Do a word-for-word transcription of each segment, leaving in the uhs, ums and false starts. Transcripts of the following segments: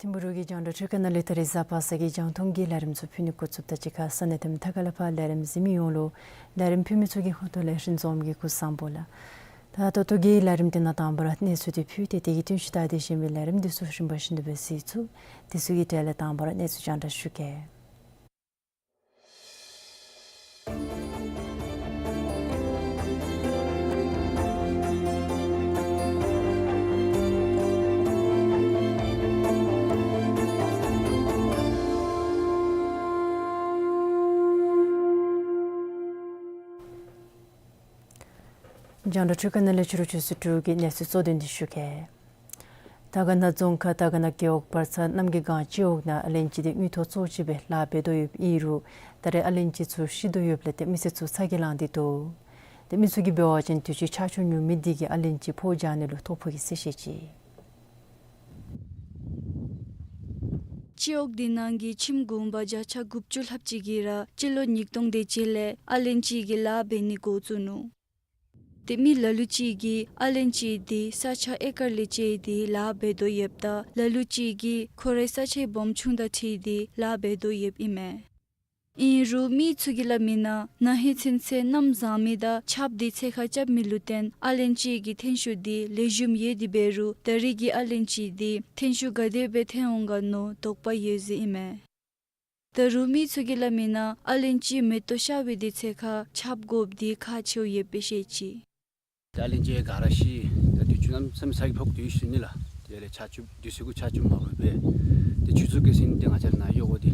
ཐིམ་ཕུ་རུ་གི་རྒྱང་བསྒྲགས་འཕྲུལ་ཁང་ནང་ལས་ད་རིས་གཟའ་པ་སངས་ཀྱི་རྒྱང་མཐོང་གི་ལས་རིམ་ཚུ་ཕུལ་ནི་འགོ་བཙུགསཔ་ད་གཅིག་ཁར་ས་གནས་དང་མཐའ་ཁ་ལས་ཕར་ལས་རིམ་གཟིགས་མི་ཡོངས་ལུ་ལས་རིམ་ཕུལ་མི་ཚུ་གི་ཁ་ཐུག་ལས་ལྷ་སྲས་འཛོམས་ཀྱིས་སྐུ་གཟུགས་བཟང་པོ་ལགས། ད་ད་ལྟོ་གི་ལས་རིམ་འདི་ནང་དང་པ་ར་གནས་ཚུལ་འདི་ཕུལ་ཏེ་དེ་གི་བསྟུན་ཞིབ་ལྟ་སྟེ་གཞན་མི་ལས་རིམ་འདི་ཚུ་རིམ་པ་བཞིན་དུ་སྦེ་གཟིགས་ཚུགས། དེ་ཚུ་གི་གྲས་ལས་དང་པ་ར་གནས་ཚུལ་རྒྱང་བསྒྲགས་ཞུ་གེ། རྒྱང་བསྒྲགས་འཕྲུལ་ཁང་ནང་ལས་ཕྱི་རུ་ཆུ་ཚོད་དྲུག་གི་གནས་ཚུལ་གཙོ་དོན་འདི་ཞུ་གེ། དར་དཀར་ན་རྫོང་ཁག་དར་དཀར་ན་རྒེད་འོག་བར་ཚ་གནམ་གྱི་སྒང་སྤྱི་འོག་ནང་ཨ་ལན་ཅི་འདི་དངུལ་ཐོག་གཙོ་ཅིག་སྦེ་ལཱ་འབད་དོ་ཡོདཔ་ཨིན་རུང་ད་རེས་ཨ་ལན་ཅི་ཚུ་ཤི་དོ་ཡོདཔ་ལས་ཏེ་མི་སེར་ཚུ་ཚ་གྱང་ལང་སྟེ་འདུག། ཏེ་མི་ཚུ་གིས་འབད་བ་ཅིན་དུས་ཅི་ཆར་ཆུ་ཉུང་མི་འདི་གིས་ཨ་ལན་ཅི་ཕོཝ་རྒྱག་ནི་ལུ་ཐོ་ཕོག་ཡི་ཟེར་བཤད་ཅི། སྤྱི་འོག་འདི་ནང་གི་ཁྱིམ་གུང་པ་བརྒྱ་ཆ་དགུ་བཅུ་ལྷགཔ་ཅིག་གིས་ར་སྤྱི་ལོ་ཉིས་སྟོང་དེ་ཅིག་ལས་ཨ་ལན་ཅི་གི་ལཱ་འབད་ནི་འགོ་བཙུགས་ནུག། ཏེ་མི་ལ་ལུ་ཅིག་གིས་ཨ་ལན་ཅི་འདི་ས་ཆ་ཨེ་ཀར་ལས་བཅད་དེ་ལཱ་འབད་དོ་ཡོདཔ་ད་ལ་ལུ་ཅིག་གིས་ཁོ་རའི་ས་ཆའི་སྦོམ་ཆུང་དང་འཁྲིལ་ཏེ་ལཱ་འབད་དོ་ཡོདཔ་ཨིན་མས། ཨིན་རུང་མི་ཚུ་གིས་སླབ་མི་ནང་ན་ཧིང་ཚུན་ཚོད་གནམ་བཟང་མི་དང་ཆརཔ་འདི་འཚེར་ཁ་རྐྱབ་མི་ལུ་བརྟེན་ཨ་ལན་ཅི་གི་ཐོན་ཤུགས་འདི་ལེགས་ཤོམ་ཡོད་དེ་འབད་རུང་ད་རིས་ཀྱི་ཨ་ལན་ཅི་འདི་ཐོན་ཤུགས་ག་དེ་སྦེ་ཐོན་འོང་ག་མནོ་དོགས་པ་ཡོད་ཟེར་ཨིན་མས། ད་རུང་མི་ཚུ་གིས་སླབ་མི་ནང་ཨ་ལན་ཅི་མེ་ཏོག་ཤར་བའི་དུས་ཚོད་ཁར་ཆརཔ་དགོཔ་འདི་ཁག་ཆེཝ་ཡོདཔ་སྦེ་བཤད་ཅི། ད་ཨ་ལན་ཅི་ག་ར་ཤི། ད་དུས་ཅི་གནམ་མེད་ས་མེད་ཚ་གྱང་ཕོག་དོ་ཡོད་ཟེར་ཨིན་ལགས། དེ་ལས་ཆར་ཆུ་དུས་ཚོད་ཁར་ཆར་ཆུ་མ་ཕོག་པས། ཏེ་ཆུ་ཚོད་ཁར་ཟིན་ཏེ་ང་བཅས་ར་ནཱ་གཡོག་པོ་འདི་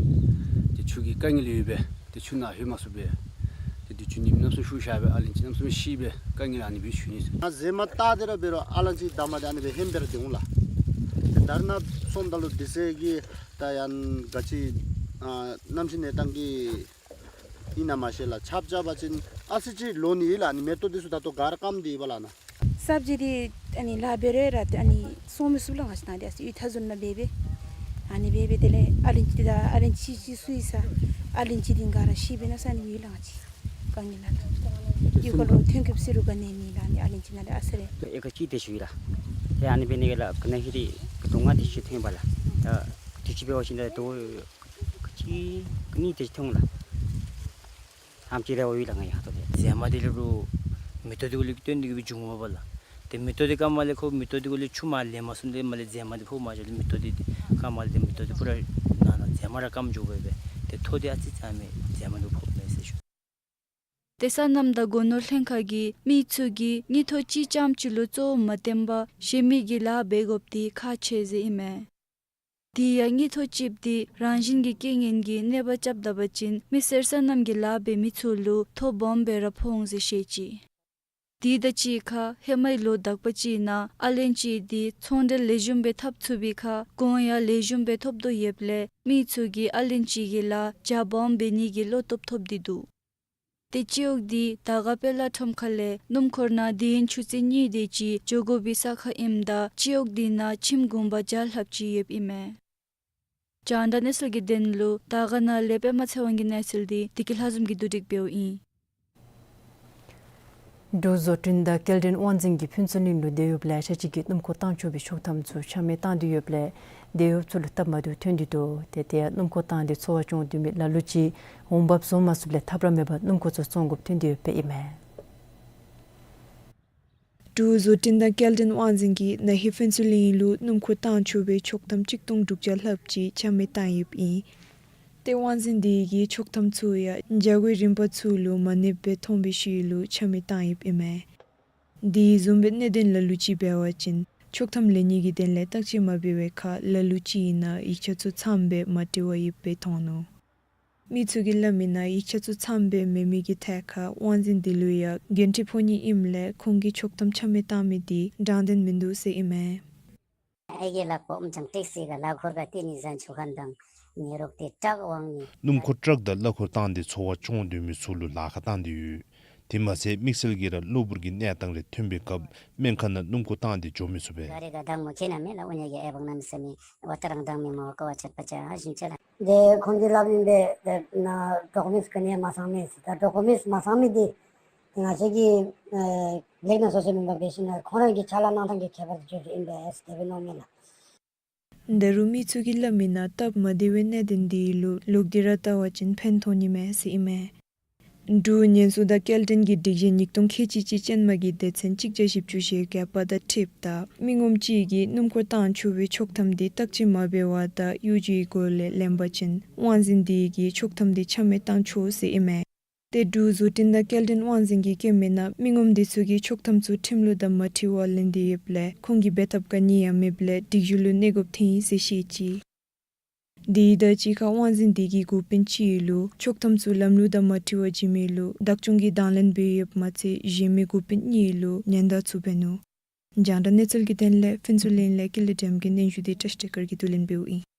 ཏེ་ཆུ་གི་དཀའ་ངལ་ཡོད་པས། ཏེ་ཆུ་ནང་ལྷོད་མ་ཚུགས་པས། ཏེ་དུས་ཅི་ཉིམ་གནམ་མེད་ས་མེད་ཤུགས་ཤར་སྦེ་ཨ་ལན་ཅི་གནམ་མེད་ས་མེད་ཤི་སྦེ་དཀའ་ངལ་ཨ་ནི་སྦེ་ཞུ་ནི་ཟེར། ང་ཟེ་མ་བཏགས་ཏེ་ར་འབད་རུང་ཨ་ལན་ཅི་འདབ་མ་འདི་ཨ་ནི་སྦེ་ཧེམ་སྦེ་ར་སྡོད་འོང་ལགས། ཏེ་ད་རེས་ནཱ་སོངམ་ད་ལུ་དུས་ཚོད་ཀྱི་ད་ཡང་ག་ཅི་ཨ་གནམ་གཤིས་གནས་སྟངས་ཀྱི་ཨིན་ན་མ་ཤེས་ལགས། ཆརཔ་རྐྱབ་པ་ཅིན་ཨ་ཙི་ཅིག་ལོ་ནི་ཨིན་ལགས། ཨ་ནི་མེ་ཏོག་འདི་ཚུ་ད་ལྟོ་ག་ར་སྐམ་སྟེ་ཡོད་པས་ལགས་ནཱ། ས་བཅད་དེ་ཨ་ནི་ལཱ་འབད་རུང་ར་ཏེ་ཨ་ནི་སོང་མི་ཚུགས་ལགས། ང་བཅས་ནཱ་འདི་ཨ་ཙི་གཡུས་མཐའ་ཟུར་ནང་འབད་འབད་ཨ་ནི་འབད་འབད་དེ་ལས་ཨ་ལན་ཅི་འདི་ད་ཨ་ལན་ཅི་ཅིག་ཚུ་ཡོད་ས་ཨ་ལན་ཅི་འདི་ག་ར་ཤི་འབད་ནི་ས་ཨ་ནི་ཡོད་ལགས། ང་བཅས་དཀའ་ངལ་ལགས། གཡུས་ཁ་ལུ་ཐོན་སྐྱེདཔ་ཟེར་རུང་ག་ནི་མེད་ལགས། ཨ་ནི་ཨ་ལན་ཅི་ནང་ལས་ཨ་ཙི་རེ་ཨེ་ཀར་གཅིག་དེ་ཅིག་ཡོད་ལགས། ཏེ་ཨ་ནི་འབད་ནི་གི་ལགས་ག་ནི་ཧེ་རེ་ག་དུང་ང་དེ་ཅིག་ཐོན་པས་ལགས། ད་དུས་ཅི་འབད་བ་ཅིན་ད་དོ་གཅིག་གཉིས་དེ་ཅིག་ཐོན་ལགས། ཨམ་ཅིག་རེ་བ་ཡོད་ལགས་ང་ཡང་ད་ལྟོ་ཏེ། རྫས་མ་འདི་ལས་རུང་མེ་ཏོག་འདི་གུ་ལས་བརྟེན་ཏེ་གི་སྦེ་འབྱུངམ་མས་པ་ལགས། ཏེ་མེ་ཏོག་འདི་སྐམ་མ་ལས་ཁོ་མེ་ཏོག་འདི་གུ་ལས་ཆུ་མར་ལེན་མ་ཚུགས་ཏེ་མར་ལས་རྫས་མ་འདི་ཕོག་མ་ཚུགས་ཏེ་མེ་ཏོག་འདི་ཏེ་སྐམ་མ་ལས་ཏེ་མེ་ཏོག་འདི་ཕུ་ར་ནང་ན་རྫས་མ་ར་སྐམ་འགྱོ་བས་སྦེ། ཏེ་ཐོག་འདི་ཨ་ཙི་ཙམ་མས་རྫས་མ་འདི་ཕོགཔ་མས་ཟེར་ཞུ། ཏེ་སོ་ནམ་དང་སྒོ་ནོར་ལྷན་ཁག་གིས་མི་ཚུ་གིས་དངུལ་ཐོག་གཅིག་རྐྱངམ་ཅིག་ལུ་གཙོ་བོ་མ་བཏོན་པར་གཞན་མི་གི་ལཱ་འབད་དགོཔ་འདི་ཁག་ཆེ་ཟེར་ཨིན་མས། དེ་ཡང་དངུལ་ཐོག་གཅིགཔོ་འདི་རང་བཞིན་གྱི་རྐྱེན་ངན་གྱིས་གནོད་པ་རྐྱབ་ད་པ་ཅིན་མི་སེར་སོ་ནམ་གྱི་ལཱ་འབད་མི་ཚུ་ལུ་ཐོ་སྦོམ་སྦེ་ར་ཕོག་འོང་ཟེར་བཤད་ཅི། དེ་དང་གཅིག་ཁར་ཧེ་མའི་ལོ་དག་པ་ཅིག་ནང་ཨ་ལན་ཅི་འདི་ཚོང་འབྲེལ་ལེགས་ཤོམ་སྦེ་འཐབ་ཚུགས་པའི་ཁར་གོང་ཡང་ལེགས་ཤོམ་སྦེ་ཐོབ་དོ་ཡོདཔ་ལས་མི་ཚུ་གིས་ཨ་ལན་ཅི་གི་ལཱ་རྒྱ་སྦོམ་འབད་ནི་གི་བློ་སྟོབས་ཐོབ་སྟེ་འདུག། ཏེ་སྤྱི་འོག་འདི་དར་དཀར་དཔལ་ལ་ཁྲོམ་ཁ་ལས་སྣུམ་འཁོར་ནང་དུས་ཡུན་ཆུ་ཚོད་གཉིས་དེ་ཅིག་འགྱོ་དགོ་པའི་ས་ཁར་ཨིནམ་ད་སྤྱི་འོག་འདི་ནང་ཁྱིམ་གུང་པ་བརྒྱ་ལྷགཔ་ཅིག་ཡོདཔ་ཨིན་མས། རྒྱང་བསྒྲགས་གནས་ཚུལ་གྱི་དོན་ལུ་དར་དཀར་ནང་ལས་པདྨ་ཚེ་དབང་གི་གནས་ཚུལ་འདི་བདེ་སྐྱིད་ལྷ་འཛོམས་ཀྱིས་བསྡུ་སྒྲིག་འབདཝ་ཨིན། འབྲུག་བཟོ་སྐྲུན་དང་སྐྱེལ་འདྲེན་དབང་འཛིན་གྱིས་ཕུན་ཚོགས་གླིང་ལུ་དེད་གཡོགཔ་ལེ་ཤ་ཅིག་གིས་སྣུམ་འཁོར་བཏང་ཆོག་པའི་ཆོག་ཐམ་ཚུ་ཆ་མེད་བཏང་སྟེ་ཡོདཔ་ལས་དེད་གཡོགཔ་ཚུ་ལུ་སྟབས་མ་བདེཝ་ཐོན་ཏེ་འདུག། ཏེ་དེ་ཡང་སྣུམ་འཁོར་བཏང་སྟེ་འཚོ་བ་སྐྱོང་སྡོད་མི་ལ་ལུ་ཅིག་འོང་འབབ་བཟོ་མ་ཚུགསཔ་ལས་ཐབས་ར་མེད་པར་སྣུམ་འཁོར་ཚུ་བཙོང་དགོཔ་ཐོན་ཏེ་ཡོདཔ་ཨིན་མས། འབྲུག་བཟོ་སྐྲུན་དང་སྐྱེལ་འདྲེན་དབང་འཛིན་གྱིས་ན་ཧིང་ཕུན་ཚོགས་གླིང་ལུ་སྣུམ་འཁོར་བཏང་ཆོག་པའི་ཆོག་ཐམ་གཅིག་སྟོང་དྲུག་བརྒྱ་ལྷགཔ་ཅིག་ཆ་མེད་བཏང་ཡོདཔ་ཨིན། ཏེ་དབང་འཛིན་དེ་གིས་ཆོག་ཐམ་ཚུ་ཡང་འཇལ་སྒོའི་རིམ་པ་ཚུ་ལུ་མ་གནསཔ་སྦེ་མཐོང་བའི་ཤུལ་ལུ་ཆ་མེད་བཏང་ཡོདཔ་ཨིན་མས། དེ་བཟུམ་སྦེ་གནད་དོན་ལ་ལུ་ཅིག་འབད་བ་ཅིན་ཆོག་ཐམ་ལེན་ནི་གི་དོན་ལས་བརྟག་དཔྱད་མ་འབད་བའི་ཁར་ལ་ལུ་ཅིག་ནང་ཡིག་ཆ་ཚུ་ཚངམ་སྦེ་མ་བྲིས་པར་ཡོདཔ་སྦེ་མཐོང་ནུག། མི་ཚུ་གིས་སླབ་མི་ནང་ཡིག་ཆ་ཚུ་ཚངམ་སྦེ་མེད་མི་གི་ཐད་ཁར་དབང་འཛིན་དེ་ལུ་ཡང་འགན་འཁྲི་ཕོག་ནི་ཨིནམ་ལས་ཁོང་གིས་ཆོག་ཐམ་ཆ་མེད་བཏང་མི་དེ་དྲང་བདེན་མིན་འདུག་ཟེར་ཨིན་མས། ཨའི་གིས་ལག་པ་ཨོམ་ཅང་ཏིག་སི་ག་ལ་འཁོར་ག་ཏི་ནི་ཟན་ཆུ་ཁན་དང་ཉེ་རོགས་ཏེ་ཊག་དབང་ནི། སྣུམ་འཁོར་ཊག་དང་གླ་འཁོར་བཏང་སྟེ་འཚོ་བ་སྐྱོང་སྡོད་མི་ཚུ་ལུ་ལཱ་ཁག་བཏང་སྟེ་ཡོད། དེ་མ་ཚད་དམིགས་བསལ་གྱིས་ར་གློ་བུར་གྱི་གནས་སྟངས་རེ་ཐོན་པའི་སྐབས་སྨན་ཁང་ནང་སྣུམ་འཁོར་བཏང་སྟེ་འགྱོ་མི་ཚུགས་པས། ག་རི་ག་དང་མོ་ཁྱེད་ན་མེད་ལ་འུ་ཉེ་གི་ཨེ་བང་ན་མི་ས་མི་ཝ་ཏ་རང་དང་མི་མོ་ཀ་བ་ཆད་པ་ཅ་ཨ་ཞིམ་ཅ་ལ། དེ་ཁོང་གིས་སླབ་ཨིན་པས། དེ་ན་ཌོ་ཀུ་མེནཊསི་ག་ནི་ཡང་མ་ཚང་མི་ཟེར། ད་ཌོ་ཀུ་མེནཊསི་མ་ཚང་མི་དེ་ང་བཅས་ཀྱིས་ཨེ་ལེགས་ན་བཟོ་ཚུགས་མེན་པར་འབད་ཞིན་ན་ཁོང་རང་གི་ཕྱག་ལཱ་གནང་ཐངས་ཀྱི་ཁྱད་པར་དེ་ཅིག་ཨིན་པས་ཟེར་དེ་སྦེ་མནོཝ་མས་ལགས། ད་རུང་མི་ཚུ་གིས་སླབ་མི་ནང་སྟབས་མ་བདེ་བའི་གནད་དོན་དེ་ལུ་ལོག་སྟེ་ར་བལྟ་བ་ཅིན་ཕན་ཐོགས་ནི་མས་ཟེར་ཨིན་མས། འབྲུག་ཉེན་སྲུང་དང་སྐྱེལ་འདྲེན་གྱི་སྒྲིག་གཞི་ཉིས་སྟོང་ཁལ་གཅིག་གཅིག་ཅན་མ་གི་སྡེ་ཚན་གཅིག་བརྒྱ་བཞི་བཅུ་ཞེ་བརྒྱད་པ་དང་འཁྲིལཝ་ད་མི་ངོམ་ཅིག་གིས་སྣུམ་འཁོར་བཏང་ཆོག་པའི་ཆོག་ཐམ་དེ་བརྟག་དཔྱད་མ་འབད་བར་དང་གཡོ་སྒྱུའི་སྒོ་ལས་ལེན་པ་ཅིན་དབང་འཛིན་དེ་གིས་ཆོག་ཐམ་དེ་ཆ་མེད་བཏང་ཆོག་ཟེར་ཨིན་མས། ཏེ་འབྲུག་བཟོ་སྐྲུན་དང་སྐྱེལ་འདྲེན་དབང་འཛིན་གྱིས་བཀོད་མི་ནང་མི་ངོམ་དེ་ཚུ་གིས་ཆོག་ཐམ་ཚུ་ཁྲིམས་ལུགས་དང་མ་འཁྲིལ་བར་ལེན་ཏེ་ཡོདཔ་ལས་ཁོང་གིས་འབད་ཐབས་ག་ནི་ཡང་མེདཔ་ལས་སྒྲིག་གཞི་ལུ་གནས་དགོཔ་ཐོན་ཡི་ཟེར་བཤད་ཅི། དེ་དང་གཅིག་ཁར་དབང་འཛིན་དེ་གིས་འགོ་དཔོན་གཅིག་ལུ་ཆོག་ཐམ་ཚུ་ལམ་ལུགས་དང་མ་འཁྲིལ་བར་བྱིན་མི་ལུ་བདག་སྐྱོང་གི་དང་ལེན་འབད་ཡོདཔ་མ་ཚད་གཞན་མི་འགོ་དཔོན་གཉིས་ལུ་ཉེན་བརྡ་ཚུ་འབད་ནུག། རྒྱང་བསྒྲགས་གནས་ཚུལ་གྱི་དོན་ལས་ཕུན་ཚོགས་གླིང་ལས་ཀུན་ལེགས་སྒྲོལམ་གྱི་སྙན་ཞུ་དེ་བཀྲིས་བདེ་སྐྱིད་དཀར་གྱིས་བསྡུ་ལེན་འབདཝ་ཨིན།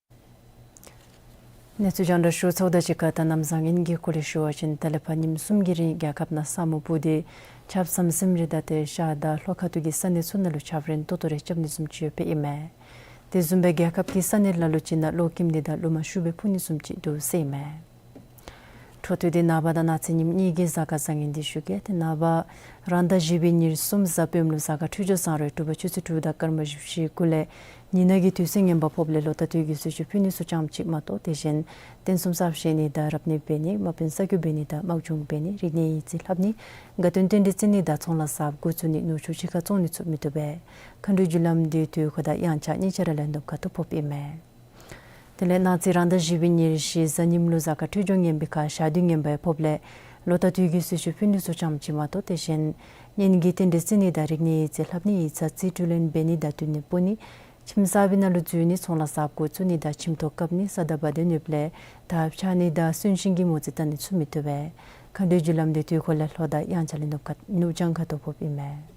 གནས་ཚུལ་རྒྱང་བསྒྲགས་ཞུ་ཚརཝ་དང་གཅིག་ཁར་ད་གནམ་བཟང་ངན་གྱི་སྐོར་ལས་ཞུ་བ་ཅིན་ད་ལས་ཕར་ཉིནམ་གསུམ་གྱི་རིང་རྒྱལ་ཁབ་ནང་ས་སྨུག་སྤུབས་ཏེ་ཆརཔ་ཟམ་ཟིམ་རེ་དང་ཏེ་ཤར་དང་ལྷོ་ཁ་ཐུག་གི་ས་གནས་ཚུ་ནང་ལུ་ཆརཔ་རན་ཏོག་ཏོ་རེ་རྐྱབ་ནི་བཟུམ་ཅིག་ཡོདཔ་ཨིན་མས། དེ་བཟུམ་སྦེ་རྒྱལ་ཁབ་ཀྱི་ས་གནས་ལ་ལུ་ཅིག་ནང་གློག་ཀིམ་དེ་དང་རླུང་མ་ཤུགས་སྦེ་འཕུ་ནི་བཟུམ་ཅིག་འདུག་ཟེར་ཨིན་མས། འཕྲོ་མཐུད་དེ་ནངས་པ་དང་གནངས་ཚེ་ཉིནམ་གཉིས་ཀྱི་གཟའ་སྐར་བཟང་ངན་འདི་ཞུ་གེ། ཏེ་ནངས་པ་རང་ཟླ་བཞི་པའི་ཉེར་གསུམ་གཟའ་སྤེནམ་ལུ་གཟའ་སྐར་འཕྲོད་སྦྱོར་བཟང་རུང་དྲོ་པ་ཆུ་ཚོད་དྲུག་དང་སྐར་མ་བཞི་བཅུ་ཞེ་དགུ་ལས་ཉི་ནག་གི་དུས་ཚོད་ངན་པ་ཕོགཔ་ལས་ལོ་ཟླ་དུས་ཀྱི་གསོལ་མཆོད་ཕུལ་ནི་ཚུ་ཙམ་ཅིག་མ་གཏོགས་དེ་བཞིན་རྟེན་གསུམ་གསར་བཞེངས་ནི་དང་རབ་གནས་འབད་ནི་དམག་དཔོན་གསར་བསྐོ་འབད་ནི་དང་དམག་སྦྱོང་འབད་ནི་རིག་གནས་ཡིག་རྩིས་ལྷབ་ནི་དགའ་སྟོན་རྟེན་འབྲེལ་བརྩི་ནི་དང་ཚོང་ལཱ་གསརཔ་འགོ་བཙུགས་ནི་ནུ་གཅུང་གཅིག་ཁར་བཙོང་ནི་ཚུ་མི་བཏུབ་པས། མཁའ་འགྲོའི་རྒྱུ་ལམ་འདི་དུས་འཁོར་དང་དབྱངས་འཆར་གཉིས་ཆ་ར་ལེན་འདོདཔ་ཁ་ཐུག་ཕོགཔ་ཨིན་མས། དེ་ལས་གནངས་ཚེ་རང་ཟླ་བཞི་པའི་ཉེར་བཞི་གཟའ་ཉིམ་ལུ་གཟའ་སྐར་འཕྲོད་སྦྱོར་ངན་པའི་ཁར་ཞག་དུས་ངན་པ་ཡང་ཕོགཔ་ལས་ལོ་ཟླ་དུས་ཀྱི་གསོལ་མཆོད་ཕུལ་ནི་ཚུ་ཙམ་ཅིག་མ་གཏོགས་དེ་བཞིན་གཉེན་གྱི་རྟེན་འབྲེལ་བརྩི་ནི་དང་རིག་གནས་ཡིག་རྩིས་ལྷབ་ནི་ཡིག་ཚང་རྩིས་སྤྲོད་ལེན་འབད་ནི་དང་བསྟུན་ནི་སྤོ་ནི་ཁྱིམ་གསར་པའི་ནང་ལུ་འཛུལ་ནི་ཚོང་ལཱ་གསརཔ་འགོ་བཙུགས་ནི་དང་ཁྱིམ་ཐོག་བཀབ་ནི་ས་དང་བ་དན་ཡོདཔ་ལས་དར་འཕྱར་ནི་དང་གསོན་གཤིན་གྱི་མོ་རྩིས་བལྟ་ནི་ཚུ་མི་བཏུབ་པས། མཁའ་འགྲོའི་རྒྱུ་ལམ་འདི་དུས་འཁོར་ལས་ལྷོ་དང་དབྱངས་འཆར་ལས་ནུབ་ཁ་ནུབ་བྱང་ཁ་ཐུག་ཕོགཔ་ཨིན་མས།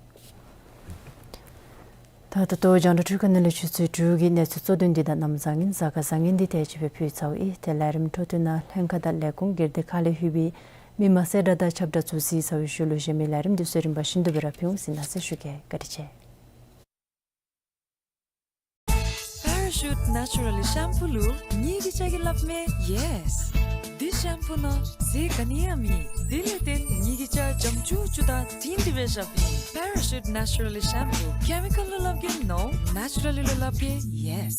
ད་ད་ལྟོ་རྒྱང་བསྒྲགས་འཕྲུལ་ཁང་ནང་ལས་ཆུ་ཚོད་དྲུག་གི་གནས་ཚུལ་གཙོ་དོན་འདི་དང་གནམ་བཟང་ངན་གཟའ་སྐར་བཟང་ངན་འདི་དེ་ཅིག་སྦེ་ཕུལ་ཚརཝ་ཨིན། ཏེ་ལས་རིམ་འཕྲོ་མཐུད་ནང་ལྷན་ཁག་དང་ལས་ཁུངས་སྒེར་སྡེ་ཁག་ལས་ལྷོད་པའི་མི་མང་གསལ་བསྒྲགས་དང་ཁྱབ་བསྒྲགས་ཚུ་གཟིགས་ཚར་བའི་ཤུལ་ལུ་གཞན་མི་ལས་རིམ་འདི་ཚུ་རིམ་པ་བཞིན་དུ་སྦེ་ར་ཕུལ་འོང་ཟེར་མནོ་བསམ་ཞུ་གེ། བཀའ་དྲིན་ཆེ། པེ་ར་ཤུཊ་ནེ་ཅུ་ར་ལི་ཤམ་པུ་ལུ་ངེ་གི་ཅ་གི་ལགཔ་མས་ཡེས། འདི་ཤམ་པུ་ནང་ཟས་ག་ནི་ཡང་མེད། དེ་ལས་བརྟེན་ངེ་གི་ཅ་འཇམ་ཅུག་ཅུ་དང་དྲིང་དྲི་སྦེ་བཞགཔ་ཨིན། པེ་ར་ཤུཊ་ནེ་ཅུ་ར་ལི་ཤམ་པུ། ཀེ་མི་ཀཱལ་ལུ་སླབ་གེ་ནོ། ནེ་ཅུ་ར་ལི་ལུ་སླབ་གེ་ཡེས།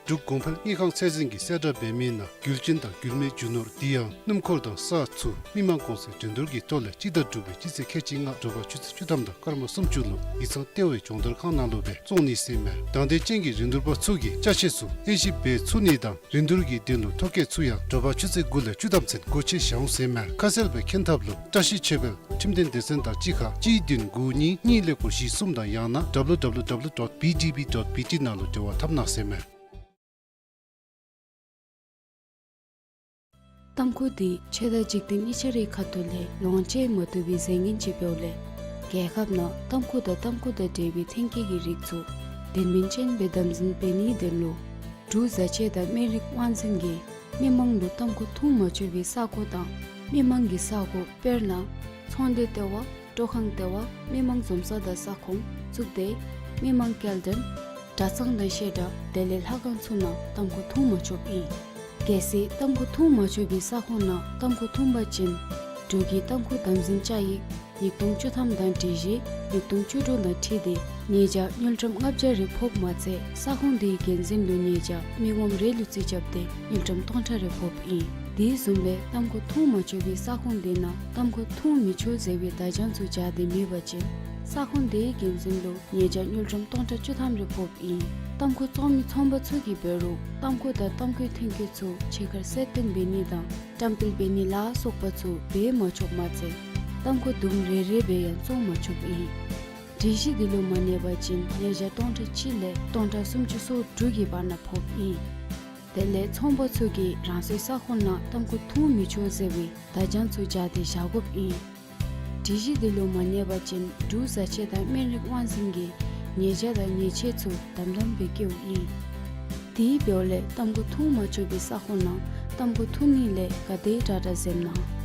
འབྲུག་གོང་འཕེལ་དངུལ་ཁང་ཚད་འཛིན་གྱིས་གསལ་བསྒྲགས་འབད་མི་ནང་རྒྱུ་ཆེན་དང་རྒྱུ་མེད་རྒྱུ་ནོར་དེ་ཡང་སྣུམ་འཁོར་དང་ས་ཚུ་མི་མང་གོང་ཚད་འགྲན་བསྡུར་གྱི་ཐོག་ལས་སྤྱི་ཟླ་དྲུག་པའི་སྤྱི་ཚེས་ཁལ་གཅིག་ལྔ་དྲོ་པ་ཆུ་ཚོད་བཅུ་ཐམ་དང་སྐར་མ་སུམ་ཅུ་ལུ་ཡིག་ཚང་ལྟེ་བའི་སྦྱོང་བརྡར་ཁང་ནང་ལུ་སྦེ་བཙོང་ནི་ཟེར་མས། དང་འདོད་ཅན་གྱི་རིན་བསྡུར་པ་ཚུ་གིས་ཅ་ཆས་ཚུ་དབྱེ་ཞིབ་འབད་ཚུགས་ནི་དང་རིན་བསྡུར་གྱི་དོན་ལུ་ཐོ་བཀོད་ཚུ་ཡང་དྲོ་པ་ཆུ་ཚོད་དགུ་ལས་བཅུ་ཐམ་ཚུན་སྒོ་ཕྱེ་བཞག་འོང་ཟེར་མས། ཁ་གསལ་སྦེ་མཁྱེན་ཐབས་ལུ་བཀྲ་ཤིས་ཆོས་འཕེལ་ཁྲིམས་དོན་སྡེ་ཚན་དང་གཅིག་ཁར་གཅིག་བདུན་དགུ་གཉིས་གཉིས་ཀླད་ཀོར་བཞི་གསུམ་དང་ཡང་ན་W W W dot B D B dot B T ནང་ལུ་འབྲེལ་བ་འཐབ་གནང་ཟེར་མས། ཏམ་ཁུ་འདི་ཆོས་དང་འཇིག་རྟེན་གཉིས་ཆ་རའི་ཁ་ཐུག་ལས་ལོངས་སྤྱོད་མ་བཏུབ་པའི་རྫས་ངན་ཅིག་འབདཝ་ལས་རྒྱལ་ཁབ་ནང་ཏམ་ཁུ་དང་ཏམ་ཁུ་དང་འབྲེལ་བའི་ཐོན་སྐྱེད་ཀྱི་རིགས་ཚུ་དོན་སྨིན་ཅན་སྦེ་དམ་འཛིན་འབད་ནིའི་དོན་ལུ་འབྲུག་བཟའ་ཆས་དང་སྨན་རིགས་དབང་འཛིན་གྱིས་མི་མང་ལུ་ཏམ་ཁུ་འཐུང་མ་ཆོག་པའི་ས་གོ་དང་ མི་མང་གི་ས་གོ་དཔེར་ན་ཚོང་སྡེ་ལྟེ་བ། སྤྲོ་ཁང་ལྟེ་བ། མི་མང་འཛོམས་ས་དང་ས་ཁོངས། གཙུག་སྡེ། མི་མང་སྐྱེལ་འདྲེན། གྲྭ་ཚང་དང་བཤད་གྲྭ། དེ་ལས་ལྷ་ཁང་ཚུ་ནང་ཏམ་ཁུ་འཐུང་མ་ཆོགཔ་ཨིན། གལ་སྲིད་ཏམ་ཁུ་འཐུང་མ་ཆོག་པའི་ས་ཁོངས་ནང་ཏམ་ཁུ་འཐུང་པ་ཅིན་འབྲུག་གི་ཏམ་ཁུ་དམ་འཛིན་བཅའ་ཡིག་ཉིས་སྟོང་བཅུ་ཐམ་དང་སྒྲིག་གཞི་ཉིས་སྟོང་བཅུ་དྲུག་དང་འཁྲིལ་ཏེ་ཉེས་བྱ་དངུལ་ཀྲམ་ལྔ་བརྒྱ་རེ་ཕོགཔ་མ་ཚད་ས་ཁོངས་དེའི་འགན་འཛིན་ལུ་ཉེས་བྱ་མི་ངོམ་རེ་ལུ་རྩིས་རྐྱབ་སྟེ་དངུལ་ཀྲམ་སྟོང་ཕྲག་རེ་ཕོགཔ་ཨིན། དེ་བཟུམ་སྦེ་ཏམ་ཁུ་འཐུང་མ་ཆོག་པའི་ས་ཁོངས་དེ་ནང་ཏམ་ཁུ་འཐུང་མི་ཆོག་ཟེར་བའི་བརྡ་བྱང་ཚུ་སྦྱར་ཏེ་མེད་པ་ཅིན་ས་ཁོངས་དེའི་འགན་འཛིན་ལུ་ཉེས་བྱ་དངུལ་ཀྲམ་སྟོང་ཕྲག་བཅུ་ཐམ་རེ་ཕོགཔ་ཨིན། ཏམ་ཁུ་བཙོང་མི་ཚོང་པ་ཚུ་གིས་འབད་རུང་ཏམ་ཁུ་དང་ཏམ་ཁུའི་ཐོན་སྐྱེད་ཚུ་ཕྱི་ཁར་གསལ་སྟོན་འབད་ནི་དང་བཀྲམ་སྤེལ་འབད་ནི་ལ་སོགས་པ་ཚུ་འབད་མ་ཆོགཔ་མ་ཚད་ཏམ་ཁུ་དུམ་རེ་རེ་སྦེ་ཡང་བཙོང་མ་ཆོགཔ་ཨིན། སྒྲིག་གཞི་དེ་ལུ་མ་གནས་པ་ཅིན་ཉེས་བྱ་སྟོང་ཕྲག་གཅིག་ལས་སྟོང་ཕྲག་སུམ་ཅུ་སོ་དྲུག་གི་བར་ན་ཕོགཔ་ཨིན། དེ་ལས་ཚོང་པ་ཚུ་གིས་རང་སོའི་ས་ཁོངས་ནང་ཏམ་ཁུ་འཐུང་མི་ཆོག་ཟེར་བའི་བརྡ་བྱང་ཚུ་སྦྱར་ཏེ་བཞག་དགོཔ་ཨིན། སྒྲིག་གཞི་དེ་ལུ་མ་གནས་པ་ཅིན་འབྲུག་བཟའ་ཆས་དང་སྨན་རིགས་དབང་འཛིན་གྱིས་ཉེས་བྱ་དང་ཉེས་ཆད་ཚུ་དམ་དམ་སྦེ་བཀལཝ་ཨིན། དེ་འབདཝ་ལས་ཏམ་ཁུ་འཐུང་མ་ཆོག་པའི་ས་ཁོངས་ནང་ཏམ་ཁུ་འཐུང་ནི་ལས་ག་དེ་དྲག་དྲག་འཛེམ་གནང་།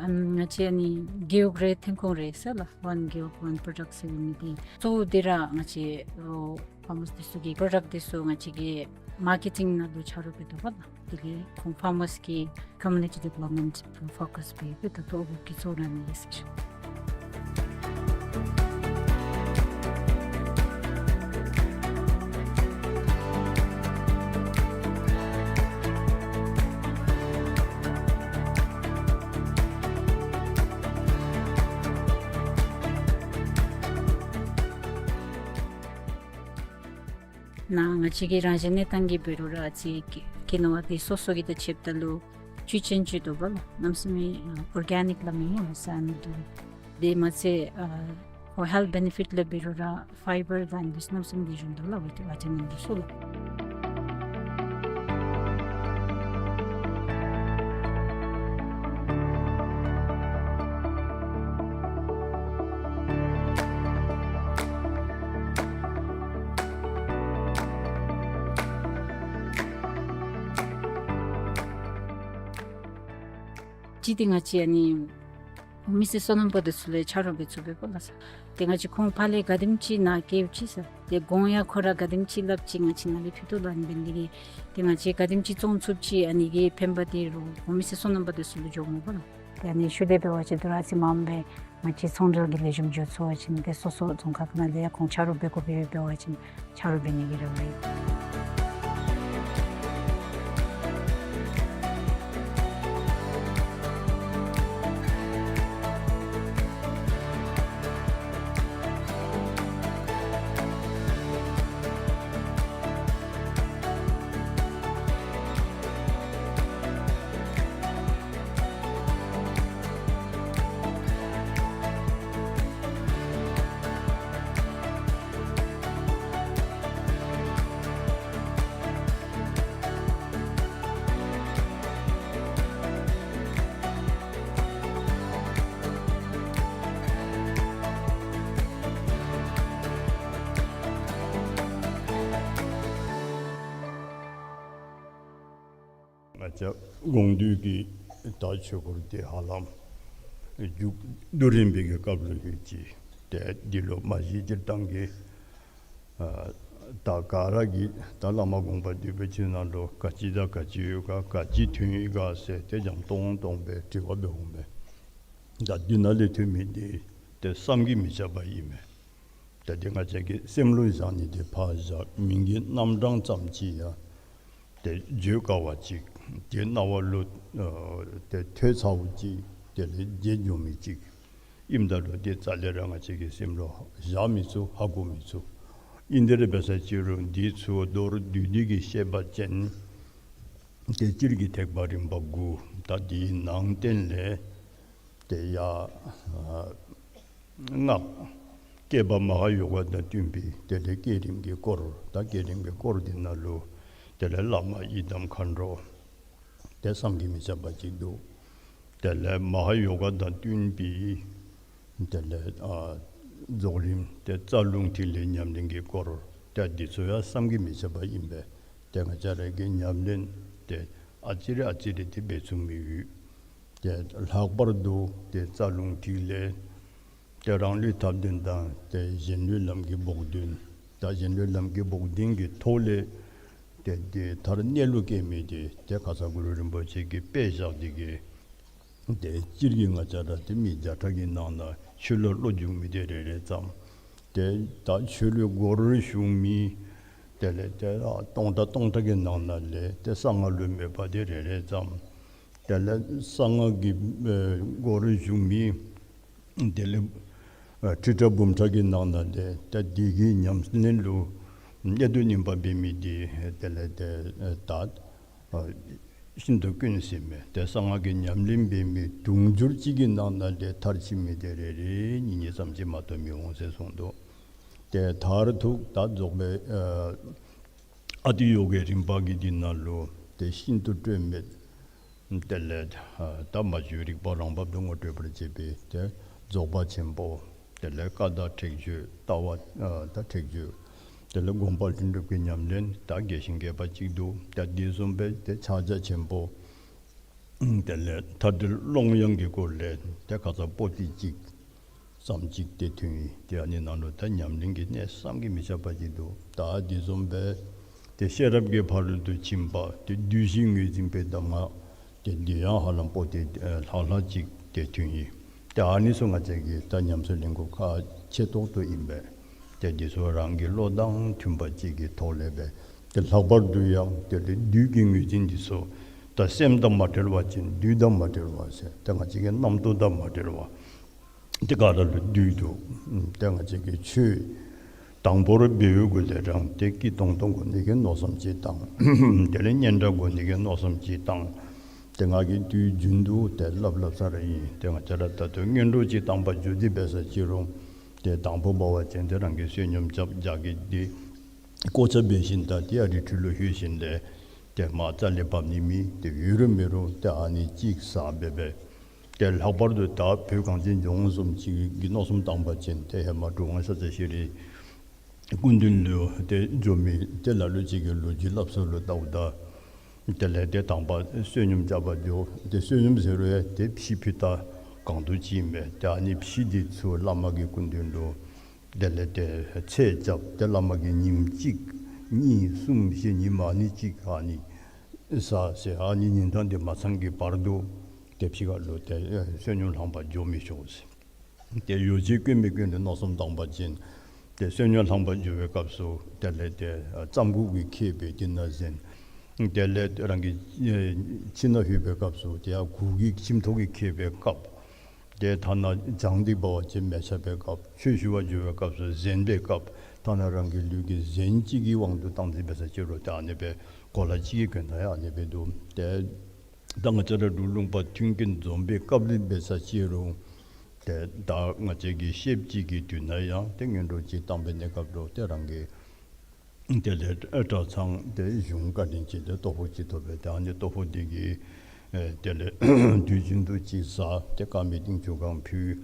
ཨམ་ང་བཅས་ཨ་ནི་རྒེད་འོག་རེ་ཐོན་ཁུངས་རེ་ཟེར་ལགས། One Gewog One Product ཟེར་མི་འདི་གཙོ་བོ་འདི་ར་ང་བཅས་ཨོ་ཕཱར་མརསི་འདི་ཚུ་གི་པྲོ་ཌཀཊ་འདི་ཚུ་ང་བཅས་ཀྱིས་མར་ཀེ་ཊིང་ནང་ལུ་ཆ་རོགས་འབད་དོ་བ་ལགས། དེ་ལས་ཁོང་ཕཱར་མརསི་གི་ཀོམ་མིའུ་ནི་ཊི་ཌི་བེ་ལོབ་མེནཊ་ཕོ་ཀཱསི་འབད་འབད་ད་ལྟོ་འོག་གི་གཙོ་བོ་ར་ཨ་ནི་ཨིན་ཟེར་ཞུ། ནཱ་ང་བཅས་ཀྱི་རང་བཞིན་གནས་སྟངས་ཀྱི་འབད་རུང་ར་ཨ་ཙི་ཀི་ཀི་ནོ་བ་འདི་སོ་སོ་གི་དང་ཕྱདཔ་ད་ལུ་བཅུད་ཅན་བཅུད་དོ་བ་ལགས། གནམ་མེད་ས་མེད་ཨོར་གེ་ནིཀ་ལ་མི་ཡོང་ས་ཨ་ནི་འདུག། དེ་མ་ཚད་ཨ་ཁོ་ཧེལཐ་བེ་ནི་ཕིཊ་ལུ་འབད་རུང་ར་ཕའི་བར་དང་འདི་ཚུ་གནམ་མེད་ས་མེད་འདི་བྱུང་དོ་ལགས། ཝི་ཊ་མིན་འདི་ཚུ་ལགས། གཅིག་འདི་ང་བཅས་ཨ་ནི་མི་སེར་སོ་ནམ་པ་འདི་ཚུ་ལས་ཆ་རོགས་འབད་ཚུགས་པས་གོ་ལགས། ཏེ་ང་བཅས་ཁོང་ཕར་ལས་ག་དེམ་ཅིག་ནཱ་བསྐྱལཝ་ཅིག་ཟེར། ཏེ་གོང་ཡང་ཁོ་ར་ག་དེམ་ཅིག་སླབ་ཅིག་ང་བཅས་ནཱ་ལས་ཕུལ་དོ་ལགས། ཨ་ནི་འབད་ནི་དེ་གིས་ཏེ་ང་བཅས་ག་དེམ་ཅིག་བཙོང་ཚུགསཔ་ཅིག་ཨ་ནི་གི་ཕན་པ་འདི་རོགས་མི་སེར་སོ་ནམ་པ་འདི་ཚུ་ལུ་འགྱོཝ་མས་གོ་ལགས། ཏེ་ཨ་ནི་ཤུལ་ལས་འབད་བ་ཅིན་དོ་རུང་ཨ་ཙི་མངམ་སྦེ་ང་བཅས་ཚོང་འབྲེལ་གྱི་ལེགས་ཤོམ་འགྱོ་ཚུགས་པ་ཅིན་ཏེ་སོ་སོ་རྫོང་ཁག་ནང་ལས་ཡང་ཁོང་ཆ་རོགས་འབད་དགོ་པས། འབད་བ་ཅིན་ཆ་རོགས་འབད་ནི་གི་རེ་བ་ཡོད། ང་བཅས་དགོངས་འདུས་ཀྱི་ད་ཆོས་སྐོར་འདི་ཧ་ལམ་མཇུག་བསྡུ་རན་པའི་གི་སྐབས་ལུ་ཡོད་ཅི། ཏེ་འདི་ལུ་མ་གཞི་སྤྱིར་བཏང་གི་ཨ་ད་ག་ར་གིས་ད་བླ་མ་དགོངས་པ་འདུས་པའི་ཆོས་ནང་ལུ་ག་ཅི་དང་ག་ཅི་ཡོད་ག་ག་ཅི་ཐོན་ཡི་ག་ཟེར་ཏེ་འཇམ་ཏོང་ཏོ་སྦེ་དྲི་བ་འབད་འོང་པས། ད་འདི་ནང་ལས་ཐོན་མི་འདི་ཏེ་བསམ་གྱིས་མི་ཁྱབ་པ་ཨིན་མས། ད་འདི་ང་བཅས་ཀྱིས་སེམས་ལུ་བཞག་ནི་འདི་ཕར་བཞག། མིང་གི་རྣམ་གྲངས་ཙམ་ཅིག་ཡང་ ཏེ་བརྗོད་དཀའ་བ་ཅིག། ཏེ་རྣ་བ་ལུ་ཨ་ཏེ་ཐོས་ཚརཝ་ཅིག། དེ་ལས་བརྗེད་འགྱོ་མི་ཅིག་ཨིནམ་ད་ལུ་ཏེ་རྩ་ལས་ར་ང་བཅས་ཀྱི་སེམས་ལུ་བཞག་མི་ཚུགས། ཧ་གོ་མི་ཚུགས། ཨིན་དེ་ར་འབད་ས་ཅིག་རུང་འདི་ཚུ་མདོར་བསྡུས་ཏེ་གིས་བཤད་པ་ཅིན་ཏེ་སྤྱིར་གྱི་ཐེག་པ་རིམ་པ་དགུ། ད་འདིའི་ནང་བསྟན་ལས་ཏེ་ཡ་ཨ་སྔགས་བསྐྱེད་པ་མ་ཧཱ་ཡོ་ག་དང་བསྟུན་པའི་དེ་ལས་བསྐྱེད་རིམ་གྱི་སྐོར། ད་བསྐྱེད་རིམ་གྱི་སྐོར་འདི་ནང་ལུ་དེ་ལས་བླ་མ་ཡི་དམ་མཁའ་འགྲོ་ཏེ་བསམ་གྱིས་མི་ཁྱབ་པ་ཅིག་འདུག། དེ་ལས་མ་ཧཱ་ཡོ་ག་དང་བསྟུན་པའི་དེ་ལས་ཨ་རྫོགས་རིམ་ཏེ་རྩ་རླུང་ཐིག་ལེའི་ཉམས་ལེན་གྱི་སྐོར། ཏེ་འདི་ཚུ་ཡང་བསམ་གྱིས་མི་ཁྱབ་པ་ཨིན་པས། ཏེ་ང་བཅས་ར་གིས་ཉམས་ལེན་ཏེ་ཨ་ཙི་རེ་ཨ་ཙི་རེ་ཏེ་འབད་ཚུགས་མི་ཡོད། ཏེ་ལྷག་པར་དུ་ཏེ་རྩ་རླུང་ཐིག་ལེ་ཏེ་རང་ལུས་ཐབས་ལྡན་དང་ཏེ་གཞན་ལུས་ལམ་གྱི་བོགས་འདོན། ད་གཞན་ལུས་ལམ་གྱི་བོགས་འདོན་གྱི་ཐོག་ལས་ཏེ་ཏེ་མཐར་གནས་ལུགས་སྐྱེ་མི་འདི་ཏེ་ཁ་ཙ་གུ་རུ་རིན་པོ་ཆེ་གིས་དཔེ་བཞག་སྟེ་གིས་ཏེ་སྤྱིར་གྱི་ང་བཅས་ར་ཏེ་མི་བརྒྱ་ཕྲག་གི་ནང་ན་ཆོས་ལུ་བློ་འཇུག་མི་འདི་རེ་རེ་ཙམ། ཏེ་ད་ཆོས་ལུ་སྒོར་ཞུགས་མི་དེ་ལས་ཏེ་ཨ་སྟོང་ཕྲག་སྟོང་ཕྲག་གི་ནང་ན་ལས་ཏེ་གསང་སྔགས་ལུ་མོས་པ་འདི་རེ་རེ་ཙམ། དེ་ལས་གསང་སྔགས་ཀྱི་ཨེ་སྒོར་ཞུགས་མི་དེ་ལས་ཨ་ཁྲི་ཕྲག་འབུམ་ཕྲག་གི་ནང་ན་ལས་ཏེ་འདི་གི་ཉམས་ལེན་ལུ་གནད་དུ་སྨིན་པ་འབད་མི་འདི་དེ་ལས་ཏེ་ཨ་ད་ཨ་ཤིན་ཏུ་དཀོན་ཟེར་མས། ཏེ་གསང་སྔགས་ཀྱི་ཉམས་ལེན་འབད་མི་དུང་ཕྱུར་གཅིག་གི་ནང་ན་ལས་མཐར་ཕྱིན་མི་འདི་རེ་རེ་གཉིས་གཉིས་ཙམ་ཅིག་མ་གཏོགས་མི་འོང་ཟེར་གསུངས་འདུག། ཏེ་མཐར་ཐུག་ད་རྫོགས་པའི་ཨ་ཨ་ཏི་ཡོ་གའི་རིམ་པ་གི་འདི་ནང་ལུ་ཏེ་ཤིན་ཏུ་སྤྲོས་མེད། དེ་ལས་ཨ་ད་མ་བཅོས་རིག་པ་རང་བབས་སུ་ངོ་སྤྲོད་པར་བྱེད་པའི་ཏེ་རྫོགས་པ་ཆེན་པོ། དེ་ལས་བཀའ་དང་ཁྲེགས་ཆོད་ལྟ་བ་ཨ་ད་ཁྲེགས་ཆོད། དེ་ལས་སྒོམ་པ་ལྷུན་གྲུབ་ཀྱི་ཉམས་ལེན་ད་རྒྱས་ཤིང་རྒྱས་པ་ཅིག་འདུག། ད་འདི་བཟུམ་སྦེ་ཏེ་ཕྱག་རྒྱ་ཆེན་པོ། དེ་ལས་མཐའ་བྲལ་ཀློང་ཡངས་ཀྱི་སྐོར་ལས་ཏེ་ཁ་ཙ་པོ་ཏི་གཅིག་ཙམ་ཅིག་ཏེ་ཐོན་ཡི། ཏེ་ཨ་ནི་ནང་ལུ་ད་ཉམས་ལེན་གྱི་གནད་བསམ་གྱིས་མི་ཁྱབ་པ་ཅིག་འདུག། ད་འདི་བཟུམ་སྦེ་ཏེ་ཤེས་རབ་ཀྱི་ཕ་རོལ་ཏུ་ཕྱིན་པ་ཏེ་བསྡུས་ཤིང་ངོས་འཛིན་པའི་གདམས་ངག་ཏེ་འདི་ཡང་ཧ་ལམ་པོ་ཏི་ཨེ་ལྷག་ལྷག་ཅིག་ཏེ་ཐོན་ཡི། ཏེ་ཨ་ནི་ཚུ་ང་བཅས་ཀྱིས་ད་ཉམས་སུ་ལེན་དགོཔ་ཁག་ཆེ་ཏོག་ཏོ་ཨིན་པས། ཏེ་འདི་ཚུ་རང་གི་བློ་དང་མཐུན་པ་ཅིག་གི་ཐོག་ལས་སྦེ་ཏེ་ལྷག་པར་དུ་ཡང་ཏེ་བསྡུས་ཀྱི་ངོས་འཛིན་འདི་ཚུ་ད་སེམས་དང་མ་བྲལ་བ་ཅིན་བསྡུས་དང་མ་བྲལ་བ་ཟེར་ཏེ་ང་བཅས་ཀྱི་རྣམ་རྟོག་དང་མ་བྲལ་བ། ཏེ་ག་ར་ལུ་བསྡུས་འདུག། ཏེ་ང་བཅས་ཀྱི་ཆོས་དང་པོ་ར་འབད་བའི་གུ་ལས་རང་ཏེ་སྐྱིད་ཏོང་ཏོ་དགོ་ནི་གི་མནོ་བསམ་ཅིག་བཏང་། དེ་ལས་སྙན་གྲགས་དགོ་ནི་གི་མནོ་བསམ་ཅིག་བཏང་། ཏེ་ང་གིས་དུས་རྒྱུན་དུ་ཏེ་སླབ་སླབ་ས་ར་ཨིན། ཏེ་ང་བཅས་ར་ད་ལྟོ་སྔོན་འགྲོ་ཅིག་བཏང་པར་འགྱོ་སྟེ་འབད་ས་ཅིག་རུང་ཏེ་དང་པོ་འབད་བ་ཅིན་ཏེ་རང་གིས་བསོད་སྙོམས་རྐྱབ་རྒྱགས་ཀྱི་འདི་བཀོ་བཅའ་འབད་ཞིནམ་ད་ཏེ་ཡར་རི་ཁྲོད་ལུ་ལྷོད་ཞིནམ་ལས་ཏེ་མར་རྩ་ལས་བབས་ནི་མེད། ཏེ་ཡོད་རུང་མེད་རུང་ཏེ་ཨ་ནི་གཅིག་ཟ་སྦེ་སྦེ། ཏེ་ལྷག་པར་དུ་ད་བོད་གངས་ཅན་ལྗོངས་བཟུམ་ཅིག་གི་མནོ་བསམ་བཏང་པ་ཅིན་ཏེ་ཧེ་མ་གྲུབ་དབང་ཤཱཀྱ་ཤྲཱི་སྐུ་མདུན་ལུ་ཏེ་འགྱོ་མི་ཏེ་ལ་ལུ་ཅིག་གི་ལོ་རྒྱུས་སླབ་ས་ལུ་བལྟཝ་ད་དེ་ལས་ཏེ་དང་པ་བསོད་སྙོམས་རྐྱབ་པར་འགྱོ། ཏེ་བསོད་སྙོམས་ཟེར་རུང་ཡང་ཏེ་ཕྱེ་ཕུད་ད་གང་དུ་ཅིག་མས། ཏེ་ཨ་ནི་ཕྱེ་འདི་ཚུ་བླ་མ་གི་སྐུ་མདུན་ལུ་དེ་ལས་ཏེ་ཚད་རྐྱབ། ཏེ་བླ་མ་གིས་ཉིནམ་གཅིག་གཉིས་གསུམ་བཞི་ཉིནམ་ཨ་ནི་གཅིག་ཨ་ནི་ཟ་ཟེར། ཨ་ནི་ཉིན་གྲངས་འདི་མ་ཚང་གི་བར་དུ་ཏེ་ཕྱི་ཁ་ལུ་ཏེ་ཨེ་བསོད་སྙོམས་ལྷང་པར་འགྱོ་མི་ཆོག་ཟེར། ཏེ་ཡོ་བྱད་དཀོན་མི་དཀོན་ལུ་མནོ་བསམ་བཏང་པ་ཅིན་ཏེ་བསོད་སྙོམས་ལྷང་པར་འགྱོ་བའི་སྐབས་སུ་དེ་ལས་ཏེ་ཨ་རྩམ་གུག་གིས་ཁེབས་སྦེ་དེ་ནང་གཟན། དེ་ལས་རང་གི་ཨེ་ཁྱིམ་ནང་ལྷོད་པའི་སྐབས་སུ་ཏེ་ཡར་གུར་གྱིས་ཁྱིམ་ཐོག་གིས་ཁེབས་པའི་སྐབས། ཏེ་ཐ་ན་བྱང་འདི་འབད་བ་ཅིན་མལ་ཆ་འབད་སྐབས། ཆོས་ཞུ་བར་འགྱོ་བའི་སྐབས་སུ་གཟན་འབད་སྐབས། ཐ་ན་རང་གི་ལུས་ཀྱི་གཟན་གཅིག་གི་དབང་དུ་བཏང་སྟེ་འབད་ས་ཅིག་རུང་ཏེ་ཨ་ནི་སྦེ་གོ་ལ་གཅིག་གི་དོན་དག་ཡང་ཨ་ནི་སྦེ་འདུག། ཏེ་ད་ང་བཅས་ར་འབྲུག་ལུང་པ་མཐུན་རྐྱེན་འཛོམས་པའི་སྐབས་ལུ་འབད་ས་ཅིག་རུང་ཏེ་ད་ང་བཅས་ཀྱི་ཤེསཔ་ཅིག་གི་དུས་ན་ཡང་ཏེ་སྔོན་འགྲོ་ཅིག་བཏང་པའི་གནས་སྐབས་ལུ་ཏེ་རང་གི་དེ་ལས་གྲྭ་ཚང་དེ་གཞུང་བཀའ་དྲིན་ཅན་དེ་ལྟོ་ཕོགས་ཅིག་ཐོབ་པས། ཏེ་ཨ་ནི་ལྟོ་ཕོགས་དེ་གིས་ཨེ་དེ་ལས་དུས་རྒྱུན་དུ་ཅིག་ཟ། ཏེ་དཀར་མེ་ཏིང་ཆུ་གང་ཕུལ།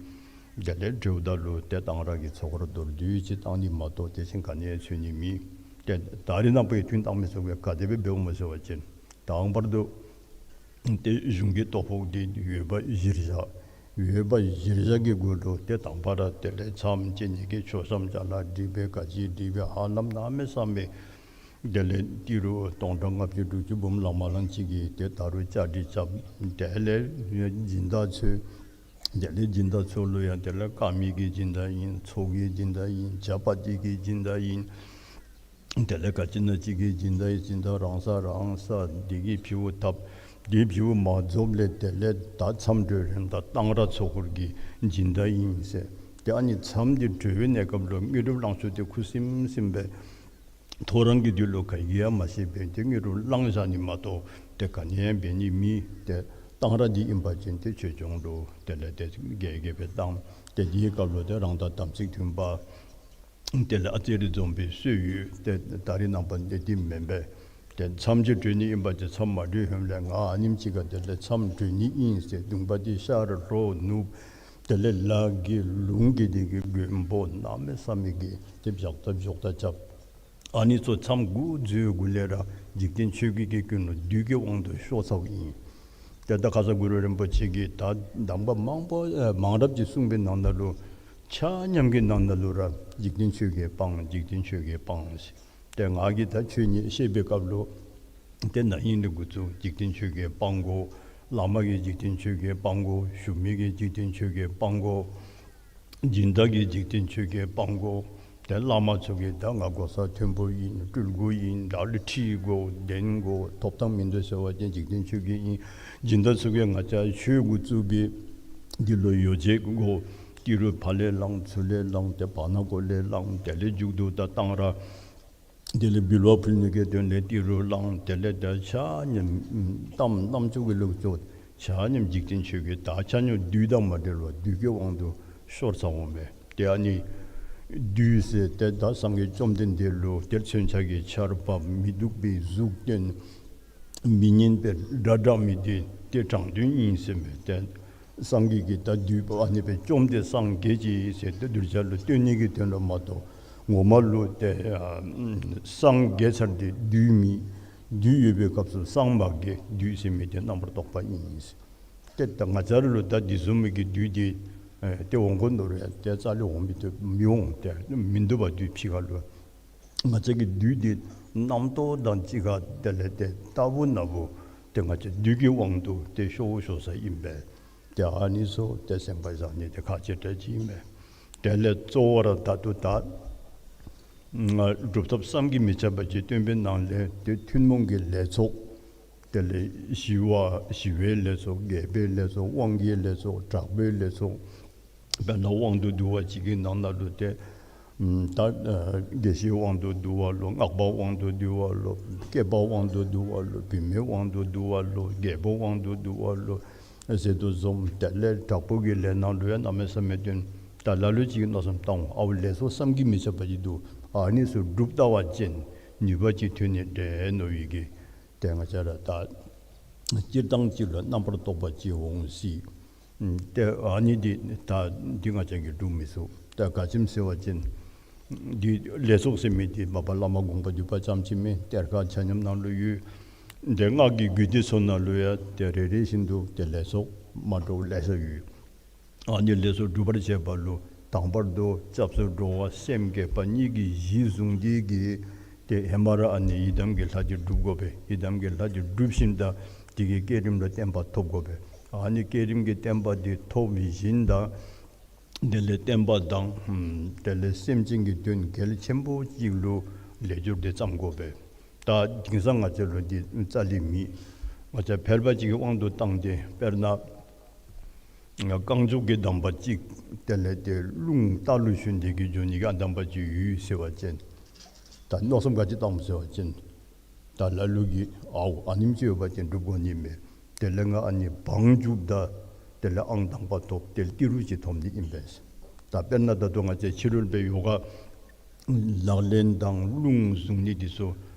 དེ་ལས་འབྲེལཝ་ད་ལུ་ཏེ་གཏང་རག་གི་ཚོགས་ར་མདོར་བསྡུས་ཅིག་བཏང་ནི་མ་གཏོགས་དེ་བཞིན་ག་ནི་ཡང་འཚོལ་ནི་མེད། ཏེ་ད་རེས་ནངས་པ་ཡང་ཐུན་བཏང་མི་ཚུ་གིས་ག་དེ་སྦེ་འབདཝ་སྨོ་ཟེར་བ་ཅིན་དང་པར་དུ་ཏེ་གཞུང་གི་ལྟོ་ཕོགས་འདི་ཡོད་པ་གཞིར་བཞག། ཡོད་པ་གཞིར་བཞག་གི་སྒོ་ལུ་ཏེ་དང་པ་ར་དེ་ལས་མཚམས་བཅད་ནི་གི་མཆོད་བཤམ་ཅ་ལ་སྒྲིག་སྦེ་ག་ཅི་སྒྲིག་སྦེ་ཧ་ལམ་གནམ་མེད་ས་མེད་དེ་ལས་ཏི་རུ་སྟོང་ཕྲག་ལྔ་བཅུ་དྲུག་ཅུ་འབུམ་ལང་མ་ལང་ཅིག་གི་ཏེ་ད་རུང་བཅའ་སྒྲིག་རྐྱབ། དེ་ལས་སྦྱིན་བདག་འཚོལ། དེ་ལས་སྦྱིན་བདག་ཚུ་ལུ་ཡང་དེ་ལས་དཀར་མེ་གི་སྦྱིན་བདག་ཨིན། ཚོགས་ཀྱི་སྦྱིན་བདག་ཨིན། ཇ་པ་ཏི་གི་སྦྱིན་བདག་ཨིན། དེ་ལས་ག་ཅི་ན་ཅིག་གི་སྦྱིན་བདག་གི་སྦྱིན་བདག་རང་ས་རང་ས་འདི་གི་ཕྱི་བོ་ཐབ་འདི་ཕྱི་བོ་མ་རྫོགས་ལས་དེ་ལས་ད་མཚམས་གྲོལ་རན་ད་གཏང་རག་ཚོགས་འཁོར་གྱི་སྦྱིན་བདག་ཨིན་ཟེར། ཏེ་ཨ་ནི་མཚམས་འདི་གྲོལ་བའི་གནས་སྐབས་ལུ་དངོས་གྲུབ་བླང་ཚུལ་དེ་ཁུ་སིམ་སིམ་སྦེ་ཐོ་རངས་ཀྱི་དུས་ལུ་ག་གིས་ཡང་མ་ཤེས་པས། ཏེ་དངོས་གྲུབ་བླང་བཞག་ནི་མ་གཏོགས་ཏེ་ག་ནི་ཡང་འབད་ནི་མེད། ཏེ་གཏང་རག་འདི་ཨིན་པ་ཅིན་ཏེ་ཆོས་སྐྱོང་ལུ་དེ་ལས་ཏེ་རྒྱས་རྒྱས་སྦེ་གཏང་། ཏེ་འདིའི་སྐབས་ལུ་ཏེ་རང་དང་དམ་ཚིག་མཐུན་པ་དེ་ལས་ཨ་ཙི་རེ་འཛོམས་པའི་སྲོལ་ཡོད། ཏེ་ད་རེས་ནངས་པ་འདི་འདི་མེན་པས། ཏེ་མཚམས་ཅིག་གྲོལ་ནི་ཨིན་པ་ཅིན་མཚམས་མ་གྲོལ་ཧེ་མ་ལས་ང་ཨ་ནེམ་ཅིག་ཁར་དེ་ལས་མཚམས་གྲོལ་ནི་ཨིན་ཟེར་གདོང་པ་འདི་ཤར་ལྷོ་ནུབ་དེ་ལས་ལ་གི་ལུང་གི་འདི་གི་མགོན་པོ་གནམ་མེད་ས་མེད་ཀྱི་ཏེ་བཞག་ཐབས་བཞག་ཐབས་རྐྱབ། ཨ་ནི་ཚུ་མཚམས་འགོ་འཛུལ་འགོ་ལས་ར་འཇིག་རྟེན་ཆོས་བརྒྱད་ཀྱི་ཀུན་སློང་བདུད་ཀྱི་དབང་དུ་ཤོར་ཚརཝ་ཨིན། ཏེ་ད་ཁ་ཙ་གུ་རུ་རིན་པོ་ཆེ་གིས་ད་གདམས་པ་མང་པོ་ཨེ་མང་རབས་ཅིག་གསུངས་པའི་ནང་ན་ལུ་ཆ་མཉམ་གྱི་ནང་ན་ལུ་ར་འཇིག་རྟེན་ཆོས་བརྒྱད་སྤང་འཇིག་རྟེན་ཆོས་བརྒྱད་སྤང་ཟེར། ཏེ་ང་གིས་ད་ཆོས་ཉིད་བཤད་པའི་སྐབས་ལུ་ཏེ་ན་ཧིང་ལས་འགོ་བཙུགས་འཇིག་རྟེན་ཆོས་བརྒྱད་སྤང་དགོ། བླ་མ་གིས་འཇིག་རྟེན་ཆོས་བརྒྱད་སྤང་དགོ། ཞུ་མི་གིས་འཇིག་རྟེན་ཆོས་བརྒྱད་སྤང་དགོ། སྦྱིན་བདག་གིས་འཇིག་རྟེན་ཆོས་བརྒྱད་སྤང་དགོ། ཏེ་བླ་མ་ཚུ་གིས་ད་ང་གོ་ས་མཐོན་པོ་ཨིན། སྤྲུལ་སྐུ་ཨིན། བདག་ལུ་ཁྲི་དགོ་གདན་དགོ་ཐོབ་ཐང་མིན་འདུག་ཟེར་བ་ཅིན་འཇིག་རྟེན་ཆོས་བརྒྱད་ཨིན། སྦྱིན་བདག་ཚུ་གིས་ང་བཅས་ཆོས་འགོ་བཙུགས་པའི་འདི་ལུ་ཡོ་བྱད་དགོ། ཏི་རུ་ཕར་ལས་བླང་ཚུར་ལས་བླང་ཏེ་བར་ན་གོ་ལས་བླང་དེ་ལས་མཇུག་ཏུ་ད་གཏང་རག་དེ་ལས་འབུལ་བ་ཕུལ་ནི་གི་དོན་ལས་ཏི་རུ་བླང་དེ་ལས་ད་ཆ་མཉམ་གཏམ་རྣམ་ཅོ་གི་ལུགས་ཅོ་ཆ་མཉམ་འཇིག་རྟེན་ཆོས་བརྒྱད་ད་ཆ་མཉམ་བདུད་དང་མ་བྲལ་བར་བདུད་ཀྱི་དབང་དུ་ཤོར་ཚརཝ་མས། ཏེ་ཨ་ནི་བདུད་ཟེར་ཏེ་ད་སངས་རྒྱས་བཅོམ་ལྡན་འདས་ལུ་ཏེ་མཚོན་ཆ་གི་ཆརཔ་མི་སྡུག་པའི་གཟུགས་སྟོན་མི་སྙན་པའི་སྒྲ་བསྒྲགས་མི་དེ་ཏེ་དྲང་དོན་ཨིན་ཟེར་མས། ཏེ་སངས་རྒྱས་ཀྱིས་ད་བདུད་པོ་ཨ་ནི་སྦེ་བཅོམ་སྟེ་སངས་རྒྱས་ཅི་ཟེར་ཏེ་གདུལ་བྱ་ལུ་སྟོན་ནི་གི་དོན་ལུ་མ་གཏོགས་ངོ་མ་ལུ་ཏེ་ཨ་སངས་རྒྱས་ཚར་ཏེ་བདུད་མེད། བདུད་ཡོད་པའི་སྐབས་སུ་སངས་མ་རྒྱས། བདུད་ཟེར་མི་དེ་རྣམ་པར་རྟོག་པ་ཨིན། ཏེ་ད་ང་བཅས་ར་ལུ་ད་འདི་བཟུམ་མའི་གི་བདུད་དེ་ཨེ་ཏེ་འོང་དགོ་མནོ་རུང་ཡང་ཏེ་རྩ་ལས་འོང་མི་བཏུབ་མི་འོང་། ཏེ་མིན་འདུག་པ་བདུད་ཕྱི་ཁ་ལུ། ང་བཅས་ཀྱི་བདུད་འདི་རྣམ་རྟོག་དང་གཅིག་ཁར་དེ་ལས་ཏེ་རྟག་བུ་ན་བུ་ཏེ་ང་བཅས་བདུད་ཀྱི་དབང་དུ་ཏེ་ཤོར་ཤོར་ས་ཨིན་པས། ཏེ་ཨ་ནི་ཚུ་ཏེ་སེམས་ཁར་བཞག་ནི་དེ་ཁག་ཆེ་དྲགས་ཅིག་ཨིན་པས། དེ་ལས་གཙོ་བོ་ར་ད་ལྟོ་ད་སྒྲུབ་ཐབས་བསམ་གྱིས་མི་ཁྱབ་པ་ཅིག་སྟོན་པའི་ནང་ལས་ཏེ་ཐུན་མོང་གི་ལས་ཚོགས་དེ་ལས་ཞི་བ་ཞི་བའི་ལས་ཚོགས་རྒྱས་པའི་ལས་ཚོགས་དབང་གི་ལས་ཚོགས་དྲག་པོའི་ལས་ཚོགས། དཔེར་ན་དབང་དུ་བསྡུ་བ་ཅིག་གི་ནང་ན་ལུ་ཏེ་ད་ཨ་དགེ་བཤེས་དབང་དུ་བསྡུ་བ་ལོ། སྔགས་པ་དབང་དུ་བསྡུ་བ་ལོ། སྐྱེས་པ་དབང་དུ་བསྡུ་བ་ལོ། བུད་མེད་དབང་དུ་བསྡུ་བ་ལོ། རྒྱལ་པོ་དབང་དུ་བསྡུ་བ་ལོ་ཟེར་དོ་བཟུམ། དེ་ལས་དྲག་པོ་གི་ལས་ནང་ལུ་ཡང་གནམ་མེད་ས་མེད་སྟོན། ད་ལ་ལུ་ཅིག་གིས་མནོ་བསམ་བཏང་འོང་། ཨའོ་ལས་ཚོགས་བསམ་གྱིས་མི་ཁྱབ་པ་ཅིག་འདུག། ཨ་ནི་ཚུ་སྒྲུབ་ལྟ་བ་ཅིན་ནུས་པ་ཅིག་ཐོན་ནི་འདྲས་མནོ་བའི་གི་ཏེ་ང་བཅས་ར་ད་སྤྱིར་བཏང་ཅིག་ལུ་རྣམ་པར་རྟོག་པ་ཅིག་འོང་སྲིད། ཨམ་ཏེ་ཨ་ནི་འདི་ད་འདི་ང་བཅས་ཀྱིས་སྒྲུབ་མི་ཚུགས། ད་ག་ཅི་སྨོ་ཟེར་བ་ཅིན་འདི་ལས་ཚོགས་ཟེར་མི་འདི་མ་པ་བླ་མ་དགོངས་པ་འདུས་པ་ཙམ་ཅིག་མེན། གཏེར་ཁ་ཆ་མཉམ་ནང་ལུ་ཡོད། ཏེ་སྔགས་ཀྱི་རྒྱུད་སྡེ་ཚུ་ནང་ལུ་ཡང་ཏེ་རེ་རེ་བཞིན་དུ་ཏེ་ལས་ཚོགས་མ་འདྲཝ་ལེ་ཤ་ཡོད། ཨ་ནི་ལས་ཚོགས་སྒྲུབ་པར་བྱེད་པ་ལུ་དང་པར་དུ་སྐྱབས་སུ་འགྲོ་བ་སེམས་བསྐྱེད་པ་གཉིས་ཀྱི་གཞི་བཟུང་སྟེ་གིས་ཏེ་ཧེ་མ་ར་ཨ་ནི་ཡི་དམ་གྱི་ལྷ་འདི་སྒྲུབ་དགོ་པས། ཡི་དམ་གྱི་ལྷ་འདི་སྒྲུབ་ཞིནམ་ད་དེ་གི་བསྐྱེད་རིམ་ལུ་བརྟན་པ་ཐོབ་དགོ་པས། ཨ་ནི་བསྐྱེད་རིམ་གྱི་བརྟན་པ་འདི་ཐོབ་ཞིནམ་ད་དེ་ལས་བསྟན་པ་དང་ཨམ་དེ་ལས་སེམས་ཅན་གྱི་དོན་གལ་ཆེན་པོ་ཅིག་ལུ་ལས་སྦྱོར་འདི་བརྩམ་དགོ་པས། ད་དེང་སང་ང་བཅས་ལུ་འདི་རྩ་ལས་མེད། ང་བཅས་ཕལ་པ་ཅིག་གི་དབང་དུ་བཏང་སྟེ་དཔེར་ན་རྐང་མགྱོགས་ཀྱི་གདམས་པ་ཅིག་དེ་ལས་ཏེ་རླུང་རྟ་ལུ་ཞོན་ཏེ་གིས་འགྱོ་ནི་གི་ཨ་གདམས་པ་ཅིག་ཡོད་ཟེར་བ་ཅིན་ད་མནོ་བསམ་ག་ཅི་བཏངམ་ཟེར་བ་ཅིན་ད་ལ་ལུ་གིས་ཨའོ་ཨ་ནེམ་ཅིག་ཡོད་པ་ཅིན་སྒྲུབ་དགོ་ནི་མས། དེ་ལས་ང་ཨ་ནི་བང་རྒྱུགཔ་ད་དེ་ལས་ཨང་དང་པ་ཐོབ། དེ་ལས་ཏི་རུ་ཅིག་ཐོབ་ནི་ཨིན་པས། ད་དཔེར་ན་ད་ལྟོ་ང་བཅས་ཕྱི་རོལ་པའི་ཡོ་ག་ལག་ལེན་དང་རླུང་བཟུང་ནི་འདི་ཚུ་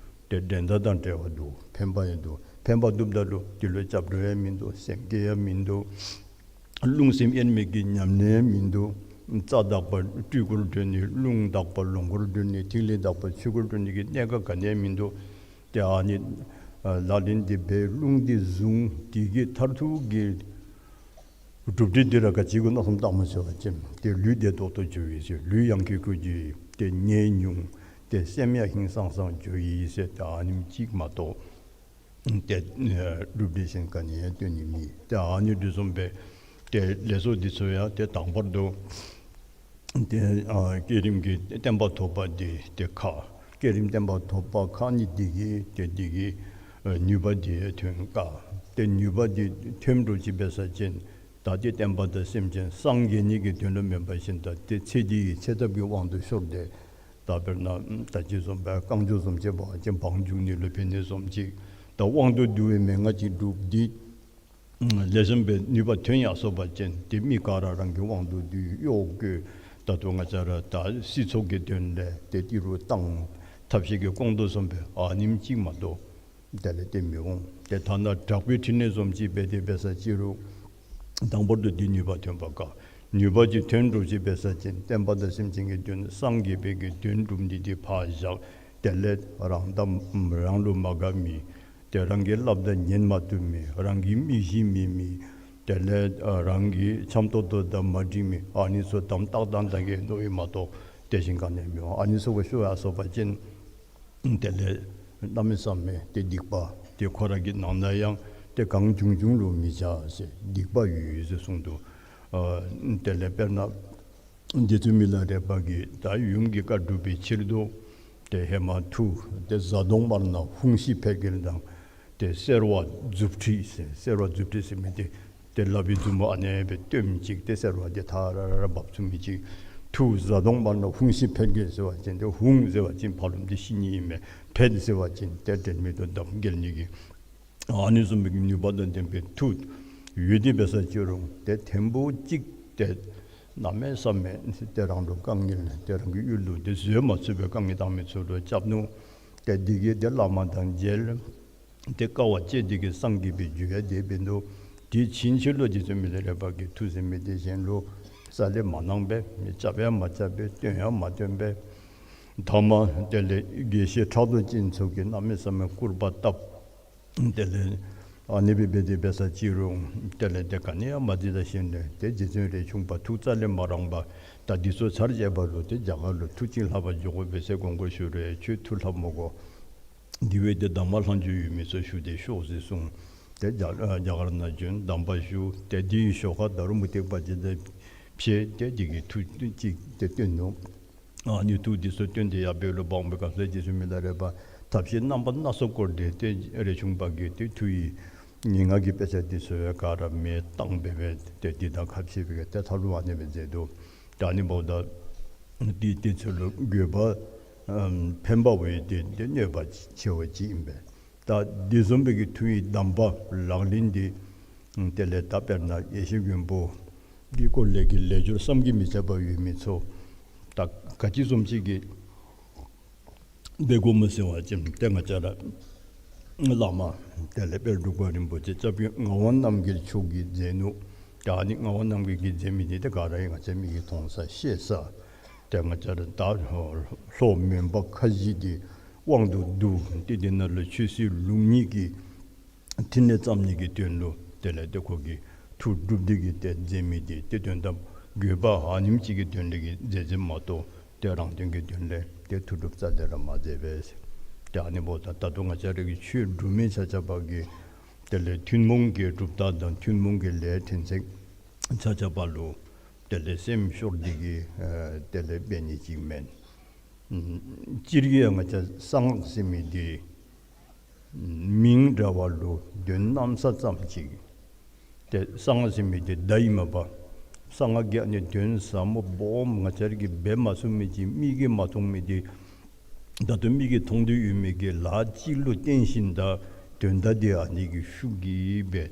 ཏེ་འགྲན་ཟླ་དང་བྲལ་བ་འདུག། ཕན་པ་ཡང་འདུག། ཕན་པ་འདུགཔ་ད་ལུ་དེ་ལུ་སྐྱབས་འགྲོ་ཡང་མིན་འདུག། སེམས་བསྐྱེད་ཡང་མིན་འདུག། རླུང་སེམས་དབྱེར་མེད་ཀྱི་ཉམས་ལེན་ཡང་མིན་འདུག། རྩ་དག་པ་སྤྲུལ་སྐུར་གྲོལ་ནི། རླུང་དག་པ་ལོངས་སྐུར་གྲོལ་ནི། ཐིག་ལེ་དག་པ་ཆོས་སྐུར་གྲོལ་ནི་གི་གནད་འགག་ག་ནི་ཡང་མིན་འདུག། ཏེ་ཨ་ནི་ཨ་ལག་ལེན་འདི་འབད་རླུང་འདི་བཟུང་། དེ་གི་མཐར་ཐུག་གི་གྲུབ་འབྲས་འདི་ར་ག་ཅི་གུ་མནོ་བསམ་བཏངམ་ཟེར་བ་ཅིན་ཏེ་ལུས་བདེ་ཏོག་ཏོ་འགྱོ་ཡི་ཟེར། ལུས་ཡང་ཁེ་ཁེ་འགྱོ་ཡི། ཏེ་ནད་ཉུང་། ཏེ་སེམས་ཡང་ཧིང་སངས་སངས་འགྱོ་ཡི་ཟེར། ཏེ་ཨ་ནེམ་ཅིག་མ་གཏོགས་ཏེ་ཨ་གྲུབ་འབྲས་གཞན་ག་ནི་ཡང་སྟོན་ནི་མེད། ཏེ་ཨ་ནི་འདི་བཟུམ་སྦེ་ཏེ་ལས་ཚོགས་འདི་ཚུ་ཡང་ཏེ་དང་པར་དུ་ཏེ་ཨ་བསྐྱེད་རིམ་གྱི་བརྟན་པ་ཐོབ་པ་འདི་ཏེ་ཁག། བསྐྱེད་རིམ་བརྟན་པ་ཐོབ་པ་ཁར་ནི་འདི་གི་ཏེ་འདི་གི་ཨ་ནུས་པ་འདི་ཐོན་དཀའ། ཏེ་ནུས་པ་འདི་ཐོན་འགྱོ་ཅི་འབད་ས་ཅིན་ད་ཏེ་བསྟན་པ་དང་སེམས་ཅན་སངས་རྒྱས་ནི་གི་དོན་ལུ་མེན་པ་བཞིན་ད་ཏེ་ཚེ་འདི་ཡི་ཚེ་ཐབས་ཀྱི་དབང་དུ་ཤོར་ཏེ། ད་དཔེར་ན་ད་ཅི་བཟུམ་སྦེ་རྐང་མགྱོགས་བཟུམ་ཅིག་འབད་བ་ཅིན་བང་རྒྱུག་ནི་ལུ་ཕན་ནི་བཟུམ་ཅིག། ད་དབང་དུ་བསྡུ་བའི་མན་ངག་ཅིག་སྒྲུབ་འདི་ལེགས་ཤོམ་སྦེ་ནུས་པ་ཐོན་ཡར་སོ་བ་ཅིན་ཏེ་མི་ག་ར་རང་གི་དབང་དུ་བསྡུ་གཡོག་བཀོལ། ད་ལྟོ་ང་བཅས་ར་ད་སྲིད་ཚོགས་ཀྱི་དོན་ལས་ཏེ་ཏི་རུ་བཏང་ཐབས་ཤེས་ཀྱི་སྐོང་དོ་བཟུམ་སྦེ་ཨ་ནེམ་ཅིག་མ་གཏོགས་དེ་ལས་ཏེ་མི་འོང་། ཏེ་ཐ་ན་དྲག་པོའི་ཕྲིན་ལས་བཟུམ་ཅིག་འབད་དེ་འབད་ས་ཅི་རུང་དང་པོར་དུ་འདི་ནུས་པ་ཐོན་པ་དཀའ། ནུས་པ་ཅིག་ཐོན་འགྱོ་ཅི་འབད་ས་ཅིན་བསྟན་པ་དང་སེམས་ཅན་གྱི་དོན་སངས་རྒྱས་པའི་གི་དོན་སྒྲུབ་ནི་འདི་ཕར་བཞག། དེ་ལས་རང་དང་རང་ལུ་མ་དགའ་མི་ཏེ་རང་གི་སླབ་ད་ཉན་མ་བཏུབ་མི་རང་གི་མི་གཞི་མེད་མི་དེ་ལས་ཨ་རང་གི་འཆམ་ཏོག་ཏོ་དང་མ་འགྲིག་མི་ཨ་ནི་ཚུ་དམ་ཏག་ཏག་ད་གི་མནོ་ཡི་མ་གཏོགས་དེ་བཞིན་ག་ནི་མི་འོང་། ཨ་ནི་ཚུ་གུ་ཤོར་ཡར་སོ་བ་ཅིན་དེ་ལས་གནམ་མེད་ས་མེད་ཏེ་སྡིག་པ་ཏེ་ཁོ་ར་གི་ནང་ན་ཡང་ཏེ་གང་བྱུང་བྱུང་ལུ་མི་བྱ་ཟེར་སྡིག་པ་ཡོད་ཡོད་ཟེར་གསུངས་འདུག། ཨ་དེ་ལས་དཔེར་ན་རྗེ་བཙུན་མི་ལ་རས་པ་གིས་ད་ཡུམ་གྱི་བཀའ་སྒྲུབ་པའི་ཕྱིར་དུ་ཏེ་ཧེ་མ་མཐུ་ཏེ་གཟའ་གདོང་དམར་ནག་ཧཱུྃ་ཤི་ཕཊ་འགྱེལ་དང་ཏེ་སེར་བ་མཛུབ་ཁྲིད་ཟེར་སེར་བ་མཛུབ་ཁྲིད་ཟེར་མི་འདི་ཏེ་ལག་པའི་མཛུབ་མོ་ཨ་ནེ་སྦེ་སྟོནམ་ཅིག་ཏེ་སེར་བ་འདི་ཐ་ར་ར་ར་འབབ་ཚུགས་མི་ཅིག། མཐུ་གཟའ་གདོང་དམར་ནག་ཧཱུྃ་ཤི་ཕཊ་འགྱེལ་ཟེར་བ་ཅིན་ཏེ་ཧཱུྃ་ཟེར་བ་ཅིན་ཕ་རོལ་ཏུ་ཤི་ནི་ཨིན་མས། ཕཊ་ཟེར་བ་ཅིན་ཏེ་དྲན་མེད་དུ་བརྡབ་འགྱེལ་ནི་གི་ཨ་ནི་བཟུམ་མའི་ནུས་པ་དང་ལྡན་པའི་མཐུ་ཡོད་དེ་འབད་ས་ཅི་རུང་ཏེ་ཐེངས་པོ་གཅིག་ཏེ་གནམ་མེད་ས་མེད་ཏེ་རང་ལུ་དཀའ་ངལ་ཏེ་རང་གི་ཡུལ་ལུ་ཏེ་བཟོད་མ་ཚུགས་པའི་དཀའ་ངལ་བཏང་མི་ཚུ་ལུ་རྐྱབ་ནུག། ཏེ་འདི་གིས་ཏེ་བླ་མ་དང་མཇལ། ཏེ་དཀའ་བ་སྤྱད་དེ་གིས་སངས་རྒྱས་པའི་རྒྱུ་ཡང་དེ་འབད་ནུག། དེ་ཕྱིན་ཆད་ལུ་རྗེ་བཙུན་མི་ལ་རས་པ་གིས་མཐུ་ཟེར་མི་འདི་གཞན་ལུ་རྩ་ལས་མ་གནང་པས། མི་རྐྱབ་ཡང་མ་རྐྱབ་པས། སྟོན་ཡང་མ་སྟོན་པས། ཐ་མ་དེ་ལས་དགེ་བཤེས་ཕྲག་དོག་ཅན་ཚུ་གིས་གནམ་མེད་ས་མེད་སྐུར་པ་བཏབ། དེ་ལས་ཨ་ནི་སྦེ་འབད་དེ་འབད་ས་ཅི་རུང་དེ་ལས་ཏེ་ག་ནི་ཡང་མ་མཛད་ད་ཞིནམ་ལས་ཏེ་རྗེ་བཙུན་རས་ཆུང་པ་ཐུགས་རྩ་ལས་མ་རངས་པར་ད་འདི་ཚུ་ཚར་བཅད་པ་ལུ་ཏེ་རྒྱ་གར་ལུ་མཐུ་ཅིག་ལྷབ་པར་འགྱོ་དགོ་པས་ཟེར་དགོངས་སྐོར་ཞུ་རུང་ཁྱོད་མཐུ་ལྷབ་མི་དགོ། འདི་བ་ཏེ་གདམས་པ་ལྷག་མཇུག་ཡོད་མི་ཚུ་ཞུ་སྟེ་ཤོག་ཟེར་གསུངས། ཏེ་རྒྱ་རྒྱ་གར་ནང་བྱོན་གདམས་པ་ཞུ། ཏེ་དེའི་ཞོར་ཁར་ད་རུང་མུ་སྟེགས་པ་ཅིག་དང་ཕྱད་དེ་དེ་གིས་མཐུ་ཅིག་ཏེ་སྟོན་ནུག། ཨ་ནི་མཐུ་འདི་ཚུ་སྟོན་ཏེ་ཡར་འབད་རུང་འབདཝ་ད་སྐབས་སུ་རྗེ་བཙུན་མི་ལ་རས་པ་ཐབས་ཤེས་རྣམ་པ་སྣ་ཚོགས་བསྐོར་ཏེ་ཏེ་རས་ཆུང་པ་གིས་ཏེ་མཐུ་ཡི་ངན་སྔགས་ཀྱི་དཔེ་ཆ་འདི་ཚུ་ག་ར་མེ་བཏང་འབད་འབད་ཏེ་འདི་དང་ཁ་ཕྱེ་སྦེ་ཏེ་མཐའ་ལུ་ཨ་ནི་སྦེ་མཛད་འདུག། ད་ཨ་ནི་འབདཝ་ད་འདི་འདི་ཚུ་ལུ་དགོས་པ་ཨམ་ཕན་པ་བས་ཏེ་ཏེ་གནོད་པ་ཆེ་བ་ཅིག་ཨིན་པས། ད་འདི་བཟུམ་སྦེ་གི་མཐུ་ཡི་གདམས་པ་ལག་ལེན་འདི་དེ་ལས་ད་དཔེར་ན་ཡེ་ཤེས་མགོན་པོ་གི་སྐོར་ལས་ཀྱི་ལས་སྦྱོར་བསམ་གྱིས་མི་ཁྱབ་པ་ཡོད་མི་ཚུ་ད་ག་ཅི་བཟུམ་ཅིག་གི་འབད་དགོཔ་སྨོ་ཟེར་བ་ཅིན་ཏེ་ང་བཅས་ར་བླ་མ་དེ་ལས་དཔལ་འབྲུག་པ་རིན་པོ་ཆེ་སྐྱབས་རྗེ་ངག་དབང་རྣམ་རྒྱལ་མཆོག་གིས་མཛད་ནུག། ད་ཨ་ནི་ངག་དབང་རྣམ་རྒྱལ་གྱིས་མཛད་མི་འདི་ཏེ་ག་ར་ཡང་ང་བཅས་མིག་གིས་མཐོང་ས་ཤེས་ས། ཏེ་ང་བཅས་ར་ད་ལྷོ་མོན་པ་ཁ་བཞི་འདི་དབང་དུ་བསྡུ་སྟེ་འདི་ནང་ལུ་ཆོས་སྲིད་ལུགས་གཉིས་ཀྱི་ཕྲིན་ལས་བརྩམ་ནི་གི་དོན་ལུ་དེ་ལས་ཏེ་ཁོ་གིས་མཐུ་སྒྲུབ་སྟེ་གིས་ཏེ་མཛད་མི་འདི་ཏེ་དོན་དམ་དགོས་པ་ཨ་ནེམ་ཅིག་གི་དོན་ལས་ཀྱི་མཛད་མཛདཔ་མ་གཏོགས་ཏེ་རང་དོན་གྱི་དོན་ལས་ཏེ་མཐུ་སྒྲུབ་རྩ་ལས་ར་མ་མཛད་པས། ཏེ་ཨ་ནི་འབདཝ་ད་ད་ལྟོ་ང་བཅས་ར་གི་ཆོས་སྒྲུབ་མི་ཆ་ཁྱབ་པ་གིས་དེ་ལས་ཐུན་མོང་གི་གྲུབ་རྟགས་དང་ཐུན་མོང་གི་ལས་ཕྲན་ཚེགས་ཆ་ཁྱབ་པ་ལུ་དེ་ལས་སེམས་ཤོར་ཏེ་གིས་ཨ་དེ་ལས་འབད་ནི་ཅིག་མེན། ཨམ་སྤྱིར་གྱིས་ཡང་ང་བཅས་གསང་སྔགས་ཟེར་མི་འདི་མིང་འདྲ་བ་ལུ་དོན་གནམ་ས་ཙམ་ཅིག། ཏེ་གསང་སྔགས་ཟེར་མི་འདི་བརྡ་ཨིན་མས་པ། གསང་སྔགས་ཀྱི་ཨ་ནི་དོན་ཟབ་མོ་སྦོམ་ང་བཅས་ར་གིས་འབད་མ་ཚུགས་མི་ཅིག་མིག་གིས་མ་མཐོང་མི་འདི་ད་ལྟོ་མིག་གིས་མཐོང་སྟེ་ཡོད་མི་གི་ལཱ་ཅིག་ལུ་བརྟེན་ཞིནམ་ད་དོན་དག་འདི་ཨ་ནི་གི་ཤུགས་ཀྱིས་སྦེ་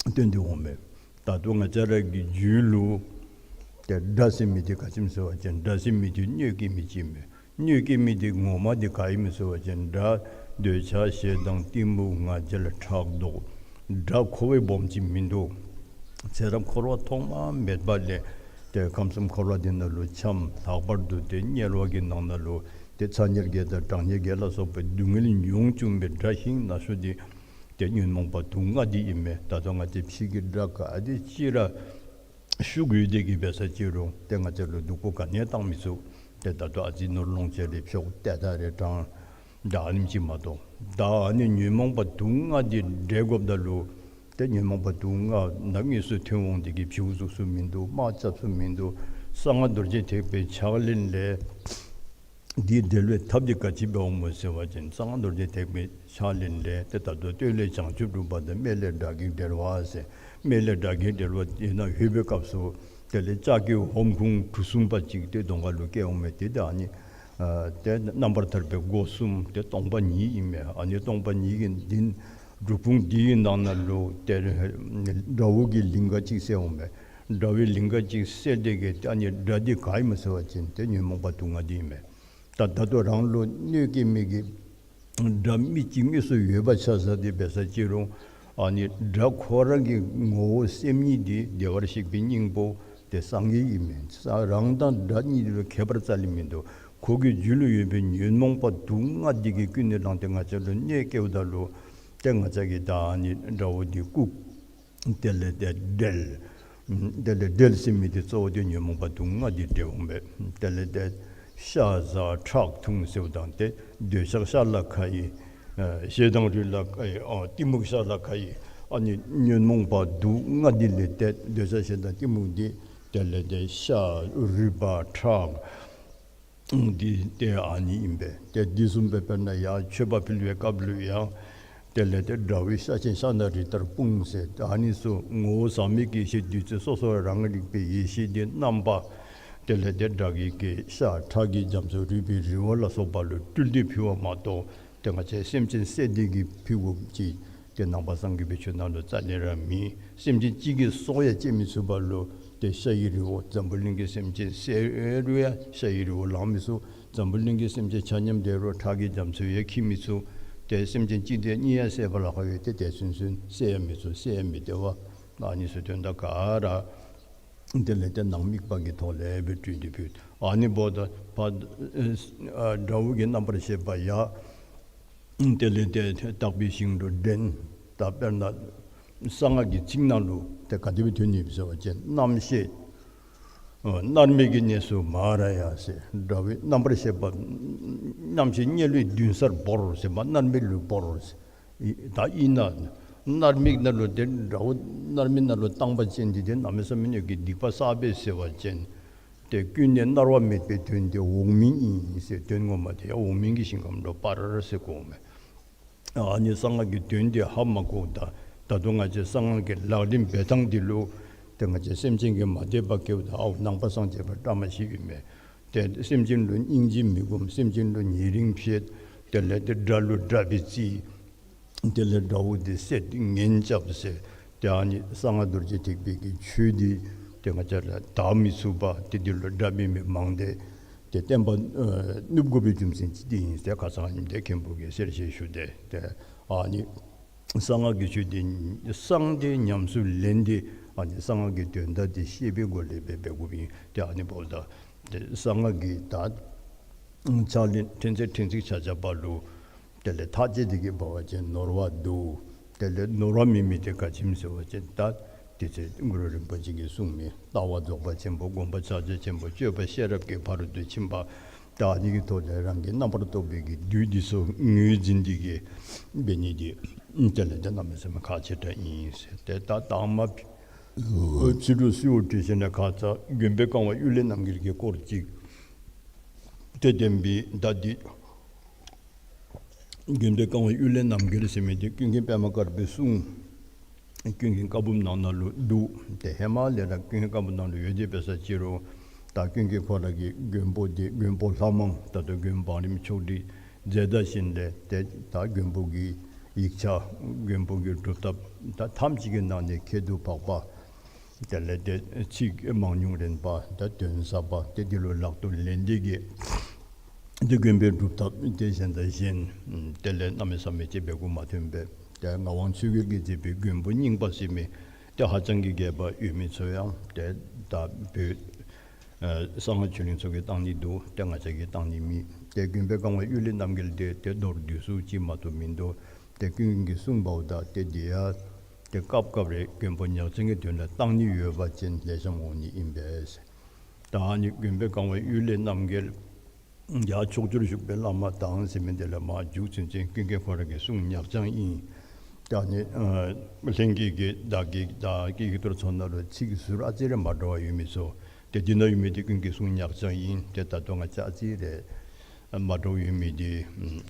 སྟོན་ཏེ་འོང་མས། ད་ལྟོ་ང་བཅས་ར་གི་རྒྱུད་ལུ་ཏེ་དགྲ་ཟེར་མི་འདི་ག་ཅི་སྨོ་ཟེར་བ་ཅིན་དགྲ་ཟེར་མི་འདི་གནོད་བསྐྱལ་མི་ཅིག་མས། གནོད་བསྐྱལ་མི་འདི་ངོ་མ་འདི་ག་ཨིན་སྨོ་ཟེར་བ་ཅིན་དགྲ་འདོད་ཆགས་ཞེ་སྡང་གཏི་མུག་ང་རྒྱལ་ཕྲག་དོག། དགྲ་ཁོ་བ་སྦོམ་ཅིག་མིན་འདུག། ཚེ་རབས་འཁོར་བ་ཐོག་མ་མེད་པ་ལས་ཏེ་ཁམས་གསུམ་འཁོར་བ་འདི་ནང་ལུ་འཁྱམས། ལྷག་པར་དུ་ཏེ་དམྱལ་བ་གི་ནང་ན་ལུ་ཏེ་ཚ་དམྱལ་བརྒྱད་དང་གྲང་དམྱལ་བརྒྱད་ལ་སོགས་པའི་སྡུག་བསྔལ་མྱོང་བཅུག་པའི་དགྲ་ཤིང་ན་ཤོས་འདི་ཏེ་ཉོན་མོངས་པ་དུག་ལྔ་འདི་ཨིན་མས། ད་ལྟོ་ང་བཅས་ཕྱི་གི་དགྲ་ག་དེ་ཅིག་ར་ཤུགས་ཡོད་དེ་གིས་འབད་ས་ཅི་རུང་ཏེ་ང་བཅས་ལུ་སྡུག་པོ་ག་ནི་ཡང་བཏང་མི་ཚུགས། ཏེ་ད་ལྟོ་ཨ་ཙི་ནོར་ལོངས་སྤྱོད་རེ་འཕྱོག་ཏེ་ད་རེ་དྲང་ད་ཨ་ནེམ་ཅིག་མ་གཏོགས། ད་ཨ་ནི་ཉོན་མོངས་པ་དུག་ལྔ་འདི་བསྒྲལ་དགོཔ་ད་ལུ་ཏེ་ཉོན་མོངས་པ་དུག་ལྔ་ནམ་དངོས་སུ་ཐོན་འོང་དེ་གིས་བྱིའུ་གཟུགས་སུ་མིན་འདུག། དམག་རྐྱབ་ས་མིན་འདུག། གསང་སྔགས་རྡོ་རྗེ་ཐེག་པའི་ཕྱག་ལེན་ལས་ འདི་འབྲེལ་བའི་ཐབས་འདི་ག་ཅི་འབད་འོང་མོ་ཟེར་བ་ཅིན་གསང་སྔགས་རྡོ་རྗེ་ཐེག་པའི་ཕྱག་ལེན་ལས་ཏེ་ད་ལྟོ་སྟོད་ལས་བྱང་ཆུབ་སྒྲུབ་པ་དང་སྨད་ལས་དགྲ་བགེགས་བསྒྲལ་བ་ཟེར། སྨད་ལས་དགྲ་བགེགས་བསྒྲལ་བ་ཡིན་ན་ལྷོད་པའི་སྐབས་སུ་དེ་ལས་ལྕགས་ཀྱི་ཧོམ་ཁུང་གྲུ་གསུམ་པ་ཅིག་ཏེ་གདོང་ཁ་ལུ་བཀལ་འོང་མས། ཏེ་ད་ཨ་ནི་ཨ་ཏེ་རྣམ་པར་ཐར་པའི་སྒོ་གསུམ་ཏེ་སྟོང་པ་ཉིད་ཨིན་མས། ཨ་ནི་སྟོང་པ་ཉིད་ཀྱི་འདི་སྒྲུབ་ཁུང་འདི་གི་ནང་ན་ལུ་ཏེ་དགྲ་བོ་གི་ལིང་ག་ཅིག་གསལ་འོང་མས། དགྲ་བོའི་ལིང་ག་ཅིག་གསལ་ཏེ་གི་ཨ་ནི་དགྲ་འདི་ག་ཨིན་མོ་ཟེར་བ་ཅིན་ཏེ་ཉོན་མོངས་པ་དུག་ལྔ་འདི་ཨིན་མས། ད་ད་ལྟོ་རང་ལུ་གནོད་སྐྱེལ་མི་གི་དགྲ་མི་གཅིག་མི་སུ་ཡོད་པ་ཆ་བཞག་སྟེ་འབད་ས་ཅི་རུང་ཨ་ནི་དགྲ་ཁོ་རང་གི་ངོ་བོ་སེམས་ཉིད་འདི་བདེ་བར་གཤེགས་པའི་སྙིང་པོ་ཏེ་སངས་རྒྱས་ཨིན་མས། རང་དང་དགྲ་གཉིས་ལུ་ཁྱད་པར་རྩ་ལས་མིན་འདུག། ཁོ་གི་རྒྱུད་ལུ་ཡོད་པའི་ཉོན་མོངས་པ་དུག་ལྔ་འདི་གིས་ཀུན་ནས་བསླངས་ཏེ་ང་བཅས་ལུ་གནོད་སྐྱེལཝ་ད་ལུ་ཏེ་ང་བཅས་ཀྱིས་ད་ཨ་ནི་དགྲ་བོ་འདི་བཀུག། དེ་ལས་ཏེ་བསྒྲལ། དེ་ལས་བསྒྲལ་ཟེར་མི་འདི་གཙོ་བོ་འདི་ཉོན་མོངས་པ་དུག་ལྔ་འདི་བསྒྲལ་འོང་མས། དེ་ལས་ཏེ་ཤ་ཟ་ཁྲག་འཐུང་ཟེརཝ་དང་ཏེ་འདོད་ཆགས་ཤ་ལ་ཁ་ཡི། ཨ་ཞེ་སྡང་རུས་ལ་ཁ་ཡི། ཨ་གཏི་མུག་ཤ་ལ་ཁ་ཡི། ཨ་ནི་ཉོན་མོངས་པ་དུག་ལྔ་འདི་ལས་ཏེ་འདོད་ཆགས་ཞེ་སྡང་གཏི་མུག་འདི་དེ་ལས་ཏེ་ཤ་རུས་པ་ཁྲག་འདི་ཏེ་ཨ་ནི་ཨིན་པས། ཏེ་འདི་བཟུམ་སྦེ་དཔེར་ན་ཡང་མཆོད་པ་ཕུལ་བའི་སྐབས་ལུ་ཡང་དེ་ལས་ཏེ་དགྲ་བོའི་ཤ་ཆེན་ཤ་ནག་རི་ལྟར་སྤུངས་ཟེར། ཨ་ནི་ཚུ་ངོ་བོ་ཟག་མེད་ཀྱི་ཡེ་ཤེས་བདུད་རྩི་སོ་སོ་རང་རིག་པའི་ཡེ་ཤེས་འདི་བསྣམས་པ། དེ་ལས་ཏེ་དགྲ་བགེགས་ཀྱི་ཤ་ཁྲག་གི་རྒྱ་མཚོ་རུས་པའི་རི་བོ་ལ་སོགས་པ་ལུ་སྤྲུལ་ཏེ་ཕུལ་བ་མ་གཏོགས་ཏེ་ང་བཅས་སེམས་ཅན་བསད་དེ་གི་ཕུལ་དགོཔ་ཅིག་ཏེ་ནང་པ་སངས་རྒྱས་པའི་ཆོས་ནང་ལུ་རྩ་ལས་ར་མེད། སེམས་ཅན་གཅིག་གི་སྲོག་ཡང་བཅད་མི་ཚུགས་པ་ལུ་ཏེ་ཤ་ཡི་རི་བོ་འཛམ་བུ་གླིང་གི་སེམས་ཅན་བསད་རུང་ཡང་ཤ་ཡི་རི་བོ་ལང་མི་ཚུགས། འཛམ་བུ་གླིང་གི་སེམས་ཅན་ཆ་མཉམ་བསད་རུང་ཁྲག་གི་རྒྱ་མཚོ་ཡང་འཁྱིལ་མི་ཚུགས། ཏེ་སེམས་ཅན་གཅིག་དང་གཉིས་ཡང་བསད་པ་ལ་ཁ་ཡོད་དེ་དེ་སུན་སུན་བསད་ཡང་མི་ཚུགས། བསད་ཡང་མི་བདེ་བ། ཨ་ནི་ཚུ་དོན་དག་ག་ར་དེ་ལས་ཏེ་ནང་དམིགས་པ་གི་ཐོག་ལས་སྦེ་སྤྲུལ་ཏེ་ཕུལ། ཨ་ནི་འབདཝ་ད་ཕར་ཨ་དགྲ་བོ་གི་རྣམ་པར་ཤེས་པ་ཡང་དེ་ལས་ཏེ་དག་པའི་ཞིང་དུ་འདྲེན། ད་དཔེར་ན་གསང་སྔགས་ཀྱི་ཚིག་ནང་ལུ་ཏེ་ག་དེ་སྦེ་ཐོན་ནུག་ཟེར་བ་ཅིན་རྣམ་ཤེས་ཨ་མནར་མེད་ཀྱི་གནས་སུ་མ་ར་ཡ་ཟེར། དགྲ་བོའི་རྣམ་པར་ཤེས་པ་རྣམ་ཤེས་དམྱལ་བའི་མདུན་སར་བོར་ཟེར་མ་མནར་མེད་ལུ་བོར་ཟེར། ད་ཨིན་ན་མནར་མེད་ནང་ལུ་ཏེ་དགྲ་བོ་མནར་མེད་ནང་ལུ་བཏང་པ་ཅིན་འདི་ཏེ་གནམ་མེད་ས་མེད་ཀྱི་སྡིག་པ་བསགས་པས་ཟེར་བ་ཅིན་ཏེ་ཀུན་ནས་མནར་བ་མེད་པའི་དོན་དེ་འོག་མིན་ཨིན་ཟེར། དོན་ངོ་མ་དེ་ཡང་འོག་མིན་གྱི་ཞིང་ཁམས་ལུ་སྤར་ཟེར་གོཝ་མས། ཨ་ནི་གསང་སྔགས་ཀྱི་དོན་དེ་ཧ་མ་གོཝ་ད་ད་ལྟོ་ང་བཅས་གསང་སྔགས་ཀྱི་ལག་ལེན་འབད་ཐངས་འདི་ལུ་ཏེ་ང་བཅས་སེམས་ཅན་གྱིས་མ་དད་པ་སྐྱེཝ་ད་ཨའོ་ནང་པ་སངས་རྒྱས་པ་བཀྲ་མ་ཤིས་ཨིན་མས། ཏེ་སེམས་ཅན་ལུ་སྙིང་རྗེ་མི་སྒོམ། སེམས་ཅན་ལུ་ཉེ་རིང་ཕྱེད། དེ་ལས་ཏེ་དགྲ་ལུ་དགྲ་སྦེ་བརྩི། དེ་ལས་དགྲ་བོ་དེ་བསད་ངན་རྐྱབ་ཟེར། ཏེ་ཨ་ནི་གསང་སྔགས་རྡོ་རྗེ་ཐེག་པའི་གི་ཆོས་འདི་ཏེ་ང་བཅས་ལུ་དར་མི་ཚུགས་པ་ཏེ་འདི་ལུ་དགྲ་འབད་མི་མང་སྟེ་ཏེ་བསྟན་པ་ཨ་ནུབ་དགོ་པའི་རྒྱུ་མཚན་ཅིག་འདི་ཨིན་ཟེར་ཁ་ཙ་ཨ་ནི་འདི་མཁན་པོ་གིས་གསལ་བཤད་ཞུ་སྟེ་ཏེ་ཨ་ནི་གསང་སྔགས་ཀྱི་ཆོས་འདི་གསང་སྟེ་ཉམས་སུ་ལེན་ཏེ་ཨ་ནི་གསང་སྔགས་ཀྱི་དོན་དག་འདི་ཤེས་པའི་སྒོ་ལས་འབད་འབད་དགོཔ་ཨིན། ཏེ་ཨ་ནི་འབདཝ་ད་ཏེ་གསང་སྔགས་ཀྱི་ད་ཕྱག་ལེན་ཕྲན་ཚེགས་ཕྲན་ཚེགས་ཆ་ཁྱབ་པ་ལུ་དེ་ལས་ཐག་བཅད་དེ་གི་འབད་བ་ཅིན་ནོར་བ་འདུག། དེ་ལས་ནོར་བ་མེད་མི་དེ་ག་ཅི་སྨོ་ཟེར་བ་ཅིན་ད་དེ་ཚེ་གུ་རུ་རིན་པོ་ཆེ་གིས་གསུངས་མི་ལྟ་བ་རྫོགས་པ་ཆེན་པོ། སྒོམ་པ་ཕྱག་རྒྱ་ཆེན་པོ། སྤྱོད་པ་ཤེས་རབ་ཀྱི་ཕ་རོལ་ཏུ་ཕྱིན་པ། ད་ཨ་ནི་གི་ཐོག་ལས་རང་གི་རྣམ་པར་རྟོག་པའི་གི་བདུད་འདི་ཚུ་ངོས་འཛིན་ཏེ་གི་འབད་ནི་འདི་དེ་ལས་ཏེ་གནམ་མེད་ས་མེད་ཁག་ཆེ་དྲགས་ཨིན་ཟེར། ཏེ་ད་དང་པ་ཕྱི་དྲོ་གསོལཝ་བཏབ་ཞིནམ་ལས་ཁ་ཙ་མགོན་པོའི་བཀའ་དབང་གཡུལ་ལས་རྣམ་རྒྱལ་གྱི་སྐོར་ཅིག་ཏེ་བསྟན་པའི་ད་འདི་མགོན་པོའི་བཀའ་དབང་གཡུལ་ལས་རྣམ་རྒྱལ་ཟེར་མི་འདི་ཀུན་མཁྱེན་པདྨ་དཀར་པོའི་གསུང་ཀུན་མཁྱེན་བཀའ་འབུམ་ནང་ན་ལུ་འདུག། ཏེ་ཧེ་མ་ལས་ར་ཀུན་མཁྱེན་བཀའ་འབུམ་ནང་ལུ་ཡོད་དེ་འབད་ས་ཅི་རུང་ད་ཀུན་མཁྱེན་ཁོ་ར་གི་མགོན་པོ་འདི་མགོན་པོ་ལྷ་མང་ད་ལྟོ་མགོན་པོ་བང་རིམ་ཆོག་སྒྲིག་མཛད་ད་ཞིནམ་ལས་ཏེ་ད་མགོན་པོ་གི་ཡིག་ཆ་མགོན་པོ་གི་སྒྲུབ་ཐབས་ད་ཐམས་ཅད་ཀྱི་ནང་ནས་ཁྱད་དུ་འཕགས་པ། དེ་ལས་ཏེ་ཚིག་མང་ཉུང་རན་པ་ད་དོན་ཟབ་པ་ཏེ་འདི་ལུ་ལག་ཏུ་ལེན་ཏེ་གི་ཏེ་མགོན་པོའི་སྒྲུབ་ཐབས་ཏེ་གཞན་དང་གཞན་དེ་ལས་གནམ་མེད་ས་མེད་ཅིག་འབད་དགོཔ་མ་ཐོན་པས། ཏེ་ངག་དབང་ཆོས་རྒྱལ་གྱིས་མཛད་པའི་མགོན་པོ་རྙིང་པ་ཟེར་མི་ཏེ་ཧ་ཅང་གི་རྒྱས་པ་ཡོད་མི་ཚུ་ཡང་ཏེ་ད་བོད་ཨ་གསང་སྔགས་ཆོས་གླིང་ཚུ་གིས་བཏང་ནི་འདུག། ཏེ་ང་བཅས་ཀྱིས་བཏང་ནི་མེད། ཏེ་མགོན་པོའི་བཀའ་དབང་གཡུལ་ལས་རྣམ་རྒྱལ་འདི་ཏེ་མདོར་བསྡུས་སུ་ཅིག་མ་གཏོགས་མིན་འདུག། ཏེ་ཀུན་མཁྱེན་གྱིས་གསུངས་པ་འོ་ད་ཏེ་འདི་ཡང་ཏེ་སྐབས་སྐབས་རེ་མགོན་པོ་ཉག་ཅན་གྱི་དོན་ལུ་བཏང་ནི་ཡོད་པ་ཅིན་ལེགས་ཤོམ་འོང་ནི་ཨིན་པས། ད་ཨ་ནི་མགོན་པོའི་བཀའ་དབང་གཡུལ་ལས་རྣམ་རྒྱལ་ཡར་ཕྱོགས་བཅུར་བཞུགས་པའི་བླ་མ་དང་ཟེར་མི་འདི་ལས་མར་མཇུག་ཚུན་ཚོད་ཀུན་མཁྱེན་ཁོ་ར་གི་གསུང་ཉག་ཅན་ཨིན། ད་ཨ་ནི་ཨ་ལྷན་རྒྱས་ཀྱི་བདག་གི་བདག་གི་ཡིག་ཐོར་ཚུ་ནང་ལུ་ཚིག་ཟུར་ཨ་ཙི་རེ་མ་འདྲཝ་ཡོད་མི་ཚུ་ཏེ་འདི་ནང་ཡོད་མི་འདི་ཀུན་མཁྱེན་གསུང་ཉག་ཅན་ཨིན། ཏེ་ད་ལྟོ་ང་བཅས་ཨ་ཙི་རེ་ མ་འདྲཝ་ཡོད་མི་འདི་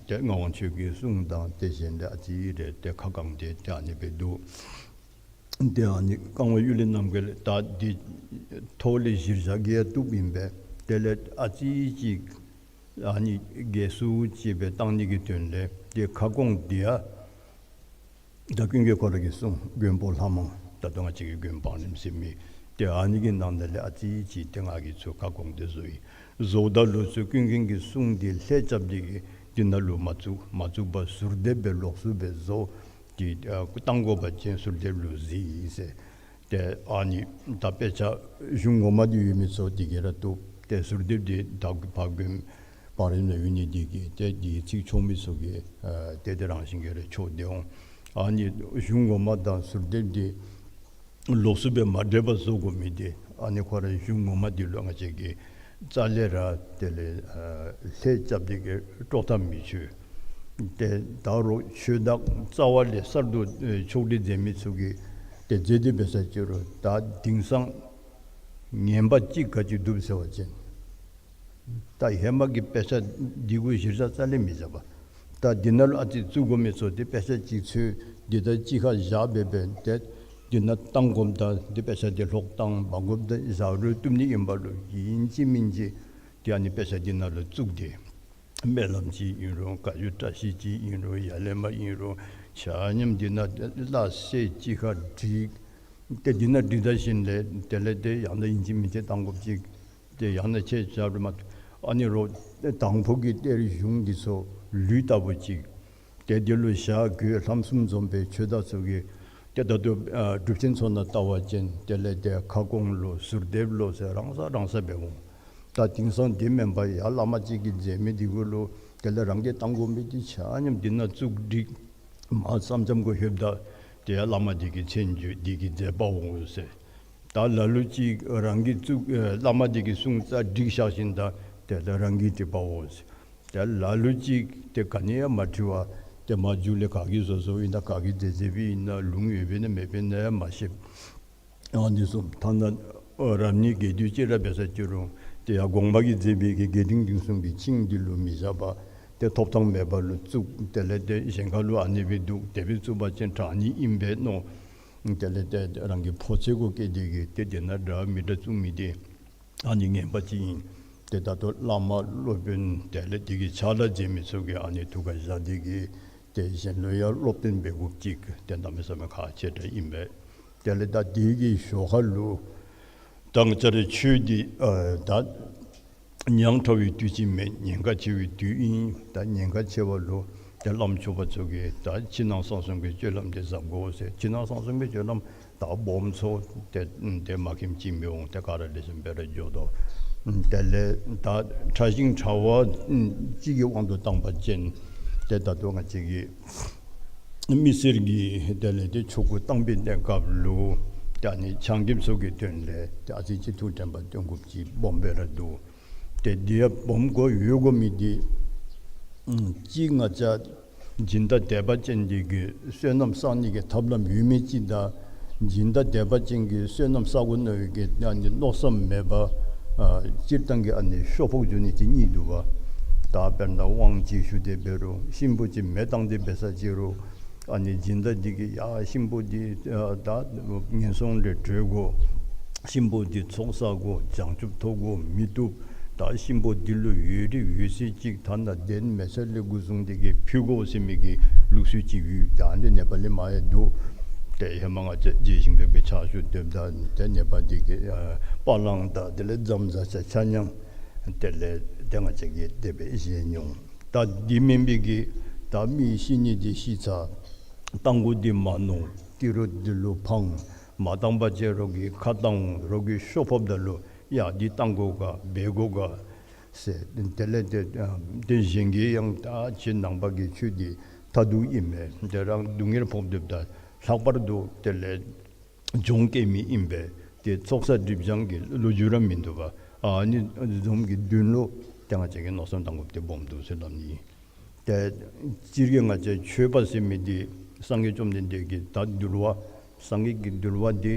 ཏེ་ངག་དབང་ཆོས་ཀྱི་གསུང་དང་དེ་བཞིན་དུ་ཨ་ཙི་རེ་ཏེ་ཁ་བསྐངས་ཏེ་ཏེ་ཨ་ནི་སྦེ་འདུག། ཏེ་ཨ་ནི་བསྐང་བ་གཡུལ་ལས་རྣམ་རྒྱལ་ད་འདི་ཐོག་ལས་གཞིར་བཞག་གི་ཡང་བཏུབ་ཨིན་པས། དེ་ལས་ཨ་ཙི་ཅིག་ཨ་ནི་རྒྱས་སུ་ཅིག་སྦེ་བཏང་ནི་གི་དོན་ལས་ཏེ་ཁ་སྐོང་འདི་ཡང་ད་ཀུན་མཁྱེན་ཁོ་ར་གིས་གསུངས། མགོན་པོ་ལྷ་མང་ད་ལྟོ་ང་བཅས་ཀྱི་མགོན་པོ་བང་རིམ་ཟེར་མི་ཏེ་ཨ་ནི་གི་ནང་ན་ལས་ཨ་ཙི་ཅིག་ཏེ་ང་གིས་ཚུར་ཁ་སྐོང་སྟེ་བཟོ་ཡི། བཟོཝ་ད་ལུ་ཚུར་ཀུན་མཁྱེན་གྱི་གསུང་འདི་ལྷད་རྐྱབ་སྟེ་གིས་འདི་ནང་ལུ་མ་བཙུགས། མ་བཙུགས་པར་ཟུར་འདེབས་སྦེ་ལོགས་སུ་སྦེ་བཟོ། ཏེ་ཨ་བཏང་དགོ་པ་ཅིན་ཟུར་འདེབས་ལུ་གཟིགས་ཟེར། ཏེ་ཨ་ནི་ད་དཔེ་ཆ་གཞུང་ངོ་མ་འདི་ཡོད་མི་ཚུ་འདི་གིས་ར་བཏུབ། ཏེ་ཟུར་འདེབས་འདི་ད་ཕར་མགོན་པོ་བང་རིམ་ནང་ཡོད་ནི་འདི་གིས་ཏེ་འདི་ཚིག་ཆོག་མི་ཚུ་གིས་ཨ་ཏེ་དེ་རང་བཞིན་གྱིས་ར་ཆོག་སྟེ་འོང་། ཨ་ནི་གཞུང་ངོ་མ་དང་ཟུར་འདེབས་འདི་ལོགས་སུ་སྦེ་མ་འདྲེས་པར་བཟོ་དགོ་མི་འདི་ཨ་ནི་ཁོ་རའི་གཞུང་ངོ་མ་འདི་ལུ་ང་བཅས་ཀྱིས་རྩ་ལས་ར་དེ་ལས་ཨ་ལྷད་རྐྱབ་སྟེ་གིས་དཀྲོག་ཐག་མི་ཆོད། ཏེ་ད་རུང་ཆོས་བདག་རྩ་བ་ལས་གསར་དུ་ཨེ་ཕྱོགས་སྒྲིག་མཛད་མི་ཚུ་གིས་ཏེ་མཛད་དེ་འབད་ས་ཅིག་རུང་ད་དེང་སང་ངན་པ་ཅིག་ག་ཅི་འདུག་ཟེར་བ་ཅིན་ད་ཧེ་མ་གི་དཔེ་ཆ་འདི་གུ་གཞིར་བཞག་རྩ་ལས་མི་བཞག་པར་ད་འདི་ནང་ལུ་ཨ་ཙི་བཙུགས་དགོ་མི་ཚུ་ཏེ་དཔེ་ཆ་ཅིག་འཚོལ་འདི་ད་གཅིག་ཁར་བཞག་སྦེ་འབད་དེ་འདི་ནང་བཏང་དགོཔ་དང་འདི་དཔེ་ཆ་འདི་ལྷོག་བཏང་མ་དགོཔ་ད་བཞག་རུང་བཏུབ་ནི་ཨིན་པ་ལུ་ཨིན་ཅི་མིན་ཅི་ཏེ་ཨ་ནི་དཔེ་ཆ་འདི་ནང་ལུ་བཙུགས་ཏེ། སྨོན་ལམ་ཅིག་ཨིན་རུང་བཀའ་བརྒྱུད་བཀྲ་ཤིས་ཅིག་ཨིན་རུང་ཡར་ལས་མར་ཨིན་རུང་ཆ་མཉམ་འདི་ནང་སླ་བསྲེ་གཅིག་ཁར་བསྒྲིགས། ཏེ་འདི་ནང་བསྒྲིགས་ད་ཞིནམ་ལས་དེ་ལས་ཏེ་ཡང་ན་ཨིན་ཅི་མིན་ཅི་བཏང་དགོཔ་ཅིག་ཏེ་ཡང་ན་ཁྱེད་ཅག་རུ་མ་ཨ་ནི་རོགས་དང་ཕུ་གི་གཏེར་གཞུང་འདི་ཚུ་ལུས་ལྟ་བུ་ཅིག་ཏེ་འདི་ལུ་བཞག་དགོས། ལྷམ་གསུམ་འཛོམས་པའི་ཆོས་བདག་ཚུ་གིས་ཏེ་ད་ལྟོ་ཨ་སྒྲུབ་ཆེན་ཚུ་ནང་བལྟ་བ་ཅིན་དེ་ལས་ཏེ་ཁ་སྐོང་ལོ་ཟུར་འདེབས་ལོ་ཟེར་རང་ས་རང་ས་འབད་འོང་། ད་དེང་སང་འདི་མེན་པར་ཡར་བླ་མ་ཅིག་གིས་མཛད་མི་འདི་གུ་ལུ་དེ་ལས་རང་གིས་བཏང་དགོ་མི་འདི་ཆ་མཉམ་འདི་ནང་བཙུགས་བསྒྲིགས། མར་མཚམས་མཚམས་གུ་ལྷོདཔ་ད་ཏེ་ཡར་བླ་མ་འདི་གི་མཚན་བརྗོད་འདི་གིས་མཛད་པ་འོང་ཟེར། ད་ལ་ལུ་ཅིག་རང་གིས་བཙུགས་ཨེ་བླ་མ་འདི་གི་གསུང་རྩ་བསྒྲིགས་བཞག་ཞིནམ་ད་དེ་ལས་རང་གིས་བསྒྲིགས་པ་འོང་ཟེར། ཏེ་ལ་ལུ་ཅིག་ཏེ་ག་ནི་ཡང་མ་བྲི་བར་ཏེ་མར་མཇུག་ལས་ག་གིས་བཟོ་བཟོཝ་ཨིན་ན་ག་གིས་མཛད་མཛདཔ་ཨིན་ན་ལུང་ཡོདཔ་ཨིན་ན་མེདཔ་ཨིན་ན་ཡང་མ་ཤེས། ཨ་ནི་གསུངས། ཐ་ན་ཨ་རབ་གནས་རྒྱས་བསྡུས་ཅིག་ར་འབད་ས་ཅིག་རུང་ཏེ་ཡར་དགོངས་པ་གིས་མཛད་པའི་གི་རྒྱས་འབྲིང་བསྡུས་གསུམ་གྱི་ཆིངས་འདི་ལུ་མི་བཞག་པར་ཏེ་ཐོབ་ཐང་མེད་པ་ལུ་བཙུགས། དེ་ལས་ཏེ་གཞན་ཁ་ལུ་ཨ་ནི་སྦེ་འདུག། དེ་སྦེ་བཙུགས་པ་ཅིན་དྲག་ནི་ཨིན་པས་མནོ། དེ་ལས་ཏེ་རང་གི་ཕོ་ཚོད་གུ་བསྐྱེད་དེ་གིས་ཏེ་འདི་ནང་འདྲ་མི་འདྲ་བཙུགས་མི་འདི་ཨ་ནི་ངན་པ་ཅིག་ཨིན། ཏེ་ད་ལྟོ་བླ་མ་སློབ་དཔོན་དེ་ལས་འདི་གི་ཕྱག་ལཱ་མཛད་མི་ཚུ་གིས་ཨ་ནི་ཐུགས་ཁར་བཞག་སྟེ་གིས་ཏེ་གཞན་ལུ་ཡང་སློབ་སྟོན་འབད་དགོཔ་ཅིག་ཏེ་གནམ་མེད་ས་མེད་ཁག་ཆེ་དྲགས་ཨིན་པས། དེ་ལས་ད་འདི་གི་ཞོར་ཁ་ལུ་ད་ང་བཅས་རའི་ཆོས་འདི་ཨ་ད་ཉག་ཕྲ་བའི་དུས་ཅིག་མེན། ཉེན་ཁ་ཆེ་བའི་དུས་ཨིན། ད་ཉེན་ཁ་ཆེ་བ་ལུ་ཏེ་བླམ་ཆོསཔ་ཚུ་གིས་ད་ཕྱི་ནང་གསང་གསུམ་གྱི་སྤྱོད་ལམ་འདི་གཟབ་དགོ་ཟེར། ཕྱི་ནང་གསང་གསུམ་གྱི་སྤྱོད་ལམ་ད་སྦོམ་ཚུ་ཏེ་ཏེ་མ་མཁྱེནམ་ཅིག་མི་འོང་། ཏེ་ག་ར་ལེགས་ཤོམ་སྦེ་ར་འགྱོ་དོ། དེ་ལས་ད་ཕྲ་ཞིང་ཕྲ་བ་ཅིག་གི་དབང་དུ་བཏང་པ་ཅིན་ཏེ་ད་ལྟོ་ང་བཅས་ཀྱི་མི་སེར་གྱི་དེ་ལས་ཏེ་ཆོ་ག་བཏང་པའི་གནས་སྐབས་ལུ་ཏེ་ཨ་ནི་ཆང་རྐྱབ་ཚུ་གི་དོན་ལས་ཏེ་ཨ་ཙི་ཅིག་ཐུགས་དྲན་པ་བཏོན་དགོཔ་ཅིག་སྦོམ་སྦེ་ར་འདུག། ཏེ་འདི་ཡང་སྦོམ་དགོ་ཡོད་དགོ་མི་འདི་ཨམ་གཅིག་ང་བཅས་སྦྱིན་བདག་དད་པ་ཅན་འདི་གིས་བསོད་ནམས་བསག་ནི་གི་ཐབས་ལམ་ཡོད་མི་ཅིག་དང་སྦྱིན་བདག་དད་པ་ཅན་གྱིས་བསོད་ནམས་བསག་དགོ་མནོ་བའི་གི་ཨ་ནི་མནོ་བསམ་མེད་པར་ཨ་སྤྱིར་བཏང་གི་ཨ་ནི་ཤོ་ཕོག་འགྱོ་ནི་ཅིག་གཉིས་འདུག་པ། ད་དཔེར་ན་དབང་ཅིག་ཞུ་སྟེ་འབད་རུང་གཤིན་པོ་ཅིག་མེ་བཏང་སྟེ་འབད་ས་ཅིག་རུང་ཨ་ནི་སྦྱིན་བདག་འདི་གིས་ཡ་གཤིན་པོ་འདི་ཨ་ད་ངན་སོང་ལས་གྲོལ་དགོ། གཤིན་པོ་འདི་ཚོགས་བསག་དགོ། བྱང་ཆུབ་ཐོབ་དགོ། མི་བཏུབ། ད་གཤིན་པོ་འདི་ལུ་ཡོད་རིགས་ཡོད་ཚད་ཅིག་ཐ་ན་གདན་མེ་ཆ་ལས་འགོ་བཟུང་སྟེ་གིས་ཕུལ་དགོ་ཟེར་མི་གི་ལུགས་སྲོལ་ཅིག་ཡོད། ད་འདི་ནེ་པ་ལི་མ་ཡང་འདུག། ཏེ་ཧེ་མ་ང་བཅས་རྗེ་ཞིང་ཕེབས་ཀྱི་ཕྱག་ཞུ་སྡོདཔ་ད་ཏེ་ནེ་པ་འདི་གི་ཨ་པ་ལང་དང་དེ་ལས་རྫམ་ཟ་ཆ་ཆ་མཉམ་དེ་ལས་ཏེ་ང་བཅས་ཀྱིས་དེ་སྦེ་བཞེས་མྱོང་། ད་འདི་མེན་པའི་གི་ད་མི་ཤི་ནི་འདི་ཤི་ཚར། བཏང་དགོ་འདི་མ་མནོ། ཏི་རུ་འདི་ལུ་འཕང་། མ་བཏང་པ་ཅིན་རོགས་ཀྱིས་ཁ་བཏང་འོང་། རོགས་ཀྱིས་ཤོ་ཕོགཔ་ད་ལུ་ཡ་འདི་བཏང་དགོ་ག་འབད་དགོ་ག་ཟེར། དེ་ལས་ཏེ་ཨ་ཏེ་གཞན་གྱིས་ཡང་ད་ཁྱེད་ནང་པ་གི་ཆོས་འདི་མཐར་ཐུག་ཨིན་མས། ཏེ་རང་སྡུག་བསྔལ་ཕོག་སྡོདཔ་ད་ལྷག་པར་དུ་དེ་ལས་གྱོང་བཀལ་མི་ཨིན་པས། ཏེ་ཚོགས་བསགས་སྒྲིབ་སྦྱང་གི་ལོ་རྒྱུས་ར་མིན་འདུག་པ། ཨ་ནི་བཟུམ་གྱི་དོན་ལུ་ཏེ་ང་བཅས་ཀྱིས་མནོ་བསམ་བཏང་དགོཔ་འདི་སྦོམ་འདུག་ཟེར་སླབ་ནི་ཨིན། ཏེ་སྤྱིར་གྱིས་ང་བཅས་ཆོས་པ་ཟེར་མི་འདི་སངས་རྒྱས་བཅོམ་ལྡན་འདས་ཀྱི་ད་འདུལ་བ་སངས་རྒྱས་ཀྱི་འདུལ་བ་འདི་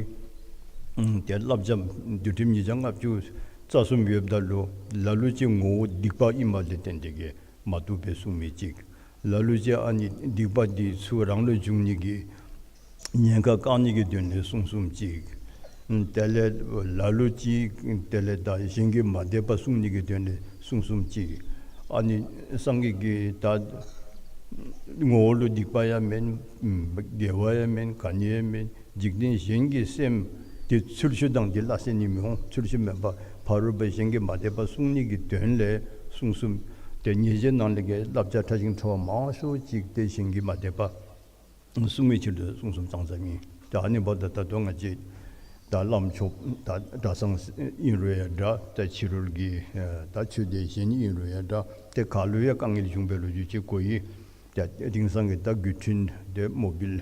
ཨམ་ཏེ་བསླབ་བྱ་འདུལ་ཁྲིམས་ཉིས་བརྒྱ་ལྔ་བཅུ་ རྩ་གསུམ་ཡོདཔ་ད་ལུ་ལ་ལུ་ཅིག་ངོ་བོ་སྡིག་པ་ཨིནམ་ལས་བརྟེན་ཏེ་གིས་མ་བཏུབ་པས་གསུང་མི་ཅིག། ལ་ལུ་ཅིག་ཨ་ནི་སྡིག་པ་འདི་ཚུ་རང་ལུ་འབྱུང་ནི་གི་ཉེན་ཁ་བཀག་ནི་གི་དོན་ལས་གསུང་གསུངམ་ཅིག། དེ་ལས་ལ་ལུ་ཅིག་དེ་ལས་ད་གཞན་གྱི་མ་དད་པ་བསྲུང་ནི་གི་དོན་ལས་གསུང་གསུངམ་ཅིག། ཨ་ནི་སངས་རྒྱས་ཀྱིས་ད་ངོ་བོ་ལུ་སྡིག་པ་ཡང་མེན། དགེ་བ་ཡང་མེན། ག་ནི་ཡང་མེན། འཇིག་རྟེན་གཞན་གྱི་སེམས་དེ་ཚུལ་ཤུལ་དང་དེ་སླ་བསྲེ་ནི་མི་འོང་། ཚུལ་ཤུལ་མེན་པར་ཕ་རོལ་པོ་གཞན་གྱི་མ་དད་པ་བསྲུང་ནི་གི་དོན་ལས་གསུང་གསུངམ། ཏེ་ཉེས་བྱས་ནང་ལས་ཀྱི་བསླབ་བྱ་ཕྲ་ཞིང་ཕྲ་བ་མང་ཤོས་ཅིག་ཏེ་གཞན་གྱི་མ་དད་པ་བསྲུང་བའི་ཕྱིར་དུ་གསུང་གསུངམ་ཙང་ཙང་ཨིན། ཏེ་ཨ་ནི་འབདཝ་ད་ད་ལྟོ་ང་བཅས་ད་བླམ་ཆོསཔ་ད་གྲྭ་ཚང་ཨིན་རུང་ཡང་འདྲ། ཏེ་ཕྱི་རོལ་གྱི་ད་ཆོས་སྡེ་གཞན་ཨིན་རུང་ཡང་འདྲ། ཏེ་ག་ལུ་ཡང་དཀའ་ངལ་བྱུང་བའི་ལོ་རྒྱུས་ཅིག་གོ་ཡི། ཏེ་དེང་སང་གི་ད་བརྒྱུད་འཕྲིན་དེ་མོ་བཱའིལ་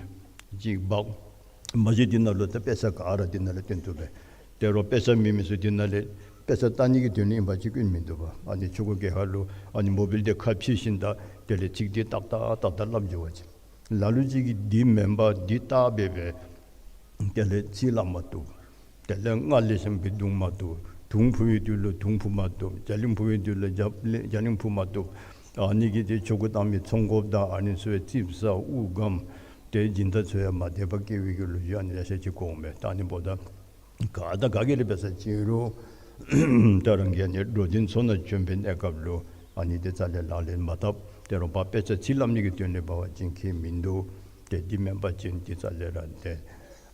ཅིག་འབག་མ་གཞི་དེ་ནང་ལུ་ད་དཔེ་ཆ་ག་ར་དེ་ནང་ལུ་སྟོན་ཚུགས་པས། དེ་རུང་དཔེ་ཆ་མེད་མི་ཚུ་དེ་ནང་ལས་དཔེ་ཆ་ལྟ་ནི་གི་དོན་ལུ་ཨིན་པ་ཅིན་སྐྱོན་མིན་འདུག་པ། ཨ་ནི་ཆོས་སྒོ་གི་ཁ་ལུ་ཨ་ནི་མོ་བཱའིལ་དེ་ཁ་ཕྱེ་ཞིནམ་ད་དེ་ལས་ཚིག་དེ་ཏག་ཏག་ཏག་ཏག་སླབ་འགྱོ་བ་ཅིན། ལ་ལུ་ཅིག་གིས་འདི་མེན་པར་འདི་བལྟ་སྦེ་སྦེ་དེ་ལས་ཚིག་སླབ་མ་བཏུབ། དེ་ལས་སྔགས་ལེགས་ཤོམ་སྦེ་བརྡུང་མ་བཏུབ། དུང་ཕུ་བའི་དུས་ལུ་དུང་ཕུ་མ་བཏུབ། རྒྱ་གླིང་ཕུ་བའི་དུས་ལུ་རྒྱ་རྒྱ་གླིང་ཕུ་མ་བཏུབ། ཨ་ནི་གིས་ཏེ་ཆོ་ག་བཏང་མི་ཚོང་དཔོན་དང་ཨ་ནི་ཚུ་ཡང་ཙིགཔ་ཟ་དབུགས་སྒམ། ཏེ་སྦྱིན་བདག་ཚུ་ཡང་མ་དད་པ་སྐྱེ་བའི་གི་ལོ་རྒྱུས་ཨ་ནི་ཡང་ཤེས་ཅིག་གོ་འོང་མས། ད་ཨ་ནི་འབདཝ་ད་ག་དང་ག་གིས་ར་འབད་ས་ཅིན་རུང་ད་རང་གིས་ཨ་ནི་འགྲོ་དོན་ཚུ་ནང་བྱོན་པའི་གནས་སྐབས་ལུ་ཨ་ནི་དེ་རྩ་ལས་ལག་ལེན་མ་འཐབ། དེ་རུང་ཕར་དཔེ་ཆ་ཚིག་སླབ་ནི་གི་དོན་ལས་འབད་བ་ཅིན་ཁྱད་མིན་འདུག། ཏེ་དེ་མེན་པ་ཅིན་དེ་རྩ་ལས་ར་ཏེ་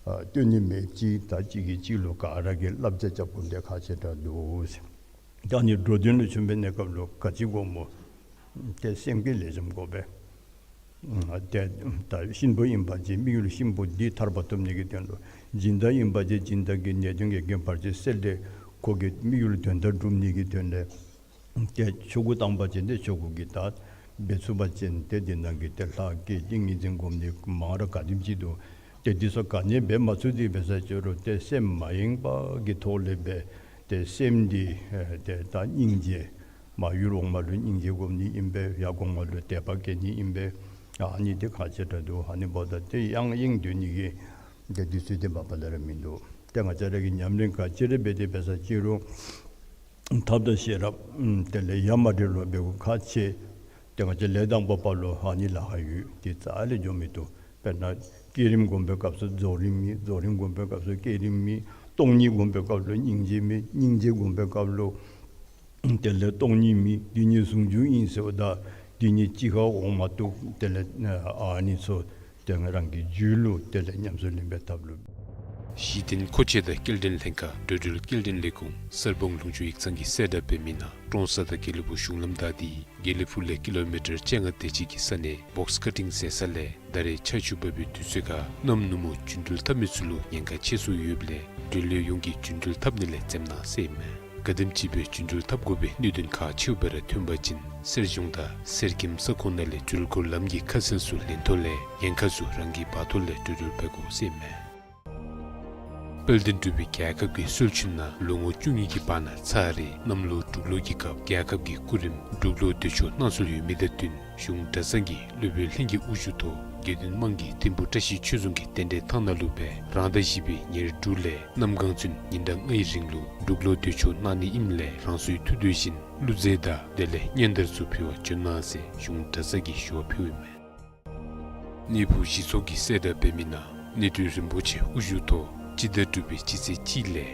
ཨ་སྟོན་ནི་མེདཔ་ཅིག། ད་གཅིག་གིས་གཅིག་ལུ་ག་ར་གིས་བསླབ་བྱ་རྐྱབ་དགོཔ་དེ་ཁག་ཆེ་དྲགས་འདུག་ཟེར། ད་ཨ་ནི་འགྲོ་དོན་ལུ་བྱོན་པའི་གནས་སྐབས་ལུ་ག་ཅི་དགོཔ་སྨོ། ཏེ་སེམས་ཀྱི་ལེགས་ཤོམ་དགོ་པས། ཏེ་ད་གཤིན་པོ་ཨིན་པ་ཅིན་དམིགས་ཡུལ་གཤིན་པོ་འདི་ཐར་པ་ཐོབ་ནི་གི་དོན་ལུ། སྦྱིན་བདག་ཨིན་པ་ཅིན་སྦྱིན་བདག་གི་ནད་གདོན་གྱི་རྐྱེན་བར་ཆད་སེལ་ཏེ་ཁོ་གི་དམིགས་ཡུལ་དོན་དག་སྒྲུབ་ནི་གི་དོན་ལས། ཏེ་ཆོ་ག་བཏང་པ་ཅིན་ཏེ་ཆོ་ག་གི་ད་འབད་ཚུགས་པ་ཅིན་ཏེ་དེ་ནང་གི་ཏེ་ལྷ་བསྐྱེད་ཏིང་ངེ་འཛིན་སྒོམ་ནི་མང་རབས་ག་དེམ་ཅིག་འདུག། ཏེ་དེ་ཚུ་ག་ནི་འབད་མ་ཚུགས་ཏེ་འབད་ས་ཅིན་རུང་ཏེ་སེམས་མ་ཡེངས་པ་གི་ཐོག་ལས་འབད། ཏེ་སེམས་འདི་ཏེ་ད་སྙིང་རྗེ། མར་ཡུལ་འོག་མ་ལུ་སྙིང་རྗེ་སྒོམ་ནི་ཨིན་པས། ཡར་གོང་མ་ལུ་དད་པ་བསྐྱེད་ནི་ཨིན་པས། ཨ་ནི་དེ་ཁག་ཆེ་དྲགས་འདུག། ཨ་ནི་འབདཝ་ད་ཏེ་ཡང་ཡེངས་སྡོད་ནི་གི་ཏེ་དུས་ཚོད་དེ་མ་པ་ལས་ར་མིན་འདུག། ཏེ་ང་བཅས་ར་གིས་ཉམས་ལེན་ག་ཅི་ར་འབད་དེ་འབད་ས་ཅིན་རུང་ཐབས་དང་ཤེས་རབ་དེ་ལས་ཡ་མ་བྲལ་བར་འབད་དགོཔ་ཁག་ཆེ། ཏེ་ང་བཅས་ལས་དང་པོ་པ་ལུ་ཨ་ནི་ལཱ་ཁག་ཡོད། དེ་རྩ་ལས་འགྱོ་མི་བཏུབ། དཔེར་ན་བསྐྱེད་རིམ་སྒོམ་པའི་སྐབས་སུ་རྫོགས་རིམ་མེད། རྫོགས་རིམ་སྒོམ་པའི་སྐབས་སུ་བསྐྱེད་རིམ་མེད། སྟོང་ཉིད་སྒོམ་པའི་སྐབས་ལུ་སྙིང་རྗེ་མེད། སྙིང་རྗེ་སྒོམ་པའི་སྐབས་ལུ་དེ་ལས་སྟོང་ཉིད་མེད། འདི་གཉིས་ཟུང་འཇུག་ཨིན་ཟེརཝ་ད་འདི་གཉིས་གཅིག་ཁར་འོང་མ་བཏུབ། དེ་ལས་ཨ་ནི་ཚུ་ཏེ་ང་རང་གི་རྒྱུད་ལུ་དེ་ལས་ཉམས་སུ་ལེན་པའི་ཐབས་ལུ། གཞི་རྟེན་མཁོ་ཆས་དང་སྐྱེལ་འདྲེན་ལྷན་ཁག་འགྲོ་འགྲུལ་སྐྱེལ་འདྲེན་ལས་ཁུངས་གསར་སྤང་ལུང་ཕྱོགས་ཡིག་ཚང་གིས་གསལ་བསྒྲགས་འབད་མི་ནང་ཀྲོང་གསར་དང་དགེ་ལེགས་ཕུག་གཞུང་ལམ་བདའ་སྟེ་དགེ་ལེགས་ཕུག་ལས་ཀི་ལོ་མི་ཊར་བཅོ་ལྔ་དེ་ཅིག་གི་ས་ནས་བོགས་ཀ་ཊིང་མཛད་ས་ལས་ད་རེས་ཆར་ཆུ་འབབ་པའི་དུས་ཚོད་ཁར་གནམ་ནུབ་མོ་རྒྱུན་འགྲུལ་འཐབ་མི་ཚུ་ལུ་ཉེན་ཁ་ཆེ་སུ་ཡོདཔ་ལས་འགྲུལ་བའི་ཡོངས་ཀྱིས་རྒྱུན་འགྲུལ་འཐབ་ནི་ལས་འཛེམ་གནང་ཟེར་ཨིན་མས། ག་དེམ་ཅིག་སྦེ་རྒྱུན་འགྲུལ་འཐབ་དགོ་པའི་གནད་དོན་ཁག་ཆེཝ་སྦེ་ར་ཐོན་པ་ཅིན་གསེར་གཞོང་དང་གསེར་སྐྱེམས་ས་ཁོངས་ནང་ལས་འགྲུལ་འཁོར་ལམ་གྱི་ཁ་གསལ་ཚུ་ལེན་ཐོག་ལས་ཉེན་ཁ་ཚུ་རང་གིས་འབག་ཐོག་ལས་འགྲོ་འགྲུལ་འབད་དགོ་ཟེར་ཨིན་མས། དཔལ་ལྡན་འབྲུག་པའི་རྒྱལ་ཁབ་ཀྱི་སྲོལ་རྒྱུན་ནང་ལོ་ངོ་བཅུ་གཉིས་ཀྱི་བར་ན་ཚར་རེ་གནམ་ལོ་འབྲུག་ལོ་གི་སྐབས་རྒྱལ་ཁབ་ཀྱི་སྐུ་རིམ་འབྲུག་ལོ་དུས་མཆོད་གནང་སྲོལ་ཡོད་མི་དང་བསྟུན་གཞུང་གྲྭ་ཚང་གི་སློབ་དཔོན་ལྷན་རྒྱས་དབུ་བཞུགས་ཐོག་དགེ་འདུན་དམངས་ཀྱིས་ཐིམ་ཕུ་བཀྲ་ཤིས་ཆོས་རྫོང་གི་རྟེན་འབྲེལ་ཐང་ནང་ལུ་སྦེ་རང་ཟླ་བཞི་པའི་ཉེར་དྲུག་ལས་གནམ་གང་ཚུན་ཉིན་གྲངས་ལྔའི་རིང་ལུ་འབྲུག་ལོ་དུས་མཆོད་གནང་ནི་ཨིནམ་ལས་རང་སོའི་ཐུགས་འདོད་བཞིན་བླུགས་རྫས་དང་དེ་ལས་སྙན་དར་ཚུ་ཕུལ་བར་འབྱོན་གནང་ཟེར་གཞུང་གྲྭ་ཚང་གིས་ཞུ་བ་ཕུལཝ་ཨིན་མས། གནས་ཕུག་གཞི་ཚོགས་ཀྱིས་གསལ་བསྒྲགས་འབད་མི་ནང་གནས་བརྟན་རིན་པོ་ཆེ་དབུ་བཞུགས་ཐོག་སྤྱི་ཟླ་དྲུག་པའི་སྤྱི་ཚེས་གཅིག་ལས་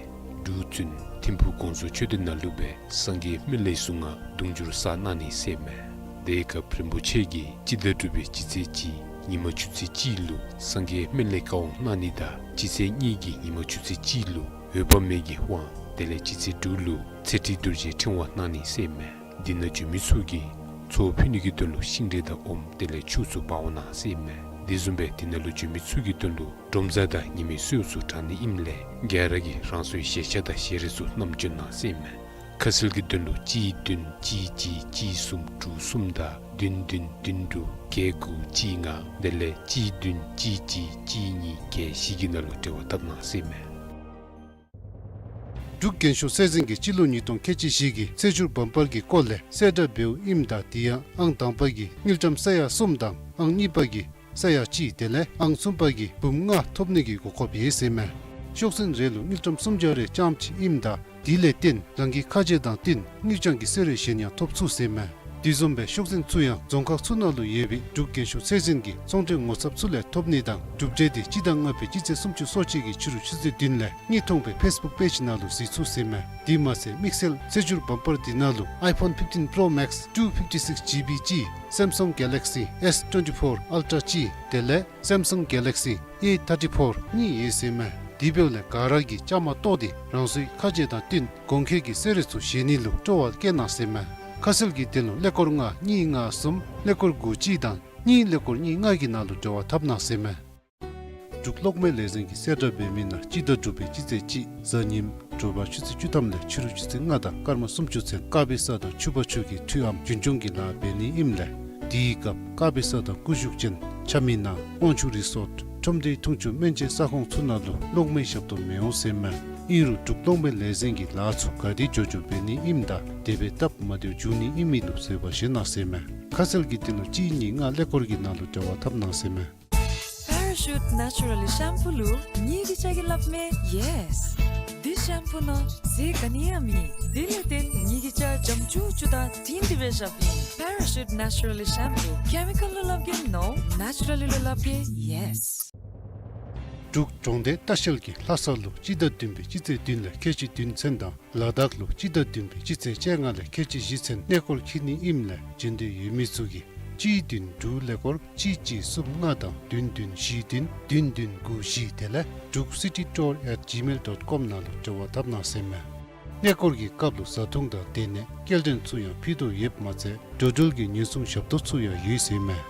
འབྲུག་བཙུན་ཐིམ་ཕུ་དགོངས་རྫོགས་མཆོད་རྟེན་ནང་ལུ་སྦེ་སངས་རྒྱས་སྨན་བླའི་གཟུངས་སྔགས་དུང་ཕྱུར་བསགས་གནང་ནི་ཟེར་ཨིན་མས། དེའི་སྐབས་རིན་པོ་ཆེ་གིས་སྤྱི་ཟླ་དྲུག་པའི་སྤྱི་ཚེས་གཅིག་ཉིན་མ་ཆུ་ཚོད་གཅིག་ལུ་སངས་རྒྱས་སྨན་བླའི་བཀའ་དབང་གནང་ནི་དང་སྤྱི་ཚེས་གཉིས་ཀྱི་ཉིན་མ་ཆུ་ཚོད་གཅིག་ལུ་འོད་དཔག་མེད་ཀྱི་དབང་དེ་ལས་སྤྱི་ཚེས་དྲུག་ལུ་ཚེ་ཁྲིད་རྡོ་རྗེའི་ཕྲེང་བ་གནང་ནི་ཟེར་ཨིན་མས། འདི་ནང་བྱོན་མི་ཚུ་གིས་ཚོགས་ཕུལ་ནི་གི་དོན་ལུ་ཤིང་འབྲས་དང་ཨོམ་དེ་ལས་ཆུ་ཚུ་འབག་འོང་གནང་ཟེར་ཨིན་མས། དེ་བཟུམ་སྦེ་འདི་ནང་ལུ་བྱོན་མི་ཚུ་གི་དོན་ལུ་སྒྲོམ་གྲ་དང་ཉི་མའི་གསོལ་ཚུ་དྲང་ནི་ཨིནམ་ལས་ག་ར་གིས་རང་སོའི་བཞེས་ཆས་དང་བཞེས་རས་ཚུ་བསྣམས་འབྱོན་གནང་ཟེར་ཨིན་མས། ཁ་གསལ་གྱི་དོན་ལུ་གཅིག་བདུན་གཅིག་གཅིག་གཅིག་གསུམ་དྲུག་གསུམ་དང་བདུན་བདུན་བདུན་དྲུག་བརྒྱད་དགུ་གཅིག་ལྔ་དེ་ལས་གཅིག་བདུན་གཅིག་གཅིག་གཅིག་གཉིས་བརྒྱད་བཞི་གི་ནང་ལུ་འབྲེལ་བ་འཐབ་གནང་ཟེར་ཨིན་མས། འབྲུག་རྒྱན་ཤོག་གསལ་འཛིན་གྱིས་སྤྱི་ལོ་ཉིས་སྟོང་ཁལ་གཅིག་བཞི་གི་ཚེས་བཅུར་བམ་པར་གྱི་སྐོར་ལས་གསལ་བསྒྲགས་འབདཝ་ཨིནམ་ད་དེ་ཡང་ཨང་དང་པ་གིས་དངུལ་ཀྲམ་ས་ཡ་གསུམ་དང་ཨང་གཉིས་པ་གིས་ས་ཡ་གཅིག་དེ་ལས་ཨང་གསུམ་པ་གིས་འབུམ་ལྔ་ཐོབ་ནི་གི་གོ་སྐབས་ཡོད་ཟེར་ཨིན་མས། ཤོག་ཟིན་རེ་ལུ་དངུལ་ཀྲམ་སུམ་བརྒྱ་རེ་རྐྱངམ་ཅིག་ཨིནམ་ད་ དེ་ལས་བརྟེན་རང་གི་ཁ་རྗེ་དང་བསྟུན་དངུལ་རྐྱང་གི་གསོལ་རས་གཞན་ཡང་ཐོབ་ཚུགས་ཟེར་མས། དེ་བཟུམ་སྦེ་ཤོག་འཛིན་ཚུ་ཡང་རྫོང་ཁག་ཚུ་ནང་ལུ་ཡོད་པའི་འབྲུག་རྒན་ཤོས་ཚད་འཛིན་གྱི་ཚོང་འབྲེལ་ངོ་ཚབ་ཚུ་ལས་ཐོབ་ནི་དང་གྲུབ་འབྲས་དེ་སྤྱི་ཟླ་ལྔ་པའི་སྤྱི་ཚེས་སུམ་ཅུ་སོ་གཅིག་གི་ཕྱི་རུ་ཆུ་ཚོད་བདུན་ལས་དངོས་མཐོང་སྦེ་ཕེསི་བུཀ་པེཇ་ནང་ལུ་གཟིགས་ཚུགས་ཟེར་མས། དེ་མ་ཚད་དམིགས་བསལ་ཚེས་བཅུ་བར་པར་དེ་ནང་ལུ་ཨའི་ཕོན་ཕིབ་ཊིན་པྲོ་མེཀསི་ཊུ་ཕིབ་ཊི་སིགསི་ཇི་བི་ཅིག་སེམ་སུང་གེ་ལེག་སི་ཨེསི་ཊུ་ཝེན་ཊི་ཕོར་ཨལ་ཊ་ཅིག་དེ་ལས་སེམ་སུང་གེ་ལེག་སི་ཨེ་ཐར་ཊི་ཕོར་གཉིས་ཡོད་ཟེར་མས། དེ་འབདཝ་ལས་ག་ར་གིས་བཅའ་མར་གཏོགས་ཏེ་རང་སོའི་ཁ་རྗེ་དང་བསྟུན་གོང་འཁོད་ཀྱི་གསོལ་རས་ཚུ་བཞེས་ནི་ལུ་སྤྲོ་བ་བསྐྱེད་གནང་ཟེར་མས། ཁ་གསལ་གྱི་དོན་ལུ་ཀླད་ཀོར་ལྔ་གཉིས་ལྔ་གསུམ་ཀླད་ཀོར་དགུ་གཅིག་དང་གཉིས་ཀླད་ཀོར་གཉིས་ལྔ་གི་ནང་ལུ་འབྲེལ་བ་འཐབ་གནང་ཟེར་མས། འབྲུག་གློག་མེ་ལས་འཛིན་གྱིས་གསལ་བསྒྲགས་འབད་མི་ནང་སྤྱི་ཟླ་དྲུག་པའི་སྤྱི་ཚེས་གཅིག་གཟའ་ཉིམ་དྲོ་པ་ཆུ་ཚོད་བཅུ་ཐམ་ལས་ཕྱི་རུ་ཆུ་ཚོད་ལྔ་དང་སྐར་མ་སུམ་ཅུ་ཚུན་དཀར་པོའི་ས་དང་ཕྱུར་པ་ཆུ་གི་འཕྲུལ་ཨམ་རྒྱུན་སྐྱོང་གི་ལཱ་འབད་ནི་ཨིནམ་ལས་དེའི་སྐབས་དཀར་པོའི་ས་དང་སྐུ་གཟུགས་ཅན་ཆ་མིན་ན་དབང་ཕྱུག་རི་སོརཊ་ཁྲོམ་སྡེའི་འཐུང་ཆུ་སྨན་བཅོས་ས་ཁོངས་ཚུ་ནང་ལུ་གློག་མེའི་ཞབས་ཏོག་མི་འོང་ཟེར་མས། ཨིན་རུང་འབྲུག་གློག་མེ་ལས་འཛིན་གྱིས་ལཱ་ཚུ་ག་དེ་མགྱོགས་མགྱོགས་འབད་ནི་ཨིནམ་དང་དེ་སྦེ་སྟབས་མ་བདེཝ་འབྱུང་ནི་ཨིན་མི་ལུ་བཟོད་པ་བཞེས་གནང་ཟེར་མས། ཁ་གསལ་གྱི་དོན་ལུ་གཅིག་གཉིས་ལྔ་ཀླད་ཀོར་གྱི་ནང་ལུ་འབྲེལ་བ་འཐབ་གནང་ཟེར་མས། Parachute Naturally Shampoo ལུ་ངེ་གི་ཅ་གི་སླབ་མས་ཡེས། འདི་ཤེམ་པུ་ནང་ཟས་ག་ནི་ཡང་མེད། དེ་ལས་བརྟེན་ངེ་གི་ཅ་འཇམ་ཅུག་ཅུ་དང་དྲིང་སྒྲི་སྦེ་བཞགཔ་ཨིན། Parachute Naturally Shampoo. ཁེ་མི་ཀཱལ་ལུ་སླབ་གེ་ནོ། ནེ་ཅུ་ར་ལི་ལུ་སླབ་གེ་ཡེས། འབྲུག་གྲོང་སྡེ་ལྟ་བཤལ་གྱིས་ལྷ་ས་ལུ་སྤྱི་ཟླ་བདུན་པའི་སྤྱི་ཚེས་བདུན་ལས་ཁལ་གཅིག་བདུན་ཚུན་དང་ལ་དྭགས་ལུ་སྤྱི་ཟླ་བདུན་པའི་སྤྱི་ཚེས་བཅོ་ལྔ་ལས་ཁལ་གཅིག་བཞི་ཚུན་གནས་སྐོར་འཁྱིད་ནི་ཨིནམ་ལས་འབྱོན་འདོད་ཡོད་མི་ཚུ་གིས་གཅིག་བདུན་དྲུག་ཀླད་ཀོར་གཅིག་གཅིག་གསུམ་ལྔ་དང་བདུན་བདུན་བཞི་བདུན་བདུན་བདུན་དགུ་བཞི་དེ་ལས་Druk city tour at gmail dot com ནང་ལུ་འབྲེལ་བ་འཐབ་གནང་ཟེར་མས། གནས་སྐོར་གྱི་སྐབས་ལུ་བཟའ་འཐུང་དང་སྡོད་གནས་སྐྱེལ་འདྲེན་ཚུ་ཡང་ཕུལ་དོ་ཡོདཔ་མ་ཚད་འགྲོ་འགྲུལ་གྱི་ཉེན་སྲུང་ཞབས་ཏོག་ཚུ་ཡང་ཡོད་ཟེར་མས།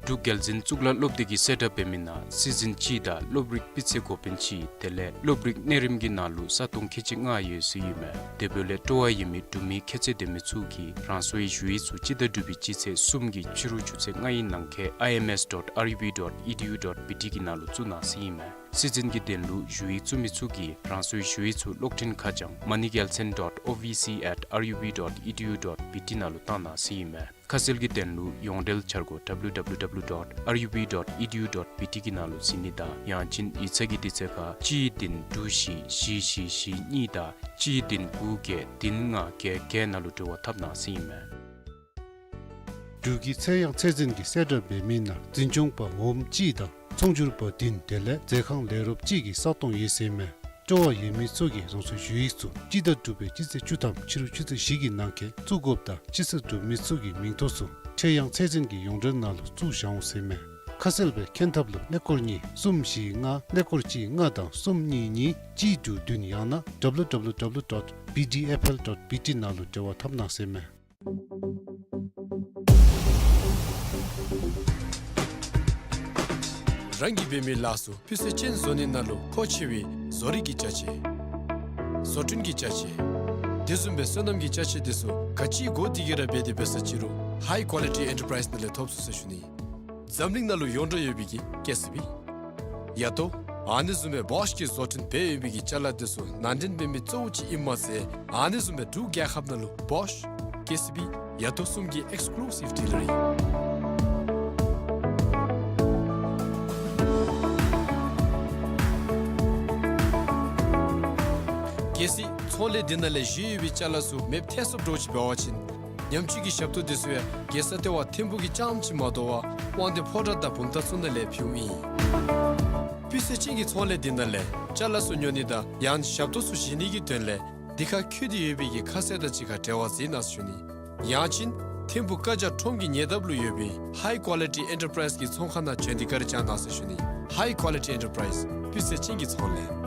འབྲུག་རྒྱལ་འཛིན་གཙུག་ལག་སློབ་སྡེ་གིས་གསལ་བསྒྲགས་འབད་མི་ནང་སྲིད་འཛིན་སྤྱི་དང་སློབ་རིག་སྤུས་ཚད་འགོ་དཔོན་སྤྱི་དེ་ལས་སློབ་རིག་གནས་རིམ་གྱི་ནང་ལུ་ས་སྟོང་ཁལ་གཅིག་ལྔ་ཡོད་ཟེར་ཨིན་མས། དེ་འབདཝ་ལས་སྤྲོ་བ་ཡོད་མི་འབྲུག་མི་ཁྱད་ཚད་ལྡན་མི་ཚུ་གིས་རང་སོའི་ཞུ་ཡིག་ཚུ་སྤྱི་ཟླ་དྲུག་པའི་སྤྱི་ཚེས་གསུམ་གྱི་ཕྱི་རུ་ཆུ་ཚོད་ལྔ་ཡི་ནང་འཁོད་I M S dot R U B dot E D U dot B T གི་ནང་ལུ་བཙུགས་གནང་ཟེར་ཨིན་མས། སྲིད་འཛིན་གྱི་དོན་ལུ་ཞུ་ཡིག་བཙུགས་མི་ཚུ་གིས་རང་སོའི་ཞུ་ཡིག་ཚུ་གློག་འཕྲིན་ཁ་བྱང་moneygelson dot O V C at R U B dot E D U dot B T ནང་ལུ་བཏང་གནང་ཟེར་ཨིན་མས། ཁ་གསལ་གྱི་དོན་ལུ་ཡོངས་འབྲེལ་འཆར་སྒོ་W W W dot R U B dot E D U dot B T གི་ནང་ལུ་གཟིགས་ནི་དང་ཡང་ཅིན་ཡིག་ཚང་གི་དུས་ཚོད་ཁར་གཅིག་བདུན་དྲུག་བཞི་བཞི་བཞི་བཞི་གཉིས་དང་གཅིག་བདུན་དགུ་བརྒྱད་བདུན་ལྔ་བརྒྱད་བརྒྱད་ནང་ལུ་འབྲེལ་བ་འཐབ་གནང་ཟེར་ཨིན་མས། འབྲུག་གི་ཚལ་གཡང་ཚད་འཛིན་གྱིས་གསལ་བསྒྲགས་འབད་མི་ནང་འཛིན་སྐྱོང་པ་འོགམ་གཅིག་དང་ཚོང་སྒྱུར་པ་བདུན་དེ་ལས་མཛོད་ཁང་ལས་རོགསཔ་གཅིག་གི་ས་སྟོང་ཡོད་ཟེར་མས། སྤྲོ་བ་ཡོད་མི་ཚུ་གིས་རང་སོའི་ཞུ་ཡིག་ཚུ་སྤྱི་ཟླ་དྲུག་པའི་སྤྱི་ཚེས་བཅུ་ཐམ་ཕྱི་རུ་ཆུ་ཚོད་བཞི་གི་ནང་འཁོད་བཙུགས་དགོཔ་དང་སྤྱི་ཚེས་གྲུབ་མི་ཚུ་གི་མིང་ཐོ་ཚུ་ཚལ་གཡང་ཚད་འཛིན་གྱི་ཡོངས་འབྲེལ་ནང་ལུ་བཙུགས་བཞག་འོང་ཟེར་མས། ཁ་གསལ་སྦེ་མཁྱེན་ཐབས་ལུ་ཀླད་ཀོར་གཉིས་གསུམ་བཞི་ལྔ་ཀླད་ཀོར་གཅིག་ལྔ་དང་གསུམ་གཉིས་གཉིས་གཅིག་དྲུག་བདུན་ཡང་ན་W W W dot B D F L dot B T ནང་ལུ་འབྲེལ་བ་འཐབ་གནང་ཟེར་མས། རང་གིས་འབད་མི་ལཱ་ཚུ་སྤུས་ཚད་ཅན་བཟོ་ནི་ནང་ལུ་མཁོ་ཆེ་བའི་བཟོ་རིག་གི་ཅ་ཆས། བཟོ་སྐྲུན་གྱི་ཅ་ཆས། དེ་བཟུམ་སྦེ་སོ་ནམ་གྱི་ཅ་ཆས་དེ་ཚུ་ག་ཅི་དགོ་དེ་གིས་ར་འབད་དེ་འབད་ས་ཅི་རུང་High Quality Enterprise ནང་ལས་ཐོབ་ཚུགས་ཟེར་ཞུ་ནི། འཛམ་གླིང་ནང་ལུ་ཡོངས་གྲགས་ཡོད་པའི་གི་ཀེ་སི་བི། ཡ་ཏོ། ཨ་ནི་བཟུམ་སྦེ་བོཤ་གིས་བཟོ་སྐྲུན་འབད་ཡོད་པའི་གི་ཅ་ལ་དེ་ཚུ་ནང་འདྲེན་འབད་མི་གཙོ་བོ་ཅིག་ཨིནམ་མ་ཚད་ཨ་ནི་བཟུམ་སྦེ་འབྲུག་རྒྱལ་ཁབ་ནང་ལུ་བོཤ་ཀེ་སི་བི་ཡ་ཏོ་གསུམ་གྱི་ཨེགསི་ཀུ་ལུ་སིབ་ཌི་ལར་ཨིན། གལ་སྲིད་ཚོང་ལས་འདི་ནང་ལས་བཞེས་ཡོད་པའི་ཅ་ལ་ཚུ་མེདཔ་ཐལ་སོཔ་འདྲཝ་ཅིག་འབད་བ་ཅིན་ཉམས་བཅོས་ཀྱི་ཞབས་ཏོག་དེ་ཚུ་ཡང་རྒྱལ་ས་ལྟེ་བ་ཐིམ་ཕུག་གི་རྐྱངམ་ཅིག་མ་དོ་བར་དབང་འདུས་ཕོ་བྲང་དང་བུམ་ཐང་ཚུ་ནང་ལས་ཕུལཝ་ཨིན། སྤུས་ཚད་ཅན་གྱི་ཚོང་ལས་འདི་ནང་ལས་ཅ་ལ་ཚུ་ཉོ་ནི་དང་ཡང་ཞབས་ཏོག་ཚུ་བཞེས་ནི་གི་དོན་ལས་འདི་ཁར་བཀོད་དེ་ཡོད་པའི་གི་ཁ་གསལ་དང་གཅིག་ཁར་འབྲེལ་བ་འཛིན་གནང་ཟེར་ཞུ་ནི། ཡང་ཅིན་ཐིམ་ཕུག་ཀ་ཇ་ཁྲོམ་གྱི་ཉེ་འདབས་ལུ་ཡོད་པའི་High Quality Enterprise གི་ཚོང་ཁང་ནང་བྱོན་ཏེ་བཀའ་དྲིན་བསྐྱང་གནང་ཟེར་ཞུ་ནི། High Quality Enterprise སྤུས་ཚད་ཅན་གྱི་ཚོང་ལས།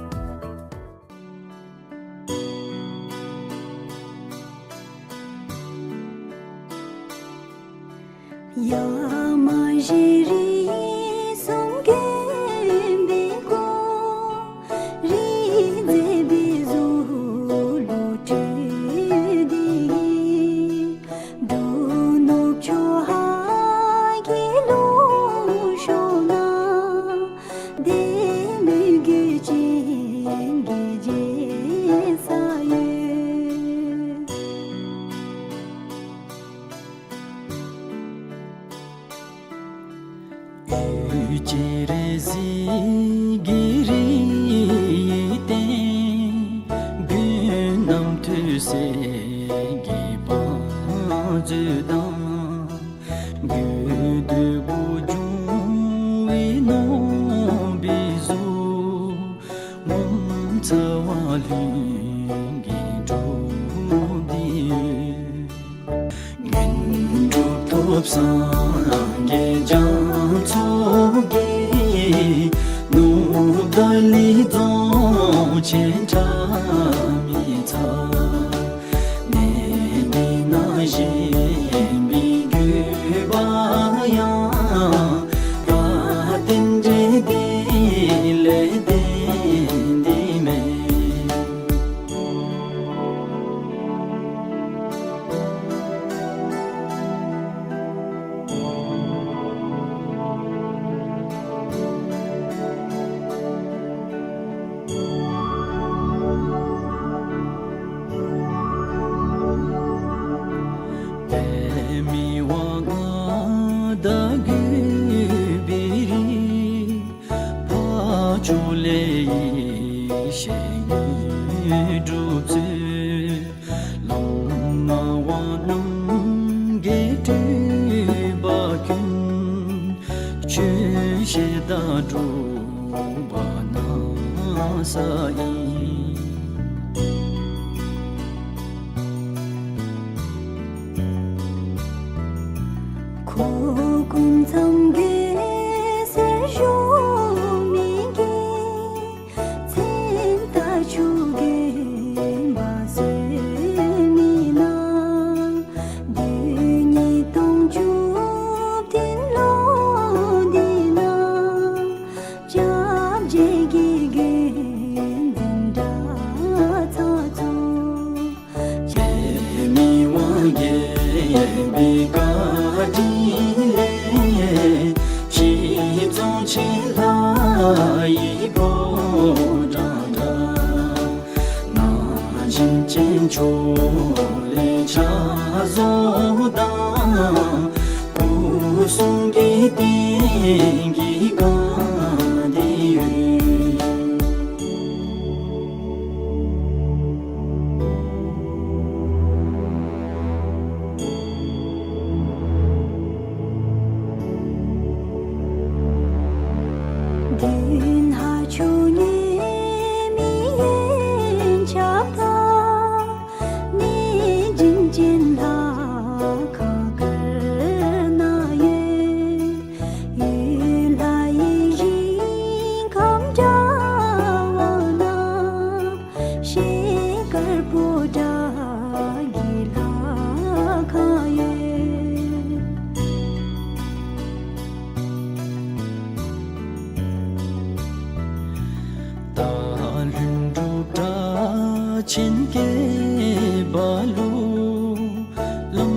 གསེར་གྱི་བང་མཛོད་དང་། དགོས་འདོད་པོ་འབྱུང་བའི་ནོར་བུའི་གཟུགས། ངོ་མཚར་བ་ལྷུན་གྱིས་གྲུབ་འདི་ཡོད། དངོས་གྲུབ་ཐོབ་སངས་རྒྱས་རྒྱ་མཚོ་རྒྱལ། ནུབ་ཏཱ་ལའི་རྫོང་ཆེན་ཁྲ་མི་ཚ། གནས་འདི་ན་བཞེངས་པའི་དགོས་པ་ཡང་། ད་རྟེན་འབྲེལ་འདི་ལས་བརྟེན་འདི་མེད། པདྨའི་དབང་མངའ་བདག་གུས་པའི་རིགས། འཕགས་མཆོག་ལས་ཡེ་ཤེས་དངོས་གྲུབ་སྩོལ། ལམ་སྣང་བ་རྣམ་རྒྱལ་སྤྲུལ་པ་ཀུན། ཆོས་བཤད་དང་སྒྲུབ་པ་གནང་ས་ཡིན། འཁོར་ཀུན་མཚམས་བརྒྱད་ཟེར་ཞུ་མི་གི། མཚན་རྟགས་ཆོས་དགེ་འབའ་ཟེར་མི་ན། རྡུལ་སྙེད་སྟོང་བཅུ་བདུན་ལོ་འདི་ན། སྐྱབས་རྗེ་དགེ་རྒན་འཛིན་གྲྭ་ཚང་ཚོགས། པདྨའི་དབང་རྒྱལ་པོའི་བཀའ་དྲིན་ལས། ཕྱི་རྫོང་ཆེན་ལྷ་ཡི་ཕོ་བྲང་འདྲ། ནང་བཞིན་ཅན་ཕྱོགས་ལས་ཕྱག་བཟོ་དང་། སྐུ་གསུང་གི་རྟེན་གྱི་སྒང་འདི་ཡོད། མདུན་ལྷ་ཆོས་ཉིད་མི་ཡི་ཁྱབ་བདག། གནས་བྱིན་ཅན་ལྷ་ཁང་དཀར་ནང་ཡོད། ཡུལ་ལྷ་ཡི་ཞིང་ཁམས་འདྲ་བ་ན། ཤེལ་དཀར་པོ་ཏ་གི་ལྷ་ཁང་ཡོད། སྟག་ལྷུན་གྲུབ་གྲགས་ཆེན་སྐྱེས་པ་ལུ། ལམ་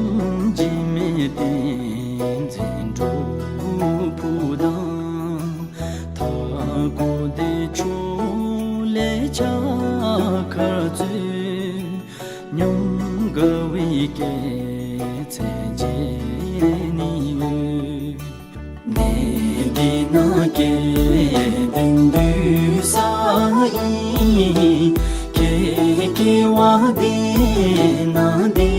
འཇིགས་མེད་བསྟན་འཛིན་སྒྲུབ་ཕུག་དང་། མཐའ་འཁོབ་བདེ་མཆོག་ལས་ཕྱག་འཁར་སྩོལ། ཉམས་དགའ་བའི་སྐྱེད་ཚལ་མཇལ་ནི་ཡོད། གནས་འདི་ན་སྐལ་ལྡན་འདུས་ས་ཨིན། སྐྱེ་སྐྱེ་བ་འདི་ན་འདི་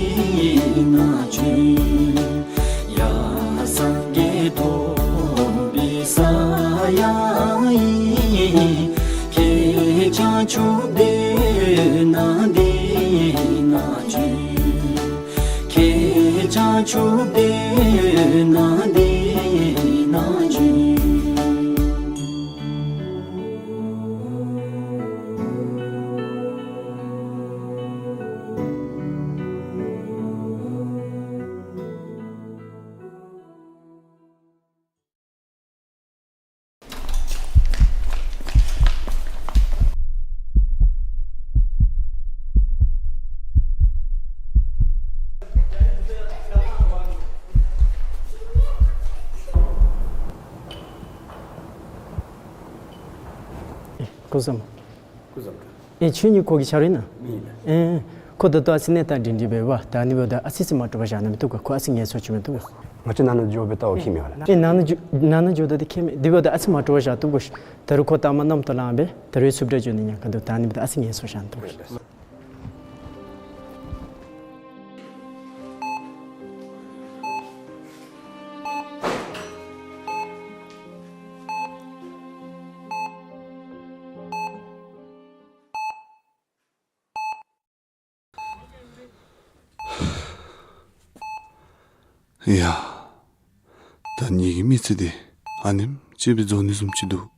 ན་བྱོན། ཡང་སངས་རྒྱས་ཐོབ་པའི་ས་ཡང་ཨིན། ཁྱེད་བྱང་ཆུབ་སྡོད་ན་འདི་ན་བྱོན། ཁྱེད་བྱང་ཆུབ་སྡོད་ན་འདི་ན་བྱོན། སྐུ་གཟུགས་བཟང་། སྐུ་གཟུགས་བཟང་། ཨེ་ཁྱོད་གཉིས་ཁོ་གི་ཆ་རོགས་ཨིན་ན། ཨིན། ཨེ་ཁོ་ད་ལྟོ་ཨ་ཙི་གནས་སྟངས་སྒྲིང་སྒྲིང་འབད་བ། ད་ཨ་ནི་འབདཝ་ད་ཨ་ཙི་ཙི་མ་འདྲོག་པར་བཞག་ན་མི་བཏུབ་ག། ཁོ་ཨ་ཙི་ངལ་གསོ་བྱིན་མི་བཏུབ་ག། ང་བཅས་ནང་ན་འགྱོ་སྦེ་ལྟ་བ་ཁྱད་མེད་པས་ལགས། ཨེ་ནང་ན་འགྱོ་ནང་ན་འགྱོཝ་ད་འདི་ཁྱད་མེད། དེ་འབདཝ་ད་ཨ་ཙི་མ་འདྲོག་པར་བཞག་བཏུབ་ག། ད་རུང་ཁོ་ད་མ་གནམ་དུ་ལངས་པས། ད་རུང་འཚུབ་དྲགས་འགྱོ་ནི་ཉེན་ཁ་འདུག། ད་ཨ་ཙི་ངལ་གསོ་བཞག་བཏུབ་ག། ཡ། ད་ངེ་གི་མི་ཚེ་འདི་ཨ་ནེམ་ཅིག་སྦེ་རྫོགས་ནི་བཟུམ་ཅིག་འདུག།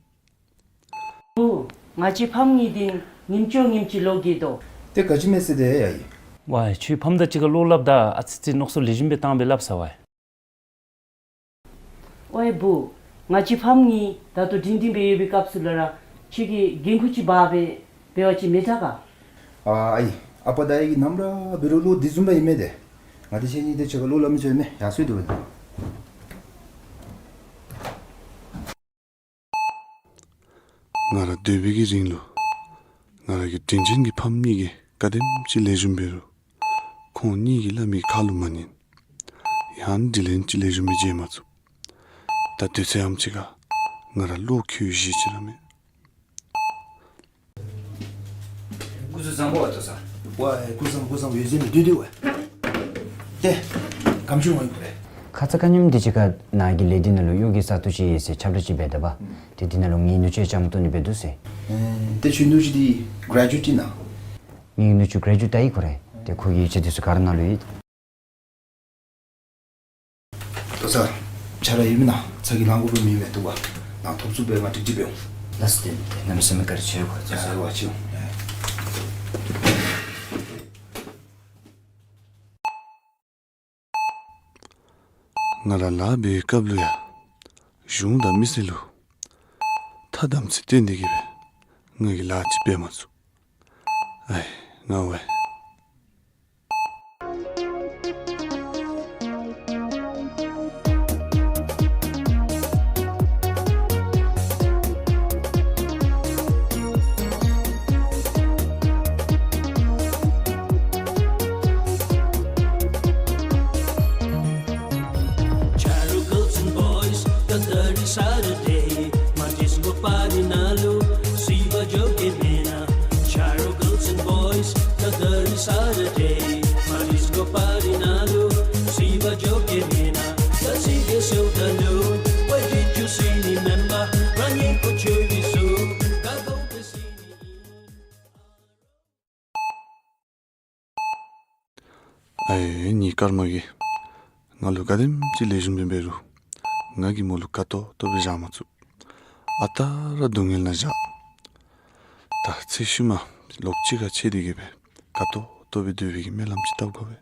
བུ། ང་བཅས་ཕམ་གཉིས་འདི་ཉིནམ་བཅོ་ཉིནམ་གཅིག་ལོག་གེ་དོ། ཏེ་ག་ཅི་མེད་ཟེར་དེ་ཡ་ཡི། ཝའེ་ཁྱོད་ཕམ་དང་གཅིག་ཁར་བློ་སླབ་ད་ཨ་ཙི་ཙི་མནོ་བསམ་ལེགས་ཤོམ་སྦེ་བཏང་སྦེ་སླབ་ཟེར་ཝའེ། ཝའེ་བུ། ང་བཅས་ཕམ་གཉིས་ད་ལྟོ་སྒྲིང་སྒྲིང་སྦེ་ཡོད་པའི་སྐབས་སུ་ལུ་ར་ཁྱོད་ཀྱིས་འགན་ཁུར་ཅིག་འབག་སྦེ་འབད་བ་ཅིན་མི་དྲག་ག། ཨ་ཨའི། ཨ་པ་དང་ཨའི་གིས་ནམ་ར་འབད་རུང་བློ་འདི་བཟུམ་སྦེ་ཨིན་མས་ཏེ། ང་འདི་ཁྱེད་གཉིས་འདི་ཁྱོད་ཁར་བློ་སླབ་མི་ཚུགས་མས། ཡར་སོང་སྡོད་པ་ད། ང་ར་སྡོད་པའི་གི་རིང་ལུ་ང་ར་གི་དྲིན་ཅན་གྱི་ཕམ་གཉིས་ཀྱིས་ག་དེམ་ཅིག་ལེགས་ཤོམ་འབད་རུང་ཁོང་གཉིས་ཀྱིས་སླབ་མི་ཁ་ལུ་མ་ཉན། ཡང་དྲིན་ལན་ཅིག་ལེགས་ཤོམ་སྦེ་འཇལ་མ་ཚུགས། ད་དུས་ཚོད་ཨམ་ཅིག་ཁར་ང་ར་བློ་འགྱོད་བཞེས་ཅི་ར་མེད། སྐུ་གཟུགས་བཟང་པོ་བ་ཏོ་ས། ཝའེ་སྐུ་གཟུགས་བཟང་པོ་བཟང་པོ་ཡོད་ཟེར་མི་འདུག་དེ་ཝའེ། ཏེ་ག་ཅི་འོང་ཡི་གོ་རེ། ཁ་ཙ་ཁ་ཉིནམ་འདི་ཅིག་ཁར་ནཱ་གི་ལས་སྡེ་ནང་ལུ་གཡོག་གི་ས་སྟོང་ཅིག་ཡོད་ཟེར་ཁྱབ་བསྒྲགས་ཅིག་འབད་ད་པ། ཨུམ། ཏེ་འདི་ནང་ལུ་ངེའི་ནུ་གཅུང་ཡང་བཅའ་མར་གཏོགས་ནི་འབད་དོ་ཟེར། ཨེ་ཏེ་ཁྱོད་ནུ་གཅུང་འདི་གྲེ་ཇུ་ཨེཊ་ཨིན་ན། ངེའི་ནུ་གཅུང་གྲེ་ཇུ་ཨེཊ་ད་ཡི་གོ་རེ། ཏེ་ཁོ་གི་ཡིག་ཆ་འདི་ཚུ་ག་ར་ནཱ་ལུ་ཡོད། ཏོ་ས། ཆ་ར་ཡོད་མེན་ན། ཚ་གྱང་ལང་དགོ་པའི་མི་མེད་འདུག་པ། ནཱ་ཐོབ་ཚུགས་པའི་ང་ཏིག་ཏིག་འབད་འོང་། ལགས་སོ། ཏེ་གནམ་མེད་ས་མེད་བཀའ་དྲིན་ཆེ་གོ། ཏོ་ས། ཡ་ཡ་ཝའེ་ཁྱོད། ང་ར་ལཱ་འབད་བའི་སྐབས་ལུ་ཡང་གཞུང་དང་མི་སེར་ལུ་ཐ་དམ་ཚིག་བསྟེན་ཏེ་གི་སྦེ་ང་གིས་ལཱ་ཅིག་འབད་མ་ཚུགས། ཨའི་ང་ཝའེ། Charo girls and boys, the third Saturday, my disco party ནང་ལུ་སི་བ་འགྱོ་གེ་མེན་ན། Charo girls and boys, the third Saturday, my disco party ནང་ལུ་སི་བ་འགྱོ་གེ་མེན་ན། ད་སི་གེ་སེའུ་ད་ལུ་ཝའེ་ཌི་ཡུ་སི་མི་མེན་པ་རང་ཉིད་ཀོ་ཆོས་ལི་སུ་ག་གོ་པེ་སི་ནི། ཨའི་ངེའི་ཀརྨ་གིས་ང་ལུ་ག་དེམ་ཅིག་ལེགས་ཤོམ་སྦེ་འབད་རུང་ང་གིས་མོ་ལུ་དགའ་ཏོག་ཏོ་སྦེ་བཞག་མ་ཚུགས། ཨ་རྟག་ར་སྡུག་བསྔལ་ནང་བཞག། ད་ཚེ་ཤུལ་མ་ལོག་གཅིག་ཁར་ཕྱད་དེ་གི་སྦེ་དགའ་ཏོག་ཏོ་སྦེ་སྡོད་པའི་གི་སྨོན་ལམ་ཅིག་བཏབ་དགོ་པས།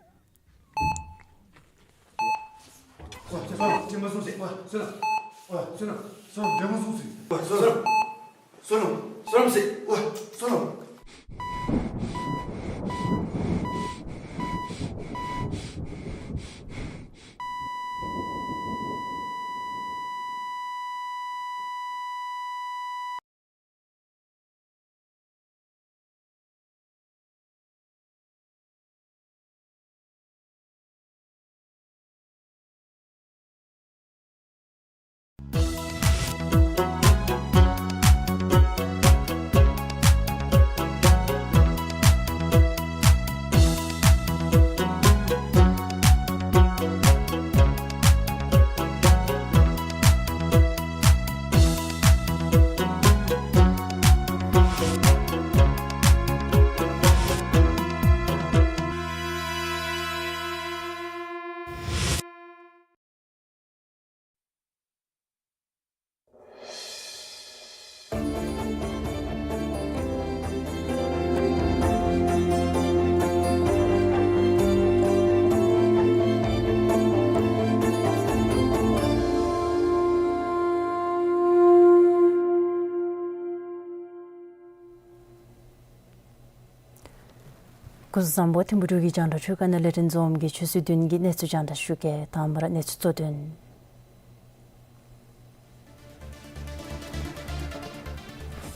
སྐུ་གཟུགས་བཟང་པོ། ཐིམ་ཕུ་འབྲུག་གི་རྒྱང་བསྒྲགས་ཁྲུས་ཁང་ནང་ལས་རིན་འཛོམས་ཀྱིས་ཆུ་ཚོད་བདུན་གྱི་གནས་ཚུལ་རྒྱང་བསྒྲགས་ཞུ་གེ། དང་པ་ར་གནས་ཚུལ་གཙོ་དོན།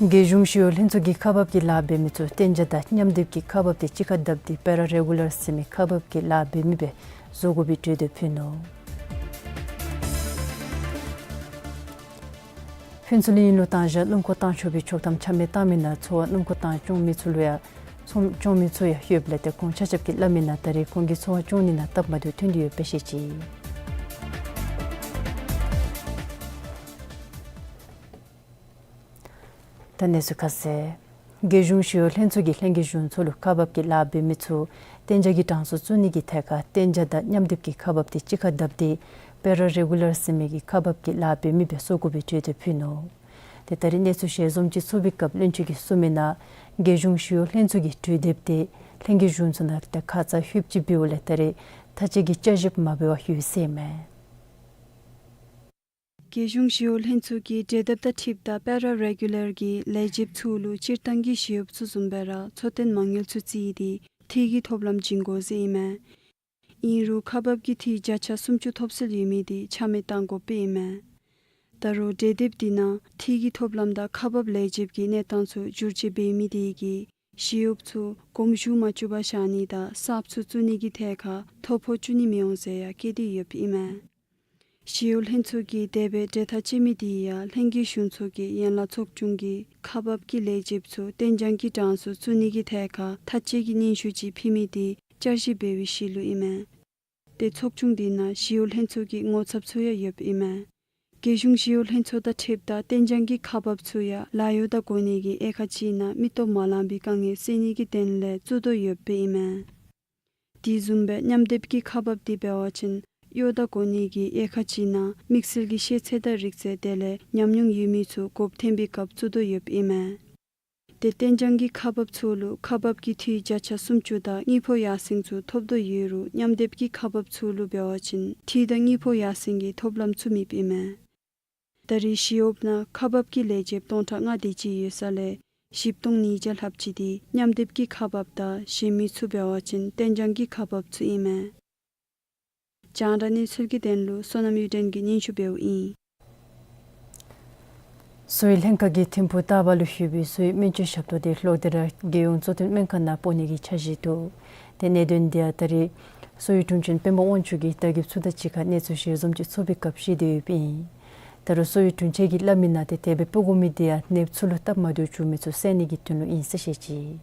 རྒྱལ་གཞུང་ཞི་གཡོག་ལྷན་ཚོགས་ཀྱི་ཁག་འབག་གི་ལཱ་འབད་མི་ཚུ་གཏན་འཇགས་དང་མཉམ་སྡེབ་ཀྱི་ཁག་འབག་དེ་གཅིག་ཁར་བསྡབས་ཏེ་པེ་ར་རེ་གུ་ལར་ཟེར་མི་ཁག་འབག་གི་ལཱ་འབད་མི་སྦེ་བཟོ་དགོ་པའི་གྲོས་འདེབས་ཕུལ་ནུག། ཕུན་ཚོགས་གླིང་ལུ་དང་ཞག་སྣུམ་འཁོར་བཏང་ཆོག་པའི་ཆོག་ཐམ་ཆ་མེད་བཏང་མི་ནང་འཚོ་བ་སྣུམ་འཁོར་བཏང་སྐྱོང་མི་ཚུ་ལུ་ཡང་སྐྱོང་མི་ཚུ་ཡང་ཡོདཔ་ལས་ཏེ་ཁོང་ཆ་ཁྱབ་ཀྱིས་སླབ་མི་ནང་ད་རེས་ཁོང་གི་འཚོ་བ་སྐྱོང་ནི་ནང་སྟབས་མ་བདེཝ་ཐོན་ཏེ་ཡོདཔ་སྦེ་བཤད་ཅི། ད་གནས་ཚུལ་ཁ་གསལ། རྒྱལ་གཞུང་ཞི་གཡོག་ལྷན་ཚོགས་ཀྱིས་ལྷན་རྒྱས་གཞུང་ཚོགས་ལུ་ཁག་འབག་གི་ལཱ་འབད་མི་ཚུ་གཏན་འཇགས་ཀྱི་གྲངས་སུ་བཙུགས་ནི་གི་ཐད་ཁར་གཏན་འཇགས་དང་མཉམ་སྡེབ་ཀྱི་ཁག་འབག་དེ་གཅིག་ཁར་བརྡབ་སྟེ་པེ་ར་རེ་གུ་ལར་ཟེར་མི་གི་ཁག་འབག་གི་ལཱ་འབད་མི་སྦེ་སོར་བརྐོ་བའི་གྲོས་འདེབས་ཕུལ་ནུག། ཏེ་ད་རེས་གནས་ཚུལ་ཞལ་འཛོམས་ཅིག་ཚོགས་པའི་སྐབས་བློན་ཆེན་གྱིས་གསུངས་མི་ནང་རྒྱལ་གཞུང་ཞི་གཡོག་ལྷན་ཚོགས་ཀྱི་གྲོས་འདེབས་དེ་ལྷན་རྒྱས་གཞུང་ཚོགས་ནང་ཏེ་ཁ་ཙ་ལྷོདཔ་ཅིག་འབདཝ་ལས་ད་རེས་མཐའ་དཔྱད་ཀྱི་བསྐྱར་ཞིབ་མ་འབད་བར་ཡོད་ཟེར་ཨིན་མས། རྒྱལ་གཞུང་ཞི་གཡོག་ལྷན་ཚོགས་ཀྱིས་གྲོས་འདེབས་དང་འཁྲིལཝ་ད་པེ་ར་རེ་གུ་ལར་གྱི་ལས་བྱེདཔ་ཚུ་ལུ་སྤྱིར་བཏང་གི་ཞི་གཡོགཔ་ཚུ་བཟུམ་སྦེ་ར་འཚོ་རྟེན་མ་དངུལ་ཚུ་བརྩིས་ཏེ་འཐུས་ཀྱི་ཐོབ་ལམ་བྱིན་དགོ་ཟེར་ཨིན་མས། ཨིན་རུང་ཁག་འབག་གི་འཐུས་བརྒྱ་ཆ་སུམ་ཅུ་ཐོབ་སྲོལ་ཡོད་མི་དེ་ཆ་མེད་གཏང་དགོཔ་ཨིན་མས། ད་རུང་གྲོས་འདེབས་དེ་ནང་འཐུས་ཀྱི་ཐོབ་ལམ་དང་ཁག་འབག་ལས་བྱེདཔ་གི་གནས་སྟངས་ཚུ་བསྒྱུར་བཅོས་འབད་མི་དེ་གིས་ཞི་གཡོགཔ་ཚུ་གོམ་ཞུགས་མ་བཅུག་པར་བཞག་ནི་དང་གསརཔ་ཚུ་བཙུགས་ནི་གི་ཐད་ཁར་ཐོ་ཕོག་བཅུག་ནི་མི་འོང་ཟེར་ཡང་བཀོད་དེ་ཡོདཔ་ཨིན་མས། ཞི་གཡོག་ལྷན་ཚོགས་ཀྱིས་དེ་སྦེ་གྲོས་ཐག་བཅད་མི་དེ་ཡང་ལྷན་རྒྱས་གཞུང་ཚོགས་ཀྱིས་ཡན་ལག་ཚོགས་ཆུང་གིས་ཁག་འབག་གི་ལས་བྱེདཔ་ཚུ་གཏན་འཇགས་ཀྱི་གྲངས་སུ་བཙུགས་ནི་གི་ཐད་ཁར་མཐའ་དཔྱད་ཀྱི་སྙན་ཞུ་ཅིག་ཕུལ་མི་དེ་བསྐྱར་ཞིབ་འབད་བའི་ཤུལ་ལུ་ཨིན་མས། ཏེ་ཚོགས་ཆུང་དེ་ནང་ཞི་གཡོག་ལྷན་ཚོགས་ཀྱི་ངོ་ཚབ་ཚུ་ཡང་ཡོདཔ་ཨིན་མས། རྒྱལ་གཞུང་ཞི་གཡོག་ལྷན་ཚོགས་དང་འཁྲིལཝ་ད་གཏན་འཇགས་ཀྱི་ཁག་འབགཔ་ཚུ་ཡང་ལཱ་གཡོག་དང་གོ་གནས་ཀྱི་དབྱེ་ཁག་ཅིག་ནང་མི་སྟོབས་མ་ལང་པའི་དཀའ་ངལ་སེལ་ནི་གི་དོན་ལས་བཙུགས་དོ་ཡོདཔ་ཨིན་མས། དེ་བཟུམ་སྦེ་མཉམ་སྡེབ་ཀྱི་ཁག་འབགཔ་དེ་འབད་བ་ཅིན་གཡོག་དང་གོ་གནས་ཀྱི་དབྱེ་ཁག་ཅིག་ནང་དམིགས་བསལ་གྱི་ཤེས་ཚད་དང་རིག་རྩལ་དེ་ལས་ཉམས་མྱོང་ཡོད་མི་ཚུ་དགོཔ་ཐོན་པའི་སྐབས་བཙུགས་དོ་ཡོདཔ་ཨིན་མས། ཏེ་གཏན་འཇགས་ཀྱི་ཁག་འབགཔ་ཚུ་ལུ་ཁག་འབག་གི་འཐུས་བརྒྱ་ཆ་སུམ་ཅུ་དང་དངུལ་ཕོགས་ཡར་སེང་ཚུ་ཐོབ་དོ་ཡོད་རུང་མཉམ་སྡེབ་ཀྱི་ཁག་འབགཔ་ཚུ་ལུ་འབད་བ་ཅིན་འཐུས་དང་དངུལ་ཕོགས་ཡར་སེང་གི་ཐོབ་ལམ་ཚུ་མེདཔ་ཨིན་མས། ད་རེས་ཞི་གཡོགཔ་ནང་ཁག་འབག་གི་ལས་བྱེདཔ་སྟོང་ཕྲག་ལྔ་དེ་ཅིག་ཡོད་ས་ལས་བཞི་སྟོང་ཉིས་བརྒྱ་ལྷགཔ་ཅིག་དེ་མཉམ་སྡེབ་ཀྱི་ཁག་འབགཔ་དང་གཞན་མི་ཚུ་འབད་བ་ཅིན་གཏན་འཇགས་ཀྱི་ཁག་འབགཔ་ཚུ་ཨིན་མས། རྒྱང་བསྒྲགས་གནས་ཚུལ་གྱི་དོན་ལུ་བསོད་ནམས་གཡུ་སྒྲོན་གྱིས་སྙན་ཞུ་འབདཝ་ཨིན། གསོ་བའི་ལྷན་ཁག་གིས་ཐིམ་ཕུག་སྟག་པ་ལུ་ཡོད་པའི་གསོ་བའི་སྨན་བཅོས་ཞབས་ཏོག་དེ་ལོག་སྟེ་ར་རྒྱལ་ཡོངས་གཙོ་བསྟེན་སྨན་ཁང་ནང་སྤོ་ནི་གི་འཆར་གཞི་འདུག། ཏེ་གནད་དོན་དེ་ཡང་ད་རེས་གསོ་བའི་དྲུང་ཆེན་པདྨ་དབང་ཕྱུག་གིས་ད་གིབ་ཚུ་དང་གཅིག་ཁར་གནས་ཚུལ་ཞལ་འཛོམས་ཅིག་ཚོགས་པའི་སྐབས་བཤད་དེ་ཡོདཔ་ཨིན། ད་རུང་གསོ་བའི་དྲུང་ཆེན་གྱིས་སླབ་མི་ནང་ཏེ་དེ་སྦེ་སྤོ་དགོ་མི་དེ་ཡང་ནདཔ་ཚུ་ལུ་སྟབས་མ་བདེཝ་བྱུང་མི་ཚུ་སེལ་ནི་གི་དོན་ལུ་ཨིན་ཟེར་བཤད་ཅི།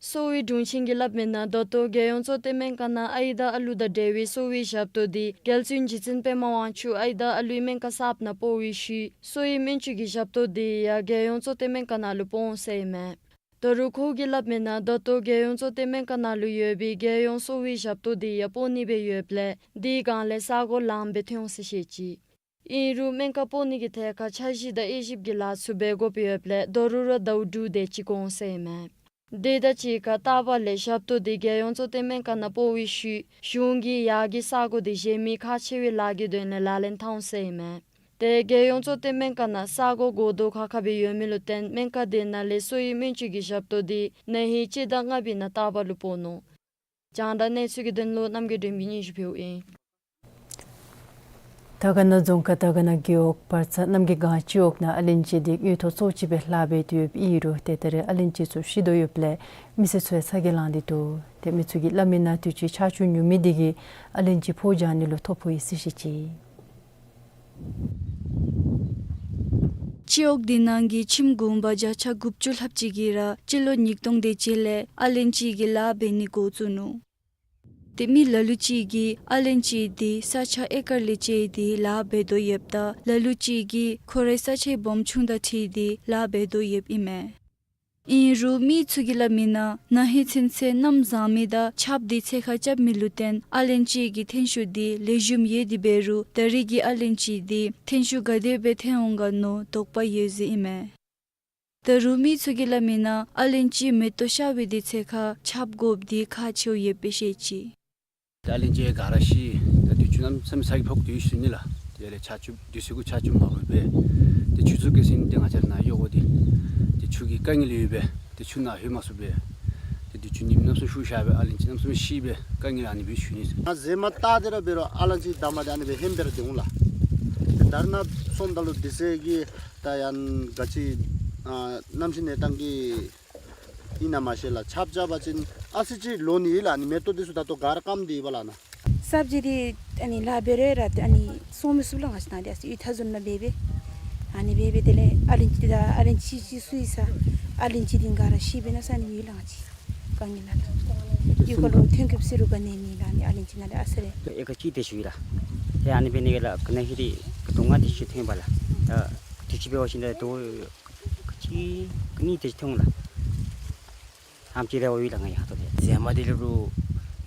གསོ་བའི་དྲུང་ཆེན་གྱིས་སླབ་མི་ནང་ད་ལྟོ་རྒྱལ་ཡོངས་གཙོ་བསྟེན་སྨན་ཁང་ནང་ཨའི་དང་ཨ་ལུ་དང་འབྲེལ་བའི་གསོ་བའི་ཞབས་ཏོག་དེ་རྒྱལ་བཙུན་རྗེ་བཙུན་པདྨ་དབང་ཕྱུག་ཨའི་དང་ཨ་ལུའི་སྨན་ཁང་གསརཔ་ནང་སྤོ་བའི་ཤུལ་གསོ་བའི་སྨན་བཅོས་ཀྱི་ཞབས་ཏོག་དེ་ཡང་རྒྱལ་ཡོངས་གཙོ་བསྟེན་སྨན་ཁང་ནང་ལུ་སྤོ་འོང་ཟེར་ཨིན་མས། ད་རུང་ཁོ་གིས་སླབ་མི་ནང་ད་ལྟོ་རྒྱལ་ཡོངས་གཙོ་བསྟེན་སྨན་ཁང་ནང་ལུ་ཡོད་པའི་རྒྱལ་ཡོངས་གསོ་བའི་ཞབས་ཏོག་དེ་ཡང་སྤོ་ནི་སྦེ་ཡོདཔ་ལས་དེའི་སྒང་ལས་ས་གོ་ལངམ་སྦེ་ཐོན་འོང་ཟེར་བཤད་ཅི། ཨིན་རུང་སྨན་ཁང་སྤོ་ནི་གི་ཐད་ཁར་འཆར་གཞི་དང་དབྱེ་ཞིབ་ཀྱི་ལཱ་ཚུ་འབད་དགོཔ་ཡོདཔ་ལས་ད་རུང་ར་ཟླཝ་དྲུག་དེ་ཅིག་འགོར་འོང་ཟེར་ཨིན་མས། དེ་དང་གཅིག་ཁར་སྟག་པ་ལས་ཞབས་ཏོག་དེ་རྒྱལ་ཡོངས་གཙོ་བསྟེན་སྨན་ཁང་ནང་སྤོ་བའི་ཤུལ་གཞུང་གིས་ཡར་གྱི་ས་གོ་དེ་གཞན་མི་ཁག་ཆེ་བའི་ལཱ་གི་དོན་ལས་ལག་ལེན་འཐབ་འོང་ཟེར་ཨིན་མས། ཏེ་རྒྱལ་ཡོངས་གཙོ་བསྟེན་སྨན་ཁང་ནང་ས་གོ་དགོ་དོ་ཁག་ཁ་སྦེ་ཡོད་མི་ལུ་བརྟེན་སྨན་ཁང་དེ་ནང་ལས་གསོ་བའི་སྨན་བཅོས་ཀྱི་ཞབས་ཏོག་དེ་ན་ཧིང་སྤྱི་ཟླ་ལྔ་པའི་ནང་སྟག་པ་ལུ་སྤོ་ནུག། རྒྱང་བསྒྲགས་གནས་ཚུལ་གྱི་དོན་ལུ་རྣམ་རྒྱལ་སྒྲོན་མེ་གིས་སྙན་ཞུ་ཕུལཝ་ཨིན། དར་དཀར་ན་རྫོང་ཁག་དར་དཀར་ན་རྒེད་འོག་བར་ཚ་གནམ་གྱི་སྒང་སྤྱི་འོག་ནང་ཨ་ལན་ཅི་དེ་དངུལ་ཐོག་ཙོག་ཅིག་སྦེ་ལཱ་འབད་དེ་ཡོདཔ་ཨིན་རུང་ཏེ་ད་རེས་ཨ་ལན་ཅི་ཚུ་ཤི་དོ་ཡོདཔ་ལས་མི་སེར་ཚུ་ཡང་ཚ་གྱང་ལང་སྟེ་འདུག། ཏེ་མི་ཚུ་གིས་སླབ་མི་ནང་དུས་ཅི་ཆར་ཆུ་ཉུང་མི་དེ་གིས་ཨ་ལན་ཅི་ཕོ་རྒྱག་ནི་ལུ་ཐོ་ཕོག་ཡི་ཟེར་བཤད་ཅི། སྤྱི་འོག་དེ་ནང་གི་ཁྱིམ་གུང་པ་བརྒྱ་ཆ་དགུ་བཅུ་ལྷགཔ་ཅིག་གིས་ར་སྤྱི་ལོ་ཉིས་སྟོང་དེ་ཅིག་ལས་ཨ་ལན་ཅི་གི་ལཱ་འབད་ནི་འགོ་བཙུགས་ནུག། ཏེ་མི་ལ་ལུ་ཅིག་གིས་ཨ་ལན་ཅི་དེ་ས་ཆ་ཨེ་ཀར་ལས་བཅད་དེ་ལཱ་འབད་དོ་ཡོདཔ་ད་ལ་ལུ་ཅིག་གིས་ཁོ་རའི་ས་ཆའི་སྦོམ་ཆུང་དང་འཁྲིལ་ཏེ་ལཱ་འབད་དོ་ཡོདཔ་ཨིན་མས། ཨིན་རུང་མི་ཚུ་གིས་སླབ་མི་ནང་ན་ཧིང་ཚུན་ཚོད་གནམ་བཟང་མི་དང་ཆརཔ་དེ་ཚད་ཁར་རྐྱབ་མི་ལུ་བརྟེན་ཨ་ལན་ཅི་གི་ཐོན་ཤུགས་དེ་ལེགས་ཤོམ་ཡོད་དེ་འབད་རུང་ད་རེས་ཀྱི་ཨ་ལན་ཅི་དེ་ཐོན་ཤུགས་ག་དེ་སྦེ་ཐོན་འོང་ག་མནོ་དོགས་པ་ཡོད་ཟེར་ཨིན་མས། ད་རུང་མི་ཚུ་གིས་སླབ་མི་ནང་ཨ་ལན་ཅི་མེ་ཏོག་ཤར་བའི་དུས་ཚོད་ཁར་ཆརཔ་དགོཔ་དེ་ཁག་ཆེཝ་ཡོདཔ་སྦེ་བཤད་ཅི། ད་ཨ་ལན་ཅི་ག་ར་ཤི། ད་དུས་ཆུ་གནམ་མེད་ས་མེད་ཚ་གྱང་ཕོག་སྟེ་ཤི་ནི་ལགས། དེ་ལས་ཆར་ཆུ་དུས་ཚོད་གུ་ཆར་ཆུ་མ་ཕོག་པས། ཏེ་ཆུ་ཚོད་ཀྱི་ཟིན་ཏེ་ང་བཅས་ར་ནཱ་གཡོག་པོ་དེ་ཏེ་ཆུ་གི་དཀའ་ངལ་ཡོད་པས། ཏེ་ཆུ་ནང་ལྷོད་མ་ཚུགས་པས། ཏེ་དུས་ཆུ་ཉིམ་གནམ་མེད་ས་མེད་ཤུགས་ཤར་བས་ཨ་ལན་ཅི་གནམ་མེད་ས་མེད་ཤི་བས་དཀའ་ངལ་ཨ་ནི་སྦེ་ཞུ་ནི། ང་ཟེ་མ་བལྟ་སྟེ་ར་འབད་རུང་ཨ་ལན་ཅི་འདབ་མ་དེ་ཨ་ནི་སྦེ་ཧན་སྦེ་ར་སྡོད་འོང་ལགས། ཏེ་ད་རེས་ནཱ་སོངམ་ད་ལུ་དུས་ཚོད་ཀྱི་ད་ཡང་ག་ཅི་ཨ་གནམ་གཤིས་གནས་སྟངས་ཀྱི་ཨིན་ན་མ་ཤེས་ལགས། ཆརཔ་རྐྱབ་པ་ཅིན་ཨ་ཙི་ཅིག་ལོག་ནི་ཨིན་ལགས། ཨ་ནི་མེ་ཏོག་དེ་ཚུ་ད་ལྟོ་ག་ར་སྐམ་སྟེ་ཡོད་པས་ལགས་ནཱ། ས་བཅད་དེ་ཨ་ནི་ལཱ་འབད་རུང་ར་ཏེ་ཨ་ནི་སོང་མི་ཚུགས་ལགས། ང་བཅས་ནཱ་ཏེ་ཨ་ཙི་གཡུས་མཐའ་ཟུར་ནང་འབད་བས། ཨ་ནི་འབད་བས་དེ་ལས་ཨ་ལན་ཅི་དེ་ད་ཨ་ལན་ཅི་ཅིག་ཚུ་ཡོད་ས་ཨ་ལན་ཅི་དེ་ག་ར་ཤི་འབད་ནི་ས་ཨ་ནི་ཡོད་ལགས། ང་བཅས་དཀའ་ངལ་ལགས། གཡུས་ཁ་ལུ་ཐོན་སྐྱེདཔ་ཟེར་རུང་ག་ནི་མེད་ལགས། ཨ་ནི་ཨ་ལན་ཅི་ནང་ལས་ཨ་ཙི་རེ་ཨེ་ཀར་གཅིག་དེ་ཅིག་ཡོད་ལགས། ཏེ་ཨ་ནི་འབད་ནི་གི་ལགས་ག་ནི་ཧེ་རི་ག་དུང་ང་དེ་ཅིག་ཐོན་པས་ལགས། ད་དུས་ཅི་འབད་བ་ཅིན་ད་དོ་ ཀི་ཀི་ནི་དེ་ཐོང་ལགས། ཨམ་ཅི་རེ་བ་ཡོད་ལགས་ང་ཡང་ཐོ་དེ། རྫས་མ་དེ་ལས་རུང་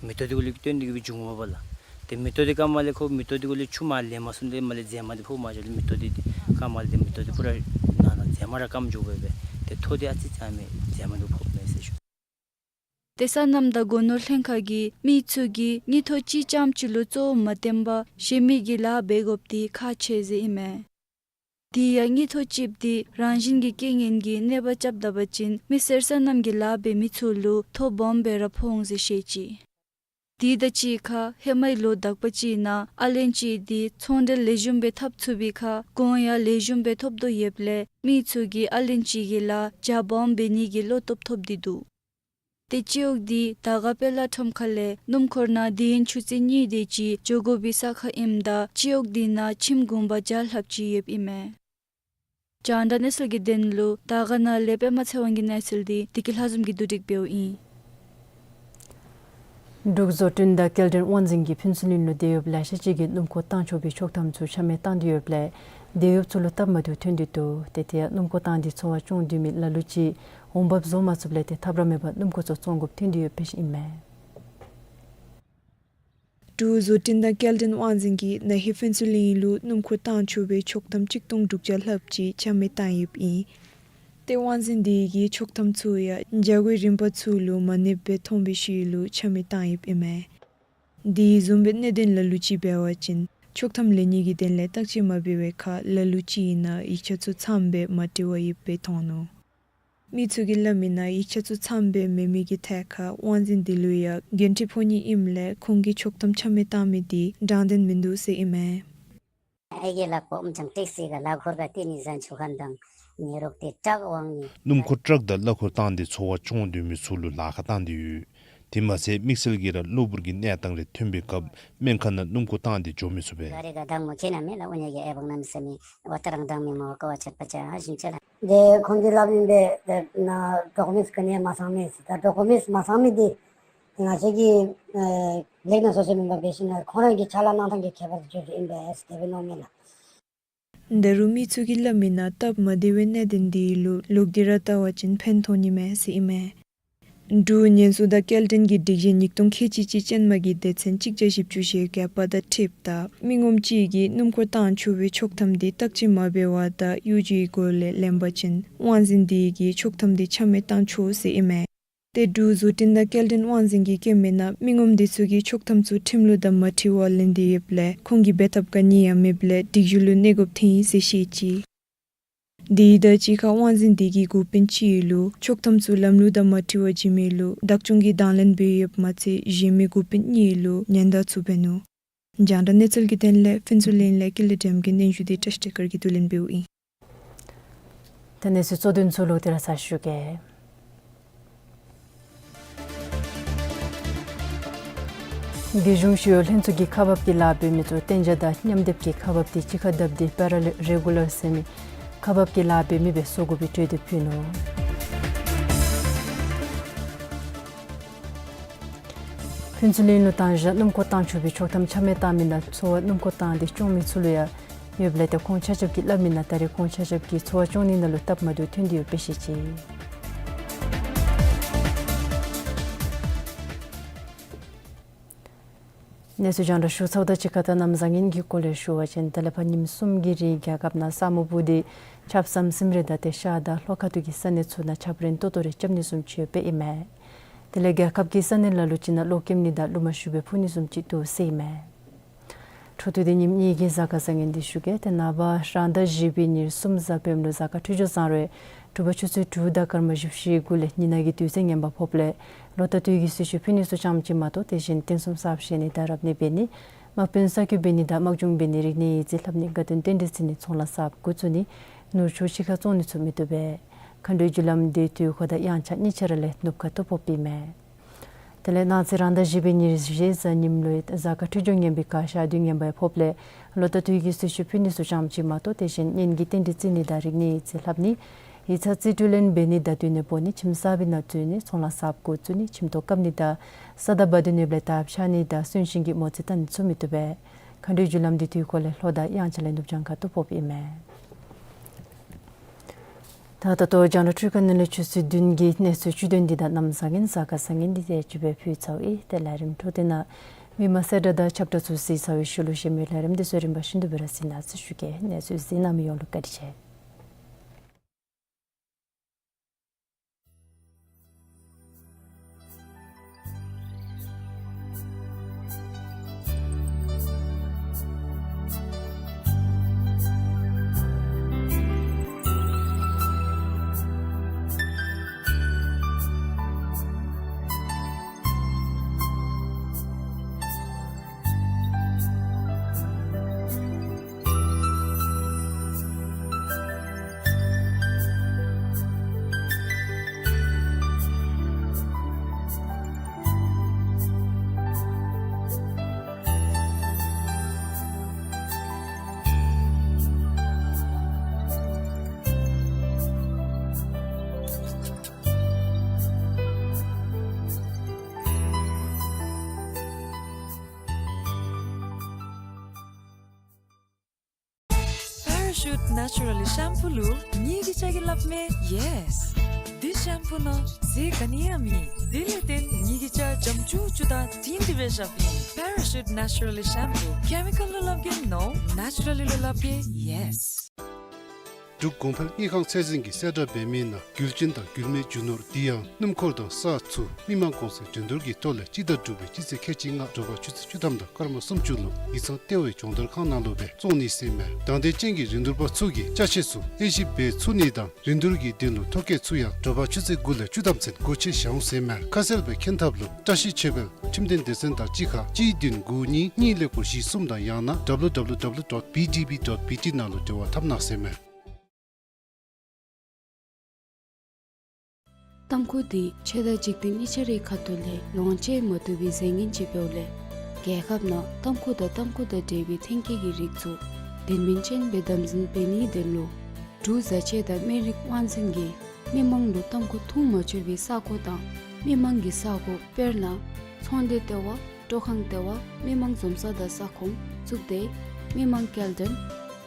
མེ་ཏོག་དེ་གུ་ལས་བཏོན་ཏེ་གི་སྦེ་བྱུང་མས་པ་ལགས། ཏེ་མེ་ཏོག་དེ་ཀ་མ་ལས་ཁོ་མེ་ཏོག་དེ་གུ་ལས་ཆུ་མ་ལེན་མ་ཚུགས་ཏེ་མ་ལས་རྫས་མ་དེ་ཕོག་མ་བྱུང་ལས་མེ་ཏོག་དེ་དེ་ཀ་མ་ལས་ཏེ་མེ་ཏོག་དེ་པུ་ར་ནང་ན་རྫས་མ་ར་སྐམ་འགྱོ་སྦེ་སྦེ་ཏེ་ཐོ་དེ་ཨ་ཙི་ཙམ་མས། རྫས་མ་དེ་ཕོག་མས་ཟེར་ཞུ། ཏེ་སོ་ནམ་དང་སྒོ་ནོར་ལྷན་ཁག་གིས་མི་ཚུ་གིས་དངུལ་ཐོ་གཅིག་རྐྱངམ་ཅིག་ལུ་གཙོ་བོ་མ་བཏོན་པར་གཞན་མི་གི་ལཱ་འབད་དགོཔ་འདི་ཁག་ཆེ་ཟེར་ཨིན་མས། དེ་ཡང་དངུལ་ཐོ་གཅིགཔོ་འདི་རང་བཞིན་གྱི་རྐྱེན་ངན་གྱིས་གནོད་པ་རྐྱབ་ད་པ་ཅིན་མི་སེར་སོ་ནམ་གྱི་ལཱ་འབད་མི་ཚུ་ལུ་ཐོ་སྦོམ་སྦེ་ར་ཕོག་འོང་ཟེར་བཤད་ཅི། དེ་དང་གཅིག་ཁར་ཧེ་མའི་ལོ་དག་པ་ཅིག་ནང་ཨ་ལན་ཅི་འདི་ཚོང་འབྲེལ་ལེགས་ཤོམ་སྦེ་འཐབ་ཚུགས་པའི་ཁར་གོང་ཡང་ལེགས་ཤོམ་སྦེ་ཐོབ་དོ་ཡོདཔ་ལས་མི་ཚུ་གིས་ཨ་ལན་ཅི་གི་ལཱ་རྒྱ་སྦོམ་འབད་ནི་གི་བློ་སྟོབས་ཐོབ་སྟེ་འདུག། ཏེ་སྤྱི་འོག་འདི་དར་དཀར་དཔལ་ལ་ཁྲོམ་ཁ་ལས་སྣུམ་འཁོར་ནང་དུས་ཡུན་ཆུ་ཚོད་གཉིས་དེ་ཅིག་འགྱོ་དགོ་པའི་ས་ཁར་ཨིནམ་ད་སྤྱི་འོག་འདི་ནང་ཁྱིམ་གུང་པ་བརྒྱ་ལྷགཔ་ཅིག་ཡོདཔ་ཨིན་མས། རྒྱང་བསྒྲགས་གནས་ཚུལ་གྱི་དོན་ལུ་དར་དཀར་ནང་ལས་པདྨ་ཚེ་དབང་གི་གནས་ཚུལ་འདི་བདེ་སྐྱིད་ལྷ་འཛོམས་ཀྱིས་བསྡུ་སྒྲིག་འབདཝ་ཨིན། འབྲུག་བཟོ་སྐྲུན་དང་སྐྱེལ་འདྲེན་དབང་འཛིན་གྱིས་ཕུན་ཚོགས་གླིང་ལུ་སྡོད་ཡོདཔ་ལེ་ཤ་ཅིག་གིས་སྣུམ་འཁོར་བཏང་ཆོག་པའི་ཆོག་ཐམ་ཚུ་ཆ་མེད་བཏང་སྟེ་ཡོདཔ་ལས་སྡོད་ཡོདཔ་ཚུ་ལུ་སྟབས་མ་བདེཝ་ཐོན་ཏེ་འདུག། ཏེ་དེ་ཡང་སྣུམ་འཁོར་བཏང་སྟེ་འཚོ་བ་སྐྱོང་སྡོད་མི་ལ་ལུ་ཅིག་འོང་འབབ་བཟོ་མ་ཚུགསཔ་ལས་ཏེ་ཐབས་ར་མེད་པར་སྣུམ་འཁོར་ཚུ་བཙོང་དགོཔ་ཐོན་ཏེ་ཡོདཔ་སྦེ་ཨིན་མས། འབྲུག་བཟོ་སྐྲུན་དང་སྐྱེལ་འདྲེན་དབང་འཛིན་གྱིས་ན་ཧིང་ཕུན་ཚོགས་གླིང་ལུ་སྣུམ་འཁོར་བཏང་ཆོག་པའི་ཆོག་ཐམ་གཅིག་སྟོང་དྲུག་བརྒྱ་ལྷགཔ་ཅིག་ཆ་མེད་བཏང་ཡོདཔ་ཨིན། ཏེ་དབང་འཛིན་དེ་གིས་ཆོག་ཐམ་ཚུ་ཡང་འཇལ་བའི་རིམ་པ་ཚུ་ལུ་མ་གནས་པར་མཐོང་བའི་ཤུལ་ལུ་ཆ་མེད་བཏང་ཡོདཔ་ཨིན་མས། དེ་བཟུམ་སྦེ་གནད་དོན་ལ་ལུ་ཅིག་འབད་བ་ཅིན་ཆོག་ཐམ་ལེན་ནི་གི་དོན་ལས་བརྟག་དཔྱད་མ་འབད་བའི་ཁར་ལ་ལུ་ཅིག་ནང་ཡིག་ཆ་ཚུ་ཚངམ་སྦེ་མ་བྲིས་པར་ཡོདཔ་སྦེ་མཐོང་ནུག། མི་ཚུ་གིས་སླབ་མི་ནང་ཡིག་ཆ་ཚུ་ཚངམ་སྦེ་མེད་མི་གི་ཐད་ཁར་དབང་འཛིན་དེ་ལུ་ཡང་འགན་འཁྲི་ཕོག་ནི་ཨིནམ་ལས་ཁོང་གིས་ཆོག་ཐམ་ཆ་མེད་བཏང་མི་དེ་དྲང་བདེན་མིན་འདུག་ཟེར་ཨིན་མས། ཨའི་གི་ལགཔ་ཨོམ་ཅང་ཊེག་སི་གི་ལག་འཁོར་ག་ཏེ་ནི་ཟན་ཆུ་ཁན་དང་ཉེ་རོགས་ཏེ་ཊྲག་དབང་ནི། སྣུམ་འཁོར་ཊྲག་དང་གླ་འཁོར་བཏང་སྟེ་འཚོ་བ་སྐྱོང་སྡོད་མི་ཚུ་ལུ་ལཱ་ཁག་བཏང་སྟེ་ཡོད། དེ་མ་ཚད་དམིགས་བསལ་གྱིས་ར་གློ་བུར་གྱི་གནས་སྟངས་རེ་ཐོན་པའི་སྐབས་སྨན་ཁང་ནང་སྣུམ་འཁོར་བཏང་སྟེ་འགྱོ་མི་ཚུགས་པས། ག་རེ་ག་དང་མོ་ཁྱེད་ན་མེད་ལ་འུ་ནེ་གི་ཨའི་བང་ན་མི་ས་མི་ཝ་ཏ་རང་དང་མི་མོ་ཀ་བ་ཆད་པ་ཆ་ཧ་ཞིང་ཆ་ལ། དེ་ཁོང་གིས་སླབ་ཨིན་པས། དེ་ན་ཌོ་ཀུ་མེནཊསི་ག་ནི་མ་ཚང་མི་ཟེར། ད་ཌོ་ཀུ་མེནཊསི་མ་ཚང་མི་དེ་ང་བཅས་ཀྱིས་ཨེ་ལེགས་ན་སོ་སོའི་མེན་པར་འབད་ཞིན་ན་ཁོང་རང་གི་ཕྱག་ལཱ་གནང་ཐངས་ཀྱི་ཁྱད་པར་དུ་གྱུར་ཏེ་ཨིན་པས་ཟེར་དེ་སྦེ་མནོཝ་མས་ལགས། ད་རུང་མི་ཚུ་གིས་སླབ་མི་ནང་སྟབས་མ་བདེ་བའི་གནད་དོན་དེ་ལུ་ལོག་སྟེ་ར་བལྟ་བ་ཅིན་ཕན་ཐོགས་ནི་མས་ཟེར་ཨིན་མས། འབྲུག་ཉེན་གསོ་དང་སྐྱེལ་འདྲེན་གྱི་སྒྲིག་གཞི་ཉིས་སྟོང་ཁལ་གཅིག་གཅིག་ཅན་མ་གི་སྡེ་ཚན་གཅིག་བརྒྱ་བཞི་བཅུ་ཞེ་བརྒྱད་པ་དང་འཁྲིལཝ་ད་མི་ངོམ་གཅིག་གིས་སྣུམ་འཁོར་བཏང་ཆོག་པའི་ཆོག་ཐམ་དེ་བརྟག་དཔྱད་མ་འབད་བར་ད་གཡོ་སྒྱུའི་སྒོ་ལས་ལེན་པ་ཅིན་དབང་འཛིན་དེ་གིས་ཆོག་ཐམ་དེ་ཆ་མེད་བཏང་ཆོག་ཟེར་ཨིན་མས། ཏེ་འབྲུག་བཟོ་སྐྲུན་དང་སྐྱེལ་འདྲེན་དབང་འཛིན་གྱིས་བཀོད་མི་ནང་མི་ངོམ་དེ་ཚུ་གིས་ཆོག་ཐམ་ཚུ་ཁྲིམས་ལུགས་དང་མ་འཁྲིལ་བར་ལེན་ཏེ་ཡོདཔ་ལས་ཁོང་གིས་འབད་ཐབས་ག་ནི་ཡང་མེདཔ་ལས་སྒྲིག་གཞི་ལུ་གནོད་དགོཔ་ཐོན་ཡི་ཟེར་བཤད་ཅི། དེ་དང་གཅིག་ཁར་དབང་འཛིན་དེ་གིས་འགོ་དཔོན་གཅིག་ལུ་ཆོག་ཐམ་ཚུ་ལམ་ལུགས་དང་མ་འཁྲིལ་བར་བྱིན་མི་ལུ་བདག་སྐྱོང་གི་དང་ལེན་འབད་ཡོདཔ་མ་ཚད་གཞན་མི་འགོ་དཔོན་གཉིས་ལུ་ཉེན་བརྡ་ཚུ་འབད་ནུག། རྒྱང་བསྒྲགས་གནས་ཚུལ་གྱི་དོན་ལས་ཕུན་ཚོགས་གླིང་ལས་ཀུན་ལེགས་སྒྲོལམ་གྱི་སྙན་ཞུ་དེ་བཀྲ་ཤིས་བདེ་སྐར་གྱིས་བསྡུ་ལེན་འབདཝ་ཨིན། ད་གནས་ཚུལ་གཙོ་དོན་ཚུ་ལོག་སྟེ་ར་ཞུ་གེ། རྒྱལ་གཞུང་ཞི་གཡོག་ལྷན་ཚོགས་ཀྱིས་ཁག་འབག་གི་ལཱ་འབད་མི་ཚུ་གཏན་འཇགས་དང་མཉམ་སྡེབ་ཀྱི་ཁག་འབག་དེ་གཅིག་ཁར་བསྡབས་ཏེ་པེ་ར་རེ་གུ་ལར་ཟེར་མི་ཁག་འབག་གི་ལཱ་འབད་མི་སྦེ་བཟོ་དགོ་པའི་གྲོས་འདེབས་ཕུལ་ནུག། ཕུན་ཚོགས་གླིང་ལུ་དང་ཞག་སྣུམ་འཁོར་བཏང་ཆོག་པའི་ཆོག་ཐམ་ཆ་མེད་བཏང་མི་དང་འཚོ་བ་སྣུམ་འཁོར་བཏང་སྟེ་སྐྱོང་མི་ཚུ་ལུ་ཡང་ཡོདཔ་ལས་ཏེ་ཁོང་ཆ་ཁྱབ་ཀྱིས་སླབ་མི་ནང་ད་རེས་ཁོང་ཆ་ཁྱབ་ཀྱིས་འཚོ་བ་སྐྱོང་ནི་ནང་ལུ་སྟབས་མ་བདེཝ་ཐོན་ཏེ་ཡོདཔ་སྦེ་བཤད་ཅི། གནས་ཚུལ་རྒྱང་བསྒྲགས་ཞུ་ཚརཝ་དང་གཅིག་ཁར་ད་གནམ་བཟང་ངན་གྱི་སྐོར་ལས་ཞུ་བ་ཅིན་ད་ལས་ཕར་ཉིནམ་གསུམ་གྱི་རིང་རྒྱལ་ཁབ་ནང་ས་སྨུག་སྤུབས་ཏེ་ཆརཔ་ཟམ་ཟིམ་རེ་དང་ཏེ་ཤར་དང་ལྷོ་ཁ་ཐུག་གི་ས་གནས་ཚུ་ནང་ཆརཔ་རན་ཏོག་ཏོ་རེ་རྐྱབ་ནི་བཟུམ་ཅིག་ཡོདཔ་ཨིན་མས། དེ་ལས་རྒྱལ་ཁབ་ཀྱི་ས་གནས་ལ་ལུ་ཅིག་ནང་གློག་ཀེམ་ནི་དང་རླུང་མ་ཞུ་སྦེ་འཕུ་ནི་བཟུམ་ཅིག་འདུག་ཟེར་ཨིན་མས། འཕྲོ་མཐུད་དེ་ཉིནམ་གཉིས་ཀྱི་གཟའ་སྐར་བཟང་ངན་འདི་ཞུ་གེ། ཏེ་ནངས་པ་རང་ཟླ་བཞི་པའི་ཉེར་གསུམ་གཟའ་སྤེནམ་ལུ་གཟའ་སྐར་འཕྲོད་སྦྱོར་བཟང་རུང་དྲོ་པ་ཆུ་ཚོད་དྲུག་དང་སྐར་མ་བཞི་བཅུ་ཞེ་དགུ་ལས་ཉི་ནག་གི་དུས་ཚོད་ངན་པ་ཕོགཔ་ལས་གློག་དང་དུས་ཀྱི་གསོལ་མཆོད་ཕུལ་ནི་ཚུ་རྐྱངམ་གཅིག་མ་གཏོགས་དེ་བཞིན་རྟེན་གསུམ་གསརཔ་བཞེངས་ནི་དང་རབ་གནས་འབད་ནི་དམག་དཔོན་གསར་བསྐོ་འབད་ནི་དང་དམག་སྦྱོང་འབད་ནི་རིག་གནས་ཡིག་རྩིས་ལྷབ་ནི་དགའ་སྟོན་རྟེན་འབྲེལ་བརྩི་ནི་ཚོང་ལཱ་གསརཔ་འགོ་བཙུགས་ནི་ནོར་ཕྱུགས་ཕྱི་ཁར་བཙོང་ནི་ཚུ་མི་བཏུབ་པས། མཁའ་འགྲོའི་རྒྱུ་ལམ་དེ་དུས་འཁོར་དང་དབྱངས་འཆར་གཉིས་ཆ་ར་ལས་ནུབ་ཁ་ཐུག་ཕོགཔ་ཨིན་མས། དེ་ལས་གནངས་ཚེ་རང་ཟླ་བཞི་པའི་ཉེར་བཞི་གཟའ་ཉིམ་ལུ་གཟའ་སྐར་འཕྲོད་སྦྱོར་ངན་པའི་ཁར་ཞག་དུས་ངན་པ་ཡང་ཕོགཔ་ལས་གློག་དང་དུས་ཀྱི་གསོལ་མཆོད་ཕུལ་ནི་ཚུ་རྐྱངམ་གཅིག་མ་གཏོགས་དེ་བཞིན་གཉེན་གྱི་རྟེན་འབྲེལ་བརྩི་ནི་དང་རིག་གནས་ཡིག་རྩིས་ལྷབ་ནི་ཡིག་ཚང་རྩིས་སྤྲོད་ལེན་འབད་ནི་དང་སྡོད་གནས་སྤོ་ནི་ཁྱིམ་གསར་པའི་ནང་འཛུལ་ནི་ཚོང་ལཱ་གསརཔ་འགོ་བཙུགས་ནི་ཁྱིམ་ཐོག་བཀབ་ནི་དང་ས་དང་བ་དེ་ནུབ་ལས་དར་ཁྱབ་ནི་དང་གསོན་གཤིན་གྱི་མོ་རྩིས་བཏང་ནི་ཚུ་མི་བཏུབ་པས། མཁའ་འགྲོའི་རྒྱུ་ལམ་དེ་དུས་འཁོར་ལས་ལྷོ་དང་དབྱངས་འཆར་ལས་ནུབ་བྱང་ཁ་ཐུག་ཕོགཔ་ཨིན་མས། ད་ད་ལྟོ་རྒྱང་བསྒྲགས་འཕྲུལ་ཁང་ནང་ལས་ཆུ་ཚོད་བདུན་གྱི་གནས་ཚུལ་བཅུད་དོན་འདི་དང་གནམ་བཟང་ངན་གཟའ་སྐར་བཟང་ངན་འདི་དེ་ཅིག་སྦེ་ཕུལ་ཚར་ཡི། དེ་ལས་རིམ་འཕྲོ་འདི་ནང་མི་མང་གསལ་བསྒྲགས་དང་ཁྱབ་བསྒྲགས་ཚུ་གཟིགས་ཚར་བའི་ཤུལ་ལུ་གཞན་མི་ལས་རིམ་འདི་ཚུ་རིམ་པ་བཞིན་དུ་སྦེ་ར་གཟིགས་གནང་ཟེར་ཞུ་གེ། གནས་ཚུལ་གཟིགས་གནང་མི་ཡོངས་ལུ་བཀའ་དྲིན་ཆེ། པེ་ར་ཤུཊ་ནེ་ཅུ་ར་ལི་ཤམ་པུ་ལུ་ངེ་གི་སྐྱ་གིས་སླབ་མས་ཡེས། འདི་ཤམ་པུ་ནང་ཟས་ག་ནི་ཡང་མེད། དེ་ལས་བརྟེན་ངེ་གི་སྐྱ་འཇམ་ཅུག་ཅུ་དང་དྲིང་དྲི་སྦེ་བཞགཔ་ཨིན། པེ་ར་ཤུཊ་ནེ་ཅུ་ར་ལི་ཤམ་པུ། ཀེ་མི་ཀཱལ་ལུ་སླབ་གེ་ནོ། ནེ་ཅུ་ར་ལི་ལུ་སླབ་གེ་ཡེས། འབྲུག་གོང་འཕེལ་དངུལ་ཁང་ཚད་འཛིན་གྱིས་གསལ་བསྒྲགས་འབད་མི་ནང་རྒྱུ་ཅན་དང་རྒྱུ་མེད་རྒྱུ་ནོར་དེ་ཡང་སྣུམ་འཁོར་དང་ས་ཚུ་མི་མང་གོང་ཚད་འགྲན་བསྡུར་གྱི་ཐོག་ལས་སྤྱི་ཟླ་དྲུག་པའི་སྤྱི་ཚེས་ཁལ་གཅིག་ལྔ་དྲོ་པ་ཆུ་ཚོད་བཅུ་ཐམ་དང་སྐར་མ་སུམ་ཅུ་ལུ་ཡིག་ཚང་ལྟེ་བའི་སྦྱོང་བརྡར་ཁང་ནང་ལུ་སྦེ་བཙོང་ནི་ཟེར་མས། དང་འདོད་ཅན་གྱི་རིན་བསྡུར་པ་ཚུ་གིས་ཅ་ཆས་ཚུ་དབྱེ་ཞིབ་འབད་ཚུགས་ནི་དང་རིན་བསྡུར་གྱི་དོན་ལུ་ཐོ་བཀོད་ཚུ་ཡང་དྲོ་པ་ཆུ་ཚོད་དགུ་ལས་བཅུ་ཐམ་ཚུན་སྒོ་ཕྱེ་བཞག་འོང་ཟེར་མས། ཁ་གསལ་སྦེ་མཁྱེན་ཐབས་ལུ་བཀྲ་ཤིས་ཆོས་འཕེལ་ཁྲིམས་དོན་སྡེ་ཚན་དང་གཅིག་ཁར་གཅིག་བདུན་དགུ་གཉིས་གཉིས་ལས་སྐོར་བཞི་གསུམ་དང་ཡང་ན་W W W dot B D B dot B T ནང་ལུ་འབྲེལ་བ་འཐབ་གནང་ཟེར་མས། ཏམ་ཁུ་འདི་ཆོས་དང་འཇིག་རྟེན་གཉིས་ཆ་རའི་ཁ་ཐུག་ལས་ལོངས་སྤྱོད་མ་བཏུབ་པའི་རྫས་ངན་ཅིག་འབདཝ་ལས་རྒྱལ་ཁབ་ནང་ཏམ་ཁུ་དང་ཏམ་ཁུ་དང་འབྲེལ་བའི་ཐོན་སྐྱེད་ཀྱི་རིགས་ཚུ་དོན་སྨིན་ཅན་སྦེ་དམ་འཛིན་འབད་ནིའི་དོན་ལུ་འབྲུག་བཟའ་ཆས་དང་སྨན་རིགས་དབང་འཛིན་གྱིས་མི་མང་ལུ་ཏམ་ཁུ་འཐུང་མ་ཆོག་པའི་ས་གོ་དང་མི་མང་གི་ས་གོ་དཔེར་ན་ཚོང་སྡེ་ལྟེ་བ། སྤྲོ་ཁང་ལྟེ་བ། མི་མང་འཛོམས་ས་དང་ས་ཁོངས་བཙུགས་ཏེ་མི་མང་སྐྱེལ་འདྲེན་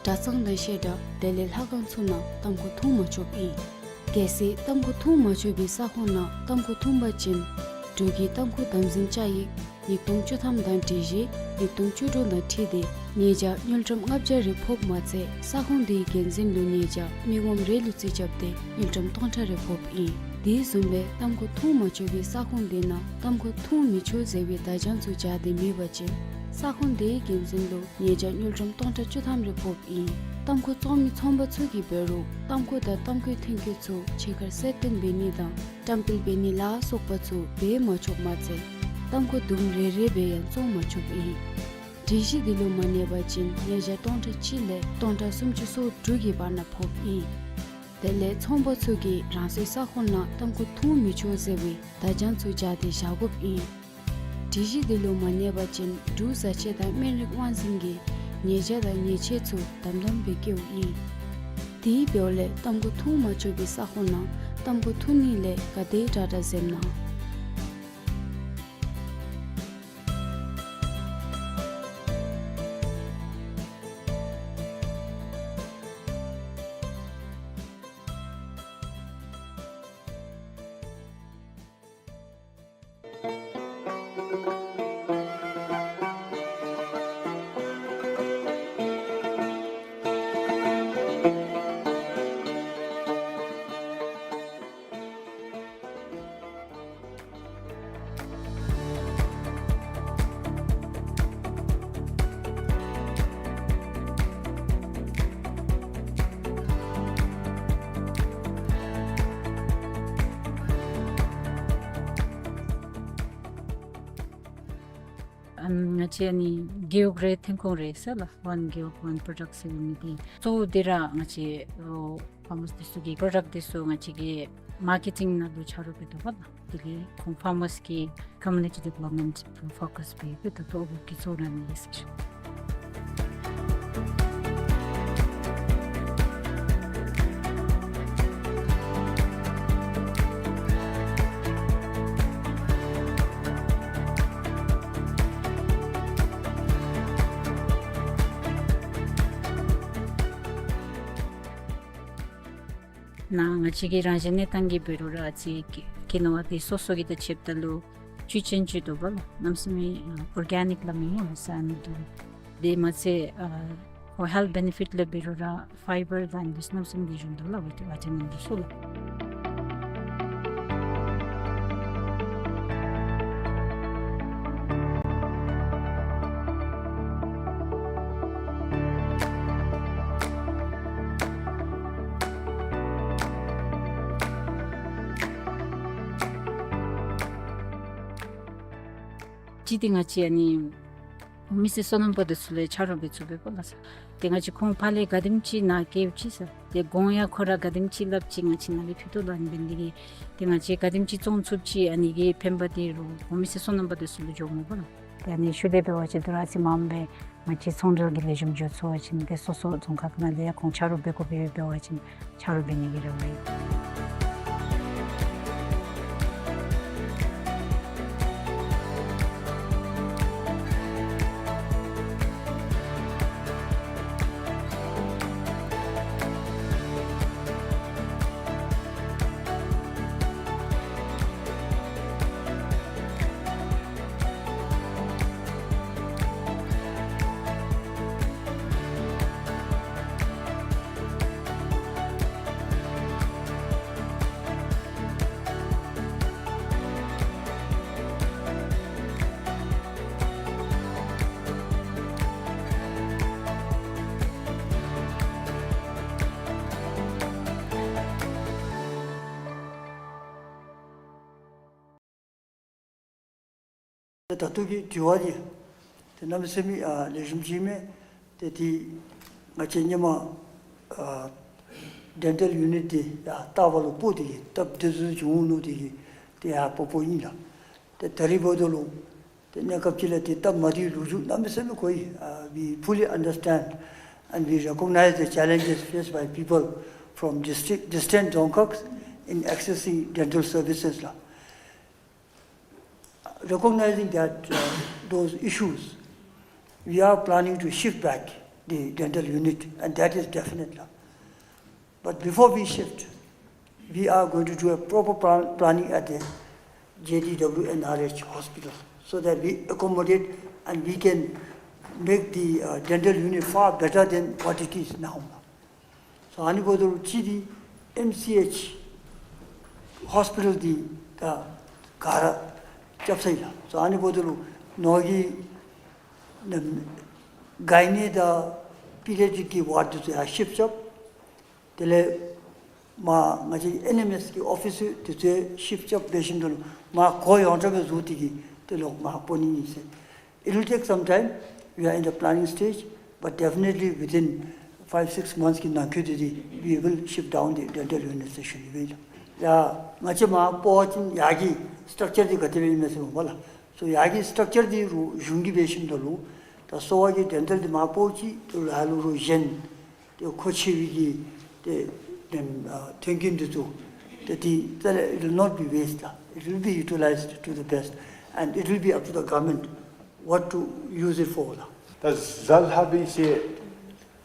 གྲྭ་ཚང་དང་བཤད་གྲྭ་དེ་ལས་ལྷ་ཁང་ཚུ་ནང་ཏམ་ཁུ་འཐུང་མ་ཆོགཔ་ཨིན། གལ་སྲིད་ཏམ་ཁུ་འཐུང་མ་ཆོག་པའི་ས་ཁོངས་ནང་ཏམ་ཁུ་འཐུང་པ་ཅིན་འབྲུག་གི་ཏམ་ཁུ་དམ་འཛིན་བཅའ་ཡིག་ཉིས་སྟོང་བཅུ་ཐམ་དང་སྒྲིག་གཞི་ཉིས་སྟོང་བཅུ་དྲུག་དང་འཁྲིལ་ཏེ་ཉེས་བྱ་དངུལ་ཀྲམ་ལྔ་བརྒྱ་རེ་ཕོགཔ་མ་ཚད་ས་ཁོངས་དེའི་འགན་འཛིན་ལུ་ཉེས་བྱ་མི་ངོམ་རེ་ལུ་རྩིས་རྐྱབ་སྟེ་དངུལ་ཀྲམ་སྟོང་ཕྲག་རེ་ཕོགཔ་ཨིན། དེ་བཟུམ་སྦེ་ཏམ་ཁུ་འཐུང་མ་ཆོག་པའི་ས་ཁོངས་དེ་ནང་ཏམ་ཁུ་འཐུང་མི་ཆོག་ཟེར་བའི་བརྡ་བྱང་ཚུ་སྦྱར་ཏེ་མེད་པ་ཅིན་ས་ཁོངས་དེའི་འགན་འཛིན་ལུ་ཉེས་བྱ་དངུལ་ཀྲམ་སྟོང་ཕྲག་བཅུ་ཐམ་རེ་ཕོགཔ་ཨིན། ཏམ་ཁུ་བཙོང་མི་ཚོང་པ་ཚུ་གིས་འབད་རུང་ཏམ་ཁུ་དང་ཏམ་ཁུའི་ཐོན་སྐྱེད་ཚུ་ཕྱི་ཁར་གསལ་སྟོན་འབད་ནི་དང་བཀྲམ་སྤེལ་འབད་ནི་ལ་སོགས་པ་ཚུ་འབད་མ་ཆོགཔ་མ་ཚད་ཏམ་ཁུ་དུམ་རེ་རེ་སྦེ་ཡང་བཙོང་མ་ཆོགཔ་ཨིན། སྒྲིག་གཞི་འདི་ལུ་མ་གནས་པ་ཅིན་ཉེས་བྱ་སྟོང་ཕྲག་གཅིག་ལས་སྟོང་ཕྲག་སུམ་ཅུ་སོ་དྲུག་གི་བར་ན་ཕོགཔ་ཨིན། དེ་ལས་ཚོང་པ་ཚུ་གིས་རང་སོའི་ས་ཁོངས་ནང་ཏམ་ཁུ་འཐུང་མི་ཆོག་ཟེར་བའི་བརྡ་བྱང་ཚུ་སྦྱར་ཏེ་བཞག་དགོཔ་ཨིན། སྒྲིག་གཞི་འདི་ལུ་མ་གནས་པ་ཅིན་འབྲུག་བཟའ་ཆས་དང་སྨན་རིགས་དབང་འཛིན་གྱིས་ཉེས་བྱ་དང་ཉེས་ཆད་ཚུ་དམ་དམ་སྦེ་བཀལཝ་ཨིན། དེ་འབདཝ་ལས་ཏམ་ཁུ་འཐུང་མ་ཆོག་པའི་ས་ཁོངས་ནང་ཏམ་ཁུ་འཐུང་ནི་ལས་ག་དེ་དྲག་དྲག་འཛེམ་གནང་། ཨམ་ང་བཅས་ཨ་ནི་རྒེད་འོག་རེ་ཐོན་ཁུངས་རེ་ཟེར་ལགས། One Gewog One Product ཟེར་མི་འདི་གཙོ་བོ་འདི་ར་ང་བཅས་ཨོ་ཕཱར་མརསི་འདི་ཚུ་གི་པྲོ་ཌག་འདི་ཚུ་ང་བཅས་ཀྱིས་མར་ཀེ་ཊིང་ནང་ལུ་ཆ་རོགས་འབད་དོ་བ་ལགས། དེ་ལས་ཁོང་ཕཱར་མརསི་གི་ཀོ་མིའུ་ནི་ཊི་ཌི་ཝེ་ལོབ་མེནཊ་ཕོ་ཀསི་འབད་འབད་དོ་ཐོག་གི་གཙོ་བོ་ཨ་ནི་ཨིན་ཟེར། ནཱ་ང་བཅས་ཀྱི་རང་བཞིན་གནས་སྟངས་ཀྱི་འབད་རུང་ར་ཨ་ཙི་ཀི་ནོ་བ་འདི་སོ་སོ་གི་དང་ཕྱདཔ་ད་ལུ་བཅུད་ཅན་ཅིག་འདུག་པ་ལགས། གནམ་མེད་ས་མེད་ཨོར་གེ་ནིཀ་ལགས་མེན་ན་ལགས་ཟེར་ཨ་ནི་འདུག། དེ་མ་ཚད་ཨ་ཁོ་ཧེལཐ་བེ་ནི་ཕིཊ་ལས་འབད་རུང་ར་ཕའི་བར་དང་འདི་གནམ་མེད་ས་མེད་ལེགས་ཤོམ་འདུག་ལགས། ཝི་ཊ་མིན་འདི་ཚུ་ལགས། གཅིག་འདི་ང་བཅས་ཨ་ནི་མི་སེར་སོ་ནམ་པ་འདི་ཚུ་ལུ་ཆ་རོགས་འབད་ཚུགས་པས་པ་ལགས་ཟེར། ཏེ་ང་བཅས་ཁོང་ཕར་ལས་ག་དེམ་ཅིག་ནཱ་བསྐྱལཝ་ཅིག་ཟེར། ཏེ་གོང་ཡང་ཁོ་ར་ག་དེམ་ཅིག་སླབ་ཅི་ང་བཅས་ནཱ་ལས་ཕུལ་དོ་ལགས། ཨ་ནི་འབད་ནི་དེ་གིས་ཏེ་ང་བཅས་ག་དེམ་ཅིག་བཙོང་ཚུགསཔ་ཅིག་ཨ་ནི་གི་ཕན་པ་འདི་རོགས་ཁོང་མི་སེར་སོ་ནམ་པ་འདི་ཚུ་ལུ་འགྱོཝ་མས་པ་ལགས། ཏེ་ཨ་ནི་ཤུལ་ལས་འབད་བ་ཅིན་དོ་རུང་ཨ་ཙི་མངམ་སྦེ་ང་བཅས་ཚོང་འབྲེལ་གྱི་ལེགས་ཤོམ་འགྱོ་ཚུགས་པ་ཅིན་ཏེ་སོ་སོ་རྫོང་ཁག་ནང་ལས་ཡང་ཁོང་ཆ་རོགས་འབད་དགོཔ་འབད་བ་ཅིན་ཆ་རོགས་འབད་ནི་གི་རེ་བ་ཡོད། ད་ལྟོ་གི་དྲི་བ་འདི་ཏེ་གནམ་མེད་ས་མེད་ཨ་ལེགས་ཤོམ་ཅིག་མས། ཏེ་འདི་ང་བཅས་ཧེ་མ་ཨ་ཌེན་ཊལ་ཡུ་ནིཊ་འདི་ཡར་བཏབ་པ་ལུ་སྤོ་སྟེ་གིས་སྟབས་བདེ་སུ་བྱུང་ནུག། དེ་གིས་ཏེ་ཡར་སྤོ་སྤོཝ་ཨིན་ལགས། ཏེ་ད་རིས་འབདཝ་ད་ལུ་ཏེ་གནས་སྐབས་ཅིག་ལས་ཏེ་སྟབས་མ་བདེ་བའི་ལོ་རྒྱུས་གནམ་མེད་ས་མེད་གོ་ཡི། Uh, we fully understand and we recognize the challenges faced by people from district, distant Dzongkhags in accessing dental services ལགས། Recognizing that, uh, those issues, we are planning to shift back the dental unit, and that is definite. But before we shift, we are going to do a proper plan, planning at the J D W N R H hospital so that we accommodate and we can make the, uh, dental unit far better than what it is now. So ཨ་ནི་འབདཝ་ད་ལུ་གཅིག་འདི་M C H hospital འདི་ད་ག་ར་རྐྱབ་ཚར་ཡི་ལགས། So ཨ་ནི་འབདཝ་ད་ལུ་ནོར་གྱི་ནམ་གྷའི་ནི་དང་པི་ཌི་ཡ་ཊི་རིཀ་གི་ཝརཌ་འདི་ཚུ་ཡར་ཤིཕཊ་རྐྱབ། དེ་ལས་མར་ང་བཅས་ཨེན་ཨེམ་ཨེས་ཀྱི་ཨོ་ཕིསི་འདི་ཚུ་ཤིཕཊ་རྐྱབ་འབད་ཞིནམ་ད་ལུ་མར་གོ་ཡོངས་གྲགས་སྦེ་བཟོ་སྟེ་གིས་དེ་ལུ་མར་སྤོ་ནི་ཨིན་ཟེར། It will take some time. We are in the planning stage, but definitely within five, six months གི་ནང་འཁོད་དེ་དེ་we will shift down the dental unit ཟེར་ཞུ་ནི་སྦེ་ཨིན་ལགས། ཡར་ང་བཅས་མར་སྤོ་བ་ཅིན་ཡར་གྱི་སི་ཊག་ཅར་འདི་ག་དེ་སྦེ་ཨིན་མས་ཟེར་འོང་པ་ལགས། So ཡར་གྱི་སི་ཊག་ཅར་འདི་རུང་གཞུང་གིས་འབད་ཞིནམ་ད་ལུ་ད་གསོ་བ་གི་ཌེན་ཊལ་འདི་མར་སྤོ་ཅི་ད་ལུ་ཡར་ལུ་རུང་གཞན་ཏེ་མཁོ་ཆེ་བའི་གི་ཏེ་ཏེ་ཨ་མཐུན་རྐྱེན་འདི་ཚུ་ཏེ་འདི་ད་it will not be waste ལགས། It will be utilized to the best and it will be up to the government what to use it for ལགས། ད་གཟའ་ལྷག་པའི་ཚེ་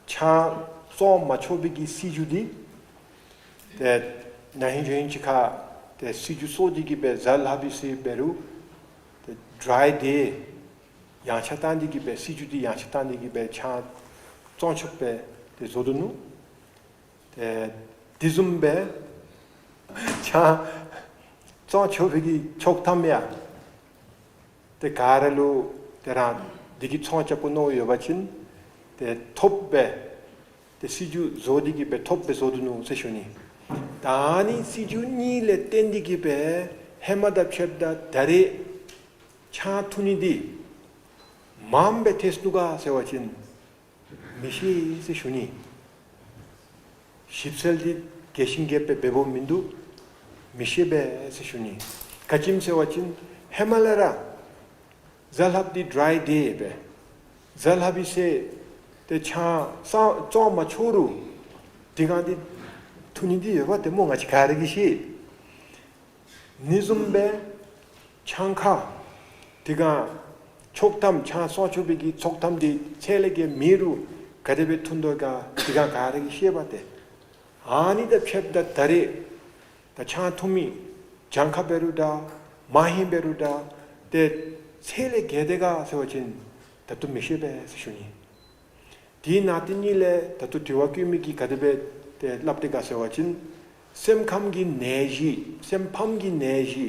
ཆང་བཙོང་མ་ཆོག་པའི་གི་སྲིད་བྱུས་འདི་ཏེ་ན་ཧིང་ལྗོན་ཧིང་ཅིག་ཁར་ཏེ་སྲིད་བྱུས་བཟོ་སྟེ་གིས་སྦེ་གཟའ་ལྷག་པའི་ཚེ་འབད་རུང་ཏེ་ཌྲའི་ཌེ་ཡངས་ཆག་བཏང་སྟེ་གིས་སྦེ་སྲིད་བྱུས་འདི་ཡངས་ཆག་བཏང་སྟེ་གིས་སྦེ་ཆང་བཙོང་ཆོགཔ་སྦེ་ཏེ་བཟོ་དོ་ནུག། ཏེ་དེ་བཟུམ་སྦེ་ཆང་བཙོང་ཆོག་པའི་གི་ཆོག་ཐམ་ཡང་ཏེ་ག་ར་ལུ་ཏེ་རང་འདི་གི་ཚོང་རྐྱབ་དགོ་མནོ་ཡོད་པ་ཅིན་ཏེ་ཐོབ་སྦེ་ཏེ་སྲིད་བྱུས་བཟོ་སྟེ་གིས་སྦེ་ཐོབ་སྦེ་བཟོ་དོ་ནུག་ཟེར་ཞུ་ནི། ད་ཨ་ནི་སྲིད་བྱུས་གཉིས་ལས་བརྟེན་ཏེ་གིས་སྦེ་ཧེ་མ་དང་ཕྱདཔ་ད་ད་རེས་ཆང་འཐུང་ནི་འདི་མངམ་སྦེ་ཐལ་སོ་ནུག་ག་ཟེར་བ་ཅིན་མི་ཤེས་ཟེར་ཞུ་ནི། ཞིབ་འཚོལ་འདི་རྒྱས་ཤིང་རྒྱསཔ་སྦེ་འབདཝ་མིན་འདུག། མི་ཤེས་པས་ཟེར་ཞུ་ནི། ག་ཅི་སྨོ་ཟེར་བ་ཅིན་ཧེ་མ་ལས་ར་གཟའ་ལྷགཔ་འདི་ཌྲའི་ཌེ་སྦེ་གཟའ་ལྷག་པའི་ཚེ་ཏེ་ཆང་བཙོང་བཙོང་མ་ཆོག་རུང་དེ་སྒང་འདི་འཐུང་ནི་འདི་ཡོདཔ་འདི་སྨོ་ང་བཅས་ག་ར་གིས་ཤེས། ཨ་ནི་བཟུམ་སྦེ་ཆང་ཁང་དེ་སྒང་ཆོག་ཐམ་ཆང་བཙོང་ཆོག་པའི་གི་ཆོག་ཐམ་འདི་ཚད་ལས་བརྒལ་མེད་རུང་ག་དེ་སྦེ་འཐུང་དོ་ག་དེ་སྒང་ག་ར་གིས་ཤེསཔ་འདི། ཨ་ནི་དང་ཕྱདཔ་ད་ད་རེས་ད་ཆང་འཐུང་མི་གྱངས་ཁ་འབད་རུང་འདྲ་མ་ཧེང་འབད་རུང་འདྲ་ཏེ་ཚད་ལས་བརྒལ་ཏེ་ག་ཟེར་བ་ཅིན་ད་ལྟོ་མི་ཤེས་པས་ཟེར་ཞུ་ནི། དེའི་ནང་དེ་ཉིད་ལས་ད་ལྟོ་དྲི་བ་བཀོད་མི་གིས་ག་དེ་སྦེ་ཏེ་སླབ་སྟེ་ག་ཟེར་བ་ཅིན་སེམས་ཁམས་ཀྱི་ནད་གཞི་སེམས་ཕམ་གྱི་ནད་གཞི་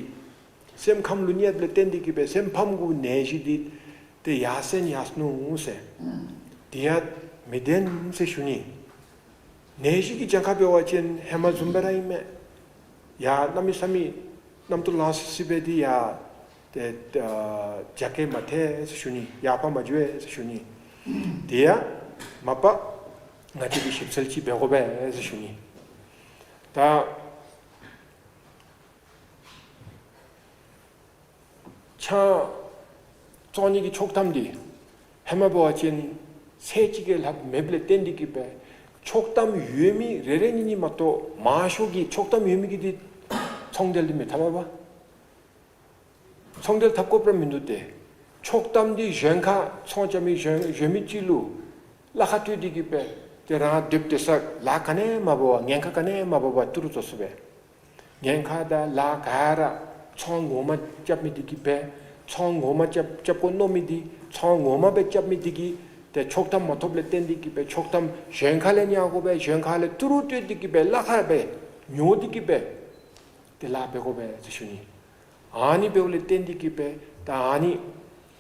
སེམས་ཁམས་ལུ་གནོདཔ་ལས་བརྟེན་ཏེ་གི་སྦེ་སེམས་ཕམ་གྱི་ནད་གཞི་འདི་ཏེ་ཡར་སེང་ཡར་སོང་ནུག་ཟེར། དེ་ཡང་མི་བདེན་ཟེར་ཞུ་ནི། ནད་གཞི་གི་གྱངས་ཁ་འབད་བ་ཅིན་ཧེ་མ་བཟུམ་སྦེ་ར་ཨིན་མས། ཡར་གནམ་མེད་ས་མེད་གནམ་ཐོག་ལང་སི་སི་སྦེ་འདི་ཡར་ཏེ་ཨ་རྒྱ་སྐྱེད་མ་ཐལ་ཟེར་ཞུ་ནི། ཡར་འཕར་མ་འགྱོ་བས་ཟེར་ཞུ་ནི། དེ་ཡང་མ་པ་ང་བཅས་ཀྱིས་ཞིབ་འཚོལ་ཅིག་འབད་དགོ་པས་ཟེར་ཞུ་ནི། ད་ཆང་བཙོང་ནི་གི་ཆོག་ཐམ་འདི་ཧེ་མ་འབད་བ་ཅིན་ཚད་ཅིག་གི་ལྷག་མེདཔ་ལས་བརྟེན་ཏེ་གི་སྦེ་ཆོག་ཐམ་ཡོད་མི་རེ་རེ་གཉིས་གཉིས་མ་གཏོགས་མང་ཤོས་ཀྱིས་ཆོག་ཐམ་ཡོད་མི་གིས་འདི་ཚོང་འབྲེལ་འདི་མི་འཐབ་པས། ཚོང་འབྲེལ་འཐབ་དགོཔ་ར་མིན་འདུག་སྟེ། ཆོག་ཐམ་འདི་གཞན་ཁར་ཚོང་རྐྱབ་མི་གཞན་གཞན་མི་ཅིག་ལུ་གླ་ཁར་སྤྲོད་དེ་གི་སྦེ་ཏེ་རང་སྡོདཔ་སྡོད་ས་ལཱ་ག་ནི་ཡང་མ་འབད་བར་ཉེན་ཁ་ག་ནི་ཡང་མ་འབད་བར་ཏི་རུ་བཙོང་ཚུགས་པས། ཉེན་ཁ་དང་ལཱ་ག་ར་ཚོང་ངོ་མ་རྐྱབ་མི་འདི་གིས་སྦེ་ཚོང་ངོ་མ་རྐྱབ་རྐྱབ་དགོ་མནོ་མི་འདི་ཚོང་ངོ་མ་སྦེ་རྐྱབ་མི་འདི་གིས་ཏེ་ཆོག་ཐམ་མ་ཐོབ་ལས་བརྟེན་ཏེ་གི་སྦེ་ཆོག་ཐམ་གཞན་ཁ་ལས་ཉར་དགོ་པས། གཞན་ཁ་ལས་ཏི་རུ་བཏོན་ཏེ་གི་སྦེ་གླ་ཁར་སྦེ་ཉོ་སྟེ་གི་སྦེ་ཏེ་ལཱ་འབད་དགོ་པས་ཟེར་ཞུ་ནི། ཨ་ནི་འབདཝ་ལས་བརྟེན་ཏེ་གི་སྦེ་ད་ཨ་ནི་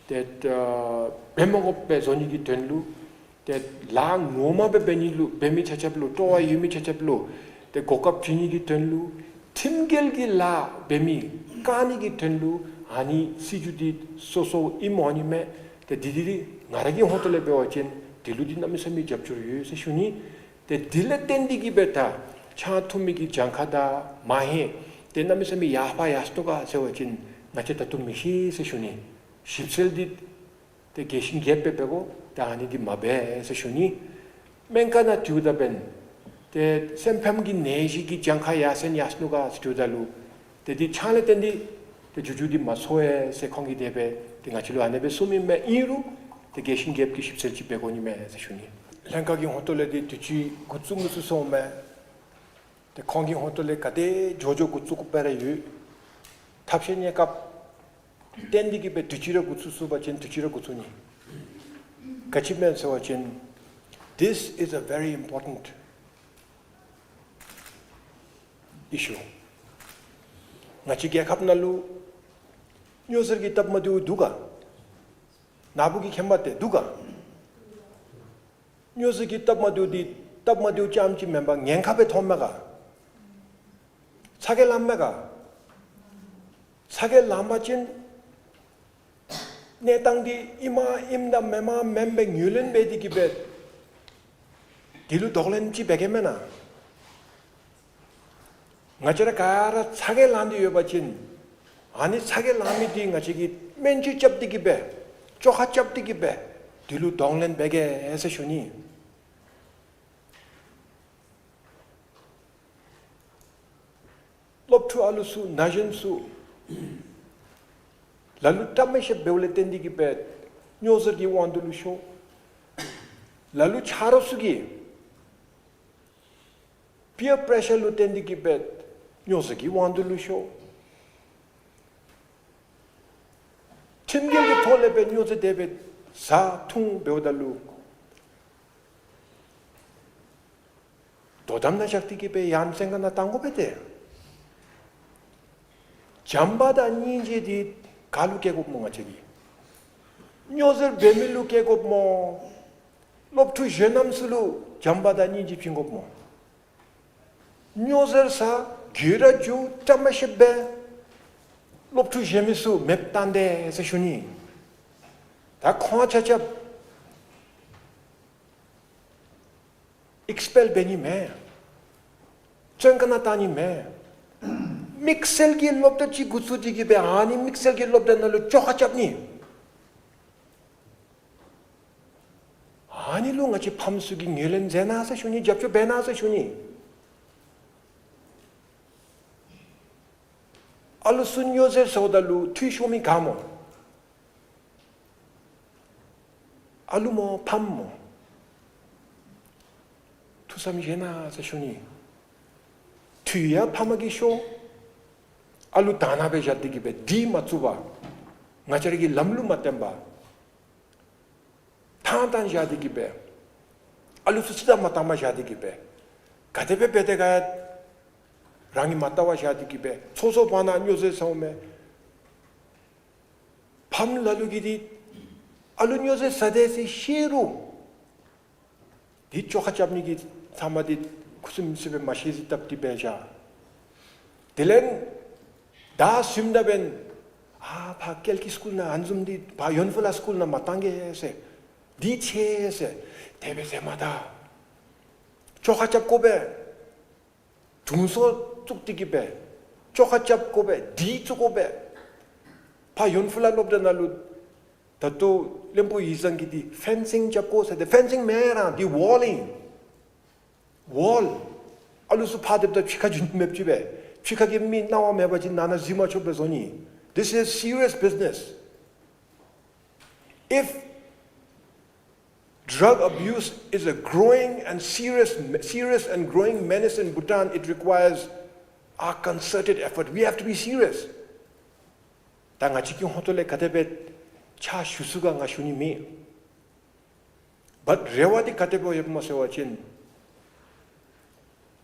ཏེ་ཨ་འབད་མ་དགོཔ་སྦེ་བཟོ་ནི་གི་དོན་ལུ་ཏེ་ལཱ་ངོ་མ་སྦེ་འབད་ནི་ལུ་འབད་མི་ཆ་ཁྱབ་ལུ་སྤྲོ་བ་ཡོད་མི་ཆ་ཁྱབ་ལུ་ཏེ་གོ་སྐབས་བྱིན་ནི་གི་དོན་ལུ་ཁྲིམས་འགལ་གྱི་ལཱ་འབད་མི་བཀག་ནི་གི་དོན་ལུ་ཨ་ནི་སྲིད་བྱུས་འདི་བཟོ་བཟོཝ་ཨིནམ་འོང་ནི་མས། ཏེ་འདི་འདི་འདི་ང་ར་གི་ཧོང་ཏོ་ལས་འབད་བ་ཅིན་འདི་ལུ་འདི་གནམ་མེད་ས་མེད་རྒྱབ་སྐྱོར་ཡོད་ཟེར་ཞུ་ནི། ཏེ་འདི་ལས་བརྟེན་ཏེ་གི་སྦེ་ད་ཆང་འཐུང་མི་གི་གྱངས་ཁ་དང་མ་ཧེང་འདི་གནམ་མེད་ས་མེད་ཡར་འཕར་ཡར་སོང་ག་ཟེར་བ་ཅིན་ང་བཅས་ད་ལྟོ་མི་ཤེས་ཟེར་ཞུ་ནི། ཞིབ་འཚོལ་འདི་ཏེ་རྒྱས་ཤིང་རྒྱསཔ་སྦེ་འབད་དགོ། ད་ཨ་ནི་འདི་མ་འབད་ཟེར་ཞུ་ནི། སྨན་ཁང་ནང་འགྱོཝ་ད་འབདན་ཏེ་སེམས་ཕམ་གྱི་ནད་གཞི་གི་གྱངས་ཁ་ཡར་སེང་ཡར་སོང་ག་ཟེར་འགྱོཝ་ད་ལུ་ཏེ་འདི་ཆང་ལས་བརྟེན་ཏེ་ཏེ་འགྱོ་འགྱོཝ་འདི་མ་ཚོར་བས་ཟེར་ཁོང་གིས་དེ་སྦེ་ཏེ་ང་བཅས་ལུ་ཨ་ནེ་སྦེ་གསུངམ་ཨིན་མས། ཨིན་རུང་ཏེ་རྒྱས་ཤིང་རྒྱསཔ་ཀྱི་ཞིབ་འཚོལ་ཅིག་འབད་དགོ་ནི་མས་ཟེར་ཞུ་ནི། ལྷན་ཁག་གི་ཧོང་ཏོ་ལས་འདི་དུས་ཅི་འགོ་བཙུགས་མི་ཚུ་སོང་མས། ཏེ་ཁོང་གི་ཧོང་ཏོ་ལས་ག་དེ་མགྱོགས་མགྱོགས་འགོ་བཙུགས་དགོཔ་ར་ཡོད། ཐབས་ཤེས་གནས་སྐབས་བརྟེན་ཏེ་གི་སྦེ་དུས་ཅི་ར་འགོ་བཙུགས་ཚུགས་པ་ཅིན་དུས་ཅི་ར་འགོ་བཙུགས་ནི། ག་ཅི་སྨོ་ཟེར་བ་ཅིན་this is a very important issue. ང་བཅས་རྒྱལ་ཁབ་ནང་ལུ་སྨྱོ་རྫས་ཀྱི་སྟབས་མ་བདེཝ་འདུག་ག། ནཱ་བུ་གིས་མཁྱེན་པ་ཏེ་འདུག་ག། སྨྱོ་རྫས་ཀྱི་སྟབས་མ་བདེཝ་འདི་སྟབས་མ་བདེཝ་རྐྱངམ་ཅིག་མེན་པར་ཉེན་ཁ་སྦེ་མཐོངམ་མས་ག། ཚ་གྱང་ལངམ་མས་ག། ཚ་གྱང་ལངམ་ཅིན་གནས་སྟངས་འདི་ཨིནམ་ཨིནམ་དང་མེནམ་མེནམ་སྦེ་ངོས་ལེན་འབད་དེ་གི་སྦེ་དེ་ལུ་གདོང་ལེན་ཅིག་འབད་གེ་མེན་ན། ང་བཅས་ར་ག་ར་ཚ་གྱང་ལངས་ཏེ་ཡོད་པ་ཅིན་ཨ་ནི་ཚ་གྱང་ལངས་མི་འདི་ང་བཅས་ཀྱིས་སྨན་བཅོས་རྐྱབ་སྟེ་གི་སྦེ་བཅོས་ཁ་རྐྱབ་སྟེ་གི་སྦེ་དེ་ལུ་གདོང་ལེན་འབད་གེ་ཟེར་ཞུ་ནི། སློབ་ཕྲུག་ཨ་ལུ་ཚུ་ན་གཞོན་ཚུ་ལ་ལུ་བཀྲ་མ་ཤིསཔ་འབདཝ་ལས་བརྟེན་ཏེ་གི་སྦེ་སྨྱོ་རྫས་ཀྱི་དབང་དུ་ལུ་ཤོར། ལ་ལུ་ཆ་རོགས་ཚུ་གི་peer pressure ལུ་བརྟེན་ཏེ་གི་སྦེ་སྨྱོ་རྫས་ཀྱི་དབང་དུ་ལུ་ཤོར། ཁྲིམས་འགལ་གྱི་ཐོག་ལས་སྦེ་སྨྱོ་རྫས་དེ་སྦེ་ཟ་འཐུང་འབདཝ་ད་ལུ་དོ་དམ་ནང་བཞག་སྟེ་གི་སྦེ་ཡང་བཙོན་ཁང་ནང་བཏང་དགོ་པས་ཏེ། བྱམས་པ་དང་སྙིང་རྗེ་འདི་ག་ལུ་བསྐྱེད་དགོཔ་སྨོ། ང་བཅས་ཀྱིས་སྨྱོ་རྫས་འབད་མི་ལུ་བསྐྱེད་དགོཔ་སྨོ། སློབ་ཕྲུག་གཞོན་རྣམས་ཚུ་ལུ་བྱམས་པ་དང་སྙིང་རྗེ་བྱིན་དགོཔ་སྨོ། སྨྱོ་རྫས་ཟ་དགོད་བྲ་རྒྱུག་བཀྲ་མ་ཤིསཔ་སྦེ་སློབ་ཕྲུག་གཞན་མི་ཚུ་མེདཔ་བཏང་དེས་ཟེར་ཞུ་ནི། ད་ཁོང་ཆ་ཁྱབ་ཨེགསི་པེལ་འབད་ནི་མས། བཙོན་ཁང་ནང་བཏང་ནི་མས། དམིགས་བསལ་གྱི་སློབ་གྲྭ་ཅིག་འགོ་བཙུགས་ཏེ་གི་སྦེ་ཨ་ནི་དམིགས་བསལ་གྱི་སློབ་གྲྭ་ནང་ལུ་བཅོས་ཁ་རྐྱབ་ནི། ཨ་ནི་ལུ་ང་བཅས་ཕམ་ཚུ་གིས་ངོས་ལེན་མཛད་གནང་ཟེར་ཞུ་ནི། རྒྱབ་སྐྱོར་འབད་གནང་ཟེར་ཞུ་ནི། ཨ་ལུ་ཚུ་སྨྱོ་རྫས་ཟཝ་ད་ལུ་འཐུས་ཤོར་མི་ག་སྨོ། ཨ་ལུ་སྨོ་ཕམ་སྨོ། ཐུགས་བསམ་བཞེས་གནང་ཟེར་ཞུ་ནི། འཐུས་ཡང་ཕམ་གིས་ཤོར། ཨ་ལུ་དང་ན་སྦེ་བཞག་སྟེ་གི་སྦེ་སྒྲིག་མ་བཙུགས་པར་ང་བཅས་ར་གི་ལམ་ལུགས་མ་བརྟན་པར་ཐང་ཐང་བཞག་སྟེ་གི་སྦེ་ཨ་ལུ་ཚུ་ཅིག་དང་མ་བཏང་པར་བཞག་སྟེ་གི་སྦེ་ག་དེ་སྦེ་འབད་དེ་ག་རང་གིས་མ་བལྟ་བར་བཞག་སྟེ་གི་སྦེ་ཚོགས་གཙོ་པ་ནཱ་སྨྱོ་རྫས་ཟཝ་མས། ཕམ་ལ་ལུ་གིས་འདི་ཨ་ལུ་སྨྱོ་རྫས་ཟ་དེས་ཟེར་ཤེས་རུང་འདི་བཅོ་ཁ་རྐྱབ་ནི་གི་ཚབ་མ་འདི་ཁུ་སིམ་སི་སྦེ་མ་ཤེས་ཟེར་བཏབ་སྟེ་འབད་བཞག། དེ་ལས་ད་ཟིམ་ད་འབདན་ཨ་ཕར་ཀལ་ཀི་སི་ཀུལ་ནང་ཨ་ནི་བཟུམ་འདི་ཕར་ཡོན་ཕུ་ལ་སི་ཀུལ་ནང་མ་བཏང་གེ་ཟེར། འདི་ཆེ་ཟེར། དེ་སྦེ་ཟེར་མ་ད། བཅོ་ཁ་རྐྱབ་དགོ་པས། དྲུང་འཚོ་བཙུགས་ཏེ་གི་སྦེ་བཅོ་ཁ་རྐྱབ་དགོ་པས། སྒྲིག་བཙུགས་དགོ་པས། ཕར་ཡོན་ཕུ་ལ་སློབ་གྲྭ་ནང་ལུ་ད་ལྟོ་བློན་པོ་ཡིག་ཚང་གིས་འདི་ཕེན་སིང་རྐྱབ་དགོ་ཟེར་ཏེ། ཕེན་སིང་མེན་ར་འདི་ཝཱལ་ཨིན། ཝཱལ། ཨ་ལུ་ཚུ་ཕར་སྡོདཔ་ད་ཕྱི་ཁར་འགྱོ་མི་མེདཔ་ཅིག་སྦེ། ཕྱི་ཁ་གི་མི་སྣང་བ་མེད་པ་ཅིན་ནང་ན་འཛུལ་མ་ཆོགཔ་སྦེ་བཟོ་ནི། This is serious business. If drug abuse is a growing and serious, serious and growing menace in Bhutan, it requires our concerted effort. We have to be serious. ད་ང་བཅས་ཀྱི་ཧོང་ཏོ་ལས་ག་དེ་སྦེ་ཕྱག་ཞུ་ཚུགས་ག་ང་ཞུ་ནི་མེད། བཊ་རེ་བ་འདི་ག་དེ་སྦེ་ཡོདཔ་སྨོ་ཟེར་བ་ཅིན་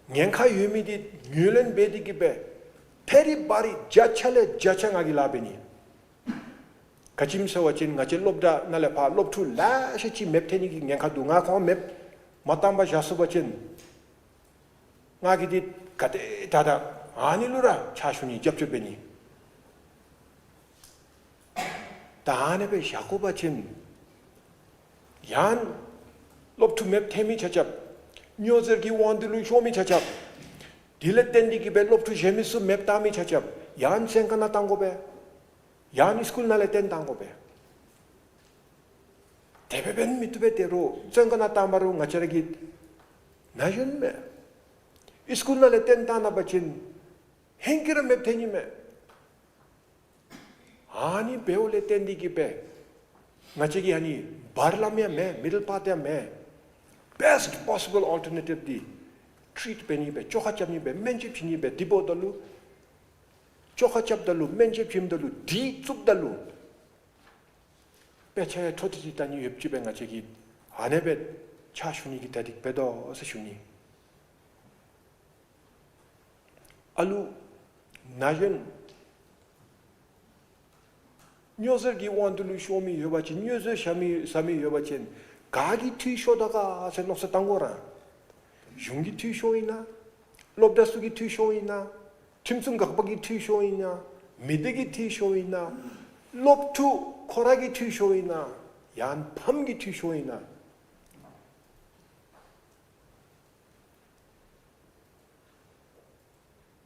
ཉེན་ཁ་ཡོད་མི་འདི་ངོས་ལེན་འབད་དེ་གི་སྦེ་ཕེ་རི་བ་རི་བརྒྱ་ཆ་ལས་བརྒྱ་ཆ་ང་གིས་ལཱ་འབད་ནི། ག་ཅི་སྨོ་ཟེར་བ་ཅིན་ང་བཅས་སློབ་གྲྭ་ནང་ལས་ཕར་སློབ་ཕྲུག་ལེ་ཤ་ཅིག་མེདཔ་ཐལ་ནི་གི་ཉེན་ཁ་འདུག། ང་ཁོང་མེདཔ་མ་བཏང་པར་བཞག་ཚུགས་པ་ཅིན་ང་གིས་འདི་ག་དེ་ད་ད་ཨ་ནི་ལུ་ར་ཕྱག་ཞུ་ནི་རྒྱབ་སྐྱོར་འབད་ནི། ད་ཨ་ནི་སྦེ་བཞག་དགོ་པ་ཅིན་ཡང་སློབ་ཕྲུག་མེདཔ་ཐལ་མི་ཆ་ཁྱབ། སྨྱོ་རྫས་ཀྱི་དབང་དུ་ལུ་ཤོར་མི་ཆ་ཁྱབ། དེ་ལས་བརྟེན་ཏེ་གི་སྦེ་སློབ་ཕྲུག་གཞན་མི་ཚུ་མེདཔ་བཏང་མི་ཆ་ཁྱབ་ཡང་བཙོན་ཁང་ནང་བཏང་དགོ་པས། ཡང་སི་ཀུལ་ནང་ལས་བཏོན་བཏང་དགོ་པས། དེ་སྦེ་འབད་མི་བཏུབ་པས། ད་རུང་བཙོན་ཁང་ནང་བཏང་བ་རུང་ང་བཅས་ར་གིས་ན་གཞོན་མས། སི་ཀུལ་ནང་ལས་བཏོན་བཏང་ད་པ་ཅིན་ཧེང་སྐལ་ར་མེདཔ་ཐལ་ནི་མས། ཨ་ནི་འབདཝ་ལས་བརྟེན་ཏེ་གི་སྦེ་ང་བཅས་ཀྱིས་ཨ་ནི་བར་ལམ་ཡང་མེད། མི་ཌལ་པཱཐ་ཡང་མེད། Best possible alternative འདི་ཊིཊ་འབད་ནི་སྦེ་བཅོ་ཁ་རྐྱབ་ནི་སྦེ་སྨན་བཅོས་བྱིན་ནི་སྦེ་འདི་འབདཝ་ད་ལུ་བཅོ་ཁ་རྐྱབ་ད་ལུ་སྨན་བཅོས་བྱིནམ་ད་ལུ་སྒྲིག་བཙུགསཔ་ད་ལུ་དཔེ་ཆ་ཡང་འཕྲོ་མཐུད་དེ་བལྟ་ནི་ཡོདཔ་ཅིག་སྦེ་ང་བཅས་ཀྱིས་ཨ་ནི་སྦེ་ཕྱག་ཞུ་ནི་གི་གྲ་སྒྲིག་འབད་དོ་ཟེར་ཞུ་ནི། ཨ་ལུ་ན་གཞོན་སྨྱོ་རྫས་ཀྱི་དབང་དུ་ལུ་ཤོར་མི་ཡོད་པ་ཅིན་སྨྱོ་རྫས་ཟ་མི་ཟ་མི་ཡོད་པ་ཅིན་ག་གིས་འཐུས་ཤོར་ད་ག་ཟེར་མནོ་བསམ་བཏང་དགོ་ར། གཞུང་གིས་འཐུས་ཤོར་ཨིན་ན། སློབ་གྲྭ་ཚུ་གིས་འཐུས་ཤོར་ཨིན་ན། ཁྲིམས་སྲུང་འགག་པ་གིས་འཐུས་ཤོར་ཨིན་ན། མི་སྡེ་གིས་འཐུས་ཤོར་ཨིན་ན། སློབ་ཕྲུག་ཁོ་ར་གིས་འཐུས་ཤོར་ཨིན་ན། ཡང་ཕམ་གིས་འཐུས་ཤོར་ཨིན་ན།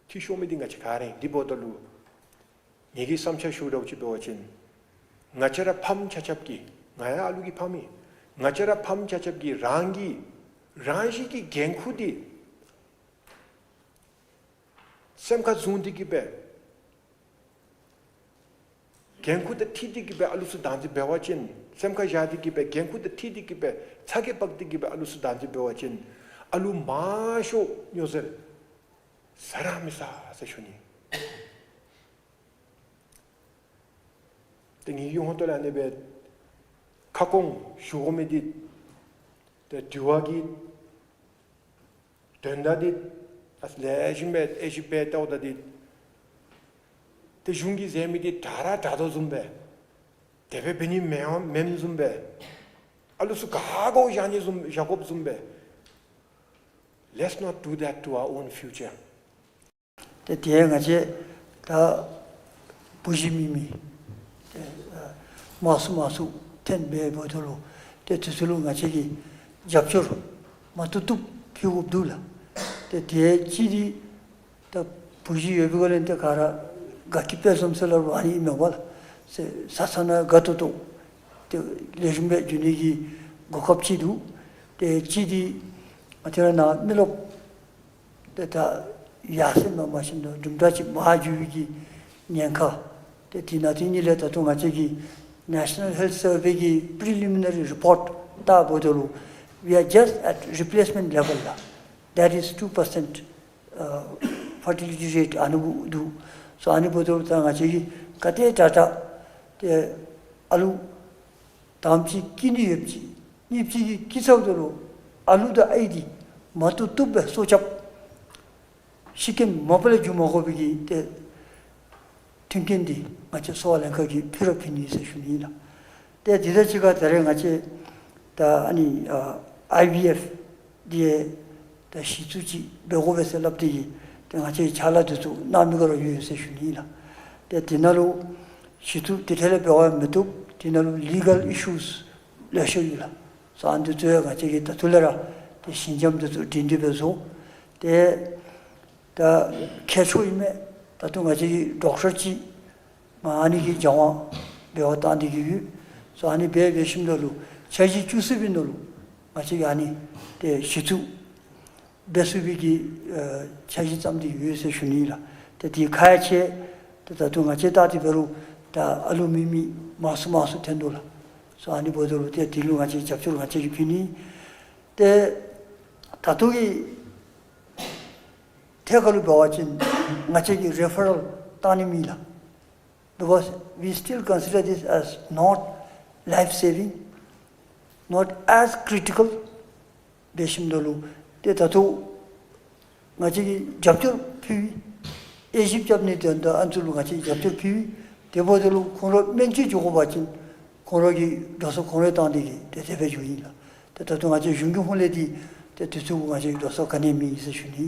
འཐུས་ཤོར་མི་འདི་ང་བཅས་ག་ར་ཨིན། འདི་འབདཝ་ད་ལུ་ངེ་གི་བསམ་འཆར་ཞུཝ་ཅིག་འབད་བ་ཅིན་ང་བཅས་ར་ཕམ་ཆ་ཁྱབ་ཀྱིས་ང་ཡང་ཨ་ལུ་གི་ཕམ་ཨིན། ང་བཅས་ར་ཕམ་ཆ་ཁྱབ་ཀྱིས་རང་གི་རང་བཞིན་གྱི་འགན་ཁུར་འདི་སེམས་ཁར་བཟུང་སྟེ་གི་སྦེ་འགན་ཁུར་དང་འཁྲིལ་ཏེ་གི་སྦེ་ཨ་ལུ་ཚུ་བདག་འཛིན་འབད་བ་ཅིན། སེམས་ཁར་བཞག་སྟེ་གི་སྦེ་འགན་ཁུར་དང་འཁྲིལ་ཏེ་གི་སྦེ་ཚ་གྱང་འབག་སྟེ་གི་སྦེ་ཨ་ལུ་ཚུ་བདག་འཛིན་འབད་བ་ཅིན་ཨ་ལུ་མང་ཤོས་སྨྱོ་རྫས་ཟ་ར་མི་ཟ་ཟེར་ཞུ་ནི། ཏེ་ངེ་གི་ཧོང་ཏོ་ལས་ཨ་ནི་སྦེ་ཁ་སྐོང་ཞུ་དགོ་མི་འདི་ཏེ་དྲི་བ་གི་དོན་དག་འདི་ཨ་ལེགས་ཤོམ་སྦེ་དབྱེ་ཞིབ་འབད་བལྟཝ་ད་འདི་ཏེ་གཞུང་གིས་ཟེར་མི་འདི་དྲག་ར་དྲག་དོ་བཟུམ་སྦེ་དེ་སྦེ་འབད་ནི་མེན་མེནམ་བཟུམ་སྦེ་ཨ་ལུ་ཚུ་ག་གོ་བཞག་ནི་བཟུམ་བཞག་དགོཔ་བཟུམ་སྦེ། Let's not do that to our own future. ཏེ་དེ་ང་བཅས་ད་བུ་གཞི་མེད་མི་ཏེ་ཨ་མང་སུ་མང་སུ་ཐོན་འབདཝ་ད་ལུ་ཏེ་དེ་ཚུ་ལུ་ང་བཅས་ཀྱིས་རྒྱབ་སྐྱོར་མ་བཏུབ་བཏུབ་ཕུལ་དགོཔ་འདུག་ལགས། ཏེ་དེ་ཅིག་འདི་ད་བུ་གཞི་ཡོད་པའི་སྒང་ལས་ཏེ་ག་ར་དགའ་སྐྱིད་དཔལ་འཛོམས་ཟེར་སླབ་རུང་ཨ་ནི་ཨིན་མས་པ་ལགས། ཟ་ས་ན་དགའ་ཏོག་ཏོ་ཏེ་ལེགས་ཤོམ་སྦེ་འགྱོ་ནི་གི་གོ་སྐབས་ཅིག་འདུག། ཏེ་ཅིག་འདི་ང་བཅས་ར་ནཱ་མི་རློབས་ཏེ་ད་ཡར་སེང་མ་མ་ཤེས་ན་གྲུབ་འབྲས་ཅིག་མ་འགྱོ་བའི་གི་ཉེན་ཁ། ཏེ་དེ་ནང་དེ་གཉིས་ལས་ད་ལྟོ་ང་བཅས་ཀྱི་National Health Survey གི་preliminary report བལྟཝ་ད་ལུ་we are just at replacement level ལགས། That is two percent, uh, ཕར་ཊི་ལི་ཊི་རེཊ་ཨ་ནི་འདུག། སོ་ཨ་ནི་འབདཝ་ད་ལུ་ད་ང་བཅས་ཀྱིས་ག་དེ་དྲག་དྲག་ཏེ་ཨ་ལུ་དང་པ་ཅིག་སྐྱེ་ནི་ཡོདཔ་ཅིག་གཉིས་པ་ཅིག་གིས་སྐྱེ་ཚརཝ་ད་ལུ་ཨ་ལུ་དང་ཨའི་འདི་མ་བཏུབ་བཏུབ་སྦེ་སྲོག་སྐྱབས་ཤི་རྐྱེན་མ་པ་ལས་འགྱོ་མ་དགོ་པའི་གི་ཏེ་མཐུན་རྐྱེན་འདི་ང་བཅས་གསོ་བ་ལྷན་ཁག་གིས་ཕུལ་ར་ཕུལ་ནི་ཟེར་ཞུ་ནི་ཨིན་ལགས། ཏེ་དེ་དང་གཅིག་ཁར་ད་རེས་ང་བཅས་ད་ཨ་ནི་ཨ་ཨའི་ཝི་ཨེཕ་འདི་ད་གཞི་བཙུགས་ཅིག་འབད་དགོ་པས་ཟེར་སླབ་སྟེ་གིས་ཏེ་ང་བཅས་ཀྱི་ཕྱག་ལཱ་འདི་ཚུ་གནང་མི་ག་ར་ཡོད་ཟེར་ཞུ་ནི་ཨིན་ལགས། ཏེ་དེ་ནང་ལུ་གཞི་བཙུགས་དེ་འཕྲལ་ལས་འབད་བ་མི་བཏུབ། དེ་ནང་ལུ་ལི་གཱལ་ཨི་ཤུས་ལེ་ཤ་ཡོད་ལགས། སོ་ཨ་ནི་འདི་ཚུ་ཡང་ང་བཅས་ཀྱིས་ད་ལྟོ་ལས་ར་ཏེ་ཞི་འཇམ་འདི་ཚུ་སྒྲིང་སྒྲི་སྦེ་བཟོ། ཏེ་ད་མཁས་མཆོག་ཨིན་མས། ད་ལྟོ་ང་བཅས་ཀྱི་ཌོག་ཊར་ཅིག་མ་ཨ་ནི་གི་སྦྱང་བ་འབད་བར་བཏང་སྟེ་གིས་ཡོད། སོ་ཨ་ནི་འབད་འབད་ཞིནམ་ད་ལུ་འཆར་གཞི་བཅུ་གསུམ་པའི་ནང་ལུ་ང་བཅས་ཀྱིས་ཨ་ནི་ཏེ་གཞི་བཙུགས་འབད་ཚུགས་པའི་གི་ཨ་འཆར་གཞི་བརྩམས་ཏེ་ཡོད་ཟེར་ཞུ་ནི་ཨིན་ལགས། ཏེ་དེ་ཁག་ཆེ་ཏེ་ད་ལྟོ་ང་བཅས་བལྟ་སྟེ་འབད་རུང་ད་ཨ་ལུ་མེད་མི་མང་སུ་མང་སུ་ཐོན་དོ་ལགས། སོ་ཨ་ནི་འབདཝ་ད་ལུ་ཏེ་དེ་ལུ་ང་བཅས་རྒྱབ་སྐྱོར་ང་བཅས་ཀྱིས་ཕུལ་ནི། ཏེ་ད་ལྟོ་གི་ཐད་ཁར་ལུ་འབད་བ་ཅིན་ང་བཅས་ཀྱིས་རེ་ཕ་རལ་བཏང་ནི་མེད་ལགས། Because we still consider this as not life saving, not as critical. འབད་ཞིནམ་ད་ལུ་ཏེ་ད་ལྟོ་ང་བཅས་ཀྱིས་རྒྱབ་སྐྱོར་ཕུལ་བས། དབྱེ་ཞིབ་རྐྱབ་ནི་དོན་དག་ཨ་ནི་ཚུ་ལུ་ང་བཅས་རྒྱབ་སྐྱོར་ཕུལ་བས། དེ་འབདཝ་ད་ལུ་ཁོང་ར་སྨན་བཅོས་འགྱོ་དགོ་པ་ཅིན་ཁོང་ར་གི་འགྲོ་སོང་ཁོང་ར་བཏང་སྟེ་གིས་ཏེ་དེ་སྦེ་འགྱོཝ་ཨིན་ལགས། ཏེ་ད་ལྟོ་ང་བཅས་གཞུང་གི་ཧོངས་ལས་འདི་ཏེ་དུས་ཚོད་ང་བཅས་ཀྱི་འགྲོ་སོང་ག་ནི་མེད་ཟེར་ཞུ་ནི།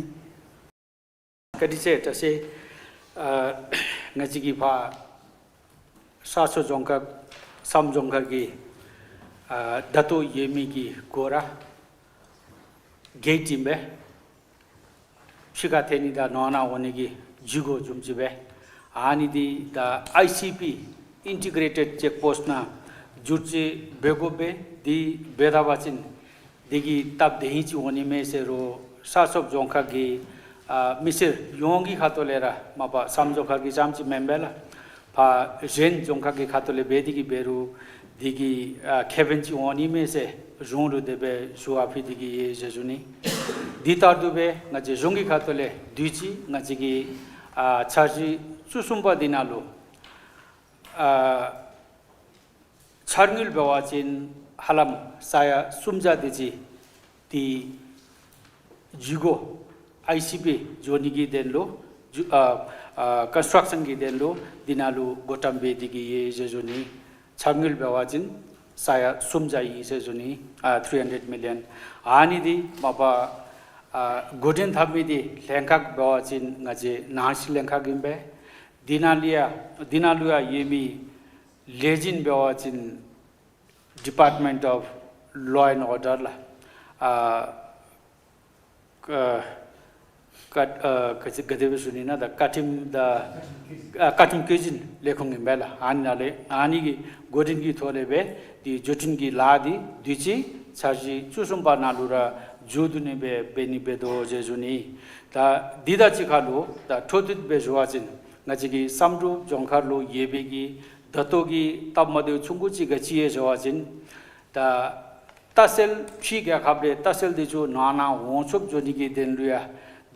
བཀའ་དྲིན་ཆེ། ད་ཅི་ཨ་ང་བཅས་ཀྱི་ཕར་ས་མཚོ་ལྗོངས་མཁར་ས་མཚོ་ལྗོངས་མཁར་གྱི་ཨ་ད་ལྟོ་ཡོད་མི་གི་སྒོ་ར་གེཊ་ཨིན་པས། ཕྱི་ཁར་ཐོན་ནི་དང་ནང་ན་འོང་ནི་གི་བརྒྱུད་སྒོ་བཟུམ་ཅིག་སྦེ་ཨ་ནི་འདི་ད་ཨའི་སི་པི་ཨིན་ཊི་གྲེ་ཊེཌ་ཅེཀ་པོསཊ་ནང་བསྒྱུར་བཅོས་འབད་དགོ་པས། འདི་འབད་ད་པ་ཅིན་དེ་གིས་སྟབས་བདེ་ཧིང་ཅིག་འོང་ནི་མས་ཟེར་རུང་ས་མཚོ་ལྗོངས་མཁར་གྱི་ཨ་མི་སེར་ཡོངས་ཀྱི་ཁ་ཐུག་ལས་ར་མ་པ་ས་མཚོ་ལྗོངས་མཁར་གྱི་རྐྱངམ་ཅིག་མེན་པས་ལགས། ཕར་གཞན་ལྗོངས་མཁར་གྱི་ཁ་ཐུག་ལས་འབད་དེ་གིས་འབད་རུང་དེ་གིས་ཨ་ཁེ་ཕན་ཅིག་འོང་ནི་མས་ཟེར་གཞུང་ལུ་དེ་སྦེ་ཞུ་བ་ཕུལ་ཏེ་གིས་ཡོད་ཟེར་ཞུ་ནི། དེ་ལྟར་དུ་སྦེ་ང་བཅས་གཞུང་གི་ཁ་ཐུག་ལས་དུས་ཅི་ང་བཅས་ཀྱི་ཨ་འཆར་གཞི་བཅུ་གསུམ་པ་འདི་ནང་ལུ་ཨ་འཆར་དངུལ་འབད་བ་ཅིན་ཧ་ལམ་ས་ཡ་སུམ་བརྒྱ་དེ་ཅིག་དེ་བརྒྱུད་སྒོ་ཨའི་སི་པི་འགྱོ་ནི་གི་དོན་ལུ་བརྒྱུད་ཨ་ཨ་ཀོན་སི་ཊྲག་ཤཱན་གྱི་དོན་ལུ་འདི་ནང་ལུ་བགོ་བཀྲམ་འབད་དེ་གིས་ཡོད་ཟེར་ཞུ་ནི། འཆར་དངུལ་འབད་བ་ཅིན་ས་ཡ་སུམ་བརྒྱ་ཨིན་ཟེར་ཞུ་ནི། ཨ་ཐི་རི་ཧན་ཌེཌ་མི་ལི་ཡོན། ཨ་ནི་འདི་མ་པ་ཨ་འགོ་འདྲེན་འཐབ་མི་འདི་ལྷན་ཁག་འབད་བ་ཅིན་ང་བཅས་ནང་སྲིད་ལྷན་ཁག་ཨིན་པས། འདི་ནང་ལུ་ཡང་འདི་ནང་ལུ་ཡང་ཡོད་མི་ལས་འཛིན་འབད་བ་ཅིན་Department of Law and Order ལགས། ཨ་ཀ་ཀ་ཨ་ག་ཅི་ག་དེ་སྦེ་ཞུ་ནི་ན་ད་བཀའ་ཁྲིམས་དང་ཨ་བཀའ་ཁྲིམས་བཀོད་འཛིན་ལས་ཁུངས་ཨིན་པས་ལགས། ཨ་ནི་ནང་ལས་ཨ་ནི་གི་འགོ་འདྲེན་གྱི་ཐོག་ལས་སྦེ་འདི་བརྒྱུད་འཕྲིན་གྱི་ལཱ་འདི་དུས་ཅི་འཆར་གཞི་བཅུ་གསུམ་པ་ནང་ལུ་ར་མཇུག་བསྡུ་ནི་སྦེ་འབད་ནི་འབད་དོ་ཟེར་ཞུ་ནི། ད་འདི་དང་གཅིག་ཁར་ལུ་ད་འཕྲོ་མཐུད་སྦེ་ཞུ་བ་ཅིན་ང་བཅས་ཀྱི་བསམ་གྲུབ་ལྗོངས་མཁར་ལུ་ཡོད་པའི་གི་ད་ལྟོ་གི་སྟབས་མ་བདེཝ་ཆུང་ཀུ་ཅིག་ག་ཅི་ཡོད་ཟེར་བ་ཅིན་ད་ལྟ་བཤལ་ཕྱི་རྒྱལ་ཁབ་ལས་ལྟ་བཤལ་འདི་ཚུ་ནང་ན་འོང་ཆོགཔ་འགྱོ་ནི་གི་དོན་ལུ་ཡང་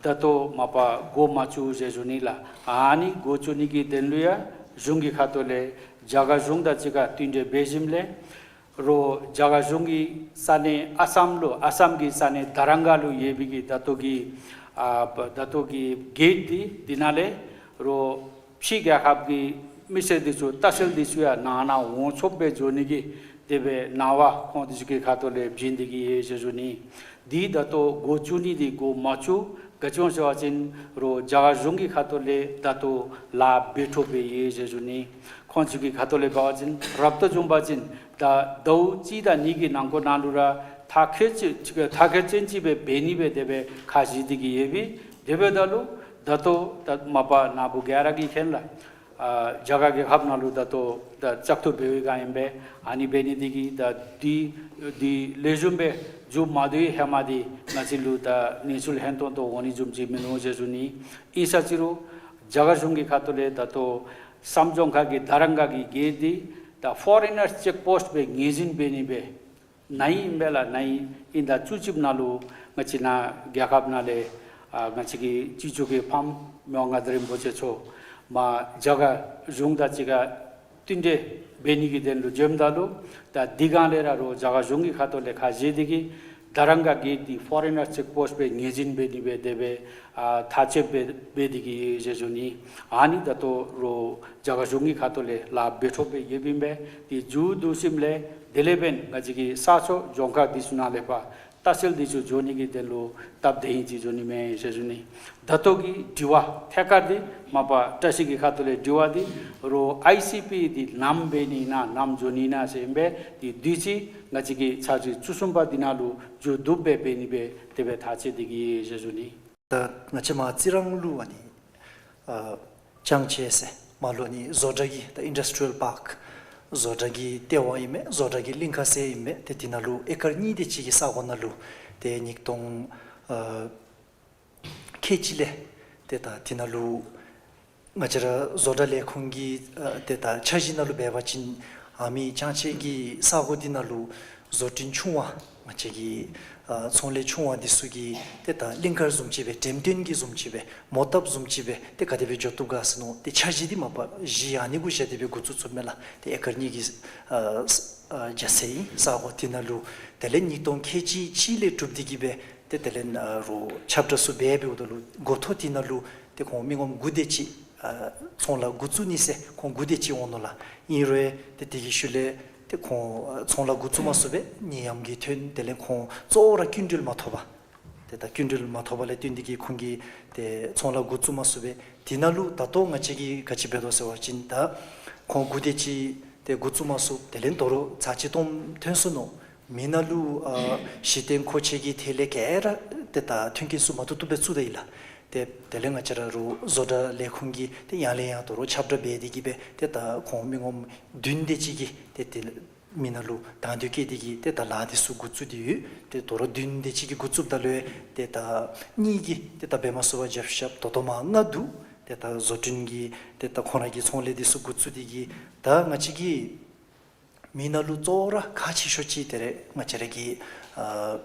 ད་ལྟོ་མ་པ་སྒོ་མ་བཙུགས་ཟེར་ཞུ་ནི་ལགས། ཨ་ནི་སྒོ་བཙུགས་ནི་གི་དོན་ལུ་ཡང་གཞུང་གི་ཁ་ཐུག་ལས་རྒྱ་གར་གཞུང་དང་གཅིག་ཁར་བསྟུན་གྲོས་འབད་ཞིནམ་ལས་རོགས་རྒྱ་གར་གཞུང་གི་ས་གནས་ཨ་སམ་ལུ་ཨ་སམ་གྱི་ས་གནས་དྷ་རམ་ག་ལུ་ཡོད་པའི་གི་ད་ལྟོ་གི་ཨ་ད་ལྟོ་གི་གེཊ་འདི་འདི་ནང་ལས་རོགས་ཕྱི་རྒྱལ་ཁབ་ཀྱི་མི་སེར་འདི་ཚུ་ལྟ་བཤལ་འདི་ཚུ་ཡང་ནང་ན་འོང་ཆོགཔ་སྦེ་འགྱོ་ནི་གི་དེ་སྦེ་གནང་བ་ཁོང་འདི་ཚུ་གི་ཁ་ཐུག་ལས་བྱིན་ཏེ་གིས་ཡོད་ཟེར་ཞུ་ནི། འདི་ད་ལྟོ་སྒོ་བཙུགས་ནི་འདི་སྒོ་མ་བཙུགས། ག་ཅི་འོང་ཟེར་བ་ཅིན་རོགས་རྒྱ་གར་གཞུང་གི་ཁ་ཐུག་ལས་ད་ལྟོ་ལཱ་འབད་འཕྲོ་སྦེ་ཡོད་ཟེར་ཞུ་ནི། ཁོང་ཚུ་གི་ཁ་ཐུག་ལས་འབད་བ་ཅིན་རབ་ཏུ་བྱུང་པ་ཅིན་ད་ཟླཝ་གཅིག་དང་གཉིས་ཀྱི་ནང་འཁོད་ནང་ལུ་ར་མཐར་འཁྱོལ་ཅིག་མཐར་འཁྱོལ་ཅན་ཅིག་སྦེ་འབད་ནི་སྦེ་དེ་སྦེ་ཁ་བཞེས་ཏེ་གིས་ཡོད་པས། དེ་འབདཝ་ད་ལུ་ད་ལྟོ་ད་མ་པ་ནཱ་བུ་ག་ར་གིས་མཁྱེན་ལགས། ཨ་རྒྱ་གར་རྒྱལ་ཁབ་ནང་ལུ་ད་ལྟོ་ད་བཙག་འཐུ་འབད་བའི་སྒང་ཨིན་པས། ཨ་ནི་འབད་ནི་འདི་གིས་ད་འདི་འདི་ལེགས་ཤོམ་སྦེ་མཇུག་མ་བསྡུ་བའི་ཧེ་མ་འདི་ང་བཅས་ལུ་ད་གནས་ཚུལ་ཧན་ཏོང་ཏོ་འོང་ནི་བཟུམ་ཅིག་མིན་ནུག་ཟེར་ཞུ་ནི། ཨིན་ས་ཅི་རུང་རྒྱ་གར་གཞུང་གི་ཁ་ཐུག་ལས་ད་ལྟོ་ས་མཚོ་ལྗོངས་མཁར་གྱི་དྷ་རམ་ག་གི་གེཊ་འདི་ད་ཕོ་རེ་ནར་ཅེཀ་པོསཊ་སྦེ་ངོས་འཛིན་འབད་ནི་སྦེ་ནཱ་ཨིན་པས་ལགས། ནཱ་ཨིན་ད་བཅུ་གཅིག་ནང་ལུ་ང་བཅས་ནཱ་རྒྱལ་ཁབ་ནང་ལས་ ཨ་ང་བཅས་ཀྱི་སྤྱི་ཚོགས་ཀྱི་ཕམ་མི་དབང་མངའ་བདག་རིན་པོ་ཆེ་མཆོག་མར་རྒྱ་གར་གཞུང་དང་གཅིག་ཁར་བསྟུན་གྲོས་འབད་ནི་གི་དོན་ལུ་འབྱོནམ་ད་ལུ་ད་དེ་སྒང་ལས་ར་རོགས་རྒྱ་གར་གཞུང་གི་ཁ་ཐུག་ལས་ཁ་བཞེས་ཏེ་གིས་ད་རང་ག་གིས་འདི་ཕོ་རེ་ནར་ཅེཀ་པོསཊ་སྦེ་ངོས་འཛིན་འབད་ནི་སྦེ་དེ་སྦེ་ཨ་ཐག་བཅད་འབད་འབད་དེ་གིས་ཡོད་ཟེར་ཞུ་ནི། ཨ་ནི་ད་ལྟོ་རོགས་རྒྱ་གར་གཞུང་གི་ཁ་ཐུག་ལས་ལཱ་འབད་འཕྲོ་སྦེ་ཡོདཔ་ཨིན་པས། དེ་མཇུག་བསྡུ་ཞིནམ་ལས་དེ་ལས་འབདན་ང་བཅས་ཀྱི་ས་ཕྱོགས་ལྗོངས་མཁར་འདི་ཚུ་ནང་ལས་ཕར་ལྟ་བཤལ་འདི་ཚུ་འགྱོ་ནི་གི་དོན་ལུ་སྟབས་བདེ་ཨིན་ཅིག་འགྱོ་ནི་མས་ཟེར་ཞུ་ནི། ད་ལྟོ་གི་དྲི་བ་ཐད་ཀར་འདི་མ་པ་བཀྲ་ཤིས་ཀྱི་ཁ་ཐུག་ལས་དྲི་བ་འདི་རོགས་ཨའི་སི་པི་འདི་ནམ་འབད་ནི་ཨིན་ན་ནམ་འགྱོ་ནི་ཨིན་ན་ཟེར་ཨིན་པས། དེ་དུས་ཚོད་ང་བཅས་ཀྱི་ཚར་གཅིག་བཅུ་གསུམ་པ་འདི་ནང་ལུ་མཇུག་བསྡུ་སྦེ་འབད་ནི་སྦེ་དེ་སྦེ་ཐག་བཅད་དེ་གིས་ཟེར་ཞུ་ནི། ད་ང་བཅས་མར་རྩི་རང་ལུ་ཨ་ནི་ཨ་ཅང་ཅེ་ཟེར་མར་ལུ་ཨ་ནི་བཟོ་གྲྭ་གི་ད་ཨིན་ཌསི་ཊི་རི་ཡལ་པཱརཀ་བཟོ་གྲྭ་གི་ལྟེ་བ་ཨིན་མས། བཟོ་གྲྭ་གི་གླིང་ཁ་ཟེར་ཨིན་མས། ཏེ་དེ་ནང་ལུ་ཨེ་ཀར་གཉིས་དེ་ཅིག་གི་ས་གོ་ནང་ལུ་ཏེ་ཉིས་སྟོང་ཨ་ཁལ་གཅིག་ལས་ཏེ་ད་དེ་ནང་ལུ་ང་བཅས་ར་བཟོ་གྲྭ་ལས་ཁུངས་ཀྱི་ཨ་ཏེ་ད་འཆར་གཞི་ནང་ལུ་འབད་བ་ཅིན་ཨ་མི་ཅང་ཅེ་གི་ས་གོ་འདི་ནང་ལུ་བཟོ་སྐྲུན་ཆུང་བ་ང་བཅས་ཀྱི་ཨ་ཚོང་ལས་ཆུང་བ་འདི་ཚུ་གིས་ཏེ་ད་གླིང་དཀར་བཟུམ་ཅིག་སྦེ་འགྲེམས་སྟོན་གྱི་བཟུམ་ཅིག་སྦེ་མོ་བཏབ་བཟུམ་ཅིག་སྦེ་ཏེ་ག་དེ་སྦེ་འགྱོ་བཏུབ་ག་ཟེར་མནོ་སྟེ་འཆར་གཞི་འདི་མ་པ་གཞི་ཨ་ནི་གུ་བཞག་སྟེ་སྦེ་འགོ་བཙུགས་བཙུགསཔ་མས་ལགས། ཏེ་ཨེ་ཀར་གཉིས་ཀྱི་ཨ་ཨ་རྒྱ་ཚད་ཨིན། ས་གོ་འདི་ནང་ལུ་དེ་ལས་ཉིས་སྟོང་ཁལ་གཅིག་གཅིག་ལས་གྲུབ་སྟེ་གིས་སྦེ་ཏེ་དེ་ལས་ཨ་རོགས་ཁྱབ་བསྒྲགས་ཚུ་འབད་འབདཝ་ད་ལུ་འགོ་ཐོག་འདི་ནང་ལུ་ཏེ་ཁོང་མི་ངོམ་དགུ་དེ་ཅིག་ཨ་ཚོང་ལཱ་འགོ་བཙུགས་ནི་ཟེར་ཁོང་དགུ་དེ་ཅིག་འོང་ནུག་ལགས། ཨིན་རུང་ཏེ་དེ་གི་ཤུལ་ལས་ཏེ་ཁོང་ཨ་ཚོང་ལཱ་འགོ་བཙུགས་མ་ཚུགས་པས། ནད་ཡམས་ཀྱི་ཐོན། དེ་ལས་ཁོང་གཙོ་བོ་ར་སྐྱིན་འགྲུལ་མ་ཐོབ་པར་ཏེ་ད་སྐྱིན་འགྲུལ་མ་ཐོབ་པ་ལས་བརྟེན་ཏེ་གིས་ཁོང་གིས་ཏེ་ཚོང་ལཱ་འགོ་བཙུགས་མ་ཚུགས་པས། དེ་ནང་ལུ་ད་ལྟོ་ང་བཅས་ཀྱིས་ག་ཅི་འབད་དོ་ཟེར་བ་ཅིན་ད་ཁོང་དགུ་དེ་ཅིག་ཏེ་འགོ་བཙུགས་མ་ཚུགས། དེ་ལས་དོ་རུང་ཚར་གཅིག་སྟོངམ་ཐོན་སོ་ནུག། མི་ནང་ལུ་ཨ་གཞི་རྟེན་མཁོ་ཆས་ཀྱི་ཐད་ལས་ག་ར་ཏེ་ད་མཐུན་རྐྱེན་ཚུ་མ་བཏུབ་བཏུབ་སྦེ་བཙུགས་ད་ཡི་ལགས། ཏེ་དེ་ལས་ང་བཅས་ར་རོགས་བཟོ་གྲྭ་ལས་ཁུངས་ཀྱིས་ཏེ་ཡང་ལས་ཡང་དོ་རུང་ཁྱབ་བསྒྲགས་འབད་དེ་གིས་སྦེ་ཏེ་ད་ཁོང་མི་ངོམ་བདུན་དེ་ཅིག་གིས་ཏེ་དེ་མི་ནང་ལུ་དང་འདོད་བསྐྱེད་དེ་གིས་ཏེ་ད་ལཱ་འདི་ཚུ་འགོ་བཙུགས་ཏེ་ཡོད། ཏེ་དོ་རུང་བདུན་དེ་ཅིག་གིས་འགོ་བཙུགསཔ་ད་ལུ་ཏེ་ད་གཉིས་ཀྱིས་ཏེ་ད་འབད་མ་ཚུགས་པར་བཞག་བཞགཔ་ད་ལྟོ་མར་ལྔ་འདུག། ཏེ་ད་བཟོ་སྐྲུན་གྱི་ཏེ་ད་ཁོང་ར་གི་ཚོང་ལས་འདི་ཚུ་འགོ་བཙུགས་ཏེ་གིས་ད་ང་བཅས་ཀྱི་མི་ནང་ལུ་གཙོ་བོ་ར་ཁག་ཆེ་ཤོས་ཅིག་དེ་རེ་ང་བཅས་ར་གི་ཨ་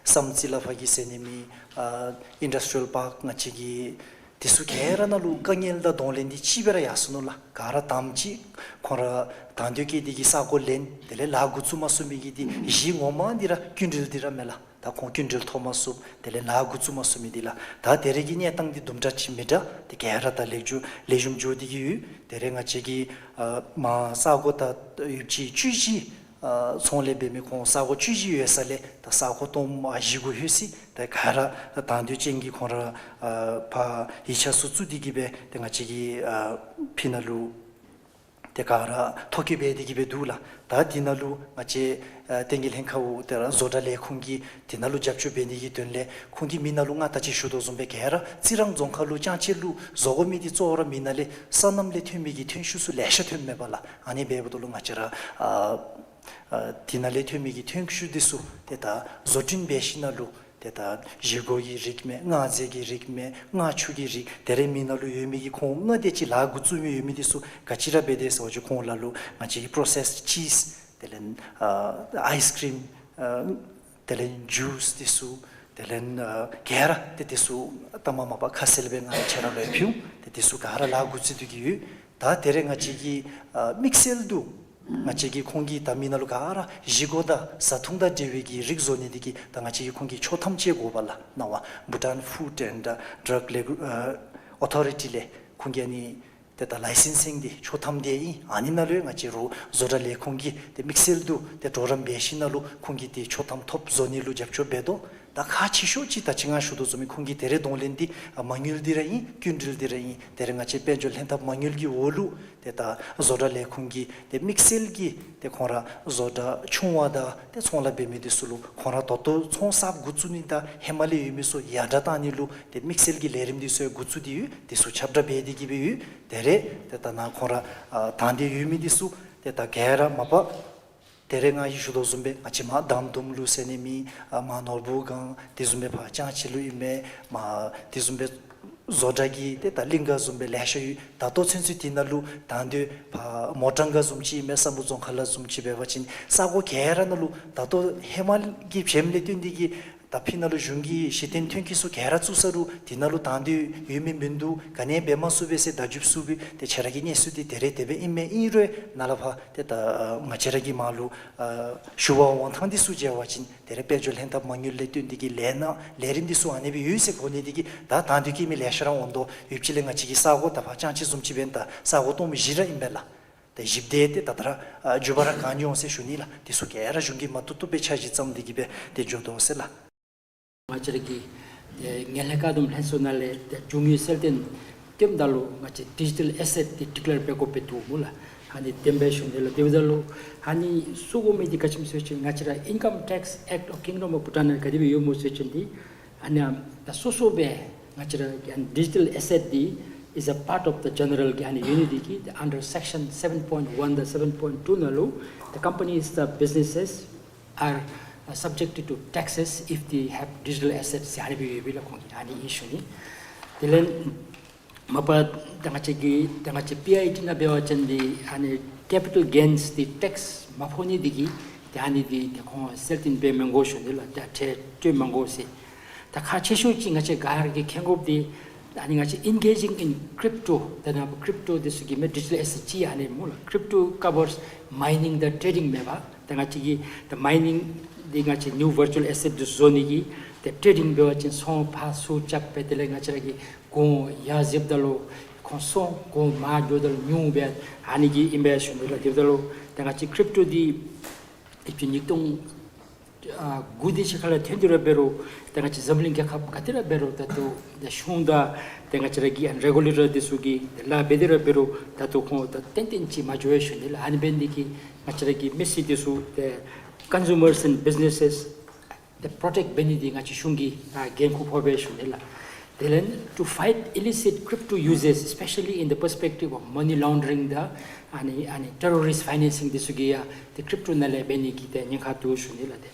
བསམ་རྩེ་ལ་ཕར་གྱི་ཟེར་ནི་མེད། ཨ་ཨིན་ཌསི་ཊི་རི་ཡལ་པཱརཀ་ང་བཅས་ཀྱི་འདི་ཚུ་ག་ར་ནང་ལུ་དཀའ་ངལ་དང་གདོང་ལེན་འདི་ཅིག་སྦེ་ར་ཡར་སོ་ནུག་ལགས། ག་ར་དང་པ་ཅིག་ཁོང་ར་དང་འདོད་བསྐྱེད་དེ་གིས་ས་གོ་ལེན། དེ་ལས་ལཱ་འགོ་བཙུགས་མ་ཚུགས་མི་གི་འདི་གཞི་ངོ་མ་འདི་ར་སྐྱིན་འགྲུལ་འདི་ར་མས་ལགས། ད་ཁོང་སྐྱིན་འགྲུལ་ཐོབ་མ་ཚུགས། དེ་ལས་ལཱ་འགོ་བཙུགས་མ་ཚུགས་མི་འདི་ལགས། ད་དེ་རེ་གི་གནས་སྟངས་འདི་དུམ་གྲ་ཅིག་མི་འདྲ། ཏེ་ག་ར་ད་ལེགས་འགྱོ་ལེགས་ཤོམ་འགྱོ་སྟེ་གིས་ཡོད། དེ་རེ་ང་བཅས་ཀྱི་ཨ་མར་ས་གོ་ད་ཡོདཔ་ཅིག་བཅུ་བཞི་ཨ་ཚོང་ལས་འབད་མི་ཁོང་ས་གོ་བཅུ་བཞི་ཡོད་ས་ལས་ད་ས་གོ་སྟོངམ་ཨ་བཞི་དགུ་ལྷོད་ཅི། ད་ག་ར་དང་འདོད་ཅན་གྱི་ཁོང་ར་ཨ་ཕར་ཡིག་ཆ་ཚུ་བཙུགས་ཏེ་གིས་སྦེ་ཏེ་ང་བཅས་ཀྱི་ཨ་ཕི་ནང་ལུ་ཏེ་ག་ར་ཐོ་བཀོད་འབད་དེ་གིས་སྦེ་འདུག་ལགས། ད་འདི་ནང་ལུ་ང་བཅས་ཨ་བསྟན་རྒྱས་ལྷན་ཁག་འོག་ཏེ་ར་བཟོ་གྲྭ་ལས་ཁུངས་ཀྱིས་འདི་ནང་ལུ་རྒྱབ་སྐྱོར་འབད་ནི་གི་དོན་ལས་ཁོང་གིས་མི་ནང་ལུ་ང་ད་ཅི་ཞུ་དོ་བཟུམ་སྦེ་ག་ར་རྩི་རང་རྫོང་ཁག་ལུ་ཅང་ཅེ་ལུ་བཟོ་དགོ་མི་འདི་གཙོ་བོ་ར་མི་ནང་ལས་སོ་ནམ་ལས་ཐོན་མི་གི་ཐོན་ཤུགས་ཚུ་ལེ་ཤ་ཐོནམ་མས་པ་ལགས། ཨ་ནི་འབདཝ་ད་ལུ་ང་བཅས་ར་ཨ་ཨ་འདི་ནང་ལས་ཐོན་མི་གི་ཐོན་ཤུགས་འདི་ཚུ་ཏེ་ད་བཟོ་སྐྲུན་འབད་ཞིནམ་ལས་ཏེ་ད་བཞེས་སྒོ་གི་རིགས་མས། མངར་རྫས་ཀྱི་རིགས་མས། མངར་ཆུ་གི་རིགས། དེ་རེ་མི་ནང་ལུ་ཡོད་མི་གི་ཁོང་ལྔ་དེ་ཅིག་ལཱ་འགོ་བཙུགས་མི་ཡོད་མི་འདི་ཚུ་ག་ཅི་ར་འབད་དེ་ཟེར་བ་ཅིན་ཁོང་ལ་ལུ་ང་བཅས་ཀྱི་པྲོ་སེསཌ་ཅིསི། དེ་ལས་ཨ་ཨའིསི་ཀྲིམ། ཨ་དེ་ལས་ཇུསི་འདི་ཚུ། དེ་ལས་ཨ་ག་ར་ཏེ་འདི་ཚུ་ལྟ་མ་མ་པ་ཁ་གསལ་སྦེ་ང་ཁྱེད་ར་ལུ་ཡང་ཕུལ། ཏེ་འདི་ཚུ་ག་ར་ལཱ་འགོ་བཙུགས་ཏེ་གིས་ཡོད། ད་དེ་རེ་ང་བཅས་ཀྱིས་ཨ་དམིགས་བསལ་དུ་ང་བཅས་ཀྱིས་ཁོང་གི་ད་མི་ནང་ལུ་ག་ར་བཞེས་སྒོ་དང་བཟའ་འཐུང་དང་འབྲེལ་བའི་གི་རིགས་བཟོ་ནི་འདི་གིས་ད་ང་བཅས་ཀྱིས་ཁོང་གི་ཆོག་ཐམ་ཅིག་དགོ་པ་ལགས། ནང་པ་Bhutan Food and Drug Regu- ཨ་Authority ལས་ཁོང་གིས་ཨ་ནི་ཏེ་ད་ལའི་སེན་སིང་འདི་ཆོག་ཐམ་འདི་ཨིན། ཨ་ནི་ནང་ལུ་ཡང་ང་བཅས་རོགས་བཟོ་གྲྭ་ལས་ཁུངས་ཀྱིས་ཏེ་དམིགས་བསལ་དུ་ཏེ་གྲོགས་རམ་འབད་ཞིནམ་ལས་ཁོང་གིས་ཏེ་ཆོག་ཐམ་ཐོབ་བཟོ་ནི་ལུ་རྒྱབ་སྐྱོར་འབད་དོ། ད་ཁག་ཆེ་ཤོས་ཅིག་ད་ཅི་ང་ཞུ་དོ་བཟུམ་སྦེ་ཁོང་གི་དེ་རེ་གདོང་ལེན་འདི་ཨ་མ་དངུལ་འདི་ར་ཨིན། སྐྱིན་འགྲུལ་འདི་ར་ཨིན། དེ་རེ་ང་བཅས་དཔལ་འབྱོར་ལྷན་ཐབས་མ་དངུལ་གྱི་འོག་ལུ་ཏེ་ད་བཟོ་གྲྭ་ལས་ཁུངས་ཀྱིས་ཏེ་དམིགས་བསལ་གྱིས་ཏེ་ཁོང་ར་བཟོ་གྲྭ་ཆུང་བ་དང་ཏེ་ཚོང་ལཱ་འབད་མི་འདི་ཚུ་ལུ་ཁོང་ར་ད་ལྟོ་ཚོང་གསརཔ་འགོ་བཙུགས་ནི་དང་ཧེ་མ་ལས་ཡོད་མི་ཚུ་ཡར་དྲགས་བཏང་ནི་ལུ་ཏེ་དམིགས་བསལ་གྱི་ལས་རིམ་འདི་ཚུ་ཡང་འགོ་བཙུགས་ཏེ་ཡོད། འདི་ཚུ་ཁྱབ་བསྒྲགས་འབད་དེ་གིས་སྦེ་ཡོད། དེ་རེ་ཏེ་ད་ནཱ་ཁོང་ར་ཨ་དང་འདོད་ཡོད་མི་འདི་ཚུ་ཏེ་ད་ག་ར་མ་པ་དེ་རེ་ང་གིས་ཞུ་དོ་བཟུམ་སྦེ་ང་བཅས་མར་དམ་དུམ་ལུ་ཟེར་ནི་མེད། ཨ་མར་ནོར་བུ་སྒང་དེ་བཟུམ་སྦེ་ཕར་ལྕང་སྤྱི་ལུ་ཨིན་མས། མར་དེ་བཟུམ་སྦེ་བཟོ་གྲྭ་གི་ཏེ་ད་གླིང་ག་བཟུམ་སྦེ་ལེ་ཤ་ཡོད། ད་ལྟོ་ཚུན་ཚོད་དེ་ནང་ལུ་དང་འདོད་ཕར་མོ་ཊ་ག་བཟུམ་ཅིག་ཨིན་མས། ས་འབུ་རྫོང་ཁག་ལ་བཟུམ་ཅིག་འབད་བ་ཅིན་ས་གོ་ག་ར་ནང་ལུ་ད་ལྟོ་ཧེ་མ་གི་བྱེམ་ལས་བརྟེན་ཏེ་གིས་ ད་ཕི་ནང་ལུ་གཞུང་གིས་གཞི་རྟེན་ཐོན་སྐྱེད་ཚུ་ག་ར་བཙུགས་ས་རུང་དེ་ནང་ལུ་དང་འདོད་ཡོད་མི་མིན་འདུག། ག་ནི་འབད་མ་ཚུགས་པས་ཟེར་བརྡ་བརྒྱུདཔ་ཚུ་གིས་ཏེ་ཁྱེད་ར་གི་གནས་ཚུལ་འདི་དེ་རེ་དེ་སྦེ་ཨིན་མས། ཨིན་རུང་ནཱ་ལས་ཕར་ཏེ་ད་ང་བཅས་ར་གི་མར་ལུ་ཨ་ཞུ་བར་འོང་ཐངས་འདི་ཚུ་མཇལ་བ་ཅིན་དེ་རེ་དཔལ་འབྱོར་ལྷན་ཐབས་མ་དངུལ་ལས་བཏོན་ཏེ་གི་ལས་སྣ་ལས་རིམ་འདི་ཚུ་ཨ་ནི་སྦེ་ཡོད་ཟེར་གོ་ནི་འདི་གིས་ད་དང་འདོད་བསྐྱེད་མི་ལེ་ཤ་ར་འོང་དོ། ཡོདཔ་ཅིག་ལས་ང་བཅས་ཀྱི་ས་གོ་ད་ཕར་ལྕང་སྤྱི་བཟུམ་ཅིག་འབདན་ད་ས་གོ་སྟོངམ་བཞི་ར་ཨིན་པས་ལགས། ཏེ་བཞིཔ་འདི་ཏེ་ད་ལྟོ་ར་ཨ་མགྱོགས་པ་ར་གང་འགྱོ་འོང་ཟེར་ཞུ་ནི་ལགས། དེ་ཚུ་ག་ར་གཞུང་གིས་མ་བཏུབ་བཏུབ་སྦེ་འཆར་གཞི་བརྩམས་ཏེ་གི་སྦེ་ཏེ་འགྱོ་དོ་ཟེར་ལགས། ང་བཅས་ར་གི་ཨེ་ངན་ལྷད་བཀག་སྡོམ་ལྷན་ཚོགས་ནང་ལས་ཏེ་འབྱུང་ཡོད་གསལ་སྟོན་སྟོནམ་ད་ལུ་ང་བཅས་ཌི་ཇི་ཊལ་ཨེ་སེཊ་འདི་ཌི་ཀི་ལེར་འབད་དགོཔ་སྦེ་འདུག་སྨོ་ལགས། ཨ་ནི་བདེན་པས་ཞུ་ནི་ལགས། དེ་འབདཝ་ད་ལུ་ཨ་ནི་བཙུགས་དགོ་མི་འདི་ག་ཅི་སྨོ་ཟེར་བ་ཅིན་ང་བཅས་ར་Income Tax Act of Kingdom of Bhutan ནང་ག་དེ་སྦེ་ཡོདཔ་སྨོ་ཟེར་བ་ཅིན་འདི་ཨ་ནི་ཨམ་ད་སོ་སོ་སྦེ་ང་བཅས་ར་ཨ་ནི་ཌི་ཇི་ཊལ་ཨེ་སེཊ་འདི་is a part of the general གི་ཨ་ནི་ཡོད་ནི་འདི་གིས་ཏེ་under section seven point one དང་seven point two ནང་ལུ་the companies, the businesses are uh, subjected to taxes if they have digital assets ཟེར་ཨ་ནི་སྦེ་ཡོད་པས་ལགས། ཁོང་གིས་ཨ་ནི་ཨིན་ཞུ་ནི། དེ་ལས་མ་པ་ད་ང་བཅས་ཀྱི་ད་ང་བཅས་པི་ཨའི་ཊི་ནང་འབད་བ་ཅིན་འདི་ཨ་ནི་ཀེ་པི་ཊལ་གེནསི་འདི་ཊེགསི་མ་ཕོག་ནི་འདི་གིས་ཏེ་ཨ་ནི་འདི་ཏེ་ཁོང་གསལ་སྟོན་འབད་མི་དགོ་ཞུ་ནི་ལགས། ཏེ་ཁྲལ་སྤྲོད་མི་དགོ་ཟེར། ད་ཁག་ཆེ་ཤོས་ཅིག་ང་བཅས་ག་ར་གིས་མཁྱེན་དགོཔ་འདི་ཨ་ནི་ང་བཅས་engaging in crypto ད་ནཱ་ཀྲིབ་ཊོ་འདི་ཚུ་གི་མེན་ཌི་ཇི་ཊལ་ཨེ་སེཊ་ཅིག་ཨ་ནི་སྨོ་ལགས། Crypto covers mining དང་ཊེ་ཌིང་མེན་པ། ད་ང་བཅས་ཀྱི་ད་མའི་ནིང་འདི་ང་བཅས་ནིའུ་ཝར་ཅུ་ཨལ་ཨེ་སེཊ་འདི་བཟོ་ནི་གི་ཏེ་ཊེ་ཌིང་འབད་བ་ཅིན་ཚོང་ཕར་ཚུར་རྐྱབ་སྦེ་དེ་ལས་ང་བཅས་ར་གི་གོང་ཡར་འཛེགཔ་ད་ལུ་ཁོང་སོང་གོང་མར་འགྱོཝ་ད་ལུ་ཉུང་སྦེ་ཨ་ནི་གི་ཨིན་པས་ཞུ་ནི་ལགས། དེ་འབདཝ་ད་ལུ་ད་ང་བཅས་ཀྲིབ་ཊོ་འདི་ཨེ་ཅིག་ཉིས་སྟོང་ཨ་དགུ་དེ་ཅིག་ཁ་ལས་ཐོན་ཏེ་ར་འབད་རུང་ད་ང་བཅས་འཛམ་གླིང་རྒྱལ་ཁབ་ག་ཏེ་ར་འབད་རུང་ད་ལྟོ་ད་གཞུང་དང་ད་ང་བཅས་ར་གི་ཨ་ནི་རེ་གུ་ལེ་ཊར་འདི་ཚུ་གིས་ལཱ་འབད་དེ་ར་འབད་རུང་ད་ལྟོ་ཁོང་ད་ཏན་ཏན་ཅིག་མ་འགྱོ་བས་ཞུ་ནི་ལགས། ཨ་ནི་འབད་ནི་འདི་གིས་ང་བཅས་ར་གི་མི་སེར་འདི་ཚུ་ད་consumers and businesses ད་པྲོ་ཊེཀཊ་འབད་ནི་འདི་ང་བཅས་གཞུང་གི་ཨ་འགན་ཁུར་ཕོག་པས་ཞུ་ནི་ལགས། དེ་ལས་to fight illicit crypto uses, especially in the perspective of money laundering དང་ཨ་ནི་ཨ་ནི་ཊེ་རོ་རིསཊ་ཕའི་ནེན་སིང་འདི་ཚུ་གི་ཡང་ཏེ་ཀྲིབ་ཊོ་ནང་ལས་འབད་ནི་གི་ཏེ་ཉེན་ཁ་འདུག་ཞུ་ནི་ལགས། ཏེ་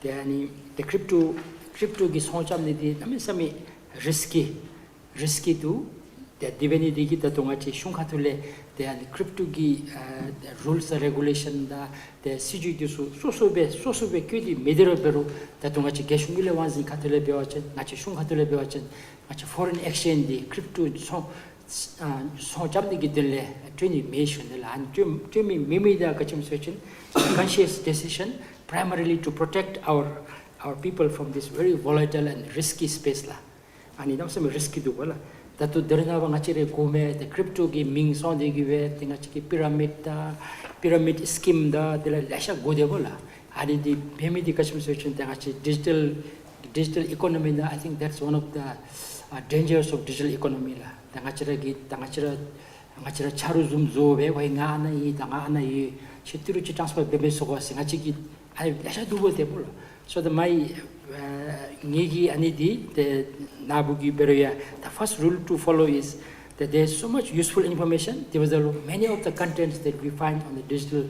ཏེ་ཨ་ནི་ཏེ་ཀྲིབ་ཊོ་ཀྲིབ་ཊོ་གི་ཚོང་རྐྱབ་ནི་འདི་གནམ་མེད་ས་མེད་རིསི་ཀི་རིསི་ཀི་འདུག། ཏེ་དེ་འབད་ནི་འདི་གིས་ད་ལྟོ་ང་བཅས་གཞུང་ཁ་ཐུག་ལས་ཏེ་ཨ་ནི་ཀྲིབ་ཊོ་གི་ཨ་རུལསི་དང་རེ་གུ་ལེ་ཤཱན་དང་ཏེ་སྲིད་བྱུས་འདི་ཚུ་སོ་སོ་སྦེ་སོ་སོ་སྦེ་བཀོད་དེ་མེད་དེ་ར་འབད་རུང་ད་ལྟོ་ང་བཅས་རྒྱལ་གཞུང་དངུལ་ལས་དབང་འཛིན་ཁ་ཐུག་ལས་འབད་བ་ཅིན་ང་བཅས་གཞུང་ཁ་ཐུག་ལས་འབད་བ་ཅིན་ང་བཅས་ཕོ་རིན་ཨེགསི་ཅེནཇ་འདི་ཀྲིབ་ཊོ་ཚོང་ཨ་ཚོང་རྐྱབ་ནི་གི་དོན་ལས་སྤྲོད་ནི་མེད་ཞུ་ནི་ལགས། ཨ་ནི་སྤྲོད་སྤྲོད་མི་མེད་མི་འདི་ག་ཅི་སྨོ་ཟེར་བ་ཅིན་conscious decision primarily to protect our our people from this very volatile and risky space ལགས། ཨ་ནི་གནམ་མེད་ས་མེད་རིསི་ཀི་འདུག་པ་ལགས། ད་ལྟོ་ད་རེས་ནངས་པ་ང་བཅས་རའི་གོ་མི་ཏེ་ཀྲིབ་ཊོ་གི་མིང་སོང་སྟེ་གི་སྦེ་ཏེ་ང་བཅས་ཀྱི་པི་ར་མིཌ་དང་པི་ར་མིཌ་སི་ཀིམ་དང་དེ་ལས་ལེ་ཤ་གོ་དེས་པ་ལགས། ཨ་ནི་འདི་འབད་མི་འདི་ག་ཅི་སྨོ་ཟེར་བ་ཅིན་ཏེ་ང་བཅས་ཌི་ཇི་ཊལ་ཌི་ཇི་ཊལ་ཨི་ཀོ་ནོ་མི་ནང་I think that's one of the uh, dangers of digital economy ལགས། ཏེ་ང་བཅས་ར་གི་ཏེ་ང་བཅས་ར་ང་བཅས་ར་ཆ་རོགས་བཟུམ་བཟོ་སྦེ་ཝའི་ང་ཨ་ནཱ་ཡོད་ད་ང་ཨ་ནཱ་ཡོད་ཟེར་ཏི་རུ་ཅིག་ཊཱནསི་ཕར་འབད་མི་ཚུགས་པས་ཟེར་ང་བཅས་ཀྱིས་ཨ་ནི་ལེ་ཤ་འདུག་པ་དེ་སྨོ་ལགས། So the my uh, ངེ་གི་ཨ་ནི་འདི་ཏེ་ནཱ་བུ་གིས་འབད་རུང་ཡང་the first rule to follow is that there is so much useful information. There was a, many of the contents that we find on the digital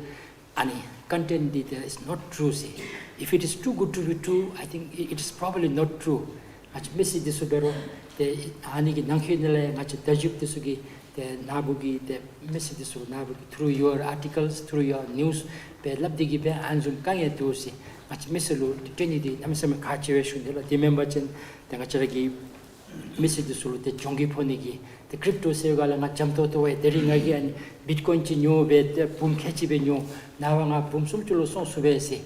ཨ་ནི་ཀོན་ཊེནཊ་འདི་ཏེ་is not true ཟེར། If it is too good to be true, I think it is probably not true. ང་བཅས་མི་སེར་འདི་ཚུ་འབད་རུང་ཏེ་ཨ་ནི་གི་ནང་འཁོད་ནང་ལས་ང་བཅས་བརྡ་བརྒྱུདཔ་འདི་ཚུ་གིས་ཏེ་ནཱ་བུ་གིས་ཏེ་མི་སེར་འདི་ཚུ་ནཱ་བུ་གིས་through your articles, through your news སྦེ་སླབ་སྟེ་གི་སྦེ་ཨ་ནི་བཟུམ་དཀའ་ངལ་འདུག་ཟེར་ང་བཅས་མི་སེར་ལུ་ཏེ་སྤྲོད་ནི་འདི་གནམ་མེད་ས་མེད་ཁག་ཆེ་བས་ཞུ་ནི་ལགས། དེ་མེན་པ་ཅིན་ཏེ་ང་བཅས་ར་གི་མི་སེར་འདི་ཚུ་ལུ་ཏེ་གྱོང་གུད་ཕོག་ནི་གི་ཏེ་ཀྲིབ་ཊོ་ཟེར་སྒང་ལས་ང་འཇམ་ཏོང་ཏོ་སྦེ་དེ་རིང་ང་གིས་ཨ་ནི་བིཊ་ཀོའིན་ཅིག་ཉོ་སྦེ་ཏེ་འབུམ་ཁལ་གཅིག་སྦེ་ཉོ་ནངས་པ་ང་འབུམ་སུམ་ཅུ་ལུ་སོང་ཚུགས་པས་ཟེར་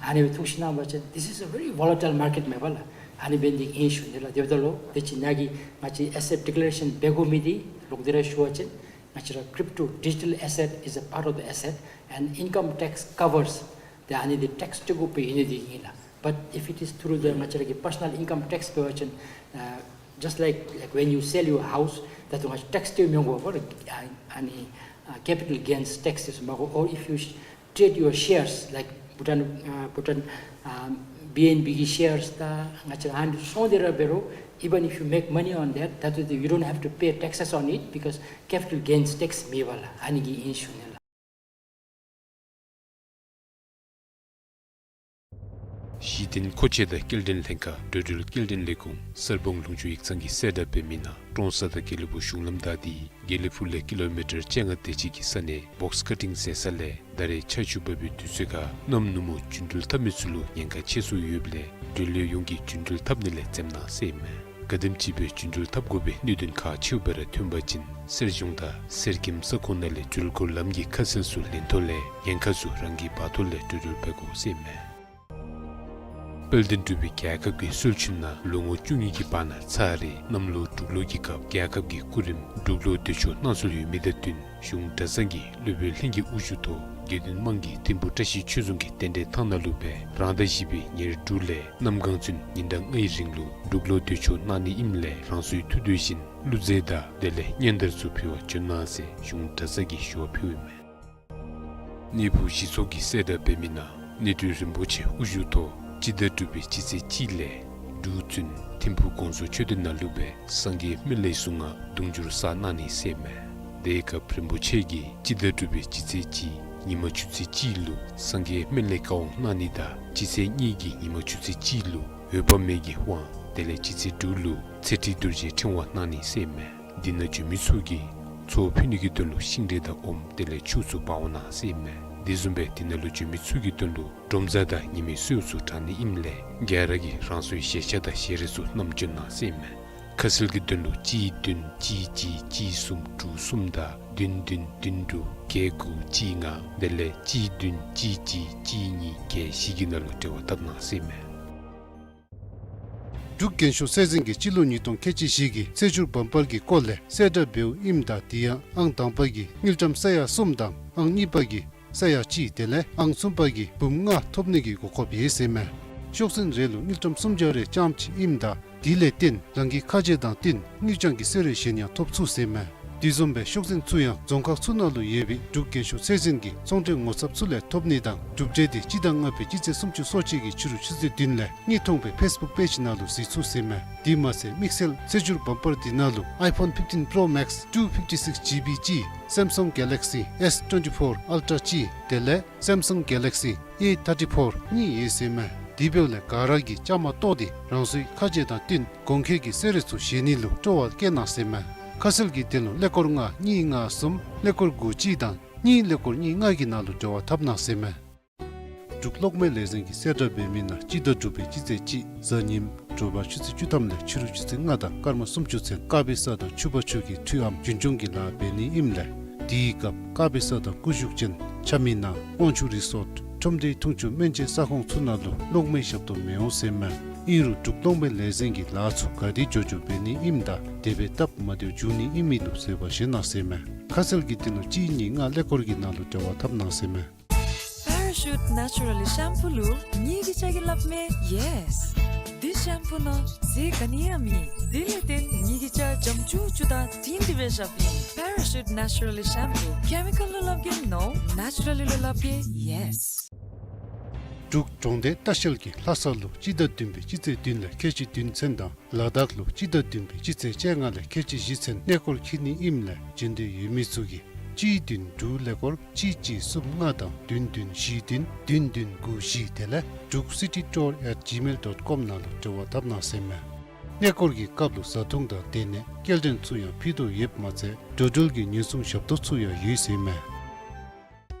ཨ་ནི་སྦེ་ཐུགས་ཞིབ་གནང་བ་ཅིན་this is a very volatile market མེན་པ་ལགས། ཨ་ནི་འབད་ནི་འདི་ཨིན་ཞུ་ནི་ལགས། དེ་འབདཝ་ད་ལུ་དེ་ཅིག་ནཱ་གིས་ང་བཅས་ཨེ་སེཊ་ཌི་ཀི་ལེ་རེ་ཤཱན་འབད་དགོ་མི་འདི་ལོག་སྟེ་ར་ཞུ་བ་ཅིན་ང་བཅས་ར་ཀྲིབ་ཊོ་ཌི་ཇི་ཊལ་ཨེ་སེཊ is a part of the asset and income tax covers ཏེ་ཨ་ནི་འདི་ཊེགསི་སྤྲོད་དགོཔ་ཨིན་ནི་འདི་ཨིན་ལགས། But if it is through the ང་བཅས་ར་གི་པར་སོ་ནཱལ་ཨིན་ཀམ་ཊེགསི་འབད་བ་ཅིན་uh, just like like when you sell your house ད་ལྟོ་ང་བཅས་ཊེགསི་སྤྲོད་མི་དགོ་པ་ཨ་ཨ་ནི་ཨ་ཀེ་པི་ཊལ་གེནསི་ཊེགསི་འདི་ཚུ་མ་དགོ། Or if you sh- trade your shares like Bhutan uh, Bhutan uh, བི་ཨེན་བི་གི་ཤེརསི་དང་ང་བཅས་ར་ཨ་ནི་ཚོང་དེ་ར་འབད་རུང་even if you make money on that ད་ལྟོ་འདི་you don't have to pay taxes on it because capital gains tax མེད་པ་ལགས། ཨ་ནི་གི་ཨིན་ཞུ་ནི་ལགས། གཞི་རྟེན་མཁོ་ཆས་དང་སྐྱེལ་འདྲེན་ལྷན་ཁག་འགྲོ་འགྲུལ་སྐྱེལ་འདྲེན་ལས་ཁུངས་གསར་སྤང་ལུང་ཕྱོགས་ཡིག་ཚང་གིས་གསལ་བསྒྲགས་འབད་མི་ནང་ཀྲོང་གསར་དང་དགེ་ལེགས་ཕུག་གཞུང་ལམ་བདའ་སྟེ་དགེ་ལེགས་ཕུག་ལས་ཀི་ལོ་མི་ཊར་བཅོ་ལྔ་དེ་ཅིག་གི་ས་ནང་བོགསི་ཀཊིང་མཛད་ས་ལས་ད་རེས་ཆར་ཆུ་འབབ་པའི་དུས་ཚོད་ཁར་གནམ་ནུབ་མོ་རྒྱུན་འགྲུལ་འཐབ་མི་ཚུ་ལུ་ཉེན་ཁ་ཆེ་སུ་ཡོདཔ་ལས་ འགྲུལ་བློན་ཡོངས་ཀྱིས་རྒྱུན་འགྲུལ་འཐབ་ནི་ལས་འཛེམ་གནང་ཟེར་ཨིན་མས། ག་དེམ་ཅིག་སྦེ་རྒྱུན་འགྲུལ་འཐབ་དགོ་པའི་གནད་དོན་ཁག་ཆེཝ་སྦེ་ར་ཐོན་པ་ཅིན་གསེར་གཞོང་དང་གསེར་སྐྱེམས་ས་ཁོངས་ནང་ལས་འགྲུལ་འཁོར་ལམ་གྱི་ཁ་གསལ་ཚུ་ལེན་ཐོག་ལས་ཉེན་ཁ་ཚུ་རང་གིས་འབག་ཐོག་ལས་འགྲུལ་འགྲུལ་འབད་དགོ་ཟེར་ཨིན་མས། དཔལ་ལྡན་འབྲུག་པའི་རྒྱལ་ཁབ་ཀྱི་སྲོལ་རྒྱུན་ནང་ལོ་ངོ་བཅུ་གཉིས་ཀྱི་བར་ན་ཚར་རེ་གནམ་ལོ་འབྲུག་ལོ་གི་སྐབས་རྒྱལ་ཁབ་ཀྱི་སྐུ་རིམ་འབྲུག་ལོ་འདོད་ཆོག་གནང་སྲོལ་ཡོད་མི་དང་བསྟུན་གཞུང་གྲྭ་ཚང་གི་སློབ་དཔོན་ལྷན་རྒྱས་དབུ་བཞུགས་ཐོག་དགེ་འདུན་དམངས་ཀྱིས་ཐིམ་ཕུ་བཀྲ་ཤིས་ཆོས་རྫོང་གི་རྟེན་འབྲེལ་ཐང་ནང་ལུ་སྦེ་རང་ཟླ་བཞི་པའི་ཉེར་དྲུག་ལས་གནམ་གང་ཚུན་ཉིན་གྲངས་ལྔའི་རིང་ལུ་འབྲུག་ལོ་འདོད་ཆོག་གནང་ནི་ཨིནམ་ལས་རང་སོའི་ཐུགས་འདོད་བཞིན་ཀླུ་རྫས་དང་དེ་ལས་སྙན་དར་ཚུ་ཕུལ་བར་འབྱོན་གནང་ཟེར་གཞུང་གྲྭ་ཚང་གིས་ཞུ་བ་ཕུལཝ་ཨིན་མས། གནས་ཕུག་གཞི་ཚོགས་ཀྱིས་གསལ་བསྒྲགས་འབད་མི་ནང་གནས་སྤྲུལ་རིན་པོ་ཆེ་དབུ་བཞུགས་ཐོག་སྤྱི་ཟླ་དྲུག་པའི་སྤྱི་ཚེས་གཅིག་ལས་འབྲུག་ཚུན་ཐིམ་ཕུ་དགོངས་རྫོགས་མཆོད་རྟེན་ནང་ལུ་སྦེ་སངས་རྒྱས་སྨན་བླའི་གཟུངས་སྔགས་དུང་ཕྱུར་བསགས་གནང་ནི་ཟེར་ཨིན་མས། དེའི་སྐབས་རིན་པོ་ཆེ་གིས་སྤྱི་ཟླ་དྲུག་པའི་སྤྱི་ཚེས་གཅིག་ཉིན་མ་ཆུ་ཚོད་གཅིག་ལུ་སངས་རྒྱས་སྨན་བླའི་བཀའ་དབང་གནང་ནི་དང་སྤྱི་ཚེས་གཉིས་ཀྱི་ཉིན་མ་ཆུ་ཚོད་གཅིག་ལུ་འོད་དཔག་མེད་ཀྱི་དབང་དེ་ལས་སྤྱི་ཚེས་དྲུག་ལུ་ཚེ་ཁྲིད་རྡོ་རྗེའི་ཕྲེང་བ་གནང་ནི་ཟེར་ཨིན་མས། འདི་ནང་འབྱོན་མི་ཚུ་གིས་ཚོགས་ཕུལ་ནི་གི་དོན་ལུ་ཤིང་འབྲས་དང་ཨོམ་དེ་ལས་ཕྱུགས་ཚུ་འབག་འོང་གནང་ཟེར་ཨིན་མས། དེ་བཟུམ་སྦེ་འདི་ནང་ལུ་འབྱོན་མི་ཚུ་གི་དོན་ལུ་སྒྲོམ་གཟར་དང་ཉི་མའི་གསོལཝ་ཚུ་དྲང་ནི་ཨིནམ་ལས་ག་ར་གིས་རང་སོའི་ཞལ་ཆས་དང་ཞལ་རས་ཚུ་བསྣམས་འབྱོན་གནང་ཟེར་ཨིན་མས། ཁ་གསལ་གྱི་དོན་ལུ་གཅིག་བདུན་གཅིག་གཅིག་གཅིག་གསུམ་དྲུག་གསུམ་དང་བདུན་བདུན་བདུན་དྲུག་བརྒྱད་དགུ་གཅིག་ལྔ་དེ་ལས་གཅིག་བདུན་གཅིག་གཅིག་གཅིག་གཉིས་བརྒྱད་བཞི་གི་ནང་ལུ་འབྲེལ་བ་འཐབ་གནང་ཟེར་ཨིན་མས། འབྲུག་རྒྱན་ཤོག་ཚད་འཛིན་གྱིས་སྤྱི་ལོ་ཉིས་སྟོང་ཁལ་གཅིག་བཞི་གི་ཚེས་བཅུར་བམ་པར་གྱི་སྐོར་ལས་གསལ་བསྒྲགས་འབདཝ་ཨིནམ་ད་དེ་ཡང་ཨང་དང་པ་གིས་དངུལ་ཀྲམ་ས་ཡ་གསུམ་དང་ཨང་གཉིས་པ་གིས་ས་ཡ་གཅིག་དེ་ལས་ཨང་གསུམ་པ་གིས་འབུམ་ལྔ་ཐོབ་ནི་གི་གོ་སྐབས་ཡོད་ཟེར་ཨིན་མས། ཤོག་འཛིན་རེ་ལུ་དངུལ་ཀྲམ་སུམ་བརྒྱ་རེ་རྐྱངམ་ཅིག་ཨིནམ་ད་དེ་ལས་བརྟེན་རང་གི་ཁ་འབྱེལ་དང་བསྟུན་དངུལ་རྐྱང་གི་གསོལ་རས་གཞན་ཡང་ཐོབ་ཚུགས་ཟེར་ཨིན་མས། དེ་བཟུམ་སྦེ་ཤོག་འཛིན་ཚུ་ཡང་རྫོང་ཁག་ཚུ་ནང་ལུ་ཡོད་པའི་འབྲུག་རྒྱན་ཤོག་ཚད་འཛིན་གྱི་ཚོང་འབྲེལ་ངོ་ཚབ་ཚུ་ལས་ཐོབ་ནི་དང་གྲུབ་འབྲས་དེ་སྤྱི་ཟླ་ལྔ་པའི་སྤྱི་ཚེས་སུམ་ཅུ་སོ་གཅིག་གི་ཕྱི་རུ་ཆུ་ཚོད་བདུན་ལས་དངོས་མཐོང་སྦེ་ཕེསི་བུཀ་པེཇ་ནང་ལུ་གཟིགས་ཚུགས་ཟེར་ཨིན་མས། དེ་མ་ཚད་དམིགས་བསལ་ཚེས་བཅུར་བམ་པར་དེ་ནང་ལུ་ཨའི་ཕོན་ཕིཕ་ཊིན་པྲོ་མེཀསི་ཊུ་ཕིཕ་ཊི་སིཀསི་ཇི་བི་གཅིག་སེམ་སང་གེ་ལེག་སི་ཨེསི་ཊུ་ཝེན་ཊི་ཕོར་ཨལ་ཊ་གཅིག་དེ་ལས་སེམ་སང་གེ་ལེག་སི་ཨེ་ཐར་ཊི་ཕོར་གཉིས་ཡོད་ཟེར་ཨིན་མས། དེ་འབདཝ་ལས་ག་ར་གིས་བཅའ་མར་གཏོགས་ཏེ་རང་སོའི་ཁ་འབྱེལ་དང་བསྟུན་གོང་འཁོད་ཀྱི་གསོལ་རས་ཚུ་བཞེས་ནི་ལུ་སྤྲོ་བ་བསྐྱེད་གནང་ཟེར་ཨིན་མས། ཁ་གསལ་གྱི་དོན་ལུ་ཀླད་ཀོར་ལྔ་གཉིས་ལྔ་གསུམ་ཀླད་ཀོར་དགུ་གཅིག་དང་གཉིས་ཀླད་ཀོར་གཉིས་ལྔ་གི་ནང་ལུ་འབྲེལ་བ་འཐབ་གནང་ཟེར་ཨིན་མས། འབྲུག་གློག་མེ་ལས་འཛིན་གྱིས་གསལ་བསྒྲགས་འབད་མི་ནང་སྤྱི་ཟླ་དྲུག་པའི་སྤྱི་ཚེས་གཅིག་གཟའ་ཉིམ་དྲོ་པ་ཆུ་ཚོད་བཅུ་ཐམ་ལས་ཕྱི་རུ་ཆུ་ཚོད་ལྔ་དང་སྐར་མ་སུམ་ཅུ་ཚུན་ཀ་པི་ས་དང་ཕྱུ་པ་ཆུ་གི་འཕྲུལ་ཨམ་རྒྱུན་སྐྱོང་གི་ལཱ་འབད་ནི་ཨིནམ་ལས་དེའི་སྐབས་ཀ་པི་ས་དང་སྐུ་བཞུགས་ཅན་ཆ་མི་ནང་དབང་ཕྱུག་རི་སོརཊ་ཁྲོམ་སྡེའི་འཐུང་ཆུ་སྨན་བཅོས་ས་ཁོངས་ཚུ་ནང་ལུ་གློག་མེའི་ཞབས་ཏོག་མི་འོང་ཟེར་ཨིན་མས། ཨིན་རུང་འབྲུག་གློག་མེ་ལས་འཛིན་གྱིས་ལཱ་ཚུ་ག་དེ་མགྱོགས་མགྱོགས་འབད་ནི་ཨིནམ་ད་དེ་སྦེ་སྟབས་མ་བདེཝ་འབྱུང་ནི་ཨིན་མི་ལུ་བཟོད་པ་བཞེས་གནང་ཟེར་ཨིན་མས། ཁ་གསལ་གྱི་དོན་ལུ་གཅིག་གཉིས་ལྔ་ཀླད་ཀོར་གྱི་ནང་ལུ་འབྲེལ་བ་འཐབ་གནང་ཟེར་ཨིན་མས། Parachute Naturally Shampoo ལུ་ངེའི་གི་ཅ་གི་སླབ་མས་ཡེས། འདི་ཤེམ་པུ་ནང་ཟས་ག་ནི་ཡང་མེད། དེ་ལས་བརྟེན་ངེའི་གི་ཅ་འཇམ་ཅུག་ཅུ་དང་དྲིང་སྒྲི་སྦེ་བཞགཔ་ཨིན། Parachute Naturally Shampoo ཀེ་མི་ཀཱལ་ལུ་སླབ་གེ་ནོ། ནེ་ཅུ་ར་ལི་ལུ་སླབ་གེ་ཡེས། འབྲུག་གྲོང་སྡེ་ལྟ་བཤལ་གྱིས་ལྷ་ས་ལུ་སྤྱི་ཟླ་བདུན་པའི་སྤྱི་ཚེས་བདུན་ལས་ཁལ་གཅིག་བདུན་ཚུན་དང་ལ་དྭགས་ལུ་སྤྱི་ཟླ་བདུན་པའི་སྤྱི་ཚེས་བཅོ་ལྔ་ལས་ཁལ་གཅིག་བཞི་ཚུན་གནས་སྐོར་འཁྱིད་ནི་ཨིནམ་ལས་འབྱོན་འདོད་ཡོད་མི་ཚུ་གིས་གཅིག་བདུན་དྲུག་ཀླད་ཀོར་གཅིག་གཅིག་གསུམ་ལྔ་དང་བདུན་བདུན་བཞི་བདུན་བདུན་བདུན་དགུ་བཞི་དེ་ལས་འབྲུག་སི་ཊི་ཊུར་ཨེཊ་ཇི་མེལ་ཌོཊ་ཀོམ་ནང་ལུ་འབྲེལ་བ་འཐབ་གནང་ཟེར་ཨིན་མས། གནས་སྐོར་གྱི་སྐབས་ལུ་བཟའ་འཐུང་དང་སྡོད་གནས་སྐྱེལ་འདྲེན་ཚུ་ཡང་ཕུལ་དོ་ཡོདཔ་མ་ཚད་འགྲོ་འགྲུལ་གྱི་ཉེན་སྲུང་ཞབས་ཏོག་ཚུ་ཡང་ཡོད་ཟེར་ཨིན་མས།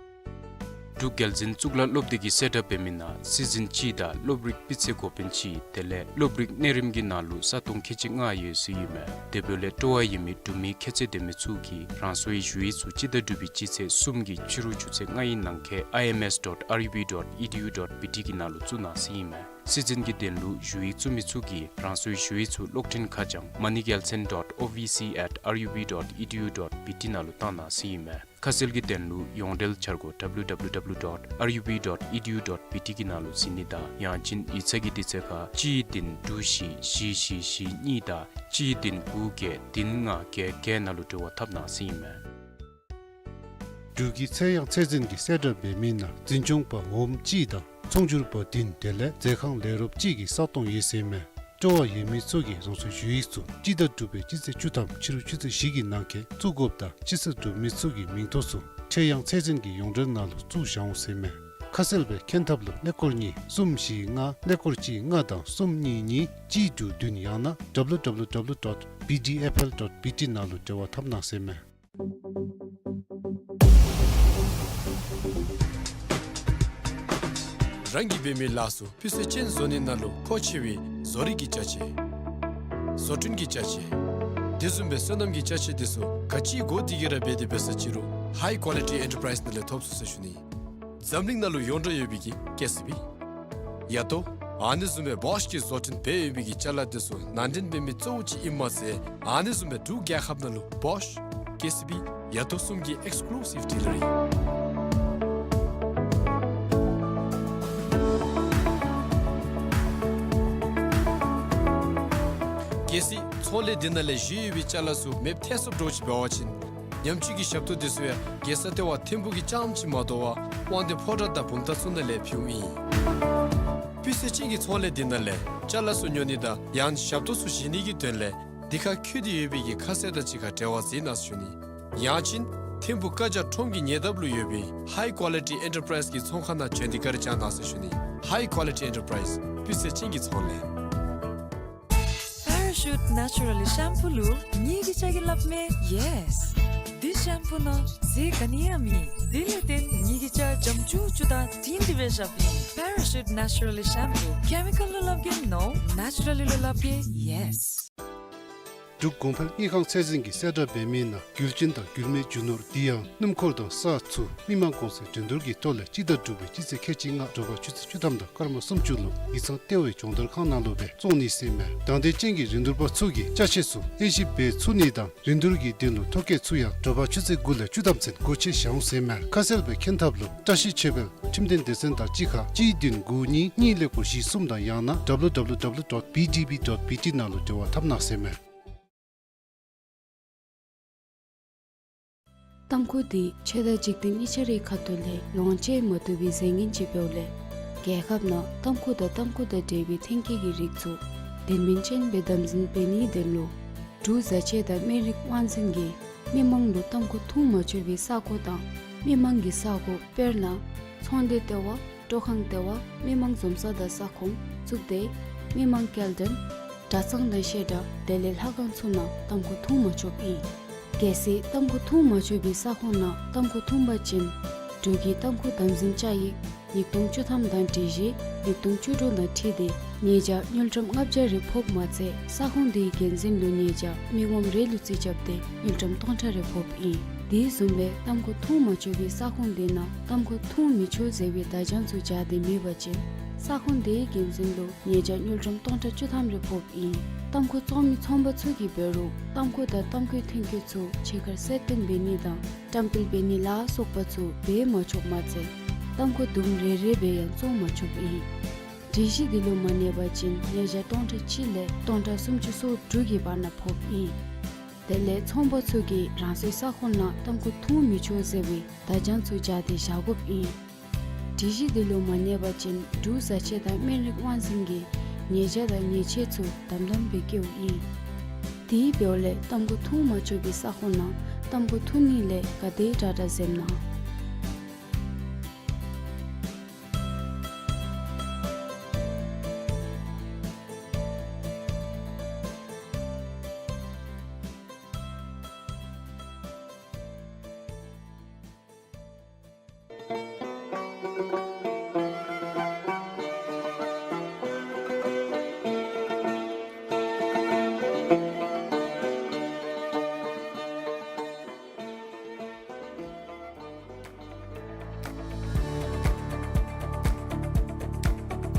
འབྲུག་རྒྱལ་འཛིན་གཙུག་ལག་སློབ་སྡེ་གིས་གསལ་བསྒྲགས་འབད་མི་ནང་སྲིད་འཛིན་གཅིག་དང་སློབ་རིག་སྤུས་ཚད་འགོ་དཔོན་གཅིག་དེ་ལས་སློབ་རིག་གནས་རིམ་གྱི་ནང་ལུ་ས་སྟོང་ཁལ་གཅིག་ལྔ་ཡོད་ཟེར་ཨིན་མས། དེ་འབདཝ་ལས་སྤྲོ་བ་ཡོད་མི་འབྲུག་མི་ཁྱད་ཚད་ལྡན་མི་ཚུ་གིས་རང་སོའི་ཞུ་ཡིག་ཚུ་སྤྱི་ཟླ་དྲུག་པའི་སྤྱི་ཚེས་གསུམ་གྱི་ཕྱི་རུ་ཆུ་ཚོད་ལྔའི་ནང་འཁོད་I M S dot R U B dot E D U dot B T གི་ནང་ལུ་བཙུགས་གནང་ཟེར་ཨིན་མས། སྲིད་འཛིན་གྱི་དོན་ལུ་ཞུ་ཡིག་བཙུགས་མི་ཚུ་གིས་རང་སོའི་ཞུ་ཡིག་ཚུ་གློག་འཕྲིན་ཁ་བྱང་money gyaltsen dot O V C at R U B dot E D U dot B T ནང་ལུ་བཏང་གནང་ཟེར་ཨིན་མས། ཁ་གསལ་གྱི་དོན་ལུ་ཡོངས་འབྲེལ་འཆར་སྒོ་W W W dot R U B dot E D U dot B T གི་ནང་ལུ་གཟིགས་ནི་དང་ཡང་ཅིན་ཡིག་ཚང་གི་དུས་ཚོད་ཁར་གཅིག་བདུན་དྲུག་བཞི་བཞི་བཞི་བཞི་གཉིས་དང་གཅིག་བདུན་དགུ་བརྒྱད་བདུན་ལྔ་བརྒྱད་བརྒྱད་ནང་ལུ་འབྲེལ་བ་འཐབ་གནང་ཟེར་ཨིན་མས། འབྲུག་གི་ཚེས་དབྱངས་ཚད་འཛིན་གྱིས་གསལ་བསྒྲགས་འབད་མི་ནང་འཛིན་སྐྱོང་པ་འོགམ་གཅིག་དང་ཚོང་བསྒྱུར་པ་བདུན་དེ་ལས་མཛོད་ཁང་ལས་རོགསཔ་གཅིག་གི་ས་སྟོང་ཡོད་ཟེར་ཨིན་མས། སྤྲོ་བ་ཡོད་མི་ཚུ་གིས་རང་སོའི་ཞུ་ཡིག་ཚུ་སྤྱི་ཟླ་དྲུག་པའི་སྤྱི་ཚེས་བཅུ་ཐམ་ཕྱི་རུ་ཆུ་ཚོད་བཞི་གི་ནང་འཁོད་བཙུགས་དགོཔ་དང་ཕྱི་སེལ་གྲུབ་མི་ཚུ་གི་མིང་ཐོ་ཚུ་ཚེས་དབྱངས་ཚད་འཛིན་གྱི་ཡོངས་འབྲེལ་ནང་ལུ་བཙུགས་བཞག་འོང་ཟེར་ཨིན་མས། ཁ་གསལ་སྦེ་མཁྱེན་ཐབས་ལུ་ཀླད་ཀོར་གཉིས་གསུམ་བཞི་ལྔ་ཀླད་ཀོར་གཅིག་ལྔ་དང་གསུམ་གཉིས་གཉིས་གཅིག་དྲུག་བདུན་ཡང་ན་W W W dot B D F L dot B T ནང་ལུ་འབྲེལ་བ་འཐབ་གནང་ཟེར་ཨིན་མས། རང་གིས་འབད་མི་ལཱ་ཚུ་སྤུས་ཚད་ཅན་བཟོ་ནི་ནང་ལུ་མཁོ་ཆེ་བའི་བཟོ་རིག་གི་ཅ་ཆས། བཟོ་སྐྲུན་གྱི་ཅ་ཆས། དེ་བཟུམ་སྦེ་སོ་ནམ་གྱི་ཅ་ཆས་དེ་ཚུ་ག་ཅི་དགོ་དེ་གིས་ར་འབད་དེ་འབད་ས་ཅིག་རུང་High Quality Enterprise ནང་ལས་ཐོབ་ཚུགས་ཟེར་ཞུ་ནི། འཛམ་གླིང་ནང་ལུ་ཡོངས་གྲགས་ཡོད་པའི་གི་ཀེ་སི་བི། ཡ་ཏོ། ཨ་ནི་བཟུམ་སྦེ་བོཤ་གིས་བཟོ་སྐྲུན་འབད་ཡོད་པའི་གི་ཅ་ལ་དེ་ཚུ་ནང་འདྲེན་འབད་མི་གཙོ་བོ་ཅིག་ཨིནམ་མ་ཚད་ཨ་ནི་བཟུམ་སྦེ་འབྲུག་རྒྱལ་ཁབ་ནང་ལུ་བོཤ་ཀེ་སི་བི་ཡ་ཏོ་གསུམ་གྱི་ཨེགསི་ཀུ་ལུ་སིབ་ཌི་ལར་ཨིན། གལ་སྲིད་ཚོང་ལས་འདི་ནང་ལས་བཞེས་ཡོད་པའི་ཅ་ལ་ཚུ་མེདཔ་ཐལ་སོཔ་འདྲཝ་ཅིག་འབད་བ་ཅིན་ཉམས་བཅོས་ཀྱི་ཞབས་ཏོག་དེ་ཚུ་ཡང་རྒྱལ་ས་ལྟེ་བ་ཐིམ་ཕུག་གི་རྐྱངམ་ཅིག་མ་དོ་བར་དབང་འདུས་ཕོ་བྲང་དང་བུམ་ཐང་ཚུ་ནང་ལས་ཕུལཝ་ཨིན། སྤུས་ཚད་ཅན་གྱི་ཚོང་ལས་འདི་ནང་ལས་ཅ་ལ་ཚུ་ཉོ་ནི་དང་ཡང་ཞབས་ཏོག་ཚུ་བཞེས་ནི་གི་དོན་ལས་འདི་ཁར་འཁོད་དེ་ཡོད་པའི་གི་ཁ་གསལ་དང་གཅིག་ཁར་འབྲེལ་བ་མཛད་གནང་ཟེར་ཞུ་ནི། ཡང་ཅིན་ཐིམ་ཕུག་ཀ་ཇ་ཁྲོམ་གྱི་ཉེ་འདབས་ལུ་ཡོད་པའི་High Quality Enterprise གི་ཚོང་ཁང་ནང་བྱོན་ཏེ་བཀའ་དྲིན་བསྐྱང་གནང་ཟེར་ཞུ་ནི། High Quality Enterprise སྤུས་ཚད་ཅན་གྱི་ཚོང་ལས། Parachute Naturally Shampoo ལུ་ངེ་གི་ཅ་གིས་སླབ་མས་ཡེས། འདི་ཤེམ་པུ་ནང་ཟས་ག་ནི་ཡང་མེད། དེ་ལས་བརྟེན་ངེ་གི་ཅ་འཇམ་ཅུག་ཅུ་དང་དྲིང་དྲི་བའི་ཞབས་ཨིན། Parachute Naturally Shampoo ཀེ་མི་ཀཱལ་ལུ་སླབ་གེ་ནོ། ནེ་ཅུ་ར་ལི་ལུ་སླབ་གེ་ཡེས། འབྲུག་གོང་འཕེལ་དངུལ་ཁང་ཚད་འཛིན་གྱིས་གསལ་བསྒྲགས་འབད་མི་ནང་རྒྱུན་ལྡན་དང་རྒྱུན་མེད་རྒྱུ་ནོར་དེ་ཡང་སྣུམ་འཁོར་དང་ས་ཚུ་མི་མང་གོང་ཚད་འགྲན་བསྡུར་གྱི་ཐོག་ལས་སྤྱི་ཟླ་དྲུག་པའི་སྤྱི་ཚེས་ཁལ་གཅིག་ལྔ་དྲོ་པ་ཆུ་ཚོད་བཅུ་ཐམ་དང་སྐར་མ་སུམ་ཅུ་ལུ་ཡིག་ཚང་ལྟེ་བའི་སྦྱོང་བརྡར་ཁང་ནང་ལུ་སྦེ་བཙོང་ནི་ཟེར་མས། དང་འདོད་ཅན་གྱི་རིན་བསྡུར་པ་ཚུ་གིས་ཅ་ཆས་ཚུ་དབྱེ་ཞིབ་འབད་ཚུགས་ནི་དང་རིན་བསྡུར་གྱི་དོན་ལུ་ཐོ་བཀོད་ཚུ་ཡང་དྲོ་པ་ཆུ་ཚོད་དགུ་ལས་བཅུ་ཐམ་ཚུན་སྒོ་ཕྱེ་བཞག་འོང་ཟེར་མས། ཁ་གསལ་སྦེ་མཁྱེན་ཐབས་ལུ་བཀྲ་ཤིས་ཆོས་འཕེལ་ཁྲིམས་དོན་སྡེ་ཚན་དང་གཅིག་ཁར་གཅིག་བདུན་དགུ་གཉིས་གཉིས་ཀླད་ཀོར་བཞི་གསུམ་དང་ཡང་ན་W W W dot B D B dot B T ནང་ལུ་འབྲེལ་བ་འཐབ་གནང་ཟེར་མས། ཏམ་ཁུ་འདི་ཆོས་དང་འཇིག་རྟེན་གཉིས་ཆ་རའི་ཁ་ཐུག་ལས་ལོངས་སྤྱོད་མ་བཏུབ་པའི་རྫས་ངན་ཅིག་འབདཝ་ལས་རྒྱལ་ཁབ་ནང་ཏམ་ཁུ་དང་ཏམ་ཁུ་དང་འབྲེལ་བའི་ཐོན་སྐྱེད་ཀྱི་རིགས་ཚུ་དོན་སྨིན་ཅན་སྦེ་དམ་འཛིན་འབད་ནིའི་དོན་ལུ་འབྲུག་བཟའ་ཆས་དང་སྨན་རིགས་དབང་འཛིན་གྱིས་མི་མང་ལུ་ཏམ་ཁུ་འཐུང་མ་ཆོག་པའི་ས་གོ་དང་མི་མང་གི་ས་གོ་དཔེར་ན་ཚོང་སྡེ་ལྟེ་བ། སྤྲོ་ཁང་ལྟེ་བ། མི་མང་འཛོམས་ས་དང་ས་ཁོངས། གཙུག་སྡེ། མི་མང་སྐྱེལ་འདྲེན། གྲྭ་ཚང་དང་བཤད་གྲྭ་དེ་ལས་ལྷ་ཁང་ཚུ་ནང་ཏམ་ཁུ་འཐུང་མ་ཆོགཔ་ཨིན། གལ་སྲིད་ཏམ་ཁུ་འཐུང་མ་ཆོག་པའི་ས་ཁོངས་ནང་ཏམ་ཁུ་འཐུང་པ་ཅིན་འབྲུག་གི་ཏམ་ཁུ་དམ་འཛིན་བཅའ་ཡིག་ཉིས་སྟོང་བཅུ་ཐམ་དང་སྒྲིག་གཞི་ཉིས་སྟོང་བཅུ་དྲུག་དང་འཁྲིལ་ཏེ་ཉེས་བྱ་དངུལ་ཀྲམ་ལྔ་བརྒྱ་རེ་ཕོགཔ་མ་ཚད་ས་ཁོངས་དེའི་འགན་འཛིན་ལུ་ཉེས་བྱ་མི་ངོམ་རེ་ལུ་རྩིས་རྐྱབ་སྟེ་དངུལ་ཀྲམ་སྟོང་ཕྲག་རེ་ཕོགཔ་ཨིན། དེ་བཟུམ་སྦེ་ཏམ་ཁུ་འཐུང་མ་ཆོག་པའི་ས་ཁོངས་དེ་ནང་ཏམ་ཁུ་འཐུང་མི་ཆོག་ཟེར་བའི་བརྡ་བྱང་ཚུ་སྦྱར་ཏེ་མེད་པ་ཅིན་ས་ཁོངས་དེའི་འགན་འཛིན་ལུ་ཉེས་བྱ་དངུལ་ཀྲམ་སྟོང་ཕྲག་བཅུ་ཐམ་རེ་ཕོགཔ་ཨིན། ཏམ་ཁུ་བཙོང་མི་ཚོང་པ་ཚུ་གིས་འབད་རུང་ཏམ་ཁུ་དང་ཏམ་ཁུའི་ཐོན་སྐྱེད་ཚུ་ཕྱི་ཁར་གསལ་སྟོན་འབད་ནི་དང་བཀྲམ་སྤེལ་འབད་ནི་ལ་སོགས་པ་ཚུ་འབད་མ་ཆོགཔ་མ་ཚད་ཏམ་ཁུ་དུམ་རེ་རེ་སྦེ་ཡང་བཙོང་མ་ཆོགཔ་ཨིན། སྒྲིག་གཞི་འདི་ལུ་མ་གནས་པ་ཅིན་ཉེས་བྱ་སྟོང་ཕྲག་གཅིག་ལས་སྟོང་ཕྲག་སུམ་ཅུ་སོ་དྲུག་གི་བར་ན་ཕོགཔ་ཨིན། དེ་ལས་ཚོང་པ་ཚུ་གིས་རང་སོའི་ས་ཁོངས་ནང་ཏམ་ཁུ་འཐུང་མི་ཆོག་ཟེར་བའི་བརྡ་བྱང་ཚུ་སྦྱར་ཏེ་བཞག་དགོཔ་ཨིན། སྒྲིག་གཞི་འདི་ལུ་མ་གནས་པ་ཅིན་འབྲུག་བཟའ་ཆས་དང་སྨན་རིགས་དབང་འཛིན་གྱིས་ཉེས་བྱ་དང་ཉེས་ཆད་ཚུ་དམ་དམ་སྦེ་བཀལཝ་ཨིན། དེ་འབདཝ་ལས་ཏམ་ཁུ་འཐུང་མ་ཆོག་པའི་ས་ཁོངས་ནང་ཏམ་ཁུ་འཐུང་ནི་ལས་ག་དེ་དྲག་དྲག་འཛེམ་གནང་།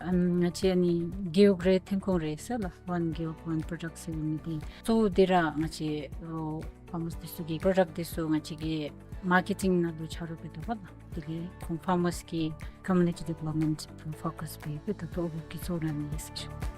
ཨམ་ང་བཅས་ཨ་ནི་རྒེད་འོག་རེ་ཐོན་ཁུངས་རེ་ཟེར་ལགས། One Gewog One Product ཟེར་མི་འདི་གཙོ་བོ་འདི་ར་ང་བཅས་ཨོ་ཕར་མར་སི་འདི་ཚུ་གི་པྲོ་ཌཀཊ་འདི་ཚུ་ང་བཅས་ཀྱིས་མར་ཀེ་ཊིང་ནང་ལུ་ཆ་རོགས་འབད་དོ་བ་ལགས། དེ་ལས་ཁོང་ཕར་མར་སི་གི་ཀོ་མིའུ་ནི་ཊི་ཌི་ཝེ་ལོབ་མེནཊ་ཕོ་ཀཱསི་འབད་འབད་དོ་བ་ལགས། ཨོ་གི་གཙོ་བོ་ར་ཨ་ནི་ཨིན་ཟེར་ཞུ།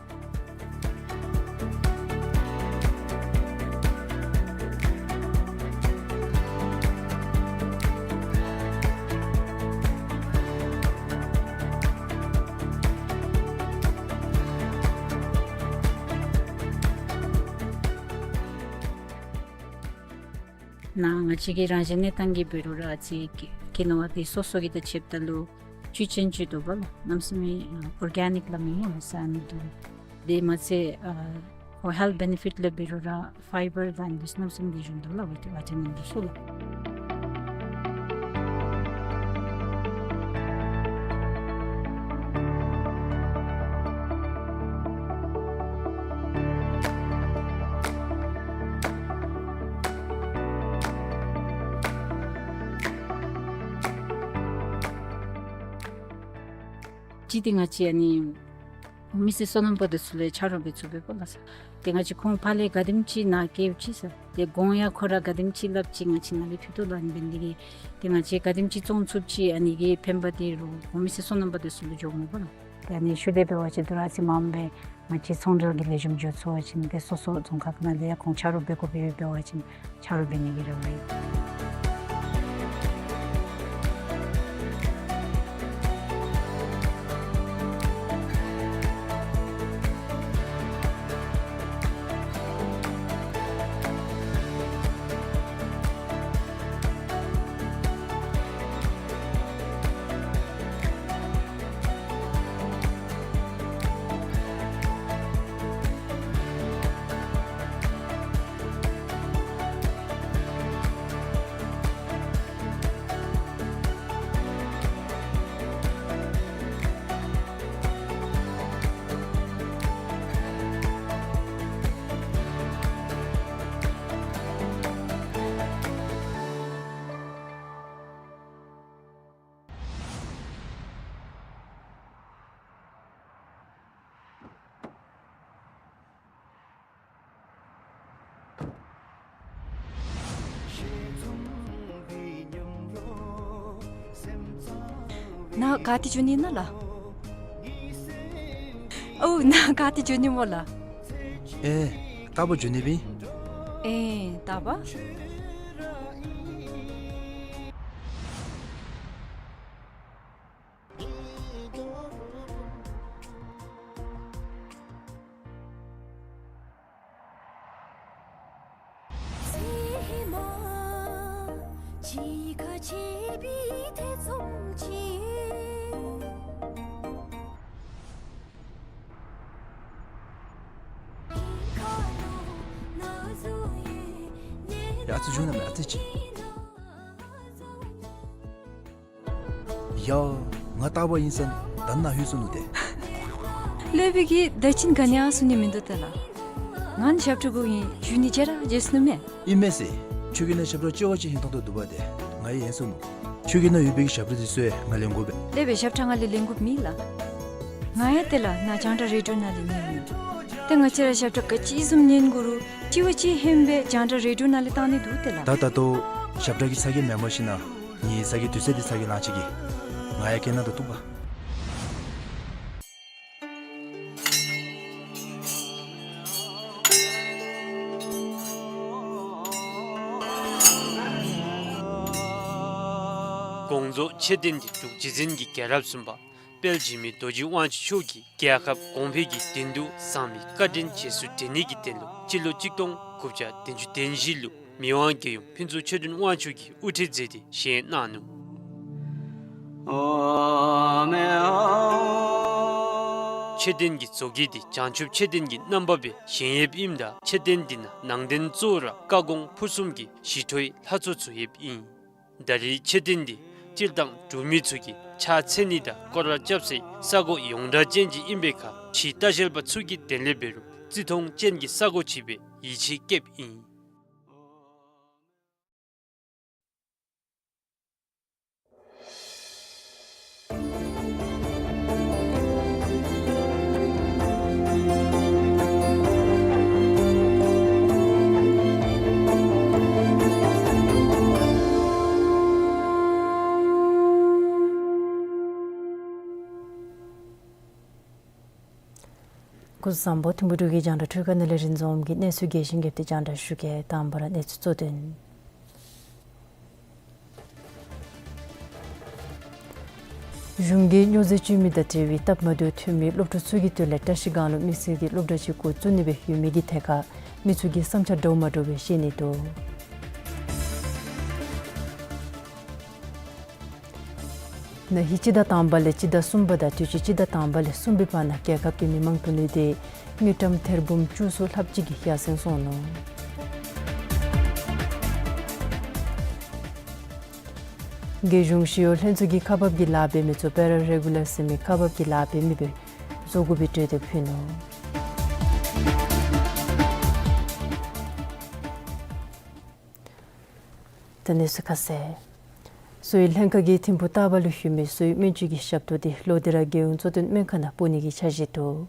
ནཱ་ང་བཅས་ཀྱི་རང་བཞིན་གནས་སྟངས་ཀྱི་འབད་རུང་ར་ཨ་ཙི་ཀི་ནོ་བ་འདི་སོ་སོ་གི་དང་ཕྱདཔ་ད་ལུ་ བཅུད་ཅན་ཅིག་འདུག་པ་ལགས། གནམ་མེད་ས་མེད་ཨོར་གེ་ནིཀ་ལགས་མི་ཡོད་ས་ནི་འདུག། དེ་མ་ཚད་ཨ་ཁོ་ཧེལཐ་བེ་ནི་ཕིཊ་ལས་འབད་རུང་ར་ཕའི་བར་དང་འདི་གནམ་མེད་ས་མེད་ཅིག་འདུག་ལགས། ཝི་ཊ་ཝི་ཊ་མིན་འདི་ཚུ་ལགས། གཅིག་འདི་ང་བཅས་ཨ་ནི་མི་སེར་སོ་ནམ་པ་འདི་ཚུ་ལུ་ཆ་རོགས་འབད་ཚུགས་པས་པ་ལགས་སོ། ཏེ་ང་བཅས་ཁོང་ཕར་ལས་ག་དེམ་ཅིག་ནཱ་བསྐྱལཝ་ཅིག་ཟེར། ཏེ་གོང་ཡང་ཁོ་ར་ག་དེམ་ཅིག་སླབ་ཅི་ང་བཅས་ནཱ་ལས་ཕུལ་དོ་ལགས། ཨ་ནི་འབད་ནི་དེ་གིས་ཏེ་ང་བཅས་ག་དེམ་ཅིག་བཙོང་ཚུགསཔ་ཅིག་ཨ་ནི་གི་ཕན་པ་འདི་རོགས་ཁོང་མི་སེར་སོ་ནམ་པ་འདི་ཚུ་ལུ་འགྱོཝ་མས་པ་ལགས། ཏེ་ཨ་ནི་ཤུལ་ལས་འབད་བ་ཅིན་དོ་རུང་ཨ་ཙི་མངམ་སྦེ་ང་བཅས་ཚོང་འབྲེལ་གྱི་ལས་ཞུམ་འགྱོ་ཚུགས་པ་ཅིན་ཏེ་སོ་སོ་རྫོང་ཁག་ནང་ལས་ཡང་ཁོང་ཆ་རོགས་འབད་དགོཔ་ཡོད་པ་ཅིན་ཆ་རོགས་འབད་ནི་གི་རེ་བ་ཡོད། ནཱ་ག་ཏེ་འགྱོ་ནི་ཨིན་ན་ལགས། ཨོ་ནཱ་ག་ཏེ་འགྱོ་ནི་སྨོ་ལགས། ཨེ་རྟ་པ་འགྱོ་ནི་སྦེ་ཨིན། ཨེ་རྟ་པ། ཡ་ཨ་ཙི་བཞུགས་གནང་མས། ཨ་ཙི་ཅིག། ཡ། ང་རྟ་པ་ཨིན་ཟེར་ད་ནཱ་ལྷོད་སོ་ནུག་ཏེ། ལས་བྱེདཔ་གིས་ད་ཅི་ག་ནི་ཡང་གསུང་ནི་མིན་འདུག་ཏེ་ལགས། ང་ནི་ཞབས་ཁྲ་གུ་ཨིན་ཞུ་ནི་བརྗེད་ར་བརྗེད་སོ་ནུག་མས། ཨིན་མས་ཟེར། ཁྱོད་ཀྱི་ནང་ཞབས་ཁྲ་ལྕི་བ་ཅིག་ཧིང་ཐང་དོ་འདུག་པ་ཏེ། ང་ཡང་ཡེངས་སོ་ནུག། ཁྱོད་ཀྱི་ནང་ཡོད་པའི་གི་ཞབས་ཁྲ་འདི་ཚུ་ཡང་ང་ལེན་དགོ་པས། ལས་བྱེདཔ་ཞབས་ཁྲ་ང་ལས་ལེན་དགོཔ་མེད་ལགས། ང་ཡང་ཏེ་ལགས་ནཱ་རྒྱང་བསྒྲགས་རེ་ཌི་ཡོ་ནང་ལས་ཉན་ནི། ཏེ་ང་བཅས་ར་ཞབས་ཁྲ་ག་ཅི་བཟུམ་ཉན་དགོ་རུང་ལྕི་བ་ཅིག་ཧན་སྦེ་རྒྱང་བསྒྲགས་རེ་ཌི་ཡོ་ནང་ལས་བཏང་ནི་འདུག་ཏེ་ལགས། ད་ད་ལྟོ་ཞབས་ཁྲ་གི་ཚ་གྱང་མེནམ་ཞིན་ན་ངེའི་ཚ་གྱང་དུས་ཚོད་འདི་ཚ་གྱང་ལང་ཅི་གི། ང་ཡང་གྱེན་ནང་ད་འདུག་པ། དགོངས་རྫོགས་མཆོད་རྟེན་འདི་འབྲུག་རྗེ་བཙུན་གྱི་རྒྱལ་རབས་གསུམ་པ་དཔལ་འཇིགས་མེད་རྡོ་རྗེ་དབང་ཕྱུག་མཆོག་གིས་རྒྱལ་ཁབ་གོང་འཕེལ་གྱི་དོན་དུ་གསང་བའི་བཀའ་དྲིན་རྗེས་སུ་དྲན་ནི་གི་དོན་ལུ་སྤྱི་ལོ་གཅིག་སྟོང་དགུ་བརྒྱ་བདུན་ཅུ་དོན་བཞི་ལུ་མི་དབང་རྒྱལ་ཡུམ་ཕུན་ཚོགས་ཆོས་སྒྲོན་དབང་ཕྱུག་གིས་དབུ་ཁྲིད་མཛད་དེ་བཞེངས་གནང་ནུག། མཆོད་རྟེན་གྱི་བཟོ་བཀོད་འདི་བྱང་ཆུབ་མཆོད་རྟེན་གྱི་རྣམ་པ་སྦེ་བཞེངས་ཡོདཔ་ཨིནམ་ད་མཆོད་རྟེན་འདི་ནང་ནང་རྟེན་གཙོ་བོ་ར་བཀའ་དགོངས་ཕུར་གསུམ་གྱི་ཞི་ཁྲོའི་ལྷ་ཚོགས་ཚུ་ཡོདཔ་ཨིན། ད་རེས་མཆོད་རྟེན་འདི་སྤྱིར་བཏང་འབྲུག་མི་ཚུ་གིས་ཕྱག་འཚལ་ནི་དང་སྐོར་ར་རྐྱབ་སའི་ས་གོ་ཡོངས་གྲགས་ཅན་ཅིག་ཨིན་པའི་ཁར་ཕྱིའི་ལྟ་བཤལ་པ་ཚུ་གི་དོན་ལས་འབད་རུང་བརྩི་མཐོང་ཅན་གྱི་ས་གོ་ཅིག་སྦེ་ཡིད་ཆེས་བསྐྱེདཔ་ཨིན། སྐུ་གཟུགས་བཟང་པོ། ཐིམ་ཕུ་འབྲུག་གི་རྒྱང་བསྒྲགས་འཕྲུལ་ཁང་ནང་ལས་རིན་འཛོམས་ཀྱིས་གནས་ཚུལ་རྒྱས་ཤིང་རྒྱསཔ་འདི་རྒྱང་བསྒྲགས་ཞུ་གེ། དང་པ་ར་གནས་ཚུལ་གཙོ་དོན། གཞུང་གིས་སྨྱོ་རྫས་སྤྱོད་མི་དང་འབྲེལ་བའི་སྟབས་མ་བདེཝ་ཐོན་མི་སློབ་ཕྲུག་ཚུ་གི་དོན་ལས་བཀྲ་ཤིས་སྒང་ལུ་དམིགས་བསལ་གྱི་སློབ་གྲྭ་ཅིག་འགོ་བཙུགས་ནི་སྦེ་ཡོད་མི་གི་ཐད་ཁར་མི་ཚུ་གིས་བསམ་འཆར་འདྲཝ་མ་འདྲཝ་སྦེ་བཤད་ནི་འདུག། ན་ཧིང་སྤྱི་ཟླ་དང་པ་ལས་སྤྱི་ཟླ་གསུམ་པ་དང་དུས་ཅི་སྤྱི་ཟླ་དང་པ་ལས་གསུམ་པའི་བར་ན་རྒྱལ་ཁབ་ཀྱི་མི་མང་ཕུལ་ལུས་ཏེ་དངུལ་ཀྲམ་ཐེར་འབུམ་བཅུ་གསུམ་ལྷགཔ་ཅིག་གིས་ཡར་སེང་སོང་ནུག། རྒྱལ་གཞུང་ཞི་གཡོག་ལྷན་ཚོགས་ཀྱིས་ཁག་འབག་གི་ལཱ་འབད་མི་ཚུ་པེ་ར་རེ་གུ་ལར་ཟེར་མི་ཁག་འབག་གི་ལཱ་འབད་མི་སྦེ་བཟོ་དགོ་པའི་གྲོས་འདེབས་ཕུལ་ནུག། ད་གནས་ཚུལ་ཁ་གསལ། གསོ་བའི་ལྷན་ཁག་གིས་ཐིམ་ཕུག་སྟག་པ་ལུ་ཡོད་མི་གསོ་བའི་སྨན་བཅོས་ཀྱི་ཞབས་ཏོག་དེ་ལོག་སྟེ་ར་རྒྱལ་ཡོངས་གཙོ་བསྟེན་སྨན་ཁང་ནང་སྤོ་ནི་གི་འཆར་གཞི་འདུག།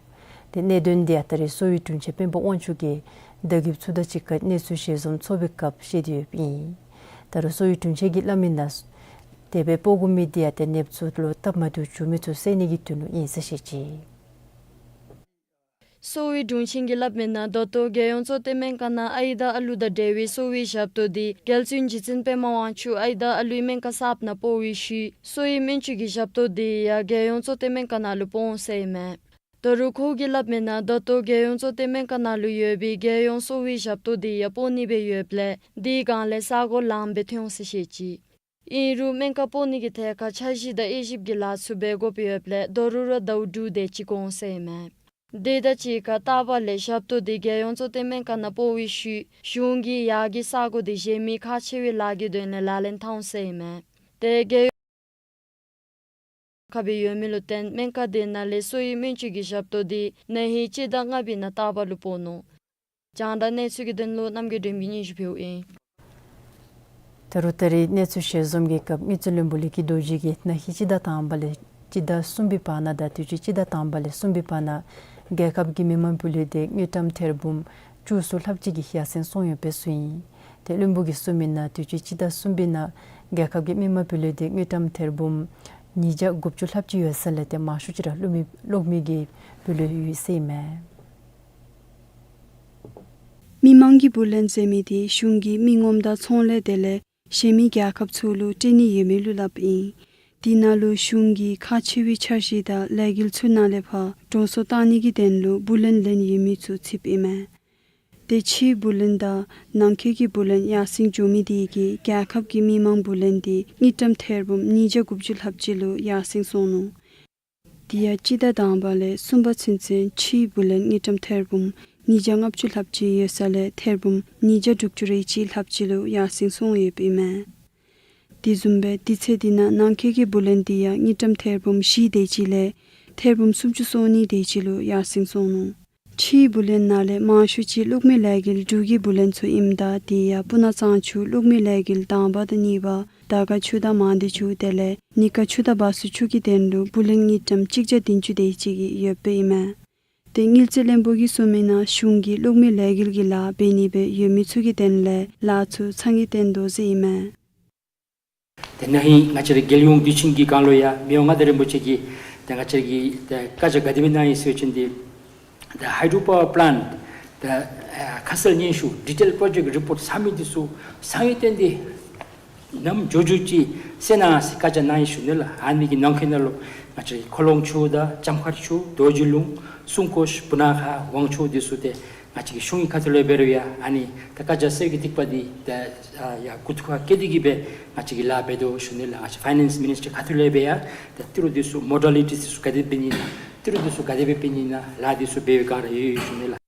ཏེ་གནད་དོན་དེ་ཡང་ད་རེས་གསོ་བའི་དྲུང་ཆེན་སྤེན་པ་དབང་ཕྱུག་གིས་བརྡ་བརྒྱུད་ཚུ་དང་གཅིག་ཁར་གནས་ཚུལ་ཞལ་འཛོམས་ཚོགས་པའི་སྐབས་བཤད་དེ་ཡོདཔ་ཨིན། ད་རུང་གསོ་བའི་དྲུང་ཆེན་གྱིས་སླབ་མི་ནང་དེ་སྦེ་སྤོ་དགོ་མི་དེ་ཡང་ཏེ་ནདཔ་ཚུ་ལུ་སྟབས་མ་བདེཝ་བྱུང་མི་ཚུ་སེལ་ནི་གི་དོན་ལུ་ཨིན་ཟེར་བཤད་ཅི། གསོ་བའི་དྲུང་ཆེན་གྱིས་སླབ་མི་ནང་ད་ལྟོ་རྒྱལ་ཡོངས་གཙོ་བསྟེན་སྨན་ཁང་ནང་ཨའི་དང་ཨ་ལུ་དང་འབྲེལ་བའི་གསོ་བའི་ཞབས་ཏོག་དེ་རྒྱལ་བཙུན་རྗེ་བཙུན་པདྨ་དབང་ཕྱུག་ཨའི་དང་ཨ་ལུའི་སྨན་ཁང་གསརཔ་ནང་སྤོ་བའི་ཤུལ་གསོ་བའི་སྨན་བཅོས་ཀྱི་ཞབས་ཏོག་དེ་ཡང་རྒྱལ་ཡོངས་གཙོ་བསྟེན་སྨན་ཁང་ནང་ལུ་སྤོ་འོང་ཟེར་ཨིན་མས། ད་རུང་ཁོ་གིས་སླབ་མི་ནང་ད་ལྟོ་རྒྱལ་ཡོངས་གཙོ་བསྟེན་སྨན་ཁང་ནང་ལུ་ཡོད་པའི་རྒྱལ་ཡོངས་གསོ་བའི་ཞབས་ཏོག་དེ་ཡང་སྤོ་ནི་སྦེ་ཡོདཔ་ལས་དེའི་སྒང་ལས་ས་གོ་ལངམ་སྦེ་ཐོན་འོང་ཟེར་བཤད་ཅི། ཨིན་རུང་སྨན་ཁང་སྤོ་ནི་གི་ཐད་ཁར་འཆར་གཞི་དང་དབྱེ་ཞིབ་ཀྱི་ལཱ་ཚུ་འབད་དགོཔ་ཡོདཔ་ལས་ད་རུང་ར་ཟླཝ་དྲུག་དེ་ཅིག་འགོར་འོང་ཟེར་ཨིན་མས། དེ་དང་གཅིག་ཁར་སྟག་པ་ལས་ཞབས་ཏོག་དེ་རྒྱལ་ཡོངས་གཙོ་བསྟེན་སྨན་ཁང་ནང་སྤོ་བའི་ཤུལ་གཞུང་གིས་ཡར་གྱི་ས་གོ་དེ་གཞན་མི་ཁག་ཆེ་བའི་ལཱ་གི་དོན་ལས་ལག་ལེན་འཐབ་འོང་ཟེར་ཨིན་མས། ཏེ་རྒྱལ་ཁབ་སྦེ་ཡོད་མི་ལུ་བརྟེན་སྨན་ཁང་དེ་ནང་ལས་གསོ་བའི་སྨན་བཅོས་ཀྱི་ཞབས་ཏོག་དེ་ན་ཧིང་སྤྱི་ཟླ་ལྔ་པའི་ནང་སྟག་པ་ལུ་སྤོ་ནུག། རྒྱང་བསྒྲགས་གནས་ཚུལ་གྱི་དོན་ལུ་རྣམ་རྒྱལ་སྒྲོལ་མ་གིས་སྙན་ཞུ་ཕུལཝ་ཨིན། ད་རུང་ད་རེས་གནས་ཚུལ་ཞལ་འཛོམས་ཀྱི་སྐབས་དངུལ་རྩིས་བློན་པོ་ལས་ཀྱི་རྡོ་རྗེ་གིས་ན་ཧིང་སྤྱི་ཟླ་དང་པ་ལས་སྤྱི་ཟླ་གསུམ་པའི་བར་ན་དང་དུས་ཅི་སྤྱི་ཟླ་དང་པ་ལས་གསུམ་པའི་བར་ན་རྒྱལ་ཁབ་ཀྱི་མི་མང་ཕུལ་ལུས་དེ་དངུལ་ཀྲམ་ཐེར་འབུམ་བཅུ་གསུམ་ལྷགཔ་ཅིག་གིས་ཡར་སེང་སོང་ཡོདཔ་སྦེ་གསུངས་ཡི། ཏེ་བློན་པོ་གིས་གསུངས་མི་ནང་དུས་ཅི་སྤྱི་ཟླ་གསུམ་པའི་ནང་རྒྱལ་ཁབ་ཀྱི་མི་མང་ཕུལ་ལུས་དེ་དངུལ་ཀྲམ་ཐེར་འབུམ་ཉིས་བརྒྱ་དགུ་བཅུ་ལྷགཔ་ཅིག་ཡོད་ས་ལས་ཏེ་མང་ཤོས་ཅིག་ར་གློག་མེ་གློག་མེ་གིས་ཕུལ་ལུས་ཡོད་ཟེར་ཨིན་མས། མི་མང་གི་བུ་ལོན་ཟེར་མི་དེ་གཞུང་གིས་མི་ངོམ་དང་ཚོང་ལས་དེ་ལས་གཞན་མི་རྒྱལ་ཁབ་ཚུ་ལུ་སྤྲོད་ནི་ཡོད་མི་ལུ་སླབ་ཨིན། དེ་ནང་ལུ་གཞུང་གིས་ཁག་ཆེ་བའི་འཆར་གཞི་དང་ལས་འགུལ་ཚུ་ནང་ལས་ཕར་གྲོང་སོ་བཏང་ནི་གི་དོན་ལུ་བུ་ལོན་ལེན་ཡོད་མི་ཚུ་ཚུདཔ་ཨིན་མས། ཏེ་ཕྱིའི་བུ་ལོན་དང་ནང་འཁོད་ཀྱི་བུ་ལོན་ཡར་སེང་འགྱོ་མི་དེ་གིས་རྒྱལ་ཁབ་ཀྱི་མི་མང་བུ་ལོན་དེ་དངུལ་ཀྲམ་ཐེར་འབུམ་ཉིས་བརྒྱ་དགུ་བཅུ་ལྷགཔ་ཅིག་ལུ་ཡར་སེང་སོང་ནུག། དེ་ཡང་སྤྱི་ཟླ་དང་པ་ལས་གསུམ་པ་ཚུན་ཚོད་ཕྱིའི་བུ་ལོན་དངུལ་ཀྲམ་ཐེར་འབུམ་ཉིས་བརྒྱ་ལྔ་བཅུ་ལྷགཔ་ཅིག་ཡོད་ས་ལས་ཐེར་འབུམ་ཉིས་བརྒྱ་དྲུག་ཅུ་རེ་གཅིག་ལྷགཔ་ཅིག་ལུ་ཡར་སེང་སོང་ཡོདཔ་ཨིན་མས། དེ་བཟུམ་སྦེ་དུས་ཚོད་དེ་ནང་ནང་འཁོད་ཀྱི་བུ་ལོན་དེ་ཡང་དངུལ་ཀྲམ་ཐེར་འབུམ་བཞི་དེ་ཅིག་ལས་ཐེར་འབུམ་སུམ་ཅུ་སོ་གཉིས་དེ་ཅིག་ལུ་ཡར་སེང་སོང་ནུག། ཕྱིའི་བུ་ལོན་ནང་ལས་མང་ཤོས་ཅིག་གློག་མེ་ལས་འགུལ་འབྲུག་གི་བུ་ལོན་ཚུ་ཨིནམ་ད་དེ་ཡང་སྤུ་ན་གཙང་ཆུ་གློག་མེ་ལས་འགུལ་དང་པ་དང་གཉིས་པ་དར་དཀར་ཆུ་དང་མང་སྡེ་ཆུ་དེ་ལས་སྙིང་ག་ཆུ་དང་བ་སུ་ཆུ་གི་དོན་ལུ་བུ་ལོན་དངུལ་ཀྲམ་གཅིག་བརྒྱ་བདུན་ཅུ་དེ་ཅིག་གི་ཡོདཔ་ཨིན་མས། ཏེ་དངུལ་རྩིས་བློན་པོ་གིས་གསུངས་མི་ནང་གཞུང་གིས་གློག་མེ་ལས་འགུལ་གྱི་ལཱ་འབད་ནི་སྦེ་ཡོད་མི་ཚུ་གི་དོན་ལས་ལཱ་ཚུ་ཚང་གི་བཏོན་དོ་ཟེར་ཨིན་མས། ཏེ་ན་ཧིང་ང་བཅས་རའི་རྒྱལ་ཡོངས་དུས་ཆེན་གྱི་སྒང་ལུ་ཡང་མི་དབང་མངའ་བདག་རིན་པོ་ཆེ་གིས་ཏེ་ང་བཅས་ཀྱི་ཏེ་བཀའ་རྒྱ་ག་དེ་སྦེ་གནང་ཡི་ཟེར་བ་ཅིན་ཏེ་the hydropower plant, the, uh, council སྙན་ཞུ་detail project report submit འདི་ཚུ་ཚང་བའི་སྟེང་འདི་ནམ་མཇུག་མཇུག་ཅིག་གསན་གནང་ཟེར་བཀའ་རྒྱ་གནང་ཡི་ཞུ་ནི་ལགས། ཨ་ནི་གི་ནང་འཁོད་ནང་ལུ་ང་བཅས་ཀྱི་ཁོ་ལོང་ཆུ་དང་ལྕམ་མཁར་ཆུ་རྡོ་རྗེ་ལུང་སྲུང་སྐོར་སྤུ་ན་ཁ་ཝང་ཆུ་འདི་ཚུ་ཏེ་ང་བཅས་ཀྱི་གཞུང་གི་ཁ་ཐུག་ལས་འབད་རུང་ཡང་ཨ་ནི་ད་བཀའ་རྒྱ་གསལ་གྱི་སྡིག་པ་འདི་ད་ཡར་མགུ་ཐུག་ཁར་བཀལ་ཏེ་གི་སྦེ་ང་བཅས་ཀྱིས་ལཱ་འབད་དོ་ཞུ་ནི་ལགས། ང་བཅས་ཕའི་ནཱནསི་མི་ནིསི་ཊར་ཁ་ཐུག་ལས་འབད་ཡང་ད་ཏི་རུ་འདི་ཚུ་མོ་ཌ་ལི་ཊིསི་འདི་ཚུ་ག་དེ་འབད་ནི་ཨིན་ན་ཏི་རུ་འདི་ཚུ་ག་དེ་སྦེ་འབད་ནི་ཨིན་ན་ལཱ་འདི་ཚུ་འབད་བའི་བསྒང་ར་ཡོད་ཡོད་ཞུ་ནི་ལགས།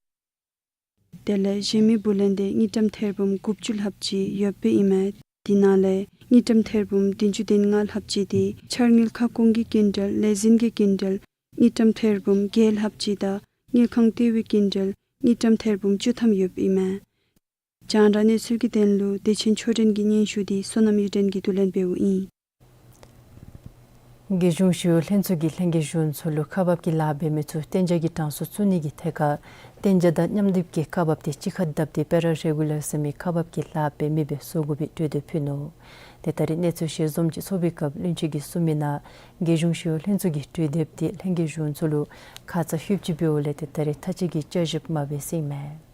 དེ་ལས་གཞན་མི་བུ་ལོན་དེ་དངུལ་ཀྲམ་ཐེར་འབུམ་དགུ་བཅུ་ལྷགཔ་ཅིག་ཡོདཔ་ཨིན་མས། དེ་ནང་ལས་དངུལ་ཀྲམ་ཐེར་འབུམ་བདུན་ཅུ་དོན་ལྔ་ལྷགཔ་ཅིག་དེ་འཆར་དངུལ་ཁ་སྐོང་གི་སྐྱིན་འགྲུལ་ལས་འཛིན་གྱི་སྐྱིན་འགྲུལ་དངུལ་ཀྲམ་ཐེར་འབུམ་བརྒྱད་ལྷགཔ་ཅིག་དང་དངུལ་ཁང་ལྟེ་བའི་སྐྱིན་འགྲུལ་དངུལ་ཀྲམ་ཐེར་འབུམ་བཅུ་ཐམ་ཡོདཔ་ཨིན་མས། རྒྱང་བསྒྲགས་གནས་ཚུལ་གྱི་དོན་ལུ་བདེ་ཆེན་ཆོས་སྒྲོན་གྱི་སྙན་ཞུ་འདི་བསོད་ནམས་གཡུ་སྒྲོན་གྱིས་བསྡུ་ལེན་འབདཝ་ཨིན། རྒྱལ་གཞུང་ཞི་གཡོག་ལྷན་ཚོགས་ཀྱིས་ལྷན་རྒྱས་གཞུང་ཚོགས་ལུ་ཁག་འབག་གི་ལཱ་འབད་མི་ཚུ་གཏན་འཇགས་ཀྱི་གྲངས་སུ་བཙུགས་ནི་གི་ཐད་ཁར་གཏན་འཇགས་དང་མཉམ་སྡེབ་ཀྱི་ཁག་འབག་དེ་གཅིག་ཁར་བསྡབས་ཏེ་པེ་ར་རེ་གུ་ལར་ཟེར་མི་ཁག་འབག་གི་ལཱ་འབད་མི་སྦེ་བཟོ་དགོ་པའི་གྲོས་འདེབས་ཕུལ་ནུག། ཏེ་ད་རེས་གནས་ཚུལ་ཞལ་འཛོམས་ཅིག་ཚོགས་པའི་སྐབས་བློན་ཆེན་གྱིས་གསུངས་མི་ནང་རྒྱལ་གཞུང་ཞི་གཡོག་ལྷན་ཚོགས་ཀྱི་གྲོས་འདེབས་དེ་ལྷན་རྒྱས་གཞུང་ཚོགས་ལུ་ཁ་ཙ་ལྷོདཔ་ཅིག་འབདཝ་ལས་ཏེ་ད་རེས་མཐའ་དཔྱད་ཀྱི་བསྐྱར་ཞིབ་མ་འབད་ཟེར་ཨིན་མས།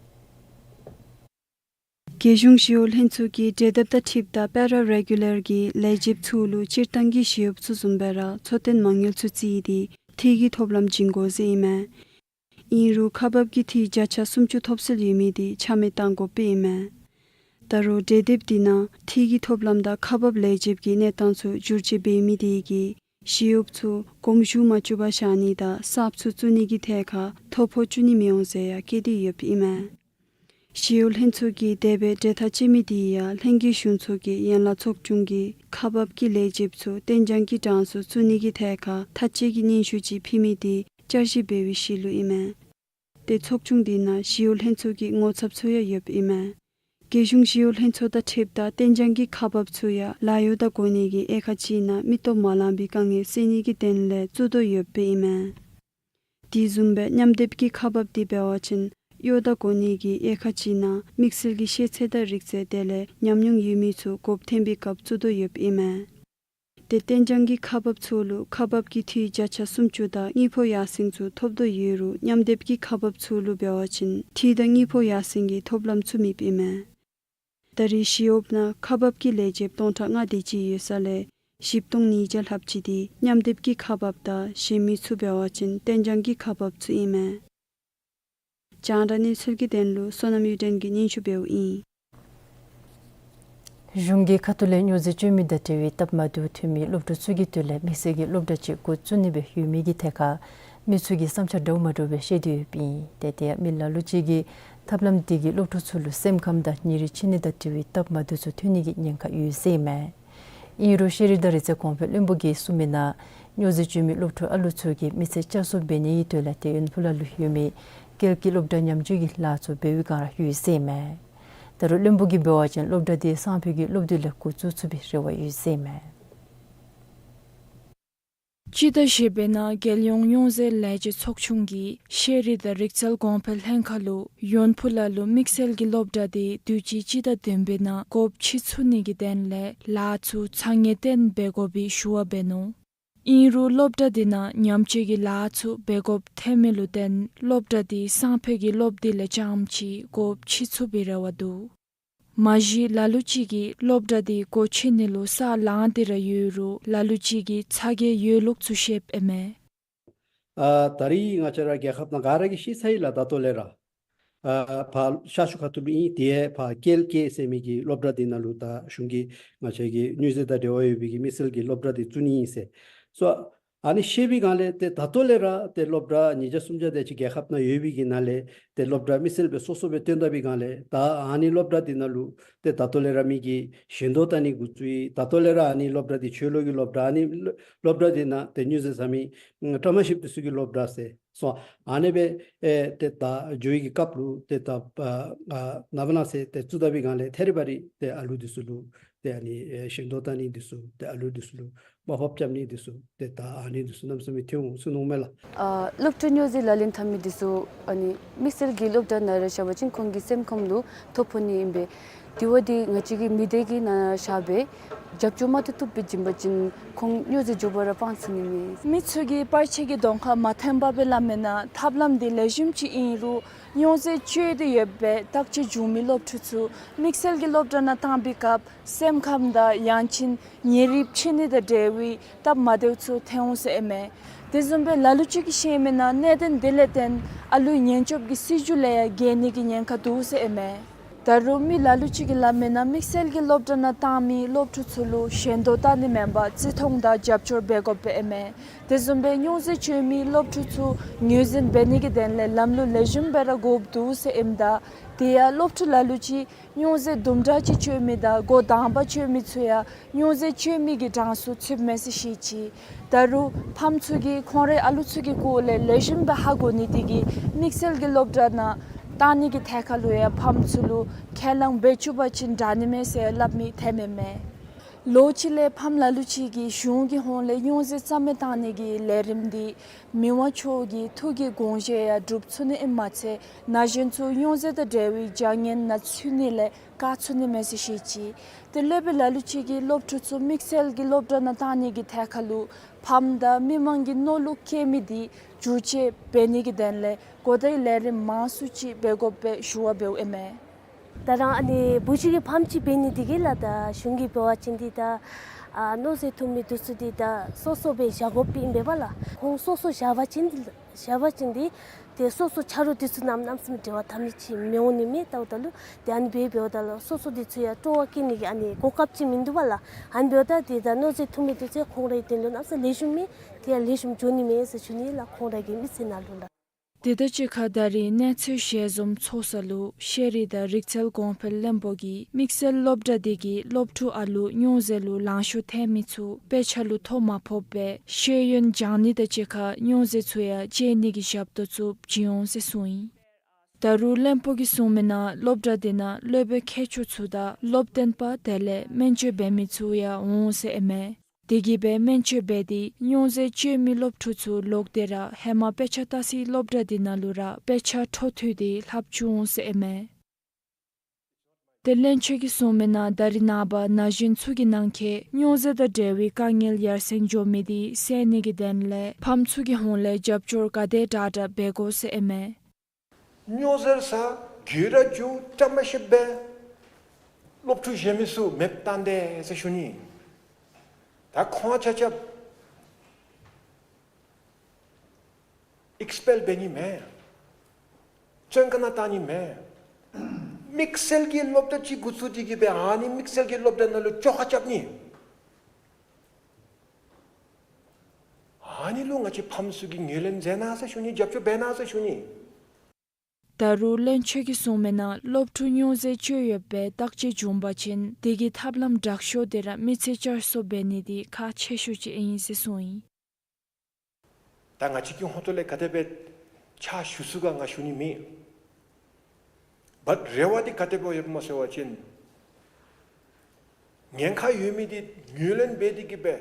རྒྱལ་གཞུང་ཞི་གཡོག་ལྷན་ཚོགས་ཀྱི་གྲོས་འདེབས་དང་འཁྲིལཝ་ད་པེ་ར་རེ་གུ་ལར་གྱི་ལས་བྱེདཔ་ཚུ་ལུ་སྤྱིར་བཏང་གི་ཞི་གཡོགཔ་ཚུ་བཟུམ་སྦེ་ར་འཚོ་རྟེན་མ་དངུལ་ཚུ་བརྩིས་ཏེ་འཐུས་ཀྱི་ཐོབ་ལམ་བྱིན་དགོ་ཟེར་ཨིན་མས། ཨིན་རུང་ཁག་འབག་གི་འཐུས་བརྒྱ་ཆ་སུམ་ཅུ་ཐོབ་སྲོལ་ཡོད་མི་དེ་ཆ་མེད་བཏང་དགོཔ་ཨིན་མས། ད་རུང་གྲོས་འདེབས་དེ་ནང་འཐུས་ཀྱི་ཐོབ་ལམ་དང་ཁག་འབག་ལས་བྱེདཔ་གི་གནས་སྟངས་ཚུ་བསྒྱུར་བཅོས་འབད་མི་དེ་གིས་ ཞི་གཡོགཔ་ཚུ་དགོངསམ་ཞུ་མ་བཅུག་པར་བཞག་ནི་དང་གསརཔ་ཚུ་བཙུགས་ནི་གི་ཐད་ཁར་ཐོ་ཕོག་བཅུག་ནི་མི་འོང་ཟེར་ཡང་བཀོད་དེ་ཡོདཔ་ཨིན་མས། ཞི་གཡོག་ལྷན་ཚོགས་ཀྱིས་དེ་སྦེ་གྲོས་ཐག་བཅད་མི་དེ་ཡང་ལྷན་རྒྱས་གཞུང་ཚོགས་ཀྱི་ཡན་ལག་ཚོགས་ཆུང་གིས་ཁག་འབག་གི་ལས་བྱེདཔ་ཚུ་གཏན་འཇགས་ཀྱི་གྲངས་སུ་བཙུགས་ནི་གི་ཐད་ཁར་ཐག་བཅད་ཀྱི་སྙན་ཞུ་ཅིག་ཕུལ་མི་དེ་བསྐྱར་ཞིབ་འབད་བའི་ཤུལ་ལུ་ཨིན་མས། ཏེ་ཚོགས་ཆུང་དེ་ནང་ཞི་གཡོག་ལྷན་ཚོགས་ཀྱི་ངོ་ཚབ་ཚུ་ཡང་ཡོདཔ་ཨིན་མས། རྒྱལ་གཞུང་ཞི་གཡོག་ལྷན་ཚོགས་དང་འཁྲིལཝ་ད་གཏན་འཇགས་ཀྱི་ཁག་འབགཔ་ཚུ་ཡང་ལཱ་གཡོག་དང་གོ་གནས་ཀྱི་དབྱེ་ཁག་ཅིག་ནང་མི་སྟོབས་མ་ལང་པའི་དཀའ་ངལ་སེལ་ནི་གི་དོན་ལས་བཙུགས་དོ་ཡོདཔ་ཨིན་མས། དེ་བཟུམ་སྦེ་མཉམ་སྡེབ་ཀྱི་ཁག་འབགཔ་དེ་འབད་བ་ཅིན་གཡོག་དང་གོ་གནས་ཀྱི་དབྱེ་ཁག་ཅིག་ནང་དམིགས་བསལ་གྱི་ཤེས་ཚད་དང་རིག་རྩལ་དེ་ལས་ཉམས་མྱོང་ཡོད་མི་ཚུ་དགོཔ་ཐོན་པའི་སྐབས་བཙུགས་དོ་ཡོདཔ་ཨིན་མས། ཏེ་གཏན་འཇགས་ཀྱི་ཁག་འབགཔ་ཚུ་ལུ་ཁག་འབག་གི་འཐུས་བརྒྱ་ཆ་སུམ་ཅུ་དང་དངུལ་ཕོགས་ཡར་སེང་ཚུ་ཐོབ་དོ་ཡོད་རུང་མཉམ་སྡེབ་ཀྱི་ཁག་འབགཔ་ཚུ་ལུ་འབད་བ་ཅིན་འཐུས་དང་དངུལ་ཕོགས་ཡར་སེང་གི་ཐོབ་ལམ་ཚུ་མེདཔ་ཨིན་མས། ད་རེས་ཞི་གཡོགཔ་ནང་ཁག་འབག་གི་ལས་བྱེདཔ་སྟོང་ཕྲག་ལྔ་དེ་ཅིག་ཡོད་ས་ལས་བཞི་སྟོང་ཉིས་བརྒྱ་ལྷགཔ་ཅིག་དེ་མཉམ་སྡེབ་ཀྱི་ཁག་འབགཔ་དང་གཞན་མི་ཚུ་འབད་བ་ཅིན་གཏན་འཇགས་ཀྱི་ཁག་འབགཔ་ཚུ་ཨིན་མས། རྒྱང་བསྒྲགས་གནས་ཚུལ་གྱི་དོན་ལུ་བསོད་ནམས་གཡུ་སྒྲོན་གྱིས་སྙན་ཞུ་འབདཝ་ཨིན། གཞུང་གི་ཁ་ཐུག་ལས་སྨྱོ་རྫས་སྤྱོད་མི་དང་འབྲེལ་བའི་སྟབས་མ་བདེཝ་ཐོན་མི་སློབ་ཕྲུག་ཚུ་གི་དོན་ལས་དམིགས་བསལ་གྱི་སློབ་གྲྭ་ཅིག་འགོ་བཙུགས་ནི་སྦེ་ཡོད་མི་གི་ཐད་ཁར་མི་ཚུ་གིས་བསམ་འཆར་འདྲཝ་མ་འདྲཝ་སྦེ་བཤད་དེ་ཡོདཔ་ཨིན། ཏེ་དེ་ཡང་མི་ལ་ལུ་ཅིག་གིས་ཐབས་ལམ་དེ་གིས་སློབ་ཕྲུག་ཚུ་ལུ་སེམས་ཁམས་དང་ཉིན་རེ་འཆི་ནད་དང་འབྲེལ་བའི་སྟབས་མ་བདེཝ་ཚུ་ཐོན་ནི་གི་ཉེན་ཁ་ཡོད་ཟེར་ཨིན་མས། ཨིན་རུང་ཤེས་རིག་དང་རིག་རྩལ་གོང་འཕེལ་བློན་པོ་གིས་གསུངས་མི་ནང་སྨྱོ་རྫས་སྤྱོད་མི་སློབ་ཕྲུག་ཨ་ལུ་ཚུ་གི་མི་ཚེ་བསྐྱར་གསོ་འབད་ནི་གི་དོན་ལས་ཏེ་ཡོན་ཕུ་ལ་ལུ་ཡོད་མི་སྐྱེལ་གྱི་སློབ་གྲྭ་ཉམས་བཅོས་ཀྱི་ལཱ་ཚུ་འབད་བའི་བསྒང་ར་ཡོད་ཟེར་ཨིན་མས། ད་རུང་བློན་པོ་གིས་འབད་བ་ཅིན་སློབ་གྲྭ་དེ་སང་ཕོད་ཀྱི་སློབ་དུས་ལས་འགོ་བཙུགས་ཚུགས་པའི་རེ་བ་ཡོད་ཟེར་ཨིན་མས། སྤྱི་ཟླ་བཞི་པའི་ནང་རྒྱལ་ཡོངས་སྨྱོ་རྫས་ལས་བྱེད་ཚོགས་ཆུང་གིས་ཤེས་རིག་དང་རིག་རྩལ་གོང་འཕེལ་ལྷན་ཁག་ལུ་ཡོན་ཕུ་ལ་ལུ་དམིགས་བསལ་གྱི་སློབ་གྲྭ་དེ་དུས་ཅི་སྤྱི་ཟླ་བདུན་པའི་ནང་སྒོ་ཕྱེ་ཚུགས་ནི་གི་དོན་ལས་ལཱ་ཚུ་ཚ་ངེས་བརྟན་འབད་དགོ་པའི་ཞུ་བ་འབད་ནུག། ཨིན་རུང་སློབ་གྲྭ་དེ་ནང་ཉམས་བཅོས་ཀྱི་ལཱ་ཚུ་འབད་དགོཔ་ཐོན་མི་ལུ་བརྟེན་སློབ་གྲྭ་དེ་སང་ཕོད་ཀྱི་སློབ་དུས་ལས་རྐྱངམ་ཅིག་སྒོ་ཕྱེ་ཚུགས་པའི་རེ་བ་འདུག། མ་གཞི་ལ་ལུ་ཅིག་གིས་སློབ་གྲྭ་དེ་སྒོ་ཕྱེ་ནི་ལུ་ས་ལང་སྟེ་ར་ཡོད་རུང་ལ་ལུ་ཅིག་གིས་ཚ་གྱང་ཡོད་ལུགས་ཚུ་བཤདཔ་ཨིན་མས། ཨ་ད་རིས་ང་བཅས་ར་རྒྱལ་ཁབ་ནང་ག་ར་གིས་ཤེས་ཚར་ཡི་ལགས། ད་ལྟོ་ལས་ར་ཨ་ཕར་ཤར་ཕྱོགས་ཁ་ཐུག་ལུ་ཨིན། དེ་ཡང་ཕར་ཀེལ་ཀེ་ཟེར་མི་གི་སློབ་གྲྭ་དེ་ནང་ལུ་ད་གཞུང་གིས་ང་བཅས་ཀྱི་སྨྱོ་རྫས་དང་འབྲེལ་བ་ཡོད་པའི་གི་དམིགས་བསལ་གྱི་སློབ་གྲྭ་དེ་བཙུགས་ནི་ཨིན་ཟེར་སོ། ཨ་ནི་ཤེས་པའི་སྒང་ལས་ཏེ་ད་ལྟོ་ལས་ར་ཏེ་སློབ་གྲྭ་ཉིས་བརྒྱ་སུམ་བརྒྱ་དེ་ཅིག་རྒྱལ་ཁབ་ནང་ཡོད་པའི་གི་ནང་ལས་ཏེ་སློབ་གྲྭ་དམིགས་བསལ་སྦེ་སོ་སོ་སྦེ་བཏོན་ད་པའི་སྒང་ལས་ད་ཨ་ནི་སློབ་གྲྭ་དེ་ནང་ལུ་ཏེ་ད་ལྟོ་ལས་ར་མི་གིས་ཞེན་དོགས་བཏང་ནི་འགོ་བཙུགས་ཡི། ད་ལྟོ་ལས་ར་ཨ་ནི་སློབ་གྲྭ་དེ་ཆོས་ལུགས་ཀྱི་སློབ་གྲྭ། ཨ་ནི་སློབ་གྲྭ་དེ་ནང་ཏེ་སྨྱོ་རྫས་ཟ་མི་ཨ་ཕྲ་མ་ཤེསཔ་དེ་ཚུ་གི་སློབ་གྲྭ་ཟེར་སོ། ཨ་ནི་སྦེ་ཨེ་ཏེ་ད་འགྱོ་བའི་གི་སྐབས་ལུ་ཏེ་ད་ཨ་ཨ་ནཱ་བ་ནང་ཟེར་ཏེ་བཙུགས་ད་པའི་སྒང་ལས་ཐད་རི་བ་རི་ཏེ་ཨ་ལུ་དེ་ཚུ་ལུ་ཏེ་ཨ་ནི་ཨེ་ཞེན་དོགས་བཏང་ནི་དེ་ཚུ་ཏེ་ཨ་ལུ་དེ་ཚུ་ལུ་བག་ཕབ་རྐྱབ་ནི་དེ་ཚུ་ཏེ་ད་ཨ་ནི་དེ་ཚུ་གནམ་མེད་ས་མེད་ཐོན་འོང་ཟེར་མནོཝ་མས་ལགས། ཨ་སློབ་ཕྲུག་སྨྱོ་རྫས་ལག་ལེན་འཐབ་མི་དེ་ཚུ་ཨ་ནི་དམིགས་བསལ་གྱི་སློབ་གྲྭ་ནང་ར་བཞག་པ་ཅིན་ཁོང་གི་སེམས་ཁམས་ལུ་ཐོ་ཕོག་ནི་ཨིན་པས། དེ་བ་དེ་ང་བཅས་ཀྱི་མི་སྡེ་གི་ནང་བཞག་སྦེ་རྒྱབ་སྐྱོར་མ་ཐུབ་ཐུབ་སྦེ་བྱིན་པ་ཅིན་ཁོང་སྨྱོ་རྫས་འགྱོ་བར་ར་སྤང་ཚུགས་ནི་མས། མི་ཚུ་གིས་པར་ཆས་ཀྱི་གདོང་ཁར་མ་འཐོན་པར་སྦེ་སླབ་མི་ནང་ཐབས་ལམ་དེ་ལེགས་ཤོམ་ཅིག་ཨིན་རུང་སྨྱོ་རྫས་སྤྱོད་དེ་ཡོད་པའི་བརྟག་དཔྱད་བྱུང་མི་སློབ་ཕྲུག་ཚུ་དམིགས་བསལ་གྱི་སློབ་གྲྭ་ནང་བཏང་པའི་སྐབས་སེམས་ཁམས་དང་ཡང་ཅིན་ཉིན་རེའི་འཆི་ནད་དང་འབྲེལ་བའི་སྟབས་མ་བདེཝ་ཚུ་ཐོན་འོང་ཟེར་ཨིན་མས། དེ་བཟུམ་སྦེ་ལ་ལུ་ཅིག་གིས་བཤད་མི་ནང་གནད་དོན་དེ་ལས་བརྟེན་ཨ་ལུའི་ཉེན་སྐྱོབ་ཀྱི་སྲིད་བྱུས་ལས་ཡང་འགལ་ནི་གི་ཉེན་ཁ་འདུག་ཟེར་ཨིན་མས། ད་རུང་མི་ལ་ལུ་ཅིག་གིས་སླབ་མི་ནང་དམིགས་བསལ་གྱི་སློབ་གྲྭ་ནང་བཏང་མི་སློབ་ཕྲུག་ཚུ་ལུ་ཞེན་དོགས་བཏང་ནི་མེན་པར་བརྩི་མཐོང་དང་རྒྱབ་སྐྱོར་འབད་དགོཔ་ཨིན་མས། དེ་བཟུམ་སྦེ་སྨྱོ་རྫས་སྤྱོད་མི་སློབ་ཕྲུག་ཚུ་ངོས་འཛིན་འབད་ནི་གི་དོན་ལས་ལམ་ལུགས་ལེགས་ཤོམ་སྦེ་ར་དགོཔ་འདུག་ཟེར་ཨིནམ་ད་དེ་ཡང་སློབ་ཕྲུག་ལ་ལུ་ཅིག་སྨྱོ་རྫས་དུམ་གྲ་ཅིག་སྤྱོད་མི་དང་འགོ་དང་པ་སྤྱོད་མི་ཚུ་ཡང་སྨྱོ་རྫས་སྤྱོད་མི་གི་གྲངས་སུ་ཚུདཔ་མས་ཟེར་བཤད་ཅི། ད་རུང་ཕམ་ཚུ་གིས་ཁོང་རའི་ཨ་ལུ་ཚུ་གི་སྐོར་ལས་ལེགས་ཤོམ་སྦེ་ཧ་གོ་ནི་དེ་གིས་དམིགས་བསལ་གྱི་སློབ་གྲྭ་ནང་བཏང་ནི་གི་ཐད་ཁར་ལུ་ཡང་ཕམ་ཚུ་ལུ་ཁས་བླངས་འབད་བཅུག་པ་ཅིན་དྲག་ནི་མས་ཟེར་སླབ་མི་ཐོནམ་མས། ལོ་གཅིག་ལས་ཕམ་ལ་ལུ་ཅིག་གིས་གཞུང་གི་ཧོངས་ལས་སྨྱོ་རྫས་རྩ་མེད་བཏང་ནི་གི་ལས་རིམ་འདི་མི་དབང་མཆོག་གི་ཐུགས་ཀྱི་དགོངས་བཞེད་ཡང་སྒྲུབ་ཚུགས་ནི་ཨིནམ་མ་ཚད་ན་གཞོན་ཚུ་སྨྱོ་རྫས་དང་འབྲེལ་བའི་བྱ་ངན་ནང་ཚུད་ནི་ལས་བཀག་ཚུགས་ནི་མས་ཟེར་བཤད་ཅི། ཏེ་སློབ་དཔོན་ལ་ལུ་ཅིག་གིས་སློབ་ཕྲུག་ཚུ་དམིགས་བསལ་གྱི་སློབ་གྲྭ་ནང་བཏང་ནི་གི་ཐད་ཁར་ལུ་ཕམ་དང་མི་མང་གི་མནོ་ལུགས་བསྐྱེད་མི་འདི་བསྒྱུར་བཅོས་འབད་ནི་གི་དོན་ལས་གོ་བརྡའི་ལས་རིམ་མང་སུ་ཅིག་འབད་དགོཔ་སྦེ་ཞུ་བ་འབདཝ་ཨིན་མས། ད་རང་ཨ་ནི་བུ་གཞི་གི་ཕམ་ཅིག་འབད་ནི་འདི་གིས་ལགས། ད་གཞུང་གིས་འབད་བ་ཅིན་འདི་ད་ཨ་མནོ་བསམ་འཐུང་མི་འདི་ཚུ་འདི་ད་སོ་སོ་སྦེ་བཞག་དགོཔ་ཨིན་པས་པ་ལགས། ཁོང་སོ་སོ་བཞག་པ་ཅིན་འདི་བཞག་པ་ཅིན་འདི་ ཏེ་སོ་སོ་ཆ་རོགས་འདི་ཚུ་ནམ་ནམ་ཙམ་འབྲེལ་བ་འཐབ་ནི་ཅིག་མི་འོང་ནི་མས། ལྟཝ་ད་ལུ་ཏེ་ཨ་ནི་སྦེ་འབདཝ་ད་ལུ་སོ་སོ་འདི་ཚུ་ཡང་སྤྲོ་བ་སྐྱེ་ནི་གི་ཨ་ནི་གོ་སྐབས་ཅིག་མིན་འདུག་པ་ལགས། ཨ་ནི་འབདཝ་ད་ཏེ་ད་མནོ་རྩིས་ཐུང་མི་འདི་ཚུ་ཁོང་རའི་དོན་ལུ་གནམ་ས་ལེགས་ཤོམ་མས། དེ་ཡང་ལེགས་ཤོམ་འགྱོ་ནི་མས་ཟེར་ཞུ་ནི་ལགས། ཁོང་རའི་གི་མི་ཚེ་ནང་ལུ་ལགས། དེ་དང་གཅིག་ཁར་ད་རིས་གནས་ཚུལ་ཞལ་འཛོམས་ཚོགས་ས་ལུ་ཤེས་རིག་དང་རིག་རྩལ་གོང་འཕེལ་བློན་པོ་གིས་དམིགས་བསལ་སློབ་གྲྭ་དེ་གིས་སློབ་ཕྲུག་ཨ་ལུ་སྨྱོ་རྫས་ལུ་ལང་ཤོར་ཐལ་མི་ཚུ་དཔེ་ཆ་ལུ་ཐོ་མ་ཕོགཔ་སྦེ་ཤེས་ཡོན་སྦྱང་ནི་དང་གཅིག་ཁར་སྨྱོ་རྫས་ཚུ་ཡང་བཅད་ནི་གི་ཞབས་ཏོག་ཚུ་བྱིན་འོང་ཟེར་གསུངས་ཡི། ད་རུང་བློན་པོ་གིས་གསུངས་མི་ནང་སློབ་གྲྭ་དེ་ནང་སློབ་དཔོན་མཁས་མཆོག་ཚུ་དང་སློབ་སྟོན་པ་དེ་ལས་སྨན་བཅོས་འབད་མི་ཚུ་ཡང་འོང་ཟེར་ཨིན་མས། དེ་གིས་སྦེ་སྨན་བཅོས་འབད་དེ་སྨྱོ་རྫས་སྤྱོད་མི་སློབ་ཕྲུག་ཚུ་ལོག་སྟེ་ར་ཧེ་མ་དཔེ་ཆ་ལྟ་སའི་སློབ་གྲྭ་དེ་ནང་ལུ་ར་དཔེ་ཆ་འཕྲོ་མཐུད་དེ་ལྷབ་བཅུག་འོང་ཟེར་ཨིན་མས། ཏེ་བློན་ཆེན་གྱིས་གསུངས་མི་ནང་ད་རིས་ནངས་པ་ན་གཞོན་ཚུ་གི་ནང་འཁོད་སྨྱོ་རྫས་དང་འབྲེལ་བའི་དཀའ་ངལ་ཡར་སེང་འགྱོ་མི་དེ་སེལ་ནི་གི་དོན་ལས་ཕམ་ཚུ་གི་ཧོངས་ལས་རྒྱབ་སྐྱོར་ག་དེ་དྲག་དྲག་འབད་དགོ་ཟེར་ཨིན་མས། སྨྱོ་རྫས་ཟ་རྒྱུ་ར་རྒྱུ་བཀྲ་མ་ཤིསཔ་སྦེ་སློབ་ཕྲུག་གཞན་མི་ཚུ་མེདཔ་བཏང་དེས་ཟེར་ཞུ་ནི། ད་ཁོང་ཆ་ཁྱབ་ཨེགསི་པེལ་འབད་ནི་མེན། བཙོན་ཁང་ནང་བཏང་ནི་མེན། དམིགས་བསལ་གྱི་སློབ་གྲྭ་ཅིག་འགོ་བཙུགས་ཏེ་གིས་སྦེ་ཨ་ནི་དམིགས་བསལ་གྱི་སློབ་གྲྭ་ནང་ལུ་བཅོ་ཁ་རྐྱབ་ནི། ཨ་ནི་ལུ་ང་བཅས་ཕམ་ཚུ་གིས་ངོས་ལེན་མཛད་གནང་ཟེར་ཞུ་ནི། རྒྱབ་སྐྱོར་འབད་གནང་ཟེར་ཞུ་ནི། ད་རུང་བློན་ཆེན་གྱིས་གསུངས་མི་ནང་སློབ་ཕྲུག་སྨྱོ་རྫས་སྤྱོད་ཡོདཔ་སྦེ་བརྟག་དཔྱད་བྱུང་པ་ཅིན་དེ་གི་ཐབས་ལམ་དྲག་ཤོས་དེ་ར་མི་ཚེ་བསྐྱལ་གསོ་འབད་ནི་དེ་ཁག་ཆེ་ཤོས་ཅིག་ཨིན་ཟེར་གསུངས་ཡི། ད་ང་བཅས་ཀྱི་ཧོངས་ཏོ་ལས་ག་དེ་སྦེ་ཕྱག་ཞུ་ཚུགས་ག་ང་ཞུ་ནི་མེད། བཊ་རེ་བ་འདི་ག་དེ་སྦེ་ཡོདཔ་སྨོ་ཟེར་བ་ཅིན་ཉེན་ཁ་ཡོད་མི་འདི་ངོས་ལེན་འབད་དེ་གིས་སྦེ་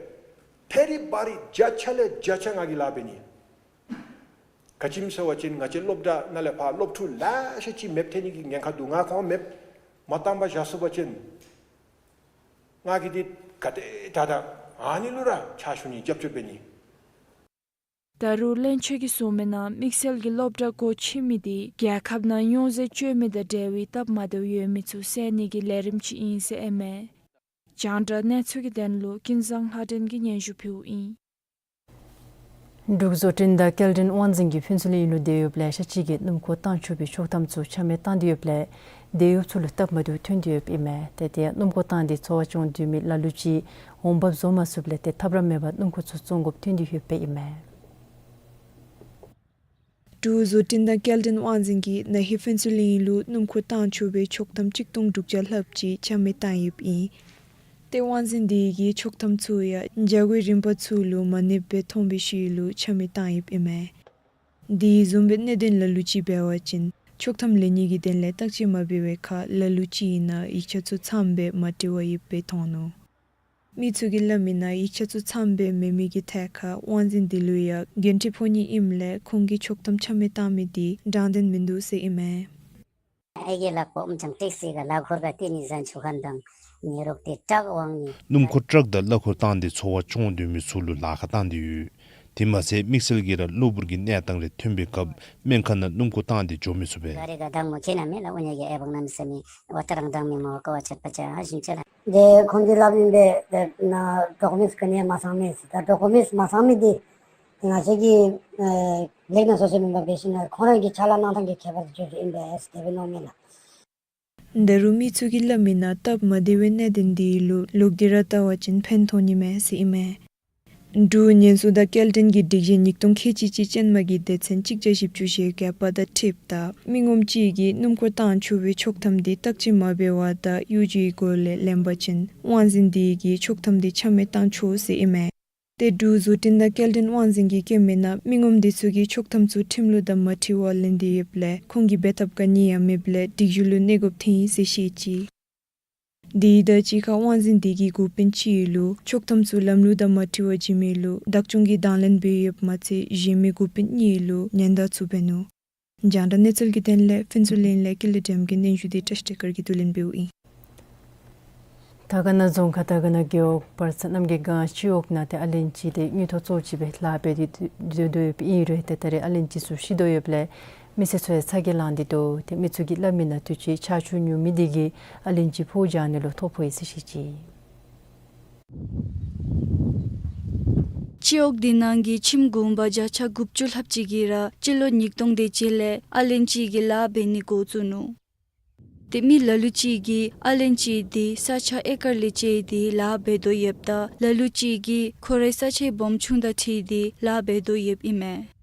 ཐད་རི་བ་རི་བརྒྱ་ཆ་ལས་བརྒྱ་ཆ་ང་གིས་ལཱ་འབད་ནི། ག་ཅི་སྨོ་ཟེར་བ་ཅིན་ང་བཅས་སློབ་གྲྭ་ནང་ལས་ཕར་སློབ་ཕྲུག་ལེ་ཤ་ཅིག་མེདཔ་ཐལ་ནི་གི་ཉེན་ཁ་འདུག། ང་ཁོང་མེདཔ་མ་བཏང་པར་བཞག་ཚུགས་པ་ཅིན་ང་གིས་འདི་ག་དེ་དྲག་དྲག་ཨ་ནི་ལུ་ར་ཕྱག་ཞུ་ནི། རྒྱབ་སྐྱོར་འབད་ནི། ད་རུང་བློན་ཆེན་གྱིས་གསུངས་མི་ནང་དམིགས་བསལ་གྱི་སློབ་གྲྭ་སྒོ་ཕྱེ་མི་དེ་རྒྱལ་ཁབ་ནང་སྨྱོ་རྫས་སྤྱོད་མི་དང་འབྲེལ་བའི་སྟབས་མ་བདེཝ་ཡོད་མི་ཚུ་སེལ་ནི་གི་ལས་རིམ་ཅིག་ཨིན་ཟེར་ཨིན་མས། རྒྱང་བསྒྲགས་གནས་ཚུལ་གྱི་དོན་ལུ་ཀུན་བཟང་ལྷ་སྒྲོན་གྱིས་སྙན་ཞུ་ཕུལཝ་ཨིན། འབྲུག་བཟོ་སྐྲུན་དང་སྐྱེལ་འདྲེན་དབང་འཛིན་གྱིས་ཕུན་ཚོགས་གླིང་ལུ་དེད་གཡོགཔ་ལེ་ཤ་ཅིག་གིས་སྣུམ་འཁོར་བཏང་ཆོག་པའི་ཆོག་ཐམ་ཚུ་ཆ་མེད་བཏང་སྟེ་ཡོདཔ་ལས་དེད་གཡོགཔ་ཚུ་ལུ་སྟབས་མ་བདེཝ་ཐོན་ཏེ་ཡོདཔ་ཨིན་མས། ཏེ་དེ་ཡང་སྣུམ་འཁོར་བཏང་སྟེ་འཚོ་བ་སྐྱོང་སྡོད་མི་ལ་ལུ་ཅིག་འོང་འབབ་བཟོ་མ་ཚུགསཔ་ལས་ཏེ་ཐབས་ར་མེད་པར་སྣུམ་འཁོར་ཚུ་བཙོང་དགོཔ་ཐོན་ཏེ་ཡོདཔ་ཨིན་མས། འབྲུག་བཟོ་སྐྲུན་དང་སྐྱེལ་འདྲེན་དབང་འཛིན་གྱིས་ན་ཧིང་ཕུན་ཚོགས་གླིང་ལུ་སྣུམ་འཁོར་བཏང་ཆོག་པའི་ཆོག་ཐམ་གཅིག་སྟོང་དྲུག་བརྒྱ་ལྷགཔ་ཅིག་ཆ་མེད་བཏང་ཡོདཔ་ཨིན། ཏེ་དབང་འཛིན་དེ་གིས་ཆོག་ཐམ་ཚུ་ཡང་འཇལ་བའི་རིམ་པ་ཚུ་ལུ་མ་གནས་པར་མཐོང་བའི་ཤུལ་ལུ་ཆ་མེད་བཏང་ཡོདཔ་ཨིན་མས། དེ་བཟུམ་སྦེ་གནད་དོན་ལ་ལུ་ཅིག་འབད་བ་ཅིན་ཆོག་ཐམ་ལེན་ནི་གི་དོན་ལས་བརྟག་དཔྱད་མ་འབད་བའི་ཁར་ལ་ལུ་ཅིག་ཨིན་ན་ཡིག་ཆ་ཚུ་ཚངམ་སྦེ་མ་བྲི་བར་ཡོདཔ་སྦེ་མཐོང་ནུག། མི་ཚུ་གིས་སླབ་མི་ནང་ཡིག་ཆ་ཚུ་ཚངམ་སྦེ་མེད་མི་གི་ཐད་ཁར་དབང་འཛིན་དེ་ལུ་ཡང་འགན་འཁྲི་ཕོག་ནི་ཨིནམ་ལས་ཁོང་གིས་ཆོག་ཐམ་ཆ་མེད་བཏང་མི་དེ་དྲང་བདེན་མིན་འདུག་ཟེར་ཨིན་མས། ཨེ་གེ་ལག་པ་ཨུམ་ཅང་ཏིག་སི་ག་ལག་འཁོར་ག་ཏེ་ནི་ཟན་ཆུ་ཁན་དང་ནི་རོག་ཏེ་ཊག་དབང་ནི། སྣུམ་འཁོར་ཊག་དང་གླ་འཁོར་བཏང་སྟེ་འཚོ་བ་སྐྱོང་སྡོད་མི་ཚུ་ལུ་ལཱ་ཁག་བཏང་སྟེ་ཡོད། དེ་མ་ཚད་དམིགས་བསལ་གྱིས་ར་གློ་བུར་གྱི་གནས་སྟངས་རེ་ཐོན་པའི་སྐབས་སྨན་ཁང་ནང་སྣུམ་འཁོར་བཏང་སྟེ་འགྱོ་མི་ཚུགས་པས། ག་རེ་ག་དང་མོ་ཁྱེད་ན་མེད་ལ་འུ་ནེ་གི་ཨེ་བག་ན་མི་ས་མི་ཝ་ཏ་རང་དང་མི་མོ་ཀ་བ་ཆད་པ་ཆ་ཨ་ཞིམ་ཆ་ལ། དེ་ཁོང་གིས་སླབ་ཨིན་པས། དེ་ན་ཌོ་ཀུ་མེནཊསི་ག་ནི་ཡང་མ་ཚང་མས་ཟེར། ད་ཌོ་ཀུ་མེནཊསི་མ་ཚང་མི་དེ་ང་བཅས་ཀྱིས་ཨེ་ལེགས་ན་བཟོ་ཟེར་མེན་པར་འབད་ཞིན་ན་ཁོང་རང་གི་ཕྱག་ལཱ་གནང་ཐངས་ཀྱི་ཁྱད་པར་དེ་ཅིག་ཨིན་པས་ཟེར་དེ་སྦེ་མནོཝ་མས་ལགས། ད་རུང་མི་ཚུ་གིས་སླབ་མི་ནང་སྟབས་མ་བདེ་བའི་གནད་དོན་དེ་ལུ་ལོག་སྟེ་ར་བལྟ་བ་ཅིན་ཕན་ཐོགས་ནི་མས་ཟེར་ཨིན་མས། འབྲུག་ཉེན་སྲུང་དང་སྐྱེལ་འདྲེན་གྱི་སྒྲིག་གཞི་ཉིས་སྟོང་ཁལ་གཅིག་གཅིག་ཅན་མ་གི་སྡེ་ཚན་གཅིག་བརྒྱ་བཞི་བཅུ་ཞེ་བརྒྱད་པ་དང་འཁྲིལཝ་ད་མི་ངོམ་གཅིག་གིས་སྣུམ་འཁོར་བཏང་ཆོག་པའི་ཆོག་ཐམ་དེ་བརྟག་དཔྱད་མ་འབད་བར་དང་གཡོ་སྒྱུའི་སྒོ་ལས་ལེན་པ་ཅིན་དབང་འཛིན་དེ་གིས་ཆོག་ཐམ་དེ་ཆ་མེད་བཏང་ཆོག་ཟེར་ཨིན་མས། ཏེ་འབྲུག་བཟོ་སྐྲུན་དང་སྐྱེལ་འདྲེན་དབང་འཛིན་གྱིས་བཀོད་མི་ནང་མི་ངོམ་དེ་ཚུ་གིས་ཆོག་ཐམ་ཚུ་ཁྲིམས་ལུགས་དང་མ་འཁྲིལ་བར་ལེན་ཏེ་ཡོདཔ་ལས་ཁོང་གིས་འབད་ཐབས་ག་ནི་ཡང་མེདཔ་ལས་སྒྲིག་གཞི་ལུ་གནོད་དགོཔ་ཐོན་ཡི་ཟེར་བཤད་ཅི། དེ་དང་གཅིག་ཁར་དབང་འཛིན་དེ་གིས་འགོ་དཔོན་གཅིག་ལུ་ཆོག་ཐམ་ཚུ་ལམ་ལུགས་དང་མ་འཁྲིལ་བར་བྱིན་མི་ལུ་བདག་སྐྱོང་གི་དང་ལེན་འབད་ཡོདཔ་མ་ཚད་གཞན་མི་འགོ་དཔོན་གཉིས་ལུ་ཉེན་བརྡ་ཚུ་འབད་ནུག། རྒྱང་བསྒྲགས་གནས་ཚུལ་གྱི་དོན་ལས་ཕུན་ཚོགས་གླིང་ལས་ཀུན་ལེགས་སྒྲོལམ་གྱི་སྙན་ཞུ་དེ་བཀྲ་ཤིས་བདེ་སྐར་གྱིས་བསྡུ་ལེན་འབདཝ་ཨིན། དར་དཀར་ན་རྫོང་ཁག་དར་དཀར་ན་རྒེད་འོག་བར་ས་རྣམ་རྒྱལ་སྒང་སྤྱི་འོག་ནང་ཏེ་ཨ་ལན་ཅི་དེ་དངུལ་ཐོག་བཙོག་ཅིག་སྦེ་ལཱ་འབད་དེ་སྡོད་དོ་ཡོདཔ་ཨིན་རུང་ཏེ་ད་རེས་ཨ་ལན་ཅི་ཚུ་ཤི་དོ་ཡོདཔ་ལས་མི་སེར་ཚུ་ཡང་ཚ་གྱང་ལང་སྟེ་འདུག། ཏེ་མི་ཚུ་གིས་སླབ་མི་ནང་དུས་ཅི་ཆར་ཆུ་ཉུང་མི་དེ་གིས་ཨ་ལན་ཅི་ཕོཝ་རྒྱག་ནི་ལུ་ཐོ་ཕོག་ཡི་ཟེར་བཤད་ཅི། སྤྱི་འོག་དེ་ནང་གི་ཁྱིམ་གུང་པ་བརྒྱ་ཆ་དགུ་བཅུ་ལྷགཔ་ཅིག་གིས་ར་སྤྱི་ལོ་ཉིས་སྟོང་དེ་ཅིག་ལས་ཨ་ལན་ཅི་གི་ལཱ་འབད་ནི་འགོ་བཙུགས་ནུག། ཏེ་མི་ལ་ལུ་ཅིག་གིས་ཨ་ལན་ཅི་འདི་ས་ཆ་ཨེ་ཀར་ལས་བཅད་དེ་ལཱ་འབད་དོ་ཡོདཔ་ད་ལ་ལུ་ཅིག་གིས་ཁོ་རའི་ས་ཆའི་སྦོམ་ཆུང་དང་འཁྲིལ་ཏེ་ལཱ་འབད་དོ་ཡོདཔ་ཨིན་མས།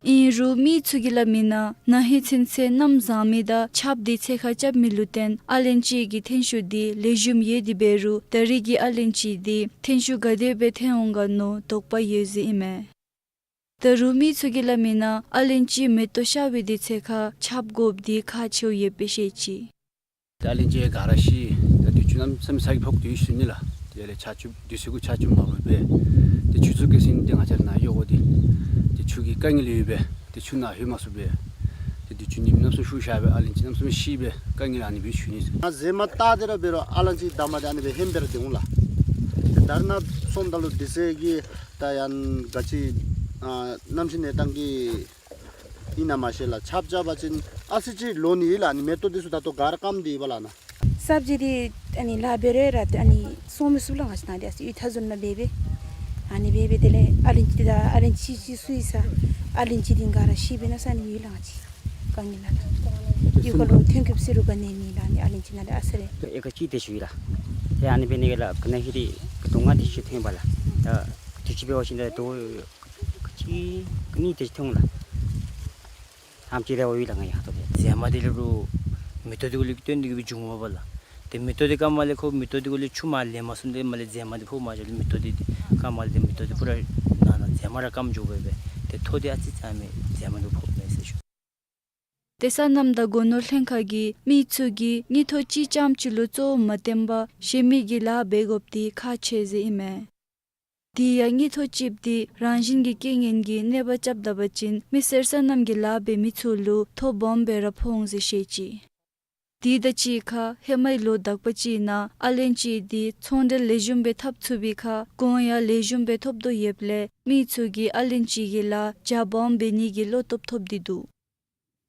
ཨིན་རུང་མི་ཚུ་གིས་སླབ་མི་ནང་ན་ཧིང་ཚུན་ཚོད་གནམ་བཟང་མི་དང་ཆརཔ་དེ་ཚེ་ཁར་རྐྱབ་མི་ལུ་བརྟེན་ཨ་ལན་ཅི་གི་ཐོན་ཤུགས་དེ་ལེགས་ཤོམ་ཡོད་དེ་འབད་རུང་ད་རིས་ཀྱི་ཨ་ལན་ཅི་དེ་ཐོན་ཤུགས་ག་དེ་སྦེ་ཐོན་འོང་ག་མནོ་དོགས་པ་ཡོད་ཟེར་ཨིན་མས། ད་རུང་མི་ཚུ་གིས་སླབ་མི་ནང་ཨ་ལན་ཅི་མེ་ཏོག་ཤར་བའི་དུས་ཚོད་ཁར་ཆརཔ་དགོཔ་དེ་ཁག་ཆེཝ་ཡོདཔ་སྦེ་བཤད་ཅི། ད་ཨ་ལན་ཅི་ག་ར་ཤི། ད་དུས་ཆུ་གནམ་མེད་ས་མེད་ས་གིས་ཕོག་སྟེ་ཡོད་ཟེར་ནི་ལགས། དེ་ལས་ཆར་ཆུ་དུས་ཚོད་གུ་ཆར་ཆུ་མ་ཕོགཔ་སྦེ་ཏེ་ཆུ་ཚོད་ཁ་ཟིན་ཏེ་ང་བཅས་ནཱ་ཡོད་དགོ་དེ་ཏེ་ཆུ་གི་དཀའ་ངལ་ཡོདཔ་སྦེ་ཏེ་ཆུ་ནང་ལྷོད་མ་ཚུགསཔ་སྦེ་ཏེ་དུས་ཆུ་ཉིམ་གནམ་མེད་ས་མེད་ཤུགས་ཤར་སྦེ་ཨ་ལན་ཅི་གནམ་མེད་ས་མེད་ཤི་སྦེ་དཀའ་ངལ་ཨ་ནི་སྦེ་ཞུ་ནི་ཟེར། ང་ཟེ་མ་བཏགས་ཏེ་ར་འབད་རུང་ཨ་ལན་ཅི་འདབ་མ་དེ་ཨ་ནི་སྦེ་ཧེམ་སྦེ་ར་སྡོད་འོང་ལགས། ཏེ་ད་རེས་ནཱ་སོངམ་ད་ལུ་དུས་ཚོད་ཀྱི་ད་ཡང་ག་ཅི་ཨ་གནམ་གཤིས་གནས་སྟངས་ཀྱི་ཨིན་ན་མ་ཤེས་ལགས། ཆརཔ་རྐྱབ་པ་ཅིན་ཨ་ཙི་ཅིག་ལོ་ནི་ཨིན་ལགས། ཨ་ནི་མེ་ཏོག་དེ་ཚུ་ད་ལྟོ་ག་ར་སྐམ་སྟེ་ཡོད་པ་ལགས་ན། སབ་ཇི་དེ་ཨ་ནི་ལཱ་འབད་རུང་ར་ཨ་ནི་སོང་མི་ཚུགས་ལགས། ང་བཅས་ནཱ་དེ་ཨ་ཙི་ཡུད་ཐག་བཟུང་ནི་སྦེ་སྦེ་ཨ་ནི་སྦེ་སྦེ་དེ་ལས་ཨ་ལན་ཅི་དེ་ད་ཨ་ལན་ཅི་ཅིག་ཚུ་ཡོད་ས་ཨ་ལན་ཅི་དེ་ག་ར་ཤི་སྦེ་ན་ས་ནི་ཡོད་ལགས། ང་བཅས་དཀའ་ངལ་ལགས། ཡུལ་ཁ་ལུ་ཐོན་སྐྱེདཔ་ཟེར་རུང་ག་ནི་མེད་ལགས། ཨ་ནི་ཨ་ལན་ཅི་ནང་ལས་ཨ་ཙི་རེ་ཨེ་ཀར་གཅིག་དེ་ཅིག་ཡོད་ལགས། ཏེ་ཨ་ནི་འབད་ནི་གི་ལགས་ག་ནི་ཧེ་རེ་གི་དུང་ང་དེ་ཅིག་ཐོན་པ་ལགས། ད་དུས་ཅི་འབད་བ་ཅིན་ད་དུང་གཅིག་གཉིས་དེ་ཅིག་ཐོན་ལགས། ཨམ་ཅིག་རེ་བ་ཡོད་ལགས་ང་ཡང་ད་ལྟོ་དེ། ཟེ་མ་དེ་ལས་རུང་མེ་ཏོག་དེ་གུ་ལས་བརྟེན་ཏེ་གི་སྦེ་བྱུང་བ་ལགས། ཏེ་མེ་ཏོག་དེ་སྐམ་མ་ལས་ཁོ་མེ་ཏོག་དེ་གུ་ལས་ཆུ་མར་ལེན་མ་ཚུགས་ཏེ་མར་ལས་ཟེ་མ་དེ་ཕོག་མ་ཚུགས་ཏེ་མེ་ཏོག་དེ་དེ་སྐམ་མ་ལས་ཏེ་མེ་ཏོག་དེ་པུ་ར་ནང་ན་ཟེ་མ་ར་སྐམ་འགྱོ་སྦེ་སྦེ་ཏེ་ཐོག་དེ་ཨ་ཙི་ཙམ་མེད། ཟེ་མ་དེ་ཕོག་མེད་ཟེར་ཞུ། ཏེ་སོ་ནམ་དང་སྒོ་ནོར་ལྷན་ཁག་གི་མི་ཚུ་གིས་དངུལ་ཐོག་གཅིག་རྐྱངམ་ཅིག་ལུ་གཙོ་བོ་མ་བཏོན་པར་གཞན་མི་གི་ལཱ་འབད་དགོཔ་དེ་ཁག་ཆེ་ཟེར་ཨིན་མས། དེ་ཡང་དངུལ་ཐོག་གཅིགཔོ་དེ་རང་བཞིན་གྱི་རྐྱེན་ངན་གྱིས་གནོད་པ་རྐྱབ་ད་པ་ཅིན་མི་སེར་སོ་ནམ་གྱི་ལཱ་འབད་མི་ཚུ་ལུ་ཐོ་སྦོམ་སྦེ་ར་ཕོག་འོང་ཟེར་བཤད་ཅི། དེ་དང་གཅིག་ཁར་ཧེ་མའི་ལོ་དག་པ་ཅིག་ནང་ཨ་ལན་ཅི་དེ་ཚོང་འབྲེལ་ལེགས་ཤོམ་སྦེ་འཐབ་ཚུགས་པའི་ཁར་གོང་ཡང་ལེགས་ཤོམ་སྦེ་ཐོབ་དོ་ཡོདཔ་ལས་མི་ཚུ་གིས་ཨ་ལན་ཅི་གི་ལཱ་རྒྱ་སྦོམ་འབད་ནི་གི་བློ་སྟོབས་ཐོབ་སྟེ་འདུག།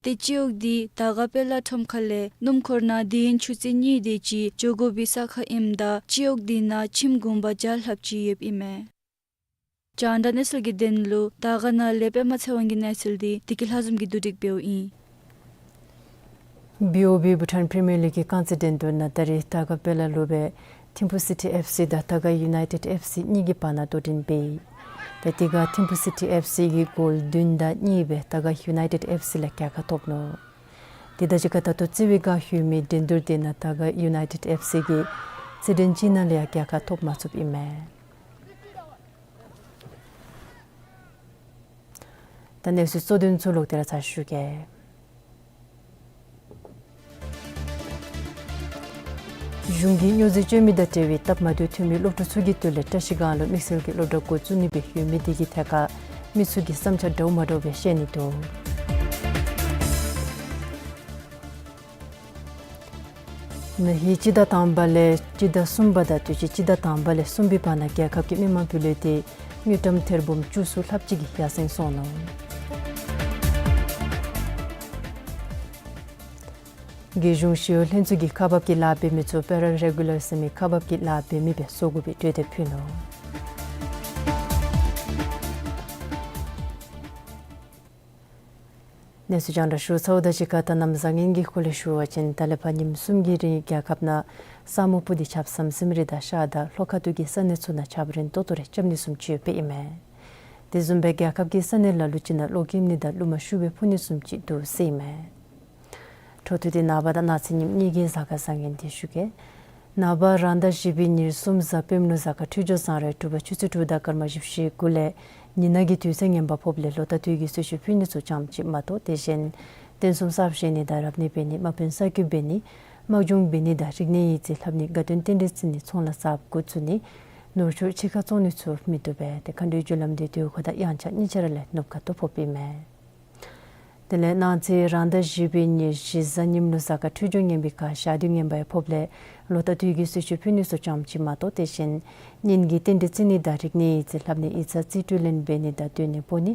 ཏེ་སྤྱི་འོག་དེ་དར་དཀར་དཔལ་ལ་ཁྲོམ་ཁ་ལས་སྣུམ་འཁོར་ནང་དུས་ཡུན་ཆུ་ཚོད་གཉིས་དེ་ཅིག་འགྱོ་དགོ་པའི་ས་ཁར་ཨིནམ་ད་སྤྱི་འོག་དེ་ནང་ཁྱིམ་གུང་པ་བརྒྱ་ལྷགཔ་ཅིག་ཡོདཔ་ཨིན་མས། རྒྱང་བསྒྲགས་གནས་ཚུལ་གྱི་དོན་ལུ་དར་དཀར་ནང་ལས་པདྨ་ཚེ་དབང་གི་གནས་ཚུལ་དེ་བདེ་སྐྱིད་ལྷ་འཛོམས་ཀྱིས་བསྡུ་སྒྲིག་འབདཝ་ཨིན། བི་ཨོ་བི་བྷུ་ཊཱན་པི་རི་མི་ཡར་ལིག་གི་རྐང་རྩེད་འགྲན་བསྡུར་ནང་ད་རིས་དར་དཀར་དཔལ་ལ་ལུ་སྦེ་ཐིམ་ཕུ་སི་ཊི་ཨེཕ་སི་དང་དར་དཀར་ཡུ་ནའི་ཊེཌ་ཨེཕ་སི་གཉིས་ཀྱི་བར་ན་དོ་འགྲན་འབད་ཡི། ཏེ་དེ་ཁར་ཐིམ་ཕུ་སི་ཊི་ཨེཕ་སི་གིས་གོལ་བདུན་དང་གཉིས་སྦེ་དར་དཀར་ཡུ་ནའི་ཊེཌ་ཨེཕ་སི་ལས་རྒྱལ་ཁ་ཐོབ་ནུག། དེ་དང་གཅིག་ཁར་ད་ལྟོ་རྩེ་བའི་སྒང་ལྷོད་མི་འགྲན་བསྡུར་དེ་ནང་དར་དཀར་ཡུ་ནའི་ཊེཌ་ཨེཕ་སི་གིས་རྩེད་འགྲན་གཅིག་ནང་ལས་ཡང་རྒྱལ་ཁ་ཐོབ་མ་ཚུགསཔ་ཨིན་མས། ད་གནས་ཚུལ་གཙོ་དོན་ཚུ་ལོག་སྟེ་ར་ཚར་ཞུ་གེ། གཞུང་གིས་སྨྱོ་རྫས་སྤྱོད་མི་དང་འབྲེལ་བའི་སྟབས་མ་བདེཝ་ཐོན་མི་སློབ་ཕྲུག་ཚུ་གི་དོན་ལས་བཀྲ་ཤིས་སྒང་ལུ་དམིགས་བསལ་གྱི་སློབ་གྲྭ་འགོ་བཙུགས་ནི་སྦེ་ཡོད་མི་དེ་གི་ཐད་ཁར་མི་ཚུ་གིས་བསམ་འཆར་འདྲཝ་མ་འདྲཝ་སྦེ་བཤད་ནི་འདུག། ན་ཧིང་སྤྱི་ཟླ་དང་པ་ལས་སྤྱི་ཟླ་གསུམ་པ་དང་དུས་ཅི་སྤྱི་ཟླ་དང་པ་ལས་གསུམ་པའི་བར་ན་རྒྱལ་ཁབ་ཀྱི་མི་མང་སྤུས་ལེགས་དེ་དངུལ་ཀྲམ་ཐེར་འབུམ་བཅུ་གསུམ་ལྷགཔ་ཅིག་གིས་ཡར་སེང་སོང་ནུག། རྒྱལ་གཞུང་ཞི་གཡོག་ལྷན་ཚོགས་ཀྱིས་ཁག་འབག་གི་ལཱ་འབད་མི་ཚུ་པེ་ར་རེ་གུ་ལར་ཟེར་མི་ཁག་འབག་གི་ལཱ་འབད་མི་སྦེ་བཟོ་དགོ་པའི་གྲོས་འདེབས་ཕུལ་ནུག། གནས་ཚུལ་རྒྱང་བསྒྲགས་ཞུ་ཚརཝ་དང་གཅིག་ཁར་ད་གནམ་བཟང་ངན་གྱི་སྐོར་ལས་ཞུ་བ་ཅིན་ད་ལས་ཕར་ཉིནམ་གསུམ་གྱི་རིང་རྒྱལ་ཁབ་ནང་ས་སྨུག་སྤུབས་ཏེ་ཆརཔ་ཟམ་ཟིམ་རེ་དང་ཤར་དང་ལྷོ་ཁ་ཐུག་གི་ས་གནས་ཚུ་ནང་ཆརཔ་རན་ཏོག་ཏོ་རེ་རྐྱབ་ནི་བཟུམ་ཅིག་ཡོདཔ་ཨིན་མས། དེ་བཟུམ་སྦེ་རྒྱལ་ཁབ་ཀྱི་ས་གནས་ལ་ལུ་ཅིག་ནང་གློག་འཁྱུག་ནི་དང་རླུང་མ་ཤུགས་སྦེ་འཕུ་ནི་བཟུམ་ཅིག་འདུག་ཟེར་ཨིན་མས། འཕྲོ་མཐུད་དེ་ནངས་པ་དང་གནངས་ཚེ་ཉིནམ་གཉིས་ཀྱི་གཟའ་སྐར་བཟང་ངན་དེ་ཞུ་གེ། ནངས་པ་རང་ཟླ་བཞི་པའི་ཉེར་གསུམ་གཟའ་སྤེནམ་ལུ་གཟའ་སྐར་འཕྲོད་སྦྱོར་བཟང་རེ་དྲོ་པ་ཆུ་ཚོད་དྲུག་དང་སྐར་མ་བཞི་བཅུ་ཞེ་དགུ་ལས་ཉི་ནག་གི་དུས་ཚོད་ངན་པ་ཕོགཔ་ལས་ལོ་ཟླ་དུས་ཀྱི་གསོལ་མཆོད་ཕུལ་ནི་ཚུ་ཙམ་ཅིག་མ་གཏོགས་དེ་བཞིན་རྟེན་གསུམ་གསརཔ་བཞེངས་ནི་དང་རབ་གནས་འབད་ནི་དམག་དཔོན་གསར་བསྐོ་འབད་ནི་དམག་སྦྱོང་འབད་ནི་དང་རིག་གནས་ཡིག་རྩིས་ལྷབ་ནི་དགའ་སྟོན་རྟེན་འབྲེལ་བརྩི་ནི་ཚོང་ལཱ་གསརཔ་འགོ་བཙུགས་ནི་ནོར་ཕྱུགས་ཕྱི་ཁར་བཙོང་ནི་ཚུ་མི་བཏུབ་པས། ཏེ་མཁའ་འགྲོའི་རྒྱུ་ལམ་འདི་དུས་འཁོར་དང་དབྱངས་འཆར་གཉིས་ཆ་ར་ལས་ནུབ་ཁ་ཐུག་ཕོགཔ་ཨིན་མས། དེ་ལས་གནངས་ཚེ་རང་ཟླ་བཞི་པའི་ཉེར་བཞི་གཟའ་ཉིམ་ལུ་གཟའ་སྐར་འཕྲོད་སྦྱོར་ངན་པའི་ཁར་ཞག་དུས་ངན་པ་ཡང་ཕོགཔ་ལས་ལོ་ཟླ་དུས་ཀྱི་གསོལ་མཆོད་ཕུལ་ནི་ཚུ་ཙམ་ཅིག་མ་གཏོགས་དེ་བཞིན་གཉེན་གྱི་རྟེན་འབྲེལ་བརྩི་ནི་དང་རིག་གནས་ཡིག་རྩིས་ལྷབ་ནི་ཡིག་ཚང་རྩིས་སྤྲོད་ལེན་འབད་ནི་དང་སྡོད་གནས་སྤོ་ནི་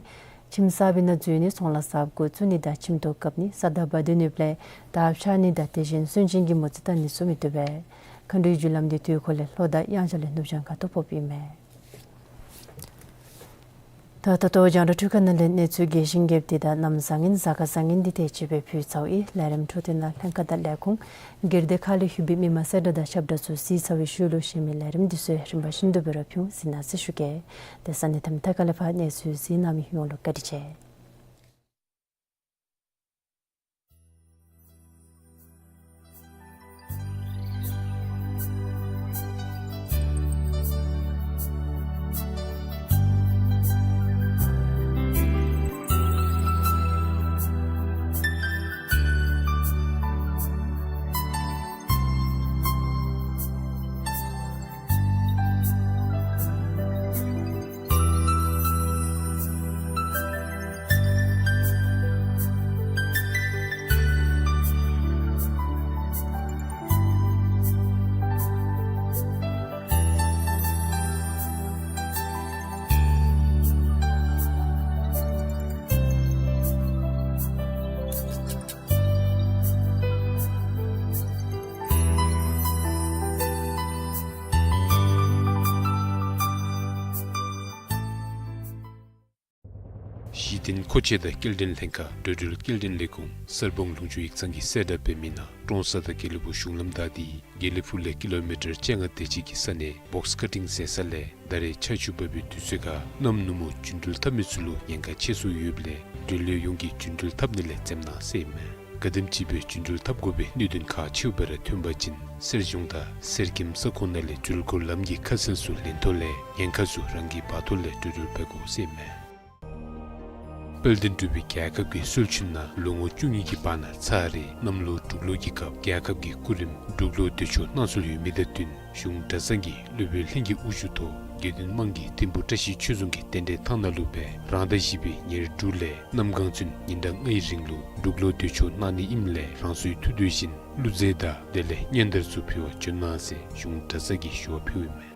ཁྱིམ་གསར་པའི་ནང་འཛུལ་ནི་ཚོང་ལཱ་གསརཔ་འགོ་བཙུགས་ནི་དང་ཁྱིམ་ཐོག་བཀབ་ནི་ས་དང་བ་དན་ནུབ་ལས་དར་འཕྱར་ནི་དང་དེ་བཞིན་སུན་འབྱིན་གྱི་མོ་རྩིས་བལྟ་ནི་ཚུ་མི་བཏུབ་པས། མཁའ་འགྲོའི་རྒྱུ་ལམ་འདི་དུས་འཁོར་ལས་ལྷོ་དང་དབྱངས་འཆར་ལས་ནུབ་བྱང་ཁ་ཐུག་ཕོགཔ་ཨིན་མས། ད་ད་ལྟོ་རྒྱང་བསྒྲགས་འཕྲུལ་ཁང་ནང་ལས་གནས་ཚུལ་རྒྱས་ཤིང་རྒྱསཔ་འདི་དང་གནམ་བཟང་ངན་གཟའ་སྐར་བཟང་ངན་འདི་དེ་ཅིག་སྦེ་ཕུལ་ཚརཝ་ཨིན། ལས་རིམ་འཕྲོ་མཐུད་ནང་ལྷན་ཁག་དང་ལས་ཁུངས་སྒེར་སྡེ་ཁག་ལས་ལྷོད་པའི་མི་མང་གསལ་བསྒྲགས་དང་ཁྱབ་བསྒྲགས་ཚུ་གཟིགས་ཚར་བའི་ཤུལ་ལུ་གཞན་མི་ལས་རིམ་འདི་ཚུ་རིམ་པ་བཞིན་དུ་སྦེ་ར་ཕུལ་འོང་གཟིགས་གནང་ཟེར་ཞུ་གེ། དེ་ས་གནས་ཐམ་ཐ་ཁ་ལས་ཕར་གནས་ཚུལ་གཟིགས་གནང་མི་ཡོངས་ལུ་བཀའ་དྲིན་ཆེ། གཞི་རྟེན་མཁོ་ཆས་དང་སྐྱེལ་འདྲེན་ལྷན་ཁག་འགྲོ་འགྲུལ་སྐྱེལ་འདྲེན་ལས་ཁུངས་གསར་སྤང་ལུང་ཕྱོགས་ཡིག་ཚང་གིས་གསལ་བསྒྲགས་འབད་མི་ནང་ཀྲོང་གསར་དང་དགེ་ལེགས་ཕུག་གཞུང་ལམ་བདའ་སྟེ་དགེ་ལེགས་ཕུག་ལས་ཀི་ལོ་མི་ཊར་བཅོ་ལྔ་དེ་ཅིག་གི་ས་གནས་བོགས་ཀ་ཊིང་མཛད་ས་ལས་ད་རེས་ཆར་ཆུ་འབབ་པའི་དུས་ཚོད་ཁར་གནམ་ནུབ་མོ་རྒྱུན་འགྲུལ་འཐབ་མི་ཚུ་ལུ་ཉེན་ཁ་ཆེ་སུ་ཡོདཔ་ལས་འགྲུལ་ལས་ཡོངས་ཀྱིས་རྒྱུན་འགྲུལ་འཐབ་ནི་ལས་འཛེམ་གནང་ཟེར་ཨིན་མས། ག་དེམ་ཅིག་སྦེ་རྒྱུན་འགྲུལ་འཐབ་དགོ་པའི་གནད་དོན་ཁག་ཆེཝ་སྦེ་ར་ཐོན་པ་ཅིན་གསེར་གཞོང་དང་གསེར་སྐྱེམས་ས་ཁོངས་ནང་ལས་འགྲུལ་འཁོར་ལམ་གྱི་ཁ་གསལ་ཚུ་ལེན་ཐོག་ལས་ཉེན་ཁ་ཚུ་རང་གིས་འབག་ཐོག་ལས་འགྲོ་འགྲུལ་འབད་དགོ་ཟེར་ཨིན་མས། དཔལ་ལྡན་འབྲུག་པའི་རྒྱལ་ཁབ་ཀྱི་སྲོལ་རྒྱུན་ནང་ལོ་ངོ་བཅུ་གཉིས་ཀྱི་བར་ན་ཚར་རེ་གནམ་ལོ་འབྲུག་ལོ་གི་སྐབས་རྒྱལ་ཁབ་ཀྱི་སྐུ་རིམ་འབྲུག་ལོ་དུས་མཆོད་གནང་སྲོལ་ཡོད་མི་དང་བསྟུན་གཞུང་གྲྭ་ཚང་གི་སློབ་དཔོན་ལྷན་རྒྱས་དབུ་བཞུགས་ཐོག་དགེ་འདུན་དམངས་ཀྱིས་ཐིམ་ཕུ་བཀྲ་ཤིས་ཆོས་རྫོང་གི་རྟེན་འབྲེལ་ཐང་ནང་ལུ་སྦེ་རང་ཟླ་བཞི་པའི་ཉེར་དྲུག་ལས་གནམ་གང་ཚུན་ཉིན་གྲངས་ལྔའི་རིང་ལུ་འབྲུག་ལོ་དུས་མཆོད་གནང་ནི་ཨིནམ་ལས་རང་སོའི་ཐུགས་འདོད་བཞིན་གླུ་རྫས་དང་དེ་ལས་སྙན་དར་ཚུ་ཕུལ་བར་འབྱོན་གནང་ཟེར་གཞུང་གྲྭ་ཚང་གིས་ཞུ་བ་ཕུལཝ་ཨིན་མས།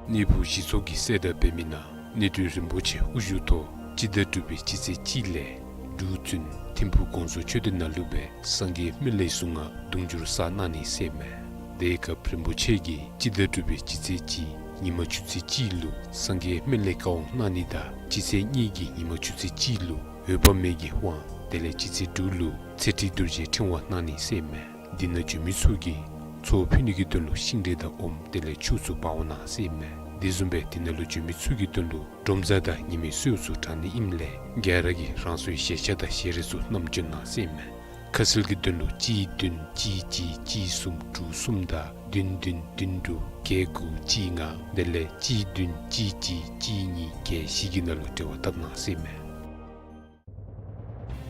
གནས་ཕུག་གཞི་ཚོགས་ཀྱིས་གསལ་བསྒྲགས་འབད་མི་ནང་གནས་བརྟན་རིན་པོ་ཆེ་དབུ་བཞུགས་ཐོག་སྤྱི་ཟླ་དྲུག་པའི་སྤྱི་ཚེས་གཅིག་ལས་དྲུག་ཚུན་ཐིམ་ཕུ་དགོངས་རྫོགས་མཆོད་རྟེན་ནང་ལུ་སྦེ་སངས་རྒྱས་སྨན་བླའི་གཟུངས་སྔགས་དུང་ཕྱུར་བསགས་གནང་ནི་ཟེར་ཨིན་མས། དེའི་སྐབས་རིན་པོ་ཆེ་གིས་སྤྱི་ཟླ་དྲུག་པའི་སྤྱི་ཚེས་གཅིག་ཉིན་མ་ཆུ་ཚོད་གཅིག་ལུ་སངས་རྒྱས་སྨན་བླའི་བཀའ་དབང་གནང་ནི་དང་སྤྱི་ཚེས་གཉིས་ཀྱི་ཉིན་མ་ཆུ་ཚོད་གཅིག་ལུ་འོད་དཔག་མེད་ཀྱི་དབང་དེ་ལས་སྤྱི་ཚེས་དྲུག་ལུ་ཚེ་ཁྲིད་རྡོ་རྗེའི་ཕྲེང་བ་གནང་ནི་ཟེར་ཨིན་མས། འདི་ནང་འབྱོན་མི་ཚུ་གིས་ཚོགས་ཕུལ་ནི་གི་དོན་ལུ་ཤིང་འབྲས་དང་ཨོམ་དེ་ལས་ཆུ་ཚུ་འབག་འོང་གནང་ཟེར་ཨིན་མས། དེ་བཟུམ་སྦེ་འདི་ནང་ལུ་འབྱོན་མི་ཚུ་གི་དོན་ལུ་སྒྲོམ་གྲྭ་དང་ཉི་མའི་གསོལ་ཚུ་དྲང་ནི་ཨིནམ་ལས་ག་ར་གིས་རང་སོའི་བཞེས་ཆས་དང་བཞེས་རས་ཚུ་བསྣམས་འབྱོན་གནང་ཟེར་ཨིན་མས། ཁ་གསལ་གྱི་དོན་ལུ་གཅིག་བདུན་གཅིག་གཅིག་གཅིག་གསུམ་དྲུག་གསུམ་དང་བདུན་བདུན་བདུན་དྲུག་བརྒྱད་དགུ་གཅིག་ལྔ་དེ་ལས་གཅིག་བདུན་གཅིག་གཅིག་གཅིག་གཉིས་བརྒྱད་བཞི་གི་ནང་ལུ་འབྲེལ་བ་འཐབ་གནང་ཟེར་ཨིན་མས།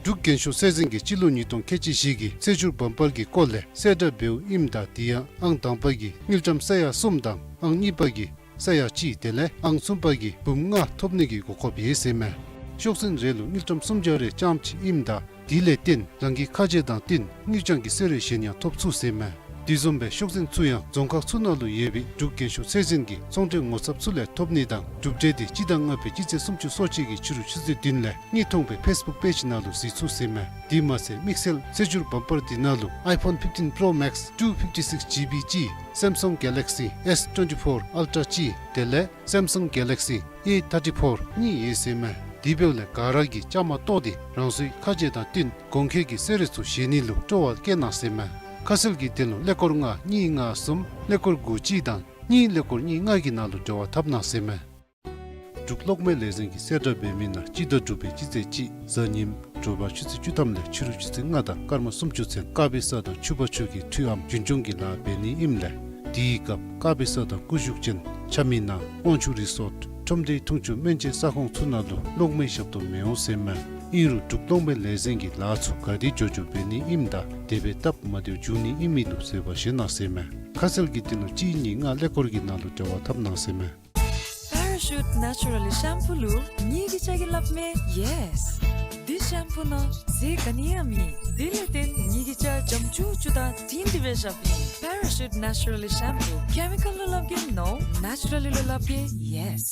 འབྲུག་རྒྱན་ཤོག་གསར་འཛིན་གྱིས་སྤྱི་ལོ་ཉིས་སྟོང་ཁལ་གཅིག་བཞི་གི་ཚེས་བཅུར་བམ་པར་གྱི་སྐོར་ལས་གསལ་བསྒྲགས་འབདཝ་ཨིནམ་ད་དེ་ཡང་ཨང་དང་པ་གིས་དངུལ་ཀྲམ་ས་ཡ་གསུམ་དང་ཨང་གཉིས་པ་གིས་ས་ཡ་གཅིག་དེ་ལས་ཨང་གསུམ་པ་གིས་འབུམ་ལྔ་ཐོབ་ནི་གི་གོ་སྐབས་ཡོད་ཟེར་མས། ཤོག་འཛིན་རེ་ལུ་དངུལ་ཀྲམ་སུམ་བརྒྱ་རེ་རྐྱངམ་ཅིག་ཨིནམ་ད་དེ་ལས་བརྟེན་རང་གི་ཁ་རྗེ་དང་བསྟུན་དངུལ་རྐྱང་གི་གསོལ་རས་གཞན་ཡང་ཐོབ་ཚུགས་ཟེར་མས། དེ་བཟུམ་སྦེ་ཤོག་འཛིན་ཚུ་ཡང་རྫོང་ཁག་ཚུ་ནང་ལུ་ཡོད་པའི་འབྲུག་རྒྱན་ཤོག་གསར་འཛིན་གྱི་ཚོང་འབྲེལ་ངོ་ཚབ་ཚུ་ལས་ཐོབ་ནི་དང་གྲུབ་འབྲས་དེ་སྤྱི་ཟླ་ལྔ་པའི་སྤྱི་ཚེས་སུམ་ཅུ་སོ་གཅིག་གི་ཕྱི་རུ་ཆུ་ཚོད་བདུན་ལས་དངོས་མཐོང་སྦེ་ཕེསི་བུཀ་པེཇ་ནང་ལུ་གཟིགས་ཚུགས་ཟེར་མས། དེ་མ་ཚད་དམིགས་བསལ་ཚེས་བཅུར་བམ་པར་དེ་ནང་ལུ་ཨའི་ཕོན་ཕིཕ་ཊིན་པྲོ་མེཀསི་ཊུ་ཕིཕ་ཊི་སིགསི་ཇི་བི་ཅིག་སེམ་སུང་གེ་ལེག་སི་ཨེསི་ཊུ་ཝེན་ཊི་ཕོར་ཨལ་ཊ་ཅིག་དེ་ལས་སེམ་སུང་གེ་ལེག་སི་ཨེ་ཐར་ཊི་ཕོར་གཉིས་ཡོད་ཟེར་མས། དེ་འབདཝ་ལས་ག་ར་གིས་བཅའ་མར་གཏོགས་ཏེ་རང་སོའི་ཁ་རྗེ་དང་བསྟུན་གོང་འཁོད་ཀྱི་གསོལ་རས་ཚུ་བཞེས་ནི་ལུ་སྤྲོ་བ་བསྐྱེད་གནང་ཟེར་མས། ཁ་གསལ་གྱི་དོན་ལུ་ཀླད་ཀོར་ལྔ་གཉིས་ལྔ་གསུམ་ཀླད་ཀོར་དགུ་གཅིག་དང་གཉིས་ཀླད་ཀོར་གཉིས་ལྔ་གི་ནང་ལུ་འབྲེལ་བ་འཐབ་གནང་ཟེར་མས། འབྲུག་གློག་མེ་ལས་འཛིན་གྱིས་གསལ་བསྒྲགས་འབད་མི་ནང་སྤྱི་ཟླ་དྲུག་པའི་སྤྱི་ཚེས་གཅིག་གཟའ་ཉིམ་དྲོ་པ་ཆུ་ཚོད་བཅུ་ཐམ་ལས་ཕྱི་རུ་ཆུ་ཚོད་ལྔ་དང་སྐར་མ་སུམ་ཅུ་ཚུན་དཀར་པོའི་ས་དང་ཕྱུར་པ་ཆུ་གི་འཕྲུལ་ཨམ་རྒྱུན་སྐྱོང་གི་ལཱ་འབད་ནི་ཨིནམ་ལས་དེའི་སྐབས་དཀར་པོའི་ས་དང་སྐུ་བཞུགས་ཅན་ཆ་མི་ནང་དབང་ཕྱུག་རི་སོརཊ་ཁྲོམ་སྡེའི་འཐུང་ཆུ་སྨན་བཅོས་ས་ཁོངས་ཚུ་ནང་ལུ་གློག་མེ་ཞབས་ཏོག་མི་འོང་ཟེར་མས། ཨིན་རུང་འབྲུག་གློག་མེ་ལས་འཛིན་གྱིས་ལཱ་ཚུ་ག་དེ་མགྱོགས་མགྱོགས་འབད་ནི་ཨིནམ་ད་དེ་སྦེ་སྟབས་མ་བདེཝ་འབྱུང་ནི་ཨིན་མི་ལུ་བཟོད་པ་བཞེས་གནང་ཟེར་མས། ཁ་གསལ་གྱི་དོན་ལུ་གཅིག་གཉིས་ལྔ་ཀླད་ཀོར་གྱི་ནང་ལུ་འབྲེལ་བ་འཐབ་གནང་ཟེར་མས། Parachute Naturally Shampoo ལུ་ངེ་གི་སྐྱ་གི་ལགཔ་མེ་ཡེས། འདི་ཤམ་པུ་ནང་ཟས་ག་ནི་ཡང་མེད། དེ་ལས་བརྟེན་ངེ་གི་སྐྱ་འཇམ་ཅུག་ཅུ་དང་དྲིང་དྲི་སྦེ་ཤརཝ་ཨིན། Parachute Naturally Shampoo. Chemical ལུ་སླབ་གེ་no, naturally ལུ་སླབ་གེ་ཡེས།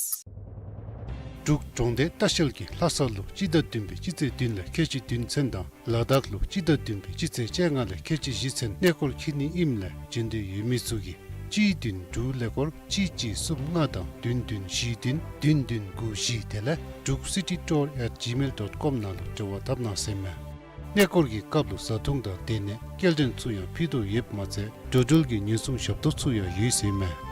འབྲུག་གྲོང་སྡེ་ལྟ་བཤལ་གྱིས་ལྷ་ས་ལུ་སྤྱི་ཟླ་བདུན་པའི་སྤྱི་ཚེས་བདུན་ལས་ཁལ་གཅིག་བདུན་ཚུན་དང་ལ་དྭགས་ལུ་སྤྱི་ཟླ་བདུན་པའི་སྤྱི་ཚེས་བཅོ་ལྔ་ལས་ཁལ་གཅིག་བཞི་ཚུན་གནས་སྐོར་འཁྱིད་ནི་ཨིནམ་ལས་འབྱོན་འདོད་ཡོད་མི་ཚུ་གིས་ གཅིག་བདུན་དྲུག་ཀླད་ཀོར་གཅིག་གཅིག་གསུམ་ལྔ་དང་བདུན་བདུན་བཞི་བདུན་བདུན་བདུན་དགུ་བཞི། དེ་ལས་འབྲུག་སི་ཊི་ཊུར་ཨེཊ་ཇི་མེལ་ཌོཊ་ཀོམ་ནང་ལུ་འབྲེལ་བ་འཐབ་གནང་ཟེར་མས། གནས་སྐོར་གྱི་སྐབས་ལུ་བཟའ་འཐུང་དང་སྡོད་གནས་སྐྱེལ་འདྲེན་ཚུ་ཡང་ཕུལ་དོ་ཡོདཔ་མ་ཚད་འགྲོ་འགྲུལ་གྱི་ཉེན་སྲུང་ཞབས་ཏོག་ཚུ་ཡང་ཡོད་ཟེར་མས།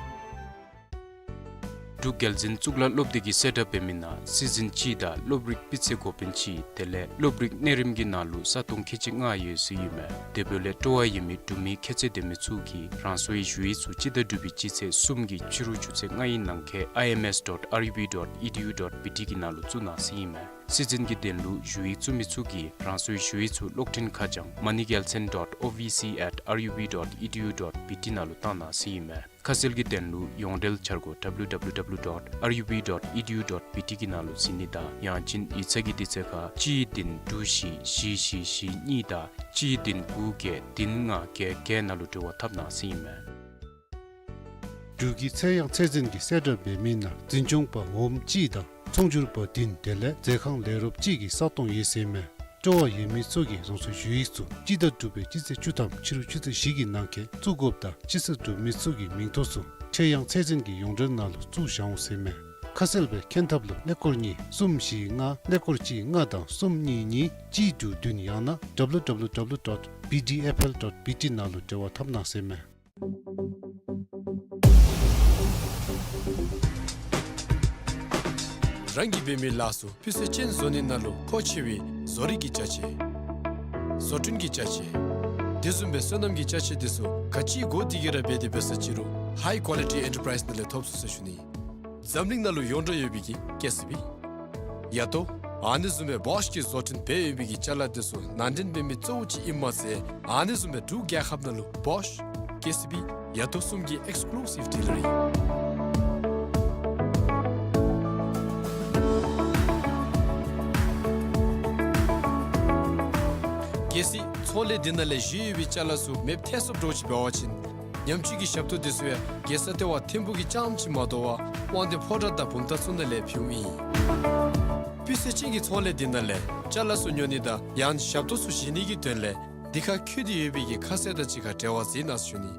འབྲུག་རྒྱལ་འཛིན་གཙུག་ལག་སློབ་སྡེ་གིས་གསལ་བསྒྲགས་འབད་མི་ནང་སི་ཛིན་གཅིག་དང་སློབ་རིགས་སྤུས་ཚད་འགོ་དཔོན་གཅིག་དེ་ལས་སློབ་རིགས་གནས་རིམ་གྱི་ནང་ལུ་ས་སྟོང་ཁལ་གཅིག་ལྔ་ཡོད་ཟེར་ཨིན་མས། དེ་འབདཝ་ལས་སྤྲོ་བ་ཡོད་མི་འབྲུག་མི་ཁྱད་ཚད་ལྡན་མི་ཚུ་གིས་རང་སོའི་ཞུ་ཡིག་ཚུ་སྤྱི་ཟླ་དྲུག་པའི་སྤྱི་ཚེས་གསུམ་གྱི་ཕྱི་རུ་ཆུ་ཚོད་ལྔ་ཡི་ནང་འཁོད་I M S dot R U B dot E D U dot B T གི་ནང་ལུ་བཙུགས་གནང་ཟེར་ཨིན་མས། སི་ཛིན་གྱི་དོན་ལུ་ཞུ་ཡིག་བཙུགས་མི་ཚུ་གིས་རང་སོའི་ཞུ་ཡིག་ཚུ་གློག་འཕྲིན་ཁ་བྱང་money gyaltsen dot O V C at R U B dot E D U dot B T ནང་ལུ་བཏང་གནང་ཟེར་ཨིན་མས། ཁ་གསལ་གྱི་དོན་ལུ་ཡོངས་འབྲེལ་འཆར་སྒོ་W W W dot R U B dot E D U dot B T གི་ནང་ལུ་གཟིགས་ནི་དང་ཡང་ཅིན་ཡིག་ཚང་གི་དུས་ཚོད་ཁར་གཅིག་བདུན་དྲུག་བཞི་བཞི་བཞི་བཞི་གཉིས་དང་གཅིག་བདུན་དགུ་བརྒྱད་བདུན་ལྔ་བརྒྱད་བརྒྱད་ནང་ལུ་འབྲེལ་བ་འཐབ་གནང་ཟེར་ཨིན་མས། འབྲུག་གི་ཚད་ཡངས་ཚད་འཛིན་གྱིས་གསལ་བསྒྲགས་འབད་མི་ནང་འཛིན་སྐྱོང་པ་འོགམ་གཅིག་དང་ཚོང་སྒྱུར་པ་བདུན་དེ་ལས་མཛོད་ཁང་ལས་རོགསཔ་གཅིག་གི་ས་སྟོང་ཡོད་ཟེར་མས། སྤྲོ་བ་ཡོད་མི་ཚུ་གིས་རང་སོའི་ཞུ་ཡིག་ཚུ་སྤྱི་ཟླ་དྲུག་པའི་སྤྱི་ཚེས་བཅུ་ཐམ་ཕྱི་རུ་ཆུ་ཚོད་བཞི་གི་ནང་འཁོད་བཙུགས་དགོཔ་དང་སྤྱི་ཟླ་དྲུག་མི་ཚུ་གི་མིང་ཐོ་ཚུ་ཚད་ཡངས་ཚད་འཛིན་གྱི་ཡོངས་འབྲེལ་ནང་ལུ་བཙུགས་བཞག་འོང་ཟེར་མས། ཁ་གསལ་སྦེ་མཁྱེན་ཐབས་ལུ་ཀླད་ཀོར་གཉིས་གསུམ་བཞི་ལྔ་ཀླད་ཀོར་གཅིག་ལྔ་དང་གསུམ་གཉིས་གཉིས་གཅིག་དྲུག་བདུན་ཡང་ན་W W W dot B D F L dot B T ནང་ལུ་འབྲེལ་བ་འཐབ་གནང་ཟེར་མས། རང་གིས་འབད་མི་ལཱ་ཚུ་སྤུས་ཚད་ཅན་བཟོ་ནི་ནང་ལུ་མཁོ་ཆེ་བའི་བཟོ་རིག་གི་ཅ་ཆས། བཟོ་སྐྲུན་གྱི་ཅ་ཆས། དེ་བཟུམ་སྦེ་སོ་ནམ་གྱི་ཅ་ཆས་དེ་ཚུ་ག་ཅི་དགོ་དེ་གི་ར་འབད་དེ་འབད་ས་ཅི་རུང་High Quality Enterprise ནང་ལས་ཐོབ་ཚུགས་ཟེར་ཞུ་ནི། འཛམ་གླིང་ནང་ལུ་ཡོངས་གྲགས་ཡོད་པའི་གི་ཀེ་སི་བི། ཡ་ཏོ། ཨ་ནི་བཟུམ་སྦེ་བོཤ་གི་བཟོ་སྐྲུན་འབད་ཡོད་པའི་གི་ཅ་ལ་དེ་ཚུ་ནང་འདྲེན་འབད་མི་གཙོ་བོ་ཅིག་ཨིནམ་མ་ཚད་ཨ་ནི་བཟུམ་སྦེ་འབྲུག་རྒྱལ་ཁབ་ནང་ལུ་བོཤ་ཀེ་སི་བི་ཡ་ཏོ་གསུམ་གྱི་ཨེགསི་ཀུ་ལུ་སིབ་ཌི་ལར་ཨིན། གལ་སྲིད་ཚོང་ལས་འདི་ནང་ལས་བཞེས་ཡོད་པའི་ཅ་ལ་ཚུ་མེདཔ་ཐལ་སོངམ་འདྲཝ་ཅིག་འབད་བ་ཅིན་ཉམས་བཅོས་ཀྱི་ཞབས་ཏོག་དེ་ཚུ་ཡང་རྒྱལ་ས་ལྟེ་བ་ཐིམ་ཕུག་གི་རྐྱངམ་ཅིག་མ་དོ་བར་དབང་འདུས་ཕོ་བྲང་དང་བུམ་ཐང་ཚུ་ནང་ལས་ཕུལཝ་ཨིན། སྤུས་ཚད་ཅན་གྱི་ཚོང་ལས་འདི་ནང་ལས་ཅ་ལ་ཚུ་ཉོ་ནི་དང་ཡང་ཞབས་ཏོག་ཚུ་བཞེས་ནི་གི་དོན་ལས་འདི་ཁར་བཀོད་དེ་ཡོད་པའི་གི་ཁ་གསལ་དང་གཅིག་ཁར་འབྲེལ་བ་འཛིན་གནང་ཟེར་ཞུ་ནི།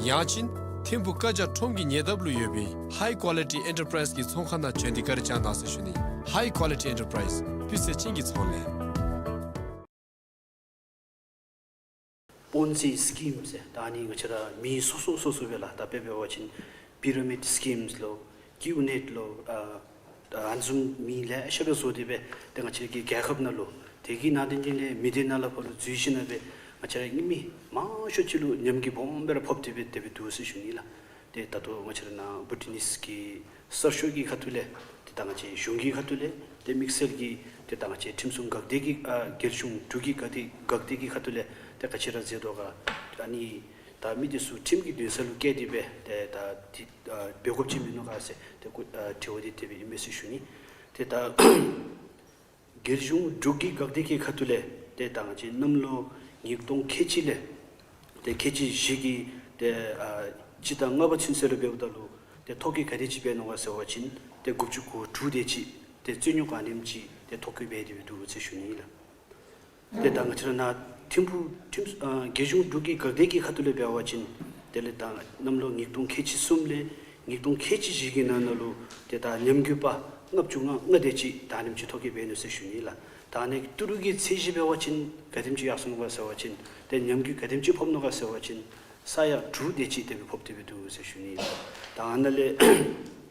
ཡང་ཅིན་ཐིམ་ཕུག་ཀ་ཇ་ཁྲོམ་གྱི་ཉེ་འདབས་ལུ་ཡོད་པའི་High Quality Enterprise གི་ཚོང་ཁང་ནང་བྱོན་ཏེ་བཀའ་དྲིན་བསྐྱང་གནང་ཟེར་ཞུ་ནི། High Quality Enterprise སྤུས་ཚད་ཅན་གྱི་ཚོང་ལས། པོན་ཛི་སི་ཀིམ་ཟེར་ད་ཨ་ནི་ང་བཅས་ར་མི་སོ་སོ་སོ་སོ་སྦེ་ལགས་ད་དཔེ་འབད་བ་ཅིན་པི་ར་མིཌ་སི་ཀིམ་ལོ་ཀིའུ་ནེཊ་ལོ་ཨ་ཨ་ནི་བཟུམ་མི་ལེ་ཤ་སྦེ་བཟོ་སྟེ་སྦེ་ཏེ་ང་བཅས་ཀྱི་རྒྱལ་ཁབ་ནང་ལུ་དེ་གི་ནང་དེ་ཅིག་ལས་མི་སྡེ་ནང་ལས་ཕར་ལུ་འཛུལ་ཞིནམ་སྦེ་ང་བཅས་ར་ཨིན་མི་མང་ཤོས་ཅིག་ལུ་ཉམས་རྒུད་སྦོམ་སྦེ་ར་ཕོག་སྟེ་སྦེ་དེ་སྦེ་འདུག་ཟེར་ཞུ་ནི་ལགས། ཏེ་ད་ལྟོ་ང་བཅས་ར་ནཱ་བྷུ་ཊི་ནིས་ཀྱི་གསར་ཤོག་གི་ཁ་ཐུག་ལས་ཏེ་ད་ང་བཅས་གཞུང་གི་ཁ་ཐུག་ལས་ཏེ་དམིགས་བསལ་གྱིས་ཏེ་ད་ང་བཅས་ཁྲིམས་སྲུང་འགག་སྡེ་གི་ཨ་རྒྱལ་གཞུང་འབྲུག་གི་འགག་སྡེ་འགག་སྡེ་གི་ཁ་ཐུག་ལས་ཏེ་ག་ཅི་ར་མཛད་དོ་ག་ཨ་ནི་ད་མི་དེ་ཚུ་ཁྲིམས་ཀྱི་འདུན་ས་ལུ་བསྐྱལ་ཏེ་སྦེ་ཏེ་ད་འདི་ཨ་འབད་དགོཔ་ཅིག་མིན་ནུག་ག་ཟེར་ཏེ་སྐུ་ཨ་དྲི་བ་འདི་དེ་སྦེ་ཨིན་མས་ཟེར་ཞུ་ནི། ཏེ་ད་རྒྱལ་གཞུང་འབྲུག་གི་འགག་སྡེ་གི་ཁ་ཐུག་ལས་ཏེ་ད་ང་བཅས་གནམ་ལོ་ཉིས་སྟོང་ཁལ་གཅིག་ལས་ཏེ་ཁལ་གཅིག་བཞི་གི་ཏེ་ཨ་སྤྱི་ཟླ་ལྔ་པ་ཚུན་ཚོད་ལུ་འབདཝ་ད་ལུ་ཏེ་ཐོ་བཀོད་ག་དེ་ཅིག་འབད་ནུག་ག་ཟེར་བ་ཅིན་ཏེ་དགུ་བཅུ་གོ་དྲུག་དེ་ཅིག་ཏེ་རྩོད་རྙོགས་ག་ནི་ཡང་མེདཔ་ཅིག་ཏེ་ཐོ་བཀོད་འབད་དེ་སྦེ་འདུག་ཟེར་ཞུ་ནི་ཨིན་ལགས། ཏེ་ད་ང་བཅས་ར་ནཱ་ཐིམ་ཕུག་ཁྲིམས་ཨ་རྒྱལ་གཞུང་འབྲུག་གི་འགག་སྡེ་གི་ཁ་ཐུག་ལས་འབད་བ་ཅིན་དེ་ལས་ད་གནམ་ལོ་ཉིས་སྟོང་ཁལ་གཅིག་གསུམ་ལས་ཉིས་སྟོང་ཁལ་གཅིག་བཞི་གི་ནང་ན་ལུ་ཏེ་ད་ཉམས་རྒུད་པ་ལྔ་བཅུ་ང་ལྔ་དེ་ཅིག་ད་ཨ་ནེམ་ཅིག་ཐོ་བཀོད་འབད་ནུག་ཟེར་ཞུ་ནི་ལགས། ད་ཨ་ནི་ཏི་རུ་གི་ཚད་གཞི་འབད་བ་ཅིན་ག་དེམ་ཅིག་ཡར་སོང་ནུག་ག་ཟེར་བ་ཅིན་ཏེ་ཉམས་རྒུད་ག་དེམ་ཅིག་ཕོག་ནུག་ག་ཟེར་བ་ཅིན་ས་ཡ་དྲུག་དེ་ཅིག་དེ་སྦེ་ཕོག་སྟེ་སྦེ་འདུག་ཟེར་ཞུ་ནི་ལགས། ད་ཨ་ནཱ་ལས་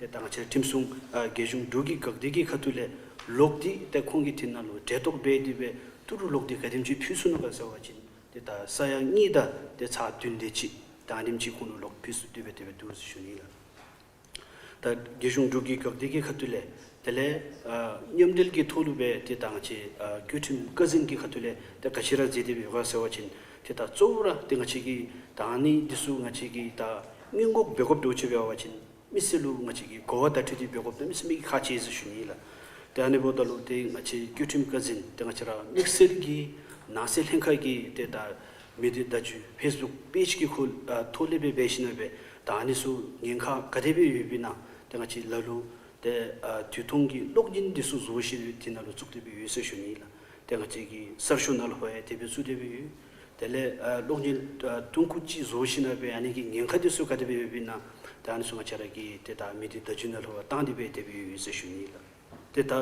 ཏེ་ད་ང་བཅས་ཁྲིམས་སྲུང་ཨ་རྒྱལ་གཞུང་འབྲུག་གི་འགག་སྡེ་གི་ཁ་ཐུག་ལས་ལོག་སྟེ་ཏེ་ཁོང་གི་དེ་ནང་ལུ་གྲལ་གཏོགས་འབད་དེ་སྦེ་ཏི་རུ་ལོག་སྟེ་ག་དེམ་ཅིག་ཕུལ་ཚུགས་ནུག་ག་ཟེར་བ་ཅིན་ཏེ་ད་ས་ཡ་གཉིས་དང་ཏེ་ཚག་བདུན་དེ་ཅིག་ད་ཨ་ནེམ་ཅིག་ཁོང་ལུ་ལོག་ཕུལ་ཚུགས་ཏེ་སྦེ་དེ་སྦེ་འདུག་ཟེར་ཞུ་ནི་ལགས། ད་རྒྱལ་གཞུང་འབྲུག་གི་འགག་སྡེ་གི་ཁ་ཐུག་ལས་དེ་ལས་ཨ་མཉམ་འབྲེལ་གྱི་ཐོག་ལུ་སྦེ་ཏེ་ད་ང་བཅས་ཨ་བཀོད་ཁྲིམས་བཀའ་འཛིན་གྱི་ཁ་ཐུག་ལས་ཏེ་ག་ཅི་ར་མཛད་དེ་སྦེ་ཡོད་ག་ཟེར་བ་ཅིན་ཏེ་ད་གཙོ་བོ་ར་ཏེ་ང་བཅས་ཀྱིས་ད་ཨ་ནི་འདི་ཚུ་ང་བཅས་ཀྱིས་ད་སྔོན་འགོག་འབད་དགོཔ་འདྲཝ་ཅིག་འབད་བ་ཅིན་མི་སེར་ལུ་ང་བཅས་ཀྱིས་གོ་བ་བརྡ་སྤྲོད་འདི་འབད་དགོཔ་ད་མི་སེར་མི་གིས་ཁག་ཆེ་ཟེར་ཞུ་ནི་ལགས། ཏེ་ཨ་ནི་འབདཝ་ད་ལུ་ཏེ་ང་བཅས་བཀོད་ཁྲིམས་བཀའ་འཛིན་ཏེ་ང་བཅས་ར་དམིགས་བསལ་གྱིས་ནང་སྲིད་ལྷན་ཁག་གིས་ཏེ་ད་མི་སྡེ་བརྡ་བརྒྱུད་ཕེསི་བུཀ་པེཇ་གི་ཁ་ཐོག་ལས་སྦེ་འབད་ཞིནམ་སྦེ་ད་ཨ་ནི་ཚུ་ཉེན་ཁ་ག་དེ་སྦེ་ཡོདཔ་ཨིན་ན་ཏེ་ང་བཅས་ལ་ལུ་ཏེ་ཨ་དུས་ཐུང་གི་གློག་བརྙན་འདི་ཚུ་བཟོ་ཞིནམ་སྦེ་དེ་ནང་ལུ་བཙུགས་ཏེ་སྦེ་ཡོད་ཟེར་ཞུ་ནི་ལགས། ཏེ་ང་བཅས་ཀྱི་གསར་ཤོག་ནང་ལུ་ཕར་ཡང་དེ་སྦེ་བཙུགས་ཏེ་སྦེ་ཡོད། དེ་ལས་ཨ་གློག་བརྙན་ཨ་ཐུང་ཀུ་ཅིག་བཟོ་ཞིནམ་ལས་ཨ་ནི་གི་ཉེན་ཁ་འདི་ཚུ་ག་དེ་སྦེ་ཡོདཔ་ཨིན་ན། ད་ཨ་ནི་ཚུ་ང་བཅས་ར་གིས་ཏེ་ད་མི་སྡེ་བརྡ་བརྒྱུད་ནང་ལུ་བཏང་སྟེ་སྦེ་དེ་སྦེ་ཡོད་ཟེར་ཞུ་ནི་ལགས། ཏེ་ད་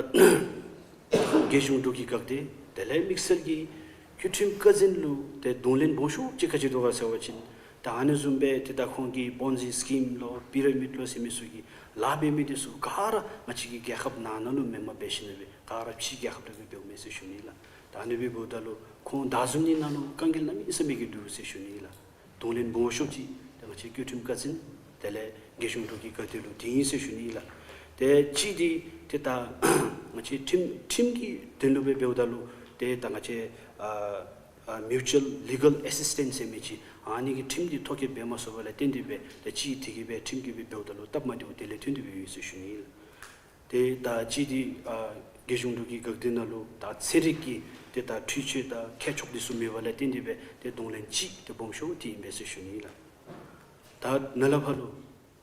རྒྱལ་གཞུང་འབྲུག་གི་འགག་སྡེ་དེ་ལས་དམིགས་བསལ་གྱིས་བཅའ་ཁྲིམས་བཀའ་འཛིན་ལུ་ཏེ་གདོང་ལེན་སྦོམ་ཤོས་ཅིག་ག་ཅི་འདུག་ག་ཟེར་བ་ཅིན། ད་ཨ་ནི་བཟུམ་སྦེ་ཏེ་ད་ཁོང་གི་པོན་ཛི་སི་ཀིམ་ལོ་པི་ར་མིཌ་ལོ་ཟེར་མི་ཚུ་གི་ལཱ་འབད་མི་འདི་ཚུ་ག་ར་ང་བཅས་ཀྱི་རྒྱལ་ཁབ་ནང་ན་ལུ་མེནམ་འབད་ཞིནམ་ལས་ག་ར་ཕྱི་རྒྱལ་ཁབ་ལུ་སྦེ་འབདཝ་མས་ཟེར་ཞུ་ནི་ལགས། ད་ཨ་ནི་སྦེ་འབདཝ་ད་ལུ་ཁོང་བདའ་ཟུན་ནི་ནང་ལུ་དཀའ་ངལ་གནམ་མེད་ས་མེད་ཀྱི་འདུག་ཟེར་ཞུ་ནི་ལགས། གདོང་ལེན་སྦོམ་ཤོས་ཅིག་ད་ང་བཅས་བཅའ་ཁྲིམས་བཀའ་འཛིན་དེ་ལས་རྒྱལ་གཞུང་འབྲུག་གི་འགག་སྡེ་ལུ་དེ་ཨིན་ཟེར་ཞུ་ནི་ལགས། ཏེ་གཅིག་འདི་ཏེ་ད་ང་བཅས་ཁྲིམས་ཁྲིམས་ཀྱི་དོན་ལུ་སྦེ་འབདཝ་ད་ལུ་ཏེ་ད་ང་བཅས་ཨ་ཨ་མིའུ་ཅུ་ཨལ་ལི་གལ་ཨེ་སིས་ཊེནསི་ཟེར་མི་ཅིག་ཨ་ནི་གི་ཁྲིམས་འདི་ཐོ་བཀོད་འབད་མ་ཚུགས་པ་ལས་བརྟེན་ཏེ་སྦེ་ཏེ་གཅིག་དེ་གིས་སྦེ་ཁྲིམས་ཀྱིས་སྦེ་འབདཝ་ད་ལུ་སྟབས་མ་བདེཝ་དེ་ལས་ཐོན་ཏེ་སྦེ་ཡོད་ཟེར་ཞུ་ནི་ལགས། ཏེ་ད་གཅིག་འདི་ཨ་རྒྱལ་གཞུང་འབྲུག་གི་འགག་སྡེ་ནང་ལུ་ད་ཚན་རིག་གི་ཏེ་ད་འཕྲུལ་ཆས་དང་མཁས་མཆོག་འདི་ཚུ་མེད་པ་ལས་བརྟེན་ཏེ་སྦེ་ཏེ་གདོང་ལེན་ཅིག་ཏེ་སྦོམ་ཤོས་འདི་ཨིན་པས་ཟེར་ཞུ་ནི་ལགས། ད་ནཱ་ལས་ཕར་ལུ་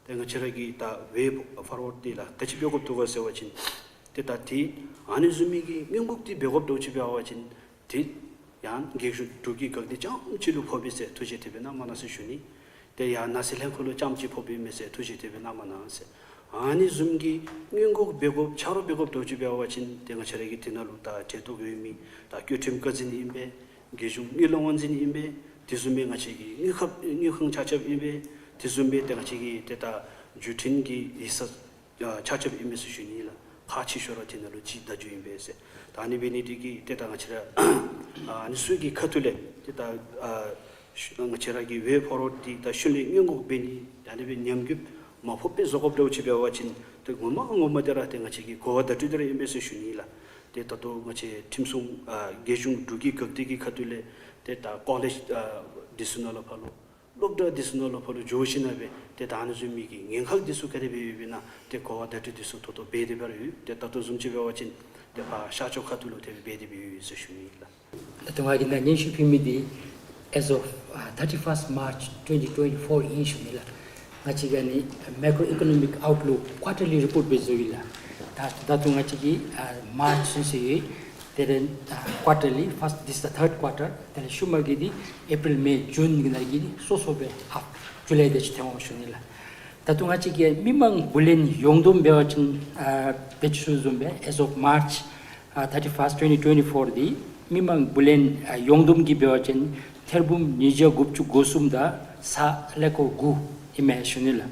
ཏེ་ང་བཅས་ར་གི་ད་ཝེ་ཕོར་ཝརཌ་འདི་ལགས་ག་ཅི་འབད་དགོཔ་འདུག་ག་ཟེར་བ་ཅིན། ཏེ་ད་ཏེ་ཨ་ནི་བཟུམ་མའི་གི་སྔོན་འགོག་འདི་འབད་དགོཔ་འདུག་ཅིག་འབད་བ་ཅིན། ཏེ་ཡང་རྒྱལ་གཞུང་འབྲུག་གི་འགག་སྡེ་རྐྱངམ་ཅིག་ལུ་ཕོག་པས་ཟེར་ཐུགས་བཞེད་དེ་སྦེ་གནང་མ་གནང་ཟེར་ཞུ་ནི། ཏེ་ཡང་ནང་སྲིད་ལྷན་ཁག་ལུ་རྐྱངམ་ཅིག་ཕོག་པས་མས་ཟེར་ཐུགས་བཞེད་དེ་སྦེ་གནང་མ་གནང་ཟེར། ཨ་ནི་བཟུམ་གྱི་སྔོན་འགོག་འབད་དགོཔ་ཆ་རོགས་འབད་དགོཔ་འདུག་ཅིག་འབད་བ་ཅིན་ཏེ་ང་བཅས་ར་གི་དེ་ནང་ལུ་ད་གྲལ་གཏོགས་ཡོད་མི་ད་བཅའ་ཁྲིམས་བཀའ་འཛིན་ཨིན་པས། རྒྱལ་གཞུང་དངུལ་གློག་དབང་འཛིན་ཨིན་པས། དེ་བཟུམ་སྦེ་ང་བཅས་ཀྱི་དངུལ་ཁང་དངུལ་ཁང་ཆ་ཁྱབ་ཨིན་པས། དེ་བཟུམ་སྦེ་ཏེ་ང་བཅས་ཀྱི་ཏེ་ད་བརྒྱུད་འཕྲིན་གྱི་ཡིག་ཚང་ཨ་ཆ་ཁྱབ་ཨིན་མས་ཟེར་ཞུ་ནི་ལགས། ཁག་ཆེ་ཤོས་ར་དེ་ནང་ལུ་གཅིག་བརྡ་བརྒྱུད་ཨིན་པས་ཟེར། ད་ཨ་ནི་འབད་ནི་འདི་གིས་ཏེ་ད་ང་བཅས་ར་ཨ་ཨ་ནི་ཚུ་གི་ཁ་ཐུག་ལས་ཏེ་ད་ཨ་ཤུ་ང་བཅས་ར་གི་ཝེ་ཕོར་ཝརཌ་འདི་ད་ཤུལ་ལས་སྔོན་འགོག་འབད་ནི་ད་ཨ་ནི་སྦེ་ཉམས་རྒུད་མ་ཕོགཔ་སྦེ་བཟོ་དགོཔ་འདུག་ཅིག་འབད་བ་ཅིན་ཏེ་ངོ་མ་ངོ་མ་འདི་ར་ཏེ་ང་བཅས་ཀྱི་གོ་བ་བརྡ་སྤྲོད་འདི་ར་ཨིན་པས་ཟེར་ཞུ་ནི་ལགས། ཏེ་ད་ལྟོ་ང་བཅས་ཁྲིམས་སྲུང་ཨ་རྒྱལ་གཞུང་འབྲུག་གི་འགག་སྡེ་གི་ཁ་ཐུག་ལས་ཏེ་ད་ཀོ་ལེཇ་ཨ་འདི་ཚུ་ནང་ལུ་ཕར་ལུ་སློབ་གྲྭ་འདི་ཚུ་ནང་ལུ་ཕར་ལུ་འགྱོ་ཞིན་ན་སྦེ་ཏེ་ད་ཨ་ནི་བཟུམ་མའི་གི་ཉེན་ཁ་འདི་ཚུ་ག་དེ་སྦེ་ཡོདཔ་ཨིན་ན་ཏེ་གོ་བ་བརྡ་སྤྲོད་འདི་ཚུ་ད་ལྟོ་འབད་དེ་འབད་ར་ཡོད། ཏེ་ད་ལྟོ་བཟུམ་ཅིག་འབད་བ་ཅིན་ཏེ་ཕར་ཤར་ཕྱོགས་ཁ་ཐུག་ལུ་དེ་སྦེ་འབད་དེ་འབད་ཡོད་ཟེར་ཞུ་ནི་ལགས། ད་ལྟོ་ང་གིས་ནཱ་སྙན་ཞུ་ཕུལ་མི་འདི་as of uh, thirty-first March twenty twenty-four ཨིན་ཞུ་ནི་ལགས། ང་བཅས་ཀྱི་ཨ་ནི་མེ་ཀྲོ་ཨི་ཀོ་ནོ་མིག་ཨའུཊ་ལུག་ཀོར་ཊར་ལི་རི་པོརཊ་སྦེ་བཟོཝ་ཨིན་ལགས། ད་ད་ལྟོ་ང་བཅས་ཀྱི་ཨ་མཱརཆ་ཚུན་ཚོད་ཡོད། དེ་ལས་ཨ་ཀོར་ཊར་ལི་ཕརསཊ་this is the third quarter དེ་ལས་ཤུལ་མ་གི་འདི་ཨེ་པིརིལ་མེ་ཇུན་གི་ནང་གི་འདི་སོ་སོ་སྦེ་ཨ་ཇུ་ལའི་དེ་ཅིག་ཐོན་འོང་ཞུ་ནི་ལགས། ད་ལྟོ་ང་བཅས་ཀྱི་མི་མང་བུ་ལོན་ཡོངས་བསྡོམས་འབད་བ་ཅིན་ཨ་དེ་ཅིག་ཞུ་བཟུམ་སྦེ་as of March ཨ་thirty-first twenty twenty-four འདི་མི་མང་བུ་ལོན་ཨ་ཡོངས་བསྡོམས་ཀྱི་འབད་བ་ཅིན་ཐེར་འབུམ་ཉིས་བརྒྱ་དགུ་བཅུ་གོ་གསུམ་དང་ས་ཀླད་ཀོར་དགུ་ཨིན་མས་ཞུ་ནི་ལགས།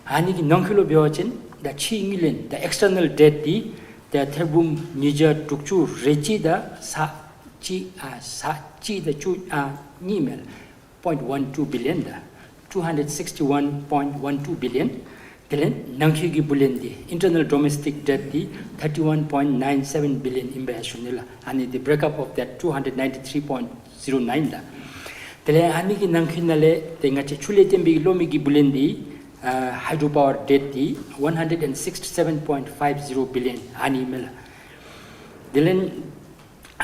ཨ་ནི་གི་ནང་འཁོད་ལུ་འབད་བ་ཅིན་ད་ཕྱིའི་དངུལ་ལེན་ད་ཨེགསི་ཊར་ནལ་ཌེབཊ་འདི་ད་ཐེར་འབུམ་ཉིས་བརྒྱ་དྲུག་ཅུ་རེ་གཅིག་དང་ས་གཅིག་ཨ་ས་གཅིག་དང་བཅུ་ཨ་གཉིས་མས་ལགས། point one two billion དང་two hundred sixty one point one two billion། དེ་ལས་ནང་འཁོད་ཀྱི་བུ་ལོན་འདི་ཨིན་ཊར་ནལ་ཌོ་མེསི་ཊིག་ཌེབཊ་འདི་thirty one point nine seven billion ཨིན་པས་ཞུ་ནི་ལགས། ཨ་ནི་འདི་break up of that two hundred ninety three point zero nine དང་དེ་ལས་ཨ་ནི་གི་ནང་འཁོད་ནང་ལས་ཏེ་ང་བཅས་ཆུ་ལས་བཏོན་པའི་གློག་མེ་གི་བུ་ལོན་འདི་ཨ་ཧའི་ཌོ་པ་ཝར་ཌེབཊ་འདི་one hundred and sixty seven point five zero billion ཨ་ནི་མས་ལགས། དེ་ལས་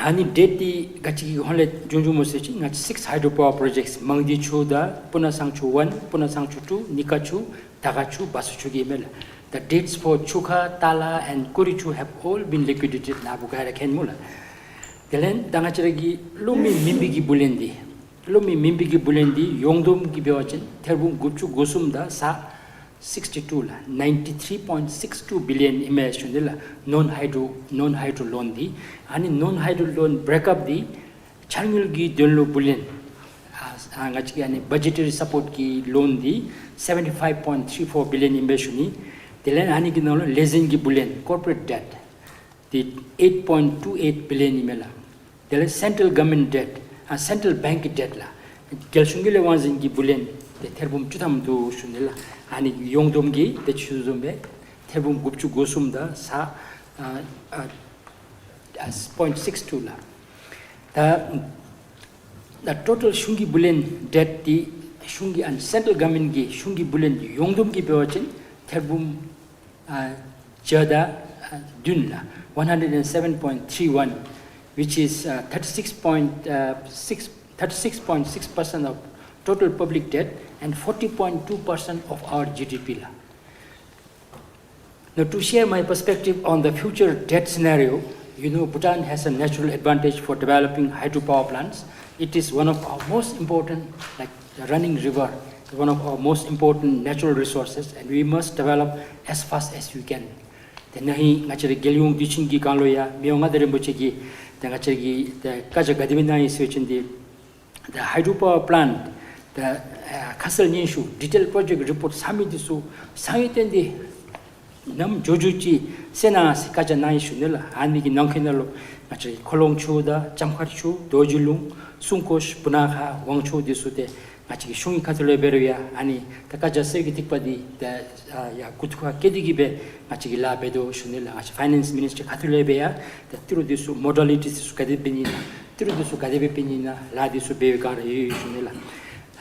ཨ་ནི་ཌེབཊ་འདི་ག་ཅི་གི་ཧོང་ལས་བྱུང་བྱུངམ་སྨོ་ཟེར་བ་ཅིན་ང་བཅས་six hydropower projects མང་སྡེ་ཆུ་དང་སྤུ་ན་གཙང་ཆུ་one སྤུ་ན་གཙང་ཆུ་two ནི་ཀ་ཆུ་དར་དཀར་ཆུ་བ་སོ་ཆུ་གི་མས་ལགས། The deeds for ཆུ་ཁ་ཏ་ལ་and ཀོ་རི་ཆུ have all been liquidated ནཱ་བུ་ག་ར་མཁྱེན་སྨོ་ལགས། དེ་ལས་ད་ང་བཅས་ར་གི་གློག་མེ་མེན་པའི་གི་བུ་ལོན་འདི་གློག་མེ་མེན་པའི་གི་བུ་ལོན་འདི་ཡོངས་བསྡོམས་ཀྱི་འབད་བ་ཅིན་ཐེར་འབུམ་དགུ་བཅུ་གོ་གསུམ་དང་ས་sixty two ལགས། ninety three point six two billion ཨིན་མས་ཞུ་ནི་ལགས། ནོན་ཧའི་ཌོ་ནོན་ཧའི་ཌོ་ལོན་འདི་ཨ་ནི་ནོན་ཧའི་ཌོ་ལོན་བེརེཀ་ཨཔ་འདི་འཆར་དངུལ་གྱི་དོན་ལུ་བུ་ལོན་ཨ་ཨ་ང་བཅས་ཀྱི་ཨ་ནི་བ་ཇེ་ཊ་རི་སཔོརཊ་གི་ལོན་འདི་seventy five point three four billion ཨིན་པས་ཞུ་ནི། དེ་ལས་ཨ་ནི་གི་ནང་ལུ་ལས་འཛིན་གྱི་བུ་ལོན་ཀོར་པོ་རེཊ་ཌེབཊ་འདི་eight point two eight billion ཨིན་མས་ལགས། དེ་ལས་སེན་ཊྲལ་གོ་ཝརནམེནཊ་ཌེབཊ་ཨ་སེན་ཊྲལ་བེངཀ་གི་ཌེབཊ་ལགས། རྒྱལ་གཞུང་གི་ལས་དབང་འཛིན་གྱི་བུ་ལོན་འདི་ཐེར་འབུམ་བཅུ་ཐམ་འདུག་ཞུ་ནི་ལགས། ཨ་ནི་ཡོངས་བསྡོམས་ཀྱི་དེ་ཅིག་ཞུ་བཟུམ་སྦེ་ཐེར་འབུམ་དགུ་བཅུ་གོ་གསུམ་དང་ས་ཨ་ཨ་ཨ་point six two ལགས། ད་ད་ཊོ་ཊལ་གཞུང་གི་བུ་ལོན་ཌེབཊ་འདི་གཞུང་གི་ཨ་ནི་སེན་ཊྲལ་གོ་ཝརནམེནཊ་གི་གཞུང་གི་བུ་ལོན་ཡོངས་བསྡོམས་ཀྱི་འབད་བ་ཅིན་ཐེར་འབུམ་ཨ་བརྒྱ་དང་ཨ་བདུན་ལགས། one hundred and seven point three one, which is uh, thirty-six point uh, six thirty-six point six percent of total public debt and forty point two percent of our G D P ལགས། Now, to share my perspective on the future debt scenario, You know, Bhutan has a natural advantage for developing hydropower plants. It is one of our most important, like the running river, one of our most important natural resources, and we must develop as fast as we can. ཏེ་ན་ཧིང་ང་བཅས་ར་རྒྱལ་ཡོངས་དུས་ཆེན་གྱི་སྒང་ལུ་ཡང་མི་དབང་མངའ་བདག་རིན་པོ་ཆེ་གིས་ཏེ་ང་བཅས་ཀྱི་ཏེ་བཀའ་རྒྱ་ག་དེ་སྦེ་གནང་ཡི་ཟེར་བ་ཅིན་ཏེ་the hydropower plant, the, uh, ཁ་གསལ་སྙན་ཞུ་detail project report submit འདི་ཚུ་གསང་བའི་སྟེང་འདི་ནམ་མགྱོགས་མགྱོགས་ཅིག་གསན་གནང་ཟེར་བཀའ་རྒྱ་གནང་ཡི་ཞུ་ནི་ལགས། ཨ་ནི་གི་ནང་འཁོད་ནང་ལུ་ང་བཅས་ཀྱི་ཁོ་ལོང་ཆུ་དང་ལྕམ་མཁར་ཆུ་རྡོ་རྗེ་ལུང་སྲུང་སྐྱོབ་སྦུག་ན་ཁ་ཝང་ཆུ་འདི་ཚུ་ཏེ་ང་བཅས་ཀྱི་གཞུང་གི་ཁ་ཐུག་ལས་འབད་རུང་ཡང་ཨ་ནི་ད་བཀའ་རྒྱ་གསལ་བའི་ཐིགས་པ་འདི་ཏེ་ཨ་ཡར་མགུ་ཐུག་ཁར་བཀལ་ཏེ་གི་སྦེ་ང་བཅས་ཀྱིས་ལཱ་འབད་དོ་ཞུ་ནི་ལགས། ང་བཅས་ཕའི་ནཱནསི་མི་ནིསི་ཊར་ཁ་ཐུག་ལས་འབད་ཡང་ཏེ་ཏི་རུ་འདི་ཚུ་མོ་ཌ་ལི་ཊིསི་འདི་ཚུ་ག་དེ་འབད་ནི་ཨིན་ན་ཏི་རུ་འདི་ཚུ་ག་དེ་སྦེ་འབད་ནི་ཨིན་ན་ལཱ་འདི་ཚུ་འབད་བའི་བསྒང་ར་ཡོད་ཡོད་ཞུ་ནི་ལགས།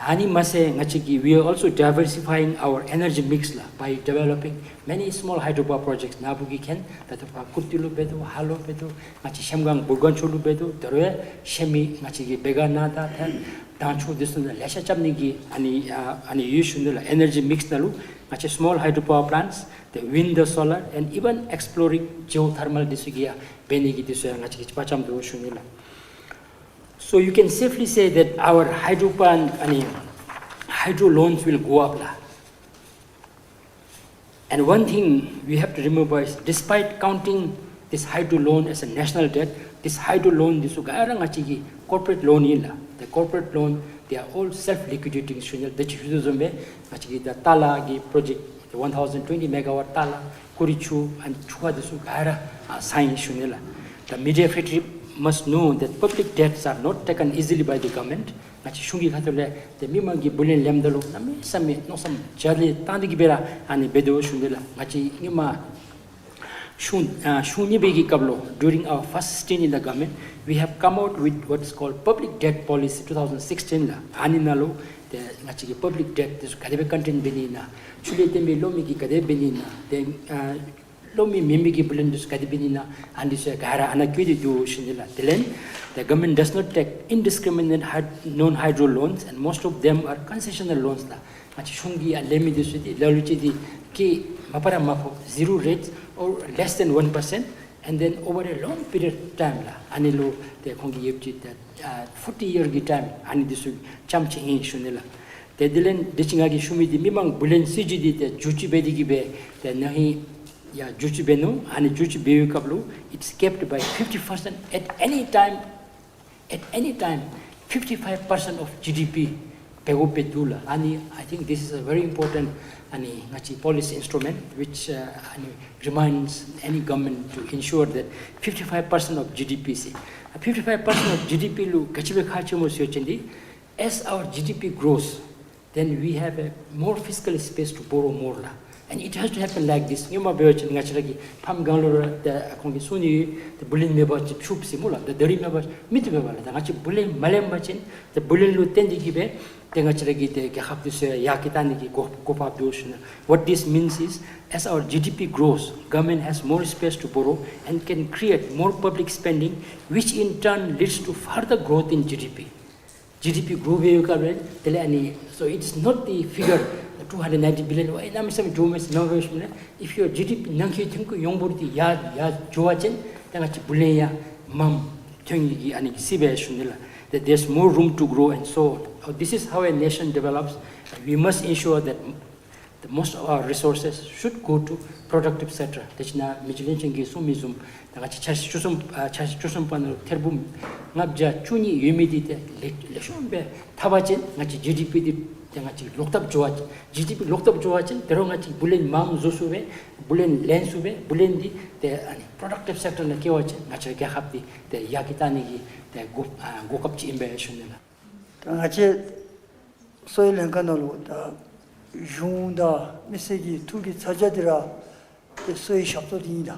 ཨ་ནི་མ་ཚད་ང་བཅས་ཀྱིས་we are also diversifying our energy mix ལགས། By developing many small hydropower projects ནཱ་བུ་གིས་མཁྱེན། ད་ལྟོ་ཕར་ཀུར་ཏི་ལུ་འབད་དོ་ཧཱ་ལུ་འབད་དོ་ང་བཅས་གཞལམ་སྒང་འབུར་སྒང་ཆུ་ལུ་འབད་དོ་ད་རུང་ཡང་ཤེལ་མི་ང་བཅས་ཀྱི་བེ་ག་ན་ད་ཐད་དྭངས་ཆུ་འདི་ཚུ་ནང་ལེ་ཤ་རྐྱབ་ནི་གི་ཨ་ནི་ཨ་ཨ་ནི་ཡོད་ཞུ་ནི་ལགས། Energy mix ནང་ལུ་ང་བཅས་small hydropower plants, the wind, the solar, and even exploring geothermal འདི་ཚུ་གི་ཡང་འབད་ནི་གི་འདི་ཚུ་ཡང་ང་བཅས་ཀྱིས་དཔའ་བཅམ་དོ་ཞུ་ནི་ལགས། So you can safely say that our hydro plant, ཨ་ནི་hydro loans will go up ལགས། And one thing we have to remember is, despite counting this hydro loan as a national debt, this hydro loan འདི་ཚུ་ག་ར་ང་བཅས་ཀྱི་corporate loan ཨིན་ལགས། The corporate loan, they are all self liquidating ཞུ་ནི་ལགས། ད་ཅི་ཞུ་དོ་བཟུམ་སྦེ་ང་བཅས་ཀྱི་ད་ཏཱ་ལ་གི་project one thousand twenty megawatt ཏཱ་ལ་ཀུ་རི་ཆུ་ཨ་ནི་ཆུ་ཁ་འདི་ཚུ་ག་ར་ཨ་sign ཞུ་ནི་ལགས། The media fraternity must know that public debts are not taken easily by the government. ང་བཅས་གཞུང་གི་ཁ་ཐུག་ལས་ཏེ་མི་མང་གི་བུ་ལོན་ལེནམ་ད་ལུ་གནམ་མེད་ས་མེད་མནོ་བསམ་བརྒྱ་ལས་བཏང་སྟེ་གི་སྦེ་ར་ཨ་ནི་འབད་དོ་ཞུ་ནི་ལགས། ང་བཅས་སྔོན་མ་གཞུང་ཨ་གཞུང་གཉིས་པའི་གི་སྐབས་ལུ་during our first stint in the government, we have come out with what is called public debt policy two thousand sixteen ལགས། ཨ་ནི་ནང་ལུ་ཏེ་ང་བཅས་ཀྱི་public debt འདི་ཚུ་ག་དེ་སྦེ་contain འབད་ནི་ཨིན་ན་ཆུ་ལས་བརྟེན་པའི་གློག་མེ་གི་ག་དེ་འབད་ནི་ཨིན་ན་ཏེ་ཨ་གློག་མེ་མེན་མི་གི་བུ་ལོན་འདི་ཚུ་ག་དེ་འབད་ནི་ཨིན་ན་ཨ་ནི་འདི་ཚུ་ག་ར་ཨ་ནཱ་བཀོད་དེ་འདུག་ཞུ་ནི་ལགས། དེ་ལས་the government does not take indiscriminate hyd- non-hydro loans, and most of them are concessional loans ལགས། ང་བཅས་གཞུང་གིས་ཨ་ལེན་མི་འདི་ཚུ་འདི་ལ་ལུ་ཅིག་འདི་སྐྱེད་མ་པ་ར་མ་ཕོག zero rates or less than one percent, and then over a long period of time ལགས། ཨ་ནི་ལུ་ཏེ་ཁོང་གི་ཡོདཔ་ཅིག་ཏེ་ཨ་forty year གི་time ཨ་ནི་འདི་ཚུ་རྐྱངམ་ཅིག་ཨིན་ཞུ་ནི་ལགས། ཏེ་དེ་ལས་དེ་ཅིག་ང་གིས་ཞུ་མི་འདི་མི་མང་བུ་ལོན་སྲིད་བྱུས་འདི་ཏེ་བསྒྱུར་བཅོས་འབད་དེ་གི་སྦེ་ཏེ་ན་ཧིང་ཡང་བསྒྱུར་བཅོས་འབད་ནུག། ཨ་ནི་བསྒྱུར་བཅོས་འབད་བའི་སྐབས་ལུ it's capped by fifty percent at any time, at any time, fifty five percent of G D P འབད་དགོཔ་སྦེ་འདུག་ལགས། ཨ་ནི་I think this is a very important ཨ་ནི་ང་བཅས་policy instrument which uh, ཨ་ནི་reminds any government to ensure that fifty five percent of G D P ཟེར། fifty five percent of G D P ལུ་ག་ཅི་སྦེ་ཁག་ཆེ་སྨོ་ཟེར་བ་ཅིན་འདི As our G D P grows, then we have a more fiscal space to borrow more ལགས། And it has to happen like this. སྔོན་མ་འབད་བ་ཅིན་ང་བཅས་ར་གི་ཕམ་སྒང་ལུ་ར་ཏེ་ཁོང་གིས་གསུང་ནི་ཡོད། ཏེ་བུ་ལོན་མེད་པ་ཅིན་ཕྱུགཔོ་ཟེར་སྨོ་ལགས། ཏེ་ད་རིས་མེད་པ་མི་བཏུབ་པས་ལགས། ད་ང་བཅས་བུ་ལོན་མ་ལེན་པ་ཅིན་ཏེ་བུ་ལོན་ལུ་བརྟེན་ཏེ་གི་སྦེ་ཏེ་ང་བཅས་ར་གི་ཏེ་རྒྱལ་ཁབ་འདི་ཚུ་ཡར་རྒྱས་བཏང་ནི་གི་གོ་གོ་སྐབས་འདུག་ཞུ་ནི། What this means is, as our G D P grows, government has more space to borrow and can create more public spending, which in turn leads to further growth in G D P. G D P grow འབད་བའི་སྐབས་ལས་དེ་ལས་ཨ་ནི། So it's not the figure two hundred ninety billion ཝའི་གནམ་མེད་ས་མེད་འགྱོཝ་མས་ཟེར་མནོ་བས་ཞུ་ནི་ལགས། If your G D P ནང་འཁོད་ཐོན་ཁུངས་ཡོངས་འབོར་འདི་ཡར་ཡར་འགྱོ་བ་ཅིན་ཏེ་ང་བཅས་བུ་ལོན་ཡང་མངམ་ཐོན་ནི་གི་ཨ་ནི་སྲིད་པས་ཞུ་ནི་ལགས། That there's more room to grow and so on. Uh, this is how a nation develops. We must ensure that the most of our resources should go to productive sector. དེ་ཅིག་ནཱ་མི་རྗེ་བློན་ཆེན་གྱིས་གསུངས་མི་བཟུམ་ད་ང་བཅས་ཆ་ཤས་བཅུ་གསུམ་ཨ་ཆ་ཤས་བཅུ་གསུམ་པ་ནང་ལུ་ཐེར་འབུམ་ལྔ་བརྒྱ་བཅུ་གཉིས་ཡོད་མི་འདི་ཏེ་ལེགས་ལེགས་ཤོམ་སྦེ་འཐབ་པ་ཅིན་ང་བཅས་ཇི་ཌི་པི་འདི་ཏེ་ང་བཅས་ལོག་བཏབ་འགྱོ་བ་ཅིན་ཇི་ཌི་པི་ལོག་བཏབ་འགྱོ་བ་ཅིན་དོ་རུང་ང་བཅས་བུ་ལོན་མངམ་བཟོ་ཚུགས་པས། བུ་ལོན་ལེན་ཚུགས་པས། བུ་ལོན་འདི་ཏེ་ཨ་ནི་productive sector ནང་བཀལ་བ་ཅིན་ང་བཅས་རྒྱལ་ཁབ་འདི་ཏེ་ཡར་རྒྱས་བཏང་ནི་གི་ཏེ་གོ་ཨ་གོ་སྐབས་ཅིག་ཨིན་པས་ཞུ་ནི་ལགས། ད་ང་བཅས་གསོ་བའི་ལྷན་ཁག་ནང་ལུ་ད་གཞུང་དང་མི་སེར་གྱི་ཐུགས་ཀྱི་ཚ་གྱང་འདི་ར་ཏེ་གསོ་བའི་ཞབས་ཏོག་འདི་ཨིན་ད།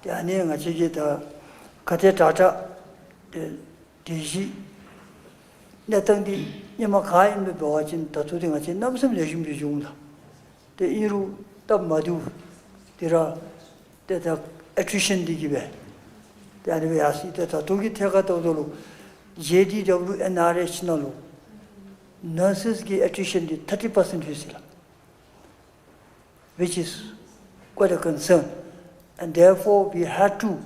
ཏེ་ཨ་ནི་ང་བཅས་ཀྱིས་ད་ག་དེ་དྲག་དྲག་ཏེ་སྒྲིག་གཞི་གནས་སྟངས་འདི་སྔོན་མ་ག་ཨིནམ་སྦེ་འབད་བ་ཅིན་ད་ལྟོ་འདི་ང་བཅས་གནམ་མེད་ས་མེད་ལེགས་ཤོམ་སྦེ་བྱུང་ད། ཏེ་ཨིན་རུང་སྟབས་མ་བདེཝ་འདི་ར་ཏེ་ད་ཨེ་ཊི་རི་ཤཱན་འདི་གིས་སྦེ་ཏེ་ཨ་ནི་སྦེ་ཡར་སོང་ཡི། ཏེ་ད་ལྟོ་གི་ཐད་ཁར་ལྟཝ་ད་ལུ་ཇེ་ཌི་ཌབ་ལུ་ཨེན་ཨར་ཨེཆ་ནང་ལུ་ནར་སེསི་གི་ཨེ་ཊི་རི་ཤཱན་འདི་thirty percent ཡོད་ཟེར་ལགས། Which is quite a concern, and therefore we had to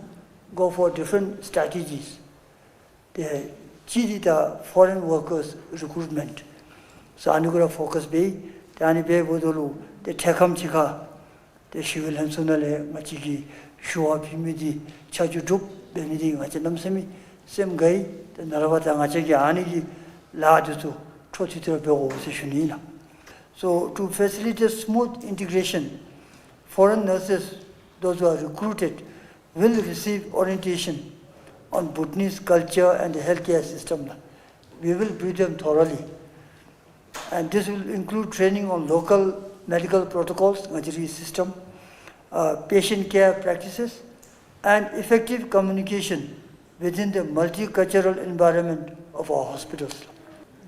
go for different strategies. ཏེ་གཅིག་འདི་ད་foreign workers recruitment ཟེར་ཨ་ནི་གུ་ར་ཕོ་ཀཱས་འབད། ཏེ་ཨ་ནི་འབདཝ་ད་ལུ་ཏེ་འཕྲལ་ཁམས་ཅིག་ཁར་ཏེ་ཞི་གཡོག་ལྷན་ཚོགས་ནང་ལས་ང་བཅས་ཀྱི་ཞུ་བ་ཕུལ་མི་འདི་ཆ་འཇོག་གྲུབ་འབད་མི་འདི་ང་བཅས་གནམ་མེད་ས་མེད་སེམས་དགའ་ཡི། ཏེ་ནངས་པ་ད་ང་བཅས་ཀྱིས་ཨ་ནི་གི་ལཱ་འདི་ཚུ་འཕྲོ་མཐུད་དེ་ར་འབད་དགོ་ཟེར་ཞུ་ནི་ཨིན་ལགས། So, to facilitate smooth integration, foreign nurses, those who are recruited, will receive orientation on Bhutanese culture and the healthcare system. We will brief them thoroughly. And this will include training on local medical protocols, ང་བཅས་རའི་system, uh, patient care practices, and effective communication within the multicultural environment of our hospitals.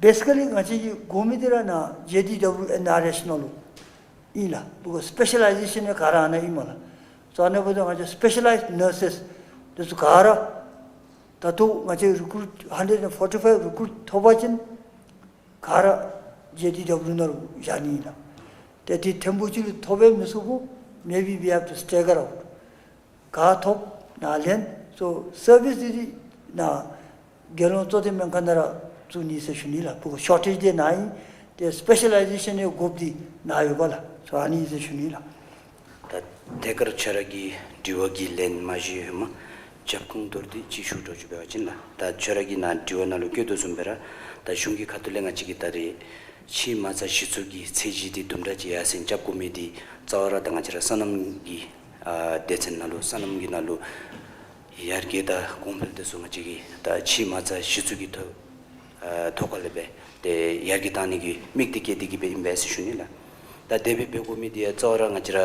Basically ང་བཅས་ཀྱི་དགོ་མི་འདི་ར་ནཱ་ཇེ་ཌི་ཌབ་ལིའུ་ཨེན་ཨར་ཨེཆ་ནང་ལུ་ཨིན་ལགས། Because specialization ག་ར་ཨ་ནཱ་ཨིན་མས་ལགས། So ཨ་ནི་འབདཝ་ད་ང་བཅས་specialized nurses འདི་ཚུ་ག་ར་ད་ལྟོ་ང་བཅས་རི་ཀུ་རུཊ་ཧན་ཌེཌ་ཨེན་ཕོར་ཊི་ཕའིབ་རི་ཀུ་རུཊ་ཐོབ་པ་ཅིན་ག་ར་ཇེ་ཌི་ཌབ་ལིའུ་ནང་ལུ་བཞག་ནི་ཨིན་ལགས། ཏེ་འདི་ཐེངས་པོ་གཅིག་ལུ་ཐོབ་པས་མི་ཚུགས་པོ། Maybe we have to stagger out. ག་ཐོབ་ནཱ་ལེན། So service འདི་ནཱ་རྒྱལ་ཡོངས་གཙོ་བསྟེན་སྨན་ཁང་ནང་ར་བཙུགས་ནི་ཟེར་ཞུ་ནི་ལགས། བུ་གུ་ཤོར་ཊེཇ་འདི་ནཱ་ཨིན། ཏེ་སི་པེ་ཤ་ལའི་ཟེ་ཤཱན་གི་སྐོར་འདི་ནཱ་ཡོད་པ་ལགས། སོ་ཨ་ནི་ཟེར་ཞུ་ནི་ལགས། ད་ཐད་ཀར་ཁྱོད་ར་གི་དྲི་བ་གི་ལན་མ་ཞུ་ཧེ་མ་རྒྱབ་ཁུངས་དོར་ཏེ་ཅིག་ཞུ་འགྱོ་ཅིག་འབད་བ་ཅིན་ལགས། ད་ཁྱོད་ར་གི་ནཱ་དྲི་བ་ནང་ལུ་བཀོད་དོ་བཟུམ་སྦེ་ར་ད་གཞུང་གི་ཁ་ཐུག་ལས་ང་བཅས་ཀྱིས་ད་རེས་ཕྱི་མ་རྩ་གཞི་བཙུགས་ཀྱི་ཚད་གཞི་འདི་དུམ་གྲ་ཅིག་ཡར་སེང་རྐྱབ་དགོ་མི་འདི་རྩ་བ་ར་ད་ང་བཅས་ར་སོ་ནམ་གྱི་ཨ་སྡེ་ཚན་ནང་ལུ་སོ་ནམ་གྱི་ནང་ལུ་ཡར་རྒྱས་དང་གོང་འཕེལ་འདི་ཚུ་ང་བཅས་ཀྱིས་ད་ཕྱི་མ་རྩ་གཞི་བཙུགས་ཀྱི་ཐོག་ཨ་ཐོག་ཁ་ལས་སྦེ་ཏེ་ཡར་རྒྱས་གཏང་ནི་གི་དམིགས་གཏད་བསྐྱེད་དེ་གིས་སྦེ་ཨིན་པས་ཟེར་ཞུ་ནི་ལགས། ད་དེ་སྦེ་འབད་དགོ་མི་འདི་ཡང་རྩ་བ་ར་ང་བཅས་ར་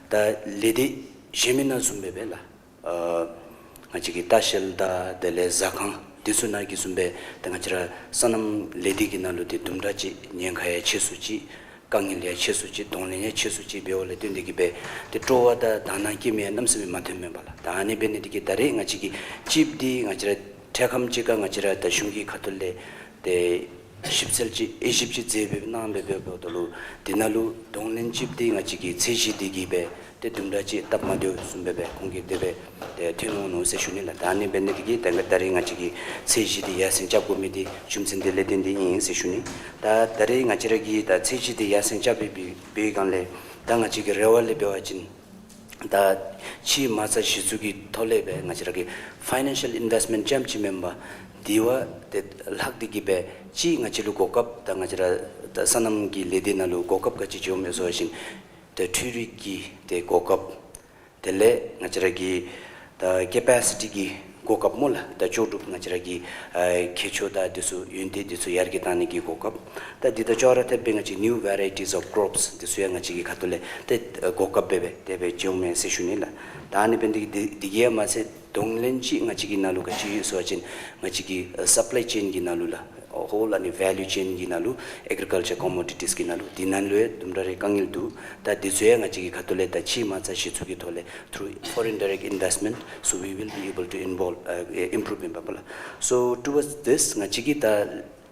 ད་ལས་སྡེ་གཞན་མི་ནང་བཟུམ་སྦེ་སྦེ་ལགས། ཨ་ང་བཅས་ཀྱི་ལྟ་བཤལ་དང་དེ་ལས་ཟ་ཁང་འདི་ཚུ་ནང་གི་བཟུམ་སྦེ་ད་ང་བཅས་ར་སོ་ནམ་ལས་སྡེ་གི་ནང་ལུ་ཏེ་དུམ་གྲ་ཅིག་ཉེན་ཁ་ཡང་ཆེ་སུ་ཅིག་དཀའ་ངལ་ཡང་ཆེ་སུ་ཅིག་གདོང་ལེན་ཡང་ཆེ་སུ་ཅིག་འབདཝ་ལས་བརྟེན་ཏེ་གིས་སྦེ་ཏེ་སྤྲོ་བ་དང་དག་སྣང་སྐྱེ་མི་ཡང་གནམ་མེད་ས་མེད་མ་ཐོན་མས་པ་ལགས། ད་ཨ་ནི་འབད་ནི་འདི་གིས་ད་རེས་ང་བཅས་ཀྱི་ཅིབ་འདི་ང་བཅས་ར་འཕྲལ་ཁམས་ཅིག་ཁར་ང་བཅས་ར་ད་གཞུང་གི་ཁ་ཐུག་ལས་ཏེ་ཞིབ་འཚོལ་ཅིག་དབྱེ་ཞིབ་ཅིག་མཛད་འབད་གནང་སྦེ་འབདཝ་ད་ལུ་འདི་ནང་ལུ་གདོང་ལེན་ཅིབ་འདི་ང་བཅས་ཀྱི་ཚད་གཞི་འདི་གིས་སྦེ་ཏེ་དུམ་གྲ་ཅིག་སྟབས་མ་བདེཝ་བཟུམ་སྦེ་སྦེ་ཁོང་གིས་དེ་སྦེ་ཏེ་ཐོན་འོང་ནུག་ཟེར་ཞུ་ནི་ལགས། ད་ཨ་ནི་འབད་ནི་འདི་གིས་ད་ད་རེས་ང་བཅས་ཀྱི་ཚད་གཞི་འདི་ཡར་སེང་རྐྱབ་དགོ་མི་འདི་རྒྱུ་མཚན་འདི་ལས་བརྟེན་ཏེ་ཨིན་ཟེར་ཞུ་ནི། ད་ད་རེས་ང་བཅས་ར་གིས་ད་ཚད་གཞི་འདི་ཡར་སེང་རྐྱབ་སྦེ་འབད་བའི་སྒང་ལས་ད་ང་བཅས་ཀྱི་རེ་བ་ལས་འབད་བ་ཅིན་ད་ཕྱི་མ་རྩ་གཞི་བཙུགས་ཀྱི་ཐོག་ལས་སྦེ་ང་བཅས་ར་གི་ཕའི་ནན་ཤལ་ཨིན་ཝེསཊ་མེནཊ་རྐྱངམ་ཅིག་མེན་པར་དེ་བ་ཏེ་ལྷག་སྟེ་གིས་སྦེ་ཅིག་ང་བཅས་ལུ་གོ་སྐབས་ད་ང་བཅས་ར་ད་སོ་ནམ་གྱི་ལས་སྡེ་ནང་ལུ་གོ་སྐབས་ག་ཅི་ཅིག་འོང་མས་ཟེར་བ་ཅིན་ཏེ་འཕྲུལ་རིག་གི་ཏེ་གོ་སྐབས། དེ་ལས་ང་བཅས་ར་གི་ད་ཀེ་པེ་སི་ཊི་གི་གོ་སྐབས་སྨོ་ལགས། ད་ལྕོགས་གྲུབ་ང་བཅས་ར་གི་ཨ་ཁྱད་ཆོས་དང་འདི་ཚུ་ཡོན་ཏན་འདི་ཚུ་ཡར་རྒྱས་གཏང་ནི་གི་གོ་སྐབས། ད་འདི་དང་ཅོག་ར་འཐདཔ་སྦེ་ང་བཅས་ནིའུ་ཝེ་རའི་ཊིས་ཨོཕ་ཀོརོཔསི་འདི་ཚུ་ཡང་ང་བཅས་ཀྱི་ཁ་ཐུག་ལས་ཏེ་གོ་སྐབས་འབད་སྦེ་དེ་སྦེ་བྱོན་མས་ཟེར་ཞུ་ནི་ལགས། ད་ཨ་ནི་འབད་ནི་འདི་གིས་འདི་འདི་གིས་ཡང་མ་ཚད་གདོང་ལེན་ཅིག་ང་བཅས་ཀྱི་ནང་ལུ་ག་ཅི་ཡོད་ཟེར་བ་ཅིན་ང་བཅས་ཀྱི་ཨ་སབ་ལའི་ཅེན་གྱི་ནང་ལུ་ལགས། ཧོལ་ཨ་ནི་ཝེ་ལུ་ཅེན་གྱི་ནང་ལུ་ཨེག་རི་ཀལ་ཅར་ཀོ་མོ་ཌི་ཊིས་གི་ནང་ལུ་འདི་ནང་ལུ་ཡང་དུམ་གྲ་རེ་དཀའ་ངལ་འདུག། ད་འདི་ཚུ་ཡང་ང་བཅས་ཀྱི་ཁ་ཐུག་ལས་ད་ཕྱི་མ་རྩ་གཞི་བཙུགས་ཀྱི་ཐོག་ལས་through foreign direct investment, so we will be able to involve, uh, improve in Bapala. So towards this ང་བཅས་ཀྱི་ད་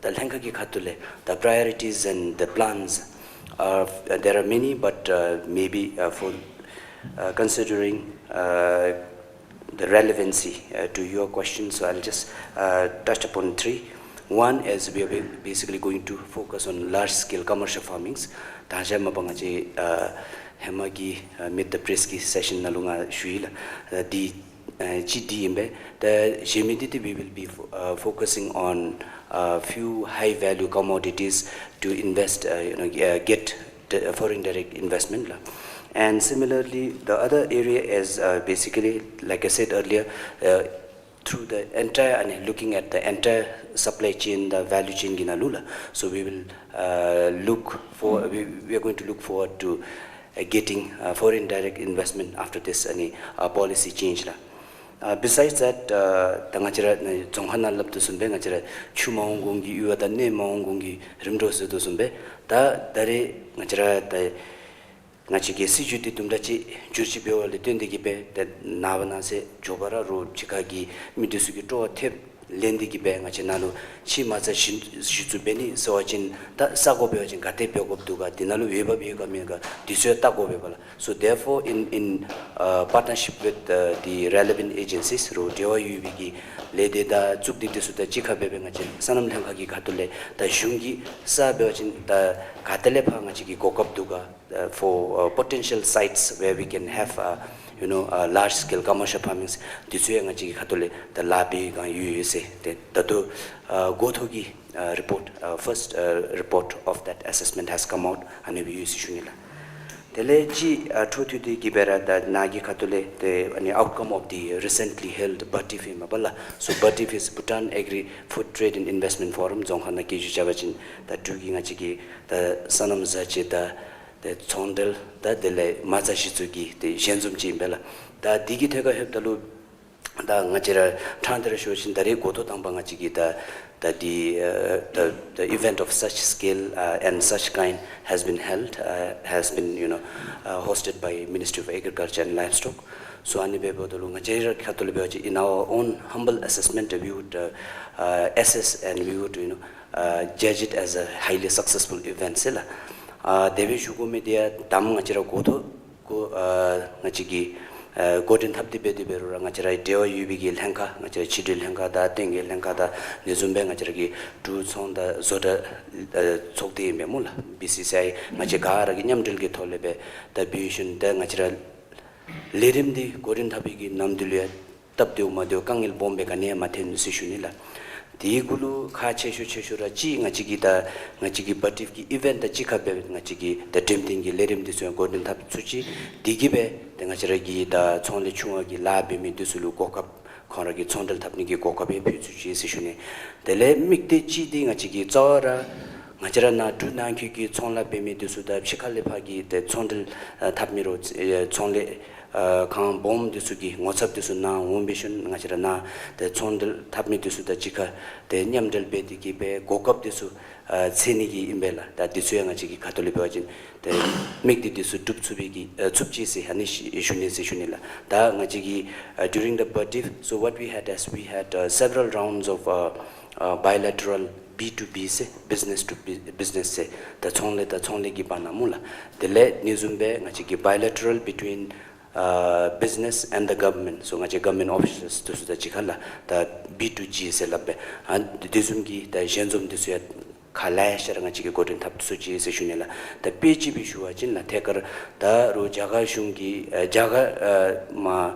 ད་ལྷན་ཁག་གི་ཁ་ཐུག་ལས་the priorities and the plans are, there are many, but, uh, maybe, uh, for, uh, considering, uh, the relevancy, uh, to your question, so I'll just, uh, touch upon three. One is we are ba- basically going to focus on large scale commercial farmings. ད་ཅི་མ་པ་ང་བཅས་ཨ་ཧེ་མ་གི་ཨ་Meet the Press གི་སེ་ཤཱན་ནང་ལུ་ང་ཞུ་ཡི་ལགས། ཨ་འདི་ཨ་གཅིག་འདི་ཨིན་པས། ད་གཞན་མི་འདི་འདི་we will be fo- uh, focusing on a few high value commodities to invest, uh, you know, uh, get the foreign direct investment ལགས། And similarly, the other area is, uh, basically, like I said earlier, uh, through the entire, I mean, looking at the entire supply chain, the value chain གི་ནང་ལུ་ལགས། So we will, uh, look for, we, we are going to look forward to, uh, getting, uh, foreign direct investment after this, I mean, uh, policy change ལགས། Uh, besides that, uh, ད་ང་བཅས་ར་རྫོང་ཁ་ནང་སླབ་དོ་བཟུམ་སྦེ་ང་བཅས་ར་ཆུ་མ་འོང་གོང་གི་གཡུར་བ་དང་གནས་མ་འོང་གོང་གི་རིམ་གྲོ་ཟེར་དོ་བཟུམ་སྦེ་ད་ད་རེས་ང་བཅས་ར་ད་ང་བཅས་ཀྱི་སྲིད་བྱུས་འདི་དུམ་གྲ་ཅིག་བསྒྱུར་བཅོས་འབད་བ་ལས་བརྟེན་ཏེ་གིས་སྦེ་ཏེ་ནངས་པ་གནངས་ཚེ་མགྱོགས་པ་ར་རོགས་ཕྱི་ཁ་གི་མི་འདི་ཚུ་གིས་སྤྲོ་བ་ཐེབས་ ལེན་ཏེ་གི་སྦེ་ང་བཅས་ནཱ་ལུ་ཕྱི་མ་རྩ་གཞི་གཞི་བཙུགས་འབད་ནི་ཟེར་བ་ཅིན་ད་ས་གོ་འབད་བ་ཅིན་ག་ཏེ་འབད་དགོཔ་འདུག་ག། དེ་ནང་ལུ་འོས་འབབ་ཡོད་ག་མེད་ག་དེ་ཚུ་ཡང་བལྟ་དགོ་པས་པ་ལགས། So therefore, in in uh, partnership with uh, the relevant agencies, རོགས་འབྲེལ་བ་ཡོད་པའི་གི་ལས་སྡེ་དང་གཙུག་སྡེ་དེ་ཚུ་དང་གཅིག་ཁར་འབད་བའི་ང་བཅས་སོ་ནམ་ལྷན་ཁག་གི་ཁ་ཐུག་ལས་ད་གཞུང་གི་ས་འབད་བ་ཅིན་ད་ག་ཏེ་ལས་ཕར་ང་བཅས་ཀྱི་གོ་སྐབས་འདུག་ག། Uh, for uh, potential sites where we can have uh, you know uh, large scale commercial farming, དེ་ཚུ་ཡང་ང་བཅས་ཀྱི་ཁ་ཐུག་ལས་ད་ལཱ་འབད་བའི་སྒང་ཡོད་ཡོད་ཟེར། ཏེ་ད་ལྟོ་uh, འགོ་ཐོག་གི uh, report, uh, first uh, report of that assessment has come out. ཨ་ནི་སྦེ་ཡོད་ཟེར་ཞུ་ནི་ལགས། དེ་ལས་ཅིག་ཨ་འཕྲོ་མཐུད་དེ་གི་སྦེ་ར་ད་ནཱ་གི་ཁ་ཐུག་ལས་ཏེ་ཨ་ནི་outcome of the recently held BATIF ཨིན་མས་པ་ལགས། So BATIF is Bhutan Agri Food Trade and Investment Forum. རྫོང་ཁ་ནང་སྐད་ཆ་བཤད་པ་ཅིན་ད་འབྲུག་གི་ང་བཅས་ཀྱི་ད་སོ་ནམ་བཟའ་ཆས་དང་ཏེ་ཚོང་འབྲེལ་དང་དེ་ལས་མ་རྩ་གཞི་བཙུགས་ཀྱི་ཏེ་ཞལ་འཛོམས་ཅིག་ཨིན་པས་ལགས། ད་འདི་གི་ཐད་ཁར་ལྷོདཔ་ད་ལུ་ད་ང་བཅས་ར་ཕྲང་སྟེ་ར་ཞུ་བ་ཅིན་ད་རེས་འགོ་ཐོག་དང་པ་ང་བཅས་ཀྱི་ད་ད་འདི་ཨ་ད་the event of such scale uh, and such kind has been held, uh, has been, you know, uh, hosted by Ministry of Agriculture and Livestock. So ཨ་ནི་འབདཝ་ད་ལུ་ང་བཅས་ར་ཁ་ཐུག་ལས་འབད་བ་ཅིན in our own humble assessment, we would uh, uh, assess and we would, you know, uh, judge it as a highly successful event ཟེར་ལགས། ཨ་དེ་སྦེ་ཞུ་དགོ་མི་འདི་ཡང་ད་ང་བཅས་ར་འགོ་ཐོག་གུ་ཨ་ང་བཅས་ཀྱིས་ཨ་འགོ་འདྲེན་འཐབ་སྟེ་འབད་དེ་འབད་རུང་ར་ང་བཅས་ར་འབྲེལ་བ་ཡོད་པའི་གི་ལྷན་ཁག་ང་བཅས་ར་ཕྱི་འབྲེལ་ལྷན་ཁག་དང་བསྟན་རྒྱས་ལྷན་ཁག་དང་དེ་བཟུམ་སྦེ་ང་བཅས་ར་གི་འབྲུག་ཚོང་དང་བཟོ་གྲྭ་ཨ་ཚོགས་སྡེ་ཨིན་པས་སྨོ་ལགས། བི་སི་སི་ཨའི་ང་བཅས་ག་ར་གིས་མཉམ་འབྲེལ་གྱི་ཐོག་ལས་སྦེ་ད་འབད་ཞིནམ་ད་ང་བཅས་ར་ལས་རིམ་འདི་འགོ་འདྲེན་འཐབ་པའི་གི་ནམ་དུས་ལུ་ཡང་སྟབས་བདེཝ་མ་བདེཝ་དཀའ་ངལ་སྦོམ་སྦེ་ག་ནི་ཡང་མ་ཐོན་ཟེར་ཞུ་ནི་ལགས། དེའི་གུ་ལུ་ཁག་ཆེ་ཤོས་ཆེ་ཤོས་ར་ཅིག་ང་བཅས་ཀྱི་ད་ང་བཅས་ཀྱི་BATIF གི་ཨི་ཝེནཊ་དང་གཅིག་ཁར་སྦེ་ང་བཅས་ཀྱི་ད་འགྲེམས་སྟོན་གྱི་ལས་རིམ་འདི་ཚུ་ཡང་འགོ་འདྲེན་འཐབ་ཚུགས་ཅི། དེ་གིས་སྦེ་ཏེ་ང་བཅས་ར་གི་ད་ཚོང་ལས་ཆུང་བ་གི་ལཱ་འབད་མི་འདི་ཚུ་ལུ་གོ་སྐབས་ཁོང་ར་གི་ཚོང་འབྲེལ་འཐབ་ནི་གི་གོ་སྐབས་ཡང་ཕུལ་ཚུགས་ཅི་ཟེར་ཞུ་ནི། དེ་ལས་དམིགས་གཏད་ཅིག་འདི་ང་བཅས་ཀྱི་རྩ་བ་ར་ང་བཅས་ར་ནཱ་འབྲུག་ནང་འཁོད་ཀྱི་ཚོང་ལཱ་འབད་མི་འདི་ཚུ་དང་ཕྱི་ཁ་ལས་ཕར་གྱི་ཏེ་ཚོང་འབྲེལ་ཨ་འཐབ་མི་རོགས་ཨེ་ཚོང་ལས་ཨ་ཁང་སྦོམ་འདི་ཚུ་གི་ངོ་ཚབ་འདི་ཚུ་ནཱ་འོང་འབད་ཞིནམ་ང་བཅས་ར་ནཱ་ཏེ་ཚོང་འབྲེལ་འཐབ་མི་འདི་ཚུ་དང་གཅིག་ཁར་ཏེ་མཉམ་འབྲེལ་འབད་དེ་གིས་སྦེ་གོ་སྐབས་འདི་ཚུ་ཨ་འཚོལ་ནི་གི་ཨིན་པས་ལགས། ད་འདི་ཚུ་ཡང་ང་བཅས་ཀྱི་ཁ་ཐུག་ལས་འབད་བ་ཅིན་ཏེ་དམིགས་གཏད་འདི་ཚུ་འགྲུབ་ཚུགས་པའི་གི་ཨ་ཚུགས་ཅི་ཟེར་ཨ་ནི་ཞུ་ཞུ་ནི་ཟེར་ཞུ་ནི་ལགས། ད་ང་བཅས་ཀྱི་ཨ་during the BATIF, so what we had as we had uh, several rounds of uh, uh, bilateral B two B ཟེར་business to bu- business ཟེར་ད་ཚོང་ལས་དང་ཚོང་ལས་ཀྱི་བར་ན་སྨོ་ལགས། དེ་ལས་དེ་བཟུམ་སྦེ་ང་བཅས་ཀྱི་bilateral between uh, business and the government, so ང་བཅས་government officials འདི་ཚུ་དང་གཅིག་ཁར་ལགས་ད་B two G ཟེར་སླབ་པས། ཨ་དེ་བཟུམ་གྱི་ད་ཞལ་འཛོམས་འདི་ཚུ་ཡང་ཁག་ལེ་ཤ་ར་ང་བཅས་ཀྱིས་འགོ་འདྲེན་འཐབ་ཚུགས་ཅི་ཟེར་ཞུ་ནི་ལགས། ད་དཔེ་ཅིག་སྦེ་ཞུ་བ་ཅིན་ལགས་ཐད་ཀར་ད་རུང་རྒྱ་གར་གཞུང་གི་ཨ་རྒྱ་གར་ཨ་མ་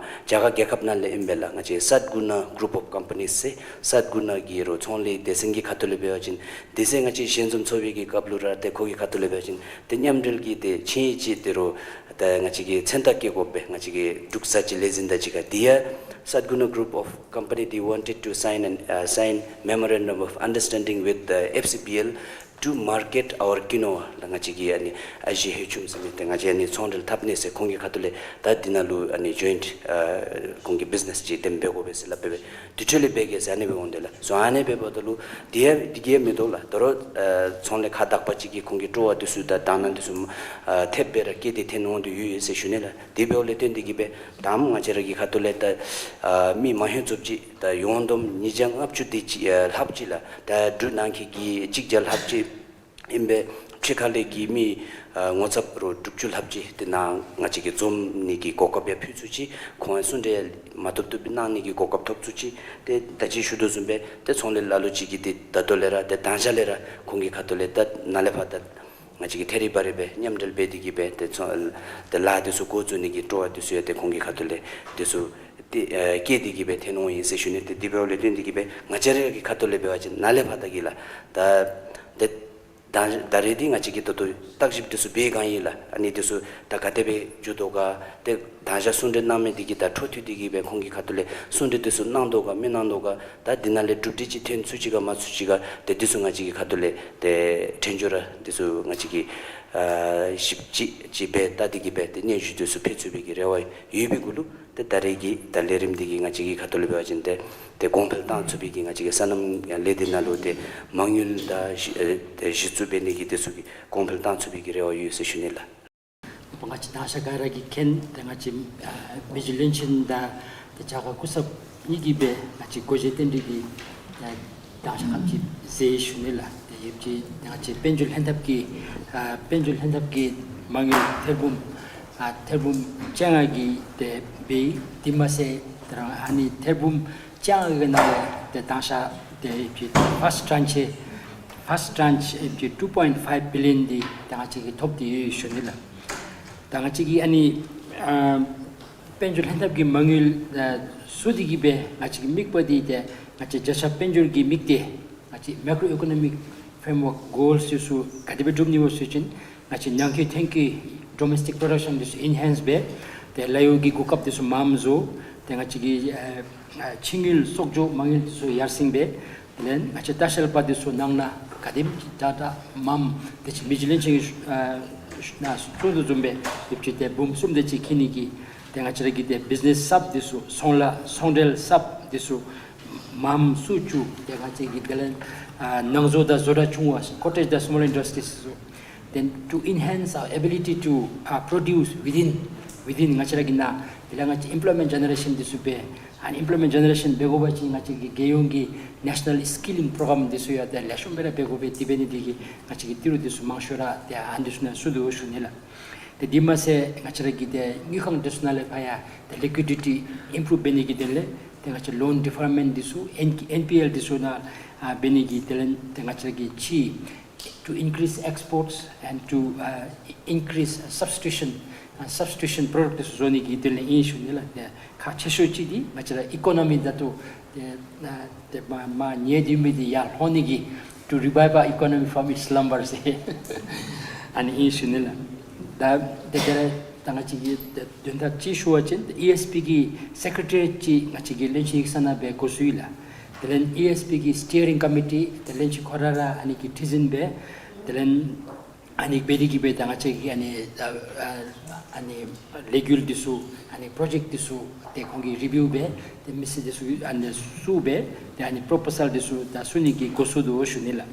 རྒྱ་གར་རྒྱལ་ཁབ་ནང་ལས་ཨིན་པས་ལགས། ང་བཅས་Sadguna Group of Companies ཟེར་སཱད་གུ་ན་གི་རོགས་ཚོང་ལས་སྡེ་ཚན་གྱི་ཁ་ཐུག་ལས་འབད་བ་ཅིན་དེ་ཚེ་ང་བཅས་ཞལ་འཛོམས་ཚོགས་པའི་གི་སྐབས་ལུ་ར་ཏེ་ཁོ་གི་ཁ་ཐུག་ལས་འབད་བ་ཅིན་ཏེ་མཉམ་འབྲེལ་གྱི་ཏེ་ཆིངས་ཡིག་ཅིག་ཏེ་རོགས་ད་ང་བཅས་ཀྱིས་མཚན་རྟགས་བཀོད་དགོ་པས། ང་བཅས་ཀྱི་འབྲུག་བཟའ་ཆས་ལས་འཛིན་དང་གཅིག་ཁར་དེ་ཡང་Sadguna Group of Company, they wanted to sign an uh, sign memorandum of understanding with the F C B L to market our quinoa. ལགས་ང་བཅས་ཀྱི་ཨ་ནི་ཨ་ཞི་ཧེ་ཆུམ་ཟེར་མི་ཏེ་ང་བཅས་ཨ་ནི་ཚོང་འབྲེལ་འཐབ་ནི་ཟེར་ཁོང་གི་ཁ་ཐུག་ལས་ད་འདི་ནང་ལུ་ཨ་ནི་ཇོའིནཊ་ཨ་ཁོང་གི་བིཛ་ནེས་ཅིག་དེམ་འབད་དགོ་པས་ཟེར་སླབ་སྦེ་འདི་འཕྲོ་ལས་འབད་གེ་ཟེར་ཨ་ནི་སྦེ་འོང་དེས་ལགས། སོ་ཨ་ནི་སྦེ་འབདཝ་ད་ལུ་དེ་ཡང་འདི་གིས་མི་དོ་ལགས། ད་རུང་ཨ་ཚོང་ལས་ཁག་དག་པ་ཅིག་གིས་ཁོང་གི་སྤྲོ་བ་འདི་ཚུ་དང་དང་བླངས་འདི་ཚུ་ཨ་ཐེབས་སྦེ་ར་བསྐྱེད་དེ་ཐོན་འོང་དོ་ཡོད་ཡོད་ཟེར་ཞུ་ནི་ལགས། དེ་འབདཝ་ལས་བརྟེན་ཏེ་གིས་སྦེ་དང་པ་ང་བཅས་ར་གི་ཁ་ཐུག་ལས་ད་ཨ་མི་མ་ཧེ་ཙོགས་ཅིག་ད་ཡོངས་བསྡོམས་ཉིས་བརྒྱ་ལྔ་བཅུ་དེ་ཅིག་ཨ་ལྷགཔ་ཅིག་ལགས། ད་འབྲུག་ནང་འཁོད་ཀྱི་གཅིག་བརྒྱ་ལྷགཔ་ཅིག་ཨིན་པས། ཕྱི་ཁ་ལས་ཀྱི་མི་ཨ་ངོ་ཚབ་རོགས་དྲུག་ཅུ་ལྷགཔ་ཅིག་དེ་ནང་ང་བཅས་ཀྱིས་འཛོམས་ནི་གི་གོ་སྐབས་ཡང་ཕུལ་ཚུགས་ཅི། ཁོང་ཡང་གསུང་གྲོས་མ་ཐོབ་ཐོབ་གནང་ནི་གི་གོ་སྐབས་ཐོབ་ཚུགས་ཅི། ཏེ་ད་ཅི་ཞུ་དོ་བཟུམ་སྦེ་ཏེ་ཚོང་ལས་ལ་ལུ་ཅིག་གིས་ཏེ་ད་ལྟོ་ལས་ར་ཏེ་དང་ཞག་ལས་ར་ཁོང་གི་ཁ་ཐུག་ལས་ད་ནཱ་ལས་ཕར་ད་ང་བཅས་ཀྱིས་ཐད་རི་བ་རི་སྦེ་མཉམ་འབྲེལ་འབད་དེ་གིས་སྦེ་ཏེ་ཚོང་ཏེ་ལཱ་འདི་ཚུ་འགོ་བཙུགས་ནི་གི་སྤྲོ་བ་འདི་ཚུ་ཡང་ཏེ་ཁོང་གི་ཁ་ཐུག་ལས་འདི་ཚུ་ཏེ་ཨ་བསྐྱེད་དེ་གིས་སྦེ་ཐོན་འོང་ཡི་ཟེར་ཞུ་ནི། ཏེ་དེ་འབདཝ་ལས་བརྟེན་ཏེ་གིས་སྦེ་ང་བཅས་ར་གི་ཁ་ཐུག་ལས་འབད་བ་ཅིན་ནཱ་ལས་ཕར་ད་གི་ལགས་ད་ཏེ་ད་ད་རེས་འདི་ང་བཅས་ཀྱིས་ད་ལྟོ་བརྟག་ཞིབ་འདི་ཚུ་འབད་ག་ཨིན་ལགས། ཨ་ནི་འདི་ཚུ་ད་ག་དེ་སྦེ་འགྱོ་དོ་ག། ཏེ་དང་ཞག་གསུང་གྲོས་གནང་མི་འདི་གིས་ད་འཕྲོ་མཐུད་དེ་གིས་སྦེ་ཁོང་གི་ཁ་ཐུག་ལས་གསུང་གྲོས་འདི་ཚུ་གནང་དོ་ག་མི་གནང་དོ་ག། ད་འདི་ནང་ལས་གྲུབ་འབྲས་ཅིག་ཐོན་ཚུགས་ཅི་ག་མ་ཚུགས་ཅི་ག། ཏེ་འདི་ཚུ་ང་བཅས་ཀྱི་ཁ་ཐུག་ལས་ཏེ་ཕྲན་བྱུང་ར་འདི་ཚུ་ང་བཅས་ཀྱིས་ཨ་ཞིབ་ཅིག་ཅིག་འབད་ད་དེ་གིས་སྦེ་ཏེ་སྙན་ཞུ་འདི་ཚུ་ཕུལ་ཚུགས་པའི་གི་རེ་བ་ཡོད་པའི་གུ་ལུ་ཏེ་ད་རེས་ཀྱི་ད་ལས་རིམ་འདི་གིས་ང་བཅས་ཀྱི་ཁ་ཐུག་ལས་འབད་བ་ཅིན་ཏེ་ཏེ་གོང་འཕེལ་བཏང་ཚུགས་པའི་གི་ང་བཅས་ཀྱི་སོ་ནམ་ལས་སྡེ་ནང་ལུ་ཏེ་མ་དངུལ་དང་གཞི་ཨེ་ཏེ་གཞི་བཙུགས་འབད་ནི་གི་འདི་ཚུ་གི་གོང་འཕེལ་བཏང་ཚུགས་པའི་གི་རེ་བ་ཡོད་ཟེར་ཞུ་ནི་ལགས། ང་བཅས་དང་ཞག་ག་ར་གིས་མཁྱེན། ཏེ་ང་བཅས་ཨ་མི་རྗེ་བློན་ཆེན་དང་ཏེ་བྱ་དགའ་སྐུ་ཚབ་གཉིས་ཀྱིས་སྦེ་ང་བཅས་སྒོ་འབྱེད་རྟེན་འབྲེལ་གྱི་ ད་ད་ཆ་ཁམས་ཅིག་ཟེར་ཞུ་ནི་ལགས། ཏེ་ཡོད་ཅི་ད་ང་བཅས་དཔལ་འབྱོར་ལྷན་ཐབས་ཀྱི་ཨ་དཔལ་འབྱོར་ལྷན་ཐབས་ཀྱི་མ་དངུལ་ཐེར་འབུམ་ཨ་ཐེར་འབུམ་བཅོ་ལྔ་གི་ཏེ་འབད་དེ་མ་ཚད་ཏེ་རང་ཨ་ནི་ཐེར་འབུམ་བཅོ་ལྔ་གི་ནང་ལས་ཏེ་ད་ཆ་ཏེ་ཡོད་ཅི་ཕཱསཊ་ཊྲཱནཤ་ཕཱསཊ་ཊྲཱནཤ་ཡོད་ཅི་two point five billion འདི་ད་ང་བཅས་ཀྱིས་ཐོབ་སྟེ་ཡོད་ཞུ་ནི་ལགས། ད་ང་བཅས་ཀྱིས་ཨ་ནི་ཨ་དཔལ་འབྱོར་ལྷན་ཐབས་ཀྱི་མ་དངུལ་ཨ་བཙུགས་ཏེ་གི་སྦེ་ང་བཅས་ཀྱི་དམིགས་པ་འདི་ཏེ་ང་བཅས་བརྒྱ་ཆ་དཔལ་འབྱོར་གྱི་དམིགས་གཏད་ང་བཅས་མེ་ཀྲོ་ཨི་ཀོ་ནོ་མིག་ཕྲེམ་ཝརཀ་གོལསི་འདི་ཚུ་ག་དེ་སྦེ་སྒྲུབ་ནི་སྨོ་ཟེར་བ་ཅིན་ང་བཅས་ནང་འཁོད་ཐོན་སྐྱེད་ཌོ་མེསི་ཊིག་པྲོ་ཌག་ཤཱན་འདི་ཚུ་ཨེན་ཧེནསི་འབད། ཏེ་ལཱ་གཡོག་གི་གོ་སྐབས་འདི་ཚུ་མངམ་བཟོ། ཏེ་ང་བཅས་ཀྱི་ཨ་ཕྱི་དངུལ་གསོག་འཇོག་མ་དངུལ་འདི་ཚུ་ཡར་སེང་འབད། དེ་ལས་ང་བཅས་ལྟ་བཤལ་པ་འདི་ཚུ་ནང་ན་ག་དེམ་ཅིག་དྲག་དྲག་མངམ་དེ་ཅིག་མི་ཅིག་བློན་ཆེན་གྱིས་ཨ་ནཱ་གསུང་དོ་བཟུམ་སྦེ་ཡོད་ཅི་ཏེ་འབུམ་གསུམ་དེ་ཅིག་ཁེ་ནི་གི་ཏེ་ང་བཅས་ར་གི་ཏེ་བིཛི་ནེསི་གསརཔ་འདི་ཚུ་ཚོང་ལཱ་ཚོང་འབྲེལ་གསརཔ་འདི་ཚུ་མངམ་བཙུགས་བཅུག། ཏེ་ང་བཅས་ཀྱི་དེ་ལས་ཨ་ནང་བཟོ་དང་བཟོ་གྲྭ་ཆུང་བ་ཀོ་ཊེཇ་དང་སི་མོལ་ཨིན་ཌསི་ཊྲིསི་འདི་ཚུ། Then to enhance our ability to uh, produce within within ང་བཅས་ར་གི་ནང་དེ་ལས་ང་བཅས་ཨེམ་པློའི་མེནཊ་ཇེ་ནེ་རེ་ཤཱན་འདི་ཚུ་འབད། ཨ་ནི་ཨེམ་པློའི་མེནཊ་ཇེ་ནེ་རེ་ཤཱན་འབད་དགོ་པ་ཅིན་ང་བཅས་ཀྱི་རྒྱལ་ཡོངས་ཀྱི་ནེ་ཤ་ནཱལ་སི་ཀིལ་ལིང་པྲོ་གརམ་འདི་ཚུ་ཡང་ཏེ་ལེགས་ཤོམ་སྦེ་ར་འབད་དགོ་པས། དེ་འབད་ནི་འདི་གིས་ང་བཅས་ཀྱིས་ཏི་རུ་འདི་ཚུ་མང་ཤོས་ར་ཏེ་ཨ་ནི་འདི་ཚུ་ནང་བཙུགས་དོ་ཞུ་ནི་ལགས། ཏེ་དེ་མ་ཚད་ང་བཅས་ར་གི་ཏེ་དངུལ་ཁང་འདི་ཚུ་ནང་ལས་ཕར་ཡང་ཏེ་ལི་ཀུའི་ཌི་ཊི་ཨིམ་པྲུབ་འབད་ནི་གི་དོན་ལས་ཏེ་ང་བཅས་ལོན་ཌི་ཕར་མེནཊ་འདི་ཚུ་ཨེན་ཨེན་པི་ཨེལ་འདི་ཚུ་ནང་ཨ་འབད་ནི་གི་དེ་ལས་ཏེ་ང་བཅས་ར་གི་ཅིག to increase exports and to uh, increase substitution uh, substitution པྲོ་ཌགཊ་འདི་ཚུ་བཟོ་ནི་གི་དོན་ལས་ཨིན་ཞུ་ནི་ལགས། ཏེ་ཁག་ཆེ་ཤོས་ཅིག་འདི་ང་བཅས་ར་ཨི་ཀོ་ནོ་མི་ད་ལྟོ་ཏེ་ཨ་ཏེ་མར་མར་ཉལ་ཏེ་མི་འདི་ཡར་ལྷོད་ནི་གི to revive our economy from its slumber ཟེར་ཨ་ནི་ཨིན་ཞུ་ནི་ལགས། ད་ཏེ་དེ་ར་ད་ང་བཅས་ཀྱི་ཏེ་དོན་དག་ཅིག་ཞུ་བ་ཅིན་ཨི་ཨེསི་པི་གི་སེཀ་རེ་ཊ་རི་ཡེཊ་ཅིག་ང་བཅས་ཀྱི་བློན་ཆེན་ཡིག་ཚང་ནང་སྦེ་འགོ་བཙུགས་ཡི་ལགས། དེ་ལས་ཨི་ཨེསི་པི་གི་སི་ཊི་ཡ་རིང་ཀོ་མི་ཊི་ཏེ་བློན་ཆེན་ཁོ་ར་ར་ཨ་ནི་གི་ཁྲི་འཛིན་འབད། དེ་ལས་ཨ་ནི་འབད་དེ་གི་སྦེ་ད་ང་བཅས་ཀྱི་ཨ་ནི་ཨ་ཨ་ཨ་ནི་ལས་འགུལ་འདི་ཚུ་ཨ་ནི་པྲོ་ཇེཀཊ་འདི་ཚུ་ཏེ་ཁོང་གིས་རི་བིའུ་འབད། ཏེ་མི་སེར་འདི་ཚུ་ཨ་ནི་བཙུགས་འབད། ཏེ་ཨ་ནི་པྲོ་པོ་ཟལ་འདི་ཚུ་ད་བཙུགས་ནི་གི་འགོ་བཙུགས་དོ་ཞུ་ནི་ལགས།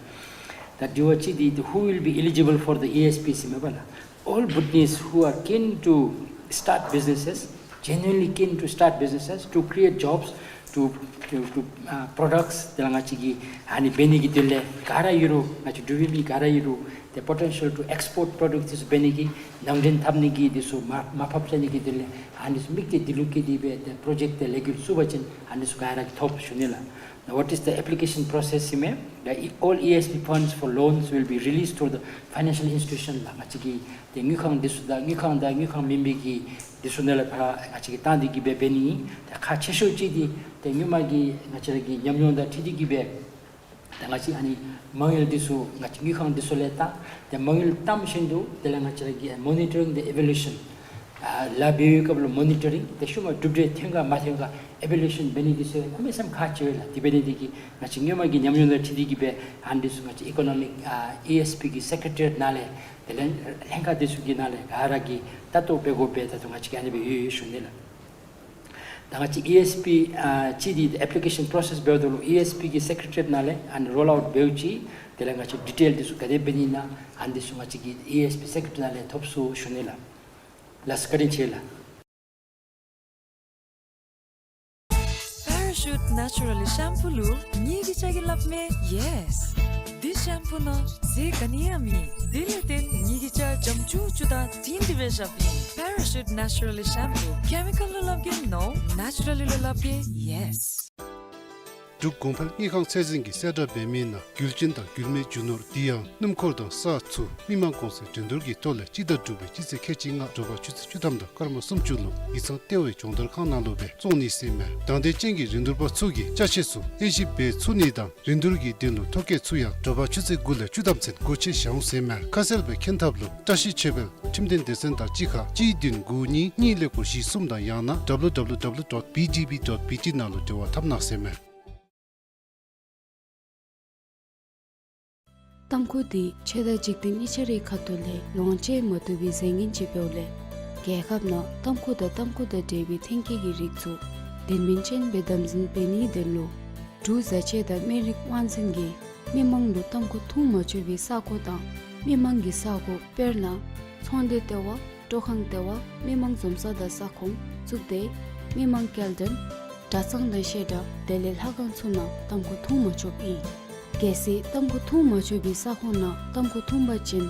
ད་དྲི་བ་ཅིག་འདི་who will be eligible for the ཨེ་ཨེསི་པི་ཟེར་མས་པ་ལགས། All Bhutanese who are keen to start businesses, genuinely keen to start businesses, to create jobs, to to to uh, products དེ་ལས་ང་བཅས་ཀྱིས་ཨ་ནི་འབད་ནི་གི་དོན་ལས་ག་ར་ཡོད་རུང་ང་བཅས་འབྲུག་པའི་མི་ག་ར་ཡོད་རུང་ཏེ་པོ་ཊེན་ཤཱལ་ཊུ་ཨེགསི་པོརཊ་པྲོ་ཌགཊ་འདི་ཚུ་འབད་ནི་གི་ནང་འདྲེན་འཐབ་ནི་གི་འདི་ཚུ་མར་མར་ཕབ་བཅའ་ནི་གི་དོན་ལས་ཨ་ནི་ཚུ་དམིགས་གཏད་འདི་ལུ་བསྐྱེད་དེ་སྦེ་ཏེ་པྲོ་ཇེཀཊ་ཏེ་ལས་འགུལ་བཙུགས་པ་ཅིན་ཨ་ནི་ཚུ་ག་ར་གིས་ཐོབ་ཞུ་ནི་ལགས། Now, what is the application process ཟེར་མས། The all ཨེ་ཨེསི་པི funds for loans will be released through the financial institution ལགས། ང་བཅས་ཀྱི་ཏེ་དངུལ་ཁང་འདི་ཚུ་དང་དངུལ་ཁང་དང་དངུལ་ཁང་མེན་པའི་གི་འདི་ཚུ་ནང་ལས་ཕར་ང་བཅས་ཀྱིས་བཏང་སྟེ་གི་སྦེ་འབད་ནི། ཏེ་ཁག་ཆེ་ཤོས་ཅིག་འདི་ཏེ་སྔོན་མ་གི་ང་བཅས་ར་གི་ཉམས་མྱོང་དང་འཁྲིལ་ཏེ་གི་སྦེ་ཏེ་ང་བཅས་ཨ་ནི་མ་དངུལ་འདི་ཚུ་ང་བཅས་དངུལ་ཁང་འདི་ཚུ་ལས་བཏང་། ཏེ་མ་དངུལ་བཏངམ་བཞིན་དུ་དེ་ལས་ང་བཅས་ར་གི་མོ་ནི་ཊ་རིང་དང་ཨི་ཝེ་ལུ་ཨེ་ཤཱན་ཨ་ལཱ་འབད་བའི་སྐབས་ལུ་མོ་ནི་ཊ་རིང་ཏེ་ཤུལ་མ་གྲུབ་འབྲས་ཐོན་ག་མ་ཐོན་ག་ཨི་ཝེ་ལུ་ཨེ་ཤཱན་འབད་ནི་འདི་ཚུ་གནམ་མེད་ས་མེད་ཁག་ཆེ་བས་ལགས། དེ་འབད་ནི་འདི་གིས་ང་བཅས་སྔོན་མ་གི་ཉམས་མྱོང་དང་འཁྲིལ་ཏེ་གི་སྦེ་ཨ་ནི་འདི་ཚུ་ང་བཅས་ཨི་ཀོ་ནོ་མིག་ཨ་ཨེ་ཨེསི་པི་གི་སེཀ་རེ་ཊ་རི་ཡེཊ་ནང་ལས་དེ་ལས་ལྷན་ཁག་འདི་ཚུ་གི་ནང་ལས་ག་ར་གིས་ལྟ་རྟོག་འབད་དགོ་པས། ད་ལྟོ་ང་བཅས་ཀྱིས་ཨ་ནི་སྦེ་ཡོད་ཡོད་ཞུ་ནི་ལགས། ད་ང་བཅས་ཨེ་ཨེསི་པི་ཨ་ཅིག་འདི་ཨེཔ་ལི་ཀེ་ཤཱན་པྲོ་སེསི་འབདཝ་ད་ལུ་ཨེ་ཨེསི་པི་གི་སེཀ་རེ་ཊ་རི་ཡེཊ་ནང་ལས་ཨ་ནི་རོལ་ཨའུཊ་འབདཝ་ཅིག་དེ་ལས་ང་བཅས་ཌི་ཊེལ་འདི་ཚུ་ག་དེ་འབད་ནི་ཨིན་ན་ཨ་ནི་འདི་ཚུ་ང་བཅས་ཀྱིས་ཨེ་ཨེསི་པི་སེཀ་རེ་ཊ་རི་ནང་ལས་ཐོབ་ཚུགས་ཞུ་ནི་ལགས། ལགས་སོ་བཀའ་དྲིན་ཆེ་ལགས། པེ་ར་ཤུཊ་ནེ་ཅུ་ར་ལི་ཤམ་པུ་ལུ་ངེ་གི་ཅ་གི་སླབ་མས་ཡེས། འདི་ཤམ་པུ་ནང་ཟས་ག་ནི་ཡང་མེད། དེ་ལས་བརྟེན་ངེ་གི་ཅ་འཇམ་ཅུག་ཅུ་དང་དྲིང་སྒྲི་སྦེ་བཞགཔ་ཨིན། པེ་ར་ཤུཊ་ནེ་ཅུ་ར་ལི་ཤམ་པུ། ཀེ་མི་ཀཱལ་ལུ་སླབ་གེ་ནོ། ནེ་ཅུ་ར་ལི་ལུ་སླབ་གེ་ཡེས། འབྲུག་གོང་འཕེལ་དངུལ་ཁང་ཚད་འཛིན་གྱིས་གསལ་བསྒྲགས་འབད་མི་ནང་རྒྱུད་ཆེན་དང་རྒྱུད་སྨད་རྒྱུ་ནོར་དེ་ཡང་སྣུམ་འཁོར་དང་ས་ཚུ་མི་མང་གོང་ཚད་འགྲན་བསྡུར་གྱི་ཐོག་ལས་སྤྱི་ཟླ་དྲུག་པའི་སྤྱི་ཚེས་ཁལ་གཅིག་ལྔ་དྲོ་པ་ཆུ་ཚོད་བཅུ་ཐམ་དང་སྐར་མ་སུམ་ཅུ་ལུ་ཡིག་ཚང་ལྟེ་བའི་སྦྱོང་བརྡར་ཁང་ནང་ལུ་སྦེ་བཙོང་ནི་ཟེར་མས། དང་འདོད་ཅན་གྱི་རིན་བསྡུར་པ་ཚུ་གིས་ཅ་ཆས་ཚུ་དབྱེ་ཞིབ་འབད་ཚུགས་ནི་དང་རིན་བསྡུར་གྱི་དོན་ལུ་ཐོ་བཀོད་ཚུ་ཡང་དྲོ་པ་ཆུ་ཚོད་དགུ་ལས་བཅུ་ཐམ་ཚུན་སྒོ་ཕྱེ་བཞག་འོང་ཟེར་མས། ཁ་གསལ་སྦེ་མཁྱེན་ཐབས་ལུ་བཀྲ་ཤིས་ཆོས་འཕེལ་ཁྲིམས་དོན་སྡེ་ཚན་དང་གཅིག་ཁར་གཅིག་བདུན་དགུ་གཉིས་གཉིས་ཀླད་ཀོར་བཞི་གསུམ་དང་ཡང་ན་W W W dot B D B dot B T ནང་ལུ་འབྲེལ་བ་འཐབ་གནང་ཟེར་མས། ཏམ་ཁུ་འདི་ཆོས་དང་འཇིག་རྟེན་གཉིས་ཆ་རའི་ཁ་ཐུག་ལས་ལོངས་སྤྱོད་མ་བཏུབ་པའི་རྫས་ངན་ཅིག་འབདཝ་ལས་རྒྱལ་ཁབ་ནང་ཏམ་ཁུ་དང་ཏམ་ཁུ་དང་འབྲེལ་བའི་ཐོན་སྐྱེད་ཀྱི་རིགས་ཚུ་དོན་སྨིན་ཅན་སྦེ་དམ་འཛིན་འབད་ནིའི་དོན་ལུ་འབྲུག་བཟའ་ཆས་དང་སྨན་རིགས་དབང་འཛིན་གྱིས་མི་མང་ལུ་ཏམ་ཁུ་འཐུང་མ་ཆོག་པའི་ས་གོ་དང་མི་མང་གི་ས་གོ་དཔེར་ན་ཚོང་སྡེ་ལྟེ་བ། སྤྲོ་ཁང་ལྟེ་བ། མི་མང་འཛོམས་ས་དང་ས་ཁོངས་བཙུགས་ཏེ་མི་མང་སྐྱེལ་འདྲེན་ གྲྭ་ཚང་དང་བཤད་གྲྭ་དེ་ལས་ལྷ་ཁང་ཚུ་ནང་ཏམ་ཁུ་འཐུང་མ་ཆོགཔ་ཨིན། གལ་སྲིད་ཏམ་ཁུ་འཐུང་མ་ཆོག་པའི་ས་ཁོངས་ནང་ཏམ་ཁུ་འཐུང་པ་ཅིན་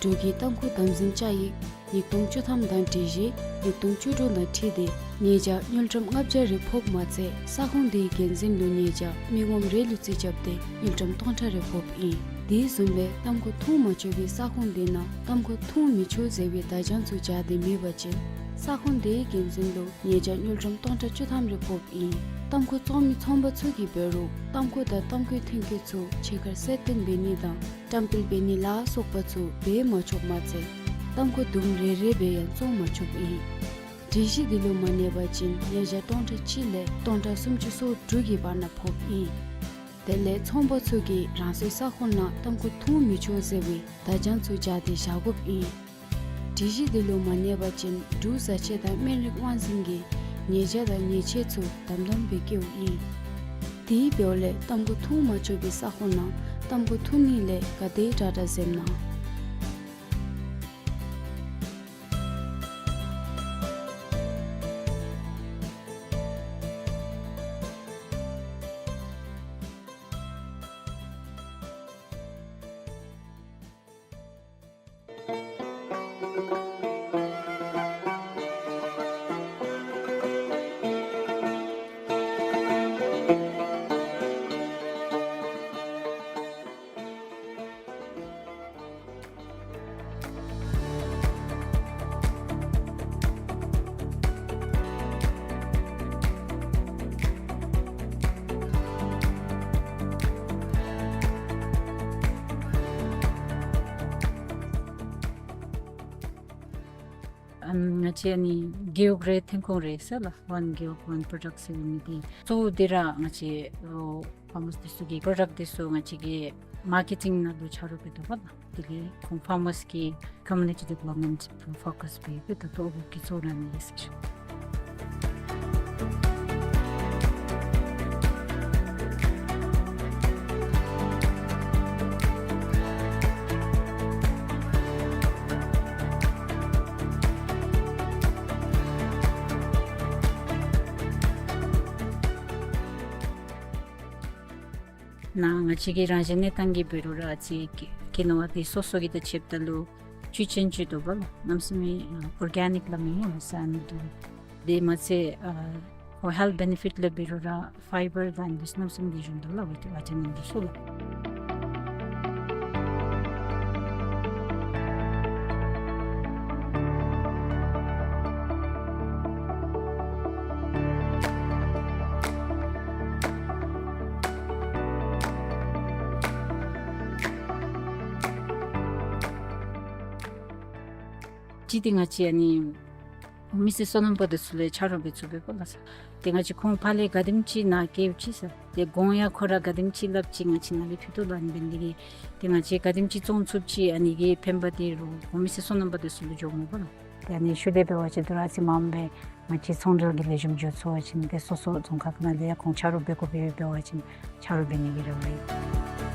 འབྲུག་གི་ཏམ་ཁུ་དམ་འཛིན་བཅའ་ཡིག་ཉིས་སྟོང་བཅུ་ཐམ་དང་སྒྲིག་གཞི་ཉིས་སྟོང་བཅུ་དྲུག་དང་འཁྲིལ་ཏེ་ཉེས་བྱ་དངུལ་ཀྲམ་ལྔ་བརྒྱ་རེ་ཕོགཔ་མ་ཚད་ས་ཁོངས་དེའི་འགན་འཛིན་ལུ་ཉེས་བྱ་མི་ངོམ་རེ་ལུ་རྩིས་རྐྱབ་སྟེ་དངུལ་ཀྲམ་སྟོང་ཕྲག་རེ་ཕོགཔ་ཨིན། དེ་བཟུམ་སྦེ་ཏམ་ཁུ་འཐུང་མ་ཆོག་པའི་ས་ཁོངས་དེ་ནང་ཏམ་ཁུ་འཐུང་མི་ཆོག་ཟེར་བའི་བརྡ་བྱང་ཚུ་སྦྱར་ཏེ་མེད་པ་ཅིན་ས་ཁོངས་དེའི་འགན་འཛིན་ལུ་ཉེས་བྱ་དངུལ་ཀྲམ་སྟོང་ཕྲག་བཅུ་ཐམ་རེ་ཕོགཔ་ཨིན། ཏམ་ཁུ་བཙོང་མི་ཚོང་པ་ཚུ་གིས་འབད་རུང་ཏམ་ཁུ་དང་ཏམ་ཁུའི་ཐོན་སྐྱེད་ཚུ་ཕྱི་ཁར་གསལ་སྟོན་འབད་ནི་དང་བཀྲམ་སྤེལ་འབད་ནི་ལ་སོགས་པ་ཚུ་འབད་མ་ཆོགཔ་མ་ཚད་ཏམ་ཁུ་དུམ་རེ་རེ་སྦེ་ཡང་བཙོང་མ་ཆོགཔ་ཨིན། སྒྲིག་གཞི་དེ་ལུ་མ་གནས་པ་ཅིན་ཉེས་བྱ་སྟོང་ཕྲག་གཅིག་ལས་སྟོང་ཕྲག་སུམ་ཅུ་སོ་དྲུག་གི་བར་ན་ཕོགཔ་ཨིན། དེ་ལས་ཚོང་པ་ཚུ་གིས་རང་སོའི་ས་ཁོངས་ནང་ཏམ་ཁུ་འཐུང་མི་ཆོག་ཟེར་བའི་བརྡ་བྱང་ཚུ་སྦྱར་ཏེ་བཞག་དགོཔ་ཨིན། སྒྲིག་གཞི་དེ་ལུ་མ་གནས་པ་ཅིན་འབྲུག་བཟའ་ཆས་དང་སྨན་རིགས་དབང་འཛིན་གྱིས་ཉེས་བྱ་དང་ཉེས་ཆད་ཚུ་དམ་དམ་སྦེ་བཀལཝ་ཨིན། དེ་འབདཝ་ལས་ཏམ་ཁུ་འཐུང་མ་ཆོག་པའི་ས་ཁོངས་ནང་ཏམ་ཁུ་འཐུང་ནི་ལས་ག་དེ་དྲག་དྲག་འཛེམ་གནང་། ཨམ་ང་བཅས་ཨ་ནི་རྒེད་འོག་རེ་ཐོན་ཁུངས་རེ་ཟེར་ལགས། One Gewog One Product ཟེར་མི་འདི་གཙོ་བོ་འདི་ར་ང་བཅས་ཨོ་ཕར་མར་སི་འདི་ཚུ་གི་པྲོ་ཌཀཊ་འདི་ཚུ་ང་བཅས་ཀྱིས་མར་ཀེ་ཊིང་ནང་ལུ་ཆ་རོགས་འབད་དོ་བ་ལགས། དེ་ལས་ཁོང་ཕར་མར་སི་གི་ཀོ་མིའུ་ནི་ཊི་ཌི་ཝེ་ལོབ་མེནཊ་ཕོ་ཀསི་འབད་འབད་དོ་བ་ལགས། འདི་གཙོ་བོ་ར་ཨ་ནི་ཨིན་ཟེར་ཞུ། ནཱ་ང་བཅས་ཀྱི་རང་བཞིན་གནས་སྟངས་ཀྱིས་འབད་རུང་ར་ཨ་ཙི་ཀི་ཀི་ནོ་བ་འདི་སོ་སོ་གི་དང་ཕྱདཔ་ད་ལུ་བཅུད་ཅན་ཅིག་འདུག་པ་ལགས། གནམ་མེད་ས་མེད་ཨོར་གེ་ནིཀ་ལགས། མེན་ན་ས་ནི་འདུག། དེ་མ་ཚད་ཨ་ཁོ་ཧེལཐ་བེ་ནི་ཕིཊ་ལུ་འབད་རུང་ར་ཕའི་བར་དང་འདི་ཚུ་གནམ་མེད་ས་མེད་ལེགས་ཤོམ་འདུག་ལགས། ཝི་ཊ་ཝི་ཊ་མིན་འདི་ཚུ་ལགས། ཅིག་འདི་ང་བཅས་ཨ་ནི་མི་སེར་སོ་ནམ་པ་འདི་ཚུ་ལས་ཆ་རོགས་འབད་ཚུགས་པས་པ་ལགས་སོ། ཏེ་ང་བཅས་ཁོང་ཕར་ལས་ག་དེམ་ཅིག་ནཱ་བསྐྱལཝ་ཅིག་ཟེར། ཏེ་གོང་ཡང་ཁོ་ར་ག་དེམ་ཅིག་སླབ་ཅིག་ང་བཅས་ནཱ་ལས་ཕུལ་དོ་ལགས། ཨ་ནི་འབད་ནི་འདི་གིས་ཏེ་ང་བཅས་ག་དེམ་ཅིག་བཙོང་ཚུགསཔ་ཅིག་ཨ་ནི་གི་ཕན་པ་འདི་རོགས་ཁོང་མི་སེར་སོ་ནམ་པ་འདི་ཚུ་ལུ་འགྱོཝ་མས་པ་ལགས། ཏེ་ཨ་ནི་ཤུལ་ལས་འབད་བ་ཅིན་དོ་རུང་ཨ་ཙི་མངམ་སྦེ་ང་བཅས་ཚོང་འབྲེལ་གྱི་ལེགས་ཤོམ་འགྱོ་ཚུགས་པ་ཅིན་ཏེ་སོ་སོ་རྫོང་ཁག་ནང་ལས་ཡང་ཁོང་ཆ་རོགས་འབད་དགོཔ་འབད་བ་ཅིན་ཆ་རོགས་འབད་ནི་གི་རེ་བ་ཡོད།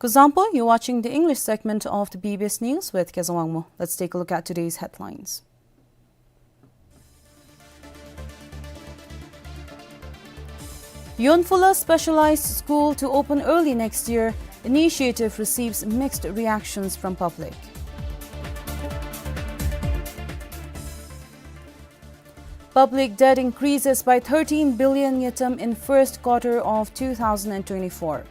Kuzuzangpo, you're watching the English segment of the B B S News with Kezang Wangmo. Let's take a look at today's headlines. Yonphula specialized school to open early next year. Initiative receives mixed reactions from public. Public debt increases by thirteen billion ngultrum in first quarter of two thousand and twenty-four.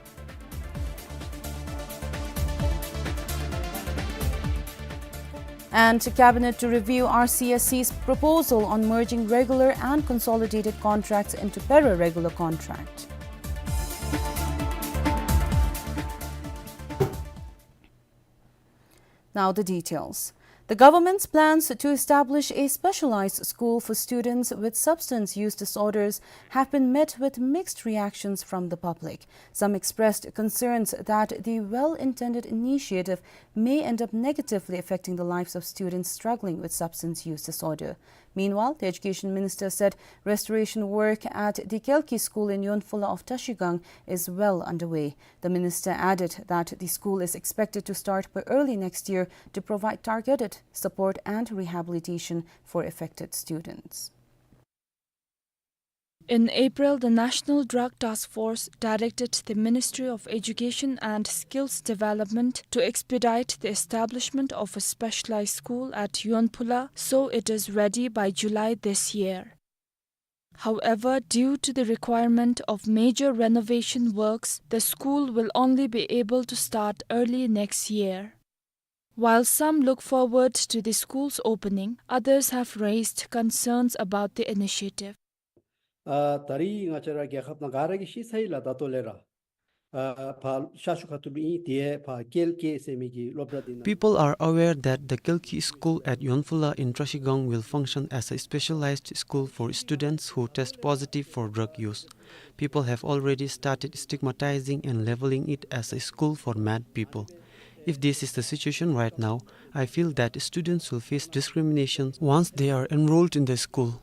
And Cabinet to review R C S C's proposal on merging regular and consolidated contracts into para-regular contract. Now the details. The government's plans to establish a specialized school for students with substance use disorders have been met with mixed reactions from the public. Some expressed concerns that the well-intended initiative may end up negatively affecting the lives of students struggling with substance use disorder. Meanwhile, the education minister said restoration work at the Kelki school in Yonphula of Trashigang is well underway. The minister added that the school is expected to start by early next year to provide targeted support and rehabilitation for affected students. In April, the National Drug Task Force directed the Ministry of Education and Skills Development to expedite the establishment of a specialized school at Yonphula, so it is ready by July this year. However, due to the requirement of major renovation works, the school will only be able to start early next year. While some look forward to the school's opening, others have raised concerns about the initiative. ཨ་ད་རིས་ང་བཅས་ར་རྒྱལ་ཁབ་ནང་ག་ར་གིས་ཤེས་ཚར་ཡི་ལགས། ད་ལྟོ་ལས་ར་ཨ་ཕར་ཤར་ཕྱོགས་ཁ་ཐུག་ལུ་ཨིན། དེ་ཕར་ཀེལ་ཀེ་ཟེར་མི་གི་སློབ་གྲྭ་འདི་ནང་། People are aware that the Kelki school at Yonphula in Trashigang will function as a specialized school for students who test positive for drug use. People have already started stigmatizing and labeling it as a school for mad people. If this is the situation right now, I feel that students will face discrimination once they are enrolled in the school.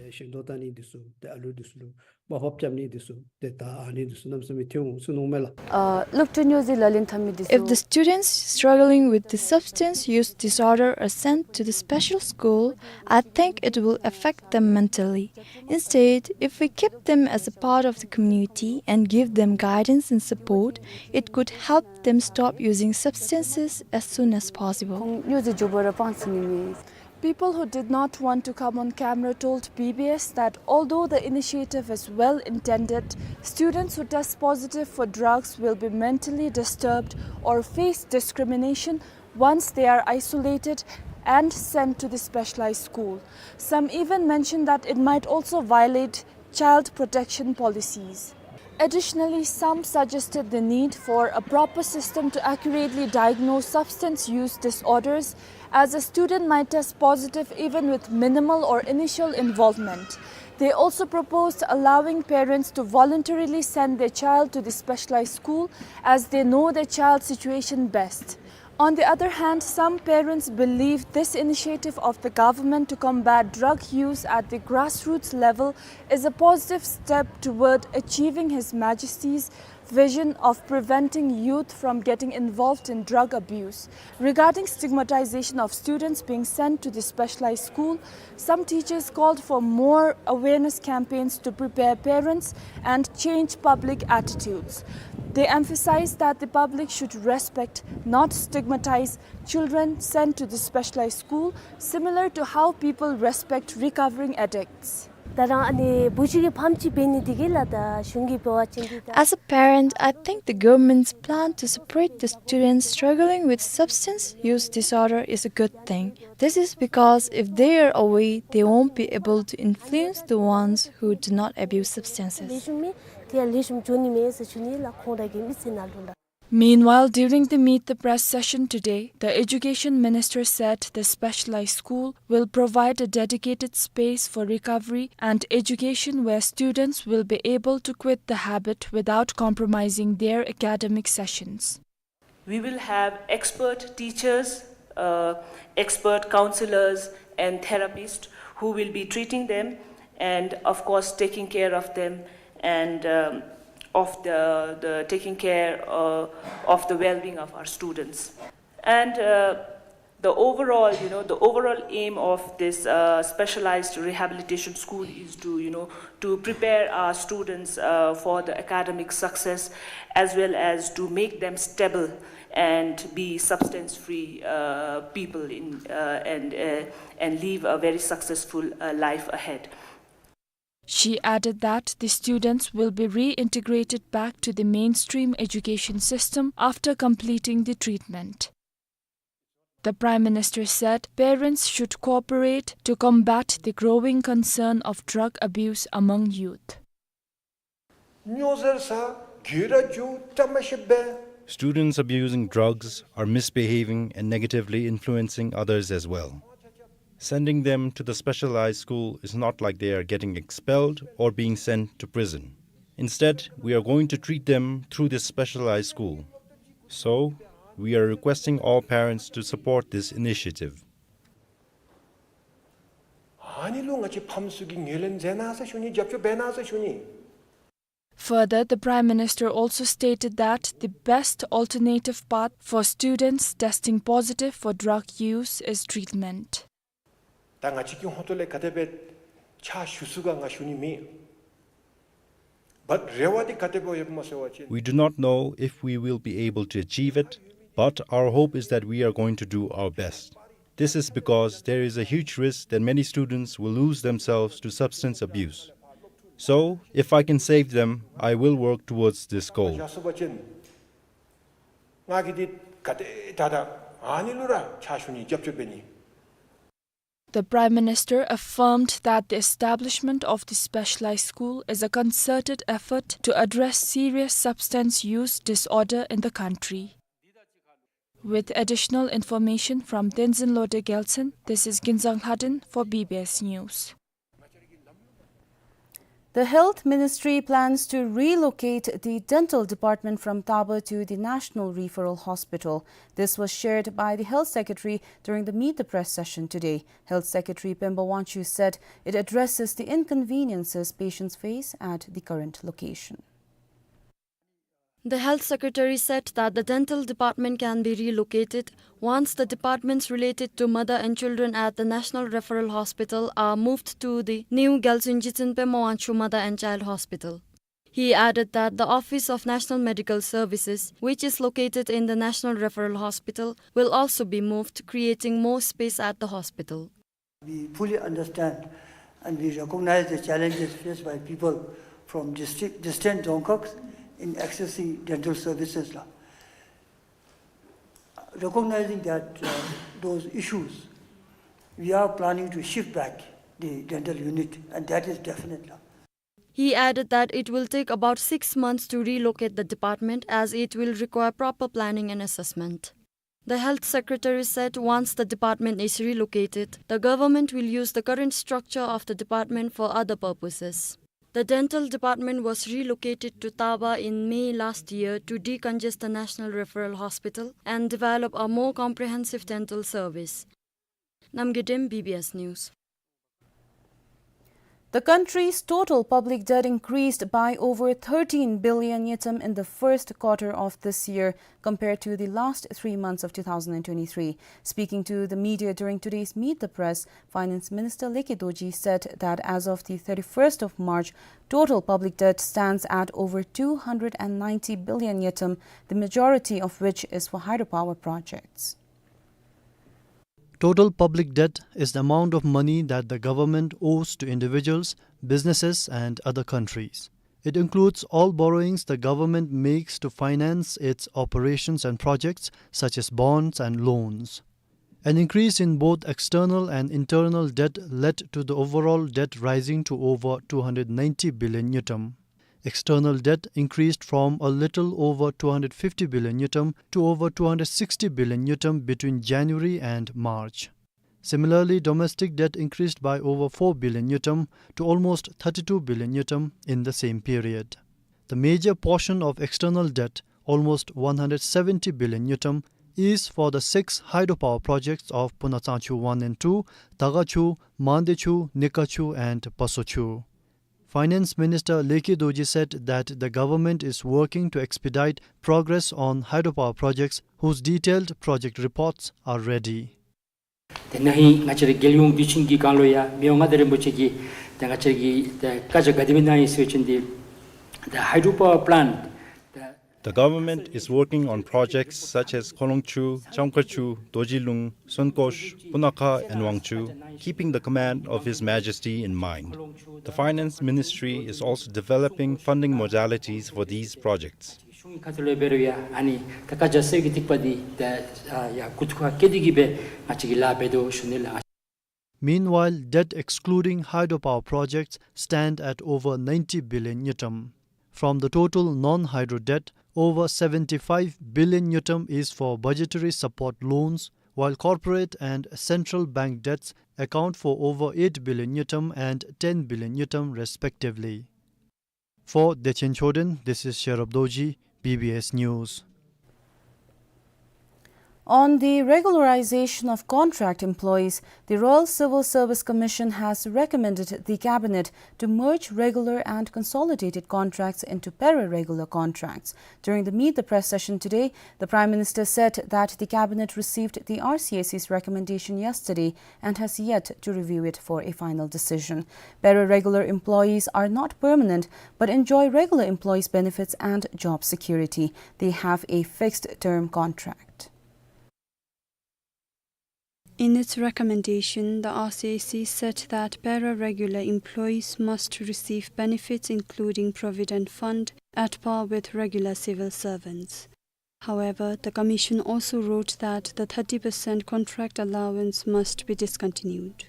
ཤིང་ཏོག་བཏབ་ནི་འདི་ཚུ་ཏེ་ཨ་ལུ་འདི་ཚུ་ལུ་མ་ཧོབ་རྐྱབ་ནི་འདི་ཚུ་ཏེ་ད་ཨ་ནི་འདི་ཚུ་གནམ་མེད་ས་མེད་ཐོན་འོང་ཟེར་མནོཝ་མས་ལགས། Uh, look to news ལ་ལན་ཐམ་མི་འདི་ཚུ། If the students struggling with the substance use disorder are sent to the special school, I think it will affect them mentally. Instead, if we keep them as a part of the community and give them guidance and support, it could help them stop using substances as soon as possible. ཁོང་ཉོ་ཟེར་འགྱོ་བ་ར་སྤང་ཚུགས་ནི་མས། People who did not want to come on camera told B B S that although the initiative is well intended, students who test positive for drugs will be mentally disturbed or face discrimination once they are isolated and sent to the specialized school. Some even mentioned that it might also violate child protection policies. Additionally, some suggested the need for a proper system to accurately diagnose substance use disorders, as a student might test positive even with minimal or initial involvement. They also proposed allowing parents to voluntarily send their child to the specialized school, as they know their child's situation best. On the other hand, some parents believe this initiative of the government to combat drug use at the grassroots level is a positive step toward achieving His Majesty's vision of preventing youth from getting involved in drug abuse. Regarding stigmatization of students being sent to the specialized school, some teachers called for more awareness campaigns to prepare parents and change public attitudes. They emphasized that the public should respect, not stigmatize, children sent to the specialized school, similar to how people respect recovering addicts. ད་རང་ཨ་ནི་བུ་གཞི་གི་ཕམ་ཅིག་འབད་ནི་འདི་གིས་ལགས། ད་གཞུང་གི་འབད་བ་ཅིན་འདི་ད། As a parent, I think the government's plan to separate the students struggling with substance use disorder is a good thing. This is because if they are away, they won't be able to influence the ones who do not abuse substances. ལེགས་ཤོམ་མས། དེ་ཡང་ལེགས་ཤོམ་འགྱོ་ནི་མས་ཟེར་ཞུ་ནི་ལགས། ཁོང་ར་གི་མི་ཚེ་ནང་ལུ་ལགས། Meanwhile, during the Meet the Press session today, the education minister said the specialized school will provide a dedicated space for recovery and education where students will be able to quit the habit without compromising their academic sessions. We will have expert teachers, uh, expert counselors, and therapists who will be treating them and, of course, taking care of them and, um, of the, the taking care, uh, of the well-being of our students. And, uh, the overall, you know, the overall aim of this, uh, specialized rehabilitation school is to, you know, to prepare our students, uh, for the academic success, as well as to make them stable and be substance-free, uh, people in, uh, and, uh, and live a very successful, uh, life ahead. She added that the students will be reintegrated back to the mainstream education system after completing the treatment. The Prime Minister said parents should cooperate to combat the growing concern of drug abuse among youth. སྨྱོ་ཟེར་ས་གི་ར་རྒྱུ་བཀྲ་མ་ཤིས་པས། Students abusing drugs are misbehaving and negatively influencing others as well. Sending them to the specialized school is not like they are getting expelled or being sent to prison. Instead, we are going to treat them through this specialized school. So, we are requesting all parents to support this initiative. ཨ་ནི་ལུ་ང་བཅས་ཕམ་ཚུ་གིས་ངོས་ལེན་མཛད་གནང་ཟེར་ཞུ་ནི། རྒྱབ་སྐྱོར་འབད་གནང་ཟེར་ཞུ་ནི། Further, the Prime Minister also stated that the best alternative path for students testing positive for drug use is treatment. ད་ང་བཅས་ཀྱི་ཧོངས་ལས་ག་དེ་སྦེ་ཕྱག་ཞུ་ཚུགས་ག་ང་ཞུ་ནི་མེད། But རེ་བ་འདི་ག་དེ་སྦེ་ཡོདཔ་སྨོ་ཟེར་བ་ཅིན། We do not know if we will be able to achieve it, but our hope is that we are going to do our best. This is because there is a huge risk that many students will lose themselves to substance abuse. So, if I can save them, I will work towards this goal. བཞག་སོང་པ་ཅིན་ང་གིས་འདི་ག་དེ་ད་ད་ཨ་ནི་ལུ་ར་ཕྱག་ཞུ་ནི། རྒྱབ་སྐྱོར་འབད་ནི། The Prime Minister affirmed that the establishment of the specialized school is a concerted effort to address serious substance use disorder in the country. With additional information from Tenzin Lode Gyaltshen, this is Ginzang Lhaden for B B S News. The Health Ministry plans to relocate the dental department from Taba to the National Referral Hospital. This was shared by the Health Secretary during the Meet the Press session today. Health Secretary Pemba Wangchuk said it addresses the inconveniences patients face at the current location. The Health Secretary said that the dental department can be relocated once the departments related to mother and children at the National Referral Hospital are moved to the new Gyaltshen Jiten Pema Wangchuk Mother and Child Hospital. He added that the Office of National Medical Services, which is located in the National Referral Hospital, will also be moved, creating more space at the hospital. We fully understand and we recognize the challenges faced by people from district, distant dzongkhags in accessing dental services la. Recognizing that, uh, those issues, we are planning to shift back the dental unit, and that is definite la. He added that it will take about six months to relocate the department, as it will require proper planning and assessment. The Health Secretary said once the department is relocated, the government will use the current structure of the department for other purposes. The dental department was relocated to Taba in May last year to decongest the National Referral Hospital and develop a more comprehensive dental service. Namgay Dem, B B S News. The country's total public debt increased by over thirteen billion ngultrum in the first quarter of this year compared to the last three months of two thousand twenty-three. Speaking to the media during today's Meet the Press, Finance Minister Leke Dorji said that as of the thirty-first of March, total public debt stands at over two hundred and ninety billion ngultrum, the majority of which is for hydropower projects. Total public debt is the amount of money that the government owes to individuals, businesses, and other countries. It includes all borrowings the government makes to finance its operations and projects, such as bonds and loans. An increase in both external and internal debt led to the overall debt rising to over two hundred ninety billion ngultrum. External debt increased from a little over two hundred fifty billion ngultrum to over two hundred sixty billion ngultrum between January and March. Similarly, domestic debt increased by over four billion ngultrum to almost thirty-two billion ngultrum in the same period. The major portion of external debt, almost one hundred seventy billion ngultrum, is for the six hydropower projects of Puna Tsangchu one and two, Dagachhu, Mandeychhu, Nikachhu and Pasochhu. Finance Minister Lekhi Dorji said that the government is working to expedite progress on hydropower projects whose detailed project reports are ready. ཏེ་ན་ཧིང་ང་བཅས་རའི་རྒྱལ་ཡོངས་དུས་ཆེན་གྱི་སྒང་ལུ་ཡང་མི་དབང་མངའ་བདག་རིན་པོ་ཆེ་གིས་ཏེ་ང་བཅས་ཀྱི་ཏེ་བཀའ་རྒྱ་ག་དེ་སྦེ་གནང་ཡི་ཟེར་བ་ཅིན་ཏེ་the hydropower plant, the The government is working on projects such as Khorlung Chu, Chamkhar Chu, Dorji Lung, Sonkosh, Punakha and Wangchu, keeping the command of His Majesty in mind. The Finance Ministry is also developing funding modalities for these projects. གཞུང་གི་ཁ་ཐུག་ལས་འབད་རུང་ཡང་ཨ་ནི་ད་བཀའ་རྒྱ་གསལ་བའི་ཐིག་པ་འདི་ད་ཨ་ཡར་མགུ་ཏོ་ཁར་བཀལ་ཏེ་གི་སྦེ་ང་བཅས་ཀྱིས་ལཱ་འབད་དོ་ཞུ་ནི་ལགས། Meanwhile, debt excluding hydropower projects stand at over ninety billion ngultrum. From the total non-hydro debt, over seventy-five billion ngultrum is for budgetary support loans, while corporate and central bank debts account for over eight billion ngultrum and ten billion ngultrum respectively. For Dechen Choden, this is Sherab Dorji, B B S News. On the regularization of contract employees, the Royal Civil Service Commission has recommended the Cabinet to merge regular and consolidated contracts into para-regular contracts. During the Meet the Press session today, the Prime Minister said that the Cabinet received the R C A C's recommendation yesterday and has yet to review it for a final decision. Para-regular employees are not permanent but enjoy regular employees' benefits and job security. They have a fixed-term contract. In its recommendation, the R C A C said that para-regular employees must receive benefits including Provident Fund at par with regular civil servants. However, the Commission also wrote that the thirty percent contract allowance must be discontinued.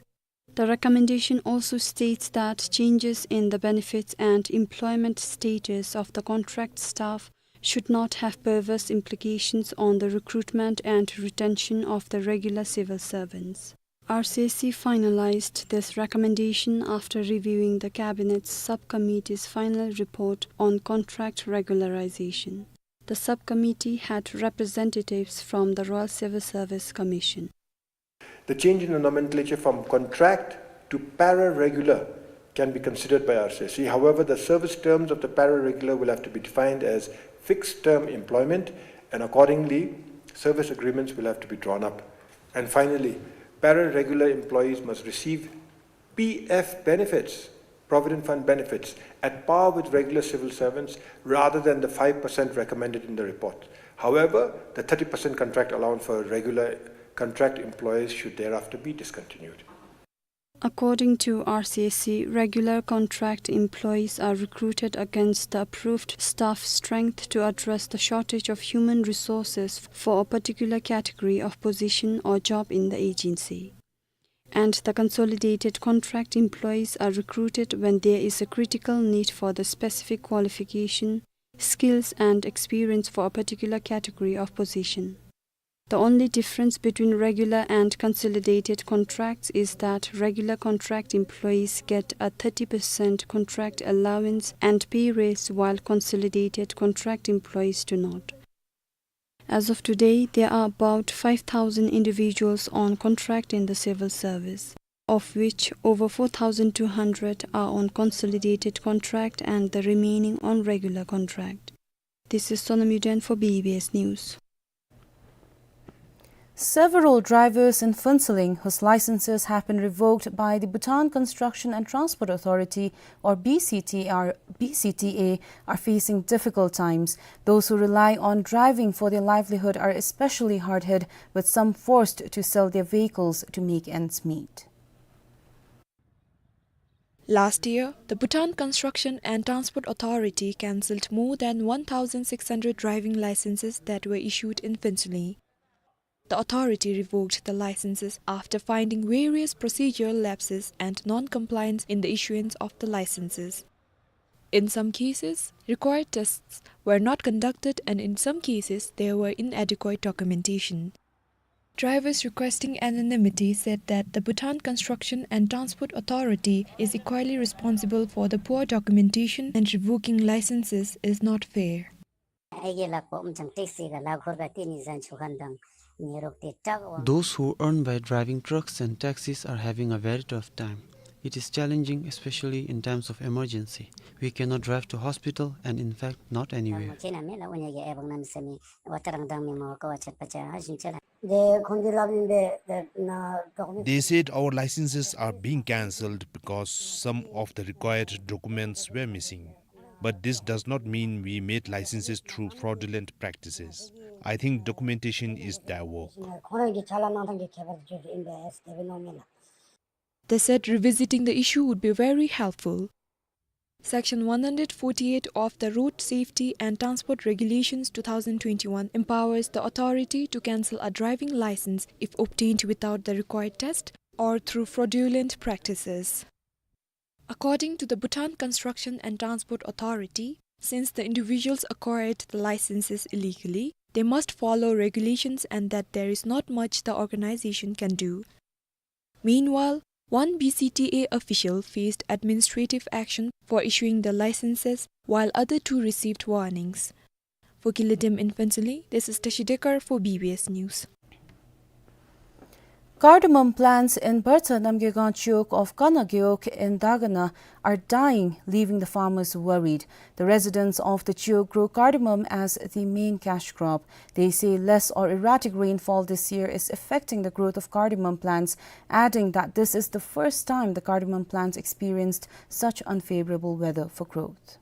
The recommendation also states that changes in the benefits and employment status of the contract staff should not have perverse implications on the recruitment and retention of the regular civil servants. R C A C finalized this recommendation after reviewing the Cabinet's subcommittee's final report on contract regularization. The subcommittee had representatives from the Royal Civil Service Commission. The change in the nomenclature from contract to para-regular can be considered by R C A C. However, the service terms of the para-regular will have to be defined as fixed-term employment, and accordingly, service agreements will have to be drawn up. And finally, para-regular employees must receive P F benefits, Provident Fund benefits, at par with regular civil servants rather than the five percent recommended in the report. However, the thirty percent contract allowance for regular contract employees should thereafter be discontinued. According to R C A C, regular contract employees are recruited against the approved staff strength to address the shortage of human resources for a particular category of position or job in the agency. And the consolidated contract employees are recruited when there is a critical need for the specific qualification, skills and experience for a particular category of position. The only difference between regular and consolidated contracts is that regular contract employees get a thirty percent contract allowance and pay raise, while consolidated contract employees do not. As of today, there are about five thousand individuals on contract in the civil service, of which over four thousand two hundred are on consolidated contract and the remaining on regular contract. This is Sonam Yuden for B B S News. Several drivers in Phuentsholing whose licenses have been revoked by the Bhutan Construction and Transport Authority, or B C T R, B C T A, are facing difficult times. Those who rely on driving for their livelihood are especially hard hit, with some forced to sell their vehicles to make ends meet. Last year, the Bhutan Construction and Transport Authority cancelled more than one thousand six hundred driving licenses that were issued in Phuentsholing. The authority revoked the licenses after finding various procedural lapses and non-compliance in the issuance of the licenses. In some cases, required tests were not conducted, and in some cases, there were inadequate documentation. Drivers requesting anonymity said that the Bhutan Construction and Transport Authority is equally responsible for the poor documentation, and revoking licenses is not fair. Those who earn by driving trucks and taxis are having a very tough time. It is challenging, especially in times of emergency. We cannot drive to hospital and, in fact, not anywhere. They said our licenses are being cancelled because some of the required documents were missing. But this does not mean we made licenses through fraudulent practices. I think documentation is their work. They said revisiting the issue would be very helpful. Section one hundred forty-eight of the Road Safety and Transport Regulations two thousand twenty-one empowers the authority to cancel a driving license if obtained without the required test or through fraudulent practices. According to the Bhutan Construction and Transport Authority, since the individuals acquired the licenses illegally, they must follow regulations and that there is not much the organization can do. Meanwhile, one B C T A official faced administrative action for issuing the licenses, while other two received warnings. For Kiletem in Phuentsholing, this is Tashi Dekar for B B S News. Cardamom plants in Bartha Namgyalgaon Chiwog of Kana Gewog in Dagana are dying, leaving the farmers worried. The residents of the Chiwog grow cardamom as the main cash crop. They say less or erratic rainfall this year is affecting the growth of cardamom plants, adding that this is the first time the cardamom plants experienced such unfavorable weather for growth.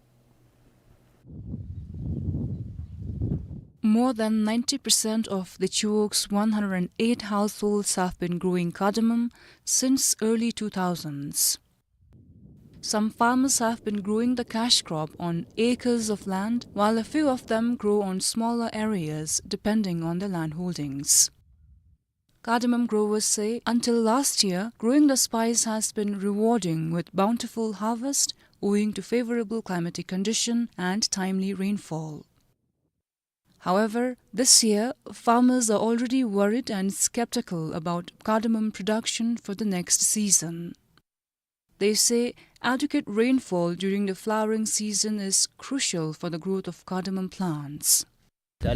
More than ninety percent of the Chiwog's one hundred and eight households have been growing cardamom since early two thousands. Some farmers have been growing the cash crop on acres of land, while a few of them grow on smaller areas, depending on their land holdings. Cardamom growers say until last year, growing the spice has been rewarding with bountiful harvest owing to favorable climatic condition and timely rainfall. However, this year, farmers are already worried and skeptical about cardamom production for the next season. They say adequate rainfall during the flowering season is crucial for the growth of cardamom plants. We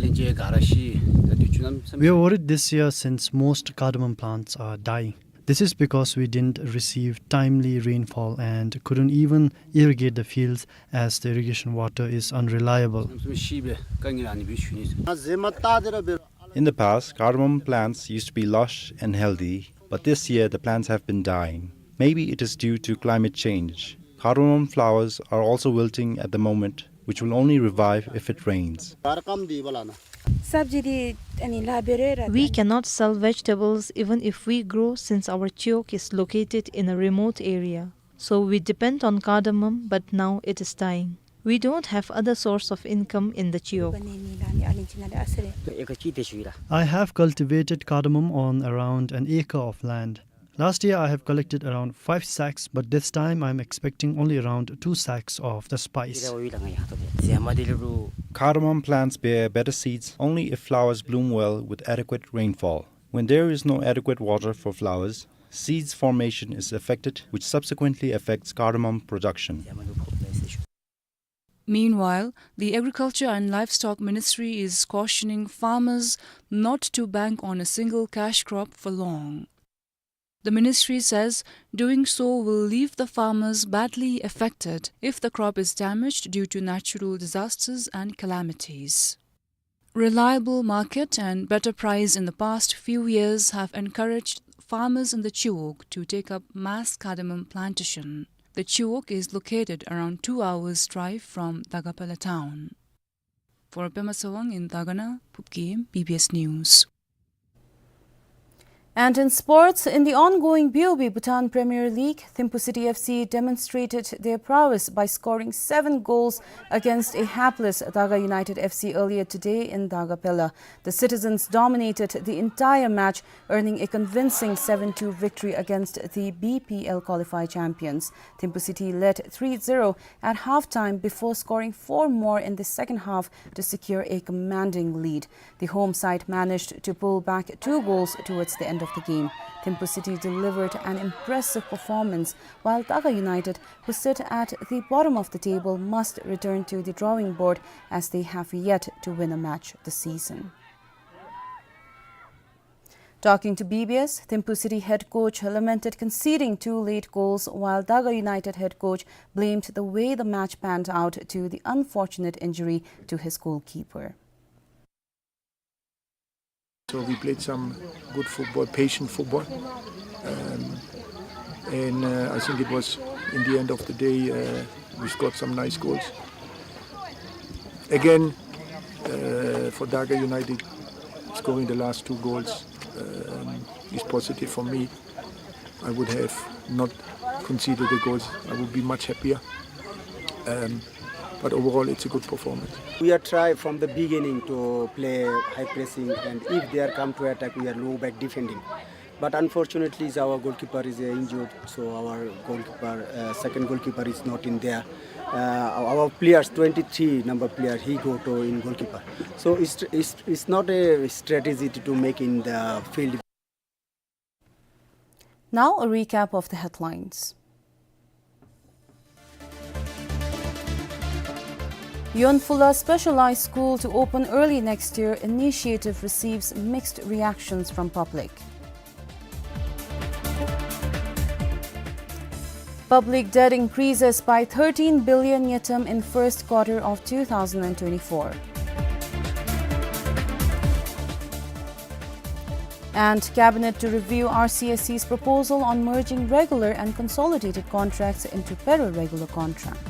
are worried this year since most cardamom plants are dying. This is because we didn't receive timely rainfall and couldn't even irrigate the fields as the irrigation water is unreliable. In the past, cardamom plants used to be lush and healthy, but this year the plants have been dying. Maybe it is due to climate change. Cardamom flowers are also wilting at the moment, which will only revive if it rains. We cannot sell vegetables even if we grow, since our Chiwog is located in a remote area. So we depend on cardamom, but now it is dying. We don't have other source of income in the Chiwog. I have cultivated cardamom on around an acre of land. Last year I have collected around five sacks, but this time I am expecting only around two sacks of the spice. Cardamom plants bear better seeds only if flowers bloom well with adequate rainfall. When there is no adequate water for flowers, seeds formation is affected, which subsequently affects cardamom production. Meanwhile, the Agriculture and Livestock Ministry is cautioning farmers not to bank on a single cash crop for long. The ministry says doing so will leave the farmers badly affected if the crop is damaged due to natural disasters and calamities. Reliable market and better price in the past few years have encouraged farmers in the Chiwog to take up mass cardamom plantation. The Chiwog is located around two hours' drive from Dagapela town. For Pema Tsewang in Dagana, Phub Gyem, B B S News. And in sports, in the ongoing B O B Bhutan Premier League, Thimphu City F C demonstrated their prowess by scoring seven goals against a hapless Daga United F C earlier today in Dagapela. The citizens dominated the entire match, earning a convincing seven two victory against the B P L qualified champions. Thimphu City led three zero at halftime before scoring four more in the second half to secure a commanding lead. The home side managed to pull back two goals towards the end of the game. Thimphu City delivered an impressive performance, while Daga United, who sit at the bottom of the table, must return to the drawing board as they have yet to win a match this season. Talking to B B S, Thimphu City head coach lamented conceding two late goals, while Daga United head coach blamed the way the match panned out to the unfortunate injury to his goalkeeper. So we played some good football, patient football. Um, and, uh, I think it was, in the end of the day, uh, we scored some nice goals. Again, uh, for Daga United, scoring the last two goals, um, is positive for me. I would have not conceded the goals. I would be much happier. Um, but overall, it's a good performance. We are try from the beginning to play high pressing, and if they are come to attack, we are low back defending. But unfortunately, is our goalkeeper is, uh, injured, so our goalkeeper, uh, second goalkeeper is not in there. Uh, our players, twenty-three number player, he go to in goalkeeper. So it's, it's, it's not a strategy to, to make in the field. Now a recap of the headlines. Yonphula Specialized School to open early next year initiative receives mixed reactions from public. Public debt increases by thirteen billion ngultrum in first quarter of two thousand and twenty-four. And Cabinet to review R C S C's proposal on merging regular and consolidated contracts into para-regular contract.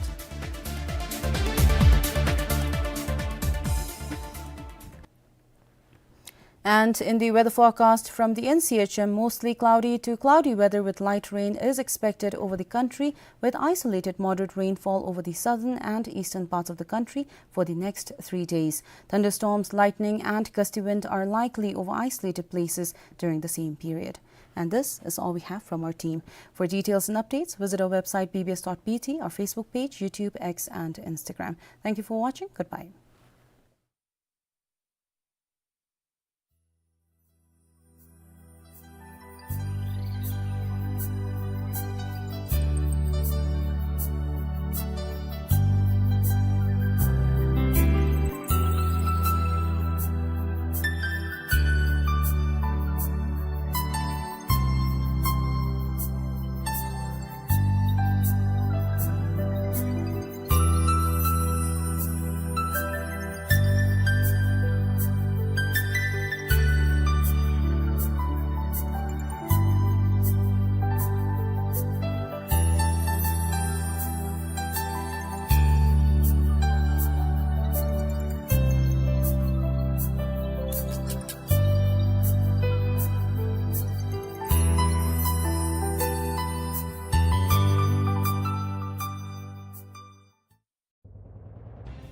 And in the weather forecast from the N C H M, mostly cloudy to cloudy weather with light rain is expected over the country, with isolated moderate rainfall over the southern and eastern parts of the country for the next three days. Thunderstorms, lightning, and gusty wind are likely over isolated places during the same period. And this is all we have from our team. For details and updates, visit our website B B S dot B T, our Facebook page, YouTube, X, and Instagram. Thank you for watching. Goodbye.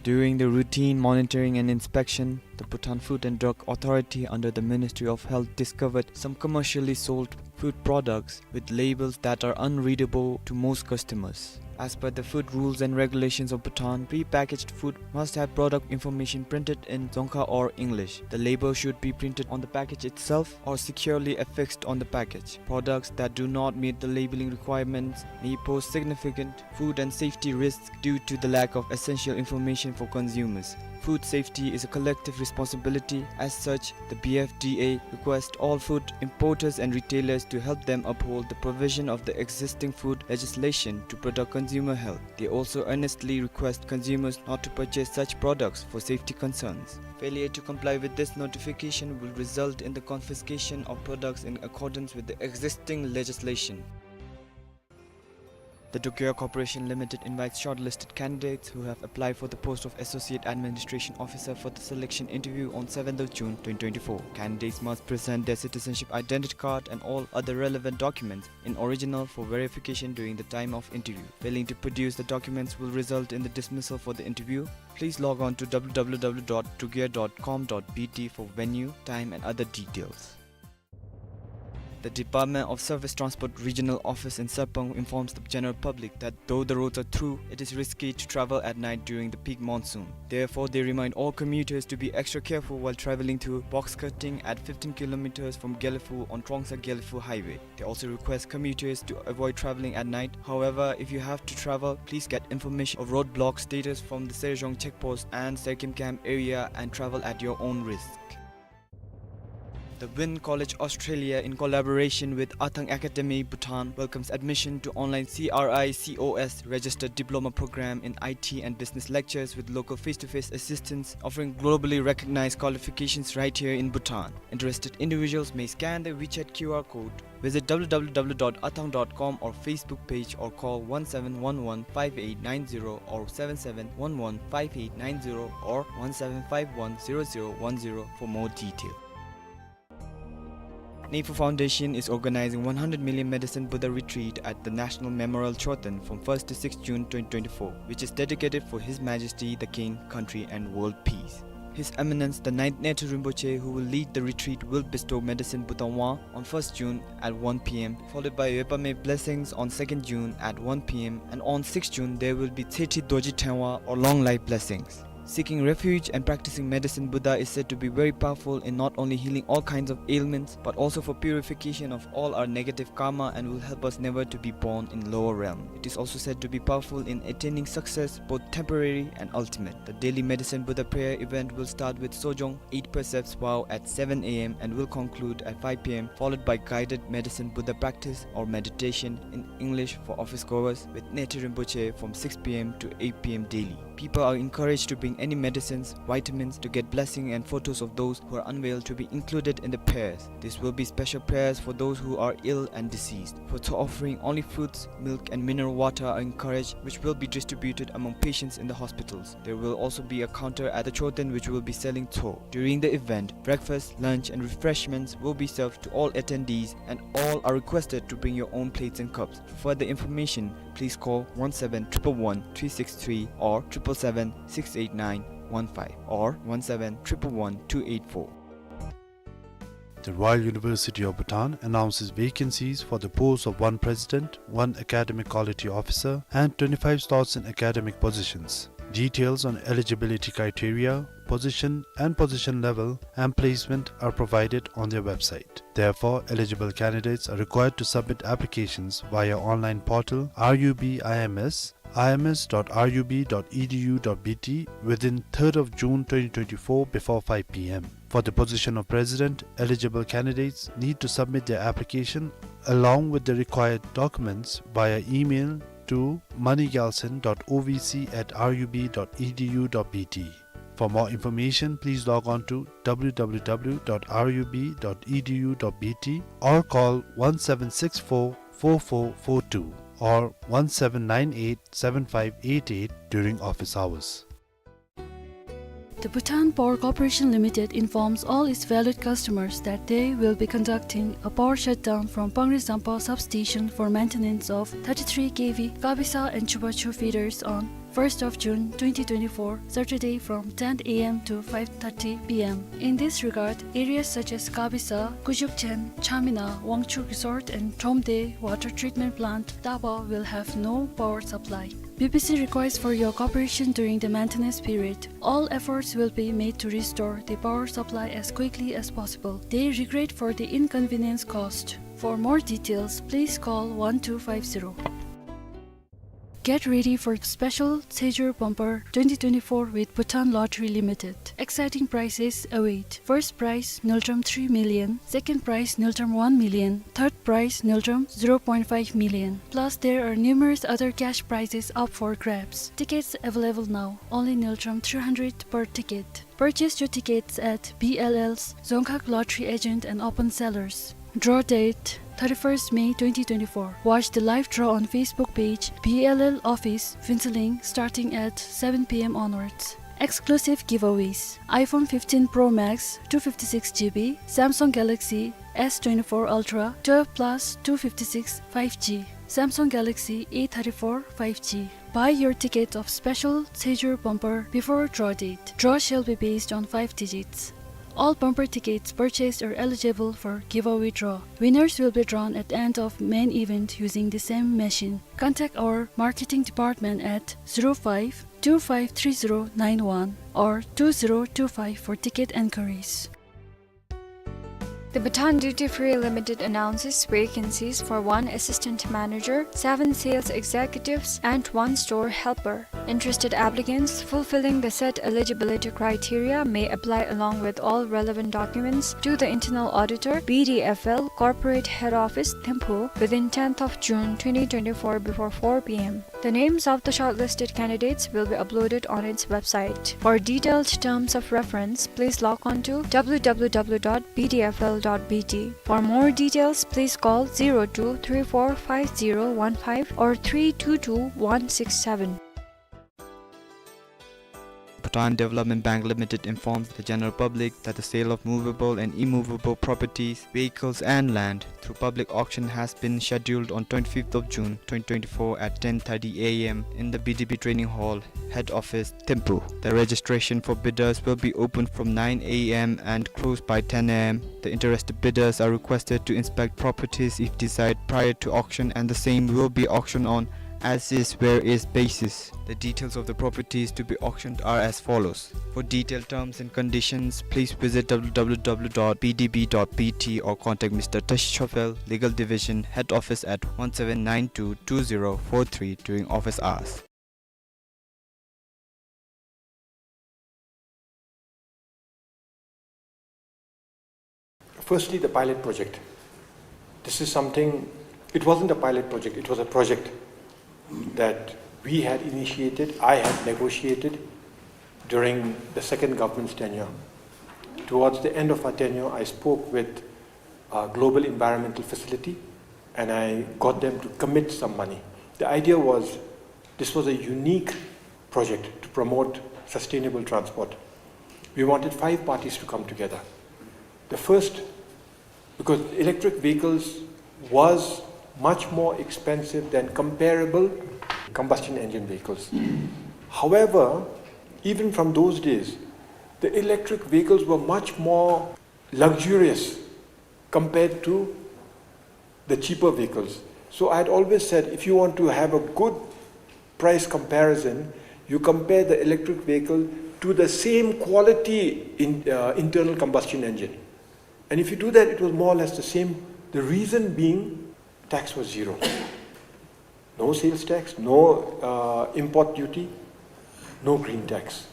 During the routine monitoring and inspection, the Bhutan Food and Drug Authority under the Ministry of Health discovered some commercially sold food products with labels that are unreadable to most customers. As per the food rules and regulations of Bhutan, pre-packaged food must have product information printed in Dzongkha or English. The label should be printed on the package itself or securely affixed on the package. Products that do not meet the labeling requirements may pose significant food and safety risks due to the lack of essential information for consumers. Food safety is a collective responsibility. As such, the B F D A requests all food importers and retailers to help them uphold the provision of the existing food legislation to protect consumer health. They also earnestly request consumers not to purchase such products for safety concerns. Failure to comply with this notification will result in the confiscation of products in accordance with the existing legislation. The Dokyo Corporation Limited invites shortlisted candidates who have applied for the post of Associate Administration Officer for the selection interview on seventh of June twenty twenty-four. Candidates must present their citizenship identity card and all other relevant documents in original for verification during the time of interview. Failing to produce the documents will result in the dismissal for the interview. Please log on to W W W dot dokyo dot com dot B T for venue, time and other details. The Department of Surface Transport Regional Office in Sarpang informs the general public that though the roads are through, it is risky to travel at night during the peak monsoon. Therefore, they remind all commuters to be extra careful while traveling through box cutting at fifteen kilometers from Gelephu on Trongsa-Gelephu Highway. They also request commuters to avoid traveling at night. However, if you have to travel, please get information of roadblock status from the Serjong checkpost and Serkim camp area and travel at your own risk. The Wynn College Australia, in collaboration with Athang Academy Bhutan, welcomes admission to online C R I C O S registered diploma program in I T and business lectures with local face-to-face assistance, offering globally recognized qualifications right here in Bhutan. Interested individuals may scan the WeChat Q R code. Visit w w w dot athang dot com or Facebook page or call one seven one one five eight nine zero or seven seven one one five eight nine zero or one seven five one zero zero one zero for more detail. Neyfu Foundation is organizing one hundred million Medicine Buddha Retreat at the National Memorial Choten from first to sixth June twenty twenty-four, which is dedicated for His Majesty the King, country and world peace. His Eminence the ninth Neythrul Rinpoche, who will lead the retreat, will bestow Medicine Buddha Wang on first June at one p m, followed by Yopame blessings on second June at one p m, and on sixth June there will be Tsethi Dorji Tengwa or long life blessings. Seeking refuge and practicing Medicine Buddha is said to be very powerful in not only healing all kinds of ailments, but also for purification of all our negative karma and will help us never to be born in lower realm. It is also said to be powerful in attaining success, both temporary and ultimate. The daily Medicine Buddha prayer event will start with Sojong, eight precepts vow at seven a m and will conclude at five p m, followed by guided Medicine Buddha practice or meditation in English for office goers with Neythrul Rinpoche from six p m to eight p m daily. People are encouraged to bring any medicines, vitamins to get blessing, and photos of those who are unwell to be included in the prayers. This will be special prayers for those who are ill and deceased. Photo offering, only fruits, milk, and mineral water are encouraged, which will be distributed among patients in the hospitals. There will also be a counter at the Choten which will be selling tso. During the event, breakfast, lunch, and refreshments will be served to all attendees, and all are requested to bring your own plates and cups. For further information, please call one seven triple one three six three or triple seven six eight nine one five or one seven triple one two eight four. The Royal University of Bhutan announces vacancies for the post of one president, one academic quality officer, and twenty-five slots in academic positions. Details on eligibility criteria, position and position level, and placement are provided on their website. Therefore, eligible candidates are required to submit applications via online portal R U B I M S, I M S dot R U B dot E D U dot B T, within third of June twenty twenty-four before five p m. For the position of president, eligible candidates need to submit their application along with the required documents via email to moneygalson dot O V C at R U B dot E D U dot B T. For more information, please log on to w w w dot r u b dot e d u dot b t or call one seven six four four four four two or one seven nine eight seven five eight eight during office hours. The Bhutan Power Corporation Limited informs all its valued customers that they will be conducting a power shutdown from Pangri Zampa substation for maintenance of thirty-three K V Kabisa and Chubachu feeders on first of June twenty twenty-four, Saturday, from ten a m to five thirty p m. In this regard, areas such as Kabisa, Kujukchen, Chamina, Wangchuk Resort and Tromde Water Treatment Plant, Taba, will have no power supply. B P C requires for your cooperation during the maintenance period. All efforts will be made to restore the power supply as quickly as possible. They regret for the inconvenience caused. For more details, please call one two five zero. Get ready for special Tsheju Bumper twenty twenty-four with Bhutan Lottery Limited. Exciting prizes await. First prize, Ngultrum three million. Second prize, Ngultrum one million. Third prize, Ngultrum zero point five million. Plus, there are numerous other cash prizes up for grabs. Tickets available now. Only Ngultrum three hundred per ticket. Purchase your tickets at B L L's Dzongkhag Lottery Agent and Open Sellers. Draw date, thirty-first May twenty twenty-four. Watch the live draw on Facebook page, B L L Office, Phuentsholing, starting at seven p m onwards. Exclusive giveaways: iPhone fifteen Pro Max, two fifty-six G B, Samsung Galaxy S twenty-four Ultra, twelve plus two fifty-six five G, Samsung Galaxy A thirty-four five G. Buy your ticket of special Tsheju Bumper before draw date. Draw shall be based on five digits. All bumper tickets purchased are eligible for giveaway draw. Winners will be drawn at the end of main event using the same machine. Contact our marketing department at zero five two five three zero nine one or two zero two five for ticket enquiries. The Bhutan Duty Free Limited announces vacancies for one assistant manager, seven sales executives, and one store helper. Interested applicants fulfilling the set eligibility criteria may apply along with all relevant documents to the Internal Auditor, B D F L, Corporate Head Office, Thimphu, within tenth of June twenty twenty-four before four p m. The names of the shortlisted candidates will be uploaded on its website. For detailed terms of reference, please log on to w w w dot b d f l dot b t. For more details, please call zero two three four five zero one five or three two two one six seven. Bhutan Development Bank Limited informs the general public that the sale of movable and immovable properties, vehicles and land through public auction has been scheduled on twenty-fifth of June twenty twenty-four at ten thirty a m in the B D B Training Hall, Head Office, Thimphu. The registration for bidders will be open from nine a m and closed by ten a m. The interested bidders are requested to inspect properties if desired prior to auction, and the same will be auctioned on as is where is basis. The details of the properties to be auctioned are as follows. For detailed terms and conditions, please visit w w w dot b d b dot b t or contact Mister Tashi Chofel, Legal Division, Head Office at one seven nine two two zero four three during office hours. Firstly, the pilot project. This is something, it wasn't a pilot project, it was a project that we had initiated, I had negotiated during the second government's tenure. Towards the end of our tenure, I spoke with, uh, Global Environmental Facility, and I got them to commit some money. The idea was, this was a unique project to promote sustainable transport. We wanted five parties to come together. The first, because electric vehicles was much more expensive than comparable combustion engine vehicles. However, even from those days, the electric vehicles were much more luxurious compared to the cheaper vehicles. So I had always said, if you want to have a good price comparison, you compare the electric vehicle to the same quality in, uh, internal combustion engine. And if you do that, it was more or less the same. The reason being, tax was zero. No sales tax, no, uh, import duty, no green tax.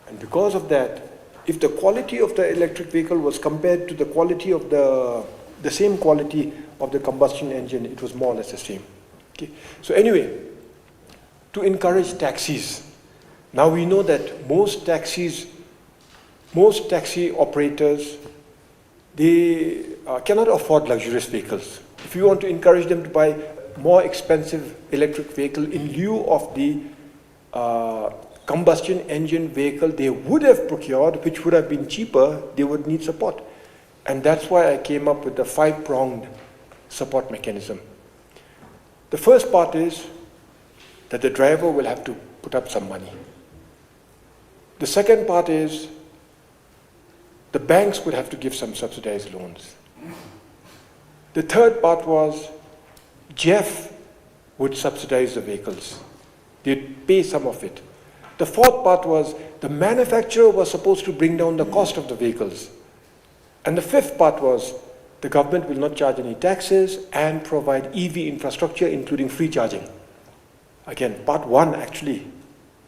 And because of that, if the quality of the electric vehicle was compared to the quality of the, the same quality of the combustion engine, it was more or less the same. Okay? So anyway, to encourage taxis, now we know that most taxis, most taxi operators, they, uh, cannot afford luxurious vehicles. If you want to encourage them to buy more expensive electric vehicle in lieu of the, uh, combustion engine vehicle they would have procured, which would have been cheaper, they would need support. And that's why I came up with the five-pronged support mechanism. The first part is that the driver will have to put up some money. The second part is the banks would have to give some subsidized loans. The third part was J E F would subsidize the vehicles. They'd pay some of it. The fourth part was the manufacturer was supposed to bring down the cost of the vehicles. And the fifth part was the government will not charge any taxes and provide E V infrastructure, including free charging. Again, part one actually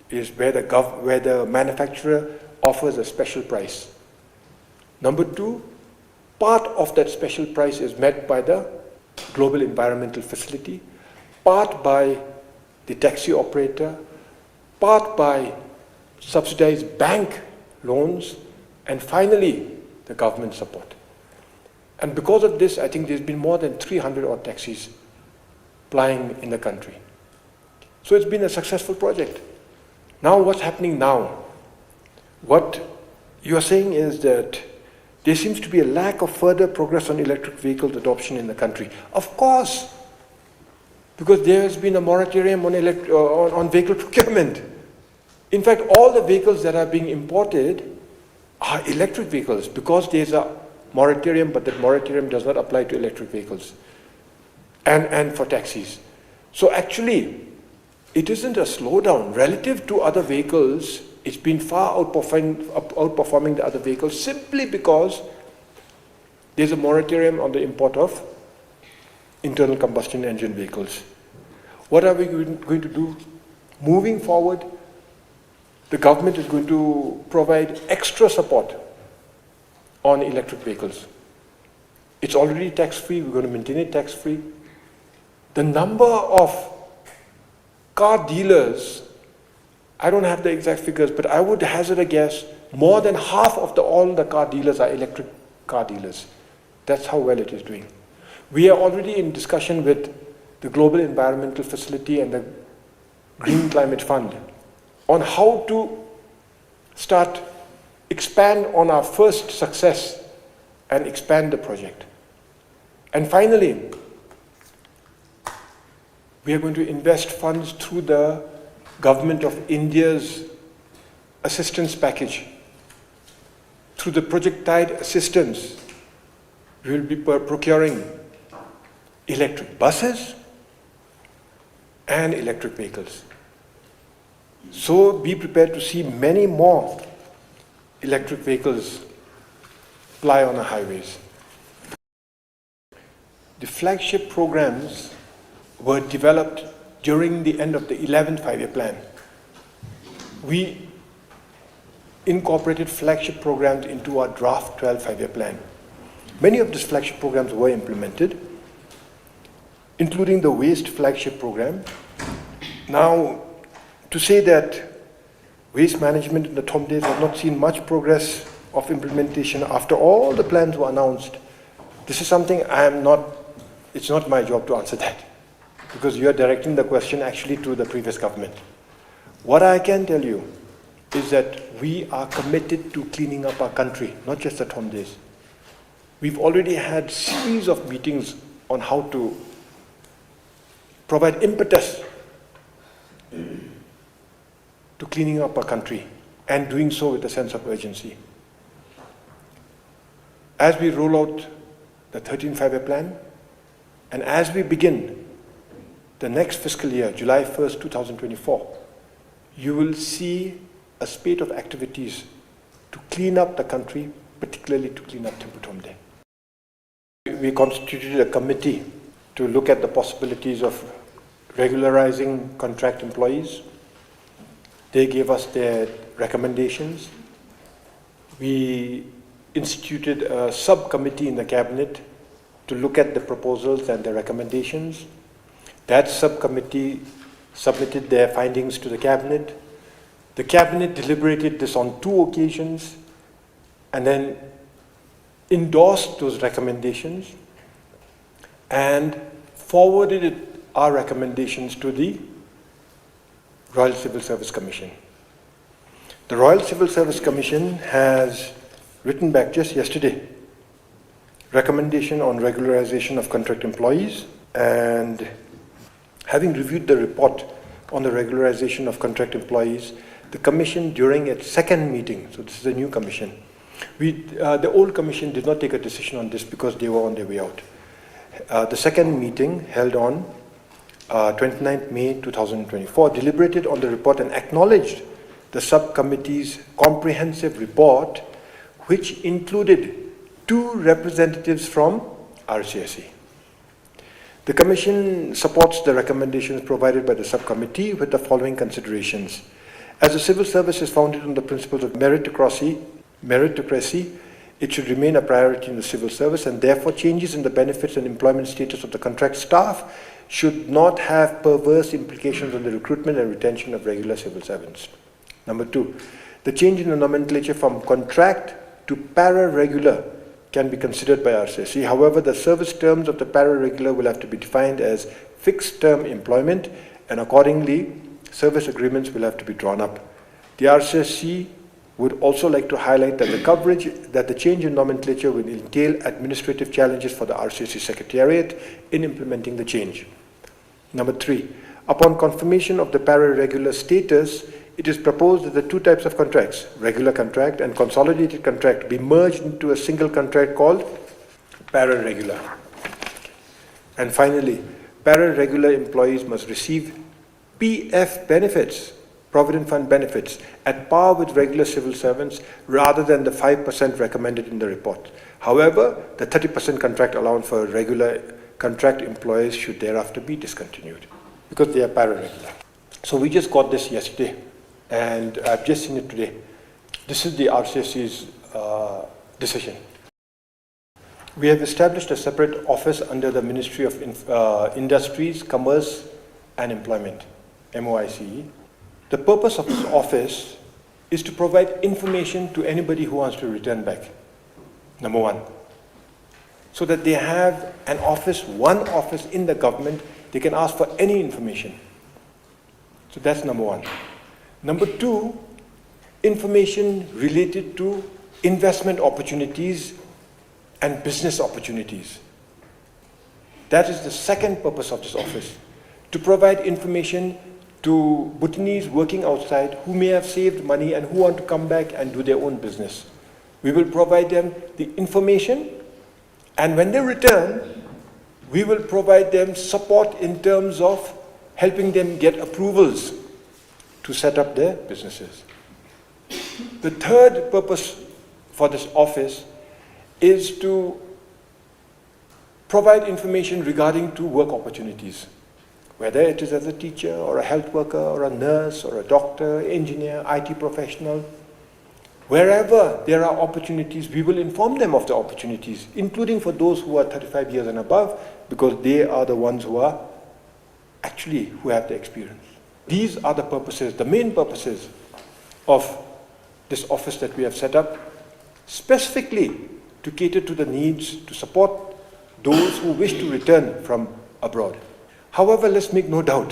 is where the gov-, where the manufacturer offers a special price. Number two, part of that special price is met by the Global Environmental Facility, part by the taxi operator, part by subsidized bank loans, and finally, the government support. And because of this, I think there's been more than three hundred odd taxis plying in the country. So it's been a successful project. Now what's happening now? What you are saying is that there seems to be a lack of further progress on electric vehicles adoption in the country. Of course, because there has been a moratorium on elect-, uh, on, on vehicle procurement. In fact, all the vehicles that are being imported are electric vehicles because there's a moratorium, but that moratorium does not apply to electric vehicles. And, and for taxis. So actually, it isn't a slowdown. Relative to other vehicles, it's been far outperform-, up-, outperforming the other vehicles simply because there's a moratorium on the import of internal combustion engine vehicles. What are we going, going to do? Moving forward, The government is going to provide extra support on electric vehicles. It's already tax-free, we're going to maintain it tax-free. The number of car dealers, I don't have the exact figures, but I would hazard a guess, more than half of the, all the car dealers are electric car dealers. That's how well it is doing. We are already in discussion with the Global Environmental Facility and the Green Climate Fund on how to start, expand on our first success and expand the project. And finally, we are going to invest funds through the Government of India's assistance package. Through the projectile assistance, we will be pro-, procuring electric buses and electric vehicles. So be prepared to see many more electric vehicles ply on our highways. The flagship programs were developed during the end of the eleventh five-year plan. We incorporated flagship programs into our draft twelfth five-year plan. Many of these flagship programs were implemented, including the waste flagship program. Now, to say that waste management in the Thromdesh have not seen much progress of implementation after all the plans were announced, this is something I am not, it's not my job to answer that, because you are directing the question actually to the previous government. What I can tell you is that we are committed to cleaning up our country, not just the Thromdesh. We've already had series of meetings on how to provide impetus to cleaning up our country, and doing so with a sense of urgency. As we roll out the thirteenth five-year plan, and as we begin the next fiscal year, July first, two thousand twenty-four, you will see a spate of activities to clean up the country, particularly to clean up Thimphu Thromde. We constituted a committee to look at the possibilities of regularizing contract employees. They gave us their recommendations. We instituted a subcommittee in the cabinet to look at the proposals and the recommendations. That subcommittee submitted their findings to the cabinet. The cabinet deliberated this on two occasions and then endorsed those recommendations and forwarded it, our recommendations, to the Royal Civil Service Commission. The Royal Civil Service Commission has written back just yesterday, recommendation on regularization of contract employees, and having reviewed the report on the regularization of contract employees, the commission, during its second meeting, so this is a new commission, we, uh, the old commission did not take a decision on this because they were on their way out. Uh, the second meeting, held on, uh, twenty-ninth May two thousand twenty-four, deliberated on the report and acknowledged the subcommittee's comprehensive report, which included two representatives from R C S C. The Commission supports the recommendations provided by the subcommittee with the following considerations. As the civil service is founded on the principles of meritocracy, meritocracy, it should remain a priority in the civil service, and therefore changes in the benefits and employment status of the contract staff should not have perverse implications on the recruitment and retention of regular civil servants. Number two, the change in the nomenclature from contract to para-regular can be considered by R C S C. However, the service terms of the para-regular will have to be defined as fixed-term employment, and accordingly, service agreements will have to be drawn up. The R C S C would also like to highlight that the coverage, that the change in nomenclature will entail administrative challenges for the R C S C Secretariat in implementing the change. Number three, upon confirmation of the para-regular status, it is proposed that the two types of contracts, regular contract and consolidated contract, be merged into a single contract called para-regular. And finally, para-regular employees must receive P F benefits, provident fund benefits, at par with regular civil servants rather than the five percent recommended in the report. However, the thirty percent contract allowance for regular contract employees should thereafter be discontinued because they are para-regular. So we just got this yesterday, And I've just seen it today. This is the R C S C's uh, decision. We have established a separate office under the Ministry of Inf- uh, Industries, Commerce and Employment, M O I C E. The purpose of this office is to provide information to anybody who wants to return back, number one. So that they have an office, one office in the government, they can ask for any information. So that's number one. Number two, information related to investment opportunities and business opportunities. That is the second purpose of this office, to provide information to Bhutanese working outside who may have saved money and who want to come back and do their own business. We will provide them the information, and when they return, we will provide them support in terms of helping them get approvals to set up their businesses. The third purpose for this office is to provide information regarding to work opportunities, whether it is as a teacher or a health worker or a nurse or a doctor, engineer, I T professional. Wherever there are opportunities, we will inform them of the opportunities, including for those who are thirty-five years and above, because they are the ones who are actually who have the experience. These are the purposes, the main purposes of this office that we have set up, specifically to cater to the needs, to support those who wish to return from abroad. However, let's make no doubt,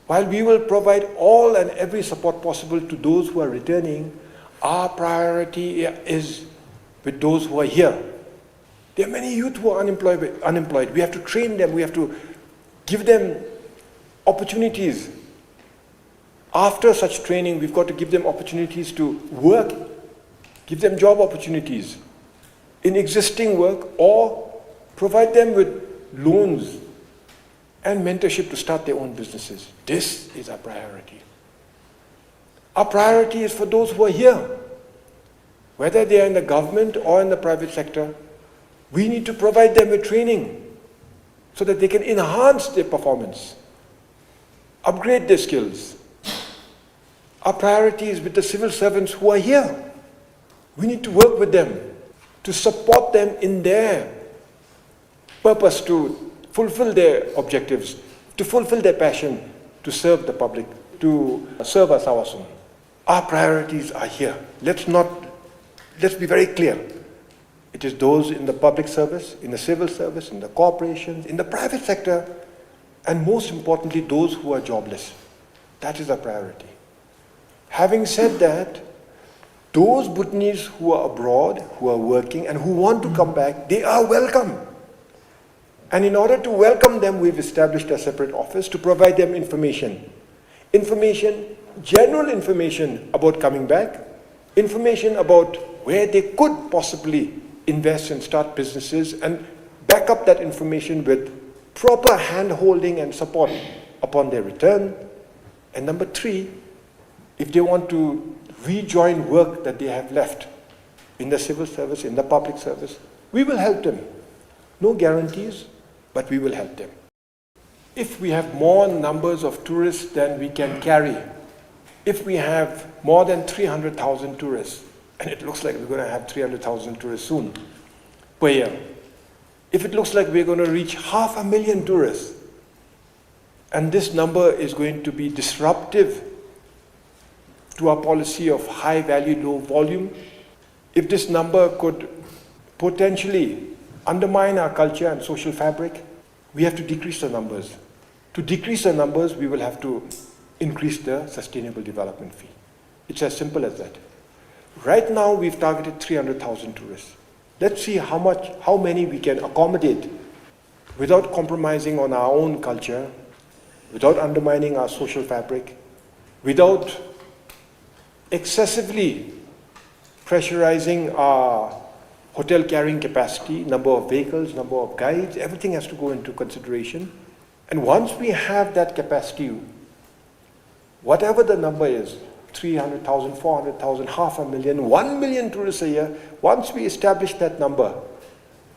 while we will provide all and every support possible to those who are returning, our priority is with those who are here. There are many youth who are unemployed, unemployed. We have to train them, we have to give them opportunities. After such training, we've got to give them opportunities to work, give them job opportunities in existing work, or provide them with loans and mentorship to start their own businesses. This is our priority. Our priority is for those who are here, whether they are in the government or in the private sector. We need to provide them with training so that they can enhance their performance, upgrade their skills. Our priority is with the civil servants who are here. We need to work with them to support them in their purpose, to fulfill their objectives, to fulfill their passion, to serve the public, to serve as our own. Our priorities are here. Let's not, let's be very clear. It is those in the public service, in the civil service, in the corporations, in the private sector, and most importantly, those who are jobless. That is our priority. Having said that, those Bhutanese who are abroad, who are working, and who want to come back, they are welcome. And in order to welcome them, we've established a separate office to provide them information. Information, general information about coming back, information about where they could possibly invest and start businesses, and back up that information with proper hand-holding and support upon their return. And number three, if they want to rejoin work that they have left in the civil service, in the public service, we will help them. No guarantees, but we will help them. If we have more numbers of tourists than we can carry, if we have more than three hundred thousand tourists, and it looks like we're gonna have three hundred thousand tourists soon per year, if it looks like we're gonna reach half a million tourists, and this number is going to be disruptive to our policy of high value, low volume, if this number could potentially undermine our culture and social fabric, we have to decrease the numbers. To decrease the numbers, we will have to increase the sustainable development fee. It's as simple as that. Right now, we've targeted three hundred thousand tourists. Let's see how much, how many we can accommodate without compromising on our own culture, without undermining our social fabric, without excessively pressurizing our hotel carrying capacity, number of vehicles, number of guides, everything has to go into consideration. And once we have that capacity, whatever the number is, three hundred thousand, four hundred thousand, half a million, one million tourists a year, once we establish that number,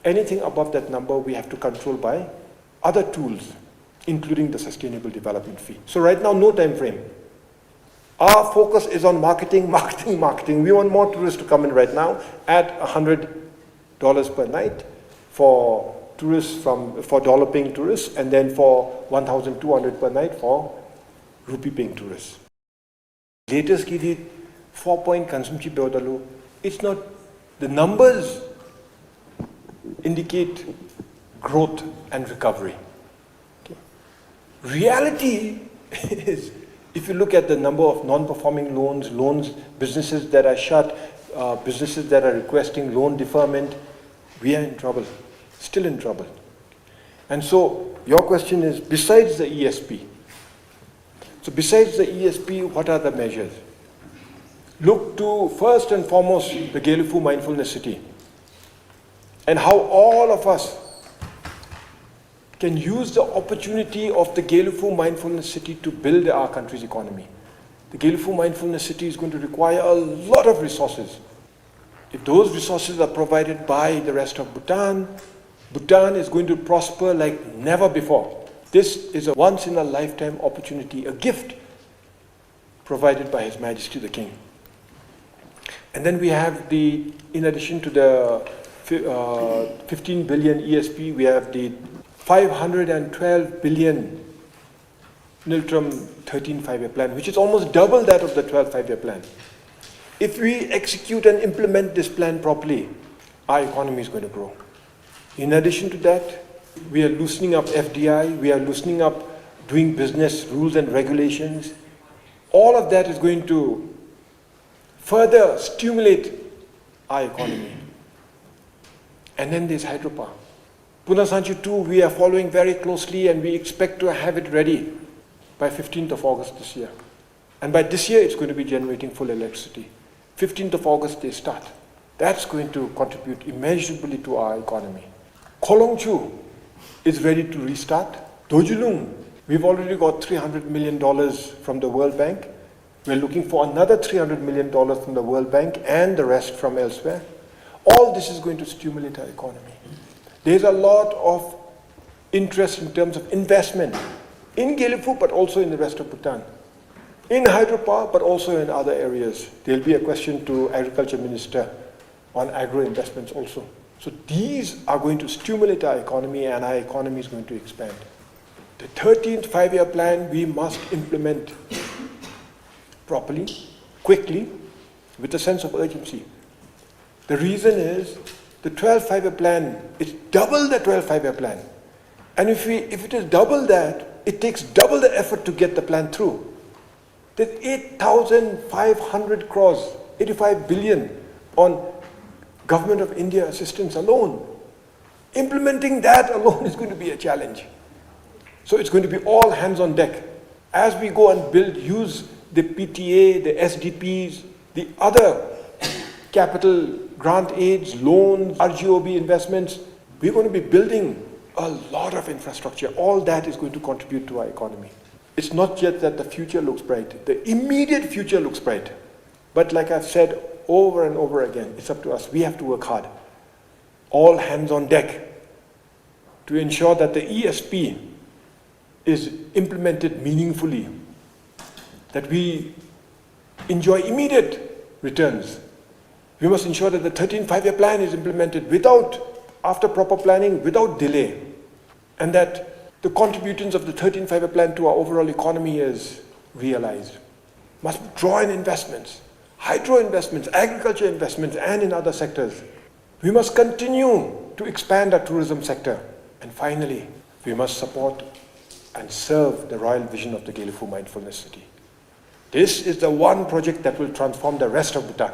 anything above that number we have to control by other tools, including the sustainable development fee. So right now, no time frame. Our focus is on marketing, marketing, marketing. We want more tourists to come in right now at a hundred dollars per night for tourists from, for dollar paying tourists, and then for one thousand two hundred per night for rupee paying tourists. Latest ki di four point consumption biyodalo, it's not, the numbers indicate growth and recovery. Okay. Reality is, if you look at the number of non-performing loans, loans, businesses that are shut, uh, businesses that are requesting loan deferment, we are in trouble, still in trouble. And so your question is, besides the E S P, so besides the E S P, what are the measures? Look to, first and foremost, the Gelephu Mindfulness City, and how all of us can use the opportunity of the Gelephu Mindfulness City to build our country's economy. The Gelephu Mindfulness City is going to require a lot of resources. If those resources are provided by the rest of Bhutan, Bhutan is going to prosper like never before. This is a once in a lifetime opportunity, a gift provided by His Majesty the King. And then we have the, in addition to the fi-, uh, fifteen billion E S P, we have the five hundred and twelve billion Ngultrum thirteen five-year plan, which is almost double that of the twelve five-year plan. If we execute and implement this plan properly, our economy is going to grow. In addition to that, we are loosening up F D I, we are loosening up doing business rules and regulations. All of that is going to further stimulate our economy. And then there's hydropower. Puna Sangchu two, we are following very closely and we expect to have it ready by fifteenth of August this year. And by this year, it's going to be generating full electricity. Fifteenth of August, they start. That's going to contribute immeasurably to our economy. Kholongchu is ready to restart. Dorjilung, we've already got three hundred million dollars from the World Bank. We're looking for another three hundred million dollars from the World Bank and the rest from elsewhere. All this is going to stimulate our economy. There's a lot of interest in terms of investment in Gelephu, but also in the rest of Bhutan, in hydropower, but also in other areas. There'll be a question to Agriculture Minister on agro investments also. So these are going to stimulate our economy, and our economy is going to expand. The thirteenth five-year plan, we must implement properly, quickly, with a sense of urgency. The reason is the twelve five-year plan is double the twelve five-year plan. And if we, if it is double that, it takes double the effort to get the plan through. There's eight thousand five hundred crores, eighty-five billion on Government of India assistance alone. Implementing that alone is going to be a challenge. So it's going to be all hands on deck. As we go and build, use the P T A, the S D Ps, the other capital grant aids, loans, R G O B investments, we're going to be building a lot of infrastructure. All that is going to contribute to our economy. It's not yet that the future looks bright. The immediate future looks bright. But like I've said over and over again, it's up to us. We have to work hard. All hands on deck to ensure that the E S P is implemented meaningfully, that we enjoy immediate returns. We must ensure that the thirteenth five-year plan is implemented without, after proper planning, without delay, and that the contributions of the thirteenth five-year plan to our overall economy is realized. Must draw in investments, hydro investments, agriculture investments, and in other sectors. We must continue to expand our tourism sector. And finally, we must support and serve the royal vision of the Gelephu Mindfulness City. This is the one project that will transform the rest of Bhutan.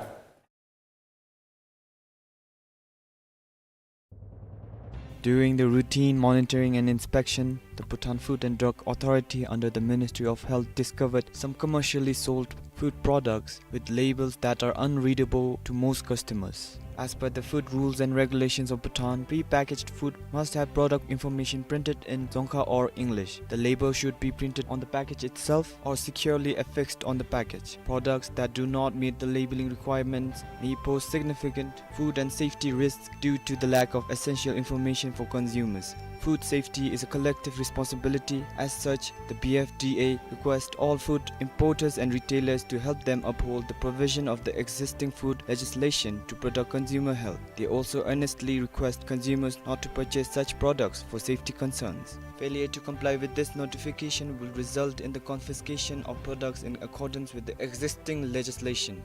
During the routine monitoring and inspection, the Bhutan Food and Drug Authority under the Ministry of Health discovered some commercially sold food products with labels that are unreadable to most customers. As per the food rules and regulations of Bhutan, pre-packaged food must have product information printed in Dzongkha or English. The label should be printed on the package itself or securely affixed on the package. Products that do not meet the labeling requirements may pose significant food and safety risks due to the lack of essential information for consumers. Food safety is a collective responsibility. As such, the B F D A requests all food importers and retailers to help them uphold the provision of the existing food legislation to protect consumer health. They also earnestly request consumers not to purchase such products for safety concerns. Failure to comply with this notification will result in the confiscation of products in accordance with the existing legislation.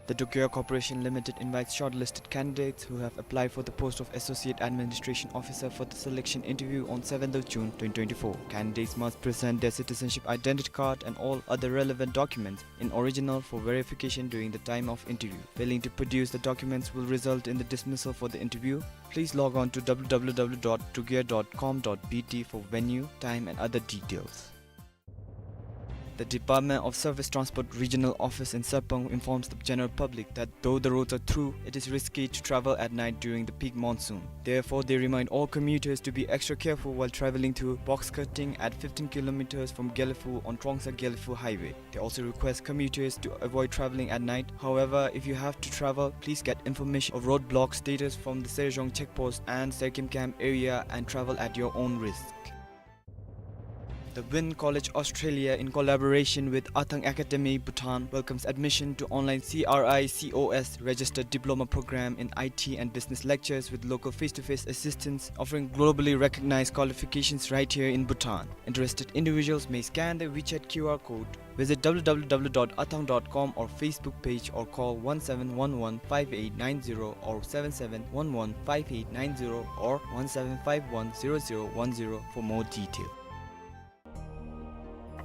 The Dokyo Corporation Limited invites shortlisted candidates who have applied for the post of Associate Administration Officer for the selection interview on seventh of June twenty twenty-four. Candidates must present their citizenship identity card and all other relevant documents in original for verification during the time of interview. Failing to produce the documents will result in the dismissal for the interview. Please log on to W W W dot dokyo dot com dot B T for venue, time and other details. The Department of Surface Transport Regional Office in Sarpang informs the general public that though the roads are through, it is risky to travel at night during the peak monsoon. Therefore, they remind all commuters to be extra careful while traveling through box cutting at fifteen kilometers from Gelephu on Trongsa-Gelephu Highway. They also request commuters to avoid traveling at night. However, if you have to travel, please get information of roadblock status from the Sejong checkpost and Serkim camp area and travel at your own risk. The Wynn College Australia, in collaboration with Athang Academy Bhutan, welcomes admission to online C R I C O S registered diploma program in I T and business lectures with local face-to-face assistance, offering globally recognized qualifications right here in Bhutan. Interested individuals may scan the WeChat Q R code, visit W W W dot athang dot com or Facebook page, or call one seven one one five eight nine zero or seven seven one one five eight nine zero or one seven five one zero zero one zero for more detail.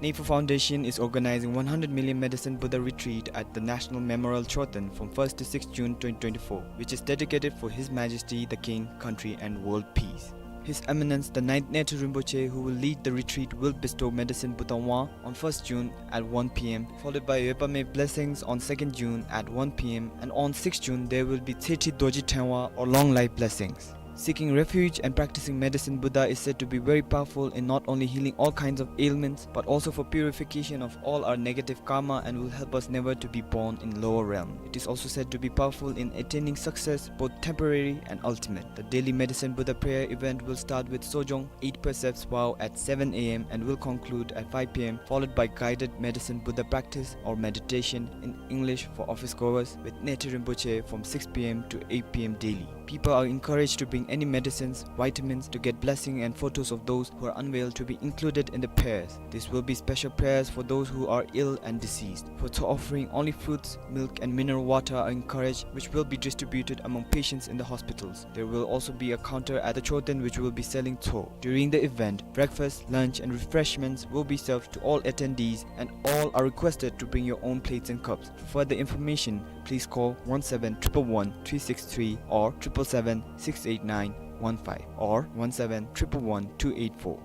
Neifu Foundation is organizing one hundred million Medicine Buddha Retreat at the National Memorial Choten from first to sixth June twenty twenty-four, which is dedicated for His Majesty the King, country and world peace. His Eminence the ninth Neythrul Rinpoche, who will lead the retreat, will bestow Medicine Buddha Wang on first June at one P M, followed by Yopame blessings on second June at one P M, and on sixth June there will be Tsechi Dorji Tengwa, or long life blessings. Seeking refuge and practicing Medicine Buddha is said to be very powerful in not only healing all kinds of ailments, but also for purification of all our negative karma and will help us never to be born in lower realm. It is also said to be powerful in attaining success, both temporary and ultimate. The daily Medicine Buddha prayer event will start with Sojong Eight Precepts vow at seven A M and will conclude at five P M, followed by guided Medicine Buddha practice or meditation in English for office goers with Neythrul Rinpoche from six P M to eight P M daily. People are encouraged to bring any medicines, vitamins to get blessing, and photos of those who are unwell to be included in the prayers. This will be special prayers for those who are ill and deceased. Photo offering, only fruits, milk, and mineral water are encouraged, which will be distributed among patients in the hospitals. There will also be a counter at the Choten which will be selling tso. During the event, breakfast, lunch, and refreshments will be served to all attendees, and all are requested to bring your own plates and cups. For further information, please call one seven triple one three six three or triple seven six eight nine one five or one seven triple one two eight four.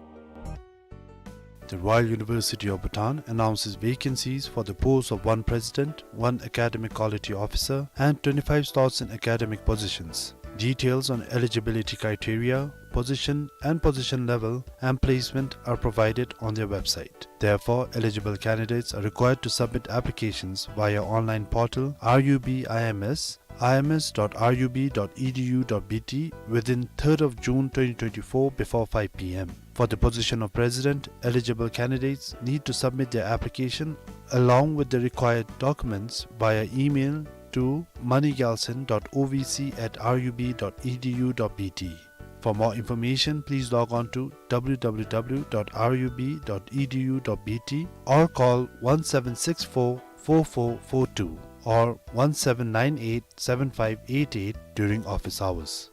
The Royal University of Bhutan announces vacancies for the post of one president, one academic quality officer, and twenty-five slots in academic positions. Details on eligibility criteria, position and position level, and placement are provided on their website. Therefore, eligible candidates are required to submit applications via online portal R U B I M S, I M S dot R U B dot E D U dot B T, within third of June twenty twenty-four before five P M. For the position of president, eligible candidates need to submit their application along with the required documents via email to money gyaltshen dot O V C at R U B dot E D U dot B T. For more information, please log on to W W W dot R U B dot E D U dot B T or call one seven six four four four four two or one seven nine eight seven five eight eight during office hours.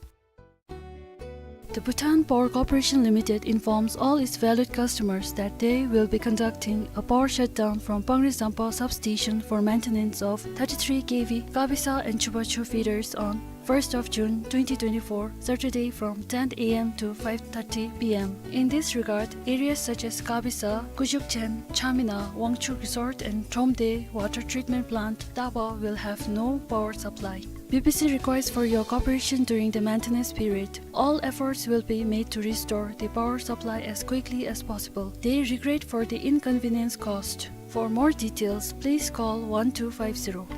The Bhutan Power Corporation Limited informs all its valued customers that they will be conducting a power shutdown from Pangri Zampa substation for maintenance of thirty-three K V Kabisa and Chubachu feeders on first of June twenty twenty-four, Saturday, from ten A M to five thirty P M. In this regard, areas such as Kabisa, Kujukchen, Chamina, Wangchuk Resort and Tromde Water Treatment Plant, Taba will have no power supply. B P C requires for your cooperation during the maintenance period. All efforts will be made to restore the power supply as quickly as possible. They regret for the inconvenience caused. For more details, please call one two five zero.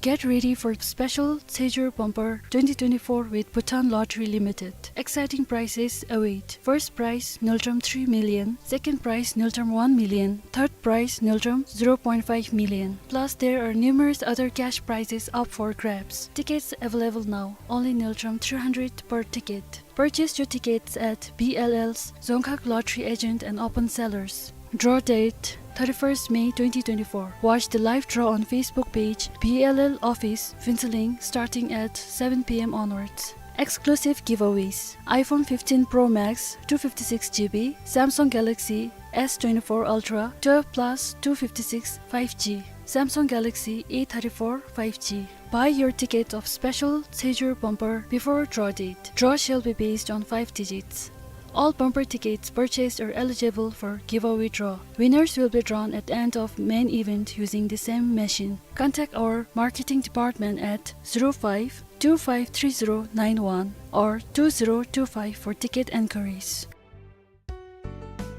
Get ready for special Tsheijor Bumper twenty twenty-four with Bhutan Lottery Limited. Exciting prizes await. First prize, Ngultrum three million. Second prize, Ngultrum one million. Third prize, Ngultrum zero point five million. Plus, there are numerous other cash prizes up for grabs. Tickets available now. Only Ngultrum three hundred per ticket. Purchase your tickets at B L L's Dzongkhag Lottery Agent and Open Sellers. Draw date, thirty-first May twenty twenty-four. Watch the live draw on Facebook page B L L Office, Phuentsholing, starting at seven P M onwards. Exclusive giveaways: iPhone fifteen Pro Max, two fifty-six G B, Samsung Galaxy S twenty-four Ultra, twelve plus two fifty-six five G, Samsung Galaxy A thirty-four five G. Buy your ticket of special Tsheijor Bumper before draw date. Draw shall be based on five digits. All bumper tickets purchased are eligible for giveaway draw. Winners will be drawn at the end of main event using the same machine. Contact our marketing department at zero five two five three zero nine one or two zero two five for ticket enquiries.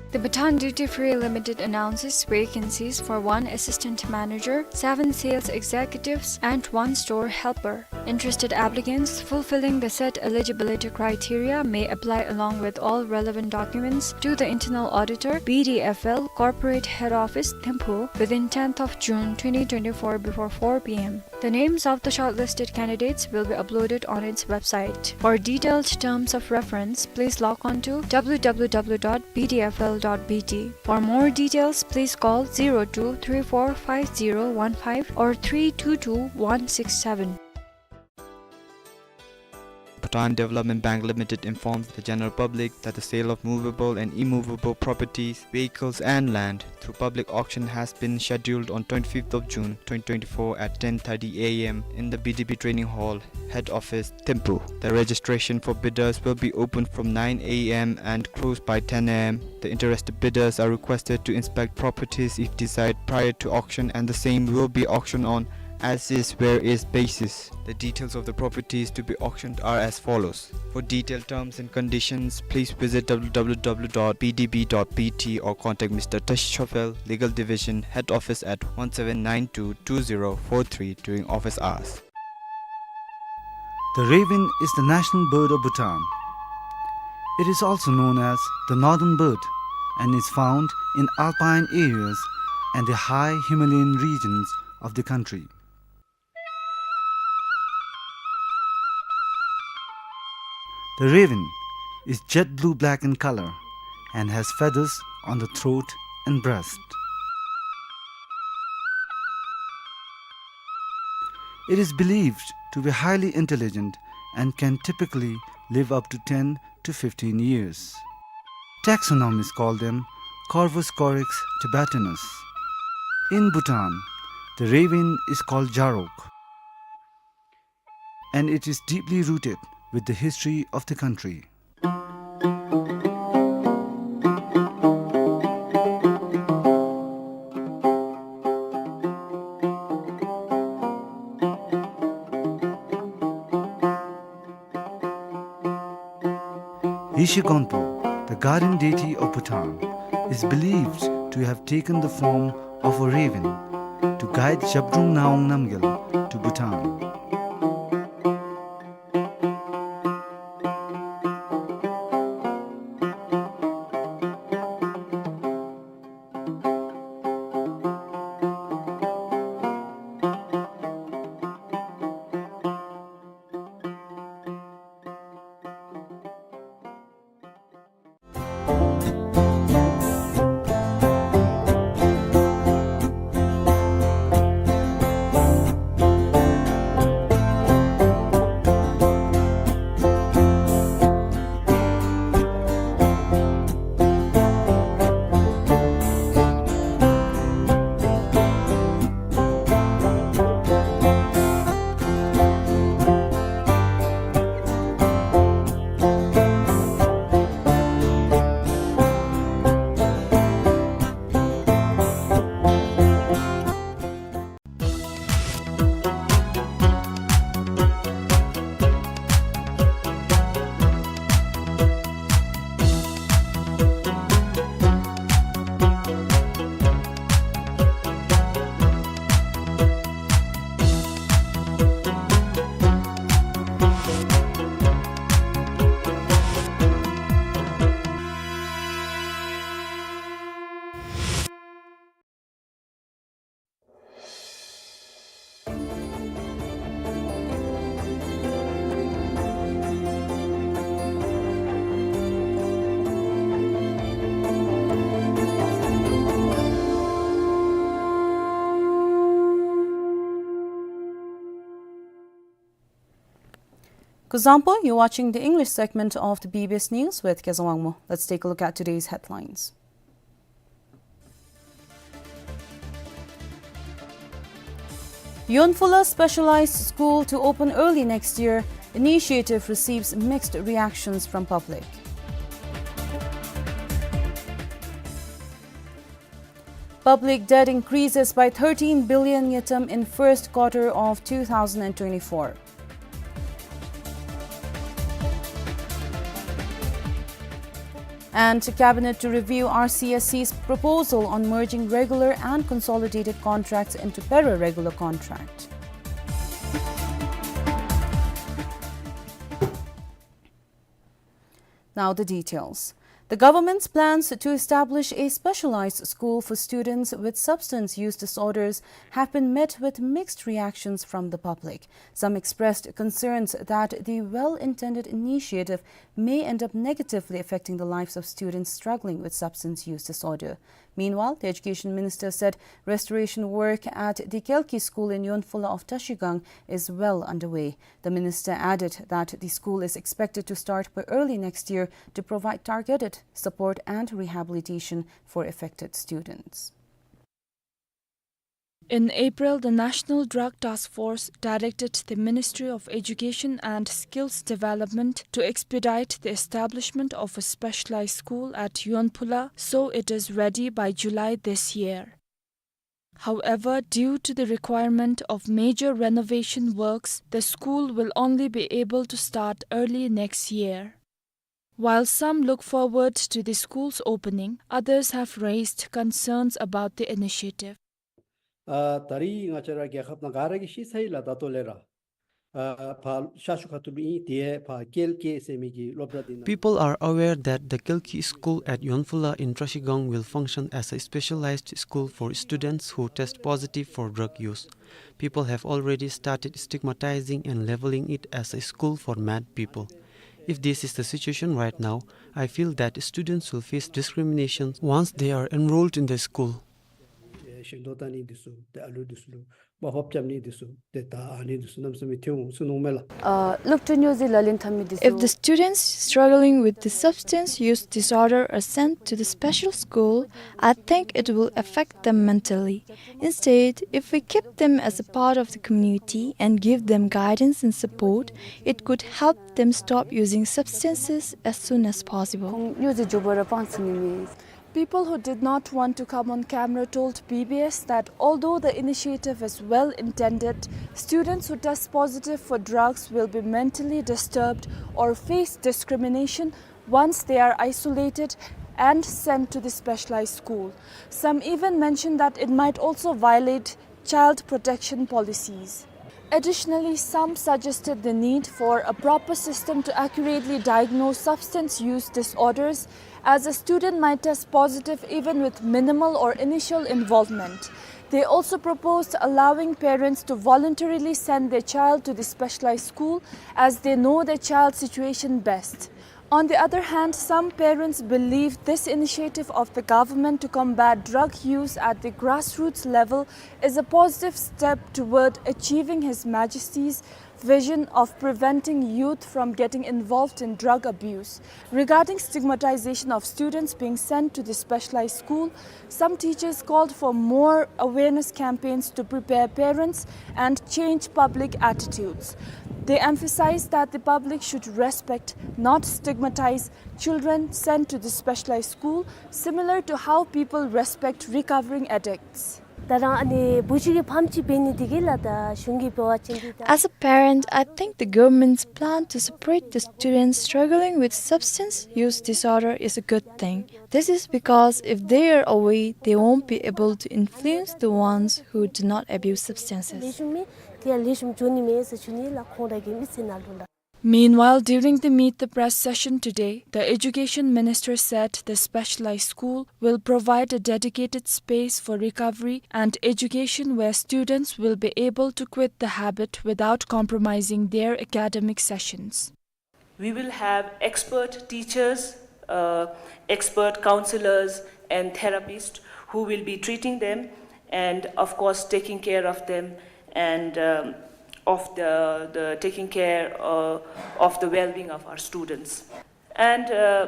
The Bhutan Duty Free Limited announces vacancies for one assistant manager, seven sales executives, and one store helper. Interested applicants fulfilling the set eligibility criteria may apply along with all relevant documents to the Internal Auditor, B D F L, Corporate Head Office, Thimphu, within tenth of June twenty twenty-four before four P M. The names of the shortlisted candidates will be uploaded on its website. For detailed terms of reference, please log on to W W W dot B D F L dot B T. For more details, please call zero two three four five zero one five or three two two one six seven. Bhutan Development Bank Limited informs the general public that the sale of movable and immovable properties, vehicles and land through public auction has been scheduled on twenty-fifth of June twenty twenty-four at ten thirty A M in the B D B Training Hall, Head Office, Thimphu. The registration for bidders will be open from nine A M and closed by ten A M. The interested bidders are requested to inspect properties if desired prior to auction, and the same will be auctioned on as is where is basis. The details of the properties to be auctioned are as follows. For detailed terms and conditions, please visit W W W dot B D B dot B T or contact Mister Tashi Chophel, Legal Division, Head Office at one seven nine two two zero four three during office hours. The raven is the national bird of Bhutan. It is also known as the northern bird and is found in alpine areas and the high Himalayan regions of the country. The raven is jet blue-black in color and has feathers on the throat and breast. It is believed to be highly intelligent and can typically live up to ten to fifteen years. Taxonomists call them Corvus corax tibetanus. In Bhutan, the raven is called Jarok, and it is deeply rooted with the history of the country. Rishi Gonpo, the guardian deity of Bhutan, is believed to have taken the form of a raven to guide Zhabdrung Ngawang Namgyal to Bhutan. Kuzuzangpo, you're watching the English segment of the B B S News with Kezang Wangmo. Let's take a look at today's headlines. Yonphula Specialized School to open early next year, initiative receives mixed reactions from public. Public debt increases by thirteen billion ngultrum in first quarter of two thousand and twenty-four. And Cabinet to review R C S C's proposal on merging regular and consolidated contracts into para-regular contract. Now the details. The government's plans to establish a specialized school for students with substance use disorders have been met with mixed reactions from the public. Some expressed concerns that the well-intended initiative may end up negatively affecting the lives of students struggling with substance use disorder. Meanwhile, the education minister said restoration work at the Kelki school in Yonphula of Trashigang is well underway. The minister added that the school is expected to start by early next year to provide targeted support and rehabilitation for affected students. In April, the National Drug Task Force directed the Ministry of Education and Skills Development to expedite the establishment of a specialized school at Yonphula, so it is ready by July this year. However, due to the requirement of major renovation works, the school will only be able to start early next year. While some look forward to the school's opening, others have raised concerns about the initiative. ཨ་ད་རིས་ང་བཅས་ར་རྒྱལ་ཁབ་ནང་ག་ར་གིས་ཤེས་ཚར་ཡི་ལགས། ད་ལྟོ་ལས་ར་ཨ་ཕར་ཤར་ཕྱོགས་ཁ་ཐུག་ལུ་ཨིན། དེ་ཕར་ཀེལ་ཀེ་ཟེར་མི་གི་སློབ་གྲྭ་འདི་ནང་། People are aware that the Kelki school at Yonphula in Trashigang will function as a specialized school for students who test positive for drug use. People have already started stigmatizing and labeling it as a school for mad people. If this is the situation right now, I feel that students will face discrimination once they are enrolled in the school. ཤིང་ཏོག་བཏབ་ནི་འདི་ཚུ་ཏེ་ཨ་ལུ་འདི་ཚུ་ལུ་དམའ་ཕབ་རྐྱབ་ནི་འདི་ཚུ་ཏེ་ད་ཨ་ནི་འདི་ཚུ་གནམ་མེད་ས་མེད་ཐོན་འོང་ཟེར་མནོཝ་མས་ལགས། Uh, look to news ལ་ལན་འཐབ་མི་འདི་ཚུ། If the students struggling with the substance use disorder are sent to the special school, I think it will affect them mentally. Instead, if we keep them as a part of the community and give them guidance and support, it could help them stop using substances as soon as possible. ཁོང་ཉོ་ཟེར་འགྱོ་བ་ར་སྤང་ཚུགས་ནི་མེད། People who did not want to come on camera told B B S that although the initiative is well intended, students who test positive for drugs will be mentally disturbed or face discrimination once they are isolated and sent to the specialized school. Some even mentioned that it might also violate child protection policies. Additionally, some suggested the need for a proper system to accurately diagnose substance use disorders, as a student might test positive even with minimal or initial involvement. They also proposed allowing parents to voluntarily send their child to the specialized school, as they know their child's situation best. On the other hand, some parents believe this initiative of the government to combat drug use at the grassroots level is a positive step toward achieving His Majesty's vision of preventing youth from getting involved in drug abuse. Regarding stigmatization of students being sent to the specialized school, some teachers called for more awareness campaigns to prepare parents and change public attitudes. They emphasized that the public should respect, not stigmatize, children sent to the specialized school, similar to how people respect recovering addicts. ད་རང་ཨ་ནི་བུ་གཅིག་གི་ཕམ་གཅིག་འབད་ནི་འདི་གིས་ལགས། ད་གཞུང་གི་འབད་བ་ཅིན་འདི་ད། As a parent, I think the government's plan to separate the students struggling with substance use disorder is a good thing. This is because if they are away, they won't be able to influence the ones who do not abuse substances. ལེགས་ཤོམ་མེད། དེ་ཡང་ལེགས་ཤོམ་འགྱོ་ནི་མེད་ཟེར་ཞུ་ནི་ལགས། ཁོང་ར་གི་མི་ཚེ་ནང་ལུ་ལགས། Meanwhile, during the Meet the Press session today, the Education Minister said the specialized school will provide a dedicated space for recovery and education where students will be able to quit the habit without compromising their academic sessions. We will have expert teachers, uh, expert counselors, and therapists who will be treating them and, of course, taking care of them and, um, of the, the taking care, uh, of the well-being of our students. And, uh,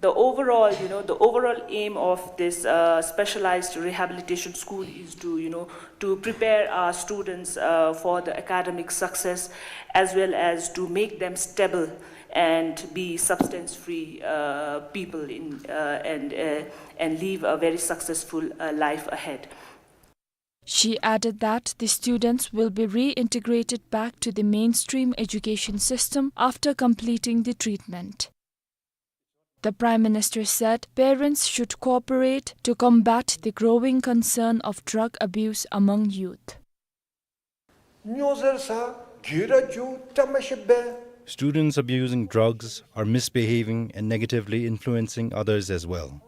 the overall, you know, the overall aim of this, uh, specialized rehabilitation school is to, you know, to prepare our students, uh, for the academic success, as well as to make them stable and be substance-free, uh, people in, uh, and, uh, and live a very successful, uh, life ahead. She added that the students will be reintegrated back to the mainstream education system after completing the treatment. The Prime Minister said parents should cooperate to combat the growing concern of drug abuse among youth. སྨྱོ་ཟེར་ས་གི་ར་རྒྱུ་བཀྲ་མ་ཤིས་པས། Students abusing drugs are misbehaving and negatively influencing others as well.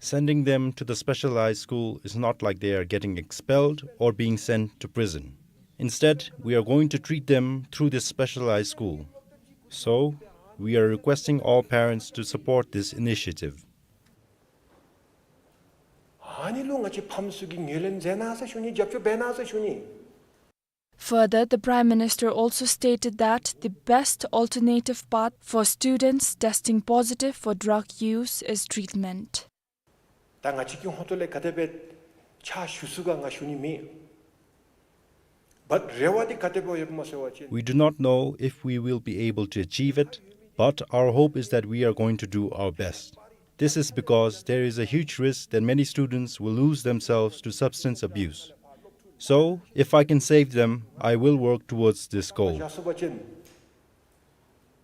Sending them to the specialized school is not like they are getting expelled or being sent to prison. Instead, we are going to treat them through this specialized school. So, we are requesting all parents to support this initiative. ཨ་ནི་ལུ་ང་བཅས་ཕམ་ཚུ་གིས་ངོས་ལེན་མཛད་གནང་ཟེར་ཞུ་ནི། རྒྱབ་སྐྱོར་འབད་གནང་ཟེར་ཞུ་ནི། Further, the Prime Minister also stated that the best alternative path for students testing positive for drug use is treatment. ད་ང་བཅས་ཀྱི་ཧོངས་ལས་ག་དེ་སྦེ་ཕྱག་ཞུ་ཚུགས་ག་ང་ཞུ་ནི་མེད། But རེ་བ་འདི་ག་དེ་སྦེ་ཡོདཔ་སྨོ་ཟེར་བ་ཅིན། We do not know if we will be able to achieve it, but our hope is that we are going to do our best. This is because there is a huge risk that many students will lose themselves to substance abuse. So, if I can save them, I will work towards this goal. བཞག་སོང་པ་ཅིན་